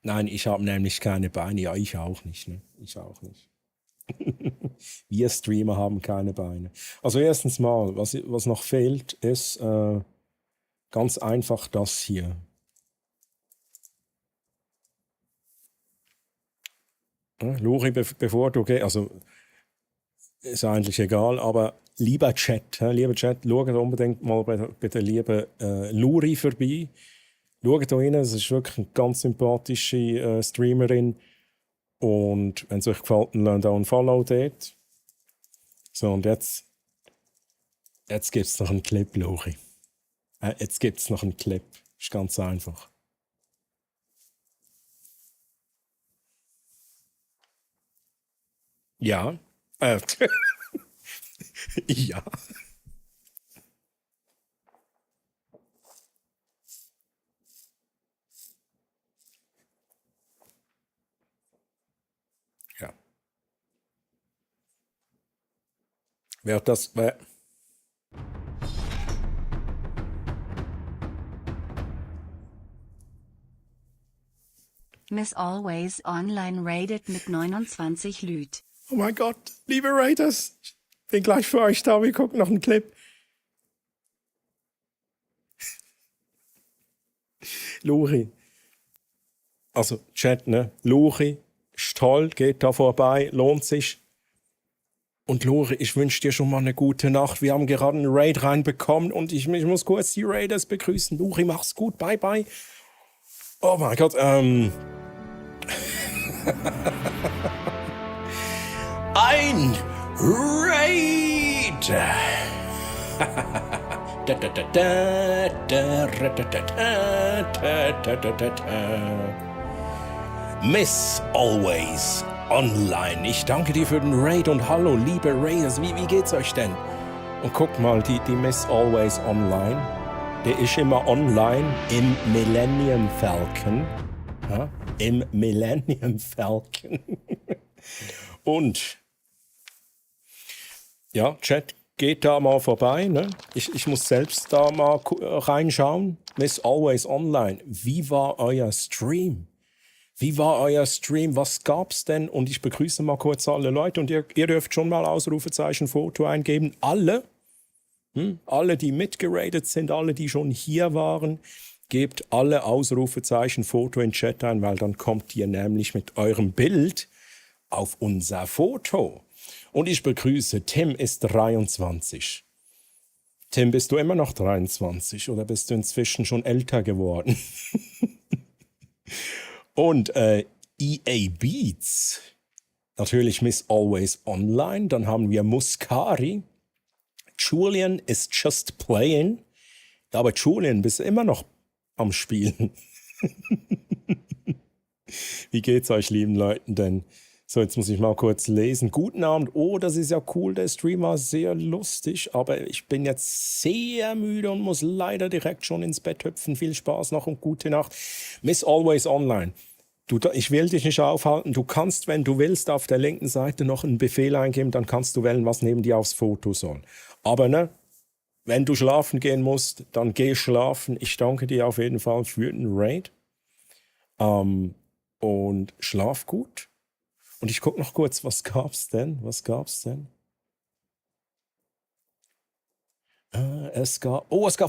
Nein, ich habe nämlich keine Beine. Ja, ich auch nicht. Ne? Ich auch nicht. Wir Streamer haben keine Beine. Also erstens mal, was noch fehlt, ist ganz einfach das hier. Luri, bevor du gehst, also ist eigentlich egal, aber lieber Chat, schaut unbedingt mal bei der lieben Luri vorbei. Schaut da rein, es ist wirklich eine ganz sympathische Streamerin. Und wenn es euch gefällt, dann lasst auch ein Follow dort. So, und jetzt Jetzt gibt's noch einen Clip, Lori. Jetzt gibt's noch einen Clip. Ist ganz einfach. Ja. Ja. Ja. Wer Miss Always Online raided mit 29 Lüt. Oh mein Gott, liebe Raiders, ich bin gleich für euch da, wir gucken noch einen Clip. Lori. Also, Chat, ne? Lori ist toll, geht da vorbei, lohnt sich. Und Lori, ich wünsche dir schon mal eine gute Nacht. Wir haben gerade einen Raid reinbekommen und ich muss kurz die Raiders begrüßen. Lori, mach's gut, bye bye. Oh mein Gott, ein Raid! Miss Always Online. Ich danke dir für den Raid und hallo, liebe Raiders. Wie geht's euch denn? Und guck mal, die Miss Always Online, der ist immer online im Millennium Falcon. Ja? Im Millennium Falcon. Und ja, Chat, geht da mal vorbei. Ne? Ich muss selbst da mal reinschauen. Miss Always Online. Wie war euer Stream? Wie war euer Stream? Was gab's denn? Und ich begrüße mal kurz alle Leute. Und ihr dürft schon mal Ausrufezeichen Foto eingeben. Alle, alle, die mitgeradet sind, alle, die schon hier waren, gebt alle Ausrufezeichen Foto in den Chat ein, weil dann kommt ihr nämlich mit eurem Bild auf unser Foto. Und ich begrüße, Tim ist 23. Tim, bist du immer noch 23 oder bist du inzwischen schon älter geworden? Und EA Beats, natürlich Miss Always Online, dann haben wir Muscari, Julian is just playing, aber Julian, bist immer noch am Spielen. Wie geht's euch, lieben Leuten, denn? So, jetzt muss ich mal kurz lesen. Guten Abend. Oh, das ist ja cool. Der Stream war sehr lustig, aber ich bin jetzt sehr müde und muss leider direkt schon ins Bett hüpfen. Viel Spaß noch und gute Nacht. Miss Always Online. Ich will dich nicht aufhalten. Du kannst, wenn du willst, auf der linken Seite noch einen Befehl eingeben, dann kannst du wählen, was neben dir aufs Foto soll. Aber ne, wenn du schlafen gehen musst, dann geh schlafen. Ich danke dir auf jeden Fall für den Raid. Und schlaf gut. Und ich gucke noch kurz, was gab's denn? Es gab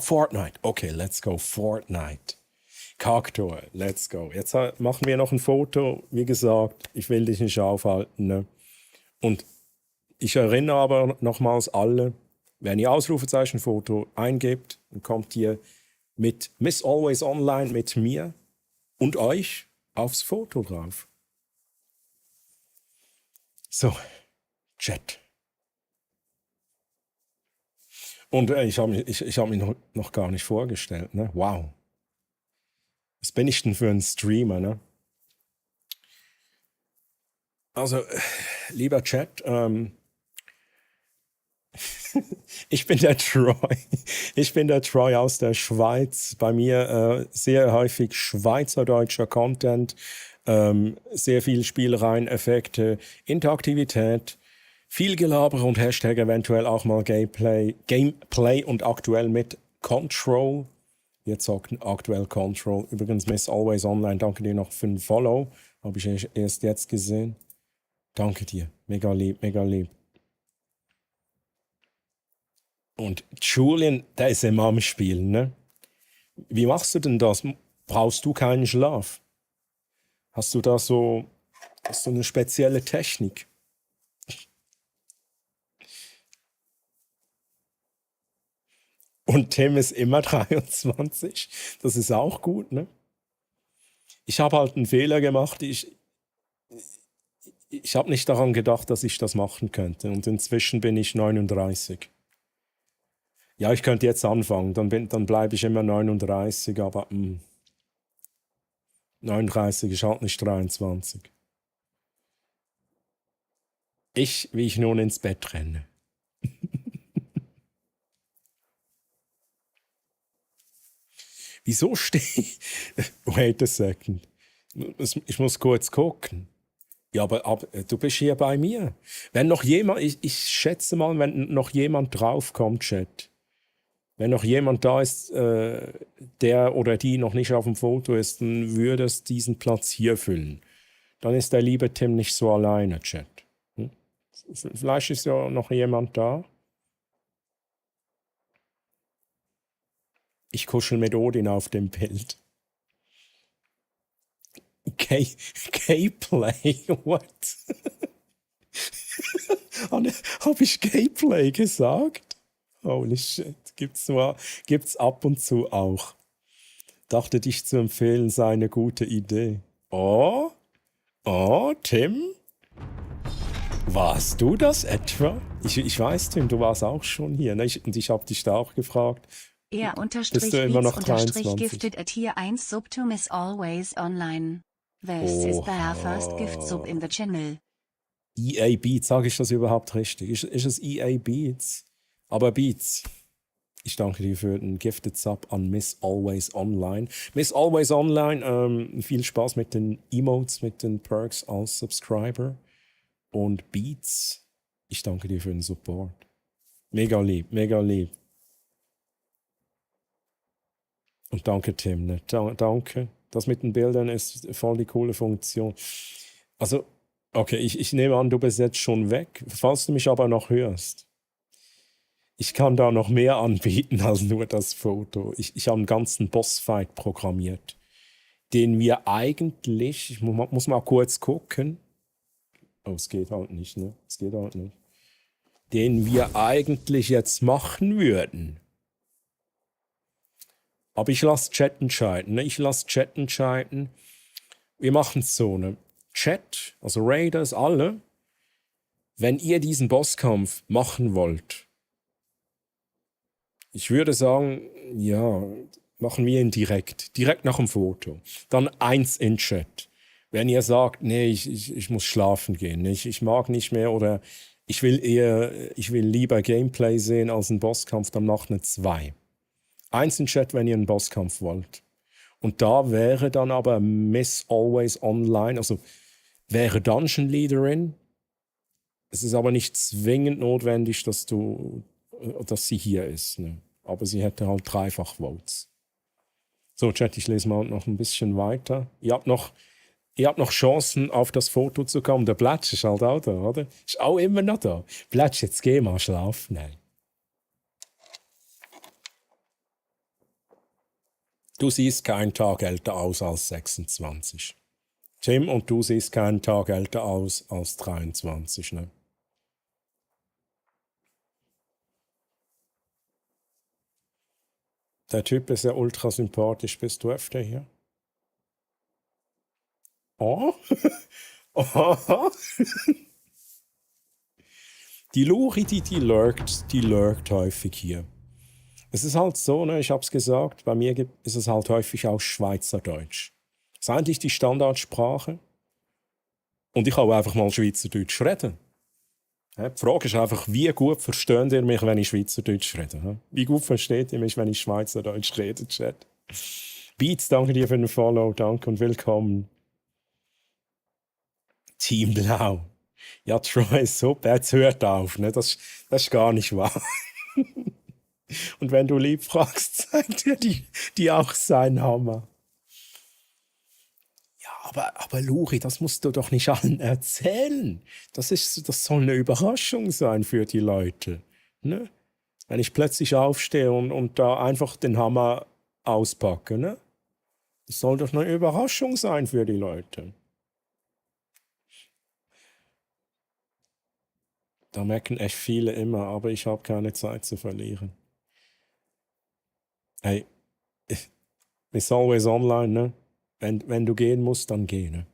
Fortnite. Okay, let's go. Fortnite. Kaktor, let's go. Jetzt machen wir noch ein Foto. Wie gesagt, ich will dich nicht aufhalten. Ne? Und ich erinnere aber nochmals alle, wenn ihr Ausrufezeichen Foto eingebt, dann kommt ihr mit Miss Always Online mit mir und euch aufs Foto drauf. So, Chat. Und ich hab mich noch gar nicht vorgestellt. Ne? Wow. Was bin ich denn für ein Streamer? Ne? Also, lieber Chat, ich bin der Troy. Ich bin der Troy aus der Schweiz. Bei mir sehr häufig schweizerdeutscher Content. Sehr viel Spielereien, Effekte, Interaktivität, viel Gelaber und Hashtag eventuell auch mal Gameplay und aktuell mit Control. Wir zocken aktuell Control. Übrigens Miss Always Online, danke dir noch für den Follow. Habe ich erst jetzt gesehen. Danke dir, mega lieb, mega lieb. Und Julian, der ist immer am Spielen, ne? Wie machst du denn das? Brauchst du keinen Schlaf? Hast du da so eine spezielle Technik? Und Tim ist immer 23. Das ist auch gut, ne? Ich habe halt einen Fehler gemacht. Ich habe nicht daran gedacht, dass ich das machen könnte. Und inzwischen bin ich 39. Ja, ich könnte jetzt anfangen, dann bleibe ich immer 39, aber 39 ist halt nicht 23. Wie ich nun ins Bett renne. Wieso stehe ich? Wait a second. Ich muss kurz gucken. Ja, aber du bist hier bei mir. Wenn noch jemand, ich schätze mal, wenn noch jemand draufkommt, Chat. Wenn noch jemand da ist, der oder die noch nicht auf dem Foto ist, dann würde es diesen Platz hier füllen. Dann ist der liebe Tim nicht so alleine, Chat. Vielleicht ist ja noch jemand da. Ich kuschel mit Odin auf dem Bild. Gameplay? What? Habe ich Gameplay gesagt? Holy shit. Gibt's ab und zu auch. Dachte dich zu empfehlen, sei eine gute Idee. Oh, Tim? Warst du das etwa? Ich weiß, Tim, du warst auch schon hier. Ne? Und ich habe dich da auch gefragt. Bist du immer noch 23? Gifted at Tier 1 Subtum is always online. This is the first gift sub in the channel. EA Beats, sage ich das überhaupt richtig? Ist es EA Beats? Aber Beats, ich danke dir für den Gifted Sub an Miss Always Online. Miss Always Online, viel Spaß mit den Emotes, mit den Perks als Subscriber. Und Beats, ich danke dir für den Support. Mega lieb, mega lieb. Und danke, Tim. Ne? Danke. Das mit den Bildern ist voll die coole Funktion. Also, okay, ich nehme an, du bist jetzt schon weg. Falls du mich aber noch hörst, ich kann da noch mehr anbieten als nur das Foto. Ich habe einen ganzen Bossfight programmiert, den wir eigentlich, ich muss mal kurz gucken. Oh, es geht halt nicht, ne? Es geht halt nicht. Den wir eigentlich jetzt machen würden. Aber ich lasse Chat entscheiden. Ne? Wir machen es so. Ne? Chat, also Raiders, alle, wenn ihr diesen Bosskampf machen wollt, ich würde sagen, ja, machen wir ihn direkt nach dem Foto. Dann 1 in Chat. Wenn ihr sagt, nee, ich muss schlafen gehen, ne? Ich mag nicht mehr oder ich will lieber Gameplay sehen als einen Bosskampf, dann macht eine 2. 1 in Chat, wenn ihr einen Bosskampf wollt. Und da wäre dann aber Miss Always Online, also wäre Dungeon Leaderin. Es ist aber nicht zwingend notwendig, dass sie hier ist. Ne? Aber sie hätte halt 3-fach Votes. So, Chat, ich lese mal noch ein bisschen weiter. Ihr habt noch Chancen, auf das Foto zu kommen. Der Blatsch ist halt auch da, oder? Ist auch immer noch da. Blatsch, jetzt geh mal schlafen. Nein. Du siehst keinen Tag älter aus als 26. Tim, und du siehst keinen Tag älter aus als 23, ne? Der Typ ist ja ultra sympathisch. Bist du öfter hier? Oh? Oh. Die Luri, die lurkt häufig hier. Es ist halt so, ne, ich habe es gesagt, bei mir ist es halt häufig auch Schweizerdeutsch. Das ist eigentlich die Standardsprache. Und ich kann auch einfach mal Schweizerdeutsch reden. Die Frage ist einfach, wie gut versteht ihr mich, wenn ich Schweizerdeutsch rede? Wie gut versteht ihr mich, wenn ich Schweizerdeutsch rede, Chat? Beats, danke dir für den Follow, danke und willkommen. Team Blau. Ja, Troy ist super, jetzt hört auf, ne? Das ist gar nicht wahr. Und wenn du lieb fragst, zeigt dir die auch seinen Hammer. Ja, aber Luri, das musst du doch nicht allen erzählen. Das soll eine Überraschung sein für die Leute. Ne? Wenn ich plötzlich aufstehe und da einfach den Hammer auspacke. Ne? Das soll doch eine Überraschung sein für die Leute. Da merken echt viele immer, aber ich habe keine Zeit zu verlieren. Hey, it's always online, ne? Wenn du gehen musst, dann geh, ne?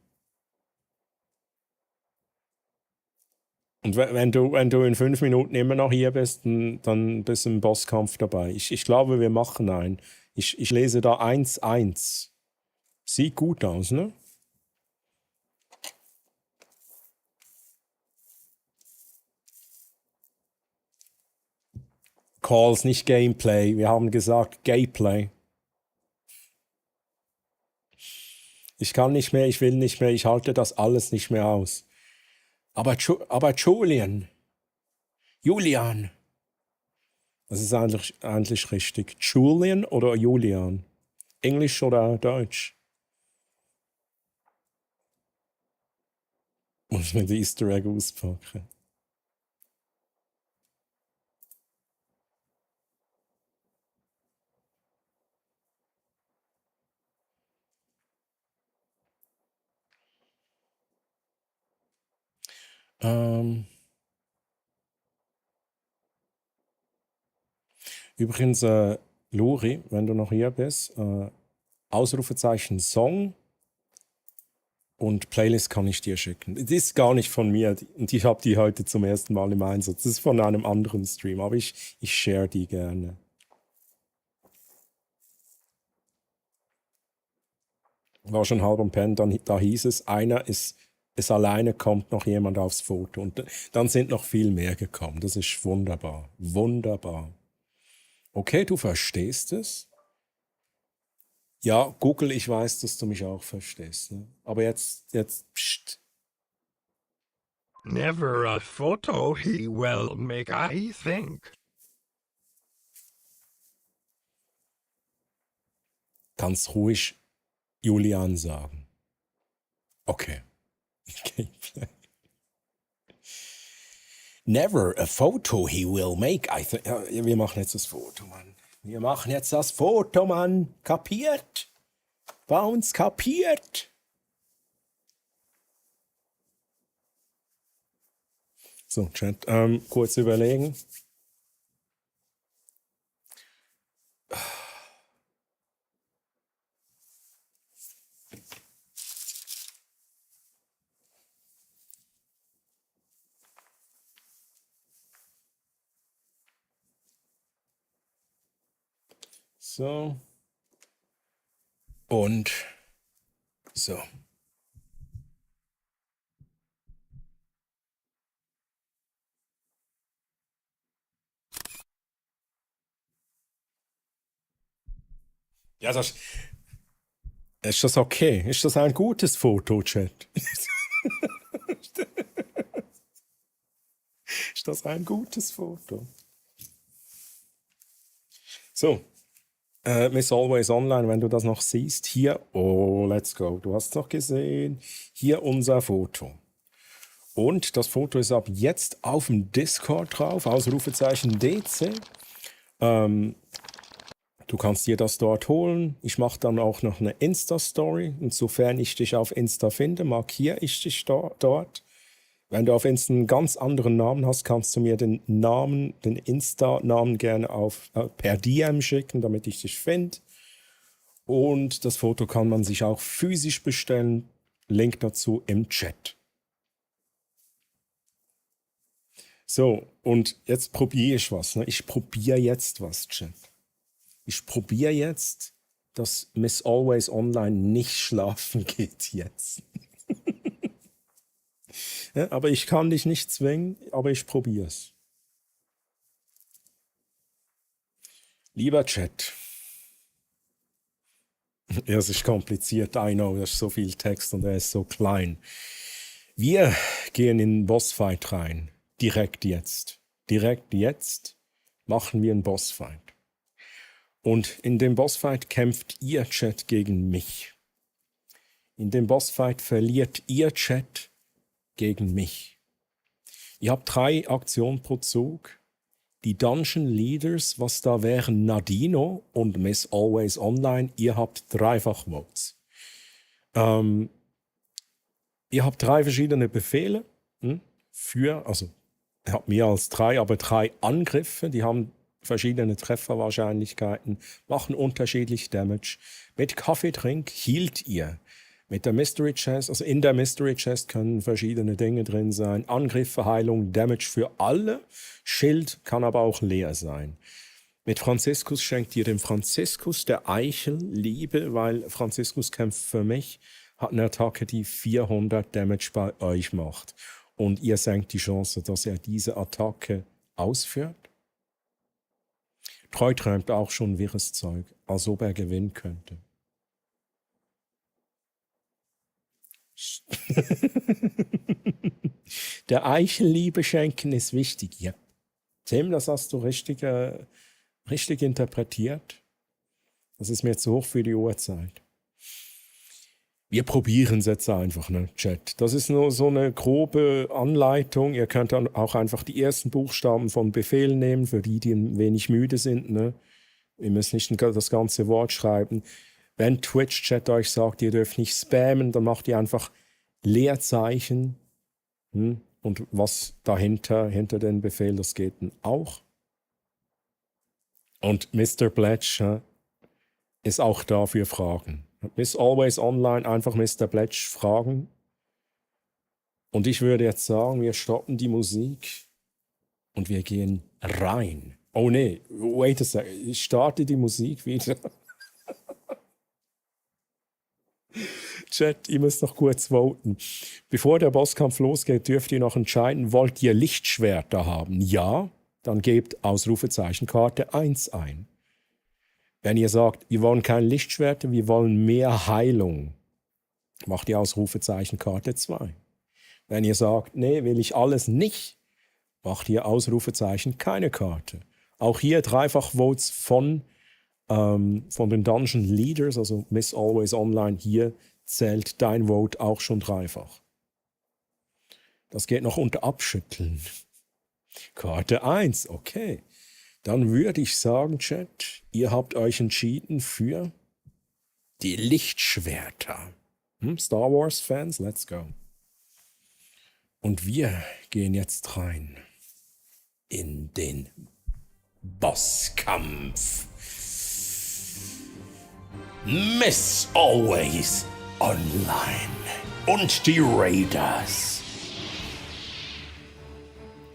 Und wenn du in 5 Minuten immer noch hier bist, dann bist du im Bosskampf dabei. Ich glaube, wir machen einen. Ich lese da 1-1. Sieht gut aus, ne? Calls, nicht Gameplay. Wir haben gesagt Gameplay. Ich kann nicht mehr, ich will nicht mehr, ich halte das alles nicht mehr aus. Aber Julian. Das ist eigentlich richtig. Julian oder Julian? Englisch oder Deutsch? Muss man die Easter Egg auspacken. Übrigens, Lori, wenn du noch hier bist, Ausrufezeichen Song und Playlist kann ich dir schicken. Die ist gar nicht von mir und ich habe die heute zum ersten Mal im Einsatz. Das ist von einem anderen Stream, aber ich share die gerne. War schon halb am Pennen, da hieß es, einer ist alleine, kommt noch jemand aufs Foto. Und dann sind noch viel mehr gekommen. Das ist wunderbar. Wunderbar. Okay, du verstehst es? Ja, Google, ich weiß, dass du mich auch verstehst. Ne? Aber jetzt, pst. Never a photo he will make, I think. Ganz ruhig Julian sagen. Okay. Gameplay. Never a photo he will make. Ja, wir machen jetzt das Foto, Mann. Wir machen jetzt das Foto, Mann. Kapiert? Bounce kapiert? So, Chat, kurz überlegen. So. Und so. Ja, ist das okay? Ist das ein gutes Foto, Chat? Ist das ein gutes Foto? So. Miss Always Online, wenn du das noch siehst, hier, oh, let's go, du hast es noch gesehen, hier unser Foto. Und das Foto ist ab jetzt auf dem Discord drauf, Ausrufezeichen DC. Du kannst dir das dort holen. Ich mache dann auch noch eine Insta-Story. Und sofern ich dich auf Insta finde, markiere ich dich dort. Wenn du auf Insta einen ganz anderen Namen hast, kannst du mir den Insta-Namen gerne per DM schicken, damit ich dich finde. Und das Foto kann man sich auch physisch bestellen. Link dazu im Chat. So, und jetzt probiere ich was. Ne? Ich probiere jetzt was, Chat. Ich probiere jetzt, dass Miss Always Online nicht schlafen geht jetzt. Ja, aber ich kann dich nicht zwingen, aber ich probiere es. Lieber Chat. Ja, es ist kompliziert, I know, das ist so viel Text und er ist so klein. Wir gehen in den Bossfight rein. Direkt jetzt. Direkt jetzt machen wir einen Bossfight. Und in dem Bossfight kämpft ihr Chat gegen mich. In dem Bossfight verliert ihr Chat gegen mich. Ihr habt 3 Aktionen pro Zug. Die Dungeon Leaders, was da wären Nadino und Miss Always Online, ihr habt Dreifach-Votes. Ihr habt 3 verschiedene Befehle also ihr habt mehr als 3, aber 3 Angriffe, die haben verschiedene Trefferwahrscheinlichkeiten, machen unterschiedlich Damage. Mit Kaffeetrink hielt ihr. Mit der Mystery Chest, also in der Mystery Chest können verschiedene Dinge drin sein. Angriffe, Heilung, Damage für alle. Schild kann aber auch leer sein. Mit Franziskus schenkt ihr dem Franziskus der Eichel Liebe, weil Franziskus kämpft für mich, hat eine Attacke, die 400 Damage bei euch macht. Und ihr senkt die Chance, dass er diese Attacke ausführt. Treu träumt auch schon wirres Zeug, als ob er gewinnen könnte. Der Eichel Liebe schenken ist wichtig. Ja. Tim, das hast du richtig interpretiert. Das ist mir zu hoch für die Uhrzeit. Wir probieren es jetzt einfach, ne, Chat. Das ist nur so eine grobe Anleitung. Ihr könnt dann auch einfach die ersten Buchstaben von Befehl nehmen, für die ein wenig müde sind. Ne? Ihr müsst nicht das ganze Wort schreiben. Wenn Twitch-Chat euch sagt, ihr dürft nicht spammen, dann macht ihr einfach Leerzeichen. Und was dahinter, hinter den Befehl, das geht dann auch. Und Mr. Bletch ist auch da für Fragen. Miss Always Online, einfach Mr. Bletch fragen. Und ich würde jetzt sagen, wir stoppen die Musik und wir gehen rein. Oh nee, wait a second, ich starte die Musik wieder. Chat, ihr müsst noch kurz voten. Bevor der Bosskampf losgeht, dürft ihr noch entscheiden, wollt ihr Lichtschwerter haben? Ja, dann gebt Ausrufezeichenkarte 1 ein. Wenn ihr sagt, wir wollen keine Lichtschwerter, wir wollen mehr Heilung, macht ihr Ausrufezeichenkarte 2. Wenn ihr sagt, nee, will ich alles nicht, macht ihr Ausrufezeichen keine Karte. Auch hier dreifach Votes von den Dungeon Leaders, also Miss Always Online, hier zählt dein Vote auch schon dreifach. Das geht noch unter Abschütteln. Karte 1, okay. Dann würde ich sagen, Chat, ihr habt euch entschieden für die Lichtschwerter. Star Wars-Fans, let's go. Und wir gehen jetzt rein in den Bosskampf. Miss Always Online und die Raiders.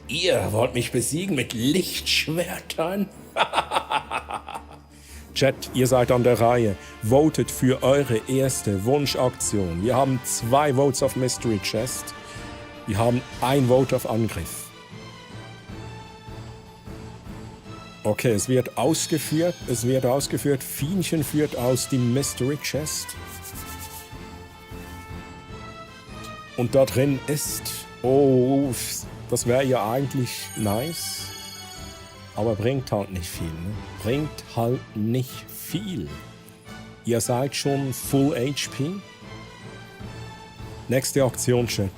Ihr wollt mich besiegen mit Lichtschwertern? Chat, ihr seid an der Reihe. Votet für eure erste Wunschaktion. Wir haben 2 Votes auf Mystery Chest. Wir haben 1 Vote auf Angriff. Okay, es wird ausgeführt. Fienchen führt aus die Mystery Chest. Und da drin ist... Oh, das wäre ja eigentlich nice. Aber bringt halt nicht viel. Ne? Bringt halt nicht viel. Ihr seid schon Full HP. Nächste Aktion, Chat.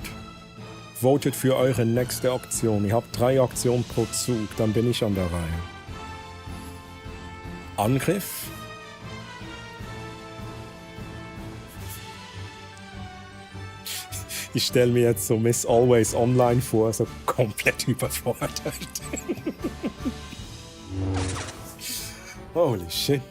Votet für eure nächste Aktion. Ihr habt 3 Aktionen pro Zug. Dann bin ich an der Reihe. Angriff. Ich stelle mir jetzt so Miss Always Online vor, so komplett überfordert. Holy shit.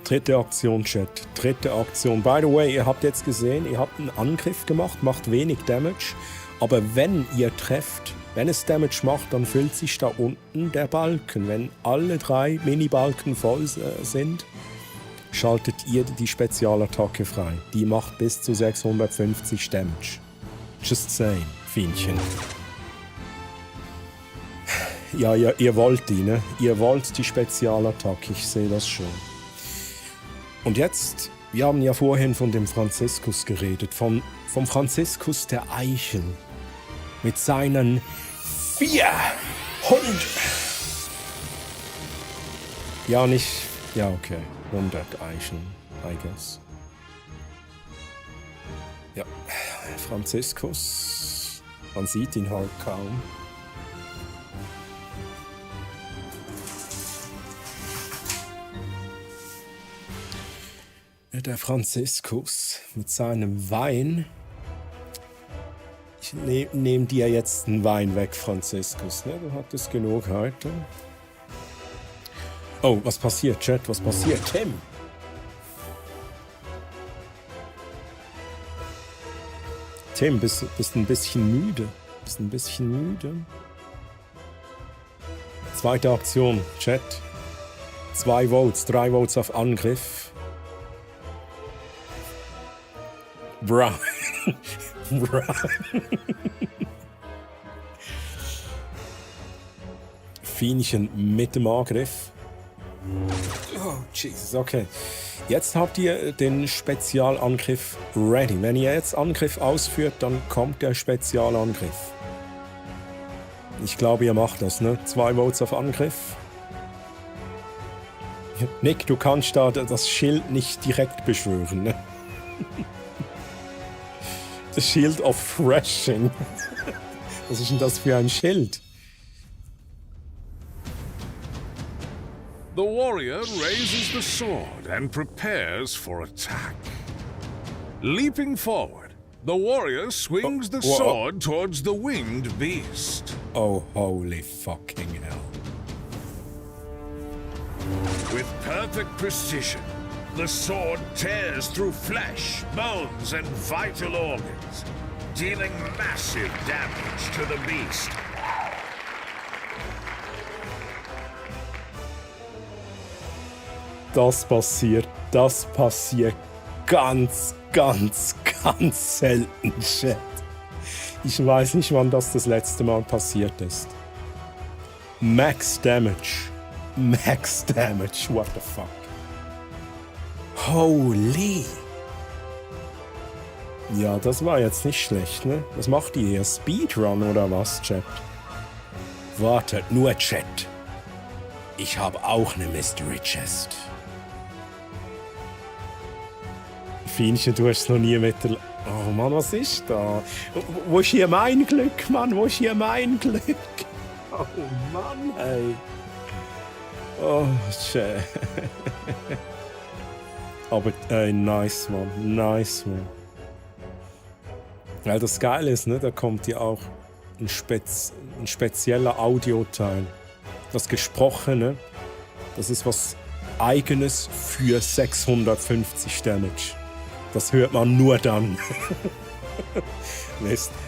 Dritte Aktion, Chat. Dritte Aktion. By the way, ihr habt jetzt gesehen, ihr habt einen Angriff gemacht, macht wenig Damage. Aber wenn ihr trefft, wenn es Damage macht, dann füllt sich da unten der Balken. Wenn alle 3 Mini-Balken voll sind, schaltet ihr die Spezialattacke frei. Die macht bis zu 650 Damage. Just saying, Fienchen. Ja, ihr wollt die, ne? Ihr wollt die Spezialattacke, ich sehe das schon. Und jetzt, wir haben ja vorhin von dem Franziskus geredet, vom Franziskus der Eichel. Mit seinen 400... Ja, nicht... Ja, okay. 100 Eicheln, I guess. Ja, Franziskus. Man sieht ihn halt kaum. Der Franziskus mit seinem Wein. Ich nehm dir jetzt einen Wein weg, Franziskus. Ne? Du hattest genug heute. Oh, was passiert, Chat? Was passiert, Tim? Tim, bist ein bisschen müde. Bist ein bisschen müde. Zweite Aktion, Chat. 2 Votes, 3 Votes auf Angriff. Bra. Bra. Fienchen mit dem Angriff. Oh, Jesus, okay. Jetzt habt ihr den Spezialangriff ready. Wenn ihr jetzt Angriff ausführt, dann kommt der Spezialangriff. Ich glaube, ihr macht das, ne? 2 Votes auf Angriff. Nick, du kannst da das Schild nicht direkt beschwören, ne? Das Shield of Thrashing. Was ist denn das für ein Schild? The warrior raises the sword and prepares for attack. Leaping forward, the warrior swings the sword towards the winged beast. Oh, holy fucking hell. With perfect precision, the sword tears through flesh, bones, and vital organs, dealing massive damage to the beast. Das passiert ganz, ganz, ganz selten, Chat. Ich weiß nicht, wann das letzte Mal passiert ist. Max Damage. Max Damage, what the fuck? Holy. Ja, das war jetzt nicht schlecht, ne? Was macht ihr hier? Speedrun oder was, Chat? Wartet, nur Chat. Ich habe auch eine Mystery Chest. Fienchen, du hast es noch nie mit der... Oh Mann, was ist da? Wo ist hier mein Glück, Mann? Wo ist hier mein Glück? Oh Mann, ey. Oh, shit. Aber, ey, nice, Mann. Nice, Mann. Weil das Geile ist, ne? Da kommt ja auch ein spezieller Audioteil. Das Gesprochene, das ist was Eigenes für 650 Damage. Das hört man nur dann.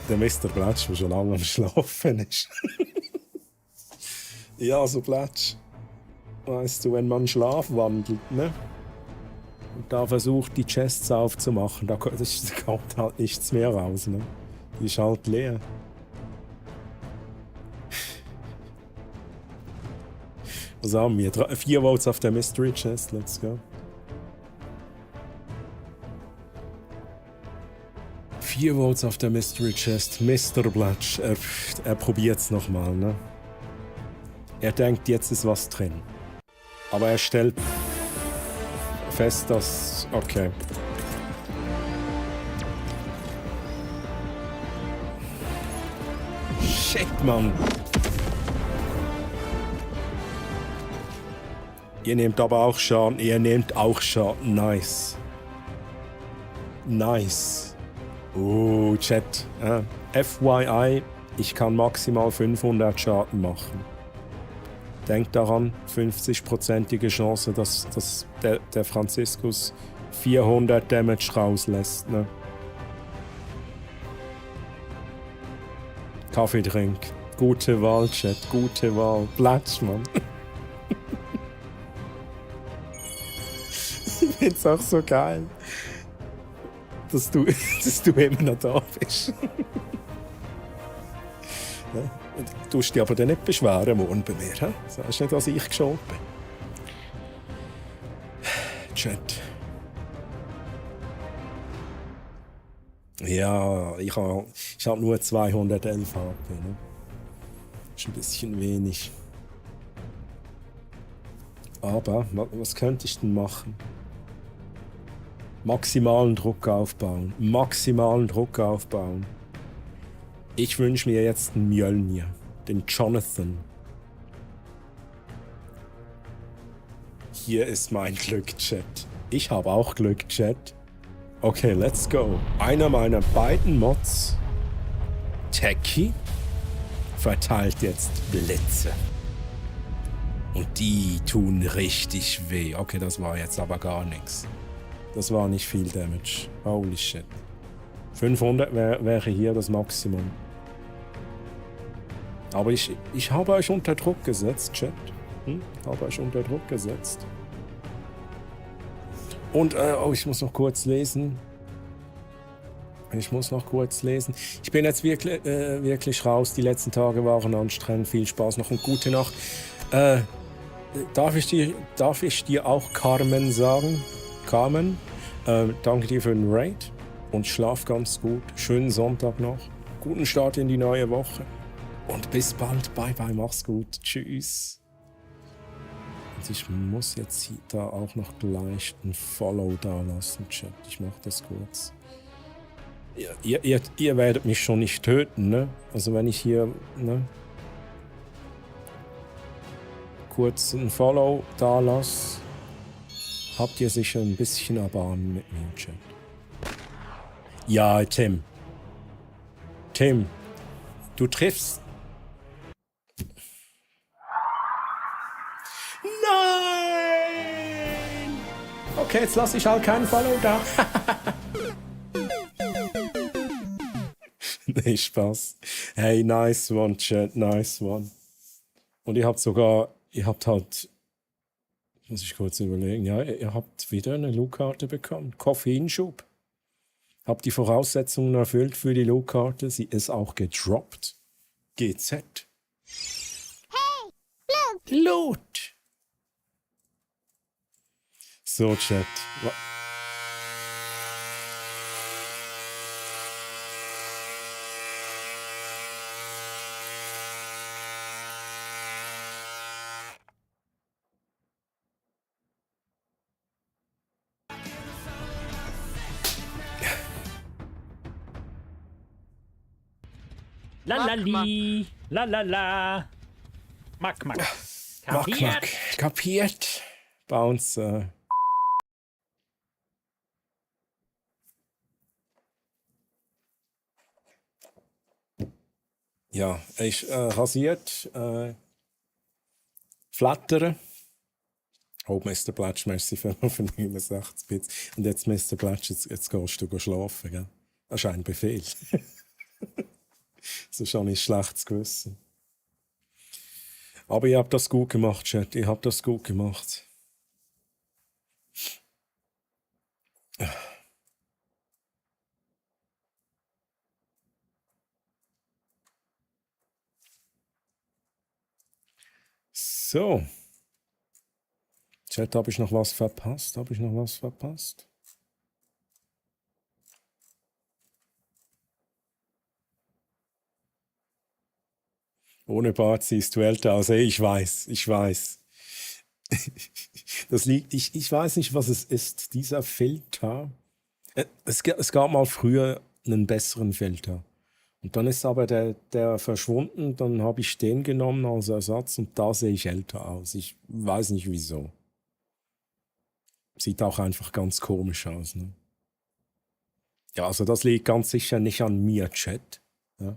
Der Mr. Blatsch, der schon lange am Schlafen ist. Ja, so Blatsch. Weißt du, wenn man Schlaf wandelt, ne? Und da versucht, die Chests aufzumachen, da kommt halt nichts mehr raus, ne? Die ist halt leer. Was haben wir? 4 Votes auf der Mystery Chest, let's go. 4 Votes auf der Mystery Chest. Mr. Blatsch, er probiert's nochmal, ne? Er denkt, jetzt ist was drin. Aber er stellt fest, dass... Okay. Shit, Mann. Ihr nehmt aber auch Schaden. Ihr nehmt auch Schaden. Nice. Nice. Oh, Chat. FYI, ich kann maximal 500 Schaden machen. Denkt daran, 50%ige Chance, dass der Franziskus 400 Damage rauslässt. Ne? Kaffee trink. Gute Wahl, Chat. Gute Wahl. Blatsch, Mann. Ich find's auch so geil, dass du immer noch da bist. Ja, du tust dich aber dann nicht beschweren morgen bei mir. He? Sagst nicht, dass ich geschont bin. Chat. Ja, ich hab nur 211 HP. Ne? Ist ein bisschen wenig. Aber, was könnte ich denn machen? Maximalen Druck aufbauen. Maximalen Druck aufbauen. Ich wünsche mir jetzt einen Mjölnir. Den Jonathan. Hier ist mein Glück, Chat. Ich habe auch Glück, Chat. Okay, let's go. Einer meiner beiden Mods, Techie, verteilt jetzt Blitze. Und die tun richtig weh. Okay, das war jetzt aber gar nichts. Das war nicht viel Damage. Holy shit. 500 wäre hier das Maximum. Aber ich habe euch unter Druck gesetzt, Chat. Habe euch unter Druck gesetzt. Und, ich muss noch kurz lesen. Ich bin jetzt wirklich raus. Die letzten Tage waren anstrengend. Viel Spaß noch und gute Nacht. Darf ich dir auch Carmen sagen? Carmen, danke dir für den Raid und schlaf ganz gut. Schönen Sonntag noch. Guten Start in die neue Woche. Und bis bald. Bye bye, mach's gut. Tschüss. Und ich muss jetzt da auch noch gleich ein Follow da lassen, Chat. Ich mach das kurz. Ihr werdet mich schon nicht töten, ne? Also wenn ich hier, ne? Kurz ein Follow da lasse, habt ihr sicher ein bisschen Erbarmen mit mir, Chat. Ja, Tim. Tim, du triffst. Nein! Okay, jetzt lasse ich halt keinen Follow da. Nee, Spaß. Hey, nice one, Chat, nice one. Und ihr habt halt, muss ich kurz überlegen, ja, ihr habt wieder eine Loot-Karte bekommen. Koffeinschub. Habt die Voraussetzungen erfüllt für die Loot-Karte. Sie ist auch gedroppt. GZ. Hey, Loot! Loot! So, Chat. Lalali, lalala. Mack. Kapiert? Kapiert. Bounce. Ja, ich rasiert, flattern. Oh, Mr. Platsch, merci für 69 Bits. Und jetzt, Mr. Platsch, jetzt gehst du schlafen, gell? Das ist ein Befehl. Sonst habe ich schlechtes Gewissen. Aber ihr habt das gut gemacht, Chat. Ihr habt das gut gemacht. So. Chat, habe ich noch was verpasst? Ohne Bart siehst du älter aus. Hey, ich weiß. Das liegt, ich weiß nicht, was es ist. Dieser Filter. Es gab mal früher einen besseren Filter. Und dann ist aber der verschwunden. Dann habe ich den genommen als Ersatz und da sehe ich älter aus. Ich weiß nicht wieso. Sieht auch einfach ganz komisch aus. Ne? Ja, also das liegt ganz sicher nicht an mir, Chat. Ja.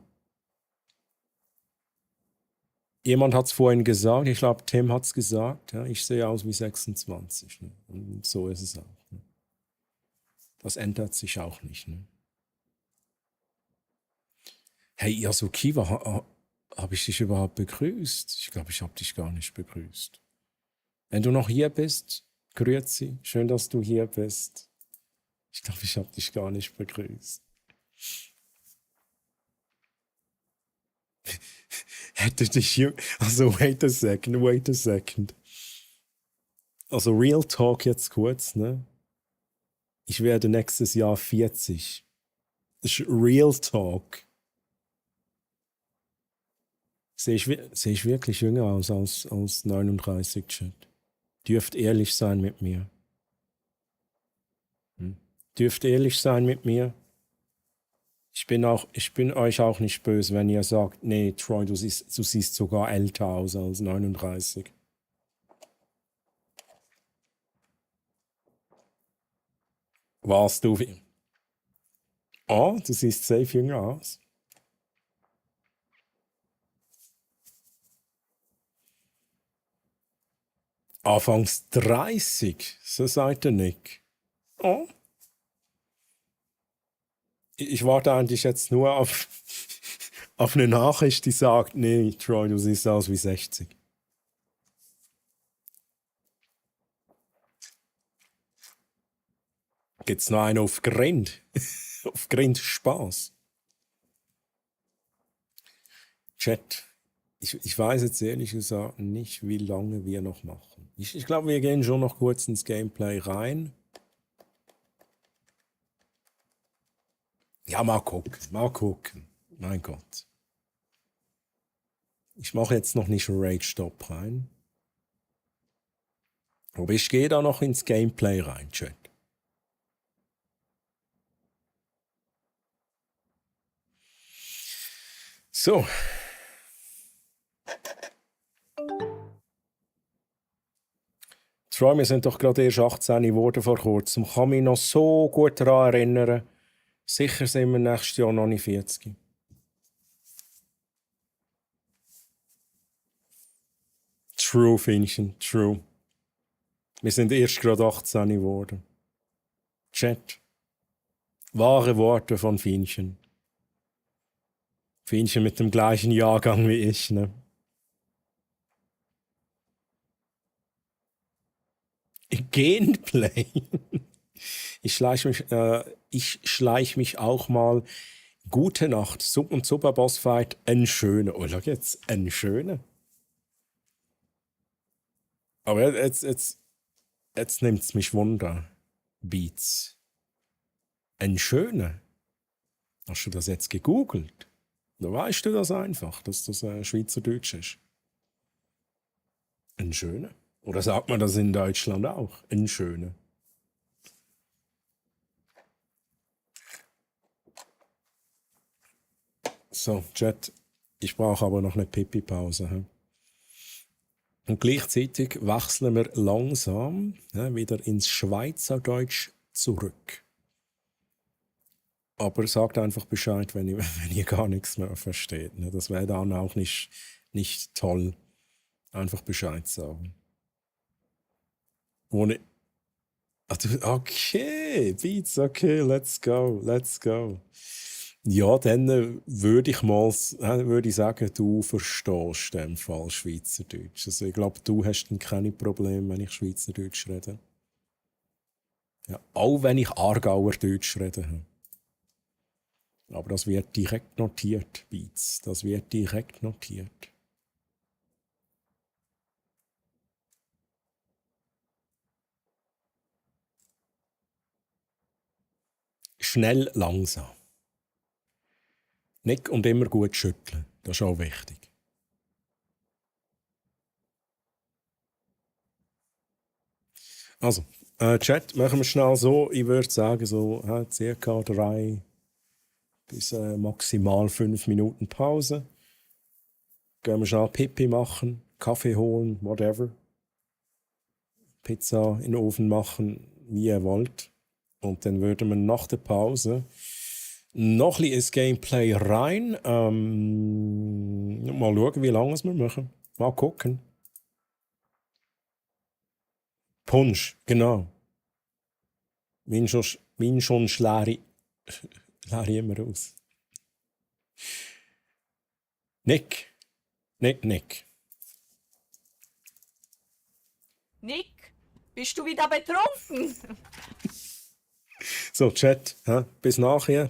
Jemand hat es vorhin gesagt, ich glaube, Tim hat es gesagt, ja, ich sehe aus wie 26. Ne? Und so ist es auch. Ne? Das ändert sich auch nicht. Ne? Hey, Yasukiwa, habe ich dich überhaupt begrüßt? Ich glaube, ich habe dich gar nicht begrüßt. Wenn du noch hier bist, grüezi, schön, dass du hier bist. Ich glaube, ich habe dich gar nicht begrüßt. Hätte dich hier... Also, wait a second. Also, Real Talk jetzt kurz, ne? Ich werde nächstes Jahr 40. Das ist Real Talk. Sehe ich wirklich jünger aus 39, Chat? Dürft ehrlich sein mit mir. Dürft ehrlich sein mit mir. Ich bin euch auch nicht böse, wenn ihr sagt, nee, Troy, du siehst sogar älter aus als 39. Warst du wie? Oh, du siehst safe jünger aus. Anfangs 30, so seid ihr nicht. Oh. Ich warte eigentlich jetzt nur auf eine Nachricht, die sagt, nee, Troy, du siehst aus wie 60. Gibt's noch einen auf Grind? Auf Grind Spaß. Chat. Ich weiß jetzt ehrlich gesagt nicht, wie lange wir noch machen. Ich glaube, wir gehen schon noch kurz ins Gameplay rein. Ja, mal gucken, mal gucken. Mein Gott. Ich mache jetzt noch nicht einen Rage-Stop rein. Aber ich gehe da noch ins Gameplay rein, Chat. So. Troy, wir sind doch gerade erst 18 geworden vor kurzem. Ich kann mich noch so gut daran erinnern. Sicher sind wir nächstes Jahr noch nicht 40. True, Finchen, true. Wir sind erst gerade 18 geworden. Chat. Wahre Worte von Finchen. Finchen mit dem gleichen Jahrgang wie ich, ne? Gameplay. Ich schleich mich auch mal. Gute Nacht. Sub- und Super-Boss-Fight. Ein schöner. Oh, schau jetzt. Ein schöner. Aber jetzt nimmt es mich Wunder. Beats. Ein schöner. Hast du das jetzt gegoogelt? Da weißt du das einfach, dass das Schweizerdeutsch ist. Ein schöner. Oder sagt man das in Deutschland auch? Ein schöner. So, Chat. Ich brauche aber noch eine Pipi-Pause. He? Und gleichzeitig wechseln wir langsam wieder ins Schweizerdeutsch zurück. Aber sagt einfach Bescheid, wenn ihr gar nichts mehr versteht. Ne? Das wäre dann auch nicht toll. Einfach Bescheid sagen. Ohne. Okay, Beats, okay, let's go. Ja, dann würde ich sagen, du verstehst in dem Fall Schweizerdeutsch. Also ich glaube, du hast dann keine Probleme, wenn ich Schweizerdeutsch rede. Ja, auch wenn ich Aargauer Deutsch rede. Aber das wird direkt notiert, Beats. Das wird direkt notiert. Schnell, langsam. Nicht und immer gut schütteln. Das ist auch wichtig. Also, Chat machen wir schnell so. Ich würde sagen, so ca. 3 bis maximal 5 Minuten Pause. Gehen wir schnell Pipi machen, Kaffee holen, whatever. Pizza in den Ofen machen, wie ihr wollt. Und dann würden wir nach der Pause noch ein bisschen ins Gameplay rein. Mal schauen, wie lange wir machen. Mal gucken. Punsch, genau. Mein schon schläre immer aus. Nick. Nick, bist du wieder betrunken? So, Chat, bis nachher.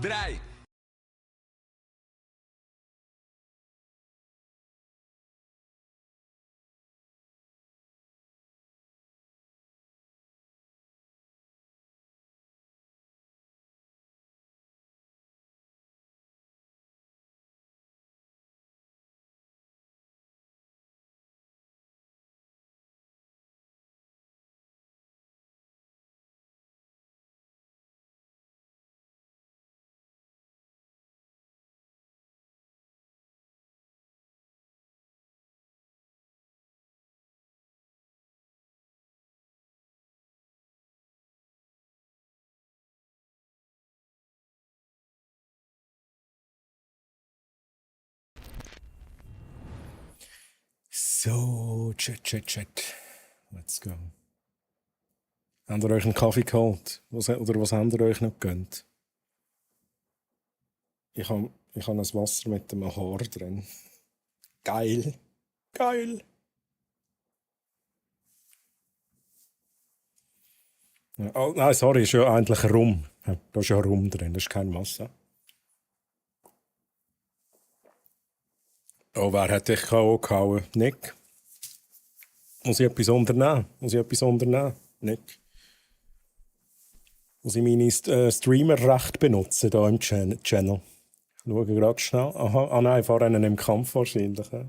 3. So, Chat. Let's go. Habt ihr euch einen Kaffee geholt? Oder was habt ihr euch noch gegönnt? Ich habe ein Wasser mit einem Haar drin. Geil. Ja, oh, nein, sorry, ist ja eigentlich Rum. Da ist ja Rum drin, das ist kein Wasser. Oh, wer hat dich K.O. gehauen? Nick? Muss ich etwas unternehmen? Nick? Muss ich meine Streamer-Rechte benutzen hier im Channel? Schaue gerade schnell. Aha, nein, ich fahre einen im Kampf wahrscheinlich. Ja.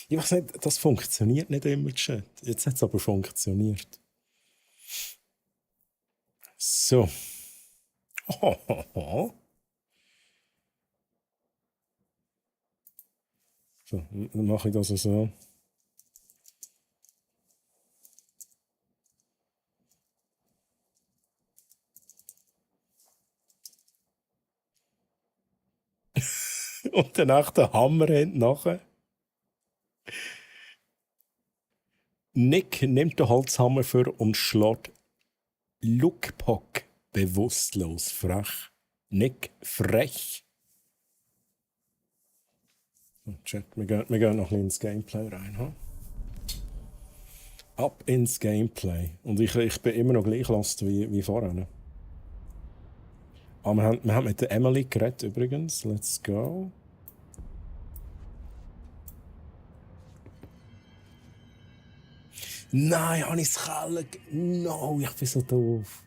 Ich weiß nicht, das funktioniert nicht immer, Chat. Jetzt hat es aber funktioniert. So. So, dann mache ich das so. Und danach der Hammerhand nachher. Nick nimmt den Holzhammer für und schlägt Lukpock bewusstlos. Frech. Nick, frech. Chat, wir gehen noch ein bisschen ins Gameplay rein. Hm? Ab ins Gameplay. Und ich bin immer noch gleich lost wie vorher. Aber wir haben mit der Emily geredet übrigens. Let's go. Nein, habe ich es Keller. No, ich bin so doof.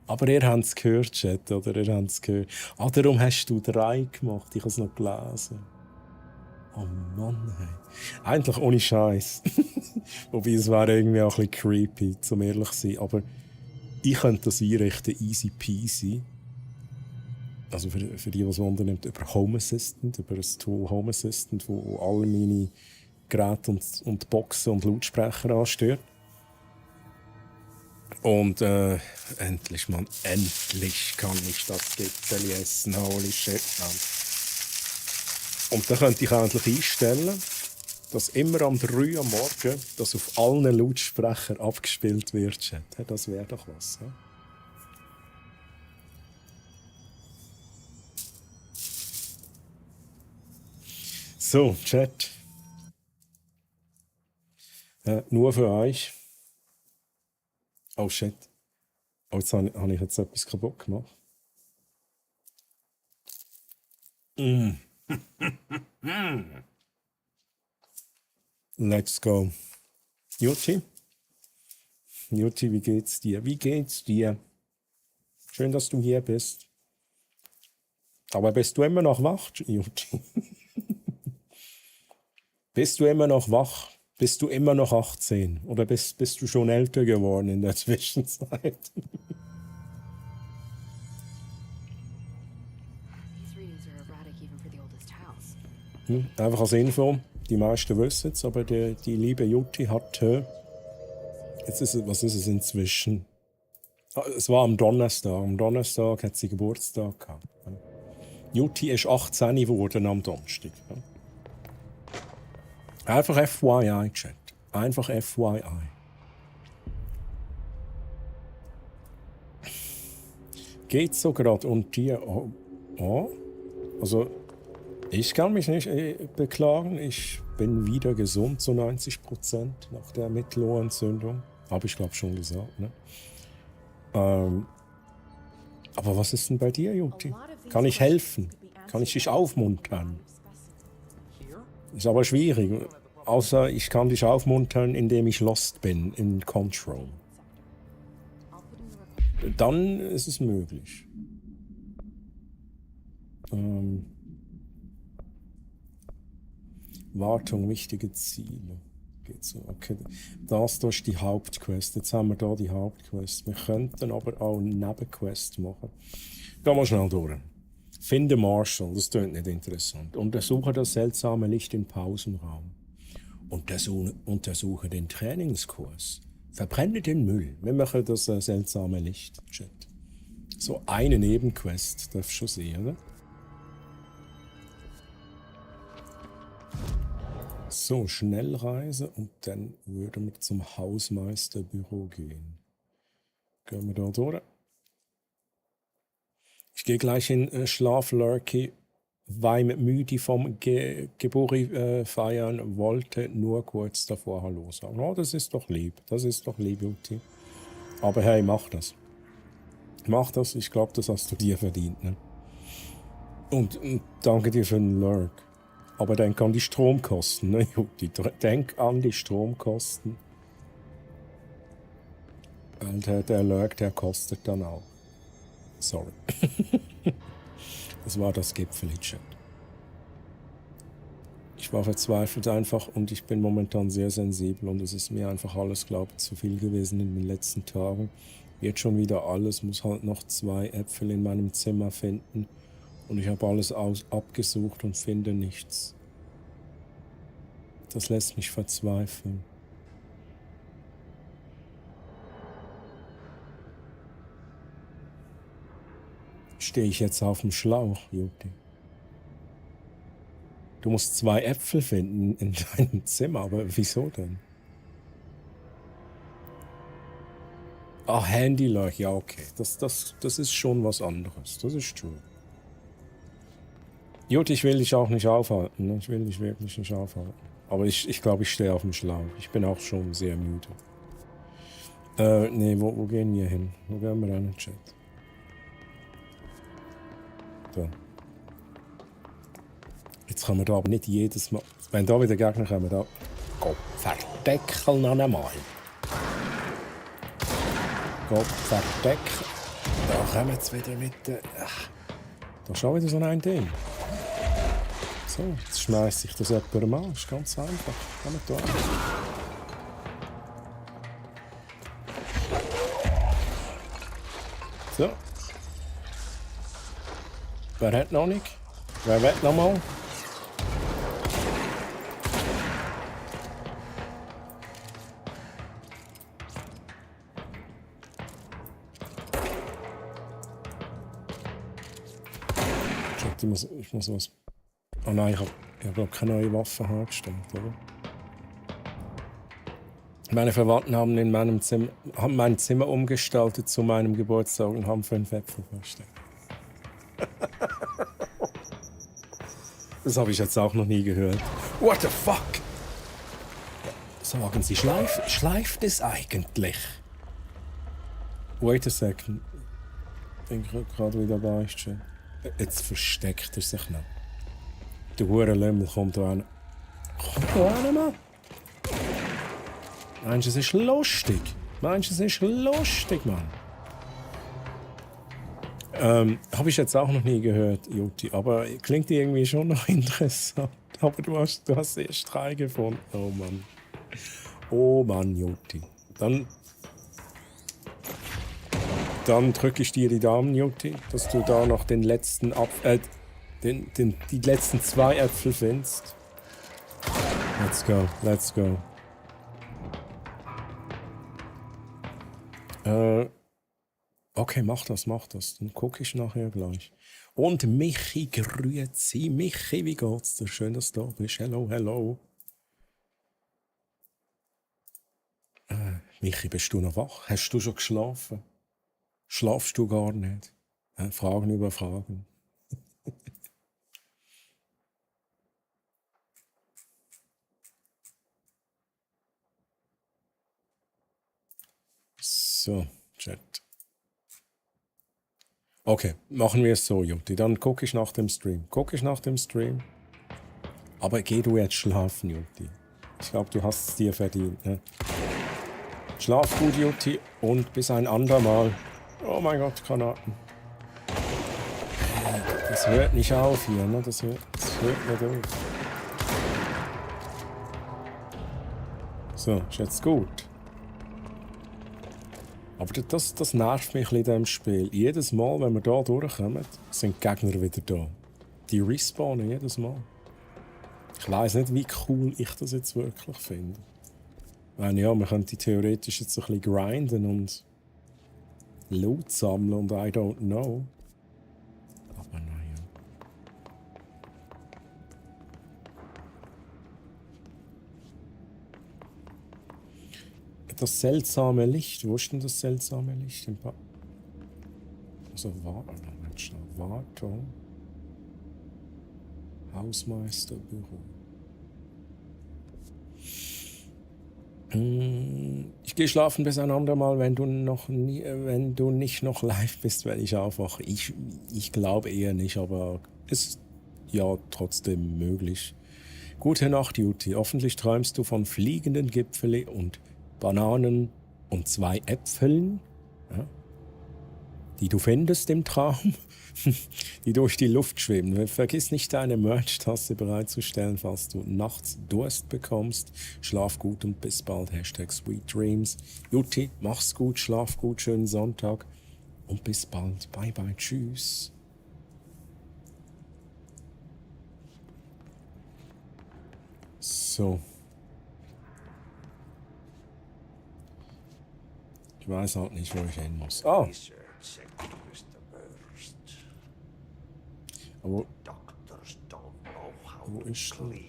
Aber ihr habt es gehört, Chat, oder? Ihr habt es gehört. Ah, darum hast du 3 gemacht. Ich habe es noch gelesen. Oh Mann, hey. Eigentlich ohne Scheiß. Wobei es wäre irgendwie auch ein bisschen creepy, zum ehrlich zu sein. Aber ich könnte das einrichten, easy peasy. Also für die, die es wundern, über Home Assistant, über das Tool Home Assistant, wo alle meine Geräte und Boxen und Lautsprecher anstört. Und endlich, Mann, endlich kann ich das Gipfeli essen. Holy shit, Mann. Und dann könnte ich endlich einstellen, dass immer am 3 Uhr morgen das auf allen Lautsprechern abgespielt wird. Das wäre doch was. Ja? So, Chat. Nur für euch. Oh shit. Oh, jetzt habe ich jetzt etwas kaputt gemacht. Let's go. Jutti, wie geht's dir? Schön, dass du hier bist. Aber bist du immer noch wach, Jutti? Bist du immer noch wach? Bist du immer noch 18? Oder bist du schon älter geworden in der Zwischenzeit? Einfach als Info, die meisten wissen es, aber die liebe Jutti hat, was ist es inzwischen? Es war am Donnerstag hat sie Geburtstag gehabt. Jutti ist 18 geworden am Donnerstag. Einfach FYI, Chat. Einfach FYI. Geht so gerade und dir. Also, ich kann mich nicht beklagen. Ich bin wieder gesund zu 90% nach der Mittelohrentzündung. Habe ich, glaube ich, schon gesagt. Ne? Aber was ist denn bei dir, Juti? Kann ich helfen? Kann ich dich aufmuntern? Ist aber schwierig. Außer ich kann dich aufmuntern, indem ich lost bin in Control. Dann ist es möglich. Wartung, wichtige Ziele. Geht so. Okay. Das ist die Hauptquest. Jetzt haben wir da die Hauptquest. Wir könnten aber auch eine Nebenquest machen. Gehen wir schnell durch. Finde Marshall, das klingt nicht interessant. Untersuche das seltsame Licht im Pausenraum. Untersuche den Trainingskurs. Verbrenne den Müll. Wir machen das seltsame Licht, Chat. So eine Nebenquest, darfst du schon sehen, oder? So, Schnellreise und dann würden wir zum Hausmeisterbüro gehen. Gehen wir da durch. Ich gehe gleich in Schlaf, Lurky, weil ich müde vom Geburt feiern wollte, nur kurz davor Hallo sagen. Oh, das ist doch lieb, Juti. Aber hey, mach das. Mach das, ich glaube, das hast du dir verdient. Ne? Und danke dir für den Lurk. Aber denk an die Stromkosten, ne, Juti? Denk an die Stromkosten. Weil der Lurk, der kostet dann auch. Sorry. Das war das Gipfel-Chat. Ich war verzweifelt einfach und ich bin momentan sehr sensibel und es ist mir einfach alles, glaube ich, zu viel gewesen in den letzten Tagen. Wird schon wieder alles, muss halt noch 2 Äpfel in meinem Zimmer finden und ich habe alles abgesucht und finde nichts. Das lässt mich verzweifeln. Stehe ich jetzt auf dem Schlauch, Juti? Du musst 2 Äpfel finden in deinem Zimmer, aber wieso denn? Ah, Handy-Lurk, ja okay. Das ist schon was anderes, das ist true. Juti, ich will dich auch nicht aufhalten, ne? Ich will dich wirklich nicht aufhalten. Aber ich glaube, ich stehe auf dem Schlauch. Ich bin auch schon sehr müde. Nee, wo gehen wir hin? Wo gehen wir hin, Chat? Da. Jetzt kann man da aber nicht jedes Mal... Wenn da wieder Gegner kommen, da... Gott, verdeckeln noch einmal. Gott, verdeckeln. Da kommen jetzt wieder mit... Da ist schon wieder so ein Ding. So, jetzt schmeiße ich das jemandem an. Das ist ganz einfach. Kommt da an. So. Wer hat noch nicht? Wer will noch mal? Ich muss was... Oh nein, ich habe keine neue Waffe hergestellt, oder? Meine Verwandten haben mein Zimmer umgestaltet zu meinem Geburtstag und haben 5 Äpfel versteckt. Das habe ich jetzt auch noch nie gehört. What the fuck? Sagen Sie, schleift es eigentlich? Wait a second. Ich bin gerade wieder bei euch. Jetzt versteckt er sich noch. Der Hurenlömmel kommt da hin. Komm da hin, Mann! Meinst du, es ist lustig? Mann? Habe ich jetzt auch noch nie gehört, Juti. Aber klingt irgendwie schon noch interessant. Aber du hast erst 3 gefunden. Oh Mann, Juti. Dann drücke ich dir die Daumen, Juti, dass du da noch den letzten die letzten 2 Äpfel findest. Let's go. Okay, mach das. Dann gucke ich nachher gleich. Und Michi, grüezi. Michi, wie geht's dir? Schön, dass du da bist. Hello. Michi, bist du noch wach? Hast du schon geschlafen? Schlafst du gar nicht? Fragen über Fragen. So, Chat. Okay, machen wir es so, Jutti. Dann gucke ich nach dem Stream. Aber geh du jetzt schlafen, Jutti. Ich glaube, du hast es dir verdient. Ne? Schlaf gut, Jutti. Und bis ein andermal. Oh mein Gott, Granaten. Das hört nicht auf hier, ne? Das hört nicht auf. So, ist jetzt gut. Aber das nervt mich in diesem Spiel. Jedes Mal, wenn wir hier durchkommen, sind die Gegner wieder da. Die respawnen jedes Mal. Ich weiss nicht, wie cool ich das jetzt wirklich finde. Ich meine, ja, man könnte theoretisch jetzt ein bisschen grinden und Loot sammeln und I don't know. Aber naja. Das seltsame Licht. Wo ist denn das seltsame Licht? Also, Wartung. Hausmeisterbüro. Ich gehe schlafen bis ein andermal, wenn du nicht noch live bist, wenn ich aufwache. Ich glaube eher nicht, aber es ist ja trotzdem möglich. Gute Nacht, Jutti. Hoffentlich träumst du von fliegenden Gipfeln und Bananen und 2 Äpfeln, ja, die du findest im Traum, die durch die Luft schweben. Vergiss nicht, deine Merch-Tasse bereitzustellen, falls du nachts Durst bekommst. Schlaf gut und bis bald. #SweetDreams. Jutti, mach's gut, schlaf gut, schönen Sonntag und bis bald. Bye bye, tschüss. So. Ich weiß halt nicht, wo ich hin muss. Ah! Aber wo ist denn?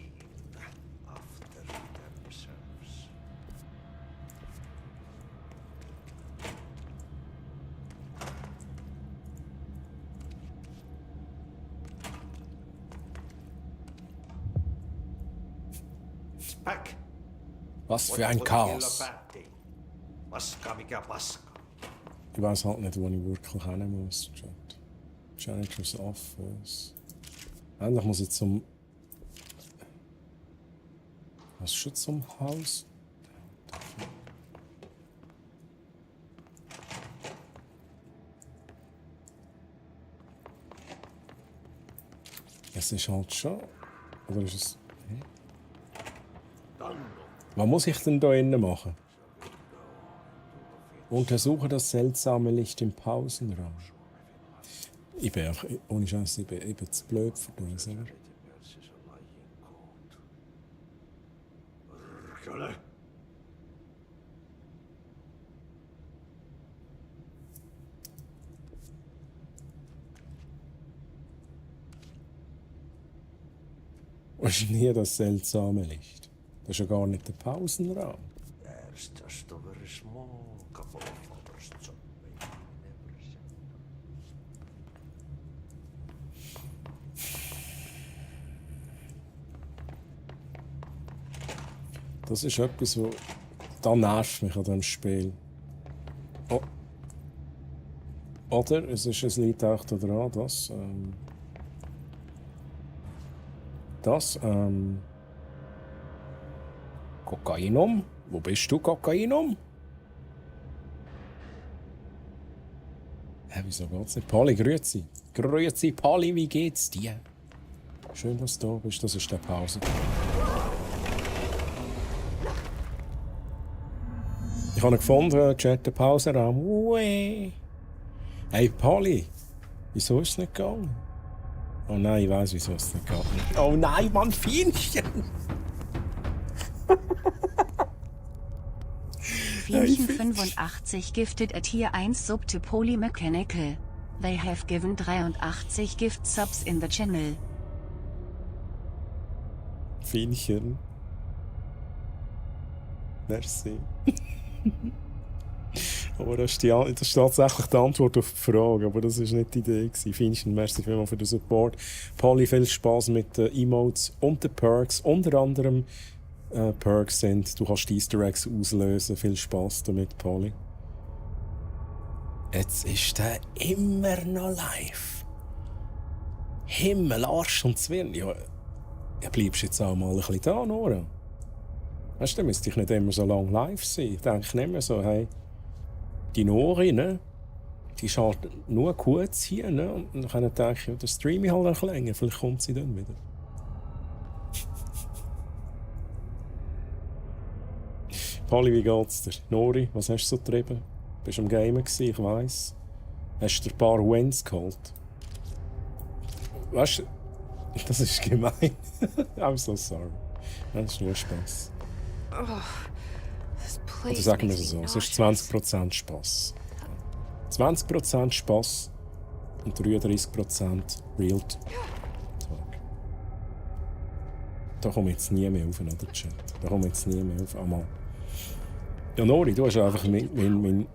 Was für ein Chaos. Ich weiß halt nicht, wo ich wirklich hin muss. Janitor's Office. Eigentlich muss ich zum... Was ist schon zum Haus? Es ist halt schon... Oder ist es... Was muss ich denn da innen machen? Untersuche das seltsame Licht im Pausenraum. Ich bin einfach, ohne Scheiß, ich bin zu blöd für das, oder? Was ist denn hier das seltsame Licht? Das ist ja gar nicht der Pausenraum. Das ist etwas, was da nervt mich an diesem Spiel. Oh. Oder es liegt auch da dran, Kokainum? Wo bist du, Kokainum? Wieso geht's nicht? Polly, grüezi. Grüezi, Polly, wie geht's dir? Schön, dass du da bist. Das ist der Pause. Ich habe ihn gefunden, Chat, den Pausenraum. Ué. Hey, Polly, wieso ist es nicht gegangen? Oh nein, ich weiss, wieso es nicht gegangen ist. Oh nein, Mann, Fienchen! Fienchen 85 gifted at Tier 1 sub to Polymechanical. They have given 83 gift subs in the channel. Fienchen. Merci. Aber das ist tatsächlich die Antwort auf die Frage, aber das war nicht die Idee. Fienchen, merci vielmals für den Support. Polly, viel Spaß mit den Emotes und den Perks. Unter anderem Perks sind, du kannst die Easter Eggs auslösen. Viel Spaß damit, Polly. Jetzt ist der immer noch live. Himmel, Arsch und Zwirn. Ja, bleibst jetzt auch mal ein bisschen da, Nora. Weißt du, dann müsste ich nicht immer so lange live sein. Ich denke nicht mehr so, hey, die Nori, ne? Die ist halt nur kurz hier, ne? Und dann denke ich, ja, dann streame ich halt ein bisschen länger. Vielleicht kommt sie dann wieder. Polly, wie geht's dir? Nori, was hast du so getrieben? Bist du am Gamen gewesen, ich weiss. Hast du dir ein paar Wins geholt? Weißt du, das ist gemein. I'm so sorry. Das ist nur Spass. Oder sagen wir es so, es ist 20% Spass. 20% Spass und 33% Real Talk. Da komme ich jetzt nie mehr auf, oder Chat? Da komme ich jetzt nie mehr auf. Einmal. Ja, Nori, du hast einfach mein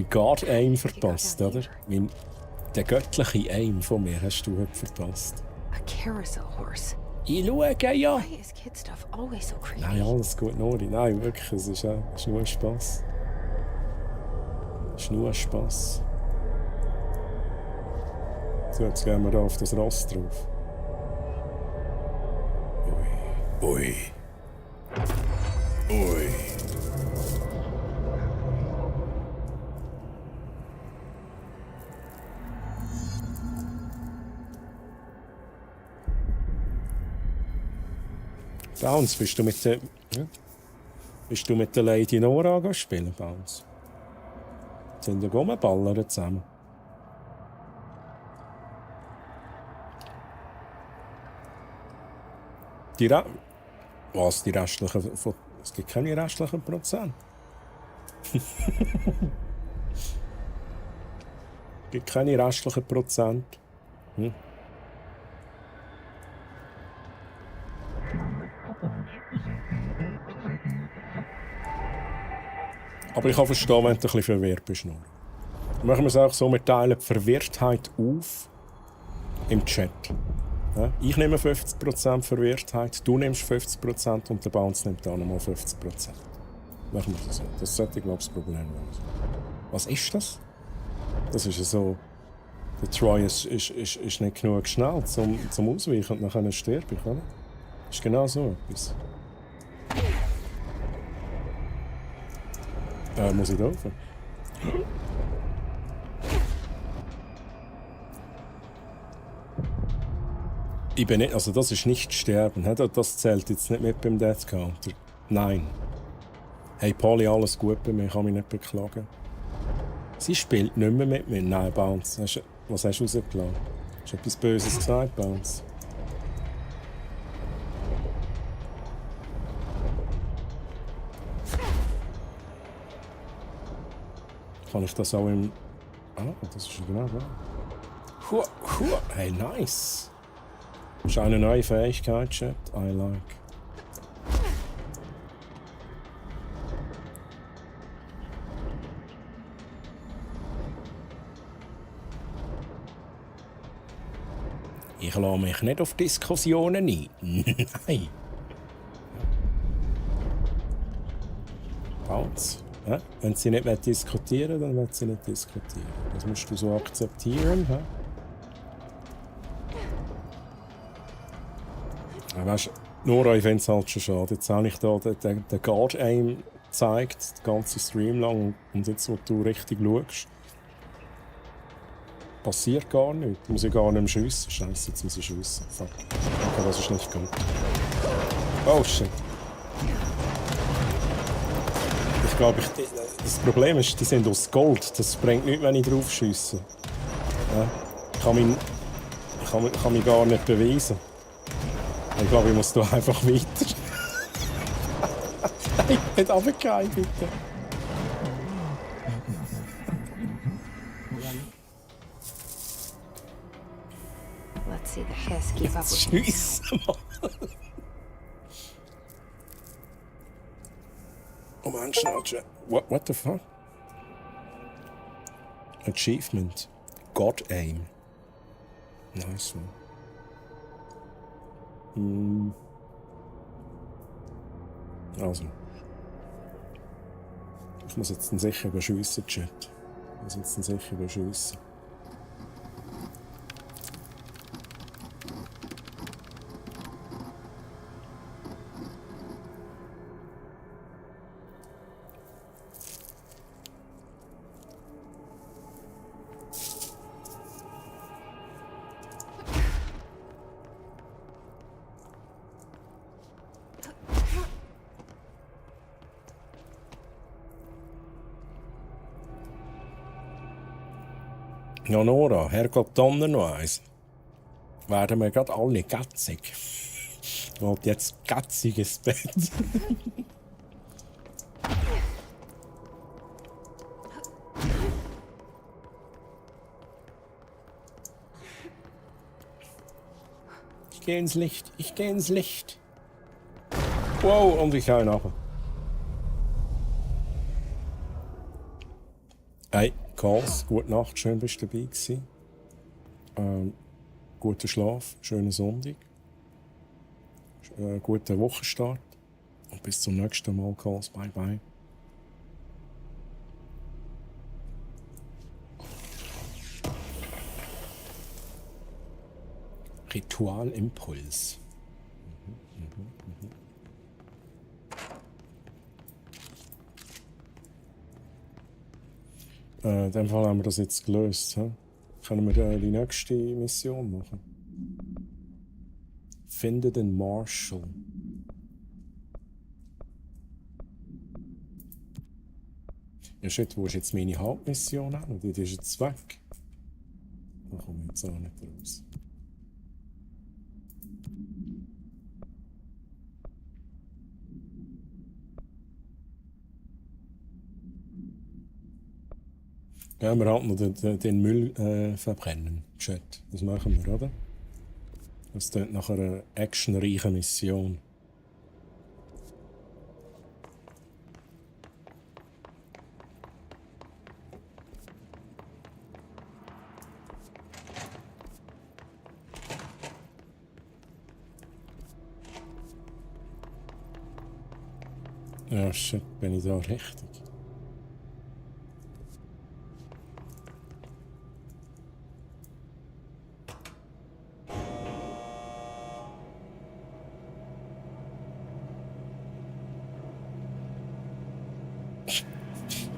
God-Aim verpasst, oder? Der göttliche Aim von mir hast du heute verpasst. A carousel horse. Ich schaue, ja. Why is kid stuff always so creepy? Nein, alles gut, Nori. Nein, wirklich, es ist nur ein Spass. Es ist nur ein Spass. So, jetzt gehen wir da auf das Rost drauf. Ui. Ui. Bounce, bist du mit der Lady Nora spielen, Bounce? Sind wir rumgeballert zusammen? Was? Die restlichen... Es gibt keine restlichen Prozent. Es gibt keine restlichen Prozent. Aber ich kann verstehen, wenn du ein bisschen verwirrt bist. Nur. Machen wir es auch so, wir teilen die Verwirrtheit auf im Chat. Ja? Ich nehme 50% Verwirrtheit, du nimmst 50% und der Bounce nimmt auch nochmal 50%. Machen wir das so. Das sollte, glaube ich, das Problem sein. Was ist das? Das ist so... Der Troy ist nicht genug schnell zum Ausweichen und dann sterbe ich, oder? Das ist genau so etwas. Muss ich da rauf? Ich bin nicht, also das ist nicht sterben, das zählt jetzt nicht mit beim Death Counter. Nein. Hey Polly, alles gut bei mir, ich kann mich nicht beklagen. Sie spielt nicht mehr mit mir. Nein, Bounce. Was hast du rausgelassen? Hast du etwas Böses gesagt, Bounce? Kann ich das auch im... Ah, das ist genau da. Hey, nice. Das ist eine neue Fähigkeit, Chat. I like. Ich lasse mich nicht auf Diskussionen ein. Nein. Bounce. Ja? Wenn sie nicht diskutieren will, dann will sie nicht diskutieren. Das musst du so akzeptieren. Ja? Ja, weißt, Nora, ich finde es halt schon schade. Jetzt habe ich da den God-Aim gezeigt, den ganzen Stream lang. Und jetzt, wo du richtig schaust, passiert gar nichts. Muss ich gar nicht mehr schiessen. Scheiße, jetzt muss ich schiessen. Fuck. Okay, das ist nicht gut. Oh shit. Ich glaube, das Problem ist, die sind aus Gold. Das bringt nichts, wenn ich drauf schiesse. Ja. Ich kann mich gar nicht beweisen. Ich glaube, ich muss da einfach weiter. Nein, nicht runtergehen, bitte. Let's see the hiss keep up with Scheiße, Mann. Oh man, schnell. What the fuck? Achievement. God Aim. Nice one. Also. Ich muss jetzt sicher schiessen, Chat. Das jetzt dann sicher beschiessen. Ja, Nora, Herrgott Donner noch eins. Werden wir gerade alle gatzig. Ich wollte jetzt gatziges Bett. Ich gehe ins Licht, ich gehe ins Licht. Wow, und ich hau ihn ab. Hey, Kals, gute Nacht, schön bist du dabei gewesen. Guten Schlaf, schönen Sonntag. Guten Wochenstart. Und bis zum nächsten Mal, Kals, bye bye. Ritualimpuls. In dem Fall haben wir das jetzt gelöst. He? Können wir die nächste Mission machen? Finde den Marshall. Ja, shit, wo ist jetzt meine Hauptmission an? Die ist jetzt weg. Da komme ich jetzt auch nicht raus. Ja, wir halt noch den Müll verbrennen. Chat. Das machen wir, oder? Das klingt nach einer actionreichen Mission. Ja, shit, bin ich da richtig?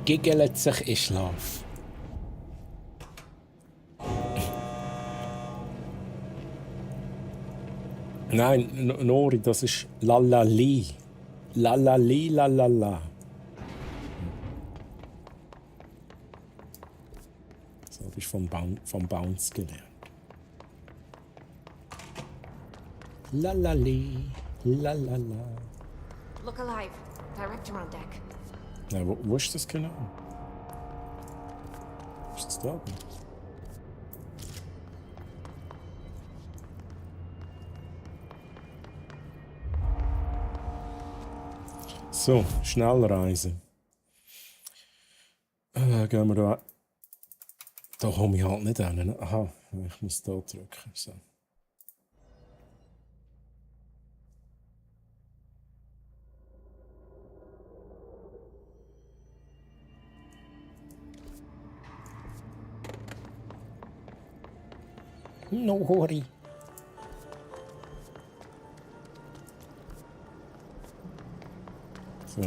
Giggelt sich in Schlaf. Nein, Nori, das ist Lalali. Lalali, lalala. Das habe ich vom Bounce gelernt. Lalali, lalala. Look alive. Director on deck. Ja, wo ist das genau? Ist das da? So, Schnellreise. Gehen wir da. Da komme ich halt nicht hin. Aha, ich muss da drücken. So. No hurry. So.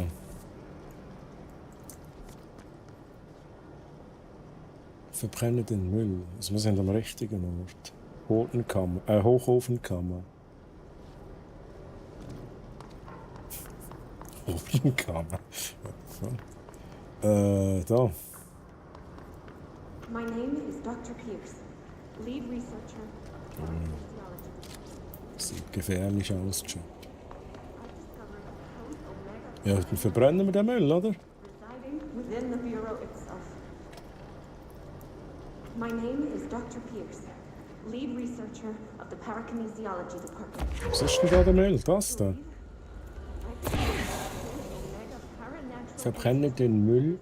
Verbrenne den Müll. Also wir sind am richtigen Ort. Hochofenkammer. Ofenkammer. Da. My name is Dr. Pierce, lead researcher. Sieht gefährlich aus, Chat. Ja, dann verbrennen wir den Müll, oder? Within the Bureau itself. My name is Dr. Pierce, lead researcher of the Parakinesiology Department. Was ist denn da der Müll? Das da? Verbrenne den Müll,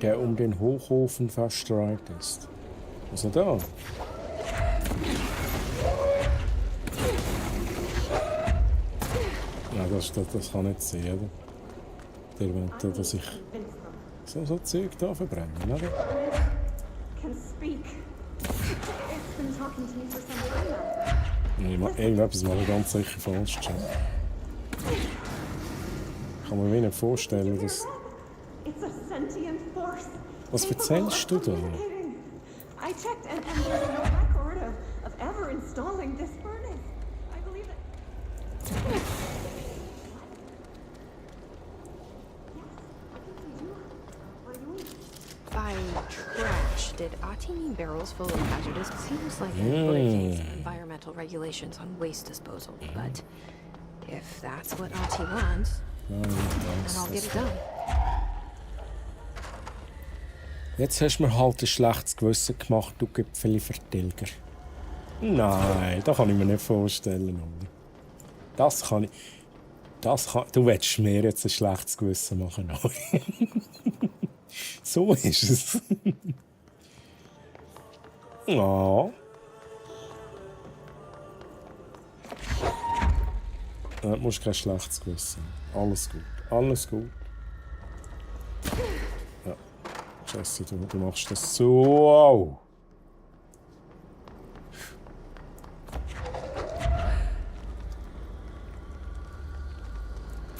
der um den Hochofen verstreut ist. Was ist da? Ja, das kann nicht sein, oder? Der will, dass ich So Zeug da verbrennen, oder? Can speak. It's been talking to me for some time now. Irgendetwas mache ich ganz sicher falsch. Ich kann mir wenig vorstellen, dass... It's a sentient force. Was erzählst du da? I checked and there's no record of ever installing this furnace. I believe it. By trash, did Ati mean barrels full of hazardous? Seems like it violates environmental regulations on waste disposal, but if that's what Ati wants, then I'll get it done. Jetzt hast du mir halt ein schlechtes Gewissen gemacht, du Gipfeli-Vertilger. Nein, das kann ich mir nicht vorstellen. Oder? Das kann ich... Du willst mir jetzt ein schlechtes Gewissen machen. So ist es. Ja. Du musst kein schlechtes Gewissen haben. Alles gut. Alles gut. Ja. Jesse, du machst das so. Wow.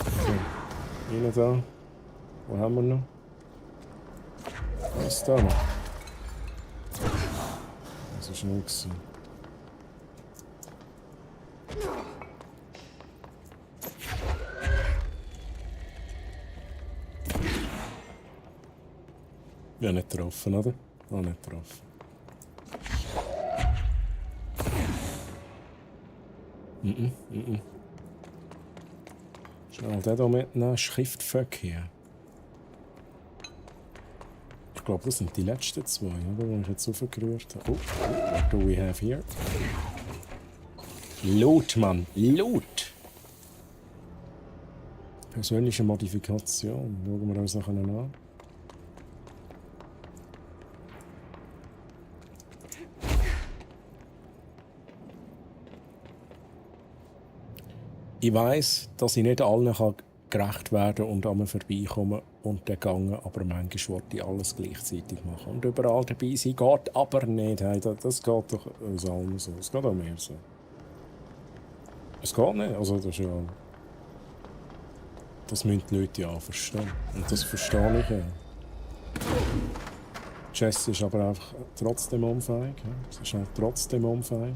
So. Rein da. Wo haben wir noch? Was ist da noch? Das war schnell gewesen. Ja, nicht getroffen, oder? Auch nicht getroffen. Schnell den hier mitnehmen. Schriftverkehr. Ich glaube, das sind die letzten zwei, oder? Die ich jetzt aufgerührt habe. Oh, what do we have here? Loot, Mann. Loot! Persönliche Modifikation. Schauen wir uns nachher an. Ich weiss, dass ich nicht allen gerecht werden und an mir vorbeikommen und dann gehen, aber manchmal wollte ich alles gleichzeitig machen. Und überall dabei sein geht aber nicht. Hey, das geht doch uns allen so. Es geht auch mehr so. Es geht nicht. Also das ist ja... Das müssen die Leute ja auch verstehen. Und das verstehe ich ja. Jesse ist aber einfach trotzdem unfähig. Es ist halt trotzdem unfähig.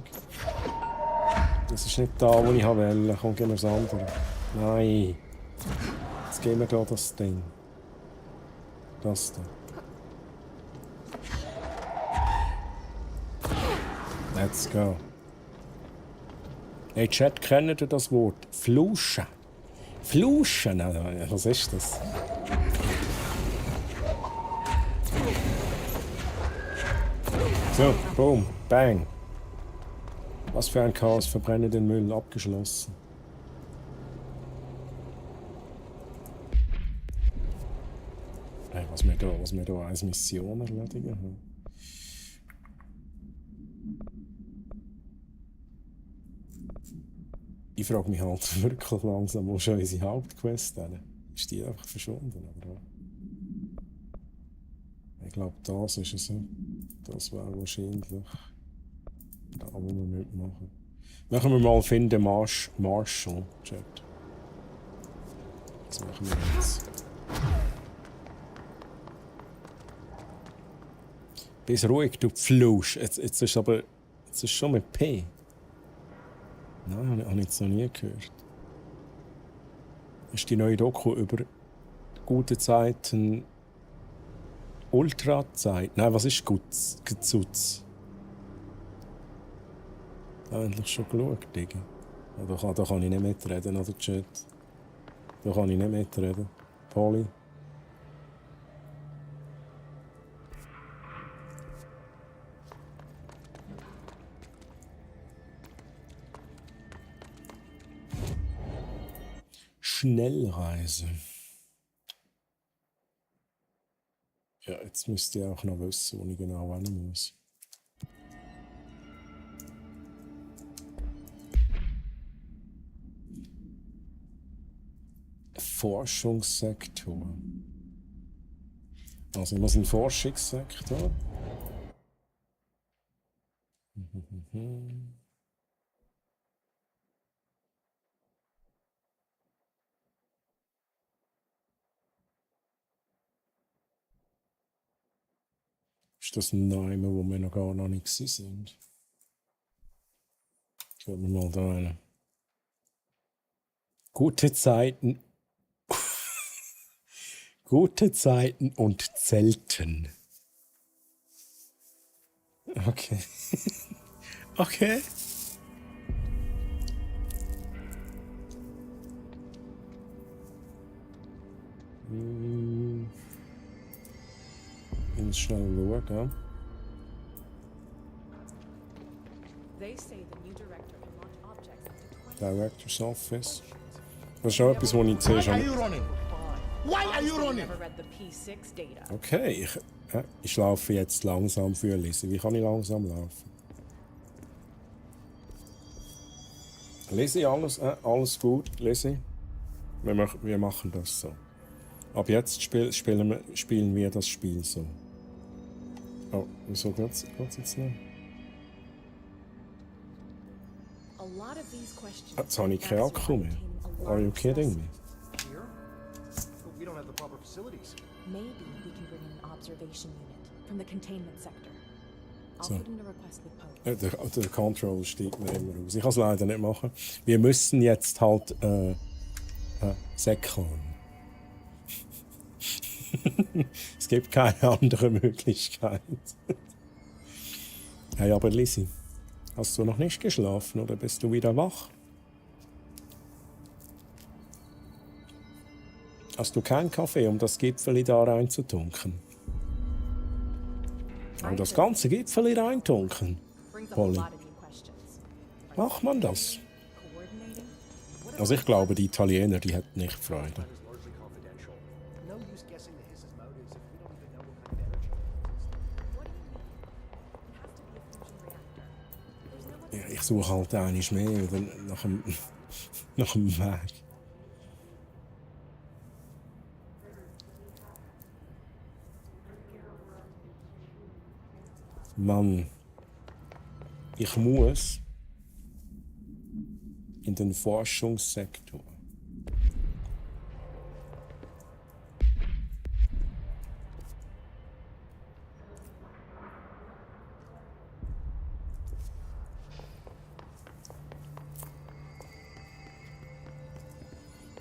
Das ist nicht da, wo ich wollte. Komm, gib mir das andere. Nein. Jetzt geben wir hier das Ding. Das da. Let's go. Hey Chat, kennt ihr das Wort? Fluschen. Fluschen? Was ist das? So, boom, bang. Was für ein Chaos, verbrenne den Müll, abgeschlossen. Hey, was wir da als Mission erledigen haben. Ich frage mich halt wirklich langsam, wo schon unsere Hauptquest hin? Ist die einfach verschwunden? Aber ich glaube, das ist es. Das wäre wahrscheinlich da, wo wir mitmachen. Machen wir mal finden Marshall, Chat. Das machen wir jetzt. Bist ruhig, du Pflusch. Jetzt ist aber... Jetzt ist schon mit P. Nein, habe ich jetzt noch nie gehört. Das ist die neue Doku über gute Zeiten... Ultrazeit? Nein, was ist Gezutz? Endlich schon geschaut, Digga. Ja, da kann ich nicht mitreden, oder Chat? Da kann ich nicht mitreden. Polly? Schnellreise. Ja, jetzt müsst ihr auch noch wissen, wo ich genau hin muss. Forschungssektor. Also ich muss in den Forschungssektor. Ist das ein Name, wo wir noch gar nicht sind? Schauen wir mal da rein. Gute Zeiten. Gute Zeiten und Zelten. Okay. Okay. Ich muss schnell schauen. Director's Office. Das ist auch etwas, was ich zuerst Okay, ich laufe jetzt langsam für Lizzie. Wie kann ich langsam laufen? Lizzie, alles gut, Lizzie? Wir machen das so. Ab jetzt spielen wir das Spiel so. Oh, wieso geht's jetzt nicht? Jetzt habe ich keinen Akku mehr. Are you kidding me? We don't have the proper facilities. Maybe we can bring in an observation unit from the containment sector. I'll So. put in a request with Pope. Der Control steigt mir immer aus. Ich kann es leider nicht machen. Wir müssen jetzt halt säckeln. Es gibt keine andere Möglichkeit. Hey, aber Lizzie, hast du noch nicht geschlafen oder bist du wieder wach? Hast du keinen Kaffee, um das Gipfeli da reinzutunken? Um das ganze Gipfeli reintunken? Polly. Macht man das? Also ich glaube, die Italiener, die hätten nicht Freude. Ja, ich suche halt eigentlich mehr nach dem Weg. Mann, ich muss in den Forschungssektor.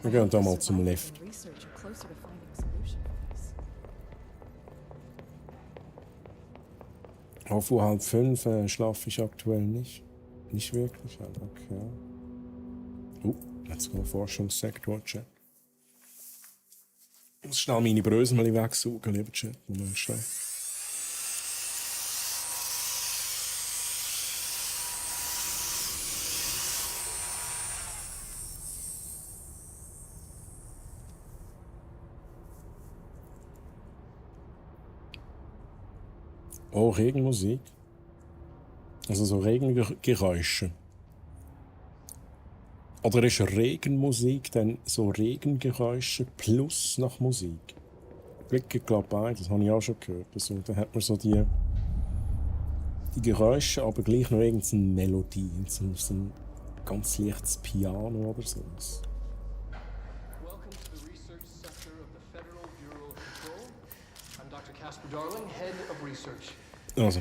Wir gehen da mal zum Lift. Auf 4:30 schlafe ich aktuell nicht. Nicht wirklich, halt, okay. Jetzt go Forschungssektor, Chat. Ich muss schnell meine Brösel wegsuchen, lieber Chat. Moment, schnell. Oh, Regenmusik. Also so Regengeräusche. Oder ist Regenmusik dann so Regengeräusche plus noch Musik? Ich glaube beides, das habe ich auch schon gehört. Also, da hat man so die Geräusche, aber gleich noch irgendeine Melodie, so ein ganz leichtes Piano oder so. Welcome to the research sector of the Federal Bureau of Control. I'm Dr. Casper Darling, head of research. Also,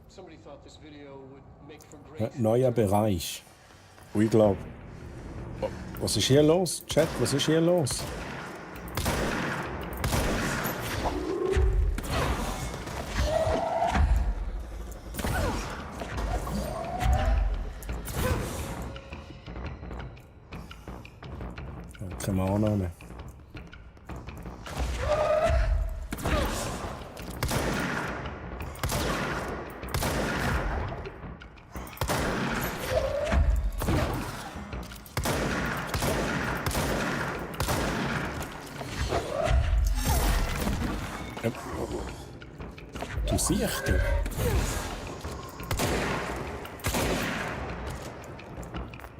Somebody thought this video would make for great. neuer Bereich. Und ich glaube. Was ist hier los? Chat, was ist hier los? Keine Ahnung mehr. Du siehst du.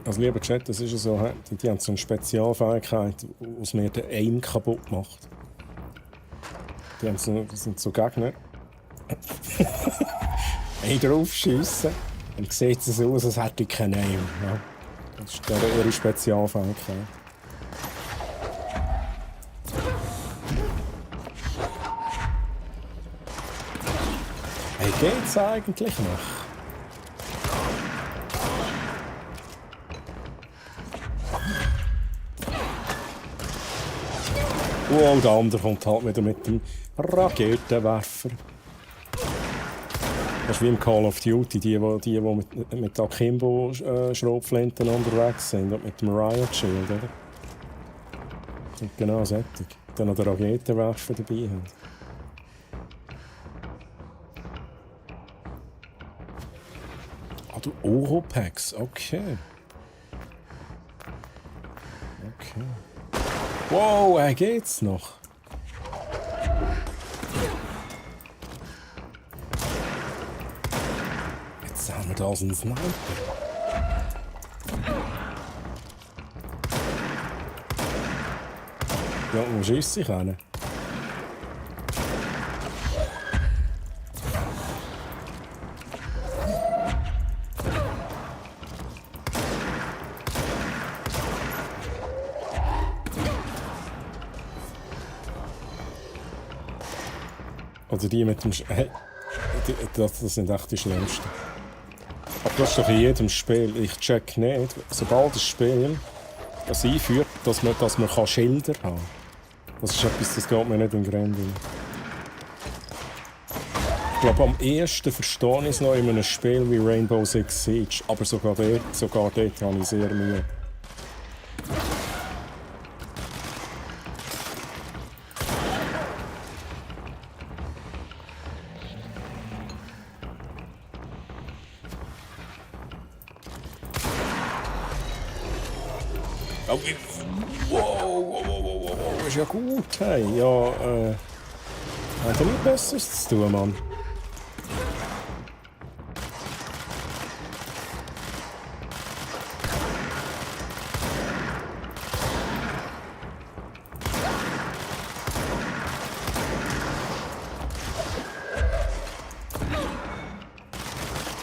Also lieber Chat, das ist ja so, die haben so eine Spezialfähigkeit, was mir den Aim kaputt macht. Das sind so Gegner. Ein draufschiessen, dann sieht es aus, als hätte ich keinen Aim. Ja. Das ist ihre Spezialfähigkeit. Hey, geht's eigentlich noch? Und der andere kommt halt wieder mit dem Raketenwerfer. Das ist wie im Call of Duty, die mit Akimbo-Schrotflinten unterwegs sind und mit dem Riot Shield, oder? Und genau solche. Dann noch den Raketenwerfer dabei haben. Ah, du Oropax, okay. Okay. Wow, geht's noch? Jetzt haben wir da so einen Sniper. Ja, wo schießt sich einer? Oder die mit dem... Hey, das sind echt die Schlimmsten. Aber das ist doch in jedem Spiel. Ich check nicht, sobald das Spiel das einführt, dass man Schilder haben kann. Das ist etwas, das geht mir nicht in den Gränden. Ich glaube, am ehesten verstehe ich es noch in einem Spiel wie Rainbow Six Siege. Aber sogar dort habe ich sehr Mühe. Wow, ist ja gut, hey. Ja, hat er nichts Besseres zu tun, Mann?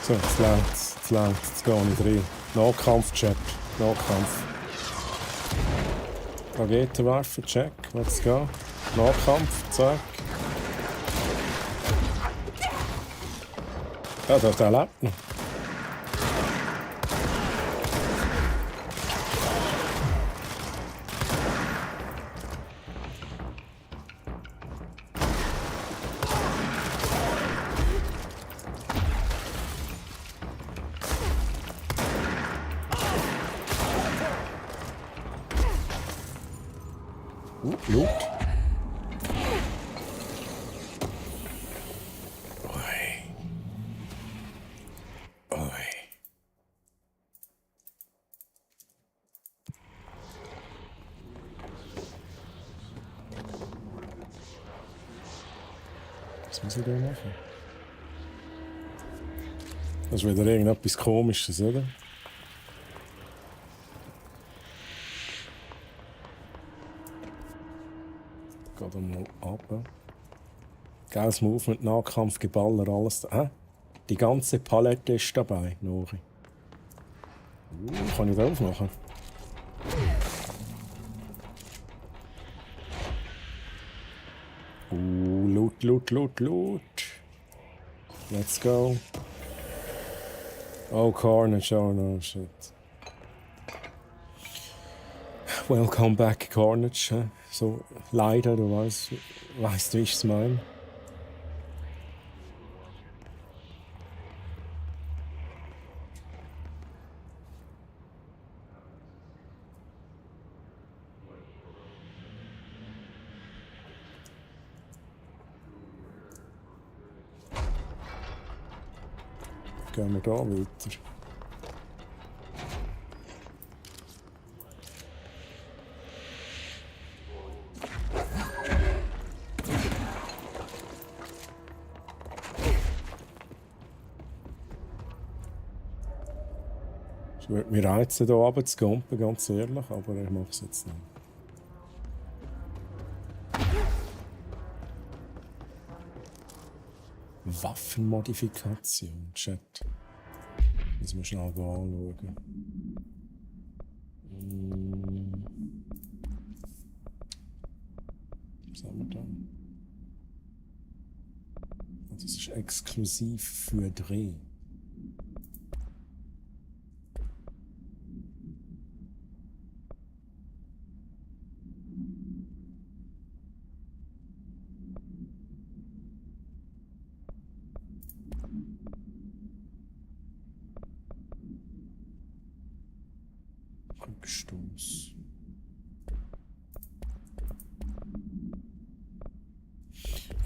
So, jetzt längt's. Jetzt gehe ich rein. Nahkampf-Chat. Nahkampf. Raketenwerfer, check. Let's go. Nahkampf, zack. Ja, der lebt noch. Loot. Was muss ich da machen? Das ist wieder irgendetwas Komisches, oder? Geht mal ab. Geiles Movement, Nahkampf, Geballer, alles. Die ganze Palette ist dabei, Nori. Kann ich da aufmachen? Loot. Let's go. Oh, Carnage, oh no, shit. Welcome back, Carnage. So, leider, du weißt, wie ich es meine. Gehen wir da weiter. Ich würde mich reizen, hier runter zu gumpen, ganz ehrlich, aber ich mache es jetzt nicht. Waffenmodifikation, Chat. Müssen wir schnell anschauen. Was haben wir da? Das ist exklusiv für Dreh. Rückstoß.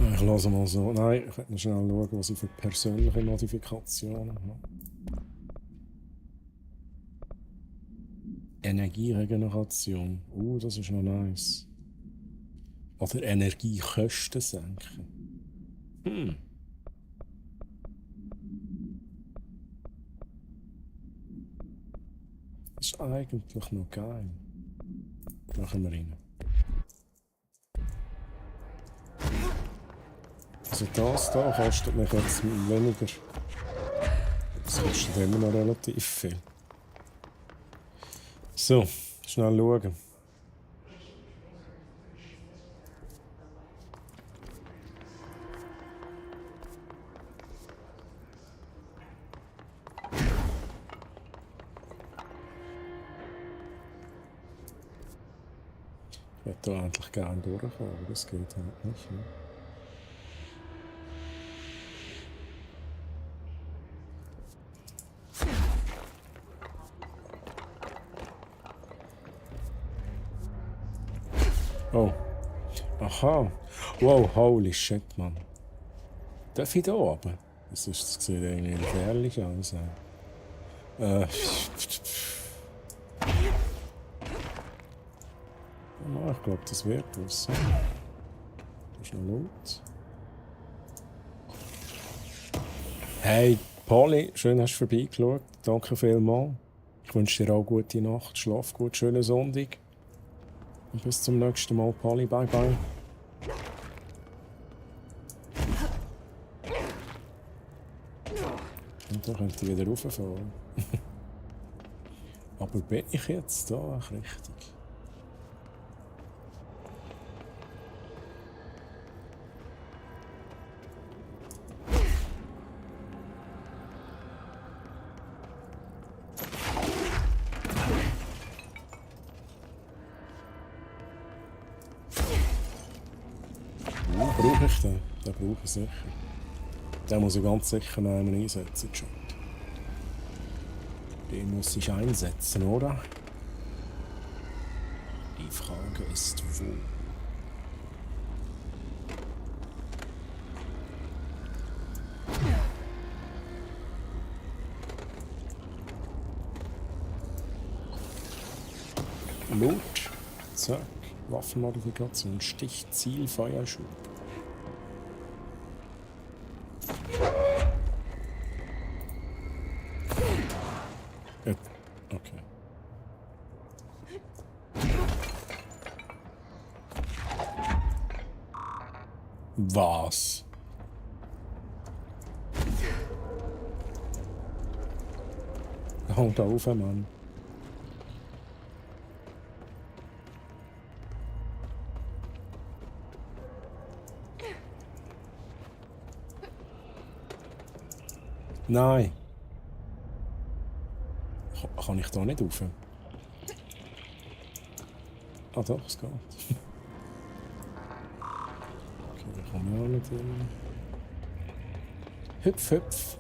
Ich lasse mal so. Nein, ich werde noch schnell schauen, was ich für persönliche Modifikationen habe. Energieregeneration. Das ist noch nice. Oder Energiekosten senken. Das ist eigentlich noch geil. Machen wir rein. Also das hier kostet mich jetzt weniger. Das kostet immer noch relativ viel. So, schnell schauen. Ich würde hier endlich gerne durchkommen, aber das geht halt nicht. Ne? Oh. Aha. Wow, holy shit, Mann. Darf ich da oben? Das sieht irgendwie gefährlich aus. Ich glaube, das wird was. Das ist noch laut. Hey, Polly, schön hast du vorbeigeschaut. Danke vielmals. Ich wünsche dir auch gute Nacht. Schlaf gut, schönen Sonntag. Und bis zum nächsten Mal, Polly. Bye, bye. Und da könnt ihr wieder rauffahren. Aber bin ich jetzt da richtig? Brauche ich den? Den brauche ich sicher. Den muss ich ganz sicher noch einmal einsetzen. Den muss ich einsetzen, oder? Die Frage ist, wo? Loot. Zack. Waffenmodifikation. Stich, Ziel, Feuerschub. Okay. Was? Hau da auf, Mann. Nein. Kann ich da nicht rauf? Ah doch, es geht. Okay, da komme ich auch nicht hin. Hüpf, hüpf.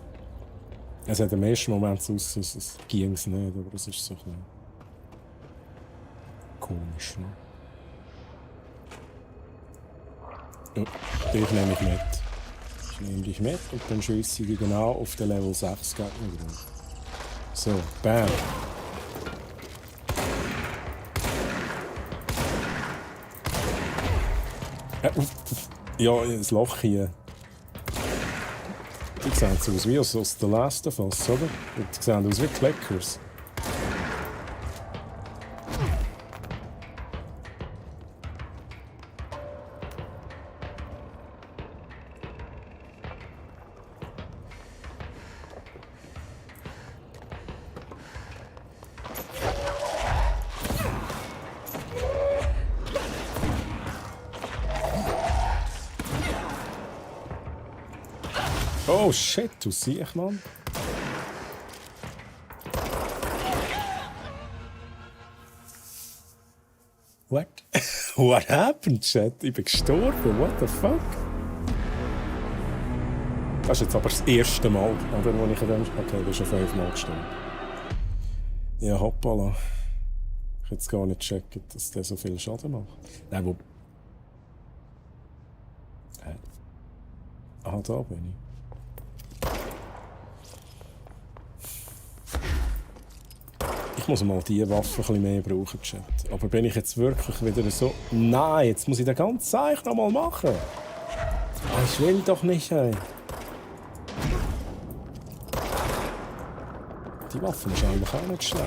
Es hat im ersten Moment so aus, es ging es nicht, aber es ist so ein bisschen komisch. Ne? Ja, dich nehme ich mit. Ich nehme dich mit und dann schieße ich dich genau auf den Level 6 Gegner drauf. So, bam. Ja, das Loch hier. Die sehen so aus wie aus The Last of Us, oder? Die sehen aus wie Clickers. Oh shit, du siehst, Mann. What? What happened, Chat? Ich bin gestorben. What the fuck? Das ist jetzt aber das erste Mal, oder, wo ich an dem... Okay, du bist schon 5 Mal gestorben. Ja, hoppala. Ich hätte jetzt gar nicht gecheckt, dass der so viel Schaden macht. Nein, wo... Ah, da bin ich. Ich muss mal diese Waffe ein bisschen mehr brauchen, Chat. Aber bin ich jetzt wirklich wieder so... Nein, jetzt muss ich den ganzen Zeug noch mal machen. Ich will doch nicht, ey. Die Waffe ist eigentlich auch nicht schlecht.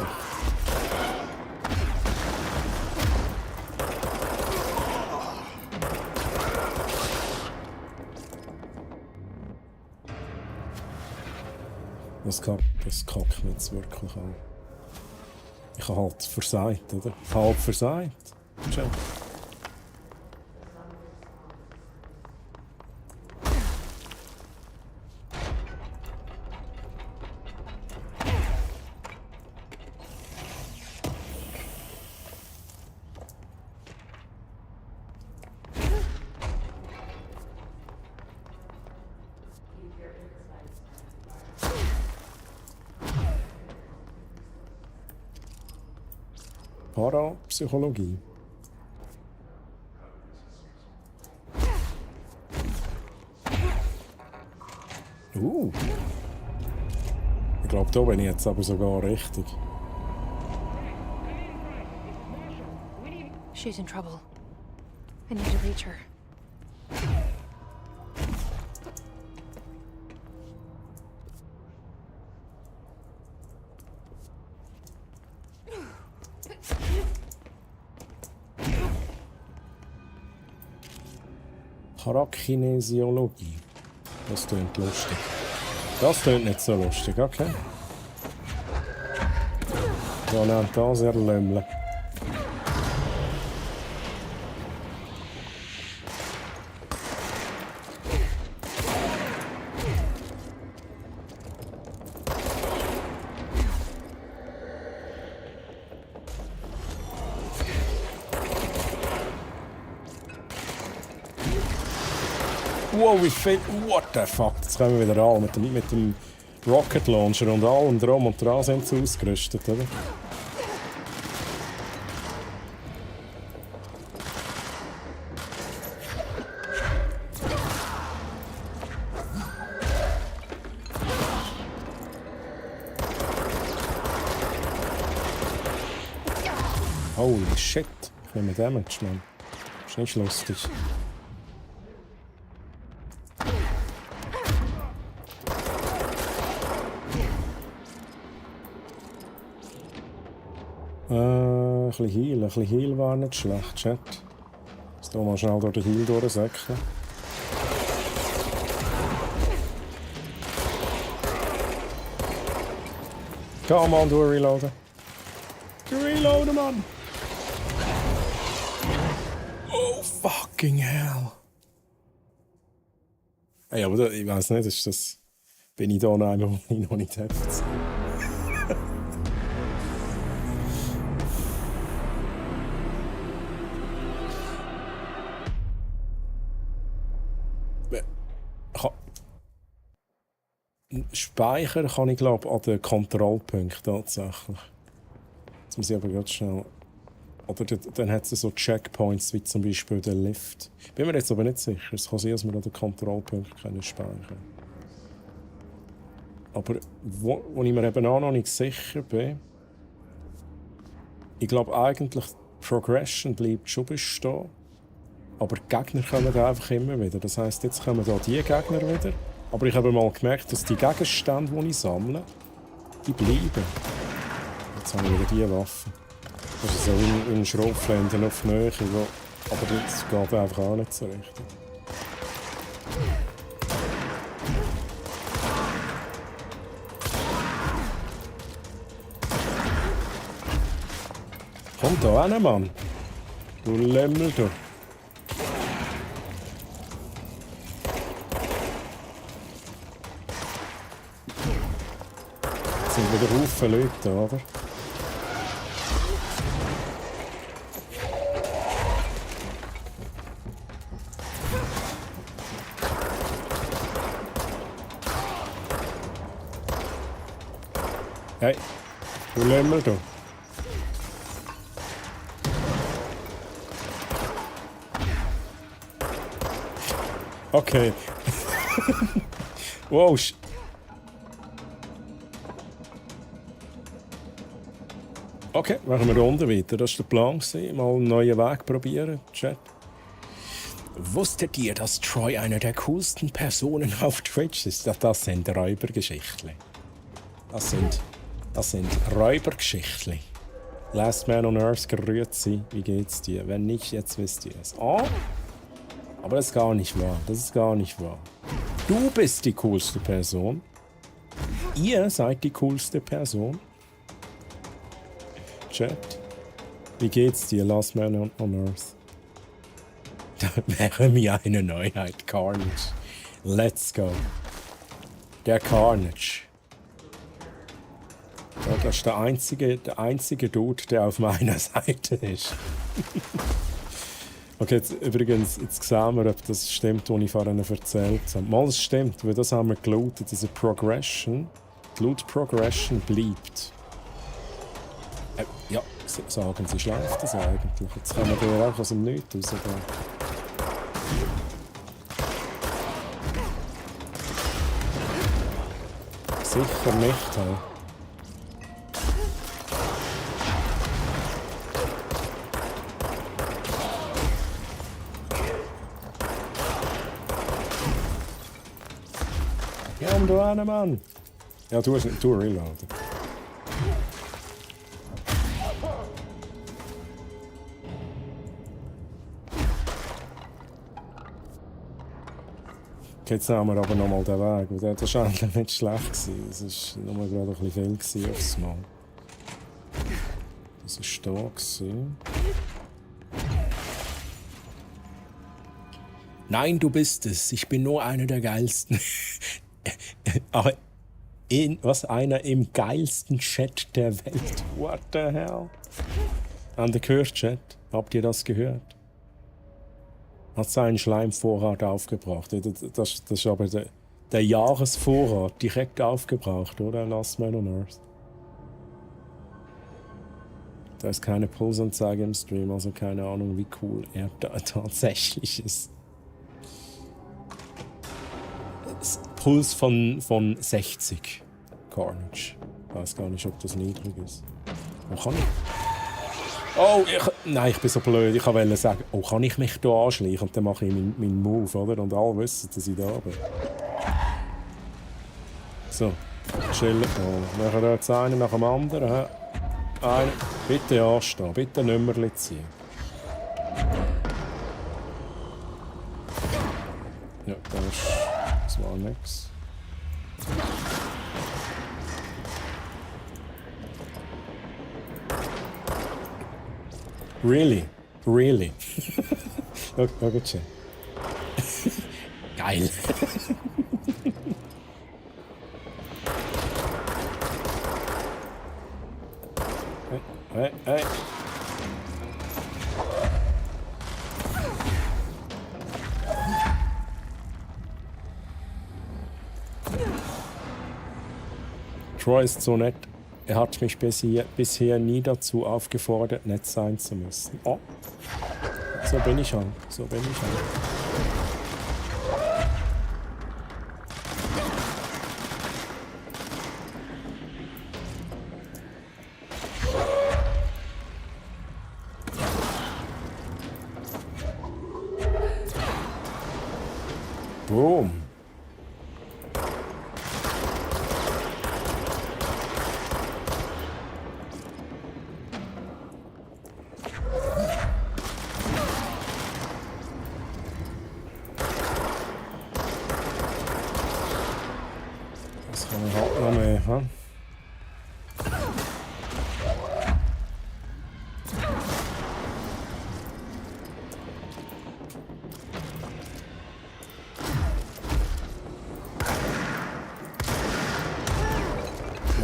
Das kackt mir jetzt wirklich an. Ich habe halt versagt, oder? Halb versagt. Schau. Parapsychologie. Ich glaube, da bin ich jetzt aber sogar richtig. She's in trouble. I need to reach her. Parakinesiologie. Das klingt lustig. Das klingt nicht so lustig, okay. Ja, nennt das erlümmeln. Wow, wie viel... What the fuck? Jetzt kommen wir wieder an mit dem Rocket Launcher und allem drum und dran sind sie ausgerüstet, oder? Holy shit, ich nehme Damage, Mann. Ist nicht lustig. Ein bisschen Heal war nicht schlecht, Chat. Jetzt hier mal schnell durch den Heal durchsäckeln. Komm on, du reloaden. Reloaden, Mann! Oh, fucking hell! Ey, aber ich weiß nicht, ist das... Bin ich da noch einmal, wo ich noch nicht heftig. Speichern kann ich, glaube an den Kontrollpunkten tatsächlich. Jetzt muss ich aber ganz schnell... Oder dann hat es so Checkpoints, wie zum Beispiel der Lift. Bin mir jetzt aber nicht sicher. Es kann sein, dass wir an den Kontrollpunkten speichern können. Aber wo ich mir eben auch noch nicht sicher bin... Ich glaube eigentlich, die Progression bleibt schon bestehen. Aber die Gegner kommen da einfach immer wieder. Das heisst, jetzt kommen da die Gegner wieder. Aber ich habe mal gemerkt, dass die Gegenstände, die ich sammle, die bleiben. Jetzt haben wir wieder diese Waffe. Das ist so wie ein Schrotflinten auf Nähe, aber das geht einfach auch nicht so richtig. Komm da hin, Mann! Du Lemmel, du! sind wieder Haufen Leute, oder? Hey, wo leben wir da? Okay. Wow. Okay, machen wir unten weiter. Das war der Plan. Mal einen neuen Weg probieren, Chat. Wusstet ihr, dass Troy einer der coolsten Personen auf Twitch ist? Das sind Räubergeschichten. Das sind Räubergeschichten. Last Man on Earth, grüezi. Wie geht's dir? Wenn nicht, jetzt wisst ihr es. Oh? Aber das ist gar nicht wahr. Das ist gar nicht wahr. Du bist die coolste Person. Ihr seid die coolste Person. Chat. Wie geht's dir, Last Man on Earth? Da wäre mir eine Neuheit. Carnage. Let's go. Der Carnage. Ja, das ist der einzige Dude, der auf meiner Seite ist. Okay, jetzt, übrigens, jetzt sehen wir, ob das stimmt, was ich vorhin erzählt habe. Mal, das stimmt, weil das haben wir gelootet. Diese Progression, die Loot Progression bleibt. Ja, sagen sie, schläft das eigentlich? Jetzt kann man hier auch aus dem Nichts rausgehen. Sicher nicht, hey. Komm du hin, Mann! Ja, du reloaden. Okay, jetzt nehmen wir aber nochmal den Weg. Das war eigentlich nicht schlecht. Es war nur gerade ein bisschen viel aufs Mal. Das war da. Nein, du bist es. Ich bin nur einer der geilsten. Aber einer im geilsten Chat der Welt. What the hell? Habt ihr gehört, Chat? Habt ihr das gehört? Hat seinen Schleimvorrat aufgebracht. Das ist aber der Jahresvorrat direkt aufgebraucht, oder? Last Man on Earth. Da ist keine Pulsanzeige im Stream, also keine Ahnung, wie cool er da tatsächlich ist. Puls von 60. Carnage. Ich weiß gar nicht, ob das niedrig ist. Wo kann ich? Oh, nein, ich bin so blöd. Ich wollte sagen, oh, kann ich mich hier anschleichen? Und dann mache ich meinen Move, oder? Und alle wissen, dass ich da bin. So, chillen. Oh, machen wir jetzt einen nach dem anderen. Einen. Bitte anstehen, bitte Nummerli ziehen. Ja, das war nix. Really? Really? Schau schon. Geil. Hey. Troy ist so nett. Er hat mich bisher nie dazu aufgefordert, nett sein zu müssen. Oh, so bin ich halt. Boom.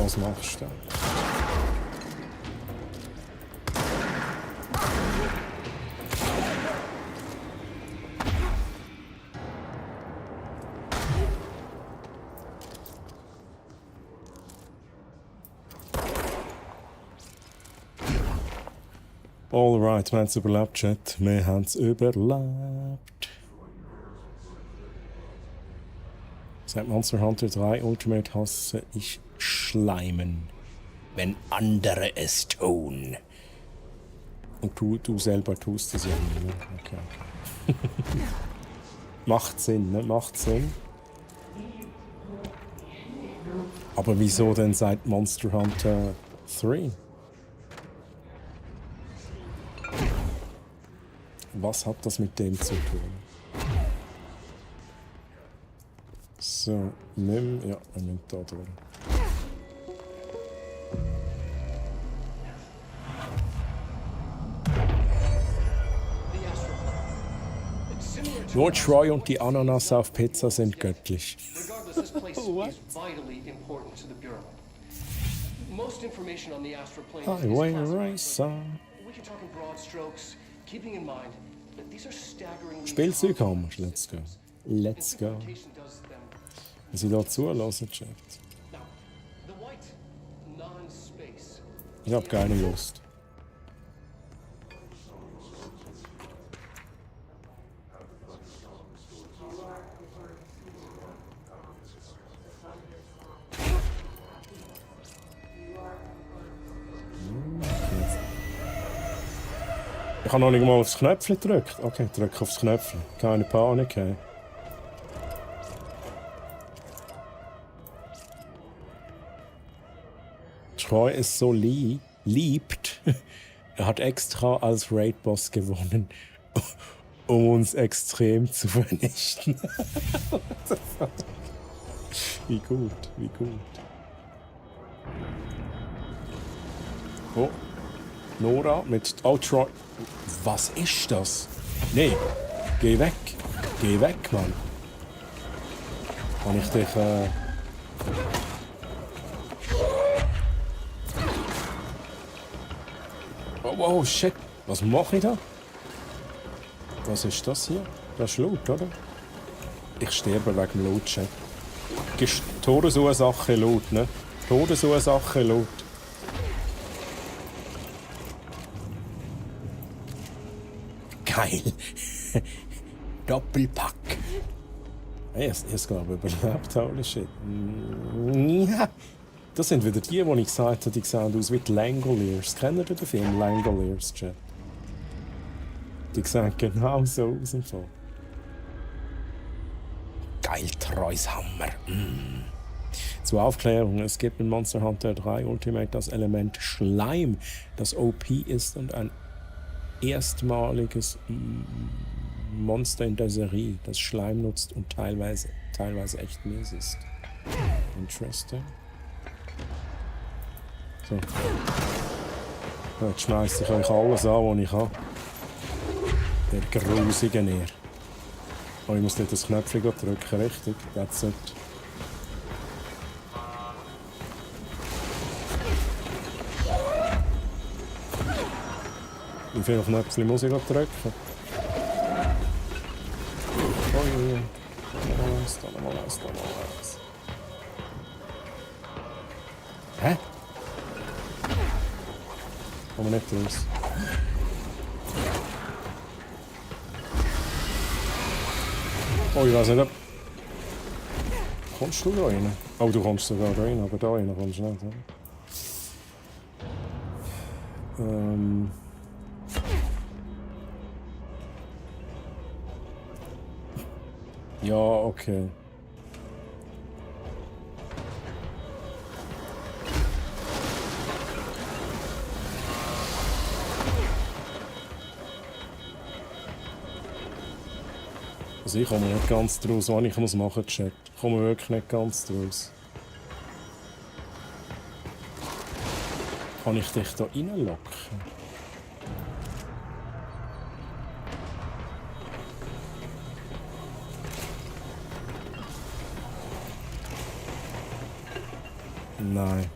Was machst du denn? Alright, wir haben es überlebt, Chat. Wir haben es überlebt. Seit Monster Hunter 3 Ultimate hasse ich Schleimen. Wenn andere es tun. Und du selber tust es ja nicht, ne? Okay. Macht Sinn, ne? Macht Sinn. Aber wieso denn seit Monster Hunter 3? Was hat das mit dem zu tun? So, nimm... Ja, er nimmt da durch. Nur Troy und die Ananas auf Pizza sind göttlich. Regardless, this place is vitally important to the Bureau. Most information on the astral plane Highway is Racer. we can talk in broad strokes, keeping in mind that these are staggeringly Spielzeug haben wir. Let's go. Let's go. Wenn sie da zulassen, Chat. the white non-space. Ich hab keine Lust. Ich habe noch nicht mal aufs Knöpfchen gedrückt. Okay, drück aufs Knöpfchen. Keine Panik, hey. Troy ist so liebt. Er hat extra als Raid-Boss gewonnen, um uns extrem zu vernichten. Wie gut, wie gut. Oh, Nora mit... Oh, Troy... Was ist das? Nee, geh weg. Geh weg, Mann. Kann ich dich... Oh, shit. Was mache ich da? Was ist das hier? Das ist Loot, oder? Ich sterbe wegen dem Loot, Chat. Todesursache Loot, ne? Todesursache Loot. Geil. Doppelpack. Hey, ich glaube überlebt, holy shit. Ja. Das sind wieder die ich gesagt habe, die sehen aus wie die Langoliers. Kennt ihr den Film Langoliers, Chat? Die sehen genau so aus im Fall. Geil, Treus Hammer. Zur Aufklärung, es gibt in Monster Hunter 3 Ultimate das Element Schleim, das OP ist und ein erstmaliges Monster in der Serie, das Schleim nutzt und teilweise echt mies ist. Interesting. So. Jetzt schmeiße ich euch alles an, was ich habe. Der grusige Nähr. Oh, ich muss dort das Knöpfchen drücken, richtig? That's it. Wie viele Knöpfe muss ich drücken? Oh je. Nochmal eins. Hä? Kommen wir nicht raus. Oh, ich weiß nicht, ob... Kommst du da rein? Oh, du kommst sogar da rein, aber da rein kommst du nicht, oder? Ja, okay. Also ich komme nicht ganz draus, was ich machen muss, Chat. Ich komme wirklich nicht ganz draus. Kann ich dich da reinlocken? Nein.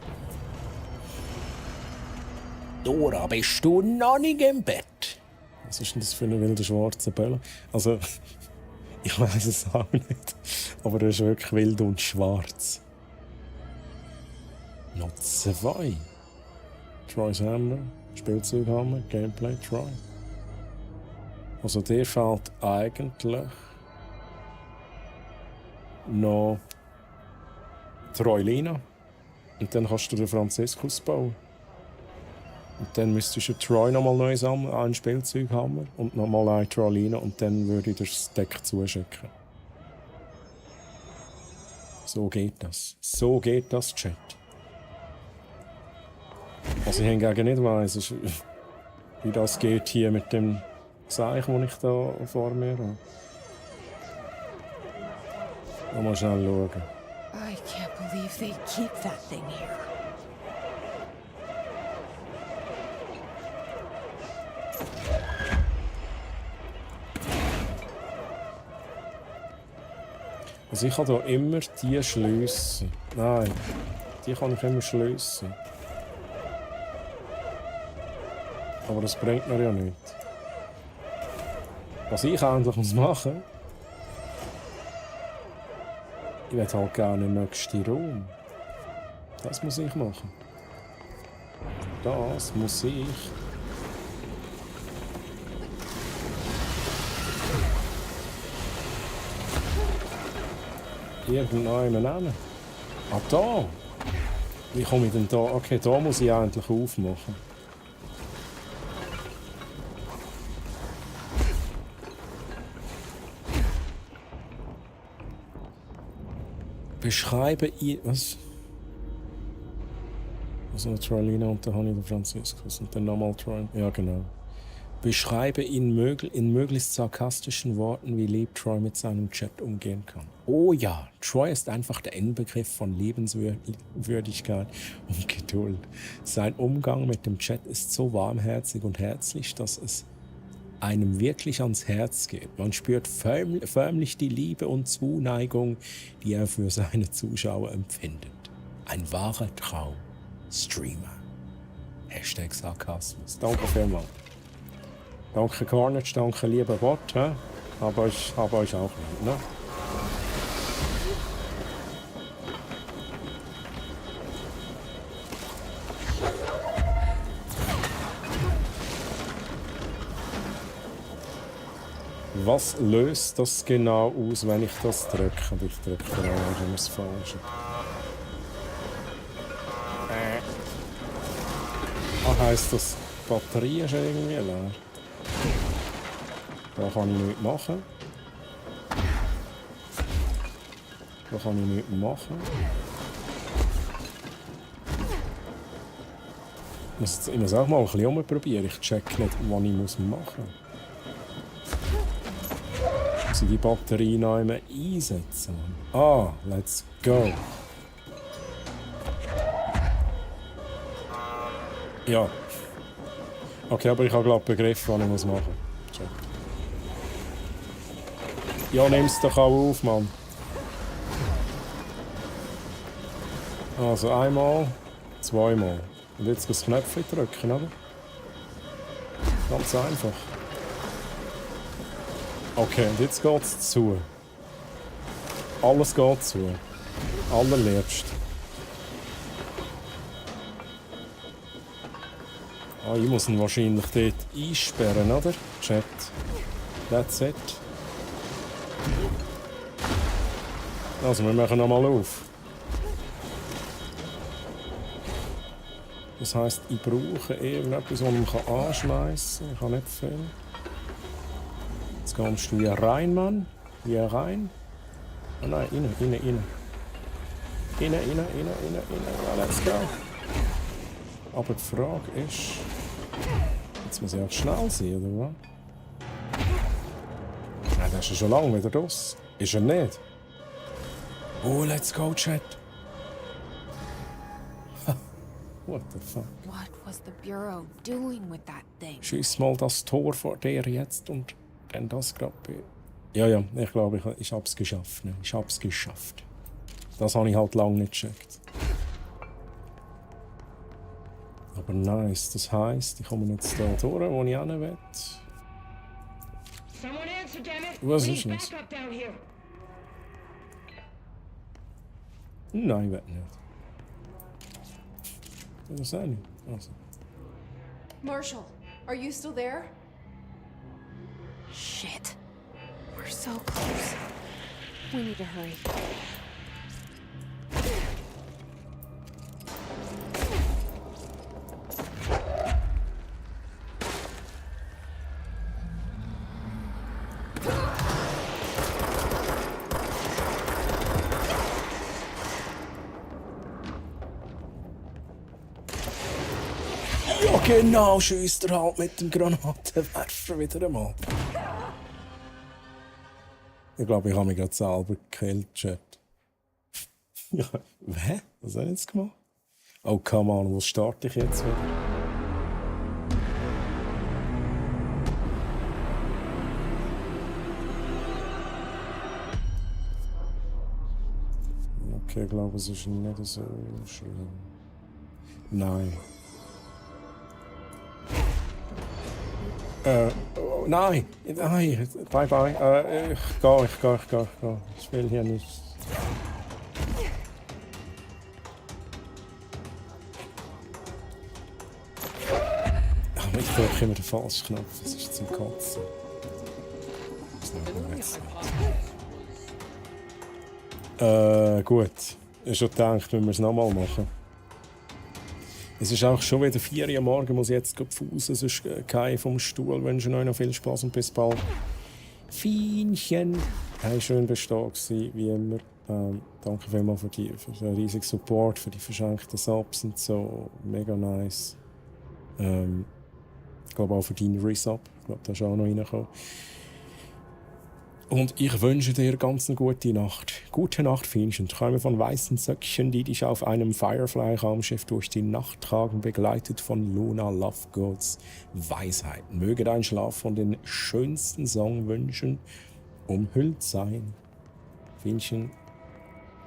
Dora, bist du noch nicht im Bett? Was ist denn das für ein wilder schwarzer Böller? Also, ich weiß es auch nicht. Aber er ist wirklich wild und schwarz. Noch 2. Troy's Hammer, Spielzeughammer, Gameplay Troy. Also der fehlt eigentlich noch Troy-Lina. Und dann kannst du den Franziskus bauen. Und dann müsstest du Troy nochmal neu sammeln, einen Spielzeughammer und nochmal eine Troy-Lina und dann würde ich das Deck zuschicken. So geht das. So geht das, Chat. Was ich hingegen nicht weiss, ist, wie das geht hier mit dem Seich, das ich da vor mir habe. Mal schnell schauen. I can't believe they keep that thing here. Also ich kann hier immer die schliessen. Nein, die kann ich immer schliessen. Aber das bringt mir ja nichts. Was ich endlich machen muss, ich will halt gerne den nächsten Raum. Das muss ich machen. Das muss ich. Irgendjemand hin. Ah, da! Wie komme ich denn da? Okay, da muss ich endlich aufmachen. Beschreibe was? Also Troy-Lina und dann habe ich den Franziskus und dann nochmal Troy. Ja, genau. Beschreibe in möglichst sarkastischen Worten, wie lieb Troy mit seinem Chat umgehen kann. Oh ja, Troy ist einfach der Inbegriff von Liebenswürdigkeit und Geduld. Sein Umgang mit dem Chat ist so warmherzig und herzlich, dass es einem wirklich ans Herz geht. Man spürt förmlich die Liebe und Zuneigung, die er für seine Zuschauer empfindet. Ein wahrer Traum. Streamer. Hashtag Sarkasmus. Danke vielmals. Danke Carnage, danke lieber Bot. Aber ich habe euch auch lieb, ne? Was löst das genau aus, wenn ich das drücke? Ich drücke immer das Falsche. Heisst das, die Batterie ist irgendwie leer? Da kann ich nichts machen. Da kann ich nichts machen. Ich muss auch mal ein bisschen rumprobieren. Ich check nicht, was ich machen muss. Also die Batterie noch einmal einsetzen. Ah, let's go. Ja. Okay, aber ich habe glaube begriffen, was ich machen muss. Check. Ja, nimm's doch auch auf, Mann. Also einmal, zweimal. Und jetzt das Knöpfchen drücken, oder? Ganz einfach. Okay, und jetzt geht's zu. Alles geht zu. Allerliebst. Ah, ich muss ihn wahrscheinlich dort einsperren, oder? Chat. That's it. Also, wir machen nochmal auf. Das heisst, ich brauche irgendetwas, was ich anschmeißen kann. Ich habe nicht viel. Jetzt kommst du hier rein, Mann. Hier rein. Oh nein, rein. Rein. Ja, let's go. Aber die Frage ist... Jetzt muss ich auch schnell sein, oder was? Nein, der ist ja schon lange wieder raus. Ist er nicht? Oh, let's go, Chat. What the fuck? What was the Bureau doing with that thing? Schieß mal das Tor vor dir jetzt und dann das gerade. Ja, ich glaube, ich hab's geschafft. Ne? Ich hab's geschafft. Das habe ich halt lange nicht gecheckt. Aber Aber nice, das heisst, ich komme jetzt da durch, wo ich hin will. Someone answer, damn it! Was We ist need das? backup down here. Nein, ich will nicht. Was auch nicht. Also. Marshall, are you still there? Shit. We're so close. We need to hurry. Ja, genau, schießt er halt mit dem Granatenwerfer wieder einmal. Ich glaube, ich habe mich gerade selber gekillt, Chat. Ja, hä? Was habe ich jetzt gemacht? Oh, come on, wo starte ich jetzt wieder? Okay, ich glaube, es ist nicht so schlimm. Nein. Oh, nein! Nein! Bye bye. Ich gehe. Ich will hier nicht. Aber ich drücke immer den falschen Knopf. Das ist zum Kotzen. Das ist nicht gut. Ich habe schon gedacht, wenn wir es nochmal machen. Es ist auch schon wieder 4 Uhr am Morgen, muss ich jetzt pfusen, sonst kein vom Stuhl. Wünsche euch noch viel Spaß und bis bald. Fienchen. Hey, schön bestehen wie immer. Danke vielmals für den riesigen Support, für die verschenkten Subs und so. Mega nice. Ich glaube auch für deinen Resub. Ich glaube, da ist auch noch reingekommen. Und ich wünsche dir ganz eine gute Nacht. Gute Nacht, Fienchen. Träume von weißen Söckchen, die dich auf einem Firefly-Raumschiff durch die Nacht tragen, begleitet von Luna Lovegood's Weisheit. Möge dein Schlaf von den schönsten Songwünschen umhüllt sein. Fienchen,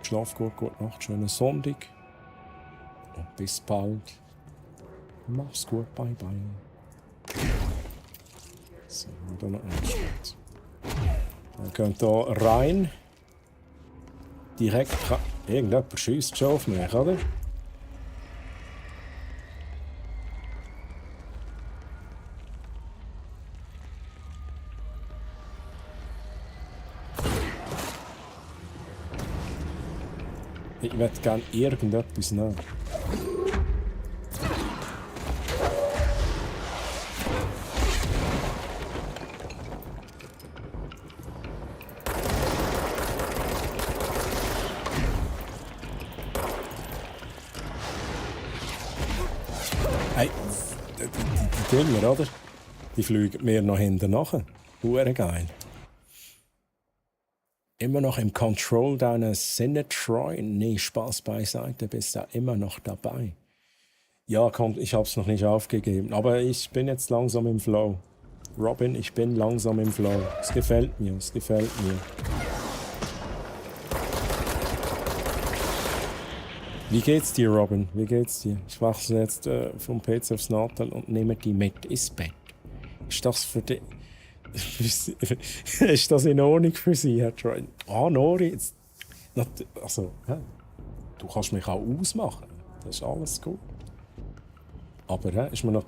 schlaf gut, gute Nacht, schöne Sonntag. Und bis bald. Mach's gut, bye bye. So, dann noch ein Schritt. Dann könnt ihr rein. Direkt. Irgendjemand schießt schon auf mich, oder? Ich möchte gerne irgendetwas nehmen. Hey, die Dinger, oder? Die fliegen mir noch hinten nach. Hure geil. Immer noch im Control deiner Sinne, Troy? Nee, Spaß beiseite, bist da immer noch dabei. Ja, ich hab's noch nicht aufgegeben, aber ich bin jetzt langsam im Flow. Robin, ich bin langsam im Flow. Es gefällt mir, es gefällt mir. Wie geht's dir, Robin? Wie geht's dir? Ich wachse jetzt vom PC aufs Natal und nehme die mit ins Bett. Ist das für dich... Ist das in Ordnung für Sie, Herr Troy? Ah, Nori, jetzt... Also, ja, du kannst mich auch ausmachen. Das ist alles gut. Aber ja, ist mir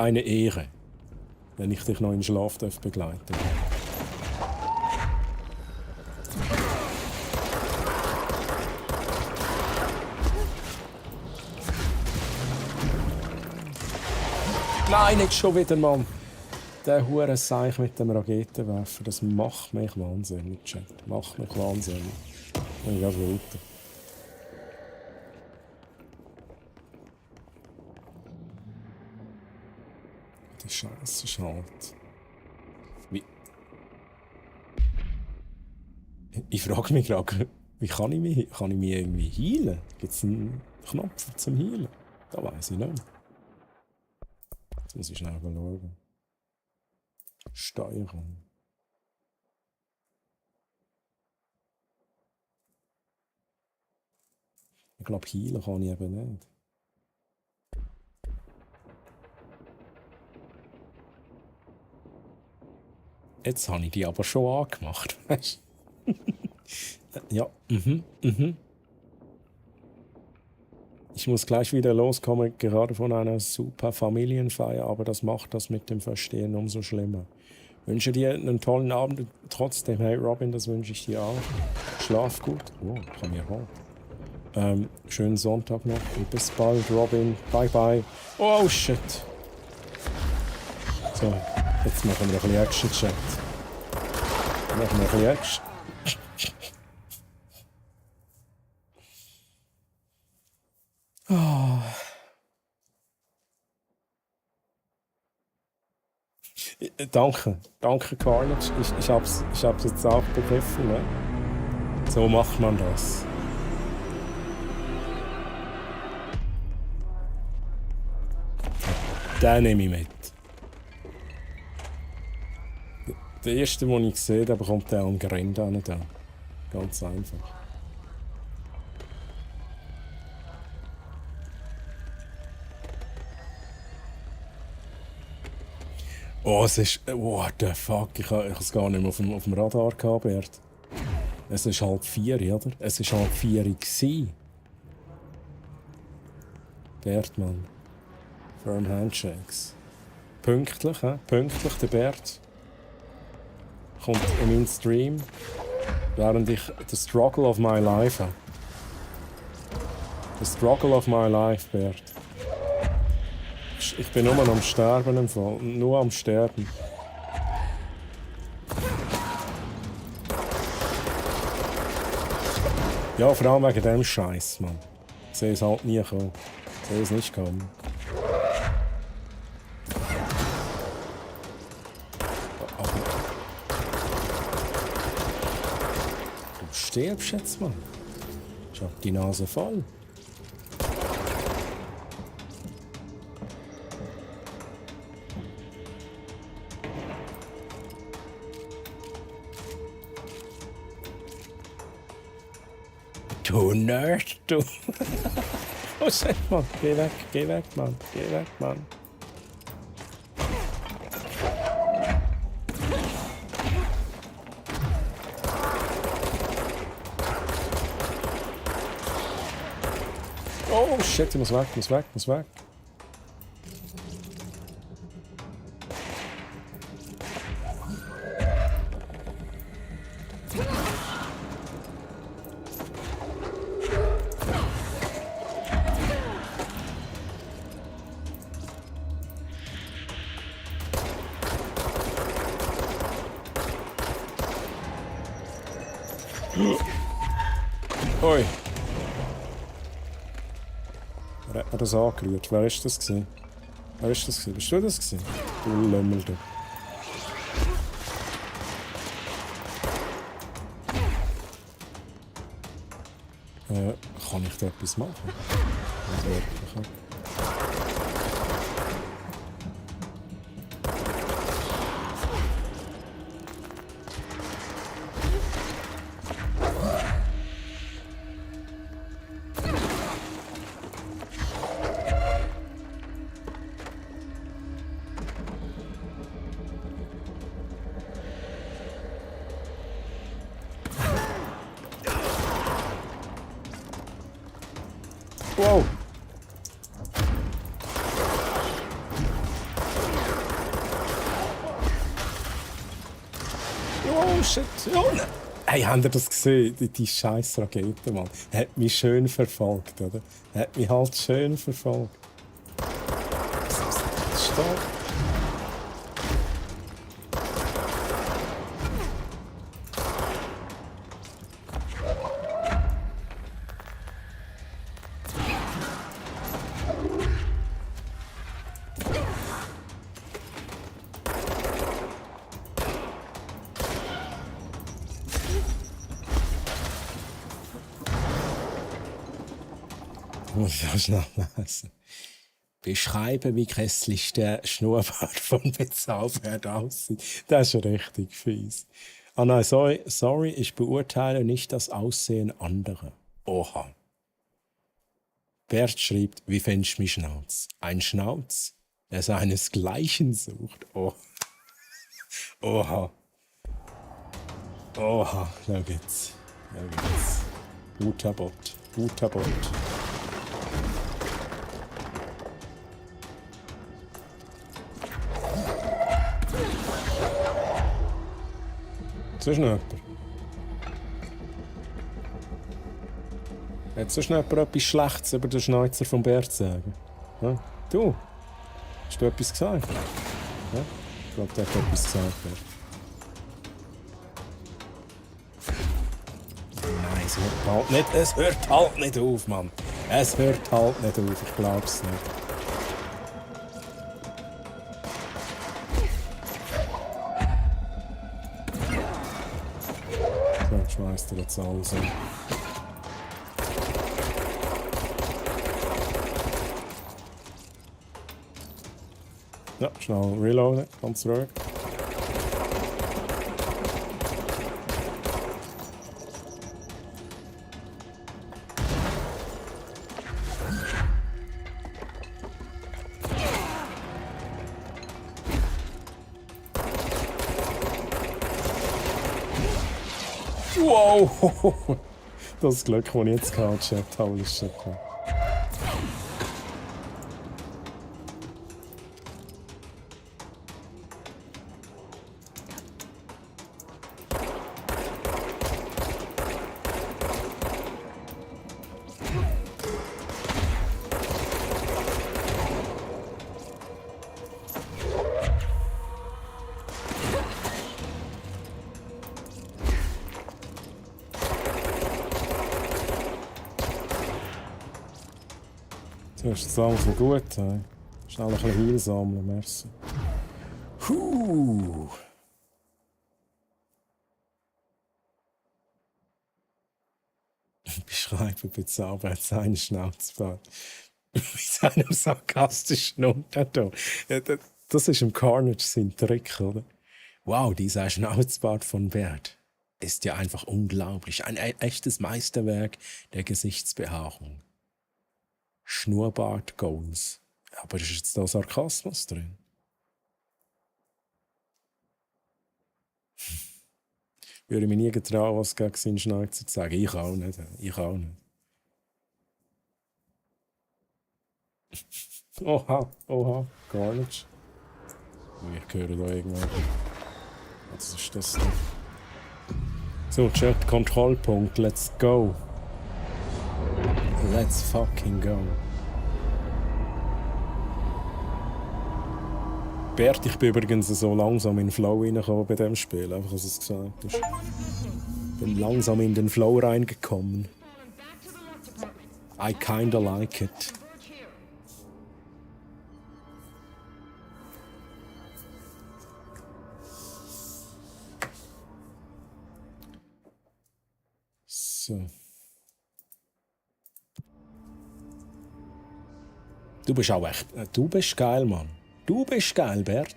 eine Ehre, wenn ich dich noch in den Schlaf begleiten darf. Nein, nicht schon wieder, Mann. Der Hurenseich mit dem Raketenwerfer, das macht mich wahnsinnig, Chat. Macht mich wahnsinnig. Ich gehe weiter. Die Scheiße ist halt... Wie... Ich frage mich gerade, wie kann ich mich irgendwie heilen? Gibt es einen Knopf zum Heilen? Da weiss ich nicht. Jetzt muss ich schnell schauen. Steuerung. Ich glaube, heilen kann ich eben nicht. Jetzt habe ich die aber schon angemacht, weißt du? Ja, Ich muss gleich wieder loskommen, gerade von einer super Familienfeier, aber das macht das mit dem Verstehen umso schlimmer. Wünsche dir einen tollen Abend. Trotzdem, hey Robin, das wünsche ich dir auch. Schlaf gut. Oh, komm hier hoch. Schönen Sonntag noch und bis bald, Robin. Bye, bye. Oh, shit. So, jetzt machen wir ein bisschen Action-Chat. Machen wir ein bisschen Action. Oh. Danke Carnage. Ich hab's jetzt auch begriffen. Ne? So macht man das. Den nehme ich mit. Der erste, den ich sehe, der bekommt der am Gelände an. Ganz einfach. Oh, es ist... What the fuck? Ich habe es gar nicht mehr auf dem Radar gehabt, Bert. Es ist 3:30, oder? Es war 3:30. Bert, Mann. Firm Handshakes. Pünktlich, hä? Pünktlich, der Bert. Kommt in meinen Stream, während ich The Struggle of My Life habe. The Struggle of My Life, Bert. Ich bin nur am Sterben im Fall. Nur am Sterben. Ja, vor allem wegen dem Scheiß, Mann. Ich sehe es halt nie kommen. Ich sehe es nicht kommen. Du stirbst jetzt, Mann. Ich hab die Nase voll. Du Nerd, du. Oh shit, Mann. Geh weg, Mann. Geh weg, Mann. Oh shit, ich muss weg. Oi. Wer hat mir das angerührt? Wer ist das gewesen? Bist du das gewesen? Du Lümmel, du. Kann ich da etwas machen? Nicht wirklich. Wow. Oh shit. Oh, ne. Hey, habt ihr das gesehen? Die scheiß Rakete, Mann. Hat mich schön verfolgt, oder? Hat mich halt schön verfolgt. Stopp. Muss ich auch schnell lesen. Beschreiben, wie grässlich der Schnurrbart von Bezaubert aussieht. Das ist richtig fies. Ah nein, sorry, ich beurteile nicht das Aussehen anderer. Oha. Bert schreibt, wie fändest du mich Schnauz? Ein Schnauz, der seinesgleichen sucht. Oh. Oha. Oha, schau jetzt. Schau jetzt. Guter Bot. Guter Bot. So ist noch jemand. Hat sonst noch jemand etwas Schlechtes über den Schneuzer vom Bär zu sagen? Ja? Du? Hast du etwas gesagt? Ja? Ich glaube, der hat etwas gesagt. Nein, es hört halt nicht. Es hört halt nicht auf, Mann. Es hört halt nicht auf. Ich glaub's nicht. So, schmeißt er jetzt alles an. Ja, schnell reloaden, ganz ruhig. Wow! Das Glück, das ich jetzt hatte, Chat. Holy shit. Das ist alles so gut. Hey. Schnell ein bisschen Heil sammeln, merci. Beschreibe bezaubernd seine Schnauzbart. Mit seinem sarkastischen Unterton. Das ist im Carnage sein Trick, oder? Wow, dieser Schnauzbart von Bert ist ja einfach unglaublich. Ein echtes Meisterwerk der Gesichtsbehaarung. Schnurrbart Goals. Aber ist jetzt da Sarkasmus drin? Würde mich nie getrauen, was gegen seinen Schnauzer zu sagen. Ich auch nicht. Ich auch nicht. Oha, gar nicht. Ich höre da irgendwas. Was ist das denn? So, Chat, Kontrollpunkt, let's go. Let's fucking go. Bert, ich bin übrigens so langsam in den Flow reingekommen bei diesem Spiel, einfach als es gesagt ist. Bin langsam in den Flow reingekommen. I kinda like it. So. Du bist auch echt. Du bist geil, Mann. Du bist geil, Bert.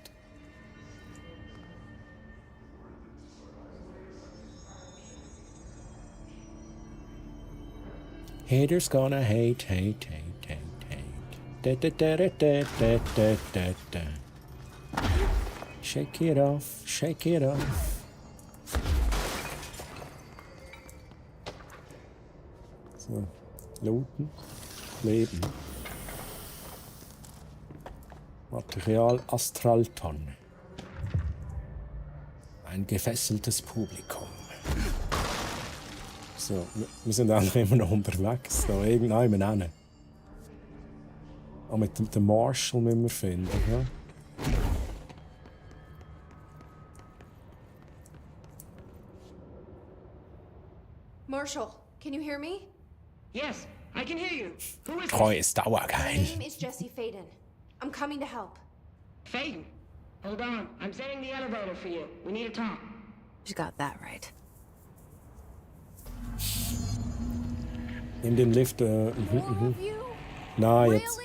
Haters gonna hate. Da, da, da, da, da, da, da, da. Shake it off, shake it off. So, looten, leben. Material Astralton. Ein gefesseltes Publikum. So, wir sind eigentlich immer noch unterwegs. Da irgendjemand hin. Aber mit dem Marshall müssen wir finden, ja? Marshall, can you hear me? Yes, I can hear you. Who is Treu ist dauergeil. My name is Jesse Faden. I'm coming to help. Faden? Hold on. I'm setting the elevator for you. We need to talk. You got that right. Nimm den Lift. Nein, jetzt.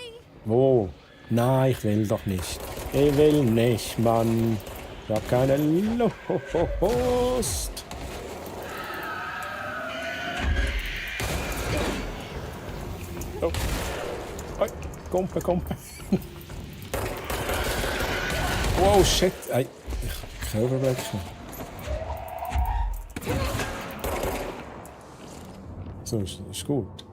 Wo? Nein, ich will doch nicht. Ich will nicht, Mann. Ich hab keine Lust. Oh. Hey, Kumpe. Wow, shit. Ey, ich kann überblicken. So ist gut.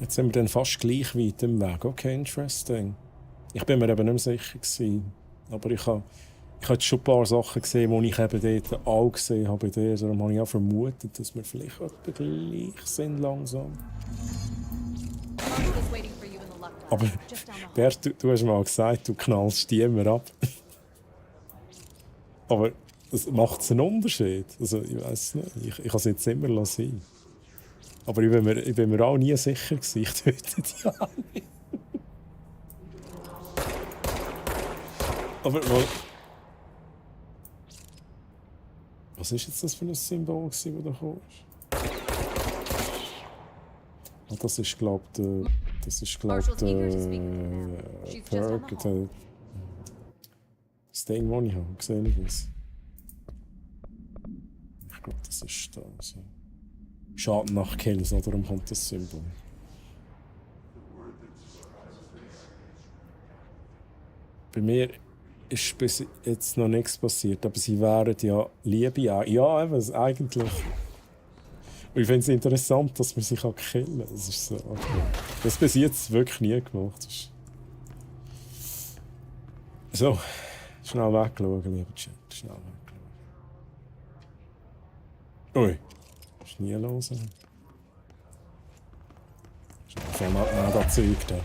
Jetzt sind wir dann fast gleich weit im Weg. Okay, interesting. Ich bin mir eben nicht mehr sicher gewesen. Aber ich habe schon ein paar Sachen gesehen, die ich eben dort auch gesehen habe. Darum habe ich auch vermutet, dass wir vielleicht etwa gleich sind langsam. Aber Bert, du hast mal gesagt, du knallst die immer ab. Aber macht es einen Unterschied? Also, ich weiß nicht. Ich kann es jetzt immer lassen. Aber ich bin mir auch nie sicher gewesen. Ich töte die alle. Aber was ist jetzt das für ein Symbol, das da kommst? Ah, das ist, glaube ich, Perk, das Ding, das ich habe. Sehe ich das? Ich glaube, das ist da. So. Schaden nach Kills, darum kommt das Symbol. Bei mir ist bis jetzt noch nichts passiert, aber sie wären ja Liebe auch. Ja, eben, eigentlich. Und ich finde es interessant, dass man sie killen kann. Das ist so, okay. Das bis jetzt wirklich nie gemacht. So, schnell wegschauen, lieber Chat. Schnell wegschauen. Ui. Ist nie los. Schnell mal das Zeug da.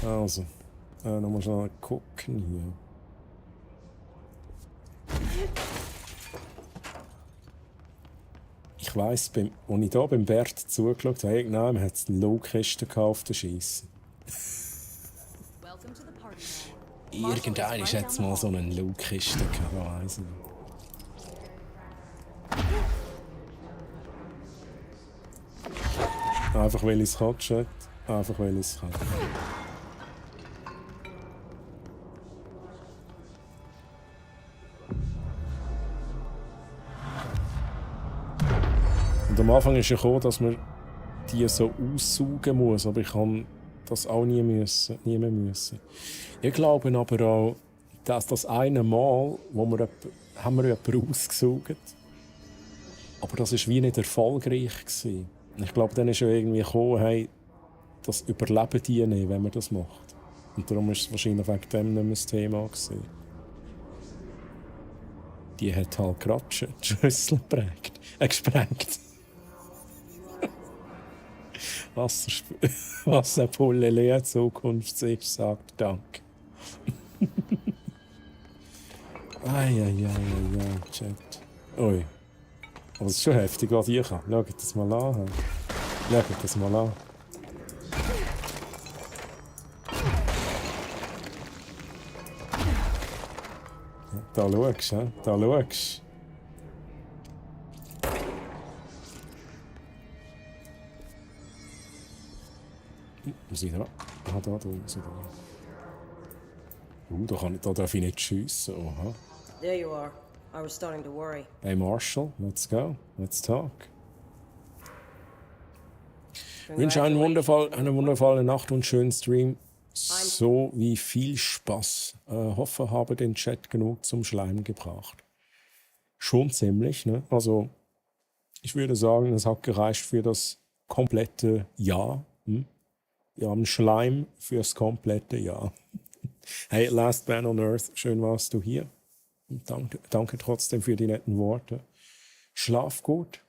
Also, nochmal schnell gucken hier. Ich weiss, als ich hier beim Bert zugeschaut habe, irgendwann hat es eine Low-Kiste auf der Scheisse. Irgendeiner hat jetzt mal so eine Low-Kiste gehabt, weiss ich nicht. Einfach weil ich es kann, Chat. Einfach weil ich es kann. Und am Anfang ist ja gekommen, dass man die so aussaugen muss, aber ich kann das auch nie mehr müssen. Ich glaube aber auch, dass das eine Mal, wo wir jemanden ausgesaugt, aber das war wie nicht erfolgreich gewesen. Ich glaube, dann ist ja irgendwie gekommen, hey, das überleben die nicht, wenn man das macht. Und darum war es wahrscheinlich wegen dem nicht mehr das Thema gewesen. Die hat halt gerade die Schüssel gesprengt. Wasserpulle leer Zukunft sich sagt Dank. Chat. Ui. Aber es ist schon heftig, was ich kann. Schaut das mal an. Da schaust du, da schaust du. Muss ich da? Ah, da muss ich da. Da darf ich nicht schiessen. Oha. There you are. I was starting to worry. Hey Marshall, let's go. Let's talk. Ich wünsche eine wundervolle Nacht und schönen Stream. So wie viel Spaß. Hoffe, habe den Chat genug zum Schleimen gebracht. Schon ziemlich, ne? Also, ich würde sagen, es hat gereicht für das komplette Jahr. Wir haben Schleim fürs komplette Jahr. Hey, Last Man on Earth, schön warst du hier. Und danke trotzdem für die netten Worte. Schlaf gut.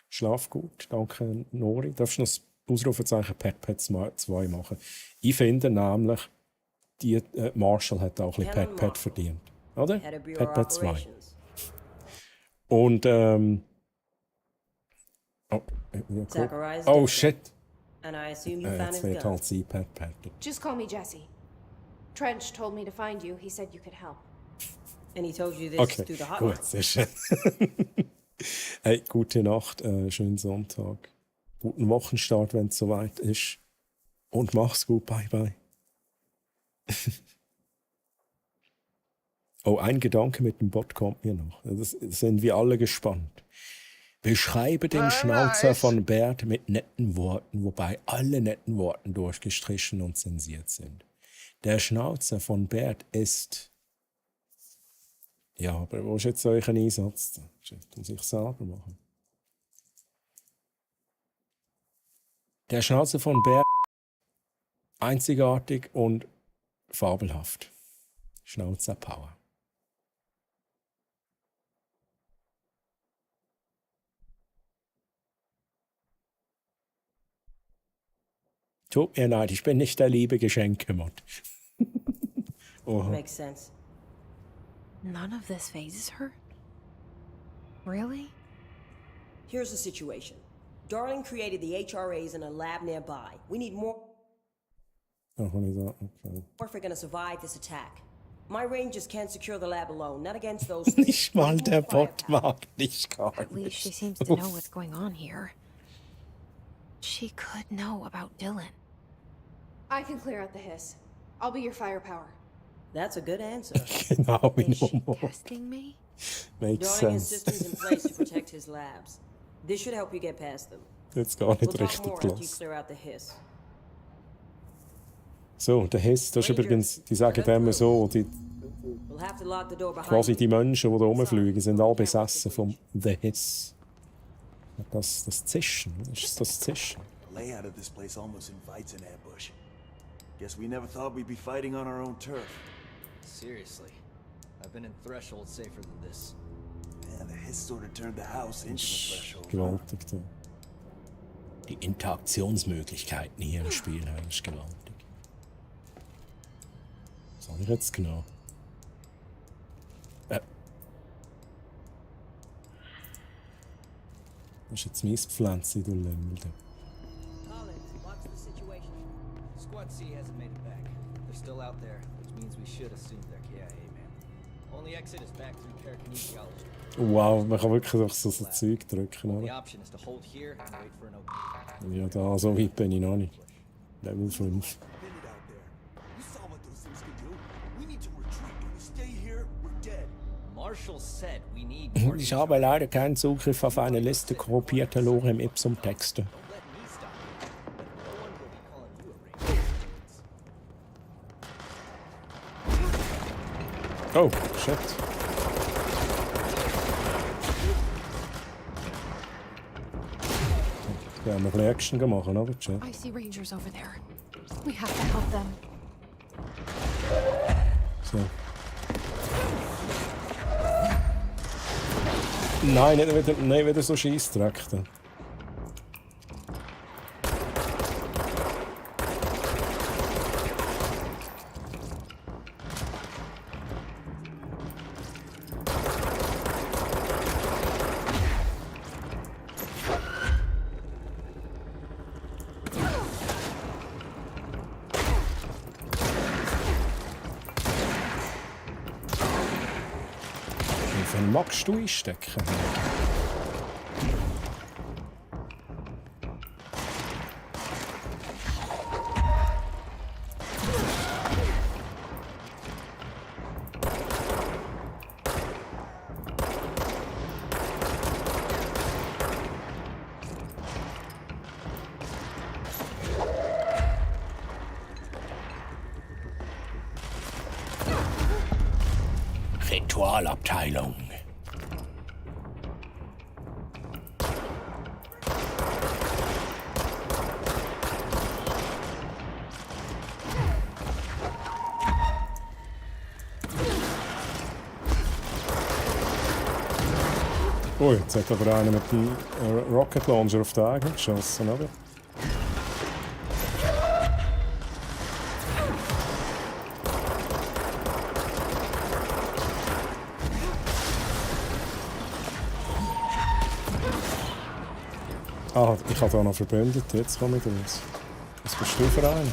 Schlaf gut. Danke, Nori. Darfst du noch das Ausrufezeichen Pet 2 machen? Ich finde nämlich, die Marshall hat auch ein bisschen Pet verdient. Oder? Pet 2. Und, oh shit. Jetzt wird halt sie Pet. Just call me Jesse. Trench told me to find you. He said you could help. And he told you this through the hotline. Gut, sehr schön. Hey, gute Nacht, schönen Sonntag. Guten Wochenstart, wenn es soweit ist. Und mach's gut, bye bye. Oh, ein Gedanke mit dem Bot kommt mir noch. Das sind wir alle gespannt. Beschreibe den Schnauzer von Bert mit netten Worten, wobei alle netten Worten durchgestrichen und zensiert sind. Der Schnauzer von Bert ist... Ja, aber wo ist jetzt euch ein Einsatz? Das muss ich selber machen. Der Schnauzer von Bert einzigartig und fabelhaft. Schnauzer Power. Tut mir leid, ich bin nicht der liebe Geschenkemod. Makes sense. None of this phases her? Really? Here's the situation. Darling created the HRAs in a lab nearby. We need more Ach, okay. if we're gonna survive this attack. My rangers can't secure the lab alone, not against those. Nicht mal der Bot mag dich gar At least she nicht. seems to know what's going on here. She could know about Dylan. I can clear out the hiss. I'll be your firepower. That's a good answer. Genau, wie Is she normal. testing me? Makes Darling has sense. systems in place to protect his labs. This should help you get past them. Jetzt gar We'll nicht talk richtig more after you los. clear out the hiss. So, der Hiss, das ist übrigens, die sagen dem so, die, We'll have to lock the door behind quasi you. die Menschen, die da rumfliegen, sind alle besessen vom The Hiss. Das Zischen, ist das Zischen? The layout of this place almost invites an ambush. Guess we never thought we'd be fighting on our own turf. Seriously, I've been in Threshold safer than this. Yeah, the hiss sort of turned the house into a threshold. Gewaltig da. Die Interaktionsmöglichkeiten hier im Spiel ist gewaltig. Was habe ich jetzt genau? Das ist jetzt mein Pflänzchen, du Lümmel. What's the situation? Squad C hasn't made it back. They're still out there, which means we should assume they're KIA, man. Only exit is back through parakinesiology. Wow, man kann wirklich auf so Zeug drücken, The oder? option is to hold here and wait for an opening. Ja, da, so weit bin ich noch nicht. Level 5. You saw what those things can do. We need to retreat. If we stay here, we're dead. Marshall said we need more. Ich habe leider keinen Zugriff auf eine Liste korrumpierter Lorem Ipsum Texte. Oh, shit. Wir haben noch ein bisschen Action gemacht, oder? Chat. I see Rangers over there. We have to help them. So. Nein, nicht wieder so Scheissdreck. Da. Wie viel magst du einstecken? Ritualabteilung. Oh, jetzt hat aber einer mit dem Rocket Launcher auf den Eigen geschossen, oder? Ah, ich habe da noch Verbündete, jetzt komme ich raus. Was bist du für einen?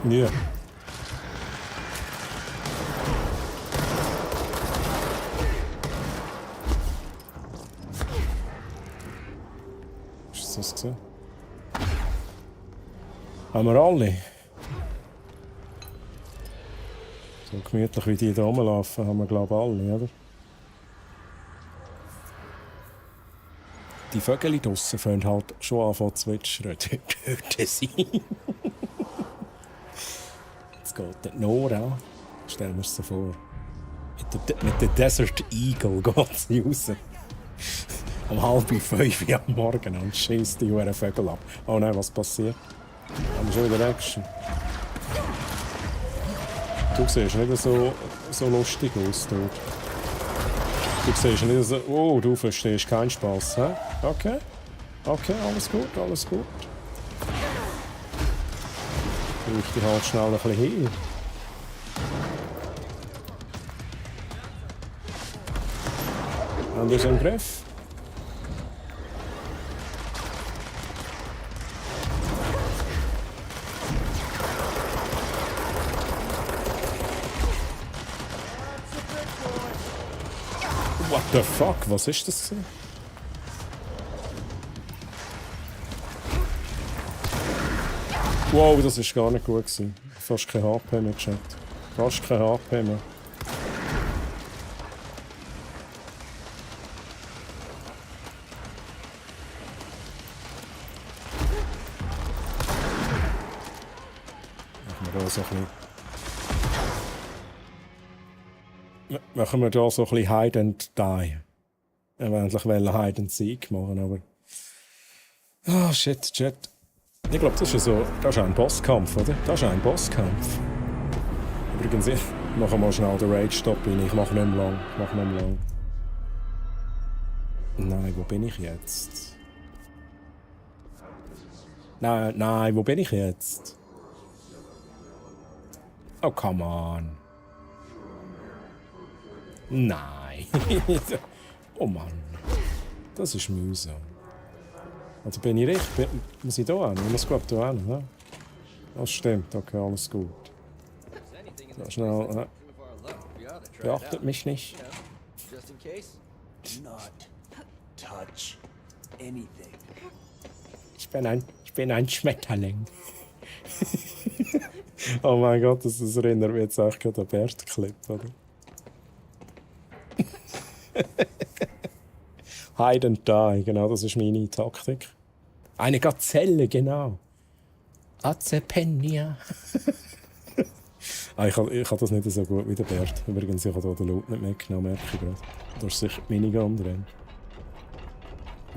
Ja. Ist das gesehen? Haben wir alle? So gemütlich wie die da rumlaufen, haben wir glaube ich alle, oder? Die Vögel draussen fangen halt schon an zu zwitschern. Töten sie. Jetzt geht der Nora. Stellen wir es so vor. Mit der Desert Eagle geht sie raus. Um 4:30 am Morgen und schießt die Vögel ab. Oh nein, was passiert? Haben wir schon wieder Action. Du siehst nicht so lustig aus dort. Du siehst nicht so... Oh, du verstehst keinen Spass, hä? Okay. Okay, alles gut, alles gut. Ich dich halt schnell ein bisschen hin. Haben wir es im Griff? What the fuck? Was ist das? Wow, das ist gar nicht gut gewesen. Fast kein HP mehr, Chat. Fast kein HP mehr. Machen wir da so ein bisschen Hide and Die. Ich wollte endlich Hide and Seek machen, aber... Ah, shit, Chat. Ich glaube, das ist ein Bosskampf, oder? Das ist ein Bosskampf. Übrigens, ich mache mal schnell den Rage-Stop rein. Ich mache nicht mehr lang. Nein, wo bin ich jetzt? Nein, wo bin ich jetzt? Oh, come on. Nein. Oh Mann. Das ist mühsam. Also bin ich richtig? Muss ich da hin? Ich muss glaube ich da hin, ne? Das stimmt, okay, alles gut. So, schnell, beachtet mich nicht. Ich bin ein Schmetterling. Oh mein Gott, das erinnert mich jetzt echt gerade an Bert-Clip, oder? Hide and Die, genau, das ist meine Taktik. Eine Gazelle, genau. Azepenia. Ich kann das nicht so gut wie der Bert. Übrigens, ich habe hier den Loot nicht mitgenommen, merke ich gerade. Da ist sicher die Minigun drin.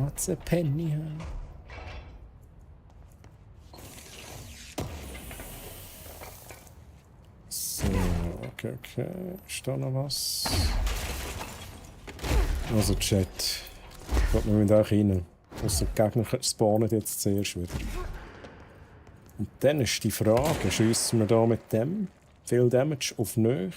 Azepenia. So, okay. Ist da noch was? Also Chat. Ich glaube, wir müssen auch rein. Ausser die Gegner spawnen jetzt zuerst wieder. Und dann ist die Frage, schiessen wir da mit dem viel Damage auf Nähe?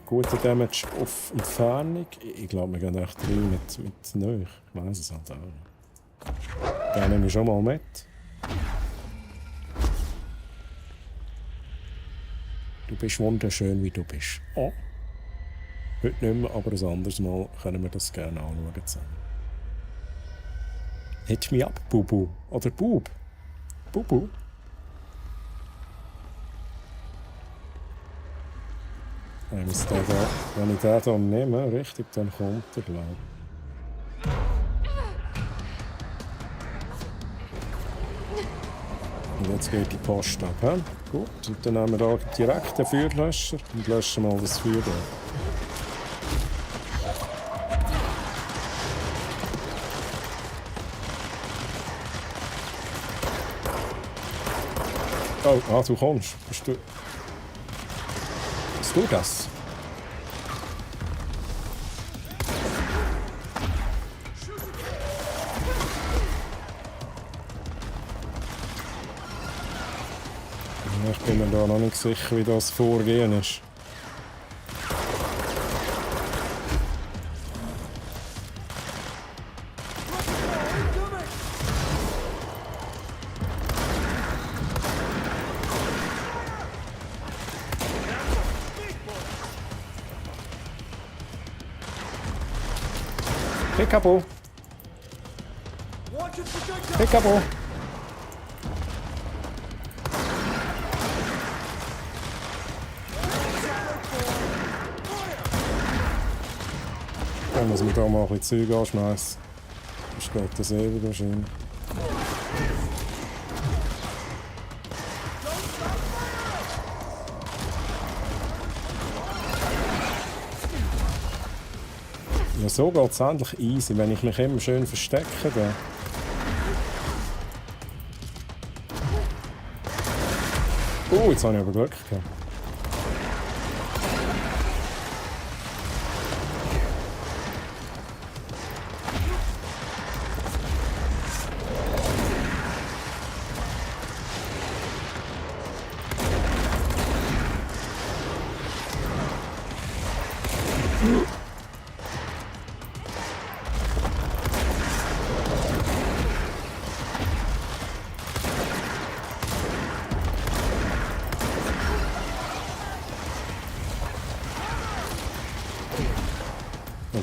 Guter Damage auf Entfernung? Ich glaube, wir gehen echt rein mit Nähe. Ich weiss es halt auch nicht. Den nehme ich schon mal mit. Du bist wunderschön, wie du bist. Oh. Heute nicht mehr, aber ein anderes Mal können wir das gerne anschauen zusammen. Hit mich ab, Bubu. Oder Bub. Bubu. Wenn ich den hier nehme, richtig, dann kommt er, glaube ich. Und jetzt geht die Post ab. He? Gut, und dann nehmen wir hier direkt den Feuerlöscher und löschen mal das Feuer. Oh, du kommst. Bist du das? Ich bin mir da noch nicht sicher, wie das Vorgehen ist. Peekaboo. Peekaboo. Dann muss man da mal ein bisschen Zeug anschmeißen. Sonst geht das wieder wahrscheinlich. Ja, so geht es endlich easy, wenn ich mich immer schön verstecke. Dann. Jetzt habe ich aber Glück gehabt.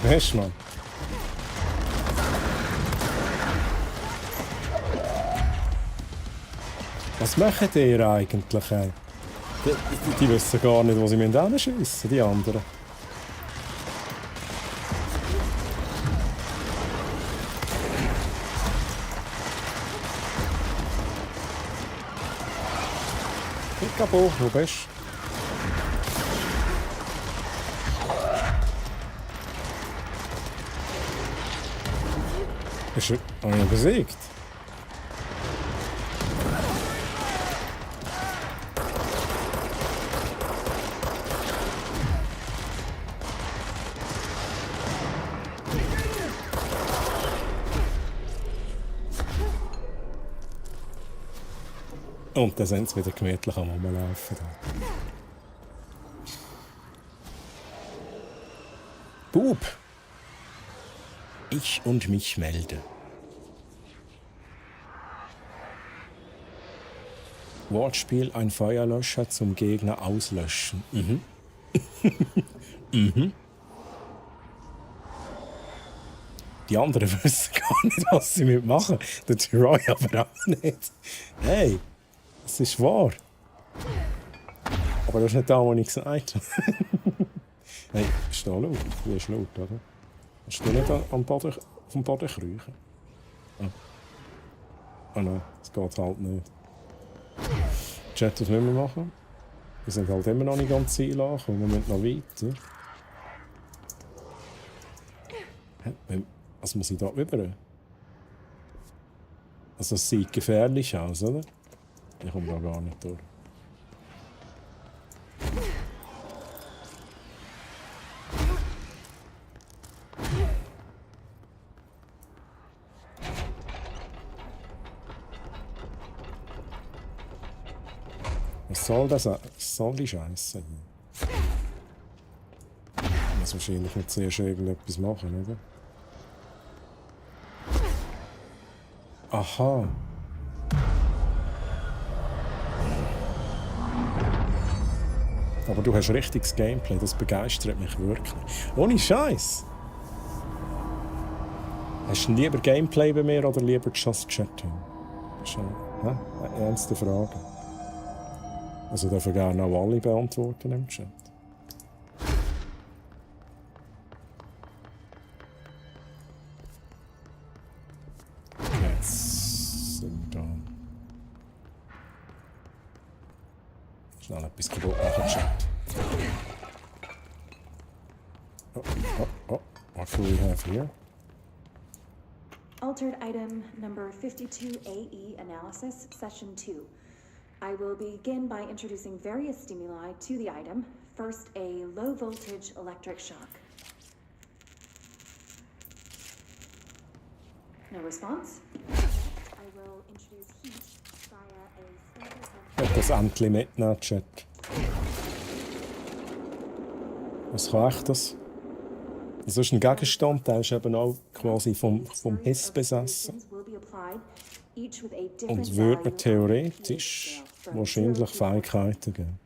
Bist, Mann. Was machen die eigentlich? Die wissen gar nicht, wo sie hinschiessen müssen, die anderen. Peekaboo, wo bist du? Ist er ihn besiegt? Und dann sind sie wieder gemütlich am Rumlaufen. Bub! Ich und mich melde. Wortspiel, ein Feuerlöscher zum Gegner auslöschen. Mhm. Mhm. Die anderen wissen gar nicht, was sie mitmachen. Der Troy aber auch nicht. Hey, das ist wahr. Aber das ist nicht das, was ich gesagt habe. Hey, ist da laut? Du bist laut, oder? Hast du nicht am Boden, auf dem Boden kriechen? Ah nein, das geht halt nicht. Chat, was müssen wir machen? Wir sind halt immer noch nicht ganz Ziel angekommen, wir müssen noch weiter. Was muss ich da rüber? Also es sieht gefährlich aus, oder? Ich komme da gar nicht durch. Was soll die Scheiße? Ich muss wahrscheinlich nicht zuerst irgendetwas machen, oder? Aha. Aber du hast richtiges Gameplay, das begeistert mich wirklich. Ohne Scheiß. Hast du lieber Gameplay bei mir oder lieber Just Chatting? Das ist eine ernste Frage. Also dürfen gerne auch alle beantworten im Chat. Jetzt sind wir da. Schnell etwas kaputt machen, Chat. Oh. What do we have here? Altered item number 52AE analysis, session 2. I will begin by introducing various stimuli to the item. First, a low voltage electric shock. No response? I will introduce heat via a Ich will das Entchen mitnehmen, Chat. Was kann ich das? Das ist ein Gegenstand, der ist eben auch quasi vom Hiss besessen. Und würde mir theoretisch wahrscheinlich Fähigkeiten geben.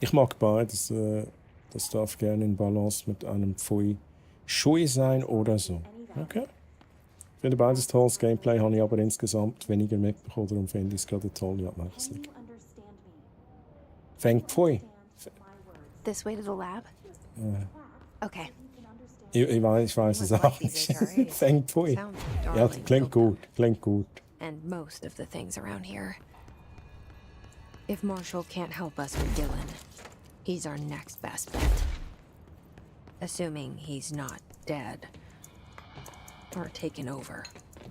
Ich mag beides. Das darf gerne in Balance mit einem Pfui Schui sein oder so. Okay. Ich finde beides tolles Gameplay, habe ich aber insgesamt weniger mitbekommen. Darum finde ich es gerade eine tolle Abwechslung. Feng Pfui. This way to the lab? Okay. Ich weiß es auch nicht. Feng Pfui. Ja, klingt gut, klingt gut. And most of the things around here. If Marshall can't help us with Dylan, he's our next best bet. Assuming he's not dead. Or taken over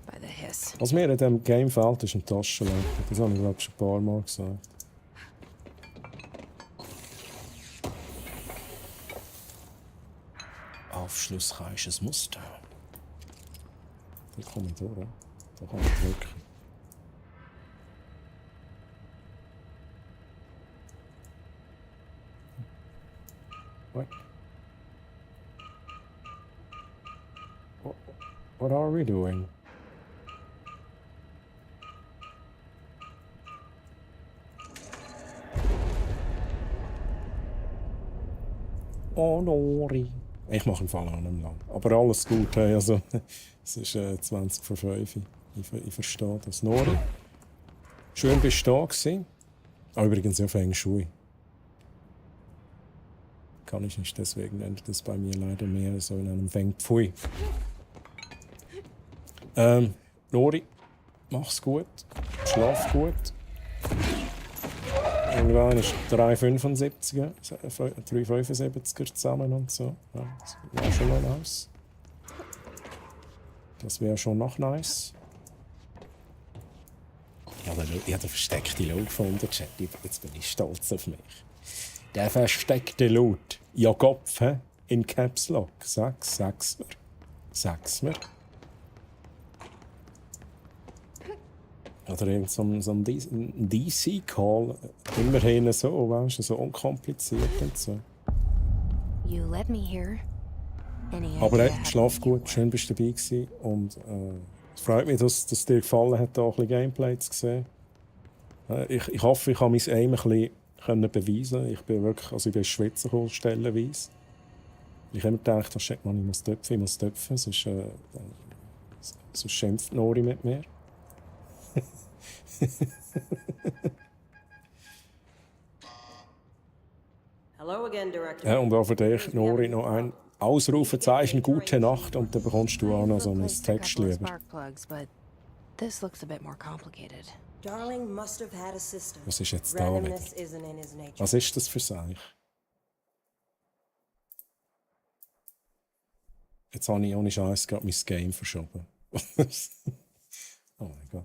by the Hiss. Was mir in diesem Game fehlt, ist ein Taschenlampe. Das habe ich, glaube ich, schon ein paar Mal gesagt. Aufschlussreiches Muster. Da komme ich durch, da kann ich drücken. What are we doing? Oh, Nori. Ich mache einen Fall an einem lang. Aber alles gut, hey. Also, es ist 20 vor 5. Ich verstehe das. Nori, schön bist du da gewesen. Ah, übrigens ja Feng Shui. Kann ich nicht, deswegen endet das bei mir leider mehr so in einem Feng Pfui. Nori, mach's gut. Schlaf gut. Irgendwann ist 3,75er, 3,75er zusammen und so. Ja, das wäre schon noch nice. Das wäre schon noch nice. Ich habe den versteckten Loot gefunden, Chat. Jetzt bin ich stolz auf mich. Der versteckte Loot. Ja, Kopf, hä? In Caps Lock. Sag's mir. Oder irgend so ein DC-Call. Immerhin so, weißt du, so unkompliziert und so. You let me here. Aber hey, schlaf gut, schön bist du dabei gewesen. Und es freut mich, dass es dir gefallen hat, da ein bisschen Gameplay zu sehen. Ich hoffe, ich kann mein Aim ein bisschen beweisen. Ich bin wirklich, also ich bin schwitzen gekommen, stellenweise. Ich habe immer gedacht, ich muss töpfen, sonst schimpft Nori mit mir. Hello again, Director. Ja, und auch für dich, Nori, noch ein Ausrufezeichen, gute Nacht, und dann bekommst du auch noch so ein Text lieber. This looks a bit more complicated. Darling must have had a system. Was ist jetzt da wieder? Randomness isn't in his nature. Was ist das für Seich? Jetzt habe ich ohne Scheiß gerade mein Game verschoben. Oh mein Gott.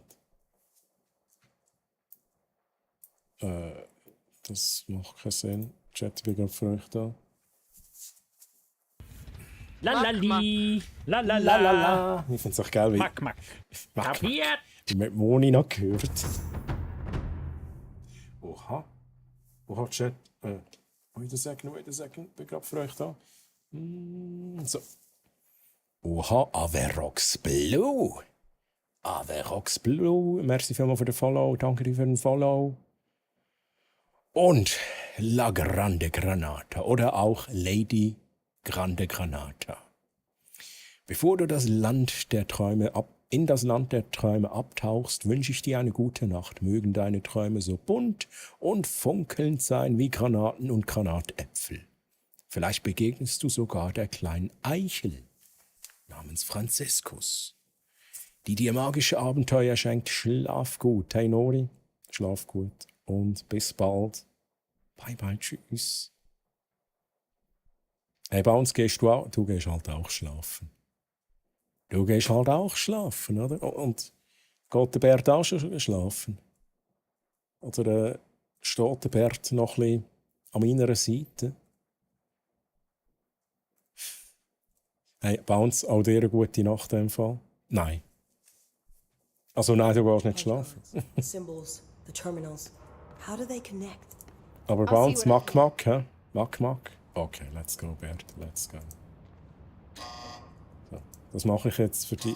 Das macht keinen Sinn. Chat, ich bin gerade für euch da. Lalali. Lalala. Ich finde es auch geil, wie... Mack. Kapiert? Die mit Moni noch gehört. Oha, Chat. Wait a second. Bin gerade für euch da. So. Oha, Averox Blue. Merci vielmals für den Follow. Danke dir für den Follow. Und La Grande Granata oder auch Lady Grande Granata. Bevor du in das Land der Träume abtauchst, wünsche ich dir eine gute Nacht. Mögen deine Träume so bunt und funkelnd sein wie Granaten und Granatäpfel. Vielleicht begegnest du sogar der kleinen Eichel namens Franziskus, die dir magische Abenteuer schenkt. Schlaf gut. Hey Nori, schlaf gut. Und bis bald. Bye, tschüss. Hey, bei uns gehst du auch. Du gehst halt auch schlafen. Oder? Und geht der Bert auch schon schlafen? Oder steht der Bert noch ein bisschen an meiner Seite? Hey, bei uns auch dir eine gute Nacht in dem Fall? Nein. Also nein, du gehst nicht schlafen. Symbols, the terminals. How do they connect? Aber bei uns Mack, hä? Mack. Okay, let's go, Bert, let's go. So, das mache ich jetzt für die.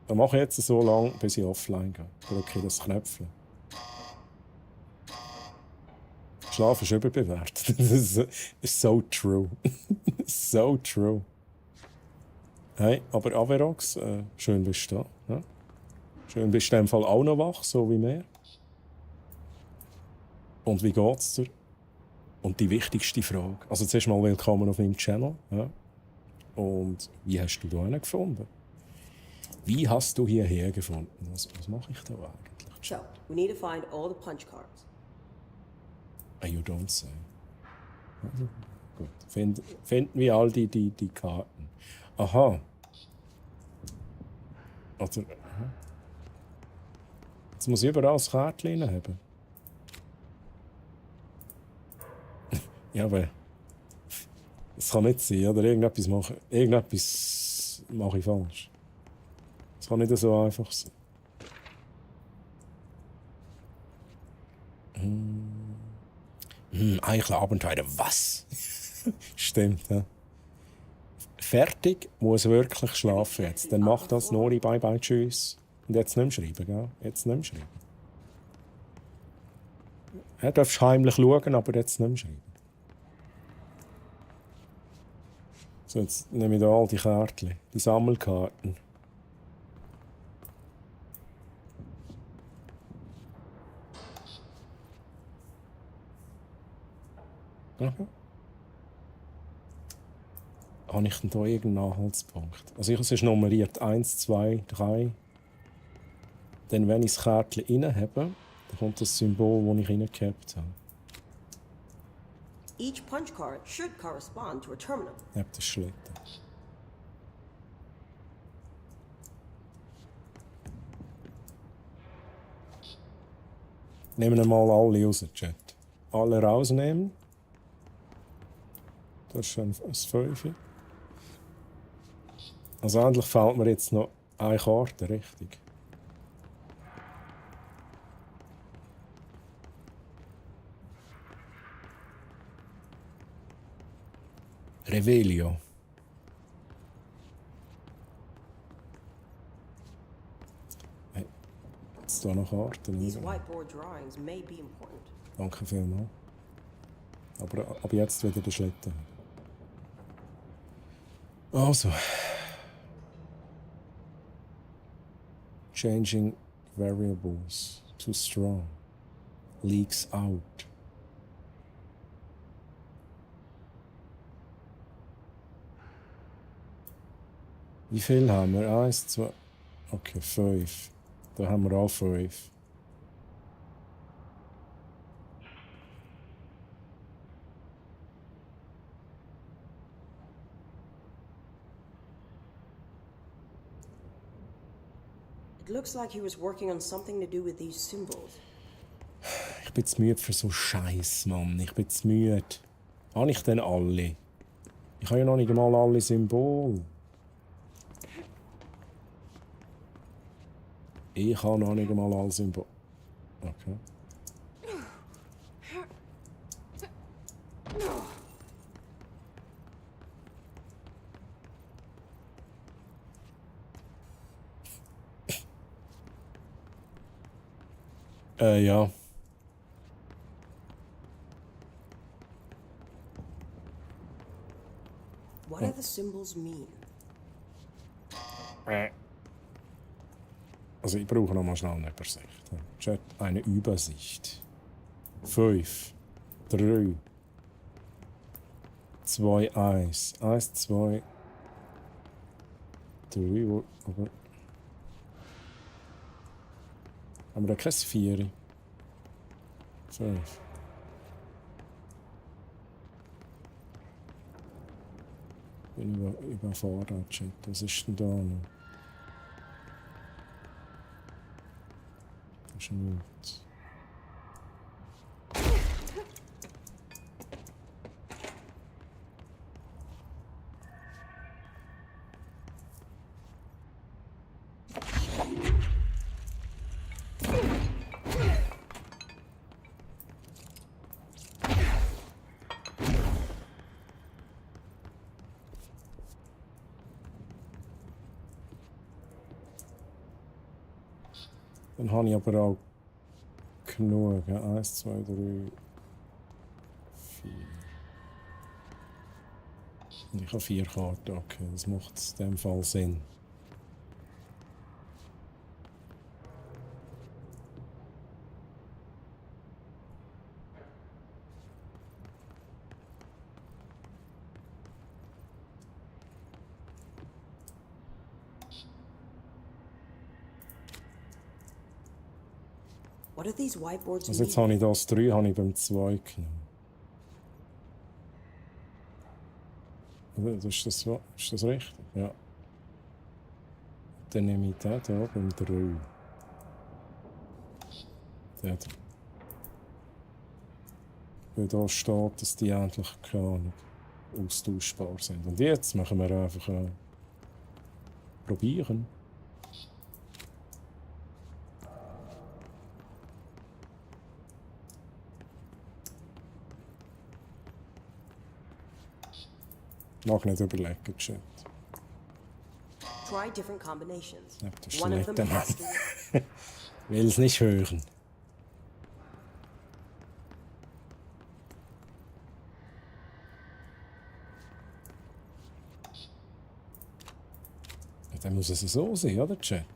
Das mache ich jetzt so lange, bis ich offline gehe. Drücke das Knöpfchen. Schlaf ist überbewertet. Das ist so true. So true. Hey, aber Averox, schön bist du da. Ja? Schön bist du in dem Fall auch noch wach, so wie wir. Und wie geht's dir? Und die wichtigste Frage. Also zuerst mal willkommen auf meinem Channel. Ja? Und wie hast du da gefunden? Wie hast du hierher gefunden? Was mache ich da eigentlich? So, we need to find all the punch cards. You don't say. Also, gut. Finden wir all die Karten. Aha. Also, aha. Jetzt muss ich überall das Kärtchen haben. Ja, aber das kann nicht sein, oder? Irgendetwas mache ich falsch. Das kann nicht so einfach sein. Eichler Abenteuer, was? Stimmt, ja. Fertig, muss wirklich schlafen jetzt. Dann mach das, Nori, bye bye, tschüss. Und jetzt nicht mehr schreiben, gell? Jetzt nicht mehr schreiben. Du darfst heimlich schauen, aber jetzt nicht mehr schreiben. So, jetzt nehme ich da all die Kärtchen, die Sammelkarten. Okay. Habe ich denn da irgendeinen Anhaltspunkt? Also es ist nummeriert 1, 2, 3. Dann, wenn ich das Kärtchen rein habe, dann kommt das Symbol, das ich reingehabt habe. Each punch card should correspond to a terminal. Ja, das ist schlecht. Nehmen wir mal alle raus, Chat. Alle rausnehmen. Das ist schon ein 5. Also endlich fällt mir jetzt noch eine Karte, richtig. Revelio. Hey, jetzt hier noch Karten. These whiteboard drawings may be important. Danke vielmals. Aber ab jetzt wieder der Schlitten. Also. Changing variables. Too strong. Leaks out. Wie viel haben wir? 1, 2. Okay, 5. Da haben wir auch 5. It looks like he was working on something to do with these symbols. Ich bin zu müde für so Scheiß, Mann. Ich bin zu müde. Habe ich denn alle? Ich habe ja noch nicht einmal alle Symbole. Ich habe noch nicht einmal alle Symbole. Okay. Ja. What do the symbols mean? Also ich brauche noch mal schnell eine Übersicht. Chat, eine Übersicht. 5, 3, 2, 1. 1, 2, 3, aber... Haben wir da kein 4? 5. Bin überfordert, Chat. Was ist denn da noch? Das ist nichts. Dann habe ich aber auch genug. 1, 2, 3. Und ich habe 4 Karten, okay, das macht in dem Fall Sinn. What are these whiteboards Also jetzt mean? habe ich das 3 habe ich beim 2 genommen. Ist das richtig? Ja. Dann nehme ich den hier beim 3. Den da. Weil da steht, dass die endlich keine Ahnung, austauschbar sind. Und jetzt machen wir einfach probieren. Noch nicht überlegen, Chat. Try different combinations. Ja, das ist One of nett, them Mann. has to. Will es nicht hören. Ja, dann muss es so sein, oder, Chat?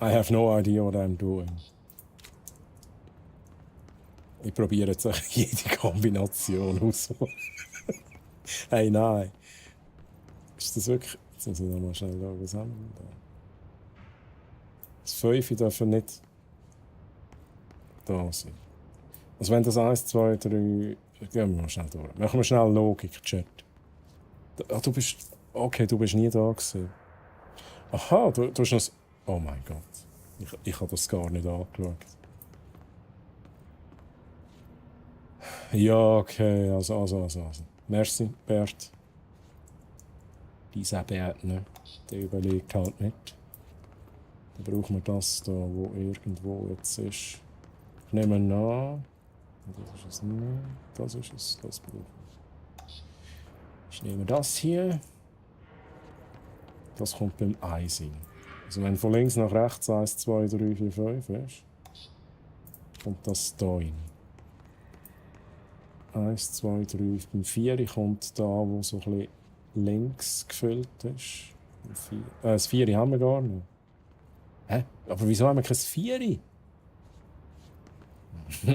I have no idea what I'm doing. Ich probiere jetzt jede Kombination aus. Hey, nein. Ist das wirklich... Jetzt muss ich nochmal schnell schauen, was haben wir da? Das 5 darf nicht da sein. Also wenn das 1, 2, 3... Gehen wir mal schnell durch. Machen wir schnell Logik-Chat. Ah, du bist... Okay, du bist nie da gewesen. Aha, du hast noch... Oh mein Gott. Ich habe das gar nicht angeschaut. Ja, okay, also. Merci, Bert. Dieser Bert, ne? Der überlegt halt nicht. Dann brauchen wir das da, wo irgendwo jetzt ist. Ich nehme an. Das ist es nicht. Das ist es. Das brauchen wir. Ich nehme das hier. Das kommt beim 1 rein. Also wenn von links nach rechts 1, 2, 3, 4, 5 ist, kommt das hier rein. 1, 2, 3, beim 4 kommt da, wo so ein bisschen links gefüllt ist. Das 4 haben wir gar nicht. Hä? Aber wieso haben wir kein 4? Das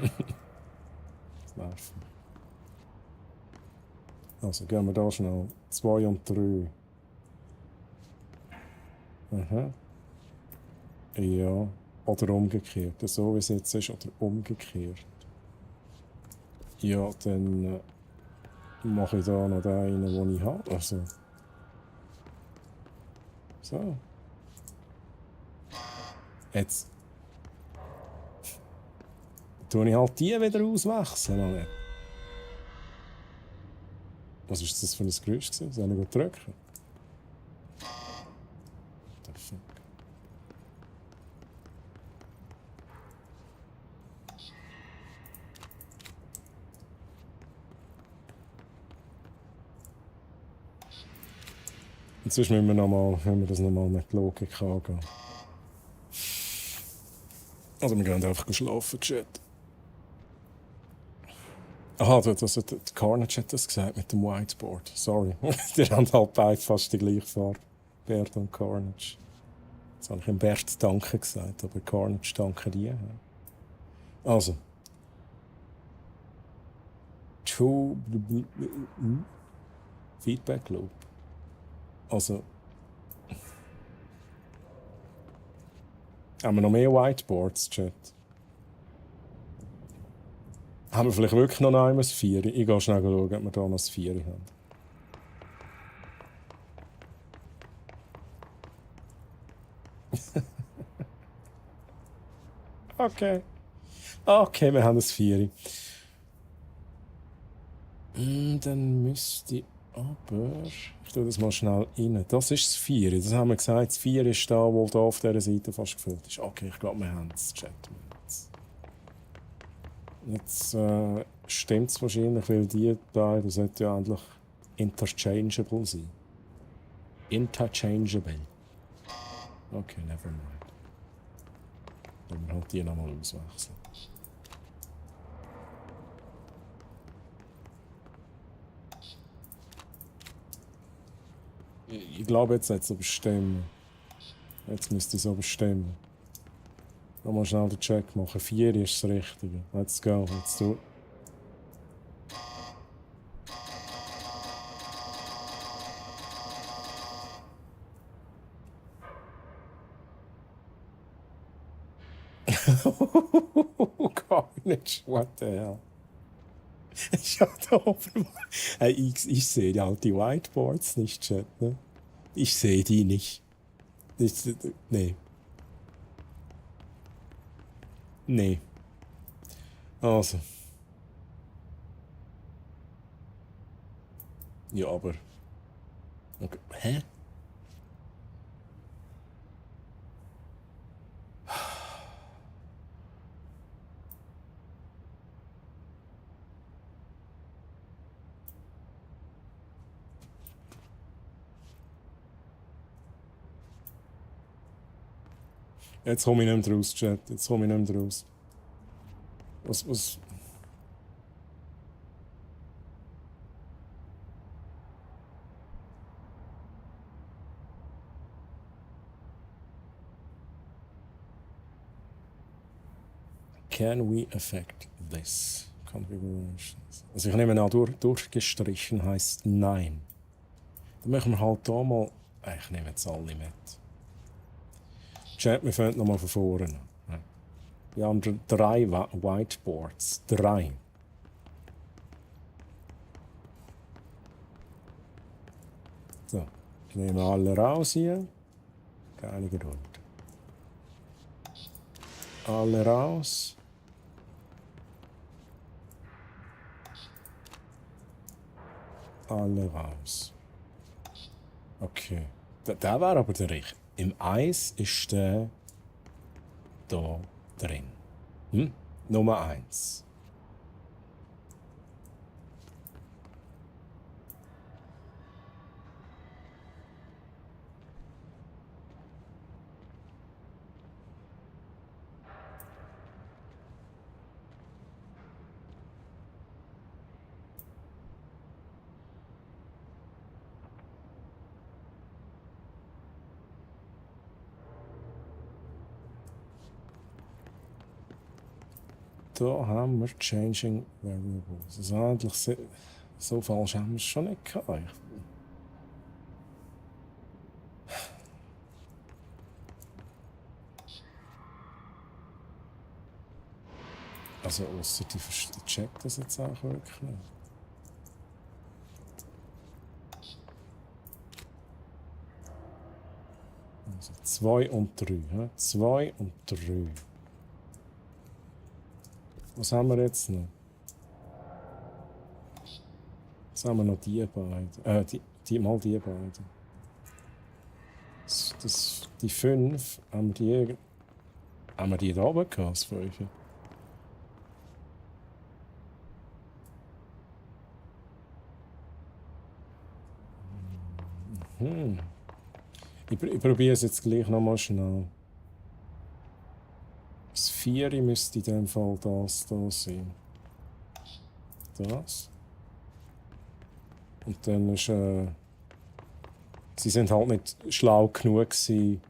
nervt mich. Also gehen wir da schnell. 2 und 3. Aha. Ja. Oder umgekehrt. So wie es jetzt ist, oder umgekehrt. Ja, dann mache ich da noch den einen, den ich habe. Also. So. Jetzt. Tue ich halt die wieder auswechseln. Oder? Was war das für ein Geräusch? Soll ich gut drücken? Und sonst müssen wir das nochmal mit Logik angehen. Also wir gehen einfach schlafen, Chat. Aha, das hat der Carnage hat das gesagt mit dem Whiteboard. Sorry. Die haben halt beide fast die gleiche Farbe. Bert und Carnage. Jetzt habe ich ihm Bert Danke gesagt, aber Carnage danke dir. Also. Feedback Loop. Also. Haben wir noch mehr Whiteboards, Chat? Haben wir vielleicht wirklich noch einmal ein 4? Ich gehe schnell schauen, ob wir da noch ein 4 haben. Okay. Okay, wir haben ein 4. Dann müsste ich... Aber ich tue das mal schnell rein. Das ist das 4. Das haben wir gesagt. Das 4 ist da, wo da auf dieser Seite fast gefüllt ist. Okay, ich glaube, wir haben es. Chat. Jetzt stimmt es wahrscheinlich, weil die beiden sollten ja eigentlich interchangeable sein. Interchangeable. Okay, never mind. Dann wir halt die nochmal auswechseln. Ich glaube, jetzt hat es aber stimmen. Jetzt müsste es aber stimmen. Mal schnell den Check machen. 4 ist das Richtige. Let's go. Let's do it. Carnage, what the hell? Schau da oben mal. Hey, ich sehe ja die Whiteboards nicht, Chat, ne? Ich sehe die nicht. Nee. Nee. Also. Ja, aber... Okay. Hä? Jetzt komme ich nicht mehr raus, Chat. Jetzt komme ich nicht mehr raus. Was? Can we affect this? Configurations. Also ich nehme an, durchgestrichen heisst nein. Dann machen wir halt hier mal... Ich nehme jetzt alle mit. Chat, wir fangen nochmal von vorne an. Wir haben 3 Whiteboards. 3. So, ich nehme alle raus hier. Keine Geduld. Alle raus. Alle raus. Okay. Der wäre aber der richtige. Im Eis ist der da drin. Nummer 1. Da haben wir Changing Variables. Also eigentlich so falsch haben wir es schon nicht gehabt. Also ausser die checkt das jetzt auch wirklich nicht. Also 2 und 3. 2 und 3. Was haben wir jetzt noch? Jetzt haben wir noch die beiden. Die beiden. Die 5, haben wir die da oben gehabt, das 5? Ich probiere es jetzt gleich nochmal schnell. Das 4 müsste in dem Fall das da sein. Das. Und dann ist sie sind halt nicht schlau genug gewesen,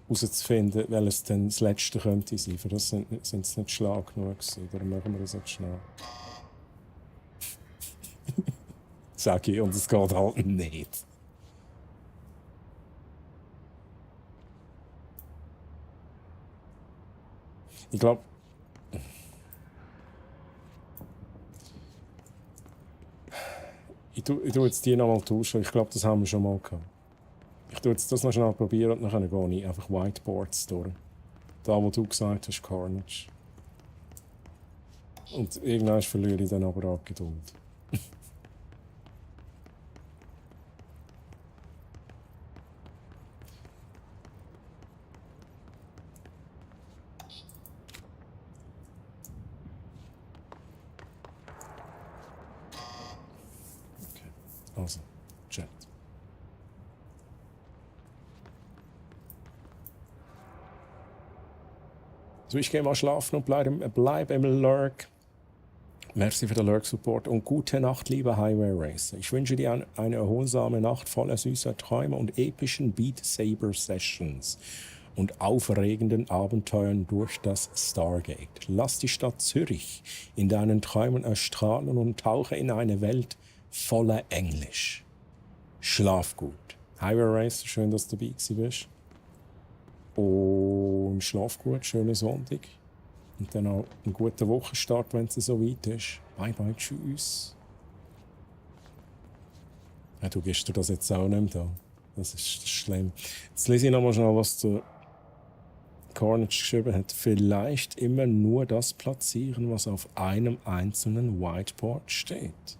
herauszufinden, welches dann das letzte könnte sein. Für das sind sie nicht schlau genug gewesen. Darum machen wir das jetzt schnell. Sag ich, und es geht halt nicht. Ich glaube, ich tue jetzt die nochmal tauschen. Ich glaube, das haben wir schon mal gehabt. Ich tue jetzt das noch schnell probieren und dann gehe ich einfach Whiteboards durch. Da, wo du gesagt hast, Carnage. Und irgendwann verliere ich dann aber auch Geduld. Also, Chat. So, ich gehe mal schlafen und bleib im Lurk. Merci für den Lurk-Support und gute Nacht, lieber Highway Racer. Ich wünsche dir eine erholsame Nacht voller süßer Träume und epischen Beat Saber Sessions und aufregenden Abenteuern durch das Stargate. Lass die Stadt Zürich in deinen Träumen erstrahlen und tauche in eine Welt voller Englisch. Schlaf gut. Highway Racer, schön, dass du dabei bist. Und schlaf gut, schönen Sonntag. Und dann auch einen guten Wochenstart, wenn es so weit ist. Bye bye, tschüss. Ja, du gibst dir das jetzt auch nicht mehr da. Das ist schlimm. Jetzt lese ich nochmal schnell, was der Carnage geschrieben hat. Vielleicht immer nur das platzieren, was auf einem einzelnen Whiteboard steht.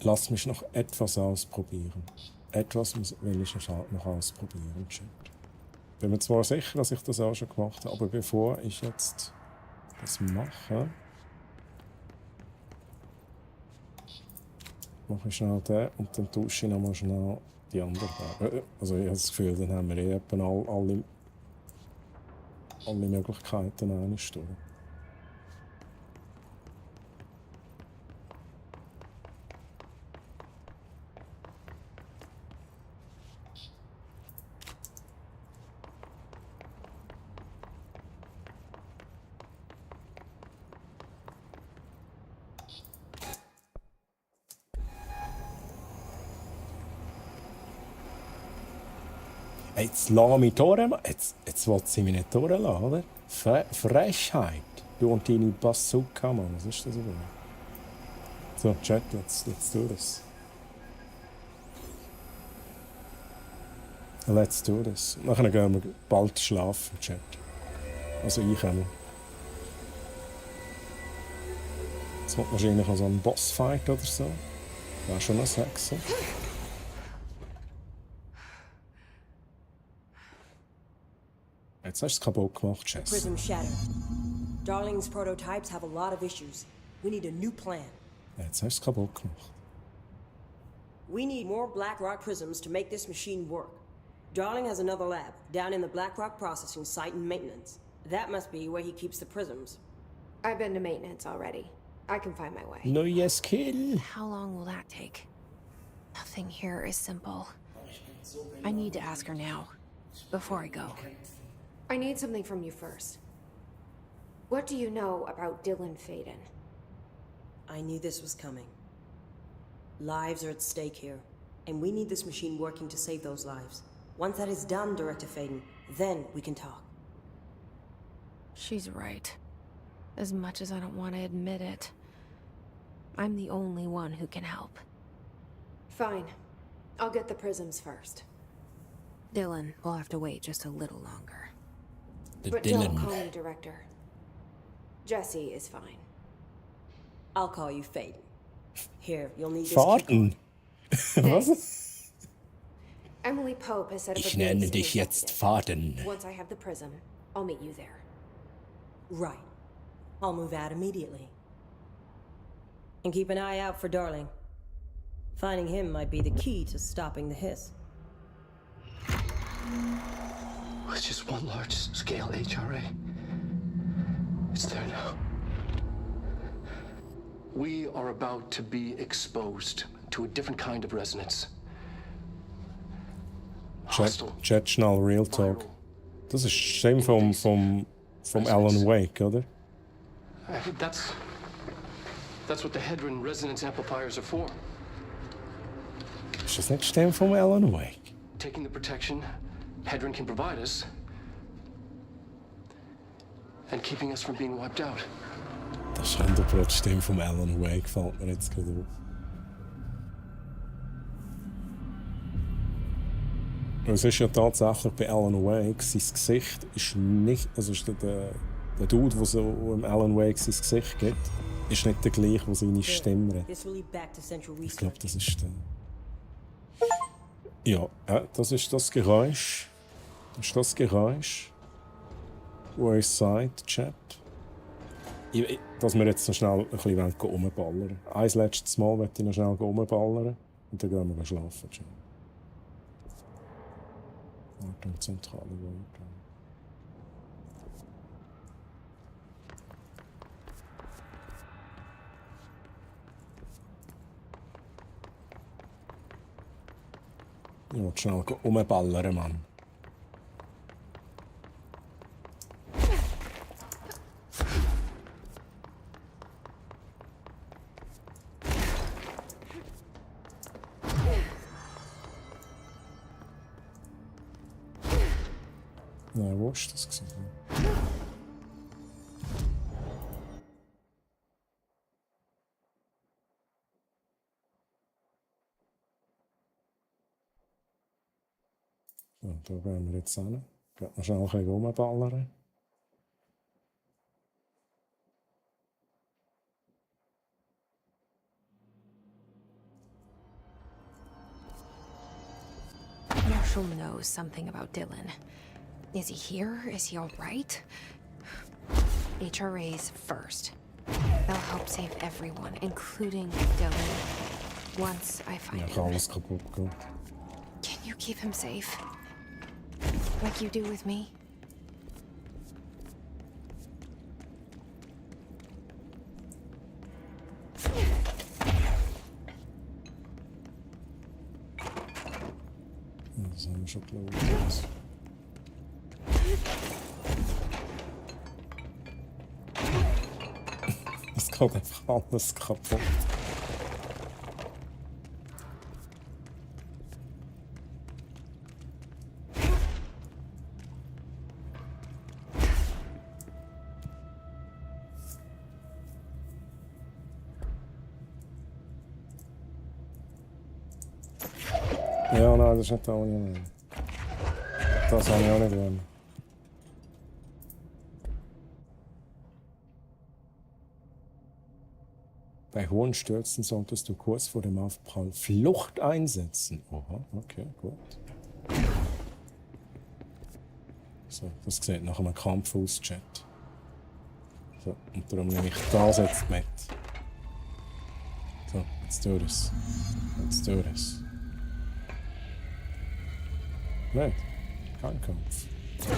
Lass mich noch etwas ausprobieren. Etwas will ich noch ausprobieren, Chat. Bin mir zwar sicher, dass ich das auch schon gemacht habe, aber bevor ich jetzt das mache, mache ich schnell den und dann tausche ich nochmal schnell die anderen. Also ich habe das Gefühl, dann haben wir etwa alle Möglichkeiten eine Stunde. Jetzt lass mich jetzt will sie mich nicht durchlassen, oder? Frechheit. Du und deine Bazooka, Mann. Was ist das überhaupt? So, Chat, let's do this. Let's do this. Nachher gehen wir bald schlafen, Chat. Also ich auch. Jetzt kommt wahrscheinlich noch so ein Bossfight oder so. Wäre schon ein Sechser. Jetzt hast du es kaputt gemacht, Jess. Prism shattered. Darling's prototypes have a lot of issues. We need a new plan. Jetzt hast du es kaputt gemacht. We need more Blackrock prisms to make this machine work. Darling has another lab, down in the Blackrock processing site in maintenance. That must be where he keeps the prisms. I've been to maintenance already. I can find my way. Neues Skill. How long will that take? Nothing here is simple. I need to ask her now, before I go. I need something from you first. What do you know about Dylan Faden? I knew this was coming. Lives are at stake here, and we need this machine working to save those lives. Once that is done, Director Faden, then we can talk. She's right. As much as I don't want to admit it, I'm the only one who can help. Fine. I'll get the prisms first. Dylan will have to wait just a little longer. But don't call me Director. Jesse is fine. I'll call you Faden. Here, you'll need this. Faden? Was? Emily Pope has set up Ich nenne dich jetzt Faden. Once I have the prism, I'll meet you there. Right. I'll move out immediately. And keep an eye out for Darling. Finding him might be the key to stopping the hiss. It's just one large-scale HRA. It's there now. We are about to be exposed to a different kind of resonance. Chat schnell Real Talk. Das ist Stimme vom Alan Wake, oder? That's what the Hedron resonance amplifiers are for. Ist das nicht Stimme vom Alan Wake? Taking the protection Hedron can provide us, and keeping us from being wiped out. Das ist 100% Stimme vom Alan Wake, fällt mir jetzt gerade auf. Es ist ja tatsächlich bei Alan Wake, sein Gesicht ist nicht, also ist der Dude, der so im Alan Wake sein Gesicht gibt, ist nicht der gleiche, der seine Stimme hat. Ich glaube, das ist der... Ja, das ist das Geräusch. Ist das Geräusch? Wo ich sagt, Chat? Dass wir jetzt noch schnell ein bisschen rumballern. Ein letztes Mal möchte ich noch schnell rumballern. Und dann gehen wir schlafen. Wartung, zentrale Wartung. Ich will schnell rumballern, Mann. Nein, wo ist das gewesen? So, da gehen wir jetzt hin. Gehen wir schnell ein bisschen rumballern. Marshall knows something about Dylan. Is he here? Is he all right? HRAs first. They'll help save everyone, including Dylan. Once I find him. Alles kaputt gehen. Can you keep him safe? Like you do with me? Das haben wir schon gelaufen. Es geht einfach alles kaputt. Ja, nein, das ist nicht da, was ich meine. Das habe ich auch nicht wollen. Bei hohen Stürzen solltest du kurz vor dem Aufprall Flucht einsetzen. Aha, okay, gut. So, das sieht nach einem Kampf aus, Chat. So, und darum nehme ich das jetzt mit. So, let's do this. Let's do this. Nein, kein Kampf. So.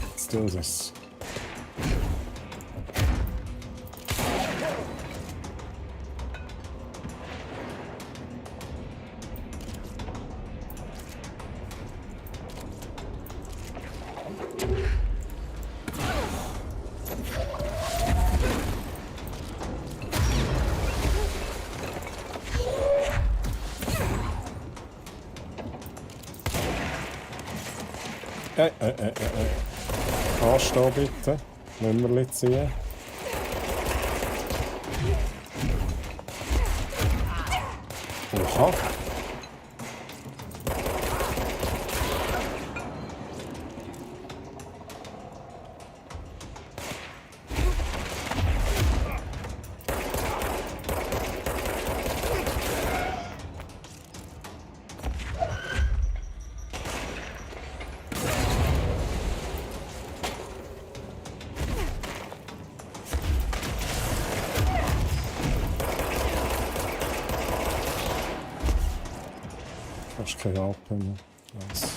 Let's do this. Anstehen bitte. Nummerli ziehen. Oha. Fast kein Atem mehr. Nice.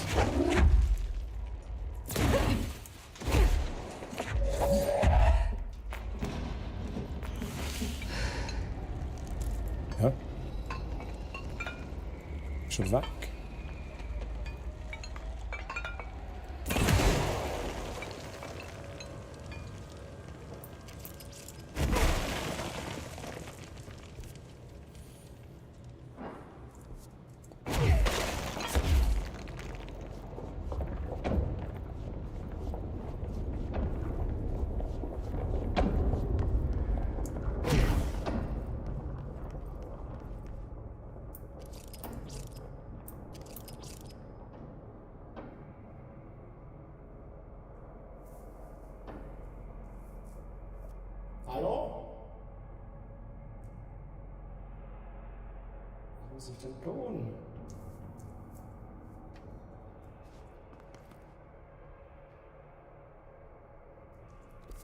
Ja. Schon weg. Was ist denn tun?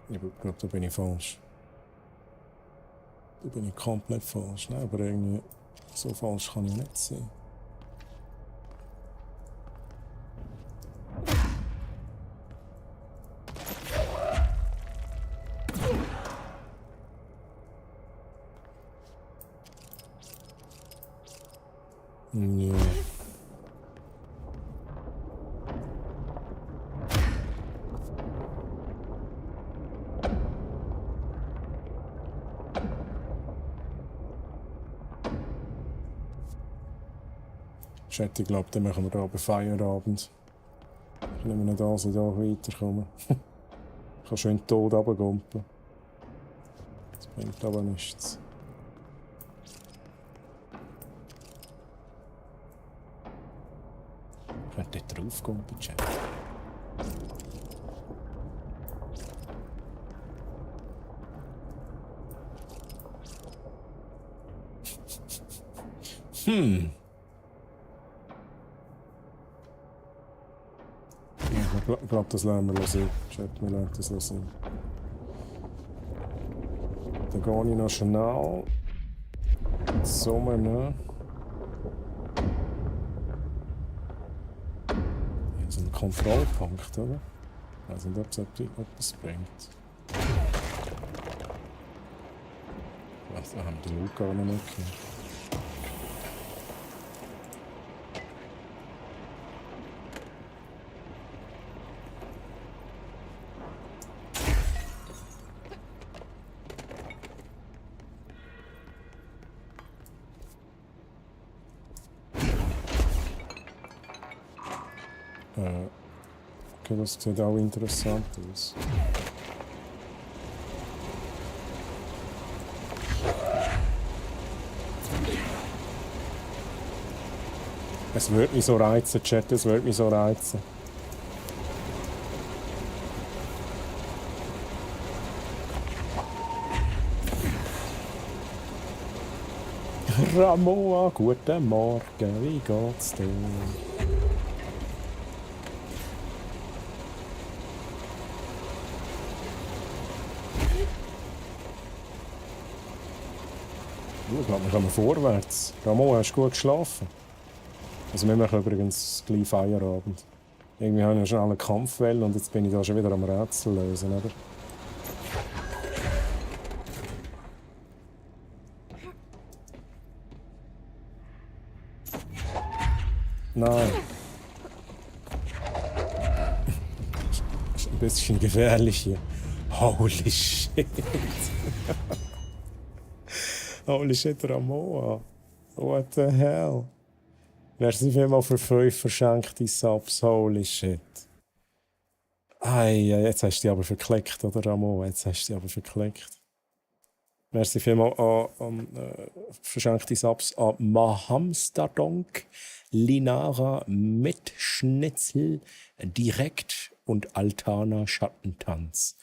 Ich glaube, da bin ich falsch. Da bin ich komplett falsch. Nein, aber irgendwie so falsch kann ich nicht sein. Ja. Ich glaube, dann machen wir da aber Feierabend. Ich nehme nicht an, dass ich da weiterkomme. Ich kann schön tot runtergumpen. Das bringt aber nichts. Ich könnte dort drauf gumpen, Chat. Ich glaube, das lernen wir sehen. Chat, wir lernen das sehen. Dann gehe ich noch schnell Sommer nehmen. Ja, so ein Kontrollpunkt, oder? Ich weiß nicht, ob es etwas bringt. Was, da haben wir den Luca auch noch nicht gehört. Okay, das sieht auch interessant aus. Es würde mich so reizen, Chat, es würde mich so reizen. Ramoa, guten Morgen, wie geht's dir? Ich glaube, wir kommen vorwärts. Ramon, hast du gut geschlafen? Also wir machen übrigens gleich Feierabend. Irgendwie habe ich schnell eine Kampfwelle und jetzt bin ich da schon wieder am Rätsel lösen, oder? Nein. Das ist ein bisschen gefährlich hier. Holy shit. Holy shit, Ramoa. What the hell? Merci vielmals für 5 verschenkte Subs. Holy shit. Ei, jetzt hast du dich aber verklickt, oder Ramoa? Jetzt hast du dich aber verklickt. Merci vielmals an verschenkte Subs an Mahamsterdonk, Linara mit Schnitzel, Direkt und Altana Schattentanz.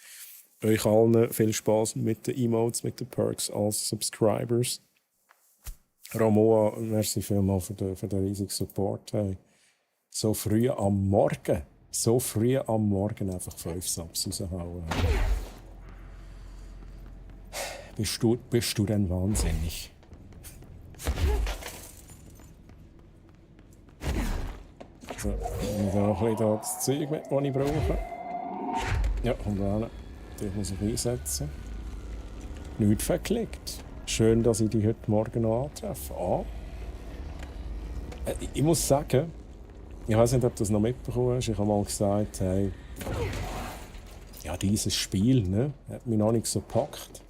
Euch allen viel Spaß mit den Emotes, mit den Perks als Subscribers. Ramoa, merci vielmals für den riesigen Support. Hey. So früh am Morgen einfach 5 Subs raushauen. Bist du denn wahnsinnig? So, ich nehme noch ein bisschen das Zeug mit, das ich brauche. Ja, kommt rein. Den muss ich einsetzen. Nichts verklickt. Schön, dass ich dich heute Morgen noch antreffe. Ah. Ich muss sagen, ich weiß nicht, ob du das noch mitbekommen hast. Ich habe mal gesagt, hey, ja, dieses Spiel, ne, hat mich noch nicht so gepackt.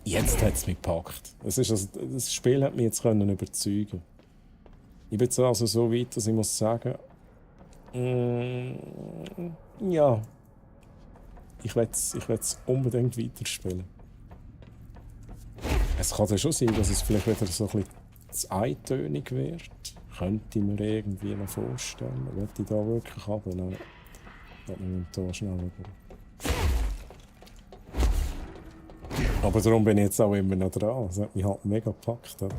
Jetzt hat es mich gepackt. Das Spiel hat mich jetzt überzeugen. Ich bin jetzt also so weit, dass ich muss sagen, ja, ich will es unbedingt weiterspielen. Es kann ja schon sein, dass es vielleicht wieder so ein bisschen zu eintönig wird. Könnte ich mir irgendwie noch vorstellen. Will ich da wirklich haben? Nein. Ich nehme da schnell über. Aber darum bin ich jetzt auch immer noch dran. Das hat mich halt mega gepackt. Oder?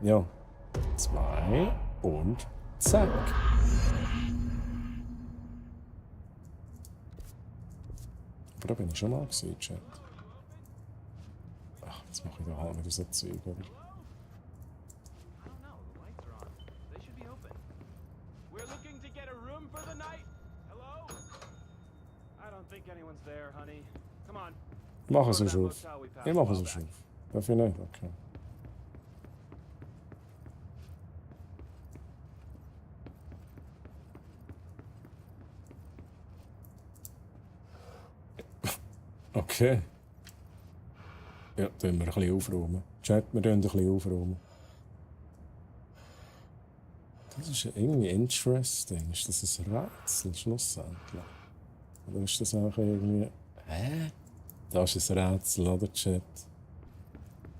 Ja. 2 und zack. Aber da bin ich schon mal gesehen, Chat. Ach, jetzt mache ich da halt wieder so Zeug, oder? Mach es so auf. Ich mache es so auf. Darf ich nicht? Okay. Okay. Ja, tun wir ein bisschen aufräumen. Chat, wir tun ein bisschen aufräumen. Das ist irgendwie interesting. Ist das ein Rätsel schlussendlich? Oder ist das auch irgendwie... Hä? Das ist ein Rätsel, oder Chat?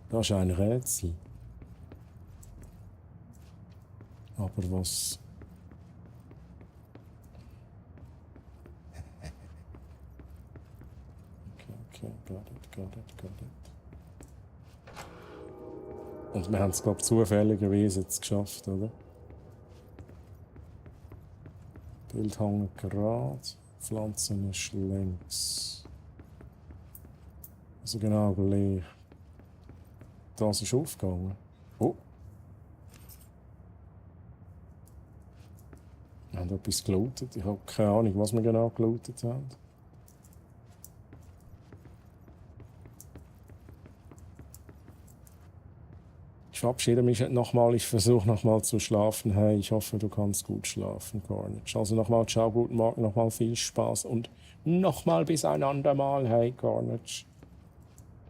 Das ist ein Rätsel. Aber was... Okay, got it. Und wir haben es, glaube ich, zufälligerweise jetzt geschafft, oder? Bild hängt gerade, Pflanzen ist links. Also genau gleich. Das ist aufgegangen. Oh! Wir haben etwas gelootet. Ich habe keine Ahnung, was wir genau gelootet haben. Ich verabschiede mich nochmal. Ich versuche nochmal zu schlafen. Hey, ich hoffe, du kannst gut schlafen, Carnage. Also nochmal, ciao, guten Morgen, nochmal viel Spaß und nochmal bis ein andermal. Hey, Carnage.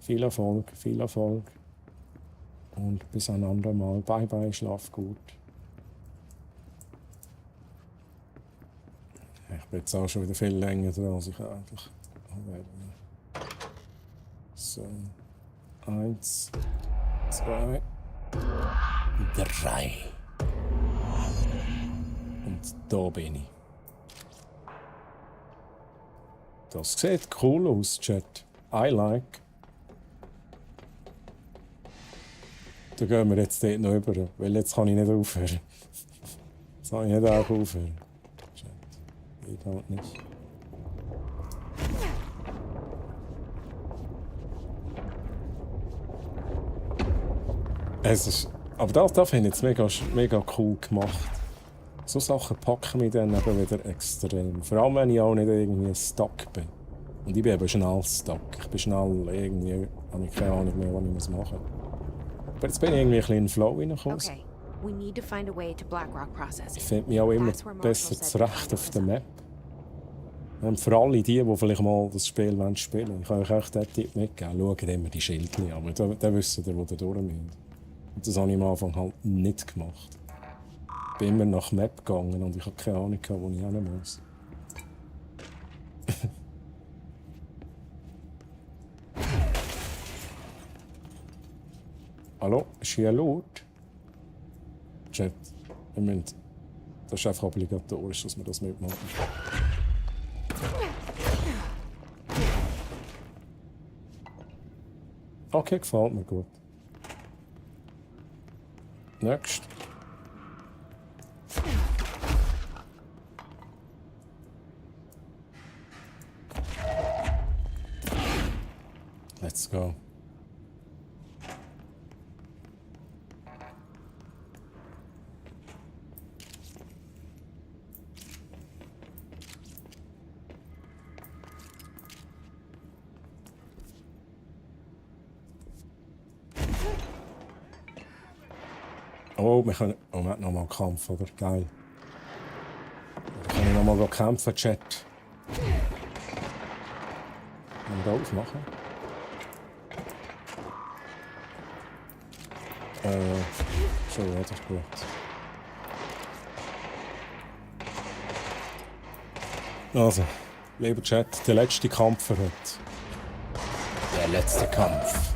Viel Erfolg, viel Erfolg. Und bis ein andermal. Bye, bye, schlaf gut. Ich bin jetzt auch schon wieder viel länger dran, als ich eigentlich... So. 1, 2... 3. Und da bin ich. Das sieht cool aus, Chat. I like. Da gehen wir jetzt dort noch rüber, weil jetzt kann ich nicht aufhören. Jetzt kann ich nicht auch aufhören. Chat. Geht halt nicht. Es ist, aber das finde ich jetzt mega cool gemacht. So Sachen packen mich dann eben wieder extrem. Vor allem, wenn ich auch nicht irgendwie stuck bin. Und ich bin eben schnell stuck. Ich bin schnell irgendwie, habe ich keine Ahnung mehr, was ich machen muss. Aber jetzt bin ich irgendwie ein bisschen in den Flow reingekommen. Okay, we need to find a way to Blackrock processing. Ich finde mich auch immer besser zurecht auf der Map. Und für alle die vielleicht mal das Spiel spielen wollen, ich kann euch echt den Tipp mitgeben. Schaut immer die Schildchen an, aber dann wisst ihr, wo ihr durch müsst. Und das habe ich am Anfang halt nicht gemacht. Ich bin immer nach Map gegangen und ich habe keine Ahnung, wo ich hin muss. Hallo? Ist hier laut? Chat, das ist einfach obligatorisch, dass wir das mitmachen. Okay, gefällt mir gut. Next. Let's go. Oh, wir können... Oh, wir haben nochmal einen Kampf, oder? Geil. Wir können nochmal kämpfen, Chat. Und da aufmachen. So, ja, das ist gut. Also, lieber Chat, der letzte Kampf für heute. Der letzte Kampf.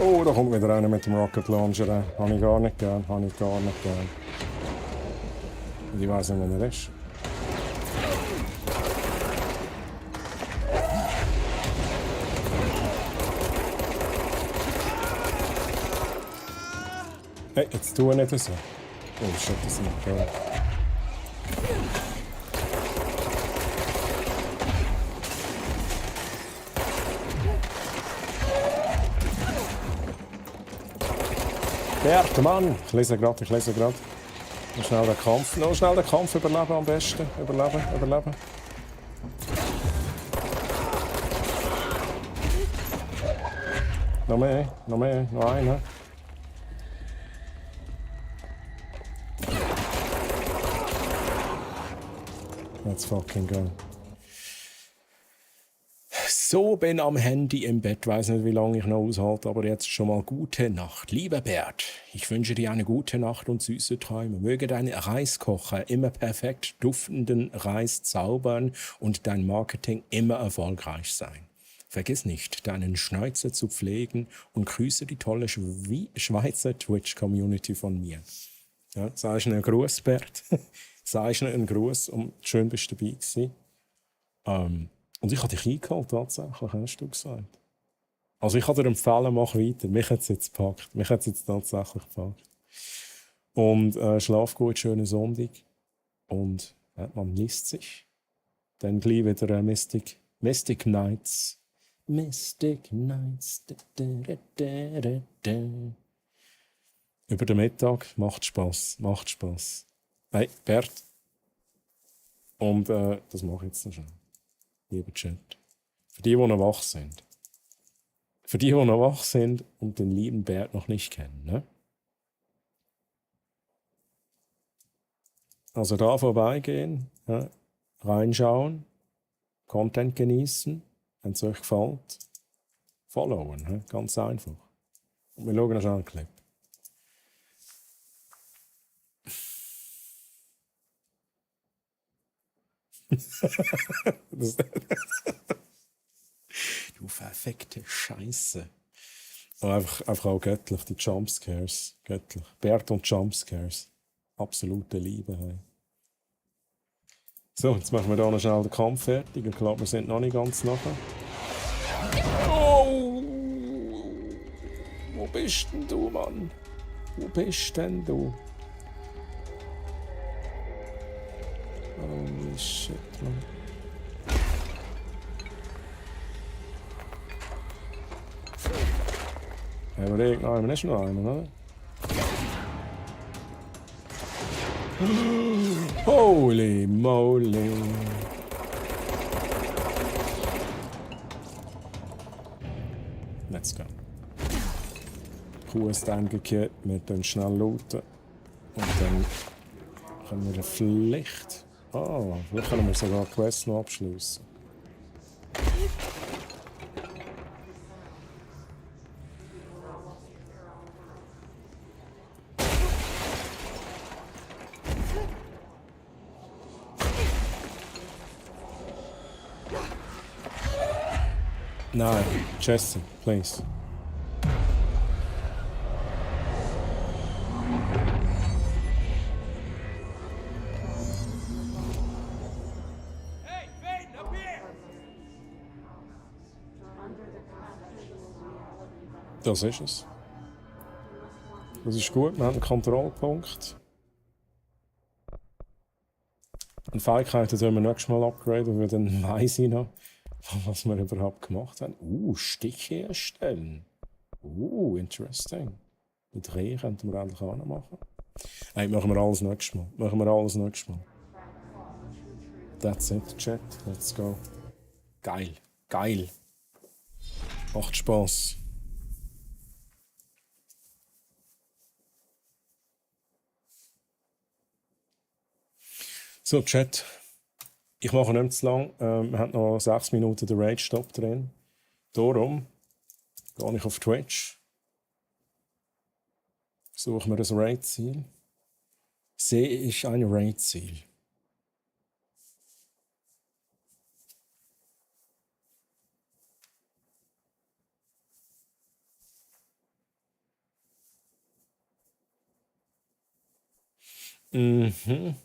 Oh, da kommt wieder einer mit dem Rocket Launcher. Habe ich gar nicht gern, habe ich gar nicht gern. Und ich weiss nicht, wo er ist. Hey, jetzt tu nicht so. Oh shit, das ist nicht geil. Bert, Mann! Ich lese gerade. Noch schnell den Kampf überleben am besten. Überleben. Noch mehr, noch einer. Let's fucking go. So, bin am Handy im Bett. Weiß nicht, wie lange ich noch aushalte, aber jetzt schon mal gute Nacht. Lieber Bert, ich wünsche dir eine gute Nacht und süße Träume. Möge dein Reiskocher immer perfekt duftenden Reis zaubern und dein Marketing immer erfolgreich sein. Vergiss nicht, deinen Schnäuzer zu pflegen und grüße die tolle Schweizer Twitch-Community von mir. Ja, sagst du einen Gruß, Bert? Sagst du einen Gruß und schön bist du dabei gewesen. Und ich habe dich eingeholt, tatsächlich, hast du gesagt. Also ich kann dir empfehlen, mach weiter. Mich hat es jetzt gepackt. Mich hat es jetzt tatsächlich gepackt. Und schlaf gut, schönen Sonntag. Und man liest sich. Dann gleich wieder Mystic Nights. Mystic Nights. Über den Mittag macht Spass. Hey, Bert. Und das mache ich jetzt noch schnell. Lieber Chat. Für die noch wach sind. Und den lieben Bert noch nicht kennen, ne? Also da vorbeigehen, ja, reinschauen, Content genießen, wenn es euch gefällt, followen, ne? Ganz einfach. Und wir schauen noch schnell einen Clip. Du verfickte Scheiße. Aber einfach auch göttlich, die Jumpscares. Göttlich. Bert und Jumpscares. Absolute Liebe. Hey. So, jetzt machen wir hier noch schnell den Kampf fertig. Ich glaube, wir sind noch nicht ganz nachher. Oh! Wo bist denn du, Mann? Wo bist denn du? Holy shit, man. Haben wir irgendeinen? Ist noch einen, oder? Holy moly. Let's go. Kuh ist eingekehrt, wir dann schnell looten. Und dann können wir vielleicht können wir sogar die Quest noch abschließen. Nein, Jesse, please. Das ist es. Das ist gut, wir haben einen Kontrollpunkt. Und Fähigkeiten sollen wir nächstes Mal upgraden, weil dann weiss ich noch, was wir überhaupt gemacht haben. Stiche erstellen. Interesting. Mit Dreh könnten wir endlich auch noch machen. Hey, machen wir alles nächstes Mal. That's it, Chat. Let's go. Geil. Macht Spaß. So, Chat. Ich mache nicht zu lang. Wir haben noch 6 Minuten den Raid-Stop drin. Darum gehe ich auf Twitch. Suche mir ein Raid-Ziel. Sehe ich ein Raid-Ziel. Mhm.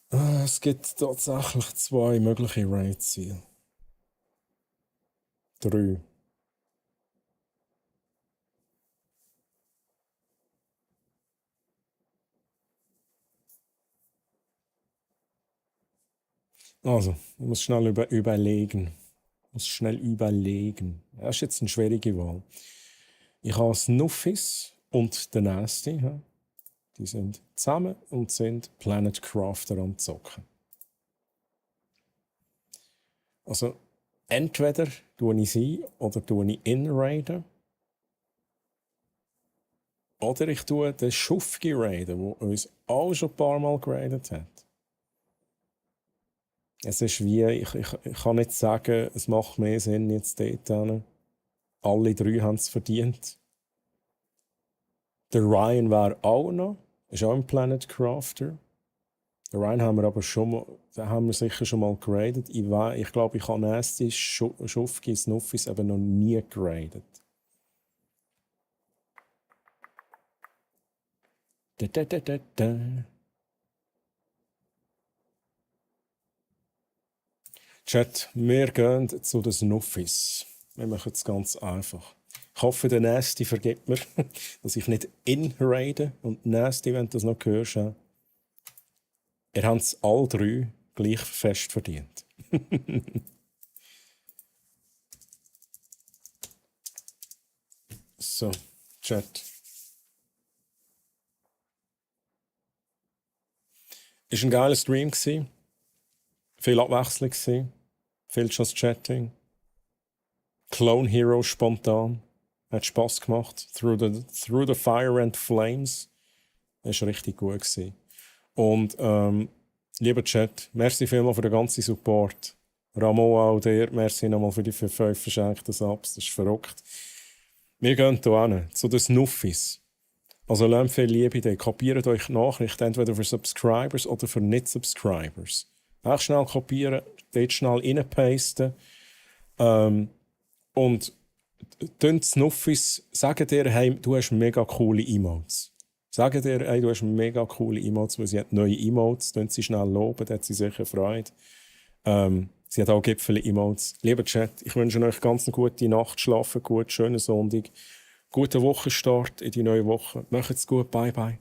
Es gibt tatsächlich 2 mögliche Raid-Ziele. 3. Also, ich muss schnell überlegen. Das ist jetzt eine schwierige Wahl. Ich habe Snuffis und den Nasty. Ja. Die sind zusammen und sind Planet Crafter am Zocken. Also, entweder tue ich sie oder tue ich inraiden. Oder ich tue den Schufki raiden, der uns auch schon ein paar Mal geradet hat. Es ist wie, ich kann nicht sagen, es macht mehr Sinn jetzt dort hin. Alle 3 haben es verdient. Der Ryan wäre auch noch, ist auch ein Planet Crafter. Den Ryan haben wir aber schon mal, den haben wir sicher schon mal geradet. Ich glaube, ich habe Nasty, Schufki, Snuffis eben noch nie geradet. Chat, wir gehen zu den Snuffis. Wir machen es ganz einfach. Ich hoffe, der Nasty vergibt mir, dass ich nicht inraide. Und Nasty, wenn du das noch hörst, ihr habt es alle 3 gleich fest verdient. So, Chat. Es war ein geiler Stream. Viel Abwechslung. Viel Just Chatting. Clone Hero spontan. Hat Spass gemacht. Through the Fire and Flames. Das war richtig gut. Und lieber Chat, merci vielmals für den ganzen Support. Ramo, auch dir, merci nochmal für die 5 verschenkten Subs. Das ist verrückt. Wir gehen hier hin, zu den Snuffis. Also lasst viel Liebe da. Kopiert euch die Nachricht entweder für Subscribers oder für Nicht-Subscribers. Auch schnell kopieren, dort schnell reinpasten. Und die Snuffis sagen dir, hey, du hast mega coole Emotes. Sagen dir, hey, du hast mega coole Emotes, weil sie hat neue Emotes, tun sie schnell loben, da hat sie sicher Freude. Sie hat auch Gipfel-Emotes. Lieber Chat, ich wünsche euch ganz eine gute Nacht, schlafen gut, schönen Sonntag, guten Wochenstart in die neue Woche. Macht's gut, bye bye.